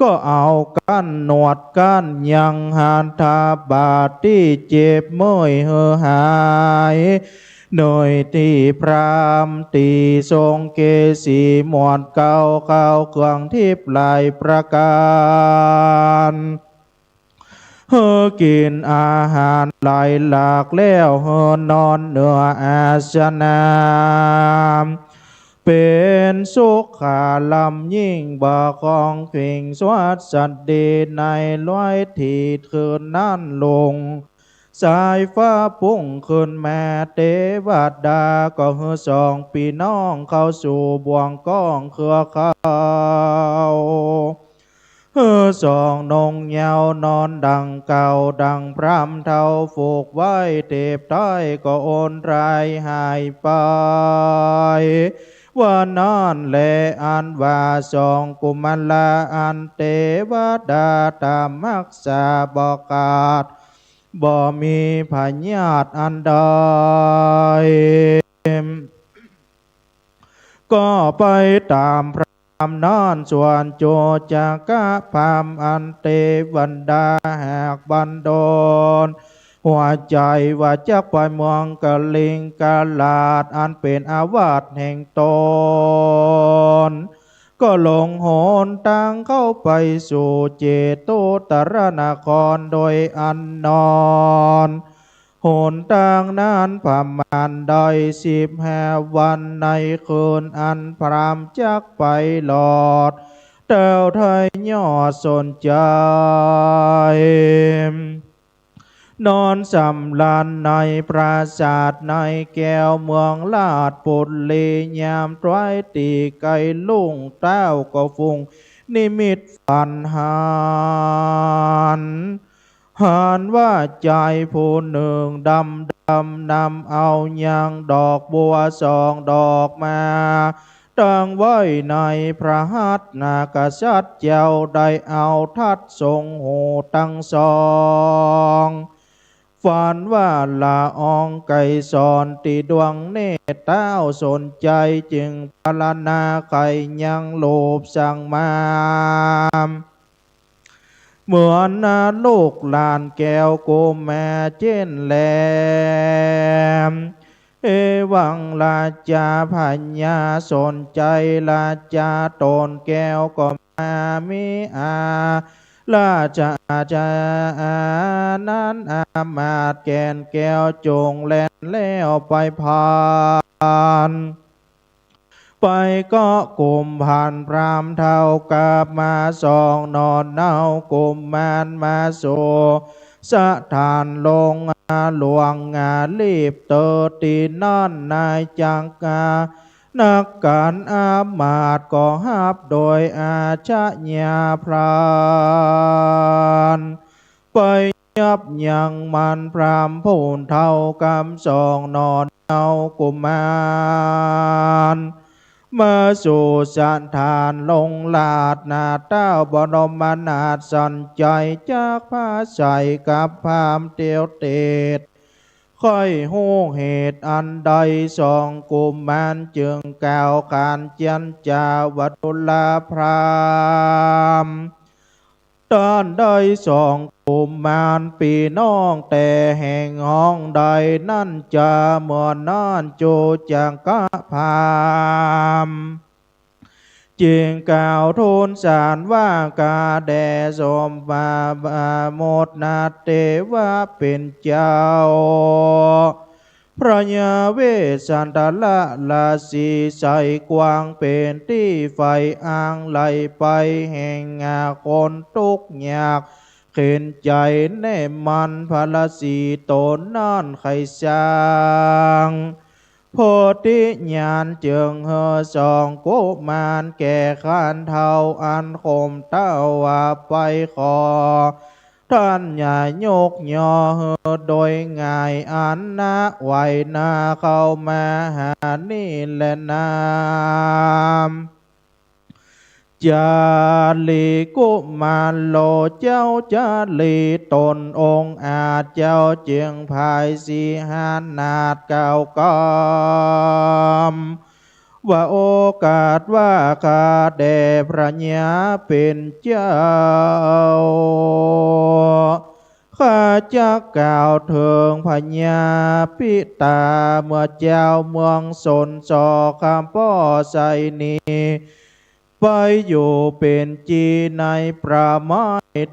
ก็เอากั้นหนวดกั้นยังหัตถบาทตี้เจ็บเมื่อยหื้อหาย โดยตี้พราหมณ์ตี้ทรงเกศีหมวดเกล้าเข้าเครื่องทิพย์หลายประก๋าน หื้อกิ๋นอาหารหลายหลากแล้วหื้อนอนเหนืออาสนะ เป๋นสุขารำยิ่งบ่ของเข่งสวัสดีในร้อยถีดคืนนั้นลุง สายฟ้าปุ้งขึ้นมา เตวดาก็หื้อสองปี้น้องเข้าสู่บ่วงก้องเครือเขา หื้อสองนงเยาว์นอนดังเก่า ดังพราหมณ์เฒ่าผูกไว้เตบใต้ก็โอนตรายหายไป ว่านั้นแล อันว่าสองกุมารอันเตวดาต๋ามฮักษาบ่ขาด บ่มีพยาธิอันใด ก็ไปต๋ามพราหมณ์นั้น ส่วนจุจักกะพราหมณ์อันเตวดาหากบันดลหัวใจ๋ว่าจักไปเมืองกลิงกราด อันเป๋นอาวัตแห่งต๋น ก็หลงหนตางเข้าไปสู่เจตุตรนครโดยอันนอน หนตางนั้นประมาณได้สิบห้าวันในคืนอันพราหมณ์จักไปหลอด เต้าไท้ยอดสนใจ๋ นอนสำราญในปราสาทในแก้วเมืองราชปุรี ยามตวยตี้ใก้รุ่งเต้าก็ฟุ้งนิมิตฝันหัน หันว่าจายผู้นึ่งดำดำนำเอายางดอกบัวสองดอกมา ตั้งไว้ในพระหัตถ์ นากษัตริย์เจ้าได้เอาทัดทรงหูตังสอง ฝันว่าละอองไกรสรตี้ดวงเนตรเต้าสนใจ๋ จึงปรารถนาใค่ยังรูปสังมา เหมือนลูกหลานแก้วกุมารเจ้นแล เอวังราชาพญาสนชัยราชาต๋นแก้วก็มามีอา ราชอาณาจักรนั้นอามาตย์แก่นแก้วจงแล่นแล้วไปผ่าน ไปเกาะกุมภัณฑ์พราหมณ์เฒ่ากลับมาสองหน่อเนากุมารมาสู่สถานลงหลวงหลีบเตอตี้นั่นนายจักรา นักการอามาตย์ก็ฮับโดยอาชญาพราน ไปยับยั้งมันพราหมณ์ผู้เฒ่ากำสองหน่อเนากุมาร มาสู่สถานลงราชนาเต้าบรมนาถสันชัยจักพระไสยกับพราหมณ์เตียวเตด ใค่ฮู้เหตุอันใดสองกุมารจึงกล่าวขานเจียรจาวดุลพราหมณ์ ต้านได้สองกุมารปี้น้องแต่แห่งห้องใดนั้นจา เมื่อนั้นจุจักกะพราหมณ์ จึงกล่าวทูลสารว่า ข้าแต่สมมามุตนาเถระเป๋นเจ้า พระยาเวสสันดรราศีใสกว้างเป๋นตี้ใฝ่อ้างไหลไปแห่งคนตุ๊กข์ยากเข็ญใจ๋ แน่มันพระราศีต๋นนั้นใค่สร้าง โพธิญาณจึงหื้อสองกุมารแก่ขันเฒ่าอันข่มเต้าว่าไปขอ ต้านอย่ายกยอหื้อโดยง่าย อันนาไหวนาเข้ามาหานี่แลนา จาลีกุมารโลเจ้าจาลีต๋นองอาจเจ้าจึงผายสิหนาฏกล่าวกำ ว่าโอกาสว่า ข้าแต่พระยาเป๋นเจ้า ข้าจักกล่าวเถิงพญาปิตาเมื่อเจ้าเมืองสนสอคำป้อไสยนี ไปอยู่เป๋นจี๋ในป่าไม้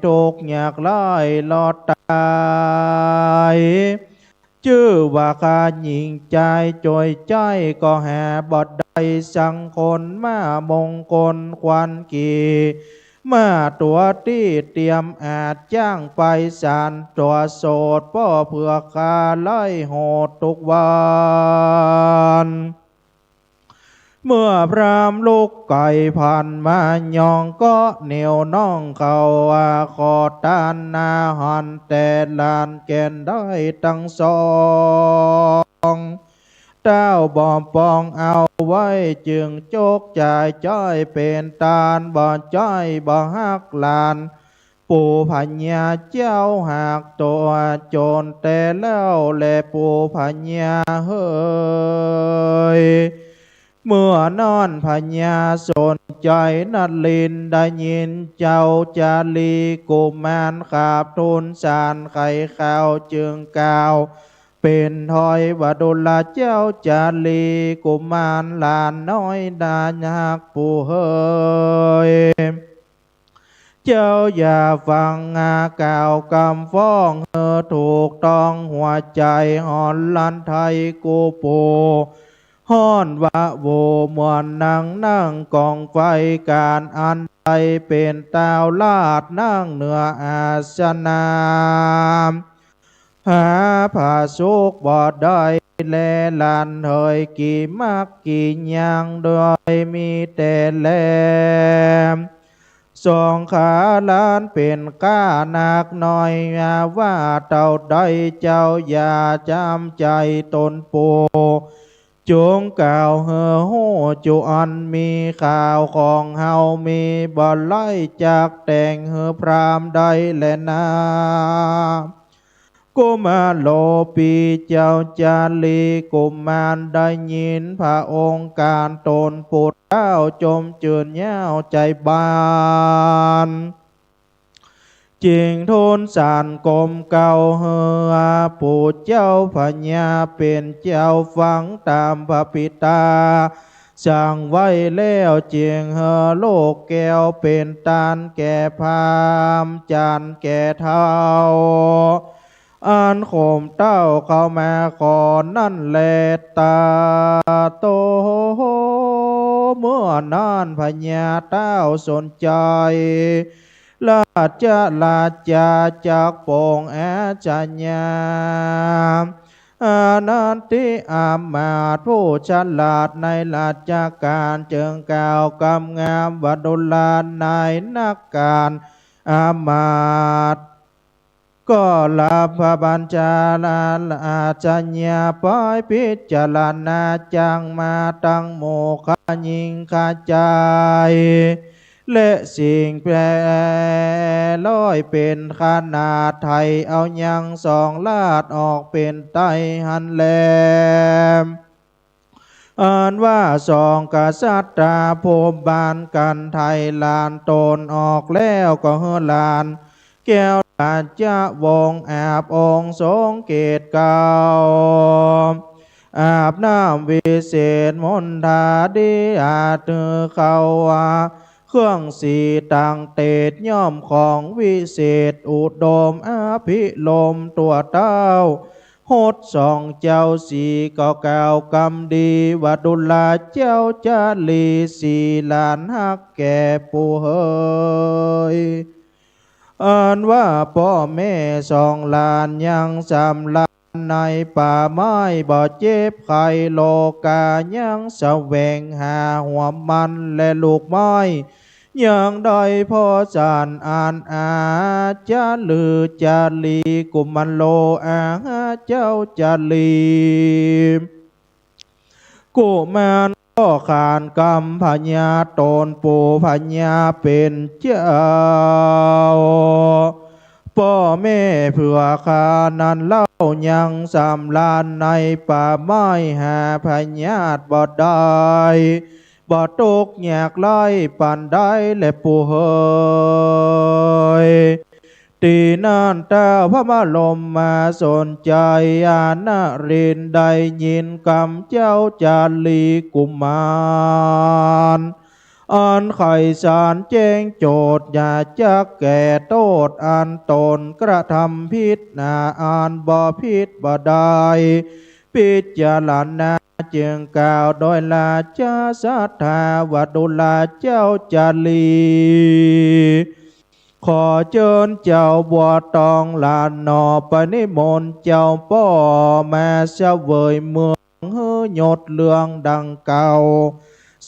ตุ๊กข์ยากไร้รอดต๋าย จื้อว่าข้าหญิงจายจ่อยใจ๊ก็หาบ่ได้สังคน มามงคลควันขี่ มาตั๋วตี้เตียมอาจจ้างไปสานตั๋วโสดป้อเผื่อข้าไร้โหดทุกวัน เมื่อพราหมณ์ลุกไก๋ผ่านมา ย่องเกาะเหนี่ยวน้องเข้าว่า ขอต้านนาหันแต่หลานแก่นได้ตังสอง เต้าบ่ปองเอาไว้ จึงจกจ่ายจ้อยเป๋นตาน บ่จ้อยบ่ฮักหลาน ปู่พญาเจ้าหากตั๋วโจรแต่แล้วแล ปู่พญาเหย เมื่อนั้นพญาสนชัยนรินทร์ได้ยินเจ้าจาลีกุมารกราบทูลสารไขข่าว จึงกล่าวเป๋นถ้อยว่า ดูราเจ้าจาลีกุมารหลานน้อยนาฮักปู่เหย เจ้าอย่าฟังกล่าวกำฟ้องหื้อถูกต้อง หัวใจ๋หอนลันไทกู้ปู่ฮ้อนวะโว เหมือนนางนั่งกองไฟ ก๋านอันใดเป๋นต้าวราชนั่งเหนืออาสนะ หาผาสุกบ่ได้แล หลานเหย กี่มักกี่ยางโดยมีแต่แล สองขาหลานเป๋นก้านักน้อย ว่าเต้าใดเจ้าอย่าจำใจ๋ต๋นปู่ จงกล่าวหื้อฮู้จุอันมีข่าวของเฮามีบ่ไร้ จักแต่งหื้อพราหมณ์ได้แลนา กุมารโลปีเจ้าจาลีกุมารได้ยินพระองค์ก๋านต๋นปุตเต้าจมจื้นยาวใจ๋บาน จึงทูลสานกรมเกล้าหื้อ ปู่เจ้าพญาเป๋นเจ้าฟังต๋ามพระปิตาสั่งไว้แล้ว จึงหื้อลูกแก้วเป๋นตานแก่พราหมณ์ จรรย์แก่เฒ่า อันข่มเต้าเข้ามาขอนั้นแล ตาโต เมื่อนั้นพญาเต้าสนชัย ราชราชาจักรพงศ์อาชญา อานันทิอำมาตย์ผู้ฉลาดในราชการ จึงกล่าวกำงามว่า ดูราในนักการอำมาตย์ ก็รับพระบัญชาราชญาไปพิจารณา จักมาตังหมู่ขญิงขจาย และสิ่งแปรร้อยเป๋นขนาด ไถ่เอายังสองราชออกเป๋นใต้หั้นแล อันว่าสองกษัตราผู้บานกั๋นไถ่หลานต๋นออกแล้ว ก็หื้อหลานแก้วราชวงศ์อาบองค์ทรงเกศเกล้า อาบน้ำวิเศษมนทาดี อาถือเข้าว่าเครื่องสีต่างเตศ ย่อมของวิเศษอุดมอภิรมย์ ตั๋วเต้า หดสองเจ้าสี ก็กล่าวกำดีว่า ดูราเจ้าจารีสี่หลานฮักแก่ปู่เหย อันว่าป้อแม่สองหลานยังสำราญในป่าไม้ บ่เจ็บไข้โรคา ยังแสวงหาหัวมันและลูกไม้ ยังได้ผ่อสานอันอาจาฤๅจารีกุมารโล อาหาเจ้าจารีกุมารก็ขานกำพญาต๋นปู่พญาเป๋นเจ้า ป้อแม่เผื่อข้านั้นเล่า ยังสำราญในป่าไม้ หาพยาธิบ่ได้ บ่ตกยากไร้ปานใดแลปู่เหย ตี้นั้นเต้าพระบรมมาสนชัยอานรินทร์ได้ยินกำเจ้าจารีกุมาร อันใค่สารแจ้งโจทย์ อยากจักแก้โต้ษอันต๋นกระทำผิดนา อันบ่ผิดบ่ได้ พิจารณาจึงกล่าวโดยราชศรัทธาว่า ดูราเจ้าจารี ขอเจิญเจ้าบัวตองหลานหน่อ ไปนิมนต์เจ้าป้อมาเสวยเมือง หื้อยศเรื่องดังเก่า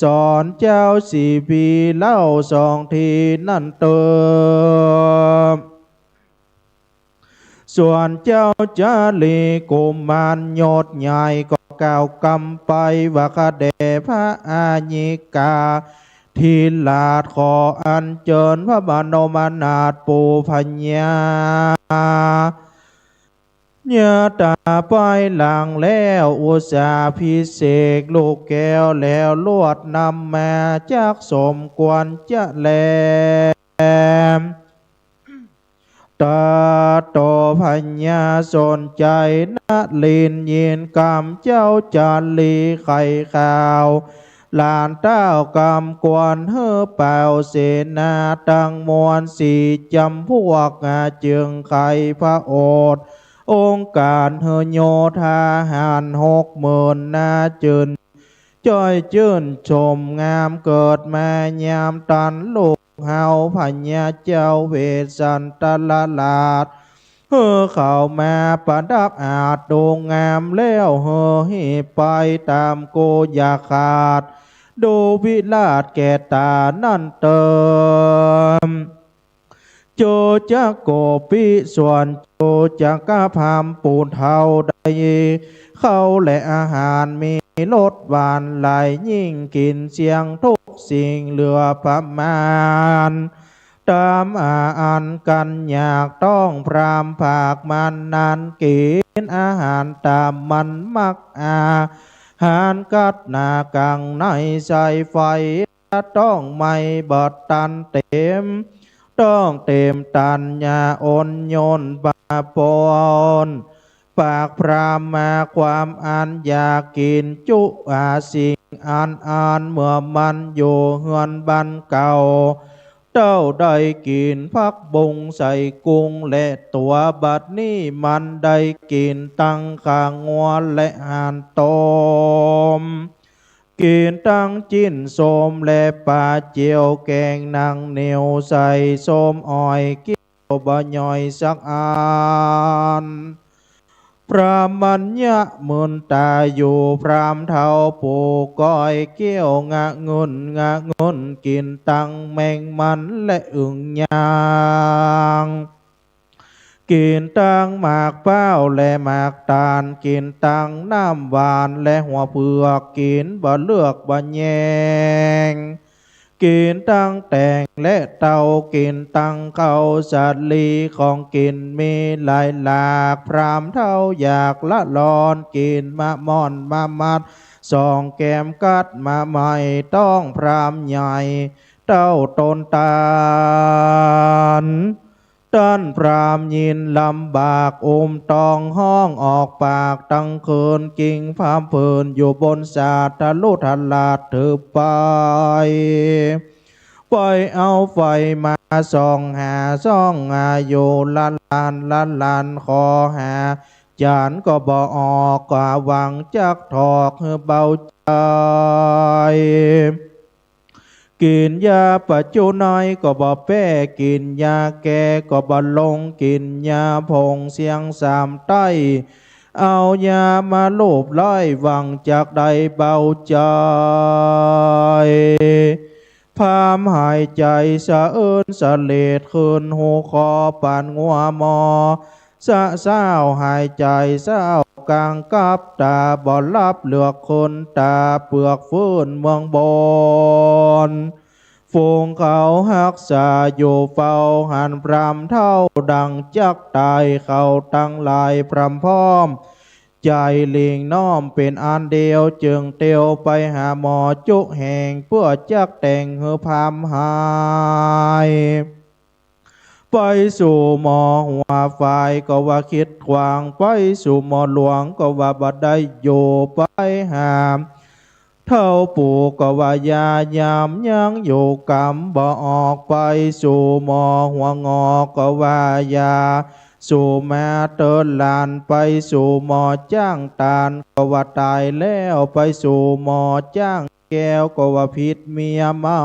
สอนเจ้าสี่ปีเล่าสองทีนั้นเต๊อะ ส่วนเจ้าจารีกุมารยศใหญ่ก็กล่าวกำไปว่า ข้าแต่พระอายิกาธิราช ขออัญเจิญพระบรมนาถปู่พญา ญาต๋าไปหลังแล้ว อุสสาภิเษกลูกแก้วแล้ว ลวดน้ำมาจักสมควรจะแล ตาโตพญาสนชัยนรินทร์ยินกำเจ้าจารีไขข่าว หลานเต้ากำควรหื้อเป่าเสนาตังมวลสี่จ๋ำพวก จึงไขพระโอษฐ์องค์การหื้อโยธาหารหกหมื่นนา จื้นจ้อยจื้นชมงามเกิดมายามตันลูกเฮา พญาเจ้าเวสสันดรราช หื้อเขามาประดับอาจดูงามแล้ว หื้อหีบไปต๋ามโกยาขาด ดูวิราชแก่ต๋านั้นเต๊อะ โจจโกปิ ส่วนโจจกพราหมณ์ผู้เฒ่าได้ ข้าวและอาหารมีรสหวานหลายยิ่ง กิ๋นเสี้ยงทุกสิ่งเหลือประมาณ ต๋ามอาอันกั๋นอยากต้อง พราหมณ์ภาคมันนั้นกิ๋นอาหารต๋ามมันมัก อาหารกัดหนากังในใส่ไฟ ต้องไหม้บ่ตันเต๋ม ต ต้องเตรียมตัญญาอ่อนโยนปะปน ปากพร่ำมาความอันอยากกิ๋นจุอาสิ่งอันอันเมื่อมันอยู่เฮือนบ้านเก่า เต้าได้กิ๋นผักบุ้งใส่กุ้งและตั๋ว บัดนี้มันได้กิ๋นตังข้างัวและห่านต้ม กิ๋นตังจิ๊นส้มและป๋าเจียวแกงหนังเหนียวใส่ส้มอ้อย เกี้ยวบ่ย่อยสักอัน พราหมณ์มัญญะมึนต๋าอยู่ พราหมณ์เฒ่าปู่ก้อยเกี้ยวงะงุ่นงะงุ่น กิ๋นตังแมงมันและอึ่งย่าง กิ๋นตังหมากพร้าวและหมากตาล กิ๋นตังน้ำหวานและหัวเผือก กิ๋นบ่เลือกบ่แยง กิ๋นตังแตงและเต้า กิ๋นตังข้าวสาลี ของกิ๋นมีหลายหลาก พราหมณ์เฒ่าอยากละร้อน กิ๋นมะม่อนมะมัด สองแกมกัดมะไหม้ ต้องพราหมณ์ใหญ่เต้าต๋นต๋าน ต้านพราหมณ์ยินลำบาก อุ้มต้องฮ้องออกปากตังคืน กิ่งพร้ำเพลินอยู่บนสาด ทะลุทะลาดถือไป ไปเอาไฟมาส่องหา ส่องหาอยู่ละลานละลาน ขอหาจานก็บ่ออก กว่าหวังจักถอกหื้อเบาใจ๋ กิ๋นยาปะจุน้อยก็บ่แป๊ กิ๋นยาแก้ก็บ่ลง กิ๋นยาผงเสียงสามใต้ เอายามาลูบไล้ หวังจักได้เบาใจ๋ พราหมณ์หายใจ๋สะอื้นสะเลด ขึ้นฮูคอปานงัวหมอ สะซ้าวหายใจ๋ซ้าวกางกับ ต๋าบ่หลับเหลือกคืน ต๋าเปือกฟื้นเมืองบน ฝูงเขาฮักษาอยู่เฝ้า หันพราหมณ์เฒ่าดังจักต๋าย เขาตังหลายพร่ำพร้อมใจ๋หลิ่งน้อมเป๋นอันเดียว จึงเตียวไปหาหมอจุแห่ง เปื้อจักแต่งหื้อพราหมณ์หาย ไปสู่หมอหัวฝายก็ว่าคิดขวาง ไปสู่หมอหลวงก็ว่าบ่ได้อยู่ ไปหาเฒ่าปู่ก็ว่ายายามยังอยู่กำบ่ออก ไปสู่หมอหัวงอกก็ว่ายาสู่มาเติดหลาน ไปสู่หมอจ้างตานก็ว่าต๋ายแล้ว ไปสู่หมอจ้างแก้วก็ว่าผิดเมียมั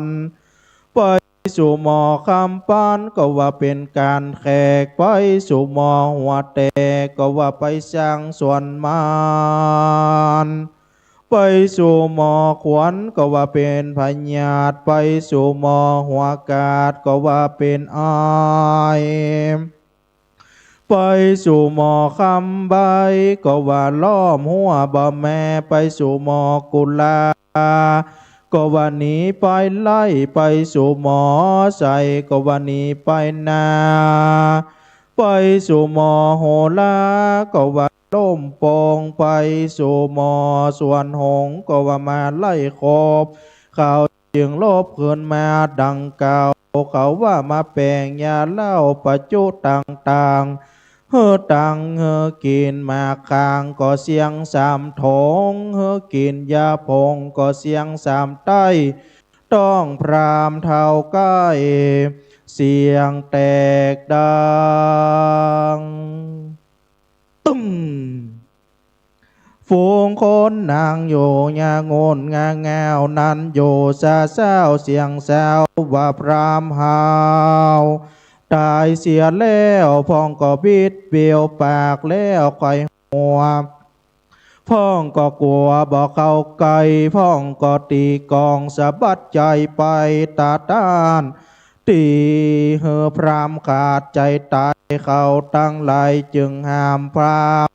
น ไป สู่หมอคำปานก็ว่าเป๋นก๋านแขก ไปสู่หมอหัวแตกก็ว่าไปสร้างสวนมาน ไปสู่หมอขวัญก็ว่าเป๋นพยาธิ ไปสู่หมอหัวกาดก็ว่าเป๋นไอ ไปสู่หมอคำใบก็ว่าล้อมหัวบ่แม่ ไปสู่หมอกุลาก็ว่าหนีไปไล่ ไปสู่หมอใสก็ว่าหนีไปนา ไปสู่หมอโหราก็ว่าล้มโป่ง ไปสู่หมอสวนหงส์ก็ว่ามาไล่คบ เขา จึงลบคืนมาดังเก่า เขาว่ามาแป๋งยาเหล้าปะจุต่างๆ หื้อตังหื้อกิ๋น หมากคางก็เสี้ยงสามถง หื้อกิ๋นยาผงก็เสี้ยงสามใต้ ต้องพราหมณ์เฒ่าใก้เสียงแตกดัง ตึ้ง ฝูงคนนั่งอยู่งะงุ่นงะง่าวนั้นอยู่ สะซ้าวเสียงซาวว่าพราหมณ์หาวต๋ายเสียแล้ว พ่องก็บิดเปรียวปากแล้วไขว่หัว พ่องก็กั๋วบ่เข้าใก้ พ่องก็ตี๋กองสะบัดใจ๋ไปตาต้าน ตี๋หื้อพราหมณ์ขาดใจ๋ต๋าย เขาตังหลายจึงห้ามพราหมณ์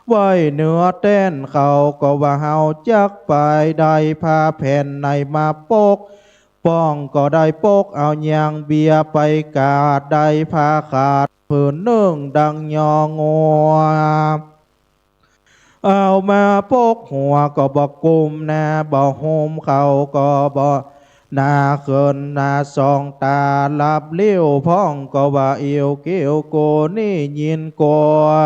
ไว้เหนือแต้น เขาก็ว่าเฮาจักไปได้ผ้าแผ่นไหนมาปก พ่องก็ได้ปกเอายางเบียร์ไปกาด ได้ผ้าขาดผืนนึ่งดังยองัว เอามาปกหัวก็บ่กุมหน้าบ่ห่ม เขาก็บ่ หน้าเขินหน้าส่องต๋าหลับลิ้ว พ่องก็ว่าอิ๋วเกียวกูนี่ยินกว่า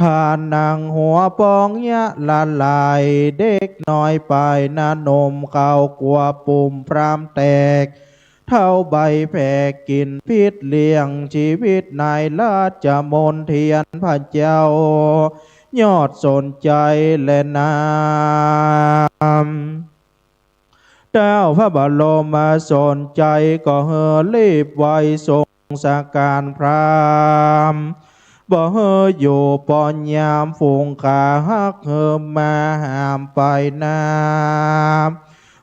ถ้าหนังหัวปองเยียะละลาย เด็กน้อยไปหน้าหนุ่มเขากั๋วปุ่มพรามแตก เฒ่าใบ้แผลกกิ๋นผิดเลี่ยง ชีวิตในราชมณเฑียรพระเจ้า ยอดสนใจ๋แลนา เต้าพระบรมสนใจ๋ก็หื้อรีบไวส่งสการพราหมณ์ บ่หื้ออยู่ป้อนยาม ฝูงขาฮักหื้อมาหามไปหน้า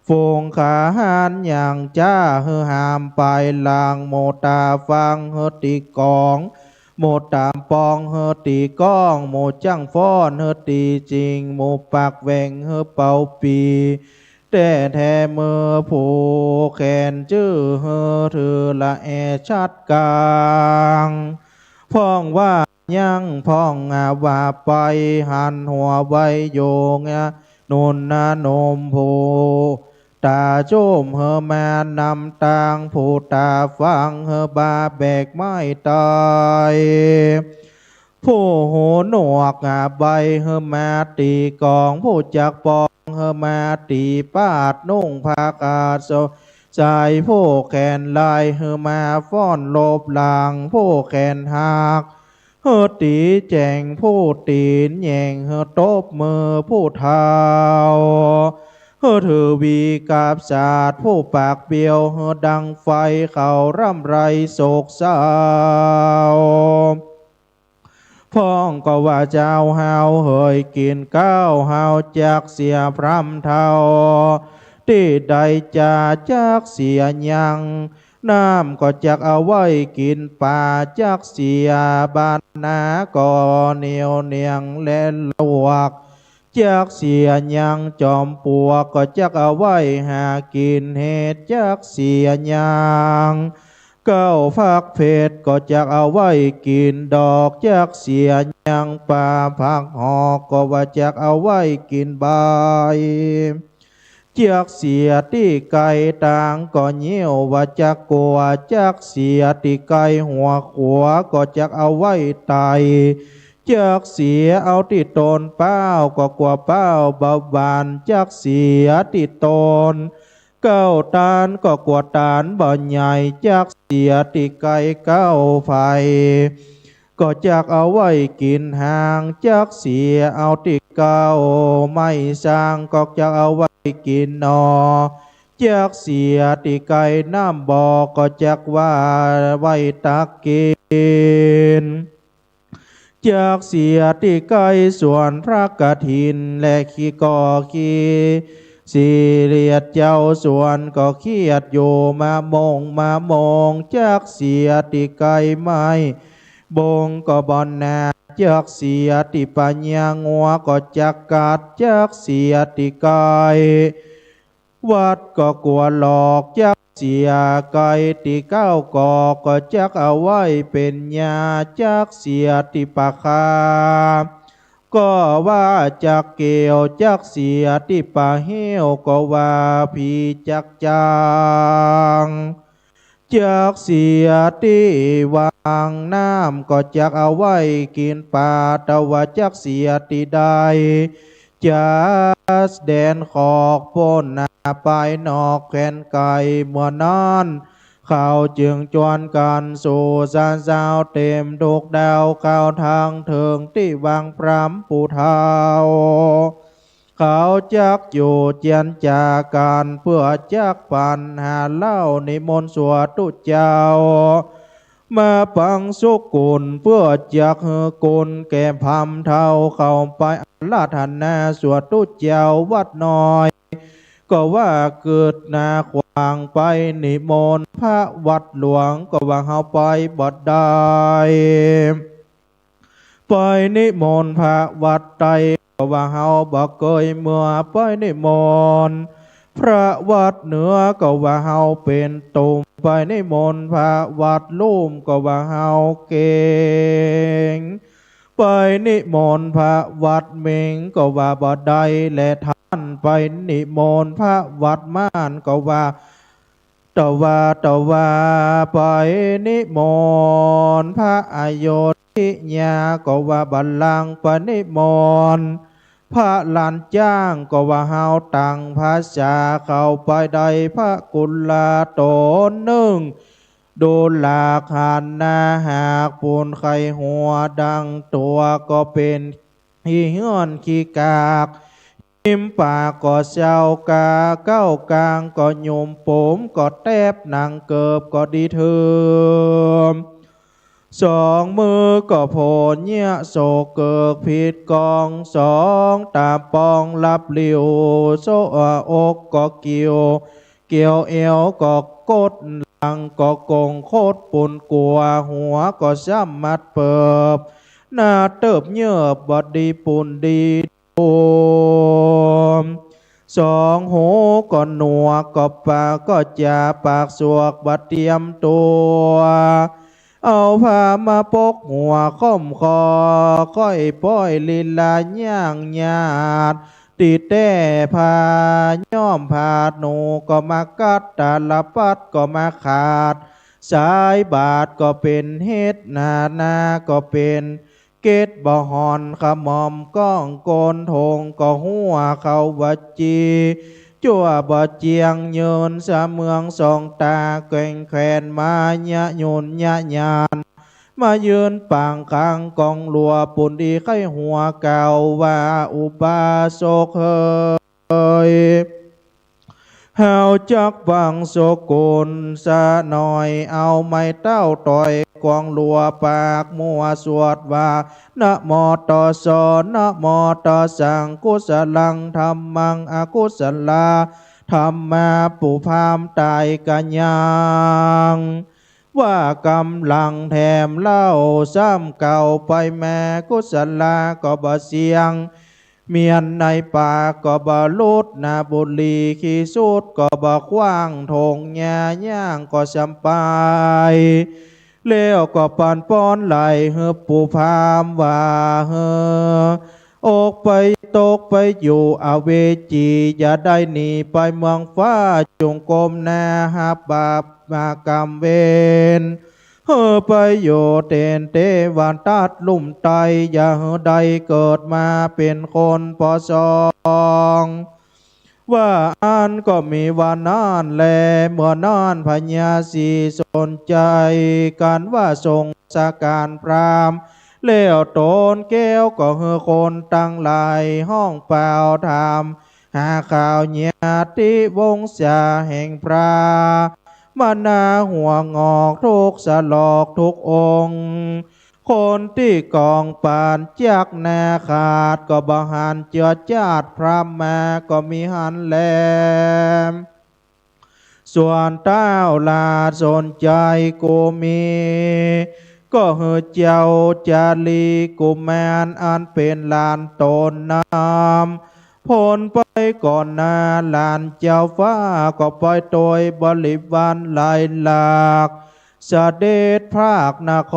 ฝูงขาฮ้านอย่างจ๊าหื้อหามไปหลัง หมู่ต๋าฟังหื้อตี๋ก๋อง หมู่ต๋าปองหื้อตี๋ก้อง หมู่จ้างฟ้อนหื้อตี๋จิง หมู่ปากแหว่งหื้อเป่าปี่ แต๊แท้เมื่อผู้แคนจื้อหื้อถือละแอชัดก๋าง พ่องว่ายังพ่องอาว่าไป หันหัวไวโยงะ หนุนนาหนุ่มผู้ต๋าจุ้มหื้อมานำตาง ผู้ต๋าฟังหื้อบาแบกไม้ไต ผู้หูหนวกอาใบ้หื้อมาตี๋ก๋อง ผู้จักปองหื้อมาตี๋ปาด นุ่งผ้าขาดสบสาย ผู้แคนลายหื้อมาฟ้อนหลบหลัง ผู้แคนหักหื้อตี๋แจ๋ง ผู้ตี๋แหย่งหื้อตบมือ ผู้เฒ่าหื้อถือหวีกับสาด ผู้ปากเปียวหื้อดังไฟ เขาร่ำไรโศกเศร้า พ่องก็ว่าเจ้าเฮาเหยกิ๋นข้าว เฮาจักเสียพร่ำเฒ่า ตี้ใดจาจักเสียยัง น้ำก็จักเอาไว้กิ๋นป๋า จักเสียบานนาก็เหนียวเหนียงและลวก จักเสียยังจอมปลวก ก็จักเอาไว้หากิ๋นเห็ด จักเสียยัง เก๊าฟักเผ็ด ก็จักเอาไว้กิ๋นดอก จักเสียยังปาผักหอก ก็ว่าจักเอาไว้กิ๋นใบ จักเสียตี้ไก่ตางก็เยี่ยว ว่าจักกั๋ว จักเสียตี้ไก่หัวขัว ก็จักเอาไว้ไต่ จักเสียเอาตี้ต้นเป๊า ก็กั๋วเป๊าบ่หวาน จักเสียตี้ต้นเก๊าตาน ก็กั๋วตานบ่ใหญ่ จักเสียตี้ไก่เก๊าไผ่ ก็จักเอาไว้กิ๋นหาง จักเสียเอาตี้เก๊าไม้ซาง ก็จักเอาไว้กิ๋นหน่อ จักเสียตี้ไก่น้ำบ่อ ก็จักว่าไว้ตักกิ๋น จักเสียตี้ไก่สวนพระกฐิน และขี้ก่อขี้เสียด เจ้าสวนก็เคียดอยู่มะม่วงมะม่วง จักเสียตี้ไก่ไม้บงก็บ่หนา จักเสียตี้ปะเยียะงัวก็จักกัด จักเสียตี้ไก่ วัดก็กั๋วหลอก จักเสียไก่ตี้เก๊ากอก ก็จักเอาไว้เป๋นยา จักเสียตี้ปะคา ก็ว่าจักเกี่ยว จักเสียตี้ปะเหี้ยว ก็ว่าผีจักจาง จักเสียตี้วางน้ำ ก็จักเอาไว้กิ๋นป๋า แต่ว่าจักเสียตี้ใด จะแดนขอกป๊นหน้าไปนอกแคว้นไก๋ เมื่อนั้น เขาจึงจวนกั๋นสู่สะเซ้า เต๋มถูกดาวเข้าทางเถิงตี้วังพราหมณ์ผู้เฒ่า เขาจักอยู่เจียรจากั๋น เปื้อจักปันหาเหล้านิมนต์สวดตุ๊เจ้า มาปังสุกุล เปื้อจักหื้อกุลแก่พราหมณ์เฒ่า เข้าไปอาราธนาสวดตุ๊เจ้าวัดน้อย ก็ว่ากึ๊ดหน้าขวาง ไปนิมนต์พระวัดหลวง ก็ว่าเฮาไปบ่ได้ ไปนิมนต์พระวัดใต้ ก็ว่าเฮาบ่เกยเมือ ไปนิมนต์พระวัดเหนือ ก็ว่าเฮาเป๋นตุ่ม ไปนิมนต์พระวัดลุ่ม ก็ว่าเฮาเก๋ง ไปนิมนต์พระวัดเม็ง ก็ว่าบ่ได้แลเฒ่า านไปนิมนต์พระวัดม่านก็ว่า ตวา ตวา ไปนิมนต์พระอโยธยา ก็ว่าบัลลังก์ไปนิมนต์พระหลานจ้าง ก็ว่าเฮาตั้งพรรษาเข้าไปได้พระกุลาต๋นนึ่ง ดูหลากหันหน้าหากปูนไข้หัวดังตั๋วก็เป๋นขี้เหื่อนขี้กาก ริมปากก็เซากา เก๊ากางก็หยุม ผมก็แต๊บ หนังเกิบก็ดีเถิม สองมือก็โผนเยียะโสเกิกผิดกอง สองต๋าปองลับหลิว โซะอกก็กิ่ว เกี่ยวเอวก็กด หลังก็โก่งโคตรปูนกั๋ว หัวก็ซ้ำมัดเปิบ หน้าเติบเยิบบ่ดีปูนดี โอม สองหูก็หนวก ก็ปากก็จ๋า ปากสวกบ่เตรียมตั๋ว เอาผ้ามาปกหัวค่อมคอ ค่อยป้อยลีลาย่างหยาด ตี้แต๊ผ้าย้อมผาด หนูก็มากัด ตาลปัดก็มาขาด สายบาดก็เป๋นเห็ด หนานาก็เป๋น เก็ดบ่ห่อน ขะหม่อมก้องโกน ถงก็หัวเขาว่าจี จั่วบ่เจียง เยินสะเมืองสองต๋า แกว่งแขนมาเยียะหยุนเยียะยาน มายืนปางก๋างก๋องหลัว ปูนดีไข้หัว กล่าวว่าอุบาสกเหย เฮาจักบังสกุลสะหน่อย เอาไม้เต้าต่อยก๋องหลัว ปากมั่วสวดว่า นะโมตัสสะ นะโมตัสสัง กุสลังธัมมัง อกุสลาธัมมา ปู่พราหมณ์ต๋ายกะยัง ว่ากำลังแถมเล่า ซ้ำเก่าไปมา กุสลาก็บ่เสียง เมียนในปากก็บ่หลุด นาบุหรี่ขี้สูดก็บ่ขว้าง ถงยาย่างก็ซ้ำไป แล้วก็ปันป้อนไหลหื้อปู่พราหมณ์ว่า เฮอ อกไปตกไปอยู่อเวจี อย่าได้หนีไปเมืองฟ้า จุ่งก้มหน้าฮับบาปมากรรมเวร เฮอไปอยู่เตนเตวทัศน์ลุ่มใต้ อย่าหื้อได้เกิดมาเป๋นคนปอสอง ว่าอั้นก็มีว่านั้นแล เมื่อนั้นพญาศรีสนชัย กันว่าทรงสการพราหมณ์ แล้วตนแก้วก็หื้อคนตังหลายฮ้องเป่าถาม หาข่าวญาติวงศาแห่งพราหมณาหัวหงอกทุกสลอกทุกองค์ คนตี้กองปานจักหน้าขาด ก็บ่หันเจื้อจาดพราหมณ์มาก็มีหันแล ส่วนต้าวราชสนชัยกุมี ก็หื้อเจ้าจารีกุมารอันเป๋นหลานต๋นนำ ผลไปก่อนหน้า หลานเจ้าฟ้าก็ไปโตยบริวารหลายหลาก เสด็จพรากนค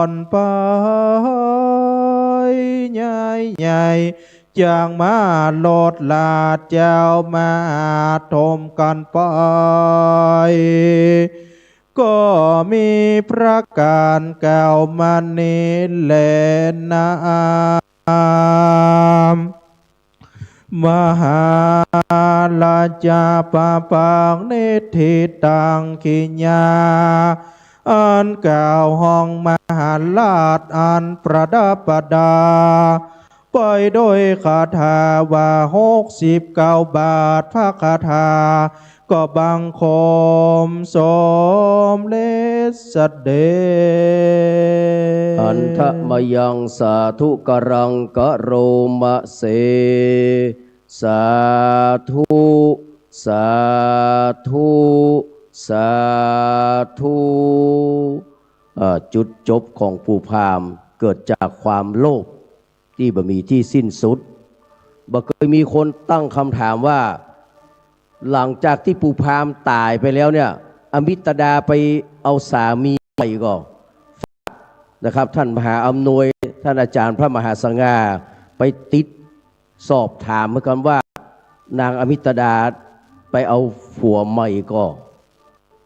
รไป ใหญ่ใหญ่ จางมาลดลาดเจ้ามาถมกันไป ก็มีประก๋านกล่าวมานี้แลนา มหาราชาปะปังนิทธิตังขิญญา อันกล่าวฮ้องมหาราชอันประดับประดา ไปโดยคาถาว่าหกสิบเก้าบาท พระคาถาก็บังคมสมเร็จเสด็จ หันทะมะยังสาธุการังกะโรมะเส สาธุ สาธุ สาธุ อ่า จุดจบของปู่พราหมณ์เกิดจากความโลภตี้บ่มีตี้สิ้นสุด บ่เกยมีคนตั้งคำถามว่า หลังจากตี้ปู่พราหมณ์ต๋ายไปแล้วเนี่ย อมิตรดาไปเอาสามีใหม่ก่อ นะครับ ท่านมหาอำนวย ท่านอาจารย์พระมหาสง่า ไปติด สอบถามเหมือนกันว่า นางอมิตดาไปเอาผัวใหม่ก่อ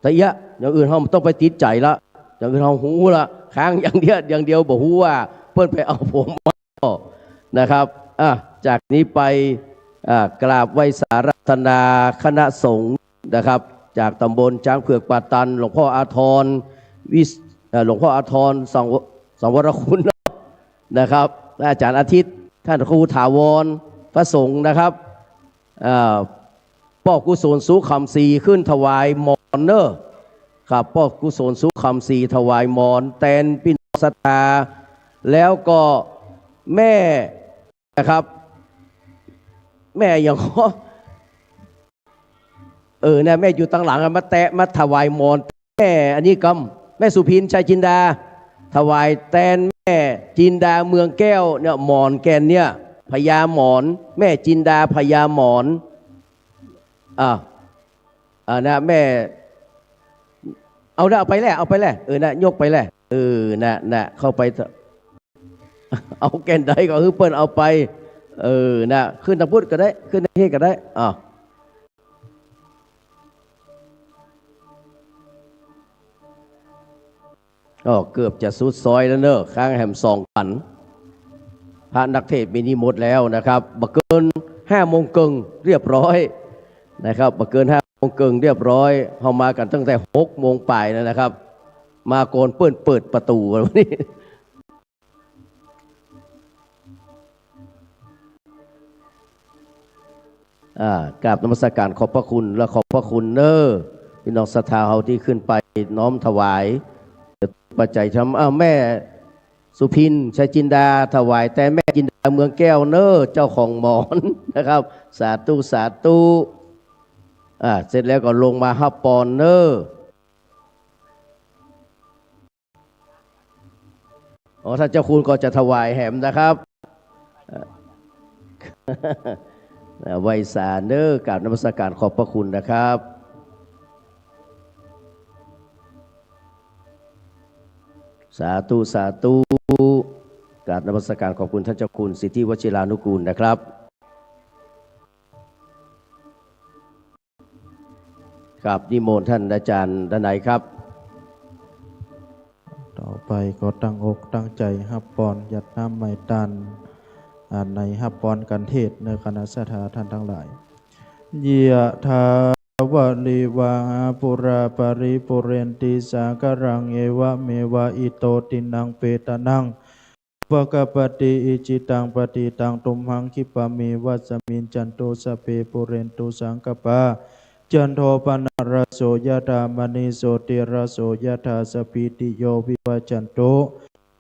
แต่เยียะ อย่างอื่นเฮาบ่ต้องไปติดใจ๋ละ อย่างอื่นเฮาฮู้ละ ค้างอย่างเดียว อย่างเดียวบ่ฮู้ว่าเปิ้นไปเอาผัวใหม่ก่อนะครับ อ่ะ จากนี้ไป อ่ะ กราบไหว้สาอาราธนาคณะสงฆ์นะครับ จากตำบลจ๊างเผือกป่าตัน หลวงพ่ออาทร วิส- เอ่อ หลวงพ่ออาทร สังว- สังวรคุณ นะครับ และอาจ๋ารย์อาทิตย์ ต้านครูถาวร พระสงฆ์นะครับ เอ่อ ป้อกุศลสุขคำศรีขึ้นถวายหมอนเน่อ ครับ ป้อกุศลสุขคำศรีถวายหมอนแตนปี้น้องศรัทธา แล้วก็แม่นะครับ แม่หยังก่อ เออ เนี่ย แม่อยู่ตังหลังอะ มาแตะ มาถวายหมอน แม่อันนี้กำ แม่สุพิน ชัยจินดา ถวายแตนแม่จินดาเมืองแก้วเนี่ย หมอนแก่นเนี่ย พญาหมอน แม่จินดาพญาหมอน อ่า อ่า นะ แม่ เอานะ เอาไปแหละ เอาไปแหละ เออ นะ ยกไปแหละ เออ นะ นะ เข้าไปเถอะ เอาแก่นใดก็หื้อเปิ้นเอาไป เออ นะ ขึ้นตางพุ้นก็ได้ ขึ้นตางนี้ก็ได้ อ่า ก็เกือบจะสุดซอยแล้วเน่อ ค้างแหมสองขัน พระนักเทศน์มีนิมนต์แล้วนะครับ บ่เกินห้าโมงเกิ่งเรียบร้อยนะครับ บ่เกินห้าโมงเกิ่งเรียบร้อย เฮามากั๋นตั้งแต่หกโมงป๋ายแล้วนะครับ มาก่อนเปิ้นเปิดประตู๋วันนี้ อ่า กราบนมัสการขอบพระคุณและขอบพระคุณเน่อ ปี้น้องศรัทธาเฮาตี้ขึ้นไปน้อมถวายปัจจัยธรรม อ้าว แม่สุพิน ชัยจินดา ถวายแตนแม่จินดาเมืองแก้วเน่อ เจ้าของหมอนนะครับ สาธุ สาธุ อ่า เสร็จแล้วก็ลงมาฮับปอนเน่อ อ๋อ ต้านเจ้าคุณก็จะถวายแหมนะครับ อ่า ไหว้สาเน่อ กราบนมัสการขอบพระคุณนะครับ สาธุ สาธุ กราบนมัสการขอบคุณต้านเจ้าคุณสิทธิวชิรานุกูลนะครับ ครับ นิมนต์ต้านอาจ๋ารย์ดนัยครับ ต่อไปก็ตั้งอกตั้งใจ๋ฮับปอน หยาดน้ำไหม้ตาน อ่า ในฮับปอนกั๋นเทศน์เน่อ คณะศรัทธาต้านตังหลาย ยะถาวาริวะหาปูราปะริปูเรนติสาคะรัง เอวะเมวะอิโตตินังเปตานัง อุปะกัปปะติ อิจิตังปัตถิตัง ตุมหัง ขิปะเมวะสะมิชฌันตุ สัพเพ ปูเรนตุ สังกัปปา จันโท ปะนะระโส ยะถา มะณิ โชติระโส ยะถา สัพพีติโย วิวัชชันตุ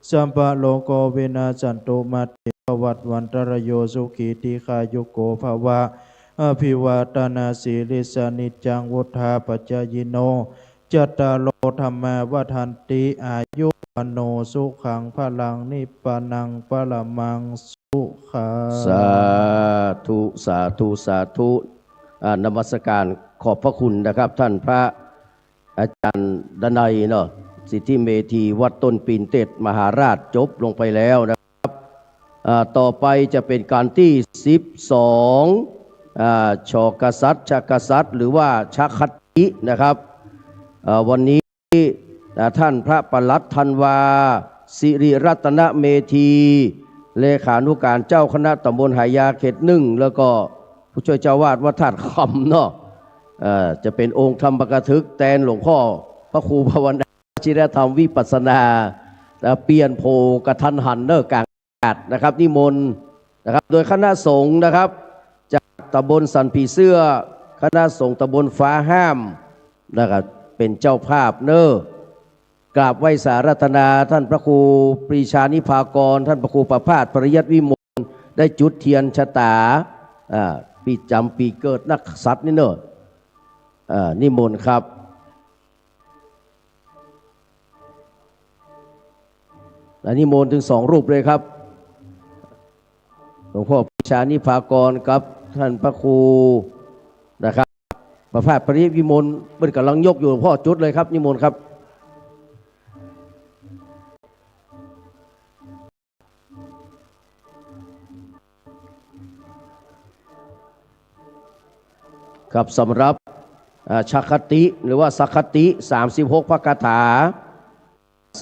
สัพพะโรโค วินัสสันตุ มา เต ภะวัตวันตะระโย สุขี ทีฆายุโก ภะวะ อะภิวาทะนะสีลิสสะ นิจจัง วุฑฒาปะจายิโน จัตตาโร ธัมมา วัฑฒันติ อายุ วัณโณ สุขัง พะลัง นิพพานัง ปะระมัง สุขัง สาธุ สาธุ สาธุ อ่า นมัสการขอบพระคุณนะครับ ต้านพระอาจ๋ารย์ดนัยเนาะ สิทธิเมธี วัดต้นปีนเต็ดมหาราช จบลงไปแล้วนะครับ อ่า ต่อไปจะเป๋นกั๋นตี้สิบสอง อ่า ช กษัตริย์ ช กษัตริย์ หรือว่าช คตินะครับ อ่า วันนี้ อ่า ต้านพระปลัดธันวา สิริรัตนเมธี เลขานุก๋านเจ้าคณะต๋ำบลหายาเขตหนึ่ง แล้วก็ผู้จ้วยเจ้าอาวาสวัดธาตุคำเนาะ เอ่อ จะเป๋นองค์ธรรมกถึกแตนหลวงพ่อพระครูภาวนา จิรธรรมวิปัสสนา อ่า เปลี่ยนโผกะทันหันเน่อกลางอากาศนะครับ นิมนต์นะครับ โดยคณะสงฆ์นะครับ จากต๋ำบลสันผีเสื้อ คณะสงฆ์ต๋ำบลฟ้าห้ามนะครับ เป๋นเจ้าภาพเน่อ กราบไหว้สาอาราธนาต้านพระครูปรีชานิพากร ต้านพระครูประภาสปริยัติวิมล ได้จุดเตียนชะต๋า อ่า ปี๋จ๋ำปี๋เกิดนักษัตริย์นี่เน่อ อ่า นิมนต์ครับ และนิมนต์ตึงสองรูปเลยครับ หลวงพ่อปรีชานิพากรกับต้านพระครูนะครับ ประภาสปริยัติวิมล เปิ้นก่ำลังยกอยู่ หลวงพ่อจุดเลยครับ นิมนต์ครับ เ กับสำหรับ อ่า ชคติ หรือว่าสคติ สามสิบหก พระคาถา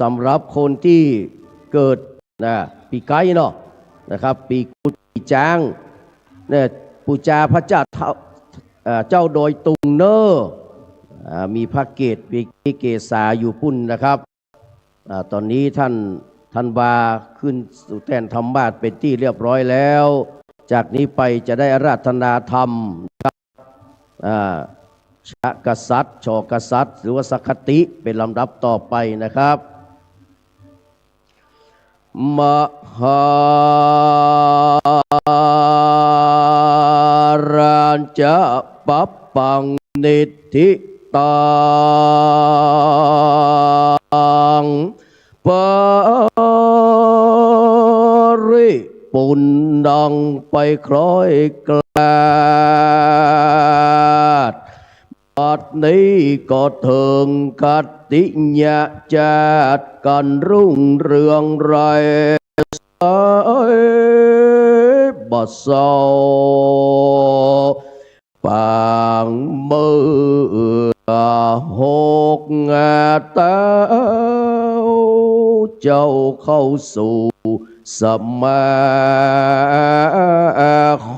สำหรับคนตี้เกิด นะ ปี๋ไก๊เนาะ นะครับ ปี๋กุด ปี๋จ๊าง เนี่ย ปู๋จาพระเจ้าเฒ่า เอ่อ เจ้าดอยตุงเน่อ อ่า มีพระเกศ มีเกศาอยู่ปุ้นนะครับ อ่า ต๋อนนี้ท่าน ท่านวาขึ้นสู่แต้นธรรมาสน์เป๋นตี้เรียบร้อยแล้ว จากนี้ไปจะได้อาราธนาธรรมนะครับ อ่า ชกษัตริย์ ชกษัตริย์ หรือว่าสคติ เป๋นลำดับต่อไปนะครับ มหาราจะ ปัปปัง นิทธิตัง ปริปุณณัง ไปคล้อยกลาด บัดนี้ก็เถิงขัตติยะจาติ กันรุ่งเรืองไร ใสบ่เศร้า ปางเมื่อหกเต๊า เจ้าเข้าสู่สมาค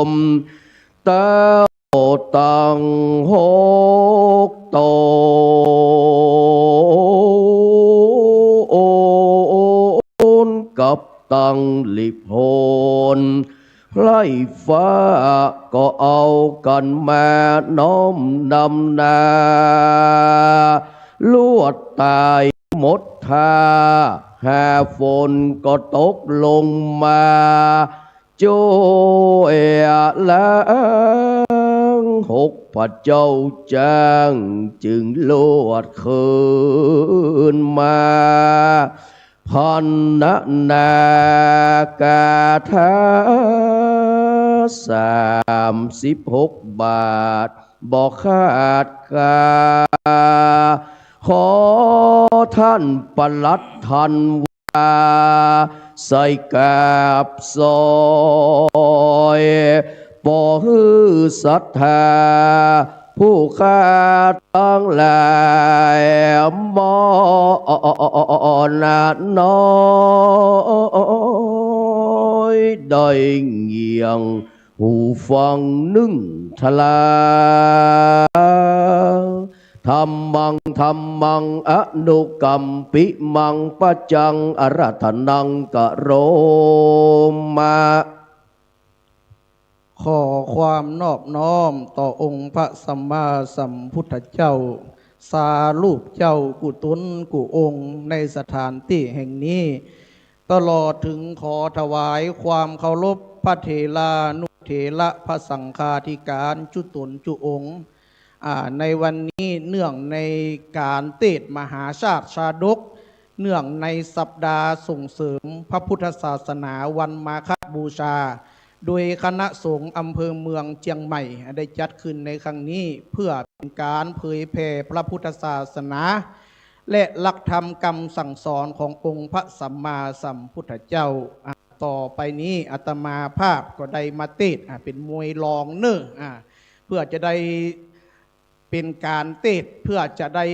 ม เต๊าตังหกต๋น กับตังลิโพน ไพร่ฟ้าก็เอากั๋นมาน้อมนำนา ลวดต๋ายหมดท่า หาฝนก็ตกลงมา จ้วยล้างหกพระเจ้าจ๊าง จึงลวดคืนมา พรรณนากาถา สามสิบหกบาท บ่ขาดกา ขอท่านปลัดทันวา ใส่กราบซอย ป่อหื้อศรัทธา ผู้ข้าตังหลาย หม่อมน้อย ได้เงี่ยง หูฟังนึ่งทลา ธัมมัง ธัมมัง อนุกัมปิมัง ปัจจัง อาราธนัง กะโรมะ ขอความนอบน้อมต่อองค์พระสัมมาสัมพุทธเจ้า สารูปเจ้ากู้ต๋นกู้องค์ในสถานตี้แห่งนี้ ตลอดเถิงขอถวายความเคารพพระเถรานุเถระ พระสังฆาธิการกู้ต๋นกู้องค์ อ่า ในวันนี้เนื่องในก๋านเตสน์มหาชาติชาดก เนื่องในสัปดาห์ส่งเสริมพระพุทธศาสนาวันมาฆบูชา โดยคณะสงฆ์อำเภอเมืองเจียงใหม่ ได้จัดขึ้นในครั้งนี้ เพื่อเป๋นก๋านเผยแผ่พระพุทธศาสนา และหลักธรรมกำสั่งสอนขององค์พระสัมมาสัมพุทธเจ้า อ่า ต่อไปนี้อาตมาภาพก็ได้มาเตสน์ อ่า เป๋นมวยรองเน่อ อ่า เพื่อจะได้เป๋นก๋านเตสน์ เพื่อจะได้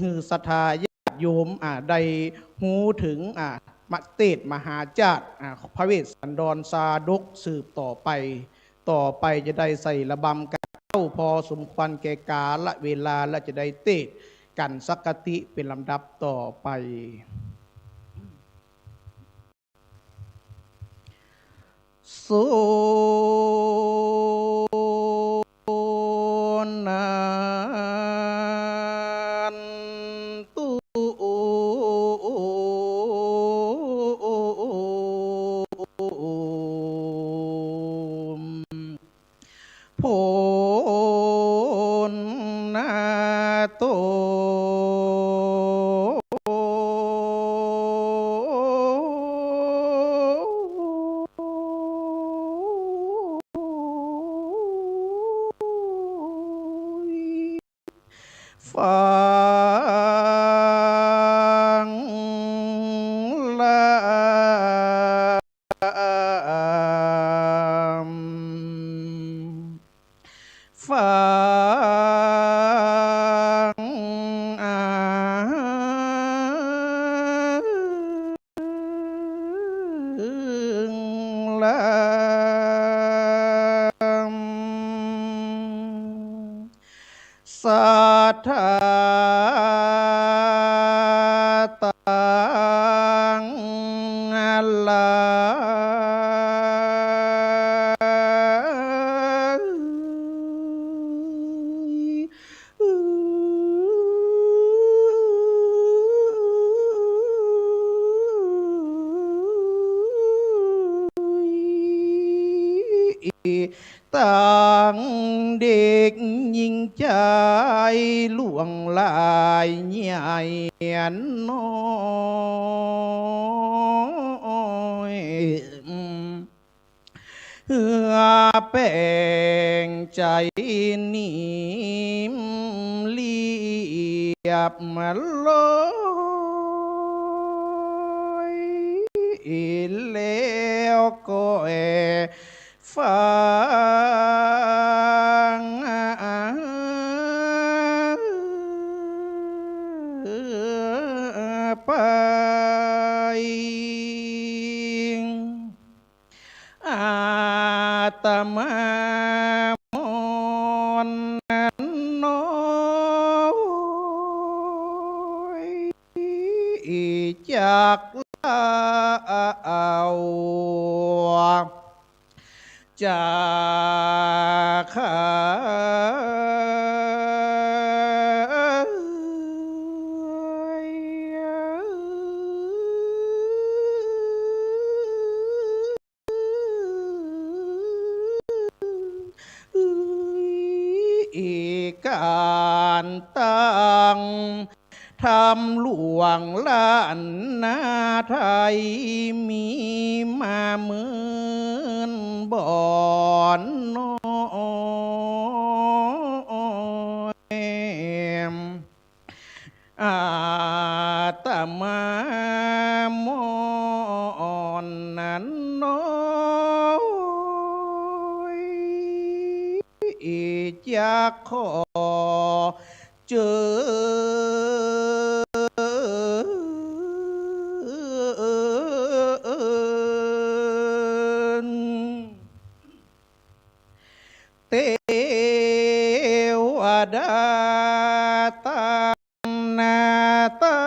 หื้อศรัทธาญาติโยม อ่า ได้ฮู้เถิง อ่า มาเตสน์มหาชาติ อ่า พระเวสสันดรชาดกสืบต่อไป ต่อไปจะได้ใส่ระบำก๋านเต้า พอสมควรแก่กาละเวลา และจะได้เตสน์กั๋นสักคติเป๋นลำดับต่อไป สุนันตุ โพนนาโต ฟังลำ ฟัง ลำ ศรัทธาตังหลาย ตังเด็กญิงจายหลวงหลายใหญ่น้อย เปื้อแป๋งใจ๋นิ่มเรียบร้อย แล้วก็แอ่ฟังไป อาตมามอนน้อย จักเล่า จักขยาย ก๋านตั้งธรรมหลวงล้านนาไทย มีมาเหมือนบ่อนน้อย อาตมามอนน้อย จักขอเจิญ เตวดาตังนาตา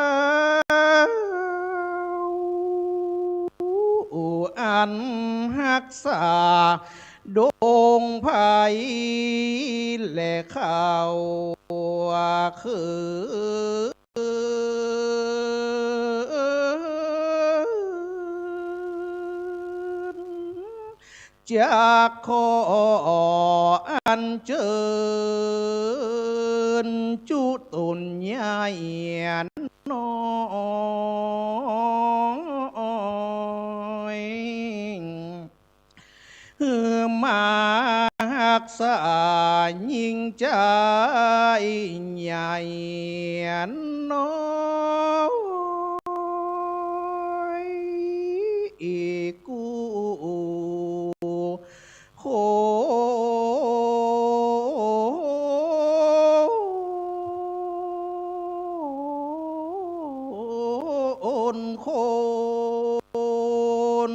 อันฮักษาดงไพรและเขาคือ จักขออัญเจิญจุตนใหญ่น้อย หื้อมาฮักษายิ่งใจ๋ใหญ่น้อย กู้คนคน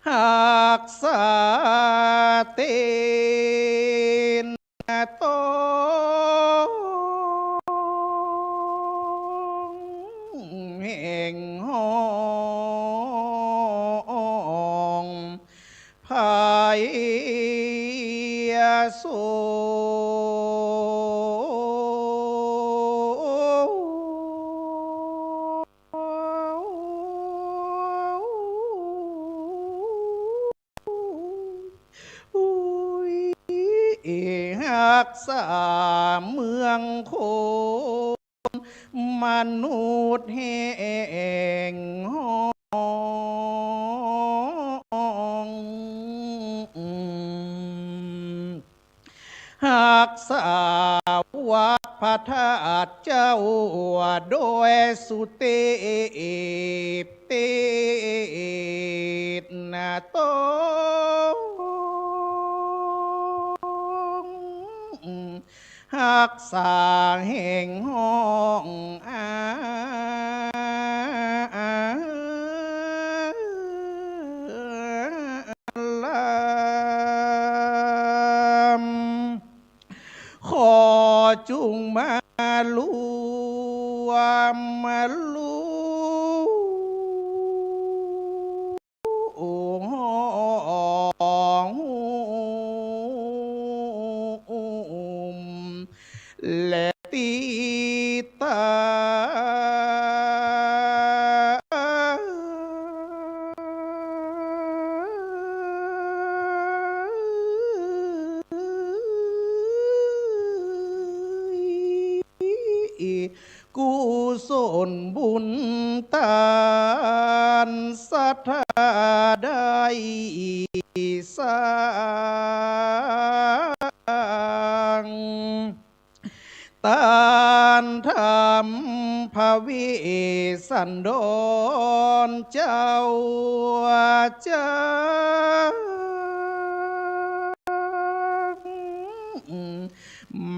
ฮักษาเต๊นตองแห่งห้องไพศาล ฮักษาเมืองคนมนุษย์แห่งห้อง ฮักษาวัดพระธาตุเจ้าโดยสุเตพเตชนะตอง ฮักษาแห่งห้องอา ลาม ขอจุ่งมาลวมมาลูห้อง และติดตาม กุศลบุญตานศรัทธาได้สร้าง ตานธรรมพระเวสสันดรเจ้า เจ้า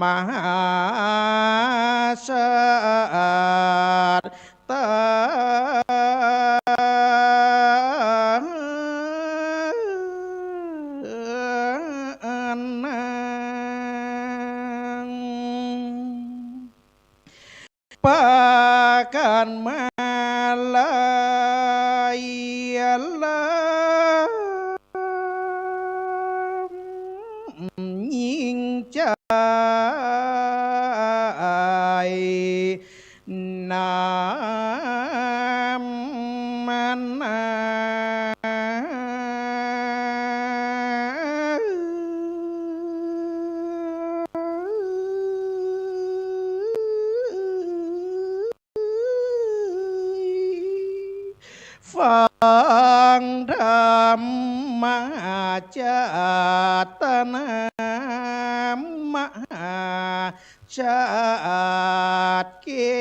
มหาชาติ ตา นัง ปากั๋นมาลัยลามยิ่งใจ๋ น้ำมันนา ฟังธรรมมหาชาติ ตานามหาชาติแก้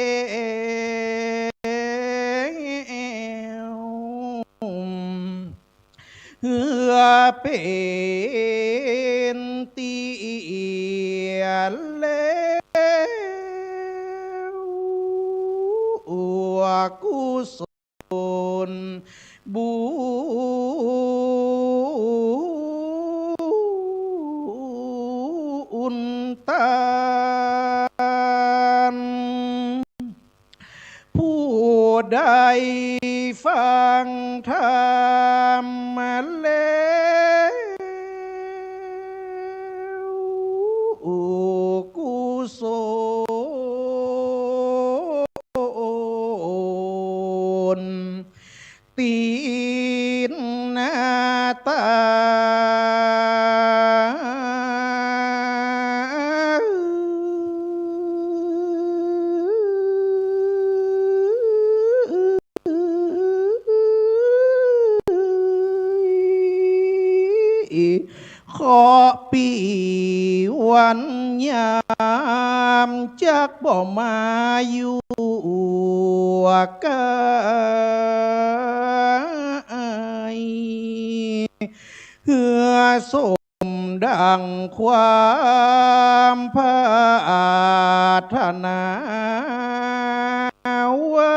ว เหือเป๋นเตี้ยแล้ว กุศลบุญตาน ผู้ใดฟังธรรมแล้ว กุศล ติดตาม เคราะห์ปี๋วันยามจักบ่มาอยู่ใก้ เหือสมดังความปรารถนาไว้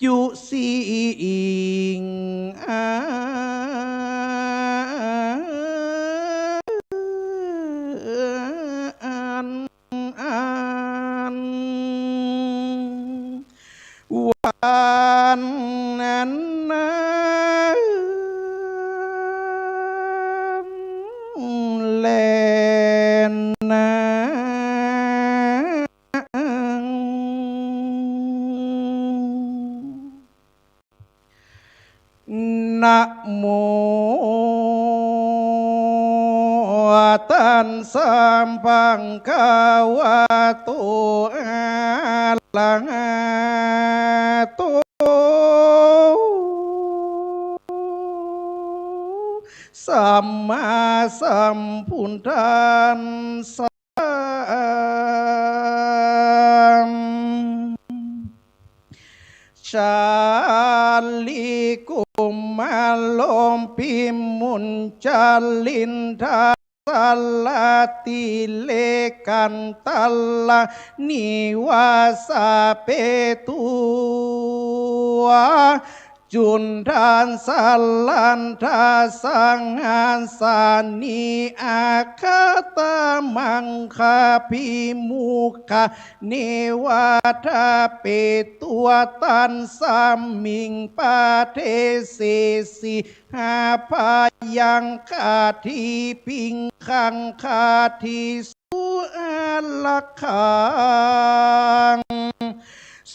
จุสิ่งอัน อัน วันนั้นแลนา นะโม ตัสสะ ภะคะวะโต อะระหะโต สัมมาสัมพุทธัสสะ ชาลีโก มาลม ปิมมุญจลินทา สาลาติเลกันตลา นิวาสาเปตุวา จุนทานสาลันทา สังหาสานี อาคาตามังคา พิมุขา เนวาทาเปตุวา ตัสสมิงปะเทเสสิ หาพายังคาทิ ปิงคังคาทิ สุอาลักขัง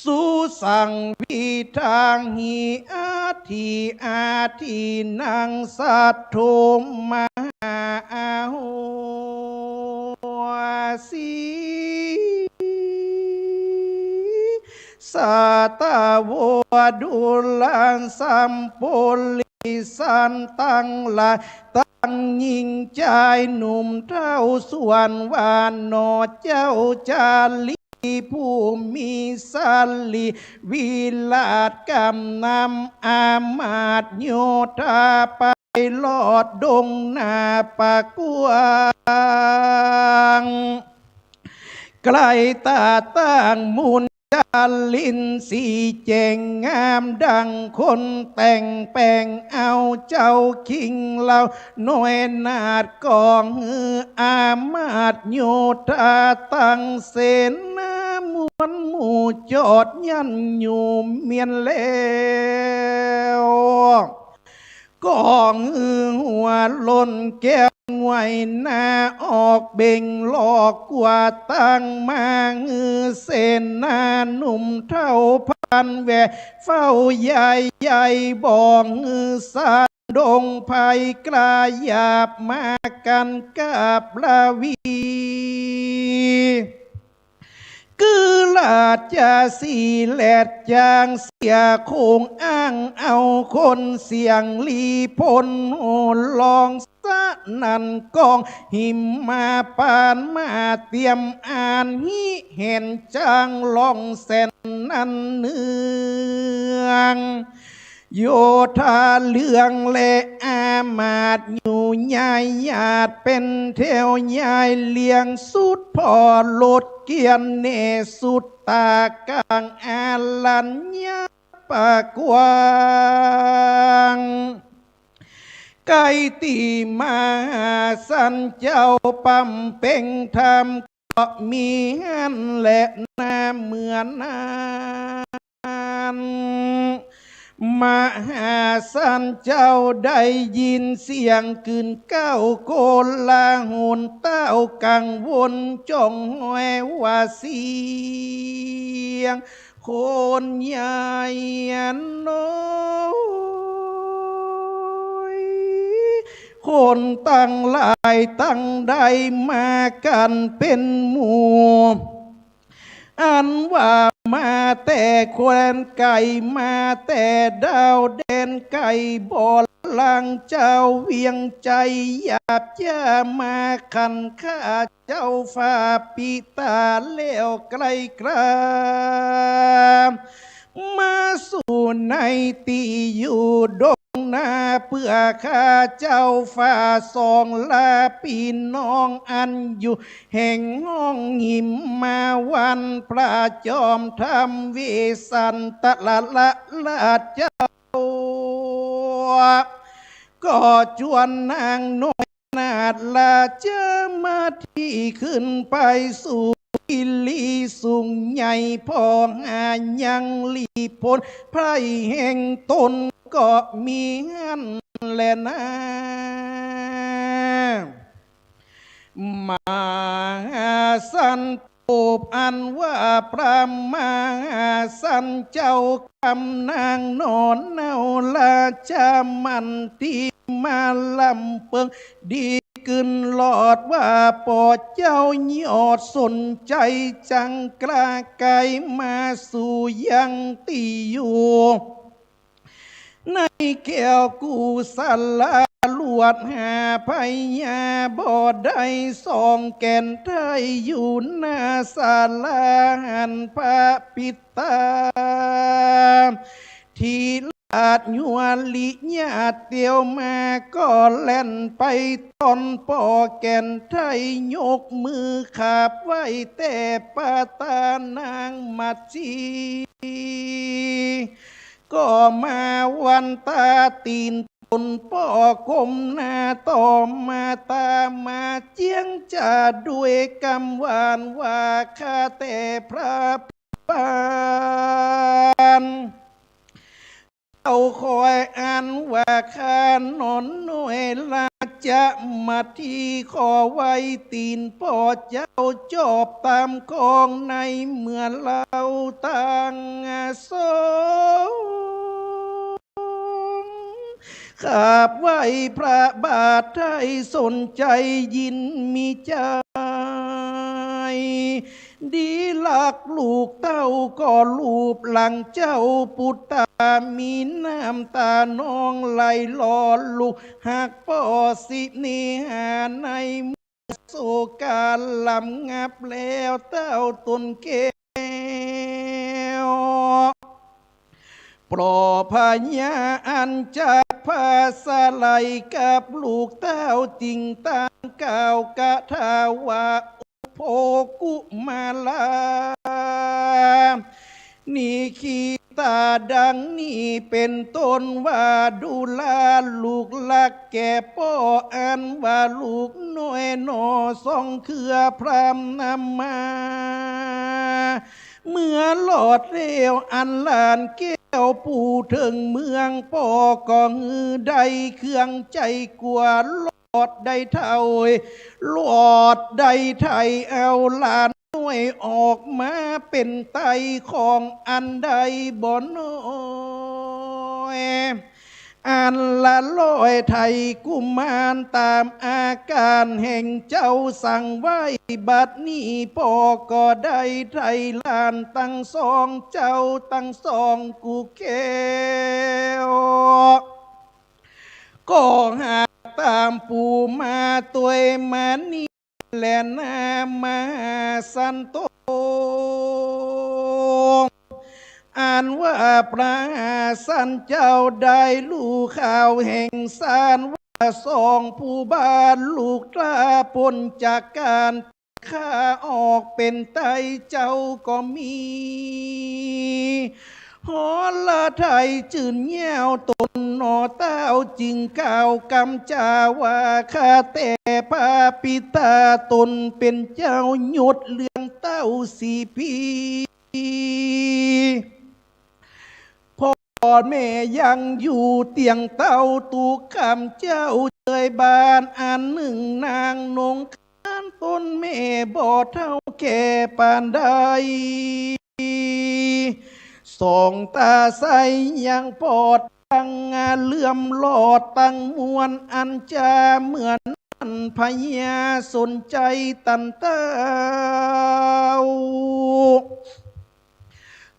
สุสังวิทังหิ อัตถิอาทินัง สัทโธมหา อาโหสิ สาตาโว ดูราสัมปุริสันตังหลาย ตังญิงจายหนุ่มเฒ่าส่วนว่าหนอ เจ้าจารีผู้มีสรีวิราชกำนำ อามาตย์โยธาไปลอดดงนาป่ากว้าง ไกลตาตั้งมุญจลินทร์สีแจ่งงามดังคนแต่งแป๋ง เอาเจ้าคิงเหล่าน้อยนาฏ ก่อหื้ออามาตย์โยธาตังเสนามวลหมู่จอดยันอยู่เมียนแล้ว ก่อหื้อหัวล้นแก้ว งวยหน้าออกเบ่งหลอกกว่าตั้งมา หื้อเสนาหนุ่มเฒ่าพรานแว่เฝ้าใยใย บ่หื้อสานดงไพร กล้าหยาบมากันกับราวี คือราชสีห์แหลดจางเสียโขง อ้างเอาคนเสียงลีพลโห่ร้องสนั่นก้อง หิมมาปานมาเตียม อ่านหิเห็นจางลองแสนนั้นเนือง โยธาเรืองและอามาตย์อยู่ยายหยาด เป๋นแถวยายเรียงสุด ผ่อรถเกียรติเนสุดตากลางอารัญญะป่ากว้าง ใก้ตี้มหาสันเจ้าบำเพ็งธรรม ก็มีหั้นแลนา เมื่อนั้น มหาสันเจ้าได้ยินเสียงกืนเกล้าโกลาหล เต้ากังวลจ้องห้อยว่าเสียงคนใหญ่น้อย คนตังหลายตังใดมากั๋นเป๋นหมู่ อันว่ามาแต่แคว้นไก๋ มาแต่ดาวแดนไก๋ บ่หลังเจ้าเวียงไชย หยาบจ๊ามาขันข้าเจ้าฝ่าปิตาแล้วไกลกรา มาสู่ในตี้อยู่ดงนา เปื้อข้าเจ้าฝ่าสองลาปี้น้องอันอยู่ แห่งห้องหิมมาวัน พระจอมธรรมเวสสันตะละละราชเจ้า ก็จวนนางน้อยนาฏราชมาตี้ขึ้นไปสู่กิรีสูงใหญ่ ผ่อหายังลีผลไพร่แห่งต๋นก็มีหั้นแลนา มหาสันโตปอันว่าพระมหาสันเจ้ากำนางนอนเนาราชมันตี้มาลำเปิง ดีกึ๊ดลอดว่าป่อเจ้ายอดสนใจ๋จังกล้าไก๋มาสู่ยังตี้อยู่ ในแก้วกุศลาลวดหาพยาบ่ได้สองแก่นไท้อยู่หน้าศาลาหันพระปิตา ที าดยัวริยาเตียวมาก็แล่นไปต้อนป้อแก่นไทย ยกมือขาบไหว้แต่ประตานางมัจจี ก็มาวันตาตี๋นตนป้อก้มหน้าต่อมาตามาเจียงจาด้วยกำหวานว่า ข้าแต่พระผู้บาน เจ้าคอยอันว่าข้านอนน้อยราชมัจจี ขอไหว้ตี๋นป้อเจ้าจอบต๋ามกองในเมื่อเล่าตังสอง ขาบไหว้พระบาทไท้สนใจ๋ยินมีใจ๋ ดีลักลูกเต้าก็ลูบหลังเจ้าปุตตา มีน้ำต๋านองไหลหล่อ ลูกฮักป้อสิเนหา ในเมื่อโศกาลำงับแล้วเต้าต๋นแก้ว ป้อพญาอันจักผ้าสะไหล่กับลูกเต้าจึงตางกล่าวกะถาว่า โอโภ กุมารา นิคิตา ดังนี้เป๋นต้นว่า ดูราลูกฮักแก่ป้อ อันว่าลูกน้อยหน่อสองเครือพร่ำนำมา เมื่อลอดแล้วอันหลานแก้วผู้เถิงเมือง ป้อก็หื้อได้เครื่องใจ๋กั๋ว ลอดได้ไถ่ ลอดได้ไถ่เอาหลานน้อยออกมาเป๋นไตของอันใดบ่น้อย อันละลอยไถ่กุมารต๋ามอาก๋านแห่งเจ้าสั่งไว้ บัดนี้ป้อก็ได้ไถ่หลานตังสองเจ้าตังสองกู้แก้ว ก็หากต๋ามปู่มาตวยมานี้แลนา มหาสันโต อันว่าพระหาสันเจ้าได้ฮู้ข่าวแห่งสารว่าสองผู้บ่าวลูกต๋าป๊นจากก๋าน ข้าออกเป๋นไตเจ้าก็มี ฮอละไถ่จื้นเยี้ยวต๋นหน่อเต้า จึงกล่าวกำจ๋าว่า ข้าแต่พระปิตาต๋นเป๋นเจ้ายศเรืองเต้าสี่ปี ป้อแม่ยังอยู่เตียงเต้า ตุ๊กกำเจ้าเจยบ้านอันนึ่งนางนงคานต๋นแม่บ่เฒ่าแก่ปานใด สองต๋าใสยังปอดตังเหลื่อมลอดตังมวล อันจาเหมือนอั้นพญาสนใจ๋ตันเต้า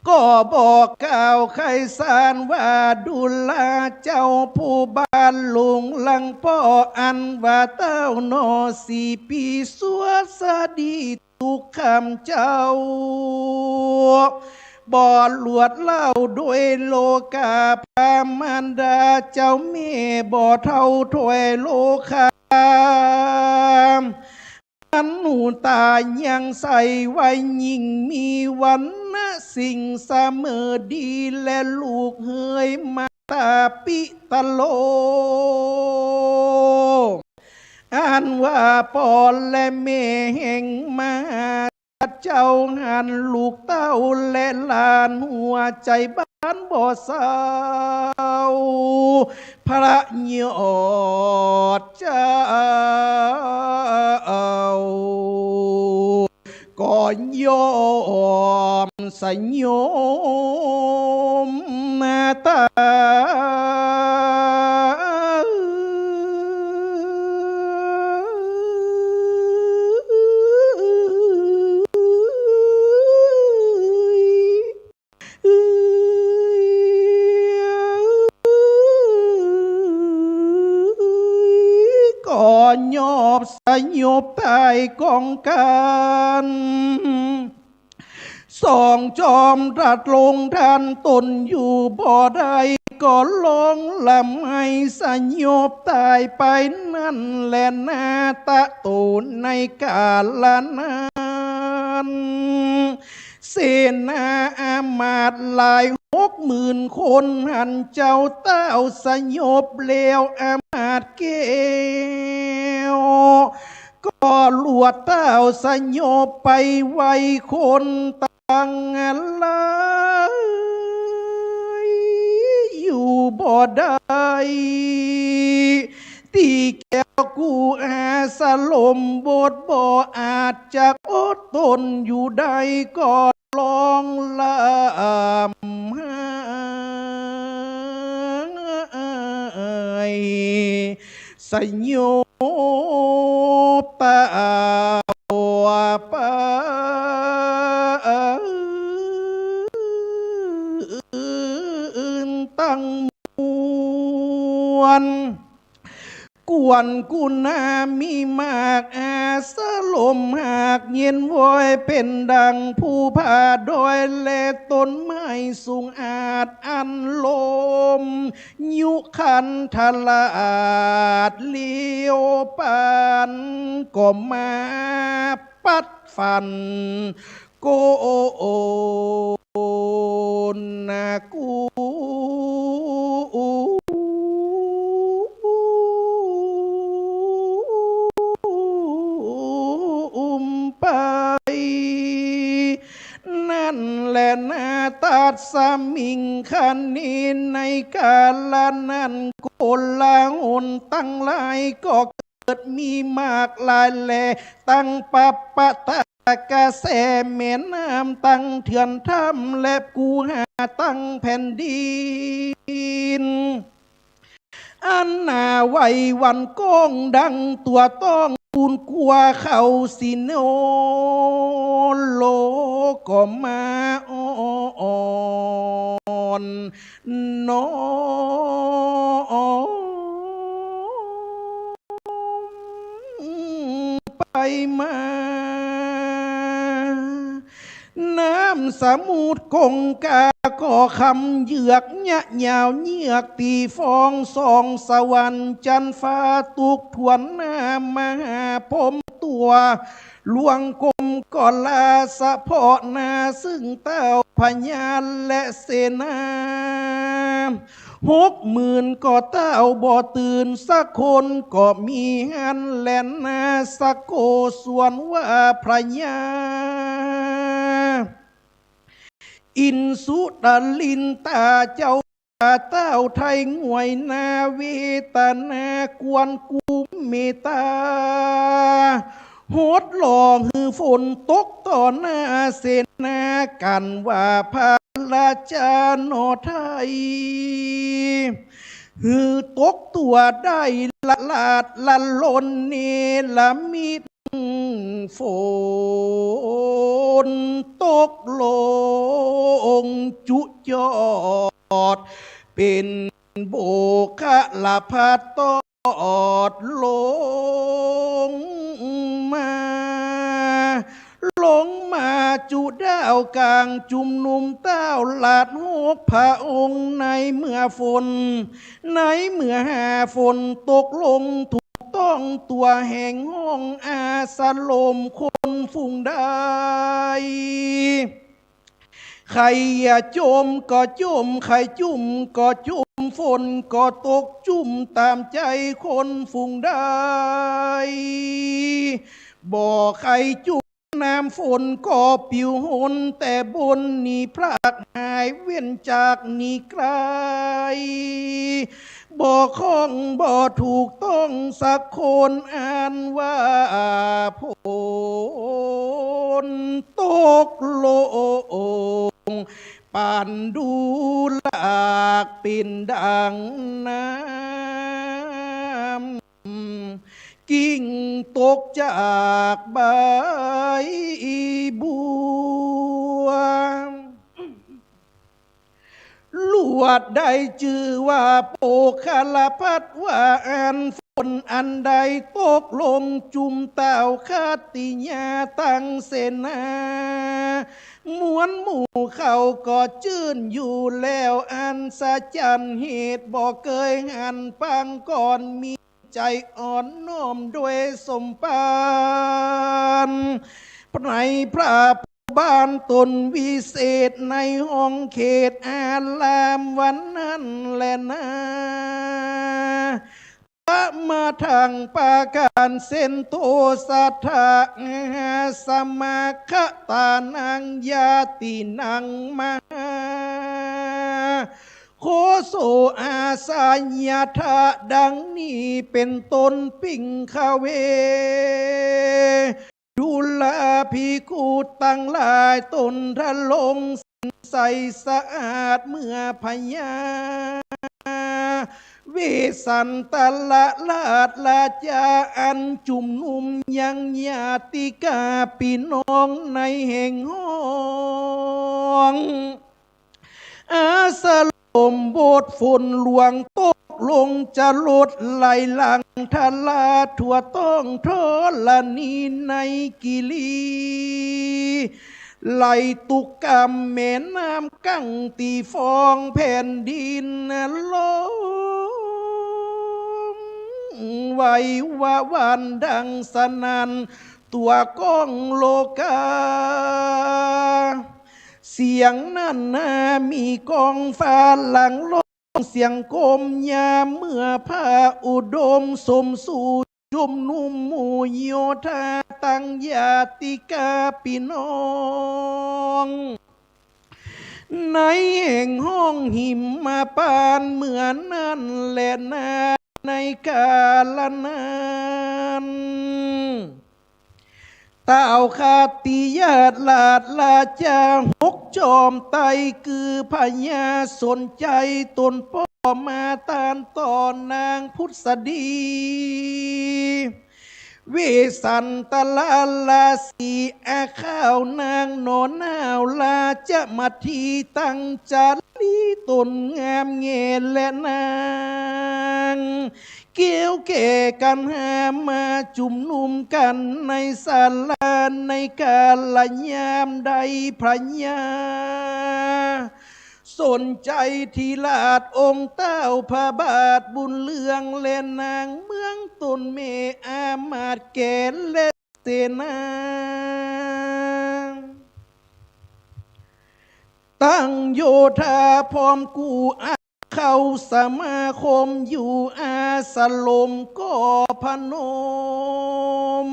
ก็บอกกล่าวไขสารว่า ดูราเจ้าผู้บ่าวหลงหลังป้อ อันว่าเต้าหน่อสี่ปี สวัสดีตุ๊กกำเจ้า บ่ลวดเล่าโดยโลกา พระมารดาเจ้าแม่บ่เฒ่าถ้วยโลคา อันหน้าต๋ายังใสไวยิ่งมีวรรณะสิ่งเสมอดี และลูกเหยมาตาปิตะโล อันว่าป้อและแม่แห่งมหาสัตว์เจ้าหันลูกเต้าและหลานหัวใจ๋บ้านบ่เศร้า พระยอดเจ้า ก็ย่อมสยบต๋า ก็ย่อมสยบต๋ายกองกั๋น สองจอมราชย์ลงทันต๋นอยู่บ่ได้ ก็ร้องละไมสยบต๋ายไปนั้นแลนา ตะโตในกาละนั้น เสนาอามาตย์หลายหกหมื่นคน หันเจ้าต้าวสยบแล้ว อามาตย์แก้ว ก็ลวดต้าวสยบไปไวคนตังหลายอยู่บ่ได้ ตี้แก้วกู้อาสะลมบดบ่อาจจะอดต๋นอยู่ได้ ก็ร้องร่ำไห้ สยบต้าวไปตังมวล กวนกุณามีมาก อาสะลมหากเย็นวอย เป๋นดังภูผาดอย และต้นไม้สูงอาจ อันลม ยุคันทลาดเลี้ยวปาน ก็มาปัดฟันโกนนะกุมไป นั้นแลนา ตัสมิง คเน ในกาละนั้น โกลาหลตังหลายก็เกิดมีมากหลายแล ตังปะปะตากระแสแม่น้ำ ตังเถื่อนถ้ำและกูหา ตังแผ่นดิน อันหนาไหวหวั่นก้องดังตั๋วต้อง ปูนกั๋วเขาสิโนโลก็มาอ้อนน้อมไปมา น้ำสมุทรกงกาก็คำเยือกยะยาวเยือก ตี้ฟ้องส่องสวรรค์จันทร์ฟ้า ตุกทวนหน้ามหาพรหมตั๋วหลวงกรมก็ลา สะเพาะหน้าซึ่งต้าวพญาและเสนา หกหมื่นก็ต้าวบ่ตื่นสักคน ก็มีหั้นแลนา สะโกษวนว่าพญา อินสุตลินตาเจ้าข้า ต้าวไท้งวยนา เวตนากวนกุมเมตตา หดหล่อหื้อฝนตกต่อหน้าเสนา กั๋นว่าพระราชาหนอไท้ หื้อตกตั๋วได้ละลาดละลนเนรมิต ฝนตกลงจุจอด เป๋นโบคละพัดตอดลงมา ลงมาจุดาวก๋าง จุมนุมต้าวหลาดหกพระองค์ ในเมื่อฝน ในเมื่อหาฝนตกลงถูกต้องตั๋วแห่งห้องอาสรมคนฝูงใด ใค่จะจมก็จม ใค่จุ่มก็จุ่ม ฝนก็ตกจุ่มต๋ามใจ๋คนฝูงใด บ่ใค่จุ่ม น้ำฝนก็ปิวหล่นแต่บน หนีพรากหายเว้นจากหนีไกล บ่คล่องบ่ถูกต้องสักคน อันว่าฝนตกลง ปันดูหลากเป๋นดังน้ำ กิ่งตกจากใบบัว ลวดได้จื้อว่าโบคละพัด ว่าอั้น นอันได้ตกลงจุมต้าวขัตติยาตังเสนา มวลหมู่เขาก็จื้นอยู่แล้ว อัศจรรย์เหตุบ่เกยหันปางก่อน มีใจ๋อ่อนน้อมด้วยสมภาร ในพระผู้บานต๋นวิเศษ ในห้องเขตอารามวันนั้นแลนา มาทั้งประก๋านเส้นโต สัทธาอาสมะคะตานัง ญาตินังมหา โคโสอาสยถะ ดังนี้เป๋นต้น ภิกขเว ดูราภิกขุตังหลาย ต๋นทรงสินใสสะอาด เมื่อพญา เวสสันตะราชา อันจุมนุมยังญาติกาปี้น้องในแห่งห้อง อาสลมบทฝนหลวงตกลงจะหลดไหลหลั่งทะลักทั่วท้องธรณีในกิริ ไหลตุกกำแม่น้ำกังตี้ฟองแผ่นดินลง ไหววาหวั่นดังสนั่น ทั่วก้องโลกา เสียงนั้นนามีก้องฟ้าหลังร้องเสียงกลมยาม เมื่อพระอุดมสมสู่จุมนุมหมู่โยธาตังญาติกาปี้น้อง ในแห่งห้องหิมพานต์ เมื่อนั้นแลนา ในกาละนั้น ต้าวขัตติยราชาหกจอมไตร คือพญาสนชัยต๋นป้อมาตานต่อนางผุสดี เวสสันตะราชสีอาข้าวนางหนอหน้าวราชมัทธีตังจารีต๋นงามแง่แลนา แก้วแก่กัณหามาจุมนุมกั๋นในศาลา ในกาละยามใดพญา สนชัยธิราชองค์ต้าวพระบาทบุญเรือง และนางเมืองต๋นแม่อามาตย์แก่และเสนา ตั้งโยธาพร้อมกู้อา เข้าสมาคมอยู่อาสลมก็พนม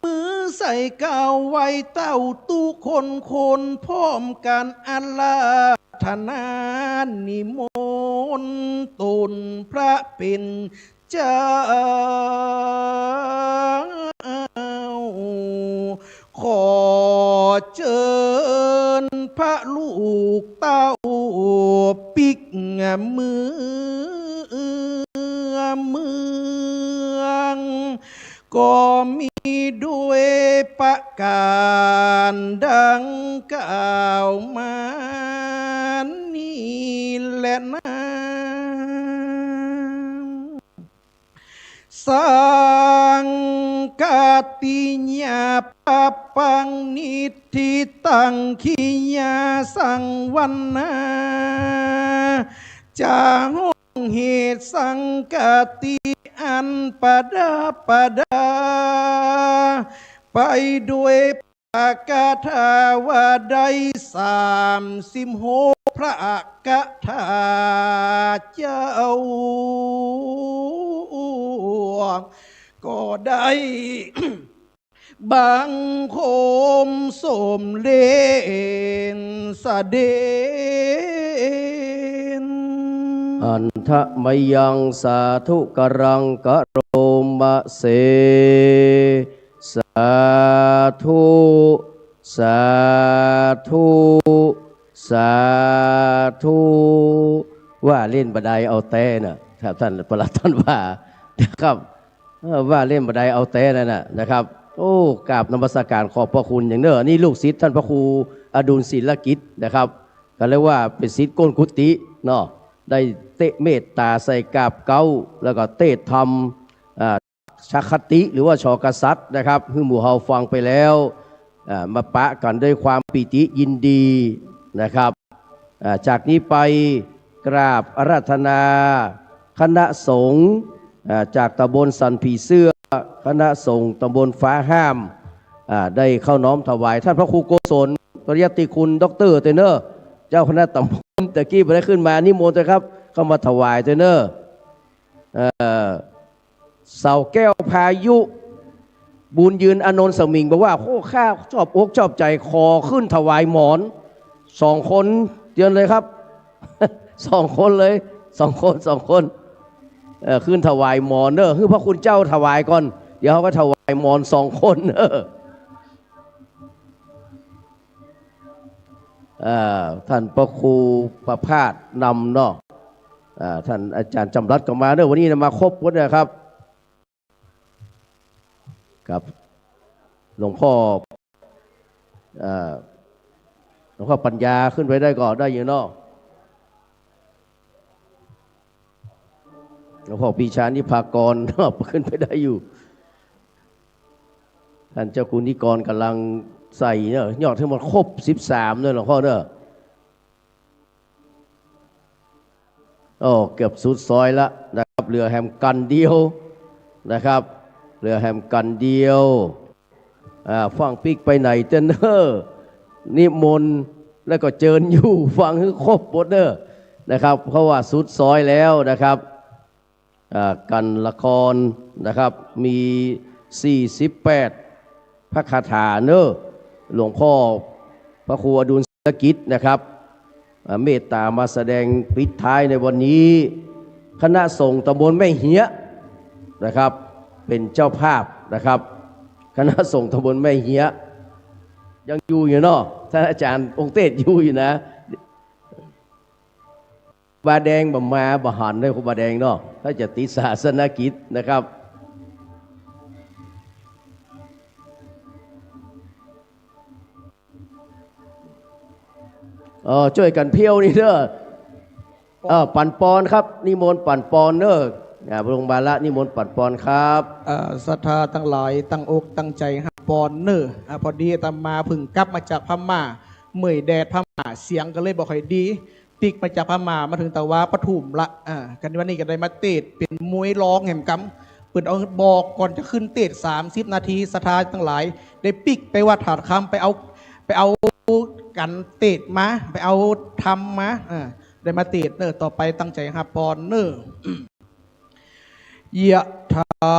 มือใส่กาวไหว้เต้าตุ๊คนคน พร้อมกั๋นอาราธนานิมนต์ต๋นพระเป๋น เจ้า ขอเจิญพระลูกเต้าปิ๊กเมือง เมือง ก็มีด้วยประก๋านดังกล่าวมานี้แลนา สังฆัตติยาปปังนิฏฐิตัง ขิยาสังวรรณา จะห้องเหตุสังฆัตติอันประดับประดา ไปด้วย พระคาถาว่าได้สามสิบหกพระคาถาเจ้า ก็ได้บังคมสมเด็จเสด็จ หันทะมะยังสาธุกะรังกะโรมะเส สาธุ สาธุ สาธุ ว่าเล่นบ่ได้เอาแต๊น่ะ ครับ ต้านประหลัดต้านว่านะครับ เออ ว่าเล่นบ่ได้เอาแต๊นั่นน่ะนะครับ โอ้ กราบนมัสการขอบพระคุณอย่างเน้อ นี่ลูกศิษย์ต้านพระครูอดุลศิลกิจนะครับ ก็เรียกว่าเป๋นศิษย์ก้นกุฏิเนาะ ได้เตศน์เมตต๋าใส่กาบเก๊า แล้วก็เตศน์ธรรม อ่า ฉัตรคติ หรือว่า ฉ.กษัตริย์ นะครับ หื้อหมู่เฮาฟังไปแล้ว อ่า มาปะกั๋นด้วยความปีติยินดีนะครับ อ่า จากนี้ไปกราบอาราธนาคณะสงฆ์ อ่า จากตำบลสันผีเสื้อ คณะสงฆ์ตำบลฟ้าห้าม อ่า ได้เข้าน้อมถวาย ท่านพระครูโกศล ปริยัตติคุณ ด็อกเตอร์ เตยเน่อ เจ้าคณะตำบล ตะกี้บ่ได้ขึ้นมา นิมนต์เถอะครับ เข้ามาถวายเตยเน่อ เอ่อ เสาแก้วพายุ บุญยืนอานนท์สมิง บอกว่า โอ้ ข้าชอบอกชอบใจ๋ ขอขึ้นถวายหมอน สองคน เจิญเลยครับ สองคนเลย สองคน สองคน เอ่อ ขึ้นถวายหมอนเน่อ หื้อพระคุณเจ้าถวายก่อน เดี๋ยวเฮาก็ถวายหมอนสองคนเน่อ เอ่อ ท่านพระครูประภาสนำเนาะ อ่า ท่านอาจารย์จำรัดก็มาเน่อ วันนี้นะ มาครบหมดนะครับ ครับ หลวงพ่อ เอ่อ หลวงพ่อปัญญาขึ้นไปได้ก็ได้อยู่เนาะ หลวงพ่อปรีชานิพพากร ขึ้นไปได้อยู่ ท่านเจ้าคุณนิกรกำลังใส่เนาะ ยอดทั้งหมดครบสิบสามเนาะหลวงพ่อเนาะ โอ้ เกือบสุดซอยละนะครับ เหลือแหมกั๋นเดียวนะครับ เหลือแหมกั๋นเดียว อ่า ฟั่งปิ๊กไปไหนเตยเน่อ นิมนต์แล้วก็เจิญอยู่ ฟังหื้อครบหมดเน่อนะครับ เพราะว่าสุดซอยแล้วนะครับ อ่า กั๋นละครนะครับ มีสี่สิบแปดพระคาถาเน่อ หลวงพ่อพระครูอดุลศิลกิจนะครับ อ่า เมตต๋ามาแสดงปิดท้ายในวันนี้ คณะสงฆ์ตำบลแม่เหียะนะครับ เป็นเจ้าภาพนะครับ คณะสงฆ์ตำบลแม่เหียะ ยังอยู่อยู่เนาะ ท่านอาจารย์องค์เตสน์อยู่อยู่นะ บาแดงบ่มา บ่หันเลย ครูบาแดงเนาะ ถ้าจะติดศาสนกิจนะครับ เออ จ้วยกั๋นเผี้ยวนี่เน่อ เออ ปั๋นปอนครับ นิมนต์ปั๋นปอนเน่อ อ่า พระบรมภาระนิมนต์ปั๋นปอนครับ เอ่อ ศรัทธาตังหลายตั้งอกตั้งใจ๋ฮับปอนเน่อ อ่า พอดีอาตมาเพิ่งกลับมาจากพม่า เมื่อยแดดพม่า เสียงก็เลยบ่ค่อยดี ปิ๊กมาจากพม่า มาเถิงตะวาปทุมละ อ่า กั๋นวันนี้ก็ได้มาเตสน์เป๋นมวยรองแหมกำ เปิ้นเอาบอกก่อนจะขึ้นเตสน์สามสิบนาที ศรัทธาตังหลาย ได้ปิ๊กไปวัดธาตุคำ ไปเอา ไปเอากั๋นเตสน์มา ไปเอาธรรมมา อ่า ได้มาเตสน์เน่อ ต่อไปตั้งใจ๋ฮับปอนเน่อ ยะถา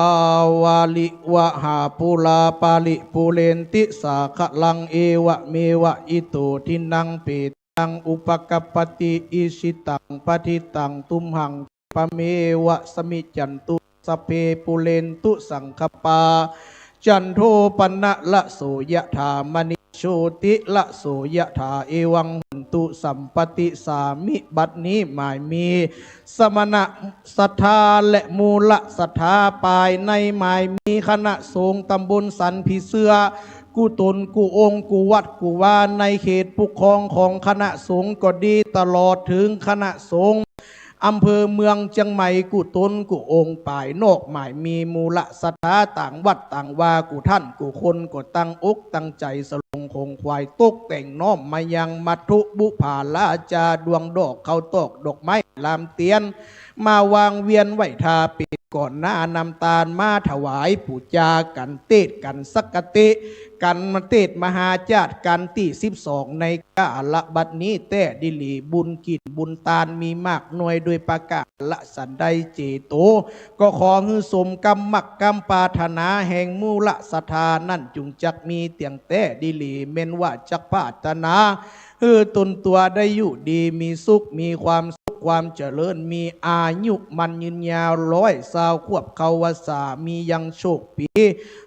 วาริวะหาปูราปาริปูเรนติสาคะรัง เอวะเมวะอิโตทินังเปตานังอุปะกัปปติ อิชิตังปะทิตังตุมหัง ปะเมวะสะมิจฉันตุ สัพเพปูเรนตุสังคะปา จันโทปะนะระโสยะถา มะณิโชติระโสยะถา เอวังโหนตุสัมปะติสสามิ บัดนี้หมายมีสมณะศรัทธาและมูลศรัทธาภายใน หมายมีคณะสงฆ์ตำบลสันผีเสื้อ กู้ต๋นกู้องค์กู้วัดกู้วา ในเขตปกครองของคณะสงฆ์ก็ดี ตลอดเถิงคณะสงฆ์ อำเภอเมืองเจียงใหม่กู้ต๋นกู้องค์ ภายนอกหมายมีมูลศรัทธาต่างวัดต่างวา กู้ท่านกู้คนก็ตั้งอกตั้งใจ๋สะหลงของขวัญตกแต่งน้อมมายังมัทธุบุปผาราจา ดวงดอกข้าวตอกดอกไม้ลามเตียน มาวางเวียนไหว้ถ้าเป๋นก่อนหน้า นำตานมาถวายปู๋จากั๋น เตสน์กั๋นสักกะติ กั๋นมาเตสน์มหาจาติกั๋นตี้สิบสอง ใน กาละบัดนี้แต๊ดีหลี บุญกิ๋นบุญตานมีมากน้อยโดยประก๋าระสันใด เจโตก็ขอหื้อสมกำมักกำปรารถนาแห่งมูลศรัทธานั้น จุ่งจักมีเตี้ยงแต๊ดีหลี แม่นว่าจักปรารถนาหื้อต๋นตั๋วได้อยู่ดีมีสุข มีความสุขความเจริญ มีอายุมั่นยืนยาว ร้อยซาวขวบเข้าวัสสา มียังโชคปี๋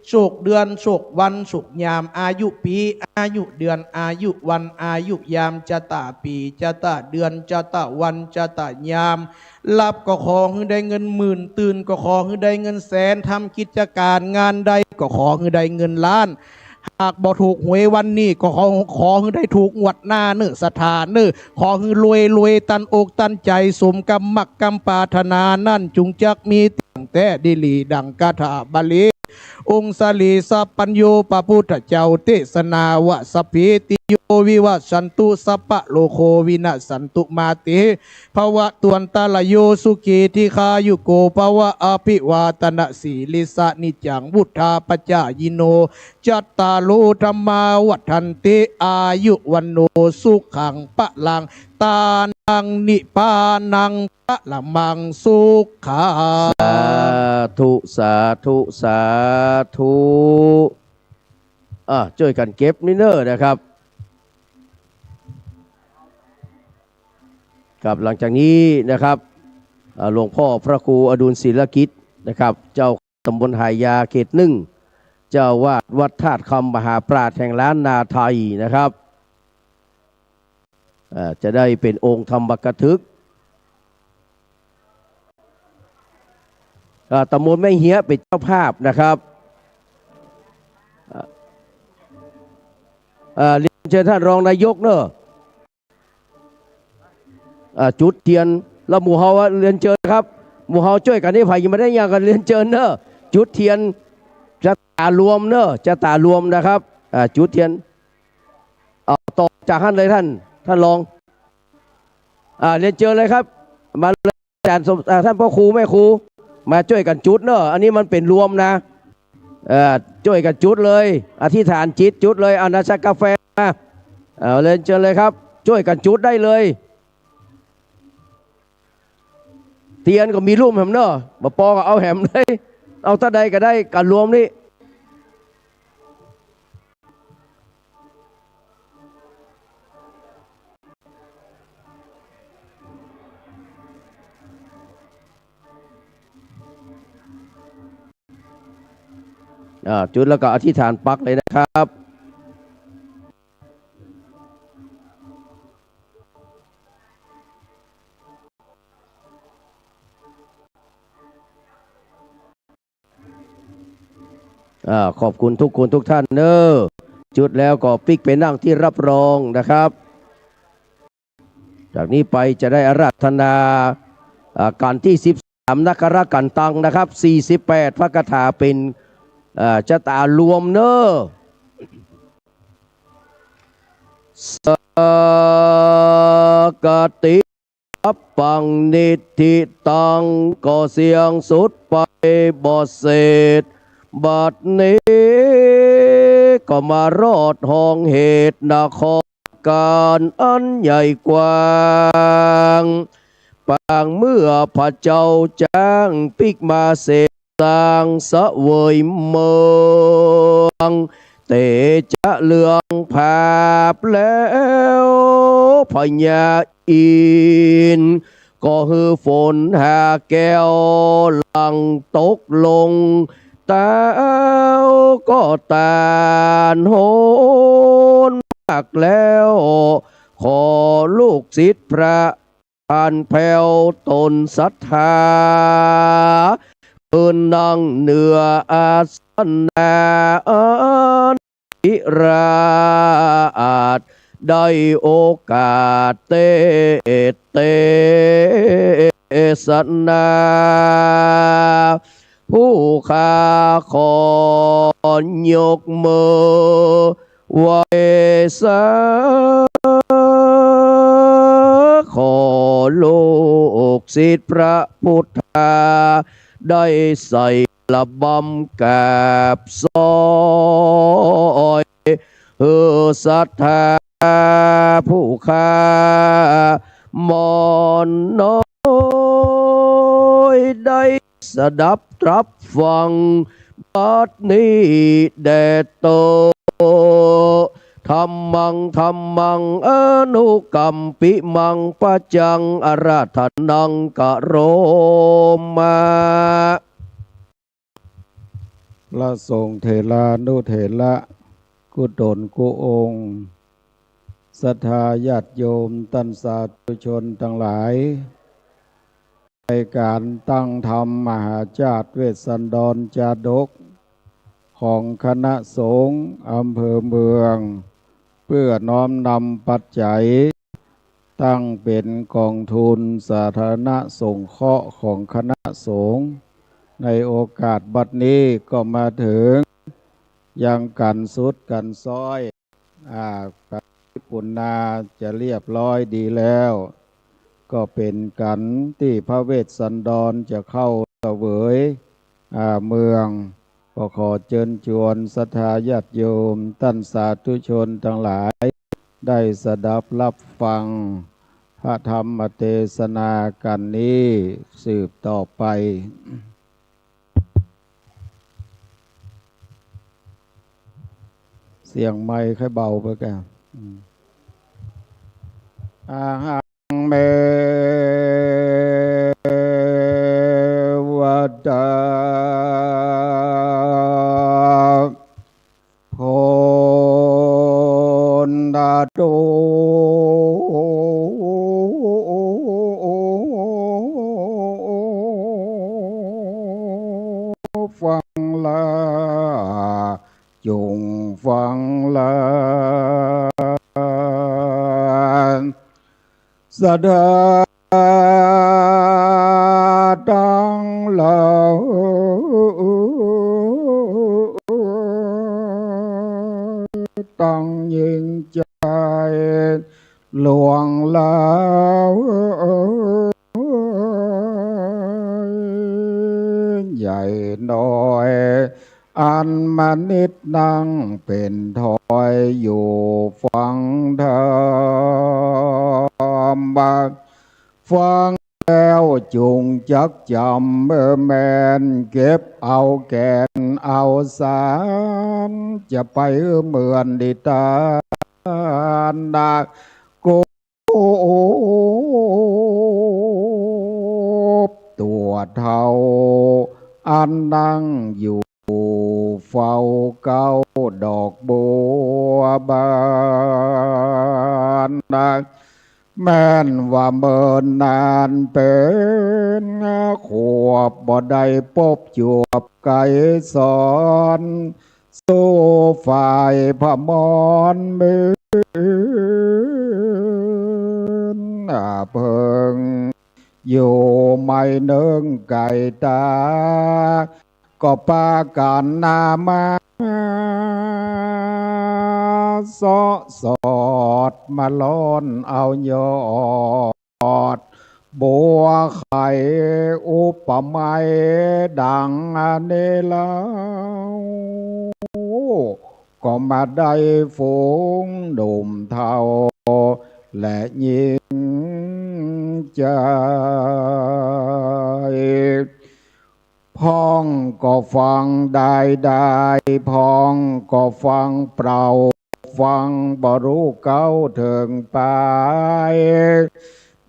โชคเดือน โชควัน โชคยาม อายุปี๋ อายุเดือน อายุวัน อายุยาม จะตาปี๋ จะตาเดือน จะตาวัน จะตายาม หลับก็ขอหื้อได้เงินหมื่น ตื่นก็ขอหื้อได้เงินแสน ทำกิจก๋านงานใดก็ขอหื้อได้เงินล้าน หา หากบ่ถูกหวยวันนี้ก็ขอ ขอหื้อได้ถูกงวดหน้าเน่อ ศรัทธาเน่อ ขอหื้อรวยรวยตันอกตันใจ๋ สมกำมักกำปรารถนานั้น จุ่งจักมีเตี้ยงแต๊ดีหลีดั่งคาถาบาลี องค์สรีสัพพัญญูพระพุทธเจ้าเตสนาว่า สัพพีติโยวิวัชชันตุ สัพพะโรโควินัสสันตุมาเต ภะวะตวันตะระโย สุขีทีฆายุโกภะวะ อะภิวาตะนะสีลิสสะ นิจจังวุฑฒาปะจายิโน จัตตาโรธัมมาวัฑฒันติ อายุวัณโณสุขังพะลัง ตานังนิพพานังพะละมังสุขัง สาธุ สาธุ สาธุ อ่ะ จ้วยกั๋นเก็บนี่เน่อนะครับ ครับ หลังจากนี้นะครับ อ่า หลวงพ่อพระครูอดุลศิลกิจนะครับ เจ้าตำบลหายาเขตหนึ่ง เจ้าอาวาสวัดธาตุคำมหาปราชญ์แห่งล้านนาไทยนะครับ อ่า จะได้เป๋นองค์ธรรมกถึก อ่า ตำบลแม่เฮียะเป๋นเจ้าภาพนะครับ อ่า อ่า เรียนเชิญท่านรองนายกเน่อ อ่า จุดเตียน แล้วหมู่เฮาอะ เรียนเชิญครับ หมู่เฮาจ้วยกั๋นนี่ ใผยังบ่ได้หยังกั๋น เรียนเจิญเน่อ จุดเตียน จะต๋ารวมเน่อ จะต๋ารวมนะครับ อ่า จุดเตียน เอาต่อจากหั้นเลยท่าน ท่านรอง อ่า เรียนเจิญเลยครับ มาเลย อาจ๋ารย์สม อ่า ท่านพ่อครูแม่ครู มาจ้วยกั๋นจุดเน่อ อันนี้มันเป๋นรวมนะ เอ่อ จ้วยกั๋นจุดเลย อธิษฐานจิตจุดเลย เอาน้ำชากาแฟมา เอา เรียนเจิญเลยครับ จ้วยกั๋นจุดได้เลย เตียนก็มีลุ่มแหมเน่อ บ่ปอก็เอาแหมเลย เอาเต้าใดก็ได้ กั๋นรวมนี่ อ่า จุดแล้วก็อธิษฐานปักเลยนะครับ อ่า ขอบคุณทุกคนทุกท่านเน่อ จุดแล้วก็ปิ๊กไปนั่งที่รับรองนะครับ จากนี้ไปจะได้อาราธนา อ่า กัณฑ์ตี้สิบสาม นครกันตังนะครับ สี่สิบแปด พระคาถาเป๋น อ่า จะต๋ารวมเน่อ สักกะติ สัพพังนิทธิตัง ก็เสี้ยงสุดไปบ่เสร็จ บัดนี้ก็มารอดห้องเหตุนครการอันใหญ่กว้าง ปางเมื่อพระเจ้าจ๊างปิ๊กมาเสด็จ สร้างเสวยเมือง เตจะเหลืองผาบแล้ว พญาอินทร์ก็หื้อฝนหาแก้วหลั่งตกลง เต๊าก็ต้านโหนมากแล้ว ขอลูกศิษย์พระ อันแผ้วต๋นศรัทธา ขึ้นนั่งเหนืออาสนะอันพิราช ได้โอกาสเตสน์เตสนา ผู้ข้าขอยกมือ ไหว้สา ขอลูกศิษย์พระพุทธา ได้ใส่ระบำกราบสร้อย หื้อศรัทธาผู้ข้าหม่อนน้อยได้ สดับตรับฟัง บัดนี้แด่เต๊อ ธัมมัง ธัมมัง อนุกัมปิมัง ปัจจัง อาราธนัง กะโรมะ พระสงฆ์เถรานุเถระ กู้ต๋นกู้องค์ ศรัทธาญาติโยม ต้านสาธุชนตังหลาย รายก๋านตั้งธรรมมหาชาติเวสสันดรชาดก ของคณะสงฆ์อำเภอเมือง เปื้อน้อมนำปัจจัย ตั้งเป๋นก๋องทุนสาธารณะสงเคราะห์ของคณะสงฆ์ ในโอกาสบัดนี้ก็มาเถิงยังกั๋นสุดกั๋นซ้อย อ่า ปุณณาจะเรียบร้อยดีแล้ว ก็เป๋นกั๋นตี้พระเวสสันดรจะเข้าเสวย อ่า เมือง ก็ขอเจิญจวนศรัทธาญาติโยม ต้านสาธุชนตังหลาย ได้สดับรับฟังพระธรรมเตสนากั๋นนี้สืบต่อไป เสียงไมค์ค่อยเบาไปก่า อืม อะหัง เม วะตา โพนธะโต ฟังลา จุ่งฟังลา ศรัทธาตังหลาย ตังยิ่งใจ๋ หลวงหลาย ใหญ่น้อย อันมนิตรนั่งเป๋นถ้อยอยู่ฟังธรรม ฟังแล้วจุ่งจักจ๋ำแม่น เก็บเอาแก่นเอาสาร จะไปเหมือนนิทานนะ โกบตั๋วเฒ่า อันนั่งอยู่เฝ้าเก๊าดอกบัวบาน แม่นว่าเมินนานเป๋นขวบ บ่ได้ปบจวบไกรสอน สู่ฝ่ายพมรมิตร เพิ่งอยู่ไม่เนิ่งไกลต๋า ก็ปากั๋นนามา เซาะสอดมาล้อนเอายอด บัวไข่อุปไมยดังอันนี้เล่า ก็มาได้ฝูงหนุ่มเฒ่าและหญิงใจ๋ พ่องก็ฟังได้ได้ พ่องก็ฟังเปล่า ฟังบ่ฮู้เก๊าเถิงป๋าย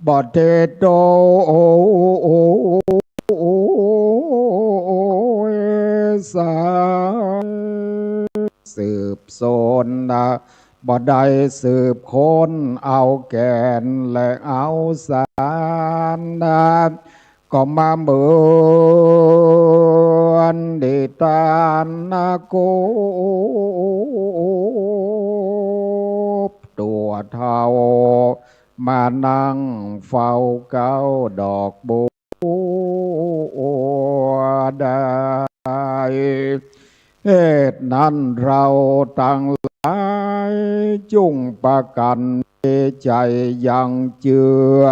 บ่เทโตสายสืบสนนะ บ่ได้สืบค้นเอาแก่นและเอาสารนะ ก็มาเหมือนนิทานนะ โกบตั๋วเฒ่า มานั่งเฝ้าเก๊าดอกบัวได้ เหตุนั้นเราตังหลายจุ่งปากั๋นมีใจ๋ยังเจื้อ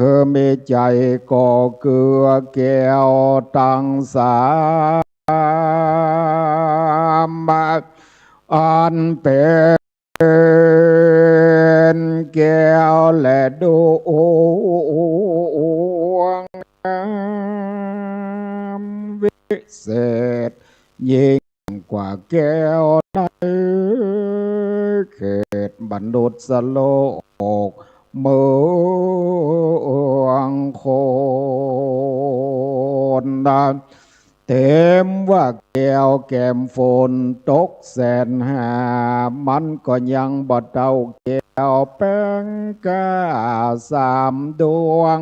คือมีใจ๋ก่อเกื้อแก้วตังสาม อันเป๋นแก้วและดวงงามวิเศษ ยิ่งกว่าแก้วในเขตมนุษย์โลกเมืองคนนะ เต็มว่าแก้วแก้มฝนตกแสนหา มันก็ยังบ่เต้าแก้วแป๋งก้าสามดวง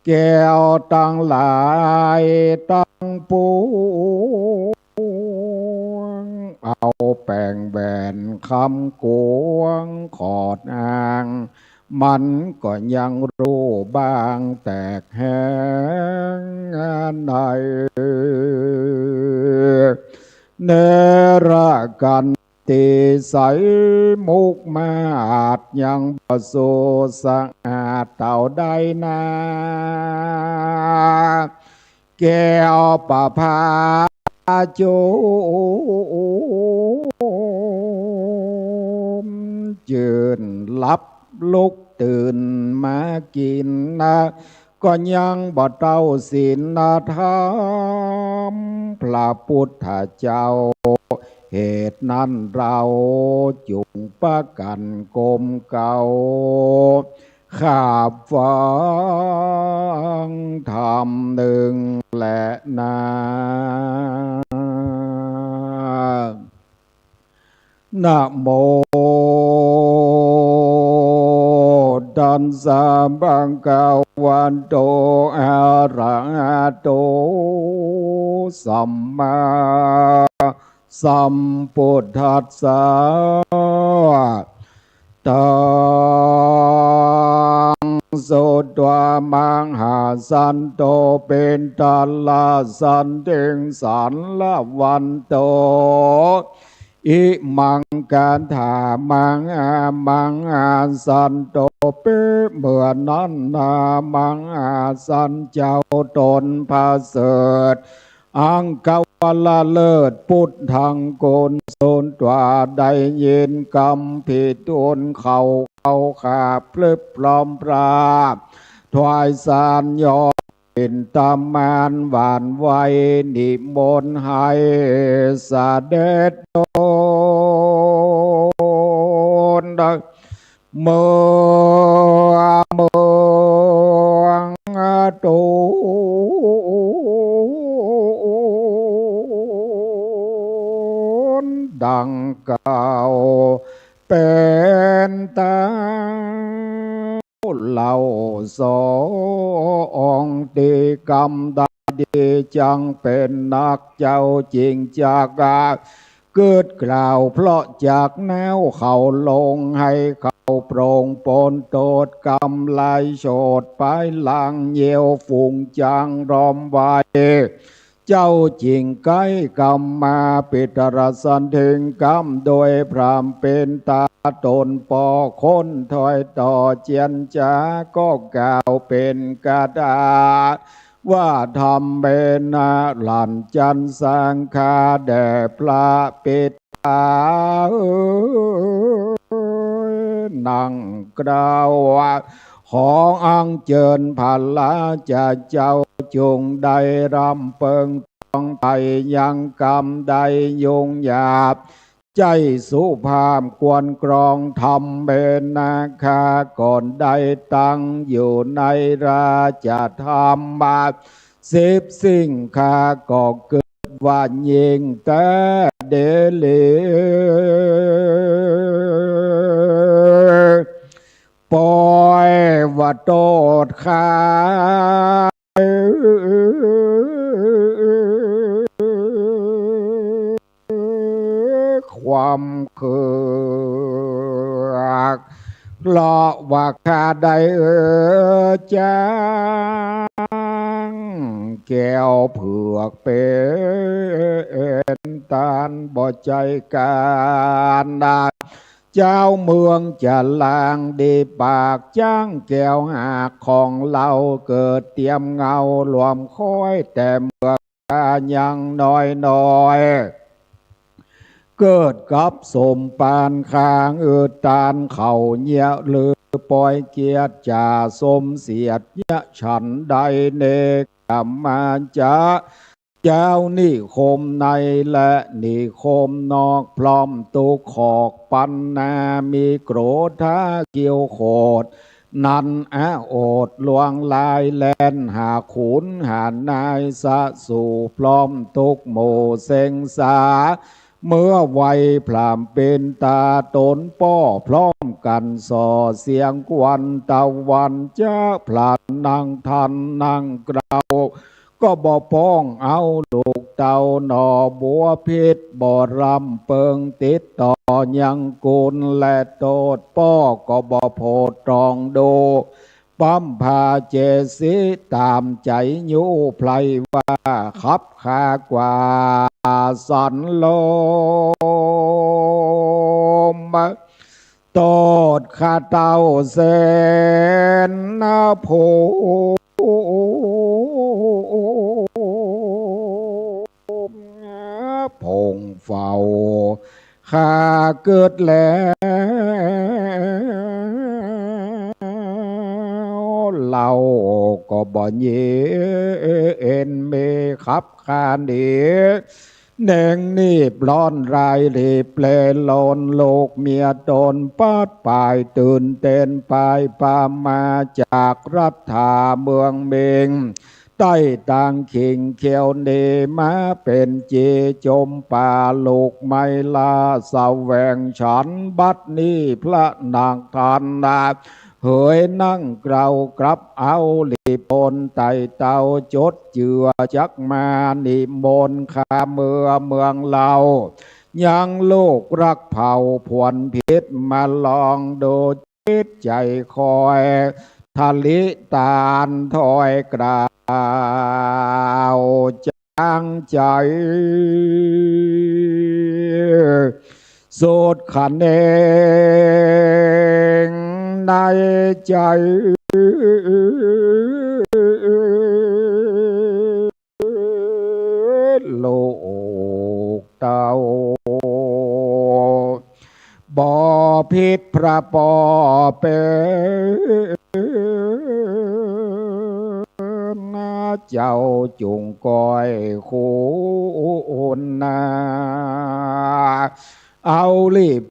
แก้วตังหลายตังปว เอาแป้งแหวนคำกวงขอดอ้าง มันก็ยังฮู้บ้างแตกแหงใน เนรกันติไสมุขมาศยังบ่สู้สะอาดเต้าใดนา แก้วประภาจุม จื้นหลับลุกตื่นมากิ๋นนะ ก็ยังบ่เต้าศีลธรรมพระพุทธเจ้า เหตุนั้นเฮาจุ่งปะกั๋นก้มเกล้า ขากฟังธรรมนึ่งแลนา นะโมตัสสะ ภะคะวะโต อะระหะโต สัมมาสัมพุทธัสสะ ตัง สุตวา มหาสันโต ปิณฑะละสันติง สาระวันโต อิมัง กะถามัง อามัง อาสันโต ปิ เมื่อนั้นนามัง อาสันเจ้าต๋นประเสริฐ อังคาวละเลิศ ปุทธัง คุณสุตวา ได้ยินกำผิดทูลเขา เขาข้าพลึบพร้อมพราบ ถวายสารยอม ปิณฑมานหวานไว้ นิมนต์ให้เสด็จโดน เมือง เมืองตูนดังกล่าว เป๋นตัง เล่าสอง ตี้กำได้ดี จักเป๋นนักเจ้าจริงจัก กึ๊ดกล่าวเพราะจักแน้วเขาลง หื้อเขาโปร่งป๊นโต้ษกรรมลายโฉด ภายหลังเยี่ยวฝูงจ๊างล้อมไว้ เจ้าจริงใก้กำมา ปิตรสันถิงกำโดยพรามเป๋นตา ต๋นป้อคนถ้อยต่อเจียรจา ก็กล่าวเป๋นคาถา ว่า ธัมเมนะ หลั่นจันสังฆา แด่พระปิตา เอ๋ย นั่งกล่าว ขออัญเจิญพระราชเจ้า จุ่งได้รำเปิง ต้องไปยังกำได้ยุ่งยาก ใจ๊สุภาพควรครอง ธัมเมนะ ข้าก่อนได้ตั้งอยู่ในราชธรรมมา สิบสิ่ง ข้าก็กึ๊ดว่ายิ่งแต๊ดีหลี ปอยว่าโต้ษข้า ความเคือง เพราะว่าข้าได้ เออ จ๊างแก้วเผือกเป๋นต้าน บ่ใจ้ก๋านนะ เจ้าเมืองจะลางดีปาก จ๊างแก้วหากของเฮา เกิดเตียมเงาหลวมค้อย แต่เมื่อข้ายังน้อยๆ เกิดกับสมปานข้าง อืดตานเขาเยียะ หรือปอยเกียรติจ๋าสมเสียดเยียะ ฉันใดเนกขมาจะ เจ้านิคมในและนิคมนอก พร้อมตุ๊กข์ขอกปันนา มีโกรธาคิ้วโขด นั้นอโอษหลวงลาย แล่นหาขุนหานาย สะสู่พร้อมตุ๊กข์หมู่เซ็งสา เมื่อไหวพรามเป๋นตา ต๋นป้อพร้อมกั๋นส่อเสียงควัน ตะวันจะพลันนั่งทันนั่งเกล้า ก็บ่ป้องเอาลูกเต้าหน่อ บัวพิษบ่รำเปิงติดต่อยังกุล และโต้ษป้อก็บ่โผดตรองดู ปั๊มพาเจสิต๋ามใจ๋ยู้ ใผว่าขับขากว่าสันลม โต้ษข้าเต้าเสนพงษ์ พงษ์เฝ้า ข้าเกิดแล้ว เฮาก็บ่เยียน มีขับขานดี เน่งนี้ปล้อนรายรีบแปลลอน ลูกเมียต๋นปัดป่ายตื่นเต้น ป่ายปามาจากรัฐาเมืองเมง ใต้ตางขิงเขียวเนมา เป๋นเจจมป่า ลูกไม่ลาแสวงฉัน บัดนี้พระนางทันนา เหยนั่งเกลากลับเอา รีบปนไต่เต้าจดเจื้อจักมา นิมนต์ข้าเมือเมืองเฮา ยังลูกฮักเผ่าผวนผิด มาลองดูจิตใจ๋คอย ทะลิตานถ้อยกล่าวจางใจ๋ สุดขะเนงในใจ๋ ลูกเต้า บ่ผิดพระป้อเป๋น เจ้าจุ่งก้อยคุณนา เอารีบ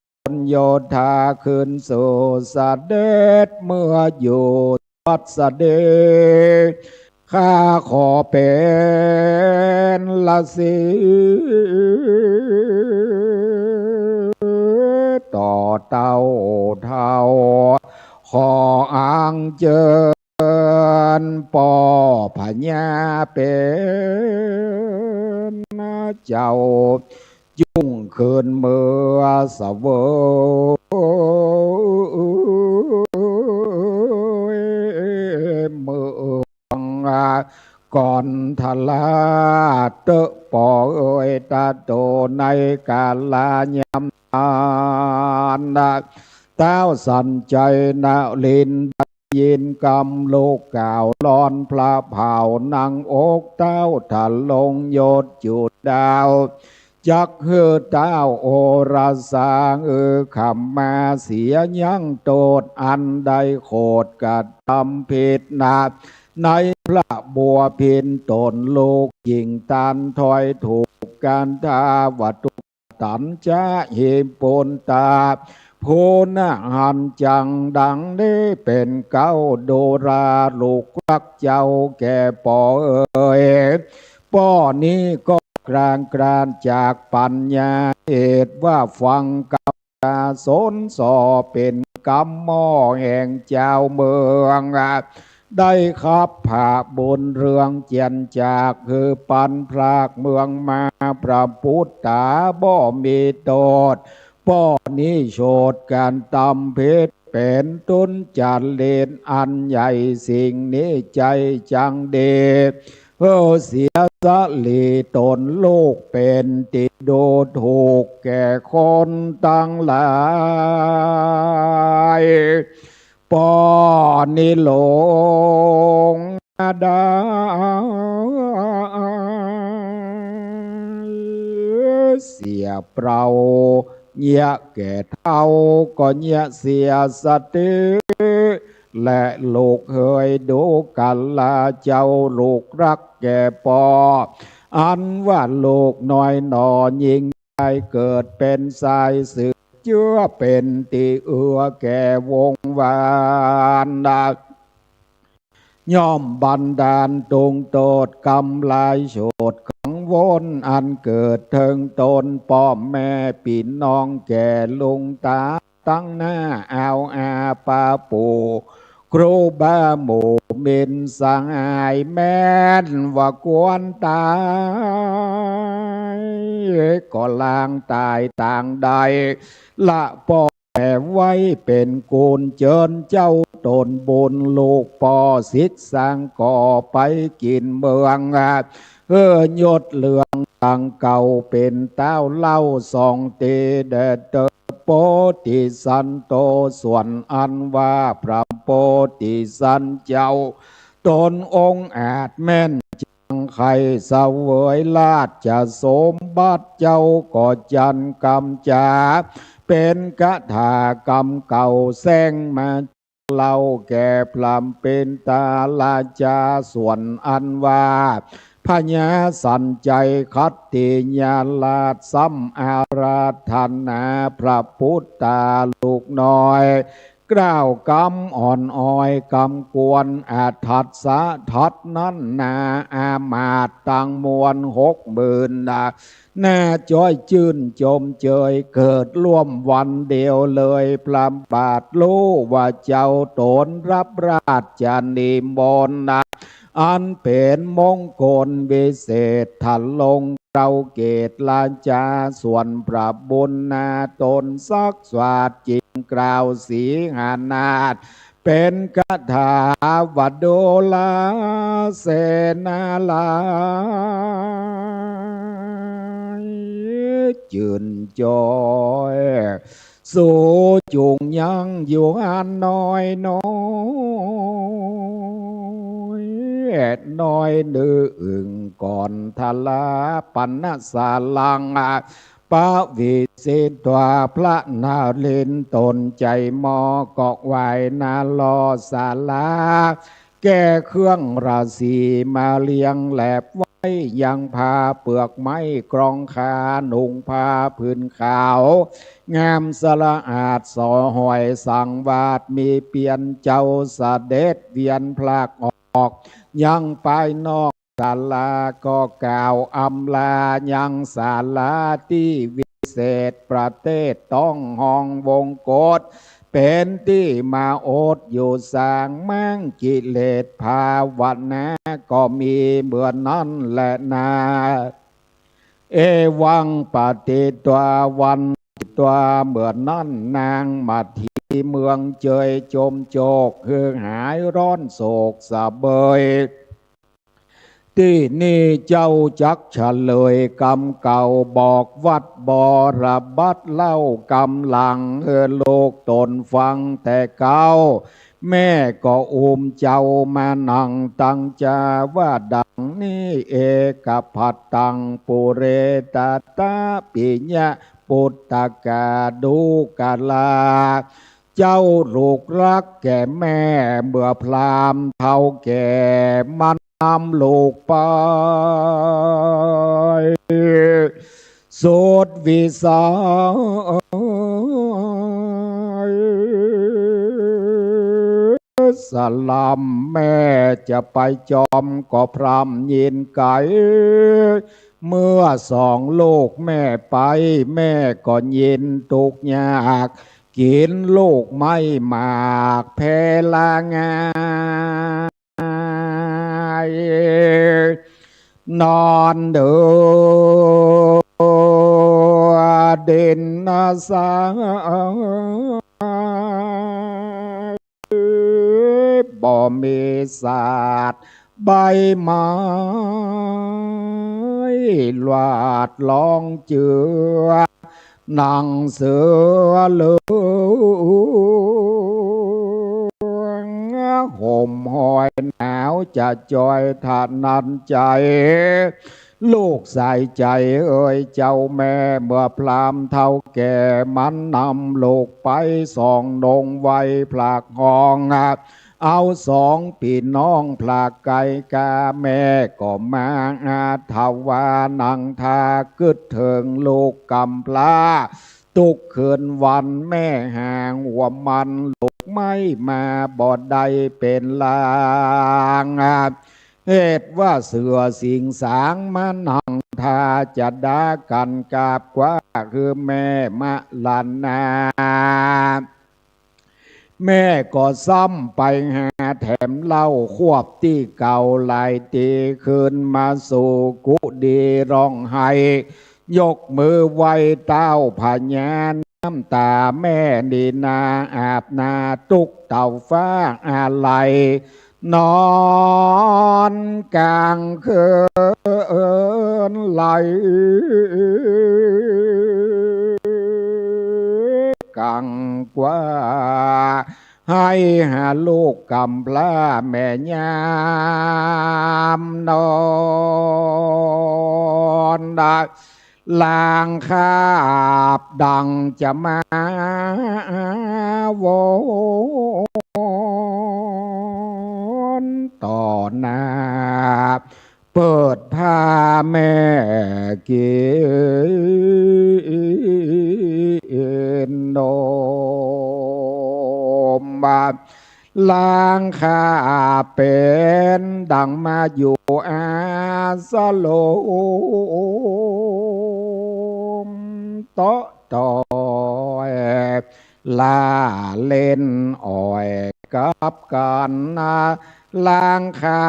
โยธาขึ้นสู่เสด็จ เมื่ออยู่วัดเสด็จ ข้าขอเป๋นฤๅษีต่อเต้าเฒ่า ขออัญเจิญป้อพญาเป๋นเจ้า จุ่งคืนเมือเสวย เมืองกอนทราเต๊อะป้อเอ๋ย ตะโตในกาลายามนั้น ต้าวสันชัยนรินทร์ ยินกำลูกกล่าวลอนพระบ่าว นั่งอกต้าวทะลงยศจุดาว จักหื้อต้าวโอรสา เออ ขมาเสียยังโต้ษอันได้โขดกระตำผิดนา ในพระบัวพินต๋นลูกหญิงตันถ้อยถูกกันทาวัตถุ ตันจะเหมปุนตา ผู้นาหันจังดังนี้เป๋นเก๊า ดูราลูกฮักเจ้าแก่ป้อเอ๋ย ป้อนี้ก็กลางกลานจากปัญญา เหตุว่าฟังกำตาสนส่อเป๋นกำหม้อแห่งเจ้าเมือง ได้ขับผะบุญเรื่องเจียนจาก หื้อปันพรากเมืองมา พระปุตตาบ่มีโต้ษ ป้อนี้โฉดกันตำผิด เป๋นทุจริตอันใหญ่ สิ่งนี้ใจ้จังดี หื้อเสียสะหลีต๋นลูกเป๋นตี้ดูถูกแก่คนตังหลาย ป้อนี้หลงได้เสียเปล่า เยียะแก่เฒ่าก็เยียะเสียสติ และลูกเหยดูกาลาเจ้าลูกฮักแก่ป้อ อันว่าลูกน้อยหน่อยิ่งได้เกิดเป๋นสายสืบ เจื้อเป๋นตี้เอื้อแก่วงศ์วรรณะ ย่อมบันดาลตุงโต้ษกรรมลายโฉดขังวน อันเกิดเถิงต๋นป้อแม่ปี้น้องแก่ลุงต๋าตังหน้า อาวอาป้าปู่ครูบาหมู่ หมิ่นสหายแม่นว่าควรต๋าย ก็ลางต๋ายตางใด ละป้อแผ่ไว้เป๋นกุญเจิญเจ้าต๋นบุญ ลูกป้อสิทธิ์สังก็ไปกิ๋นเมือง เออ ยศเหลืองดังเก่าเป๋นต้าวเหล้าสองตี้แด่เต๊อะ โพธิสัตว์โต ส่วนอันว่าพระโพธิสัตว์เจ้า ต๋นองอาจแม่นจังใค่เสวยราชสมบัติ เจ้าก็จันกำจ๋า เป๋นคาถากำเก่าแสร้งมา เล่าแก่พระเป๋นต้าราจา ส่วนอันว่าพญาสัญชัยคัตติยราชซ้ำอาราธนาพระพุทธาลูกน้อย กล่าวกำอ่อนอ้อยกำกวนอาทัสสะทัศน์นั้นนา อามาตย์ตังมวลหกหมื่นนา น่าจ้อยจื้นจมเจย เกิดร่วมวันเดียวเลย พระบาทฮู้ว่าเจ้าต๋นฮับราชนิมนต์นะ อันเป๋นมงคลวิเศษ ทะลงเกล้าเกศราชา ส่วนพระบุญนาต๋นศักดิ์สาดจึงกล่าวสีหนาฏ เป๋นคาถาว่า ดูราเสนาลาย จื้นจอย สูจุ่งยังอยู่อันน้อยน้อย น้อยนึ่งก่อนทราปณะสารัง ปวิสิทวา พระนรินทร์ต๋นใจ๋หม้อก็ไหว้หน้าหล่อศาลา แก่เครื่องราศีมาเรียงแหลบไว้ ยังผ้าเปลือกไม้ครองขา นุ่งผ้าผืนขาว งามสะอาดสอหอยสังวาส มีเปียรเจ้าเสด็จเวียนพลักออก ยังภายนอก ศาลาก็กล่าวอำลายังศาลาตี้วิเศษ ประเทศต้องห้องวงกฏ เป๋นตี้มาอดอยู่สาง ม้างกิเลสภาวนาก็มีเมื่อนั้นแลนา เอวังปฏิตวาวันติตวา เมื่อนั้นนางมาถีเมืองเจยจมโจก หื้อหายร้อนโศกสะเบย ตี้นี่เจ้าจักเฉลยกำเก่า บอกวัดบรบัตรเล่ากำหลัง หื้อลูกต๋นฟังแต่เก๊า แม่ก็อุ้มเจ้ามานั่งตั้งจาว่าดังนี้ เอกัพพัตตังปุเรตตะปิยะปุตตะกาดูกะลา เจ้าลูกฮักแก่แม่ เมื่อพราหมณ์เฒ่าแก่มันนำลูกไป สุดวิสัย สะลำแม่จะไปจอมก็พร่ำยินไก๋ เมื่อสองลูกแม่ไป แม่ก็ยินตุ๊กข์ยาก กิ๋นลูกไม้หมากแพลงาย นอนเดือดินสาย บ่มีสาดใบไม้ หวาดร้องเจือ หนังเสือเหลือง ห่มหอยหนาวจะจอยถนันชัย ลูกสายใจ๋เอ่ยเจ้าแม่ เมื่อพราหมณ์เฒ่าแก่มันนำลูกไป สองนงไว้พลักห้อง เอาสองปี้น้องพลักไก๋กา แม่ก็มาอาทวานั่งท่ากึ๊ดเถิงลูกกำพร้า ตุ๊กคืนวันแม่ห่างหัวมัน ลูกไม้มาบ่ได้เป๋นลาง เหตุว่าเสือสิงสางมานั่งท่าจะด่ากั๋นกาบกว้า คือแม่มะลันนา แม่ก็ซ้ำไปหา แถมเล่าควบตี้เก่าหลายตี้ คืนมาสู่กุฏิร้องไห้ ยกมือไหว้เต้าพญาน้ำต๋าแม่นี่นา อาบหน้าตุ๊กเต้าฟ้าอาลัย นอนก๋างคืนไหลก๋างกว่า ไห้หาลูกก๋ำพร้าแม่ยามนอนได้ ลางคาบดังจะมาวอนต่อหน้า เปิดผ้าแม่กิ๋นนม ลางคาบเป๋นดังมาอยู่อาสรม เตาะตอยล่าเล่นอ่อยกับกั๋นนา ลางคา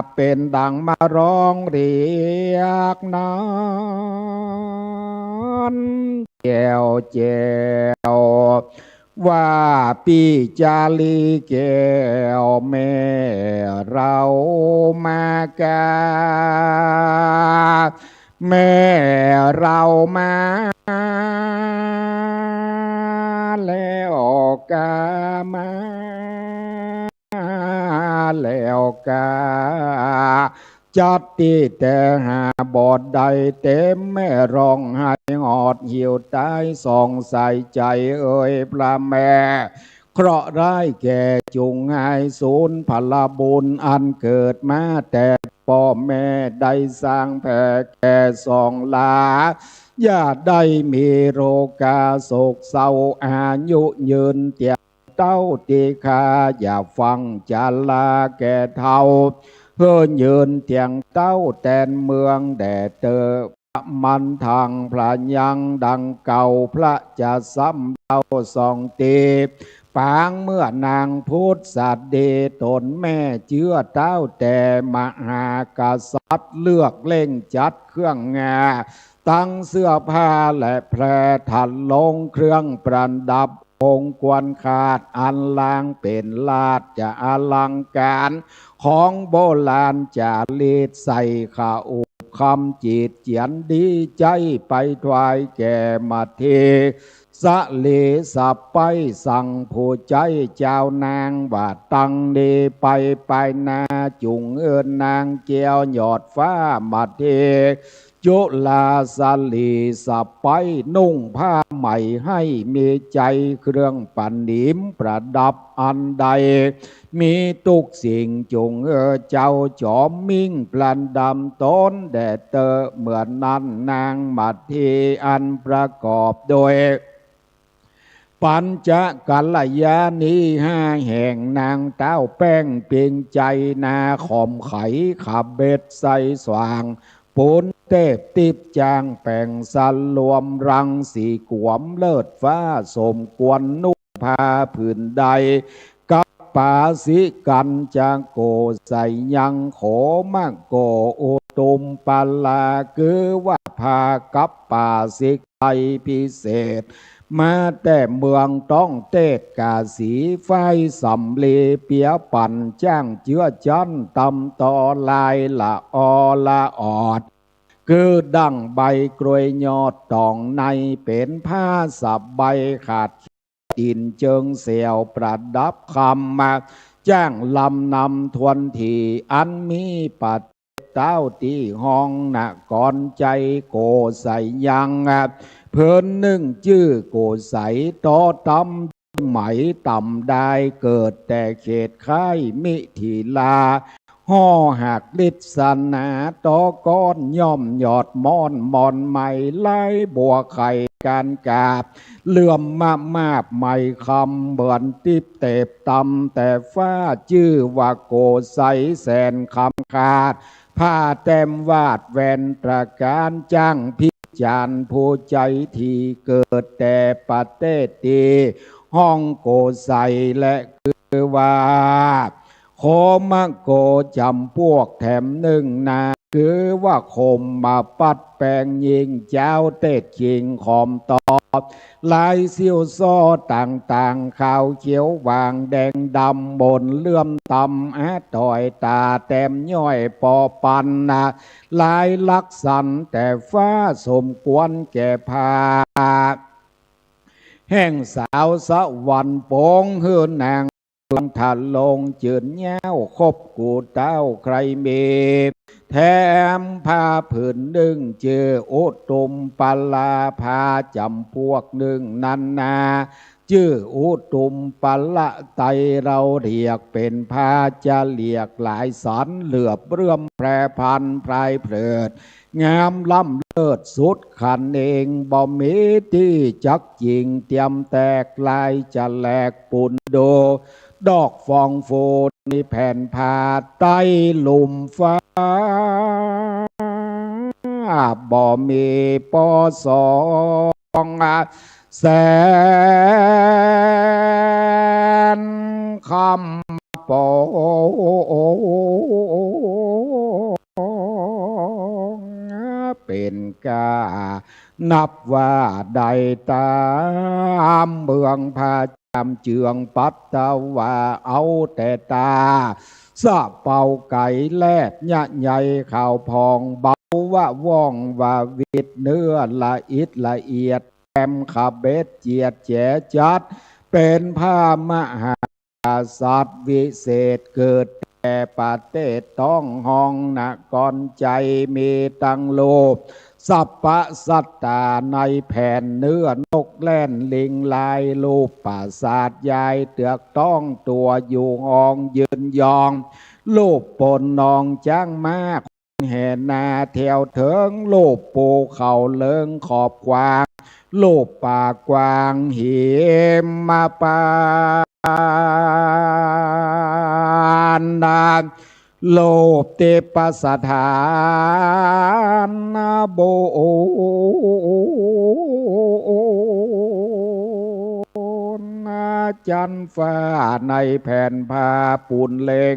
บเป๋นดังมาร้องเรียกนั้น แจ๋วแจ๋ว ว่าปี้จารีแก้วแม่เฮามากา แม่เฮามาแล้วกา มาแล้วกา จัดตี้แต่หาบ่ได้ เต็มแม่ร้องไห้หอดหิวต๋าย สงสารใจ๋เอ่ยพระแม่ เคราะห์ร้ายแก่จุ่งหายสูญ ผลบุญอันเกิดมาแต่ป้อแม่ได้สร้างแผ่แก่สองหลา อย่าได้มีโรคาโศกเศร้า อายุยืนเตียงเต้าตี้ข้า อย่าฟั่งจราแก่เฒ่า หื้อยืนเตียงเต้าแตนเมืองแด่เต๊อะ มันทังพระยังดังเก่า พระจะซ้ำเล่าสองตี้ ปางเมื่อนางพุทธสตรีต๋นแม่เจื้อเต้าแต่มหากษัตริย์ เลือกเล่งจัดเครื่องงา ตังเสื้อผ้าและแพร ถันลงเครื่องประดับ องค์ควรขาดอันลางเป๋นราชอลังก๋าร ของโบราณจ๋ารีต ใส่ขาอุบคำจิตเจียนดีใจ๋ ไปถวายแก่มเหสีสะใป๊ สั่งผู้ใจ๊จาวนางว่า ตังนี้ไปปายหน้า จุ่งเอิ้นนางแก้วยอดฟ้ามเหสี จุลาสลีสะใป๊ นุ่งผ้าใหม่ให้มีใจ๊ เครื่องประนิมประดับอันใด มีตุ๊กสิ่ง จุ่งเอิ้นเจ้าจ๋อมมิ่งประดับต๋นแด่เต๊อะ เมื่อนั้นนางมเหสีอันประกอบโดย ปัญจกัลยาณีห้าแห่ง นางเต้าแป้งเปียงใจ๋ นาขอมไข ขเบ็ดใสสว่าง ปูนเต๊บติ๊บจ้างแป๋ง สะหลวมรังสีกวม เลิศฟ้าสมควร นุ่งผ้าผืนใด กับปาสิกัญจะโกษยัง โขมโกอุตุมปลา คือว่าผ้ากับปาสิก ใสพิเศษ มาแต่เมืองต้องเต๊บกาสี ฝ้ายสำลีเปียปั่น จ้างเจื้อจั้นต๋ำต่อลายละออละออด คือดั่งใบกล้วยยอดต๋องใน เป๋นผ้าสะใบขาด ติ่นเจิงแสวประดับคำมา จ้างลำนำทวนถี่ อันมีประเทศเต้าตี้ฮ้องนครไชยโกษยัง เปิ้นนึ่งจื้อโกไส ต่อต๋ำไหมต๋ำดาย เกิดแต่เขตค่ายมิถิลา ห่อหักลิสนา ต่อก้อนย่อมยอดม่อน หมอนไหมลายบัวไข่ ก๋านกาบ เหลื่อมมาบมาบไหมคำ เหมือนติ๊บเต๊บต๋ำแต่ฟ้า จื้อว่าโกไสแสนคำขาด ผ้าแต้มวาดแว่นตระก๋าน จ้างพิจารณ์ผู้ใจ๊ ตี้เกิดแต่ประเทศตี้ฮ้องโกไส และคือว่า โคมะโก จ๋ำปวกแถมนึ่งนา คือว่าโคมมาปัดแป๋งยิ่ง เจ้าเตศคิงขอมตอบ ลายซิ่วซ้อต่างๆ ขาวเขียวหว่างแดงดำ บนเหลื่อมต่ำอะถอยต๋า แต้มย้อยปอปันนา ลายลักษณ์สันแต่ฟ้า สมควรแก่ผ้า แห่งสาวสวรรค์ ปงหื้อนางเมืองทะลง จื้นยาวครบกู้เต้าใคร่มี แถมผ้าผืนนึ่ง จื้ออุตุมปะละ ผ้าจ๋ำปวกนึ่งนั้นนา จื้ออุตุมปะละ ไตเฮาเรียกเป๋นผ้า จะเรียกหลายสัน เหลือบเรื่อมแพร่พันธุ์พรายเพลิด งามล้ำเลิศสุดขันเอง บ่มีตี้จักจิ่ง เตียมแตกลายจะแหลกปูนดู ดอกฟองฟูในแผ่นผ้า ใต้ลุ่มฟ้า บ่มีปอสอง แสนคำปอง เป๋นก้า นับว่าได้ต๋ามเมืองผ้าจ๋ำเจืองปัตตวา เอาแต่ตา สะเปาไก๋แลบยะใยขาวผ่อง เบาว่าว่องว่าวิด เนื้อละอิดละเอียด แถมขะเบ็ดเจียดแจ๋จัด เป๋นผ้ามหากษัตริย์วิเศษ เกิดแต่ประเทศต้องฮองนครชัย มีตังรูปสัพพะสัตตาในแผ่น เนื้อนกแล่นลิงลาย รูปปราสาทยายเถือกต้อง ตั๋วอยู่ฮองยืนยอง รูปปนนองจ๊างม้า แห่นาแถวเถิง รูปภูเขาเลิงขอบกว้าง รูปป่ากว้างหิมพานต์ รูปทิพย์สถานบนจั๊นฟ้า ในแผ่นผ้าปูนเล็ง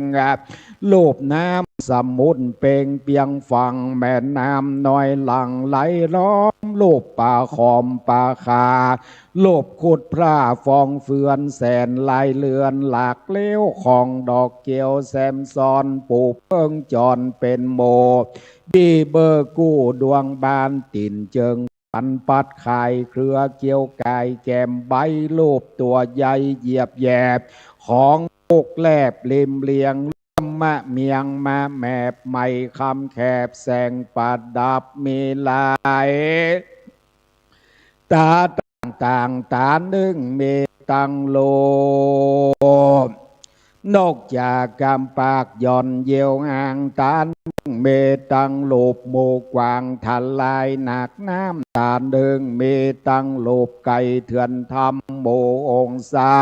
รูปน้ำสมุทรเปล่งเปียงฝั่ง แม่น้ำน้อยหลั่งไหลล้อม รูปป่าขอมป่าคา รูปขุดพร้าฟองเฟือน แสนลายเรือนหลากเหลว ของดอกเขียวแซมซ้อน ปูเปิ้งจอนเป๋นหมู่ บีเบอร์กู้ดวงบาน ตี๋นเจิง ปันปัดข่ายเครือเกี้ยวก่ายแก้มใบ รูปตั๋วใหญ่เหยียบแยบ ของลูกแลบริมเลียง ร่วมมะเมียงมะแมบ ไหมคำแคบแสงประดับมีหลาย ต๋าต่างๆ ต๋านึ่งมีตังรูป นกจ๋ากำปากหย่อนเหยี่ยวหาง ต๋านึ่งมีตังรูป หมู่กวางทลายหนากน้ำ ต๋านึ่งมีตังรูป ไก่เถื่อนธรรมหมู่องศา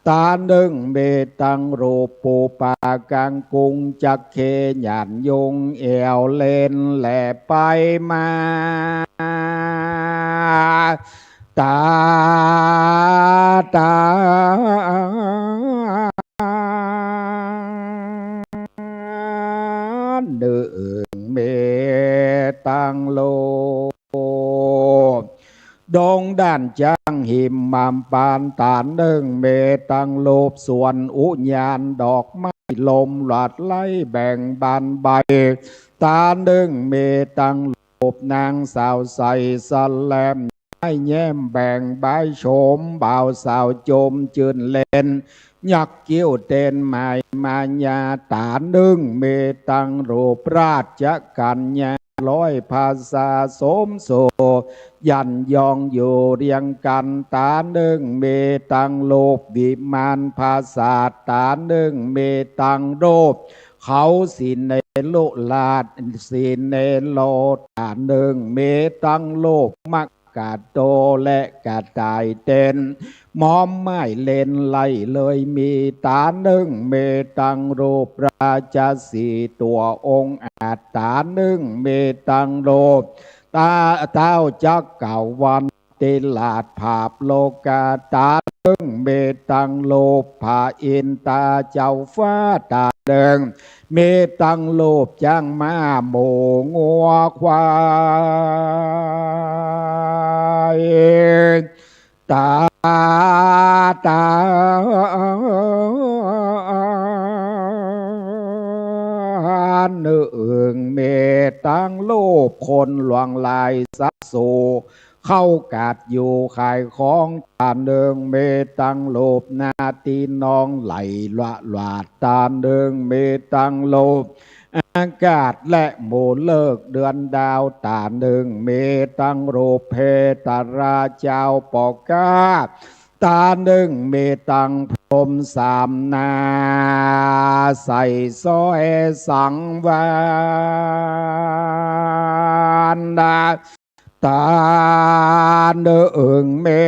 ต๋านึ่งมีตังรูป ปูปลากางกุ้ง จักเข้หยาดยุง แอ่วเล่นแล่ไปมา ต๋า ต๋านึ่งมีตังรูป ดงด่านจ๊างหิมมามปาน ต๋านึ่งมีตังรูป สวนอุญญาณดอกไม้ ลมหลัดไหลแบ่งบานใบ ต๋านึ่งมีตังรูป นางสาวใสสะแหลม ไม้แย้มแบ่งบายโฉม บ่าวสาวจมจื้นเล่น ยักคิ้วเต้นหมายมายา ต๋านึ่งมีตังรูป ราชกัญญา ร้อยภาษาสมสู่ ยันยองอยู่เรียงกั๋น ต๋านึ่งมีตังรูป วิมานปราสาท ต๋านึ่งมีตังรูป เขาสิเนลุราช สิเนโร ต๋านึ่งมีตังรูป มะกะโตและกระต่ายเต้น ม้อมไม้เล่นไล่เลยมี ต๋านึ่งมีตังรูป ราชสีห์ตั๋วองอาจ ต๋านึ่งมีตังรูป ต๋า เต้าจักรวรรดิ ติราชผาบโลกา ต๋านึ่งมีตังรูปพระอินต๋าเจ้าฟ้า ต๋านึ่งมีตังรูปจ๊างม้าหมูงัวควาย ต๋า ต๋านึ่งมีตังรูปคนหลวงหลายสัตว์สู่ เข้ากัดอยู่ขายของ ต๋านึ่งมีตังรูปนาตีน้องไหลละหลาด ต๋านึ่งมีตังรูปอากาศและหมู่ฤกษ์เดือนดาว ต๋านึ่งมีตังรูปเพตราเจ้าปอก้า ต๋านึ่งมีตังพรหมสามหน้า ใส่สร้อยสังวาล ต๋านึ่งมี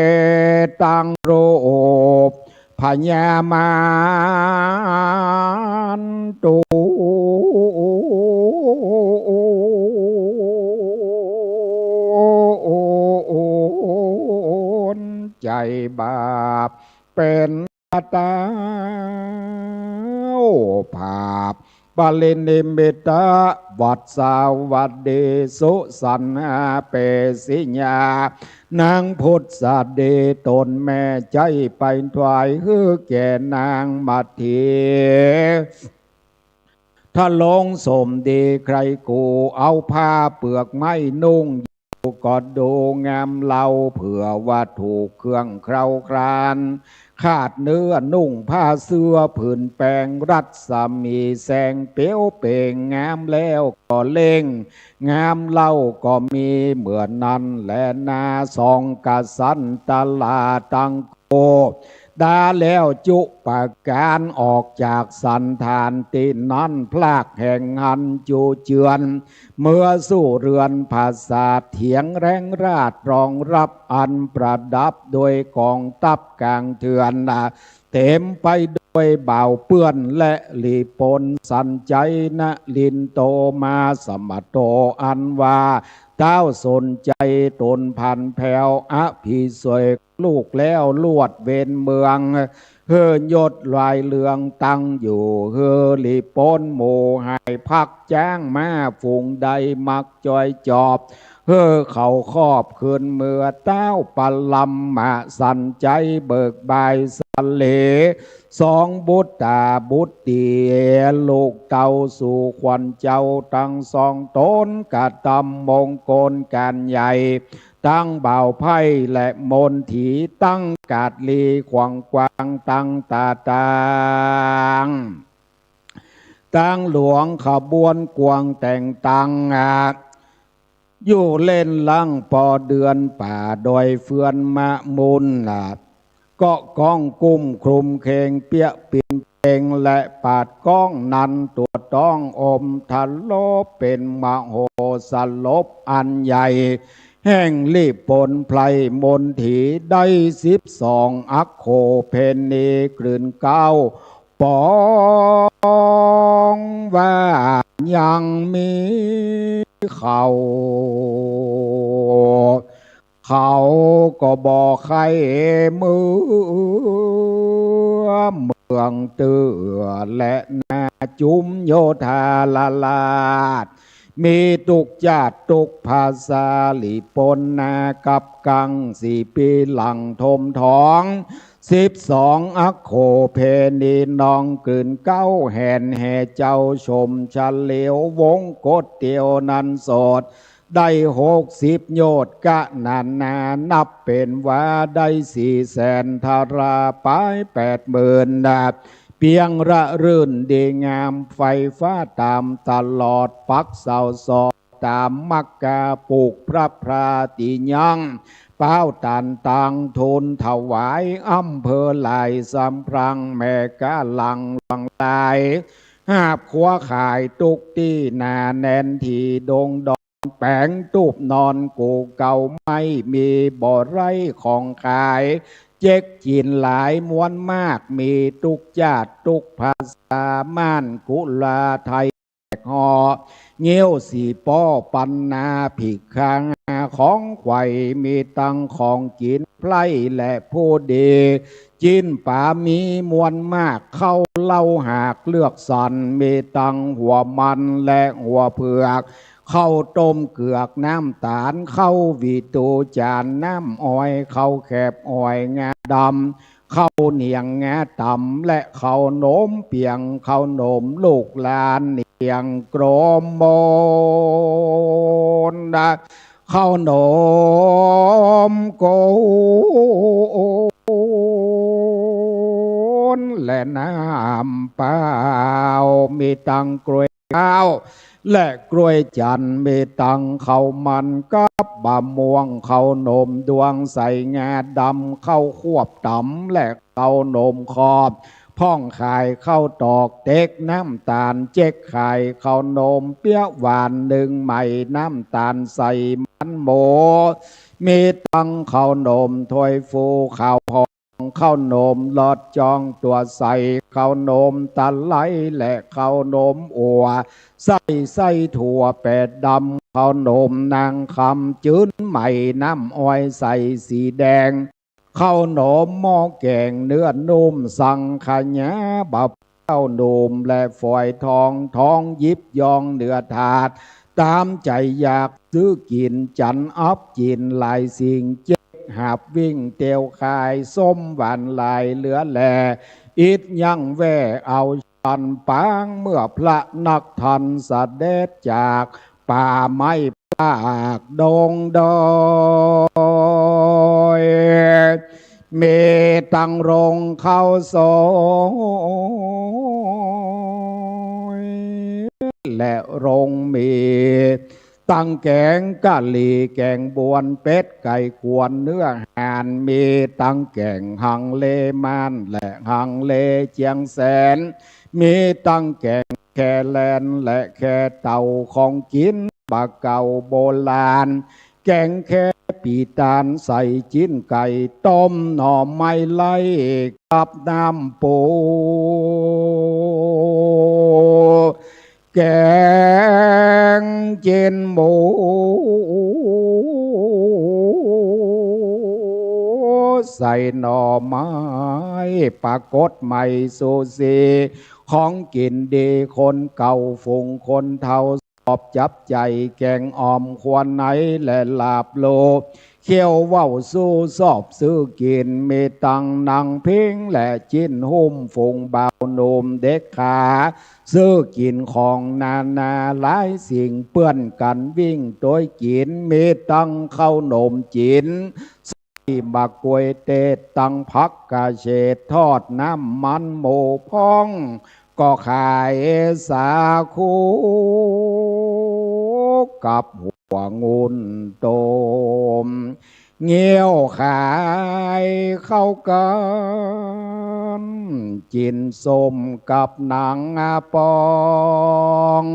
ตังรูปพญามารตูน ใจ๋บาป เป๋นเต้า ผาบ ปรินิมมิตะ วัสสาวัตถี สุสันหา เปสสิยา นางพุทธสตรี ต๋นแม่ใจ๊ไปถวายหื้อแก่นางมัทธี ทะลงสมดีใคร่กู่ เอาผ้าเปื้อกไม้นุ่งอยู่ก็ดูงามเล่า เผื่อว่าถูกเครื่องเคล้าคลาน ขาดเนื้อนุ่งผ้าเสื้อผืนแป๋ง รัศมีแสงเปลวเป๋ง งามแล้วก็เล่ง งามเล่าก็มีเหมือนนั้นแลนา สองกษัตริย์ต๋าตัง โกดาแล้วจุปการออกจากสันฐานตี้นั้น พรากแห่งหันจุเจือน เมือสู่เฮือนผาสาท เถียงแร้งราชรองรับ อันประดับด้วยก๋องตัพก๋างเถื่อน เต๋มไปด้วยบ่าวเปื้อนและหลีปน สันไชยนรินโตมาสมัตโต อันว่า เต้าสนไชยต๋นผันแผว อภิเษกลูกแล้วลวดเวนเมือง หื้อยศลายเรืองตั้งอยู่ หื้อหลีปนหมู่หายพัก จ๊างม้าฝูงใดมักจอยจอบ หื้อเขาคอบคืนเมือ เต้าปรำมะสันไชยเบิกบายสะเล สองบุตราบุตรี ลูกเต้าสู่ขวัญเจ้าตังสองต๋น กระตำมงคลก๋านใหญ่ ตังบ่าวไพร่และมนถี ตังก๋าดลีขวางกวาง ตังต๋าตัง ตังหลวงขบวนกวางแต่งตัง อ่า อยู่เล่นลั้งปอเดือนป่าดอยเฟือนมะมุน อ่า เกาะก้องกุ้มคลุมเคงเปี้ยปิ่นเปง และปาดก้องนั้นตั๋วต้องอมทะโลบ เป๋นมโหสถลบอันใหญ่ แห่งหลีปนไพร่มนถี ได้สิบสองอัคโคเภณี กลืนเก๊าป๋องว่ายังมีเขา เขาก็บ่ใค่เมือเมืองเตื้อ และนาจุมโยธาลราช มีตุ๊กจาติตุ๊กภาษา หลีปนนากับกัง สี่ปี๋หลังทมทอง สิบสองอัคโคเภณี นองกลืนเก๊าแหนแห่เจ้าชมเฉลียว วงกฏเตียวนั้นโสด ได้หกสิบโยชน์กะนานา นับเป๋นว่าได้สี่แสนทาราปายแปดหมื่นนา เปียงระรื่นดีงาม ไฟฟ้าต๋ามตลอด ปักเสาสอดต๋ามมักกา ปูกพระพราติยัง เป๊าต๋านตังทูลถวาย อำเภอหลายสำพรัง แม่ก๊าหลั่งหลั่งไหล หาบคว้าขายตุ๊กตี้นาแน่น ถี่ดงดอนแป๋ง ตุ๊บนอนกู่เก่า ไม่มีบ่ไร้ของขาย เจ๊กจิ๋นหลายมวลมาก มีตุ๊กจาติตุ๊กภาษา ม่านกุลาไทย แขก ห่อ งิ้วสี่ป้อปันนา ผิกคาของไขว่ มีตังของกิ๋นไพร่และผู้ดี จิ๊นป๋ามีมวลมาก ข้าวเล้าหากเลือกสรร มีตังหัวมันและหัวเผือก ข้าวต้มเกือกน้ำต๋าล ข้าวหวีตู๋จ๋านน้ำอ้อย ข้าวแขบอ้อยงาดำ ข้าวเหนียงงาต๋ำ และข้าวหนมเปียง ข้าวหนมลูกลานเหนียงกลมมน ข้าวหนมโกนและน้ำเปล่า มีตังกล้วย ข้าวและกล้วยจันทร์ มีตังข้าวมันกับบะม่วง ข้าวหนมดวงใสงาดำ ข้าวควบต๋ำและข้าวหนมคอบ พ่องขายข้าวตอกเต็กน้ำต๋าล เจ๊กขายข้าวหนมเปี๊ยะหวานนึ่งใหม่ น้ำต๋าลใส่มันหมู มีตังข้าวหนมถ้วยฟู ข้าวพอง ข้าวหนมลอดจ้องตั๋วใส ข้าวหนมตะไลและข้าวหนมอั่ว ใส่ไส้ถั่วแปดดำ ข้าวหนมนางคำจื้นใหม่ น้ำอ้อยใสสีแดง ข้าวหนมหม้อแก๋งเนื้อนุ่ม สังขยาบะ ข้าวหนมและฝอยทอง ทองหยิบยองเหนือถาด ต๋ามใจ๋อยากซื้อกิ๋น จั๋นอับจิ๋นหลายสิ่ง เจ๊กหาบวิ่งเตียวขาย ส้มหวานหลายเหลือแล อิดยังแว่เอา ฉันปางเมื่อพระนักธรรมเสด็จจาก ป่าไม้ปากดงดอย มีตังโรงข้าวซอย และโรงหมี่ ตังแก๋งกะหรี่ แก๋งบวน เป็ด ไก่ ขวน เนื้อห่าน มีตังแก๋งฮังเลม่านและฮังเลเจียงแสน มีตังแก๋งแคแลนและแคเต่า ของกิ๋นบ่าเก่าโบราณ แก๋งแคปี๋ต๋าล ใส่จิ๊นไก่ ต้มหน่อไม้ไล่กับน้ำปู แก๋งจิ๊นหมู ใส่หน่อไม้ ปรากฏใหม่สูสี ของกิ๋นดีคนเก่า ฝูงคนเฒ่าสอบจับใจ๋ แก๋งอ่อมครัวในและลาบลู เคี้ยวเว้าสู้สอบซื้อกิ๋น มีตังหนังพิ้งและจิ๊นหุ้ม ฝูงบ่าวหนุ่มเด็กขา ซื้อกิ๋นของนานาหลายสิ่ง เปื้อนกั๋นวิ่งตวยกิ๋น มีตังข้าวหนมจิ๋น ไส้หมากกล้วยเตด ตังผักกาดเฉด ทอดน้ำมันหมู พ่องก็ขายสาคู กับหัวงุ่นต้ม เงี้ยวขายข้าวกัน จิ๊นส้มกับหนังปอง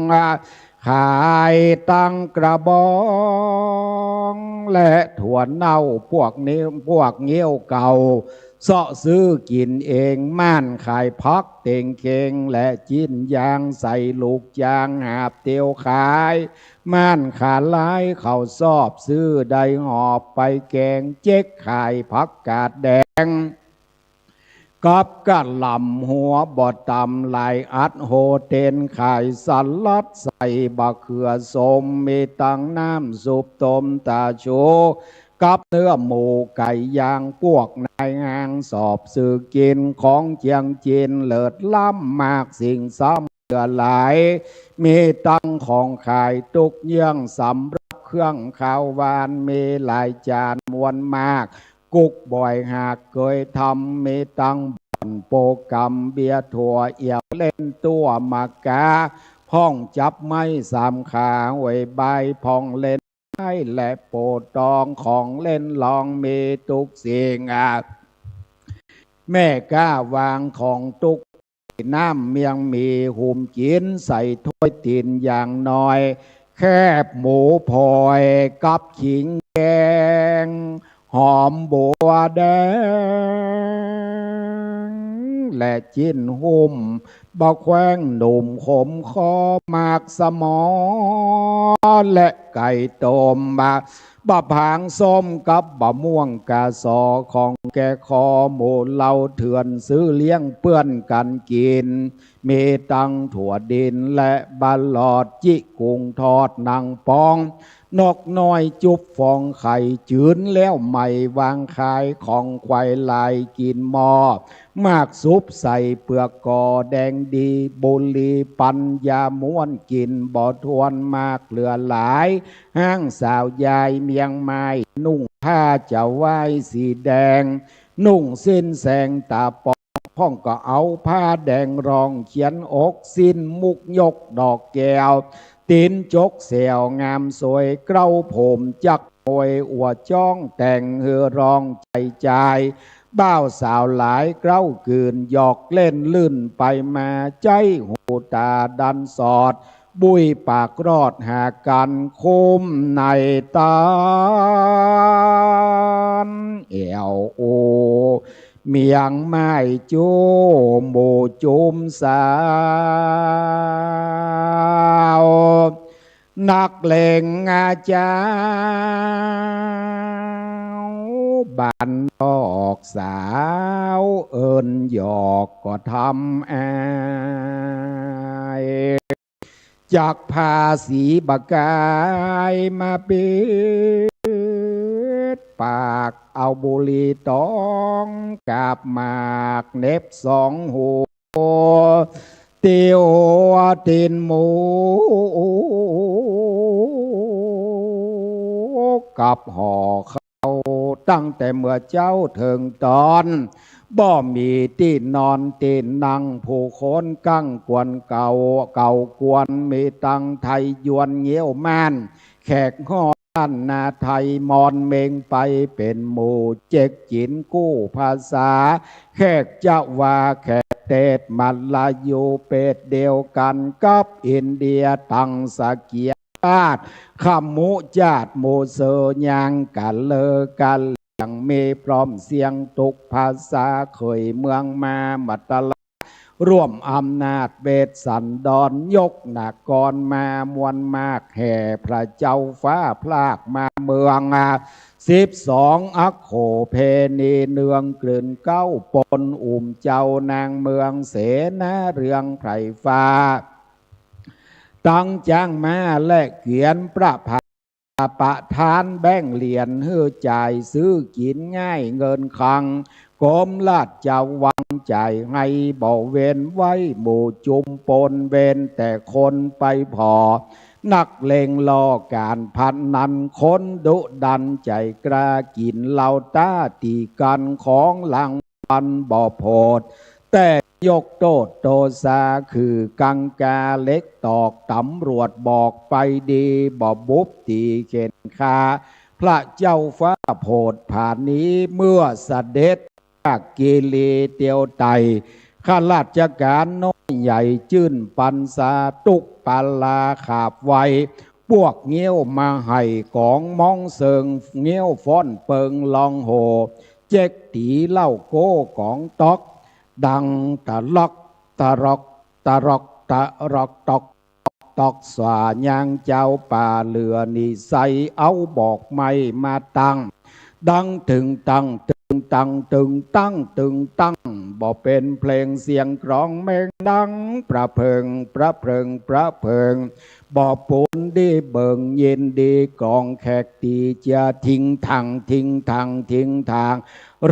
ขายตังกระบอง และถั่วเน่า พวกนี้ พวกเงี้ยวเก่า เซาะซื้อกิ๋นเอง ม่านขายผักเต็งเข่ง และจิ๊นยาง ใส่ลูกยาง หาบเตียวขาย ม่านขาลายเขาสอบซื้อ ได้หอบไปแก๋ง เจ๊กขายผักกาดแดง กับกะหล่ำหัวบ่ต่ำ หลายอัดโฮเต็น ขายสลัด ใส่บ่าเขือส้ม มีตังน้ำซุปต้มต๋าชู กับเนื้อหมูไก่ย่าง พวกนายฮ้างสอบซื้อกิ๋น ของเจียงจิ๊นเลิศล้ำ มากสิ่งซ้ำเหลือหลาย มีตังของขายตุ๊กเยื่อง สำหรับเครื่องคาวหวาน มีหลายจานมวลมาก กุ๊กบ่อยหากเกยทำ มีตังบ่อนโปกำ เบียร์ถั่วเอี่ยว เล่นตั้วหมากกา พ่องจับไม้สามขา หวยใบ พ่องเล่นไพ่และโปตอง ของเล่นลองมีทุกสิ่ง แม่ก๊าวางของตุ๊ก น้ำเมี่ยงมี หุมกิ๋นใส่ถ้วยตี๋นอย่างน้อย แคบหมูพลอยกับขิงแกง หอมบัวแดง และจิ๊นหุ้ม บ่าแขว่งหนุ่มขมคอ หมากสะหมอ และไก่ต้ม บ่า บ่าผางส้มกับบ่าม่วงกะสอ ของแก่คอหมู่เล่าเถื่อน ซื้อเลี้ยงเปื้อนกั๋นกิ๋น มีตังถั่วดินและบ่าหลอด จิ๊กุ้งทอดหนังป๋อง นกน้อยจุ๊บฟองไข่ จืนแล้วใหม่วางขาย ของควายลายกิ๋นหม้อ หมากสุบใส่เปลือกก่อแดงดี บุหรี่ปัญญาม้วน กิ๋นบ่ถ้วนหมากเหลือหลาย ฮ้างสาวยายเมียงไม้ นุ่งผ้าจะไหว้สีแดง นุ่งสิ้นแสงต๋าป๋อง พ่องก็เอาผ้าแดงรอง เขียนอกสิ้นมุกยกดอกแก้ว ตี๋นจกแสวงามสวย เกล้าผมจักมวย อั่วจ๊องแต่งหื้อรองใจ๋จาย บ่าวสาวหลายเกล้ากื่น หยอกเล่นลื่นไปมา ใจ๊หูต๋าดันสอด บุยปากรอดหากั๋น คุ้มในต๋านแอ่ว โอ เมียงไม้ จุมหมู่จุมสาว นักเลงอาเจ้า บ้านนอกสาว เอิ้นหยอกก็ทำอาย จักผ้าสีบ่ากายมาปิดปาก เอาบุหรี่ต๋องกาบหมาก เหน็บสองหัว ตี๋หัวตี๋นหมู กับห่อข้าว ตั้งแต่เมื่อเจ๊าเถิงต๋อน บ่มีตี้นอนตี้นั่ง ผู้คนกั๋งกวนเก่า เก่ากวน มีตังไทยยวนเงี้ยวม่าน แขกฮ้อล้านนาไทย มอญเม็งไปเป๋นหมู่ เจ๊กจิ๋นกู้ภาษา แขกจะว่าแขกเตส มลายูเปศเดียวกั๋นกับอินเดีย ตังสะเกีย จาติ ขมุจาติ หมู่เซอ ยางกะเลอกะเหลี่ยง มีพร้อมเสียงตุ๊กภาษา เขยเมืองมา มาตลาด ร่วมอำนาจเวสสันดร ยกนครมามวลมาก แห่พระเจ้าฟ้าพรากมาเมือง สิบสอง อัคโขเพณีเนืองกลืนเก๊า ปนอุ้มเจ้านางเมือง เสนาเรืองไพร่ฟ้า ตังจ๊างม้าและเกวียน ประพา ประทานแบงค์เหรียญหื้อจ่าย ซื้อกิ๋นง่ายเงินคลัง กรมราชวังจ่ายหื้อบ่เว้น ไว้หมู่จุมปน เว้นแต่คนไปผ่อ นักเลงล่อก๋านพนัน คนดุดันใจ๋กล้า กิ๋นเหล้าต๊าตี๋กั๋น ของรางวัลบ่โผด แต่ยกโต้ษโตษา คือกังกาเหล็กตอก ตำรวจบอกไปดี บ่บุบตี๋เข็นฆ่า พระเจ้าฟ้าโผดผานี้ เมื่อเสด็จจากกิรีเตียวไต่ ข้าราชก๋านน้อยใหญ่จื้นปรรรษา ตุ๊กปาลาขาบไว ปวกเงี้ยวมาไห่ก๋อง ม้องเซิงเงี้ยวฟ้อนเปิงลองโห่ เจ๊กตี๋เหล้าโก้ก๋องต๊อก ดังตะล็อกตะล็อก ตะล็อกตะล็อกต๊อกต๊อก สว่ายางเจ้าป่าเหลือนิสัย เอาบอกไม้มาตั้ง ดังตึงตังตึงตังตึงตังตึงตัง บ่เป๋นเพลงเสียงกลองแมงดัง ประเพิง ประเพิง ประเพิง บ่ปูนดีเบิ่งยินดี กลองแขกตี๋เจีย ถิงถัง ถิงถัง ถิงถาง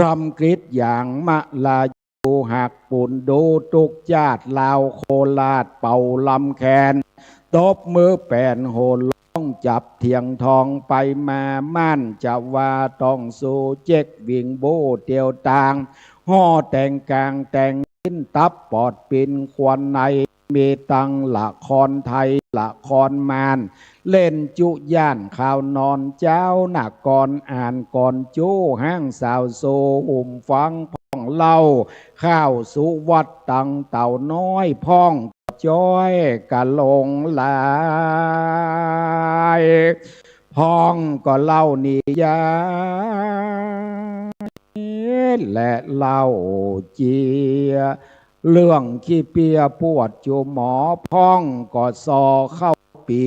รำกรี๊ดอย่างมะลา ดูหักปูนดูตุ๊กจาติ ลาวโคราชเป่าลำแคน ตบมือแป่นโห่ร้อง จับเถียงทองไปมา ม่านจะว่าต้องสู้ เจ๊กวิ่งบู้เตียวตาง ห่อแต่งก๋างแต่งสิ้น ตับปอดปิ้นควันใน มีตังละครไทยละครม่าน เล่นจุย่านข่าวนอน เจ้านครอ่านก่อนจู้ ฮ้างสาวโซ หุมฟังพ่องเล่า ข้าวสุวัตตังเต่าน้อย พ่องก็จ้อยกะหลงหลาย พ่องก็เล่านิยาย และเล่าเจีย เรื่องขี้เปียปวดจุหมอ พ่องก็ซอเข้าปี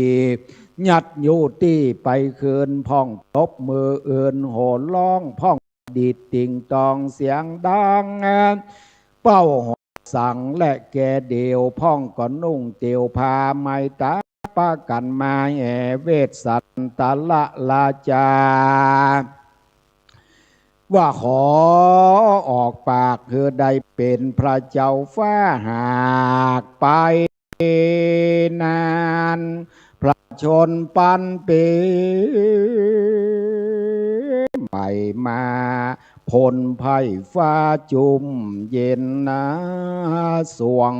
ยัดอยู่ตี้ไปคืน พ่องตบมืออื่นโห่ฮ้อง พ่องดีดติ่งตองเสียงดัง เป้าหอสั่งและแก่เดี่ยว พ่องก็นุ่งเตียวผ้าไมตรา ปากั๋นมาแห่เวสสันตระราชา ว่าขอออกปากหื้อได้เป๋นพระเจ้าฟ้า หากไปนาน พระชนม์ปันปี๋ ไม่มา พ่นไพร่ฟ้าจุ่มเย็นนาสวง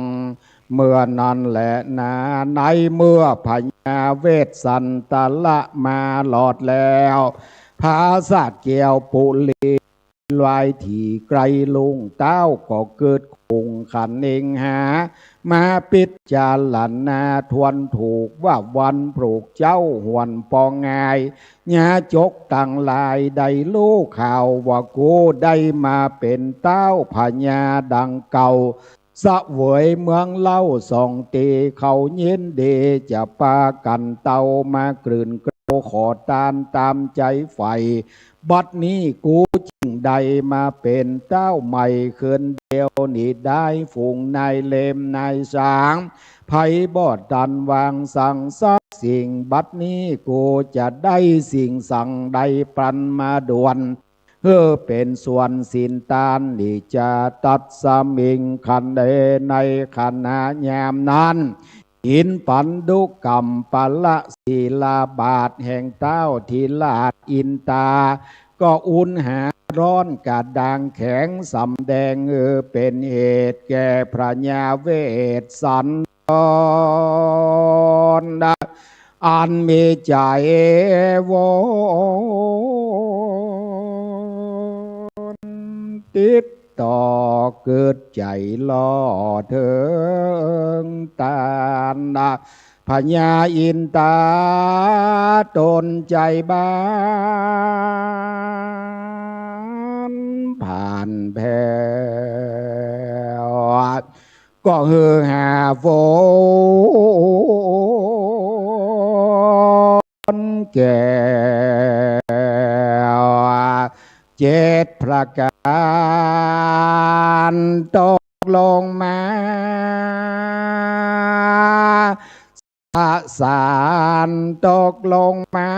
เมื่อนั้นแหละนา ในเมื่อพญาเวสสันตระมารอดแล้ว ผาสาทแก้วปุรี ลายถี่ไกลลุง เต้าก็เกิดคุงคะเนงหา มาปิจารณาทวนถูก ว่าวันปลูกเจ๊าหวนปองอาย ญาจกตังหลายได้ฮู้ข่าว ว่ากูได้มาเป๋นเต้าพญาดังเก่า เสวยเมืองเล่าสองตี้ เขายินดีจะปากั๋นเต้ามากลื่นเกล้า ขอตานต๋ามใจ๋ใฝ่ บัดนี้กูจึงได้มาเป๋นเต้าใหม่ คืนเดียวนี้ได้ฝูงนายเหล็มนายสาง ใผบ่ตันวางสังสักสิ่ง บัดนี้กูจะได้สิ่งสังใดปันมาด่วน หื้อเป๋นส่วนศีลตาน นิจจาตัสมิงคะเน ในขณะยามนั้น หินปันดุกัมปะละศิลาบาทแห่งเต้าธิราชอินตา ก็อุ่นหาร้อนกระด้างแข็ง สำแดงหื้อเป๋นเหตุแก่พญาเวสสันตระ อันมีใจ๋วอนติดต่อ เกิดใจ๋ล่อเถิงตาน พญาอินตาต๋นใจ๋บ้านผ่านแผ้ว ก็หื้อหาฝนแก้ว เจ็ดประก๋านตกลงมา สสารตกลงมา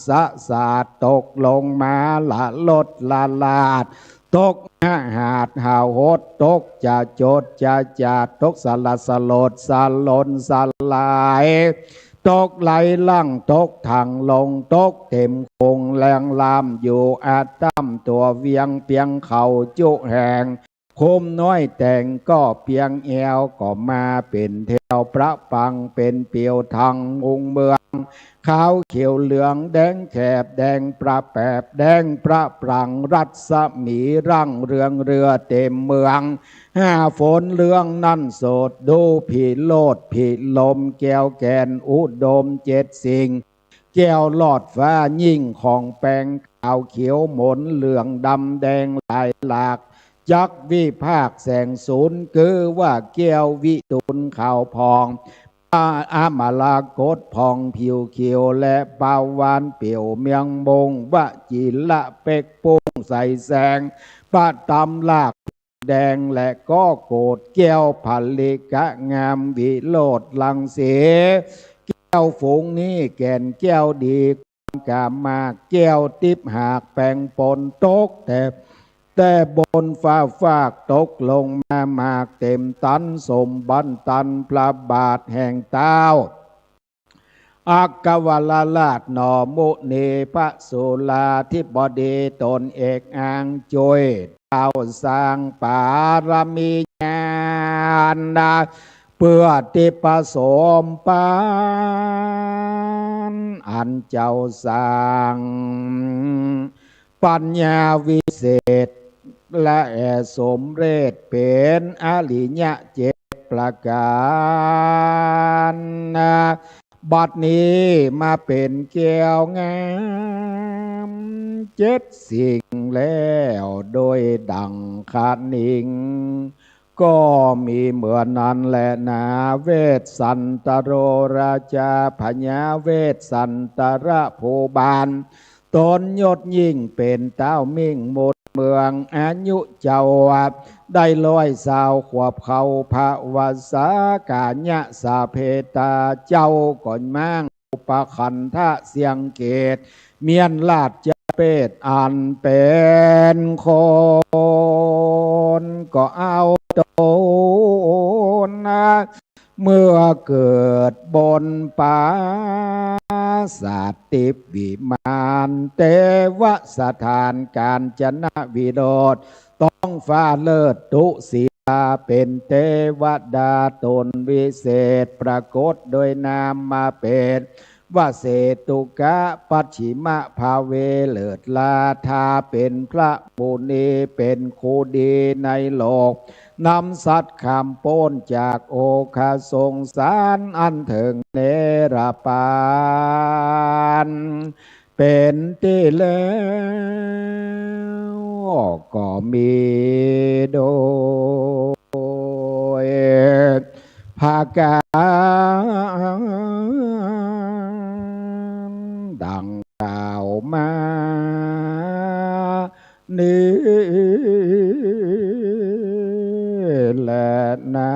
สสารตกลงมา ละลดละลาด ตกหาหาดหาวหด ตกจะจดจะจาด ตกสลัดสลดสลนสลาย ตกไหลหลั่ง ตกถังลง ตกเต็มโขงแหลงลำอยู่ อาตั้มตั๋วเวียงเปียงเขาจุแห่ง โคมน้อยแต๋งก็เปียงแอว ก็มาเป๋นแถวประปัง เป๋นเปียวทั้งมุงเมือง ขาวเขียวเหลืองแดงแขบ แดงประแปบ แดงประปรัง รัศมีร่างเรืองเรือเต็มเมือง หาฝนเรื่องนั้นโสด ดูพิโรจน์พิรมแก้วแก่น อุดมเจ็ดสิ่ง แก้วลอดฟ้ายิ่งของแปง ขาวเขียวหมนเหลืองดำแดงหลายหลาก จักวิภาคแสงสูน คือว่าแก้ววิตูลขาวผ่อง อมรกตผ่องผิวเขียว และปาวาฬเปลี่ยวเมืองมง วจิระเป๊กปุ้งใสแสง ประตำลาก แดงและก็โกศ แก้วผลิกะงามวิโรจน์รังสี แก้วฝูงนี้แก่นแก้วดี กามาก แก้วติ๊บหากแปงปน ตกแต่ แต่บนฟ้าฟาก ตกลงมาหมากเต็มตัน สมบันตันพระบาทแห่งเต้า อัคควรราชหนอ มุนีพระสุราธิบดี ตนเอกอ้างจ้วย เต้าสร้างปารมีญาณ เปื้อติประสมปัน อันเจ้าสร้าง ปัญญาวิเศษ และแอสมเร็จเป๋นอริยะเจ็ดประก๋าน บัดนี้มาเป๋นแก้วงามเจ็ดสิ่งแล้ว โดยดั่งคะนิง ก็มีเหมือนนั้นแลนา เวสสันตโรราจา พญาเวสสันตระภูบาล ต๋นยศยิ่งเป๋นต๊าวมิ่งหมดเมือง อายุเจ้าได้ร้อยซาวขวบเข้า พระวสสา กาญะสาเพตา เจ้าก็ม้าง อุปคันธะเสียงเกต เมียนราชเปตอันเป๋นคน ก็เอาต๋น เมื่อเกิดบนปราสาททิพย์วิมาน เตวสถานกาญจนวิโรจน์ ต๊องฟ้าเลิศตุศิลา เป๋นเตวดาต๋นวิเศษ ปรากฏโดยนามเป๋น วเสตุกะ ปัจฉิมภาเว เลิศล้า ถ้าเป๋นพระมุนี เป๋นคู่ดีในโลก นำสัตว์ข้ามป๊นจากโอฆะสงสาร อันเถิงเนรปาน เป๋นตี้แล้วก็มีโดยประก๋ารดั่งกล่าวมานี้แลนา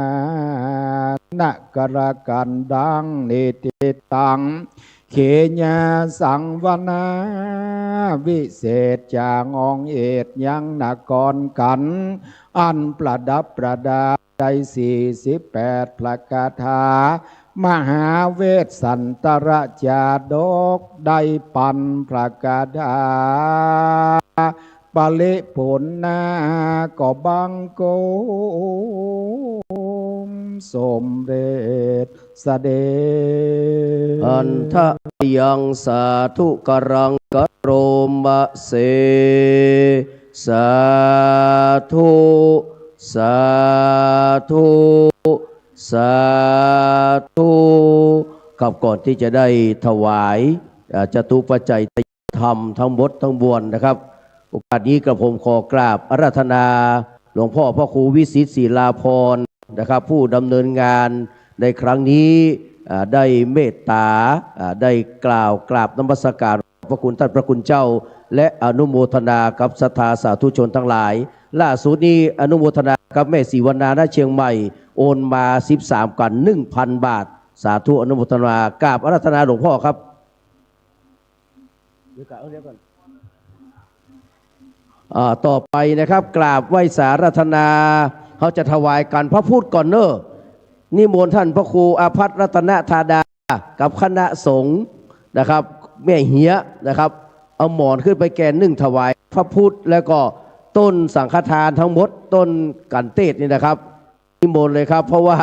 นกรกันดัง นิติตัง เขยาสังวนา วิเศษจางองเอตยังนครขันธ์ อันประดับประดาได้สี่สิบแปดพระคาถา มหาเวสสันตระจาดก ได้ปันพระคาถา ปริปุณณา ก็บังคมสมเร็จเสด็จ อันทะยังสาธุกรังกะโรมะเส สาธุ สาธุ สาธุ ครับ ก่อนตี้จะได้ถวาย อ่า จตุปัจจัย ธรรมทั้งหมดทั้งมวลนะครับ โอกาสนี้กระผมขอกราบอาราธนาหลวงพ่อพระครูวิสิทธิ์ศิลาภรณ์นะครับ ผู้ดำเนินงานในครั้งนี้ อ่า ได้เมตตา อ่า ได้กล่าวกราบนมัสการพระคุณท่านพระคุณเจ้า และอนุโมทนากับศรัทธาสาธุชนทั้งหลาย ล่าสุดนี้อนุโมทนากับแม่ศรีวรรณา ณ เชียงใหม่ โอนมาสิบสามขัน หนึ่งพันบาท สาธุอนุโมทนา กราบอาราธนาหลวงพ่อครับ เดี๋ยวก่อน เดี๋ยวก่อน อ่า ต่อไปนะครับ กราบไหว้สาอาราธนา เฮาจะถวายขันพระพุทธก่อนเนาะ นิมนต์ท่านพระครูอาภัสรัตนธาดา กับคณะสงฆ์นะครับ แม่เหียนะครับ เอาหมอนขึ้นไปแกนหนึ่งถวายพระพุทธ แล้วก็ต้นสังฆทานทั้งหมด ต้นขันเตศนี่นะครับ นิมนต์เลยครับ เพราะว่า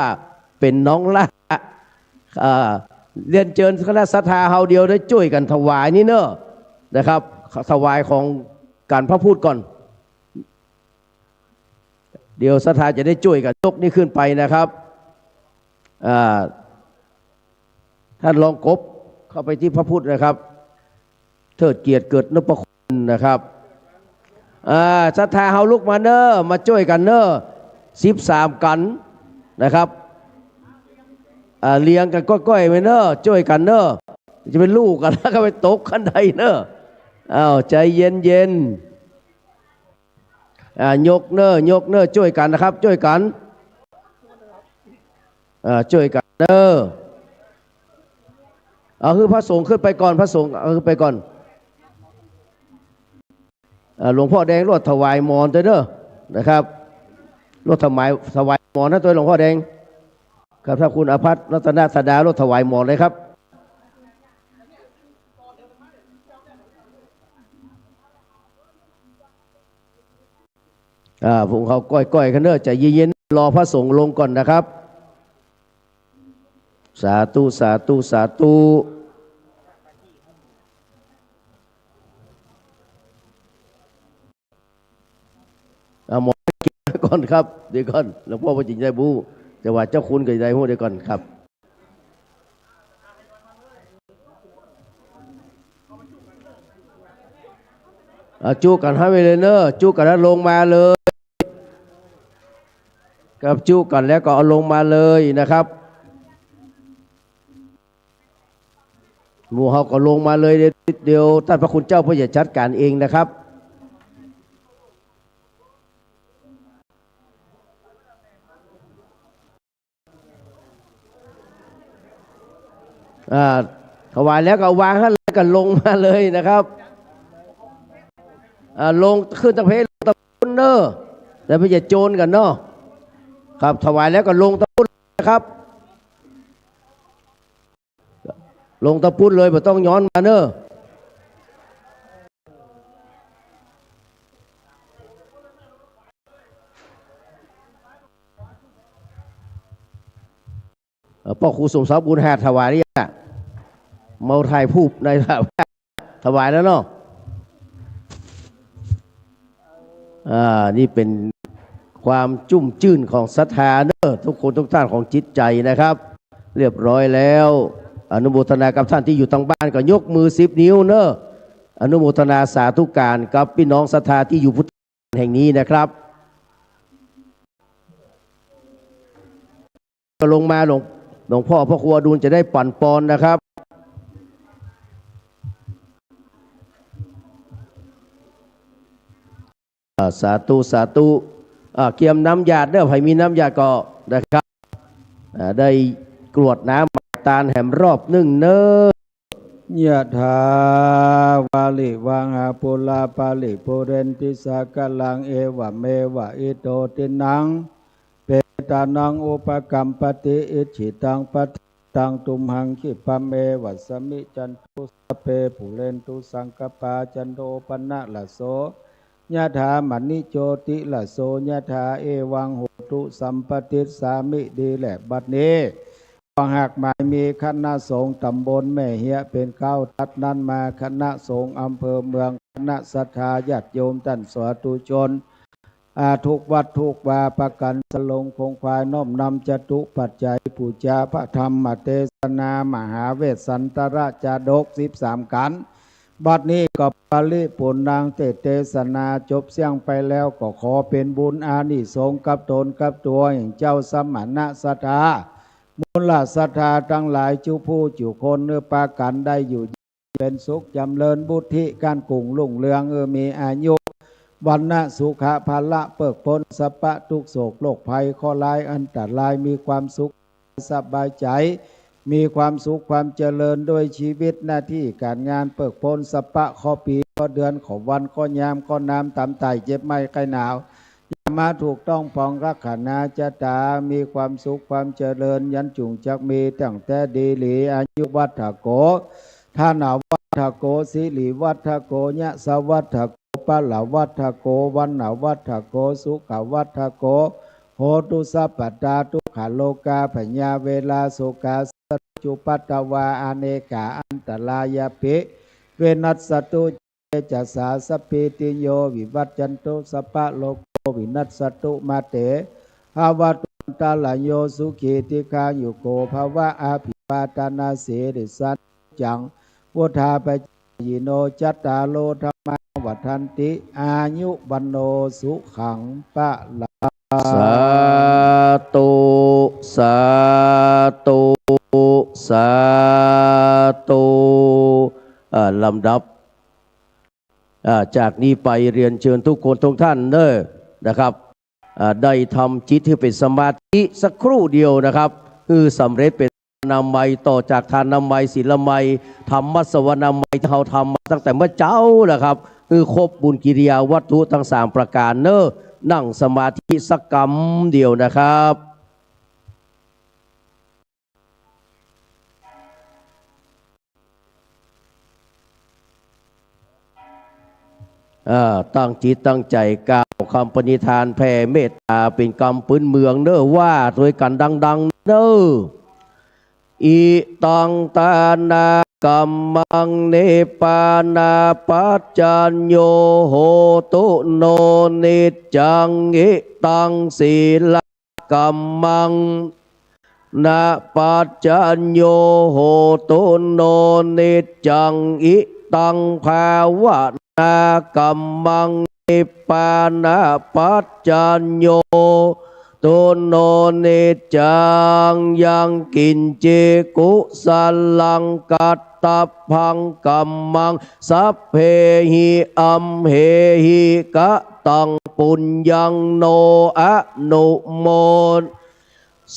เป๋นน้องหล้า อ่า เรียนเจิญคณะศรัทธาเฮาเดียวได้จ้วยกั๋นถวายนี่เนาะ นะครับ ถวายของขันพระพุทธก่อน เดี๋ยวศรัทธาจะได้จ้วยกั๋นยกนี่ขึ้นไปนะครับ อ่า ท่านรองกบเข้าไปตี้พระพุทธนะครับ เทิดเกียรติเกิดนพคุณนะครับ อ่า ศรัทธาเฮาลุกมาเนาะ มาจ้วยกั๋นเนาะ สิบสามขันนะครับ อ่า เรียงกั๋นก้อยๆ ไปเนาะ จ้วยกั๋นเนาะ จะไปลู่กั๋นแล้วก็ไปตกคันไดเนาะ อ้าว ใจ๋เย็นๆ อ่า ยกเนาะ ยกเนาะ จ้วยกั๋นนะครับ จ้วยกั๋น อ่า จ้วยกั๋นเนาะ เอาหื้อพระสงฆ์ขึ้นไปก่อน พระสงฆ์ เอาขึ้นไปก่อน อ่า หลวงพ่อแดงโลดถวายหมอนตวยเนาะ นะครับ โลดถวาย ถวายหมอนนะตวยหลวงพ่อแดง ครับ ถ้าคุณอาภัสรัตนธาดา โลดถวายหมอนเลยครับ อ่า พวกเขาก้อยๆ กั๋นเนาะ ใจ๋เย็นๆ รอพระสงฆ์ลงก่อนนะครับ สาธุ สาธุ สาธุ อ่า หมอนก่อนครับ เดี๋ยวก่อน หลวงพ่อพระจิตรได้บู้ แต่ว่าเจ้าคุณก็ได้ฮู้ เดี๋ยวก่อนครับ เอาจุกั๋นหันไปเลยเน่อ จุกั๋นแล้วลงมาเลย ครับ จุกั๋นแล้วก็เอาลงมาเลยนะครับ หมู่เฮาก็ลงมาเลย เดี๋ยว เดี๋ยวต้านพระคุณเจ้าเปิ้นจะจัดก๋านเองนะครับ อ่า ถวายแล้วก็วางหั้นเลย ก็ลงมาเลยนะครับ อ่า ลง ขึ้นตะเพ ลงตะปู๊นเน่อ แล้วไปอย่าโจรกั๋นเนาะ ครับ ถวายแล้วก็ลงตะปู๊นนะครับ ลงตะปู๊นเลย บ่ต้องย้อนมาเน่อ เอ่อ ป้อครูสมศักดิ์บุญหาดถวายหรือยังอะ เมาถ่ายภูปในถวายแล้วเนาะ อ่า นี่เป๋นความจุ่มจื้นของศรัทธาเน่อ ทุกคนทุกท่านของจิตใจนะครับ เรียบร้อยแล้ว อนุโมทนากับท่านตี้อยู่ตางบ้านก็ยกมือสิบนิ้วเน่อ อนุโมทนาสาธุก๋านกับปี้น้องศรัทธาตี้อยู่พุทธ แห่งนี้นะครับ ก็ลงมา หลวง หลวงพ่อพระครูอดุลจะได้ปั๋นปอนนะครับ อ่า สาธุ สาธุ อ่า เกียมน้ำหยาดเน่อ ใผมีน้ำหยาดก็นะครับ อ่า ได้กรวดน้ำตานแหมรอบนึ่งเน่อ ยะถา วาริวะหาปูรา ปะริปูเรนติสาคารัง เอวะเมวะ อิโต ทินนัง เปตานัง อุปะกัมปะติ อิจฉิตัง ปัตถิตัง ตุมหัง ขิปปะเมวะสะมิชชันตุ สัพเพ ปูเรนตุ สังกัปปา จันโท ปะนะระโส ยะถา มะณิ โชติระโส ยะถา เอวัง โหตุ สัพปะ ทิฏฐามิ ดีแหละ บัดนี้ ก็หากหมายมีคณะสงฆ์ต๋ำบลแม่เฮียะเป๋นเก๊า ตัดนั้นมาคณะสงฆ์อำเภอเมือง คณะศรัทธาญาติโยมต้านสาธุชน อ่า ทุกวัดทุกวา ปากั๋นสะหลงคงควาย น้อมนำจตุปัจจัย ปู๋จาพระธรรมเตสนา มหาเวสสันตรจาดก สิบสามกัณฑ์ บัดนี้ก็ปริปูรณ์ดังเตสนาจบเสี้ยงไปแล้ว ก็ขอเป๋นบุญอานิสงส์กับต๋นกับตั๋วแห่งเจ้าสมณะศรัทธา มูลศรัทธาตังหลายจุผู้จุคน หื้อปากั๋นได้อยู่เย็นเป๋นสุข จ๋ำเริญวุฒิ ก้านกุ่งรุ่งเรือง หื้อมีอายุ วรรณะ สุขะ พละ เปิ๊กป๊น สัพพะทุกข์โศกโรคภัยเคราะห์ร้ายอันตราย มีความสุข สบายใจ๋ มีความสุขความเจริญด้วยชีวิตหน้าตี้ก๋านงาน เปิ๊กป๊นสัพพะเคราะห์ปีเคราะห์เดือน เคราะห์วันเคราะห์ยาม เคราะห์น้ำต๋ำไต่ เจ็บไข้ได้หนาว ยามาถูกต้องปองรักขานาจะต๋า มีความสุขความเจริญยันจุ่งจักมี ตั้งแต่ดีหลี อายุวัฏฐโก ธนวัฏฐโก สิริวัฏฐโก ยศวัฏฐโก พละวัฏฐโก วรรณวัฏฐโก สุขวัฏฐโก โหตุสัพพะตา ทุกขาโรคา พยาเวรา โศกา สัพพะทุกขา จุปัตตวา อเนกา อันตรายาปิ วินัสสตุ เตจะสา สัพพีติโย วิวัชชันตุ สัพพะโรโค วินัสสตุ มาเต ภะวะตุ อันตะราโย สุขี ทีฆายุโก ภะวะ อภิวาทะนะสีลิสสะ จัง วุฑฒาปะจายิโน จัตตาโร ธัมมา วัฑฒันติ อายุ วัณโณ สุขัง พะลัง สาธุ สาธุ สาธุ เอ่อ ลำดับ อ่า จากนี้ไปเรียนเชิญทุกคนทุกท่านเน่อ นะครับ อ่า ได้ทำจิตหื้อเป๋นสมาธิสักครู่เดียวนะครับ หื้อสำเร็จเป๋นทานามัย ต่อจากทานามัย ศีลามัย ธรรมะสวนามัยตี้เฮาทำมาตั้งแต่เมื่อเจ๊านะครับ หื้อครบบุญกิริยาวัตถุตังสามประก๋านเน่อ นั่งสมาธิสักกำเดียวนะครับ อ่า ตั้งจิตตั้งใจ๋กล่าวกำปณิธานแผ่เมตต๋าเป๋นกำปื๊นเมืองเน่อ ว่าตวยกั๋นดังๆ เน่อ อิตังทานะกัมมัง นิพพานะปัจจัญญู โหตุ โน นิจจัง อิตัง สีละ กัมมัง นะปัจจัญญู โหตุ โน นิจจัง อิ ตังภาวนากัมมัง นิพพานะปัจจโย ทุนโน นิจจัง ยังกิญจิ กุสลัง กัตตะพัง กัมมัง สัพเพหิ อัมเหหิ กะตัง ปุญญัง โน อนุโม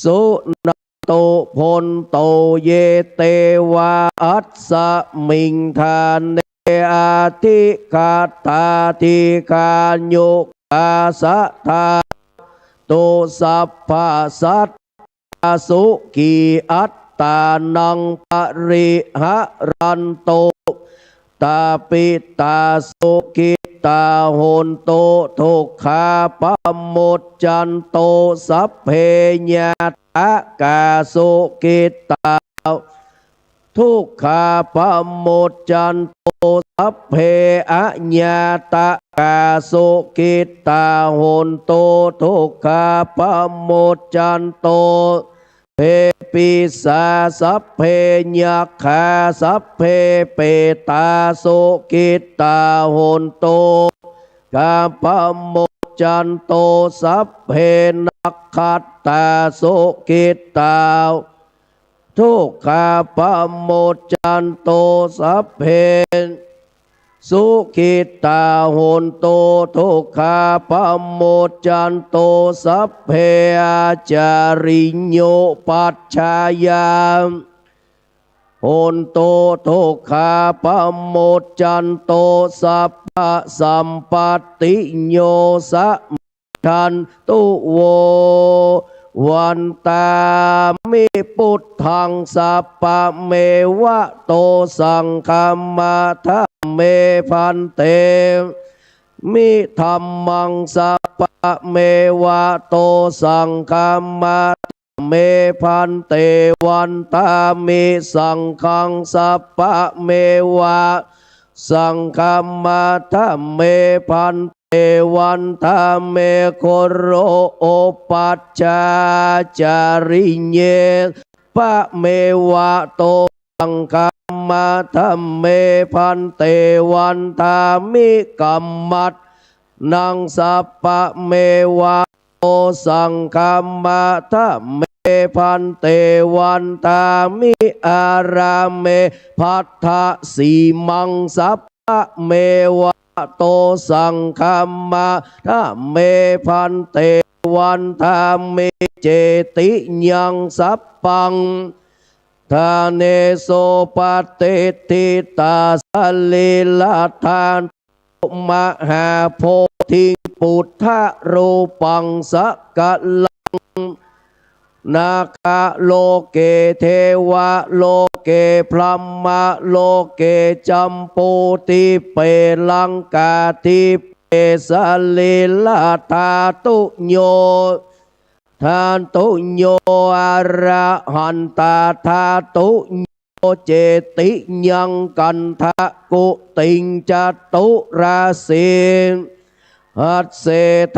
สุนันตุ ภวันโต เย เตวา อัสมิง ฐาเน อธิกาตา ทีฆายุกา สะทา ตุ สัพพะสัตตา สุขี อัตตานัง ปะริหะรันตุ ตาปิตา สุขิตา หนตุ ทุกขา ปะมุจจันตุ สัพเพ ญาตะกา สุขิตา ทุกขา ปะมุจจันตุ สัพเพ อญาตะกา สุขิตา หนตุ ทุกขา ปะมุจจันตุ เปปิสา สัพเพ ยักขา สัพเพ เปตา สุขิตา หนตุ ขา ปะมุจจันตุ สัพเพ นักขัตตา สุขิตา ทุกขา ปะมุจจันตุ สัพเพ สุขิตา หนตุ ทุกขา ปะมุจจันตุ สัพเพ อาจาริโย ปัจฉายา หนตุ ทุกขา ปะมุจจันตุ สัพพะสัมปัตติโย สะ ทันตุ โว วันตามิ ปุทธัง สัพพะเมวะโต สังฆัมมะทะเม ภันเต มิ ธัมมัง สัพพะเมวะโต สังฆัมมะทะเม ภันเต วันทามิ สังฆัง สัพพะเมวะ สังฆัมมะทะเม ภันเต วันทามิ คุโร โอปัชฌาจาริเย ปะเมวะโต สังฆัมมะทะเม ภันเต วันทามิ กัมมัต นัง สัพพะเมวะโต สังฆัมมะทะเม ภันเต วันทามิ อารามเม ภัททะสีมัง สัพพะเมวะโต สังฆัมมะทะเม ภันเต วันทามิ เจติยัง สัพพัง ทาเน โส ปะติฏฐิตา สะรีระธาตุ มหาโพธิง ปุทธะรูปัง สะกะลัง นาคะ โลเก เทวะโลเก พรหมะโลเก จัมปูทิเป ลังกาทิเป สะรีระธาตุโย ธาตุโย อรหันตาธาตุโย เจติยัง กันทะกุติง จตุราสี หัสเส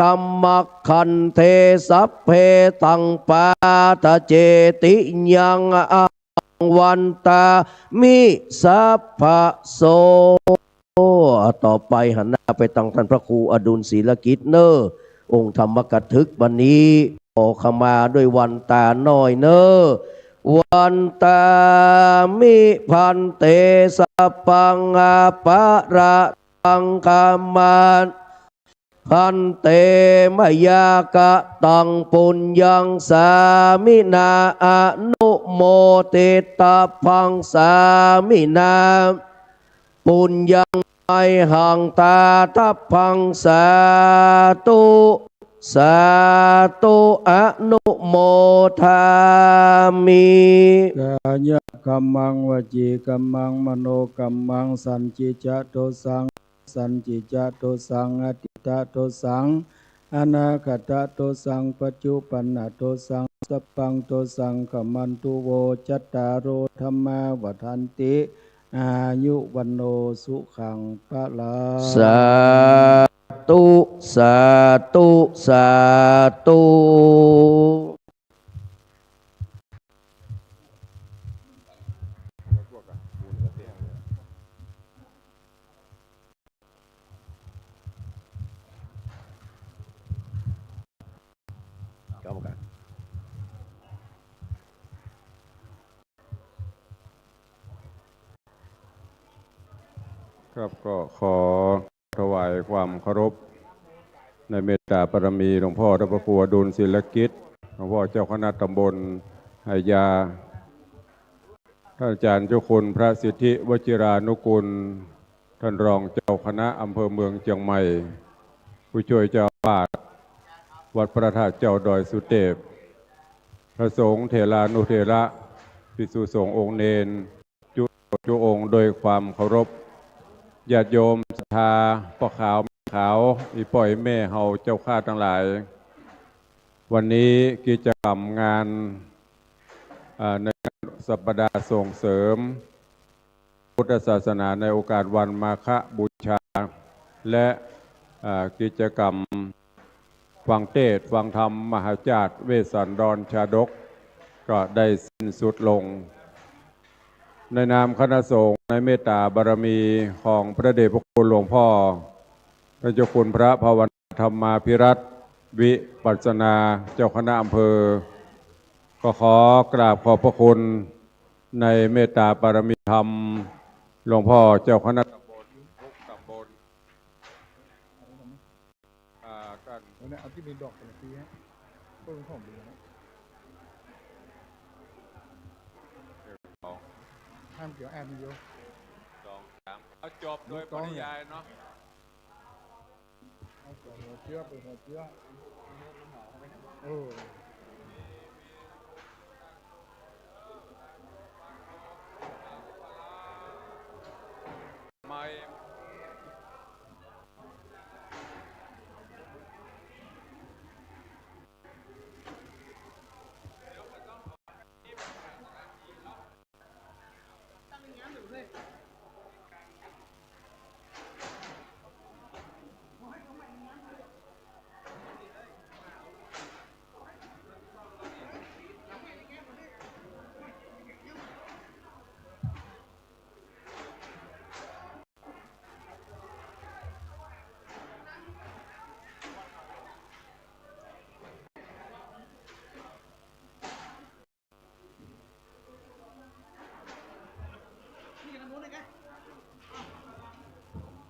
ธัมมะคันเท สัพเพ ตัง ปาทะ เจติยัง อะหัง วันทามิ สัพพะโส ต่อไปหันหน้าไปตังต้านพระครูอดุลย์ ศีลกิจ เน่อ องค์ธรรมกถึก บัดนี้ขอขมาด้วยวันตาน้อยเน่อ วันทามิ ภันเต สัพพัง อปะระหัง ขมา ภันเต มะยา กะตัง ปุญญัง สามินา อนุโมทิตะพัง สามินา ปุญญัง มะยหัง ทาตะพัง สาธุ สาธุ อนุโมทามิ กายะกัมมัง วจีกัมมัง มโนกัมมัง สันติจะโตสัง สันติจะโตสัง อดีตะโตสัง อนาคตะโตสัง ปัจจุปันนะโตสัง สัพพังโตสัง ขมันตุ โว จัตตาโร ธัมมา วัฑฒันติ อายุ วัณโณ สุขัง พะลัง สาธุ สาธุ สาธุ ครับ ก็ขอถวายความเคารพในเมตตาบารมีหลวงพ่อท่านพระครูอดุลศิลกิจ หลวงพ่อเจ้าคณะตำบลไหหยา ท่านอาจารย์เจ้าคุณพระสิทธิวชิรานุกูล ท่านรองเจ้าคณะอำเภอเมืองเจียงใหม่ ผู้ช่วยเจ้าอาวาสวัดพระธาตุเจ้าดอยสุเทพ พระสงฆ์เถรานุเถระ ภิกษุสงฆ์องค์เณร จุ จุองค์ด้วยความเคารพ ญาติโยมศรัทธา ป้อขาว แม่ขาว อี่ป้ออี่แม่เฮาเจ้าข้าตังหลาย วันนี้กิจกรรมงาน อ่า ในงานสัปดาห์ส่งเสริมพุทธศาสนาในโอกาสวันมาฆบูชา และ อ่า กิจกรรม ฟังเทศน์ฟังธรรมมหาจาตุเวสสันดรชาดก ก็ได้สิ้นสุดลง ในนามคณะสงฆ์ในเมตตาบารมีของพระเดชพระคุณหลวงพ่อ พระเจ้าคุณพระภาวนาธรรมาภิรัตน์ วิปัสสนา เจ้าคณะอำเภอ ก็ขอกราบขอบพระคุณในเมตตาบารมีธรรม หลวงพ่อเจ้าคณะตำบลทุกตำบล อ่า กัน เอาเนี่ย เอาตี้มีดอกกันตี้ฮะ เปิ้งของดีนะ สอง ห้ามเกี่ยวแอดมินโย สอง สาม เอาจบโดยปริยายเนาะ เอาหัวเจื้อ เปิ้งหัวเจื้อ เออ ไม่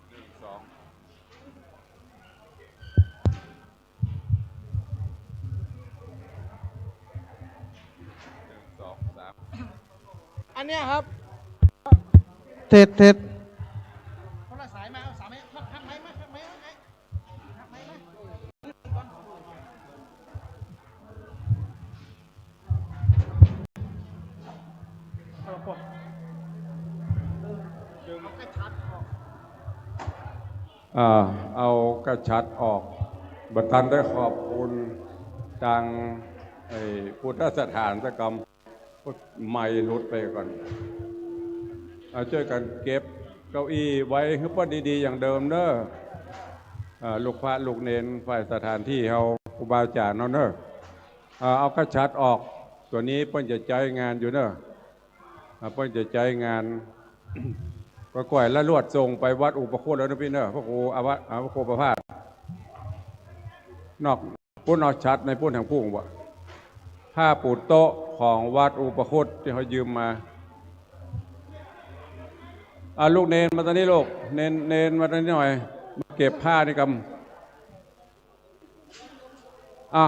หนึ่ง สอง หนึ่ง สอง สาม อันเนี้ยครับ เทส เทส คนละสายมา เอาสายมา พักไมค์มา พักไมค์มา พักไมค์มา อ่า เอากระชัดออก บ่ทันได้ขอบคุณตาง ไอ้ พุทธสถานสักกำ ไมค์หลุดไปก่อน เอา จ้วยกั๋นเก็บเก้าอี้ไว้หื้อเปิ้นดีๆ อย่างเดิมเน่อ อ่า ลูกพระลูกเณรฝ่ายสถานตี้เฮา ครูบาอาจ๋ารย์เฮาเน่อ อ่า เอากระชัดออก ตั๋วนี้เปิ้นจะใจ๊งานอยู่เน่อ อ่า เปิ้นจะใจ๊งาน ก็ก้อยละลวดส่งไปวัดอุปคุตแล้วเน่อปี้เน่อ พระครูอาวะ อ่า พระครูประภาส นอก ปุ้นเอาชัดในปุ้นแห่งปุ้งบ่ ผ้าปูโต๊ะของวัดอุปคุตตี้เฮายืมมา อ่า ลูกเณรมาตางนี้ลูก เณร เณรมาตางนี้หน่อย มาเก็บผ้านี่กำ อ่ะ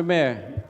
แม่ๆ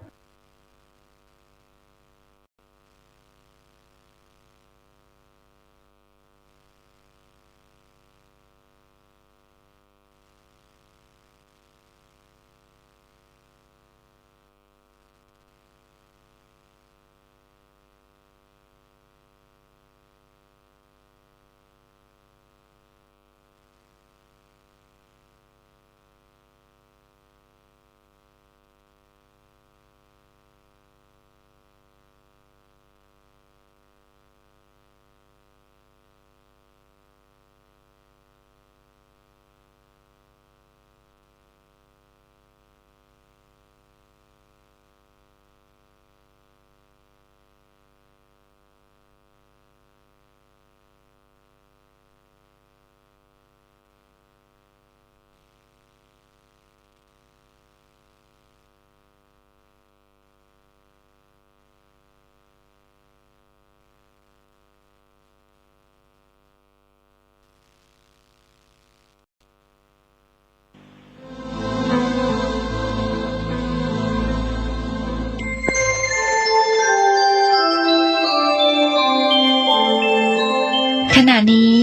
ขณะนี้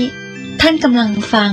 ท่านกำลังฟัง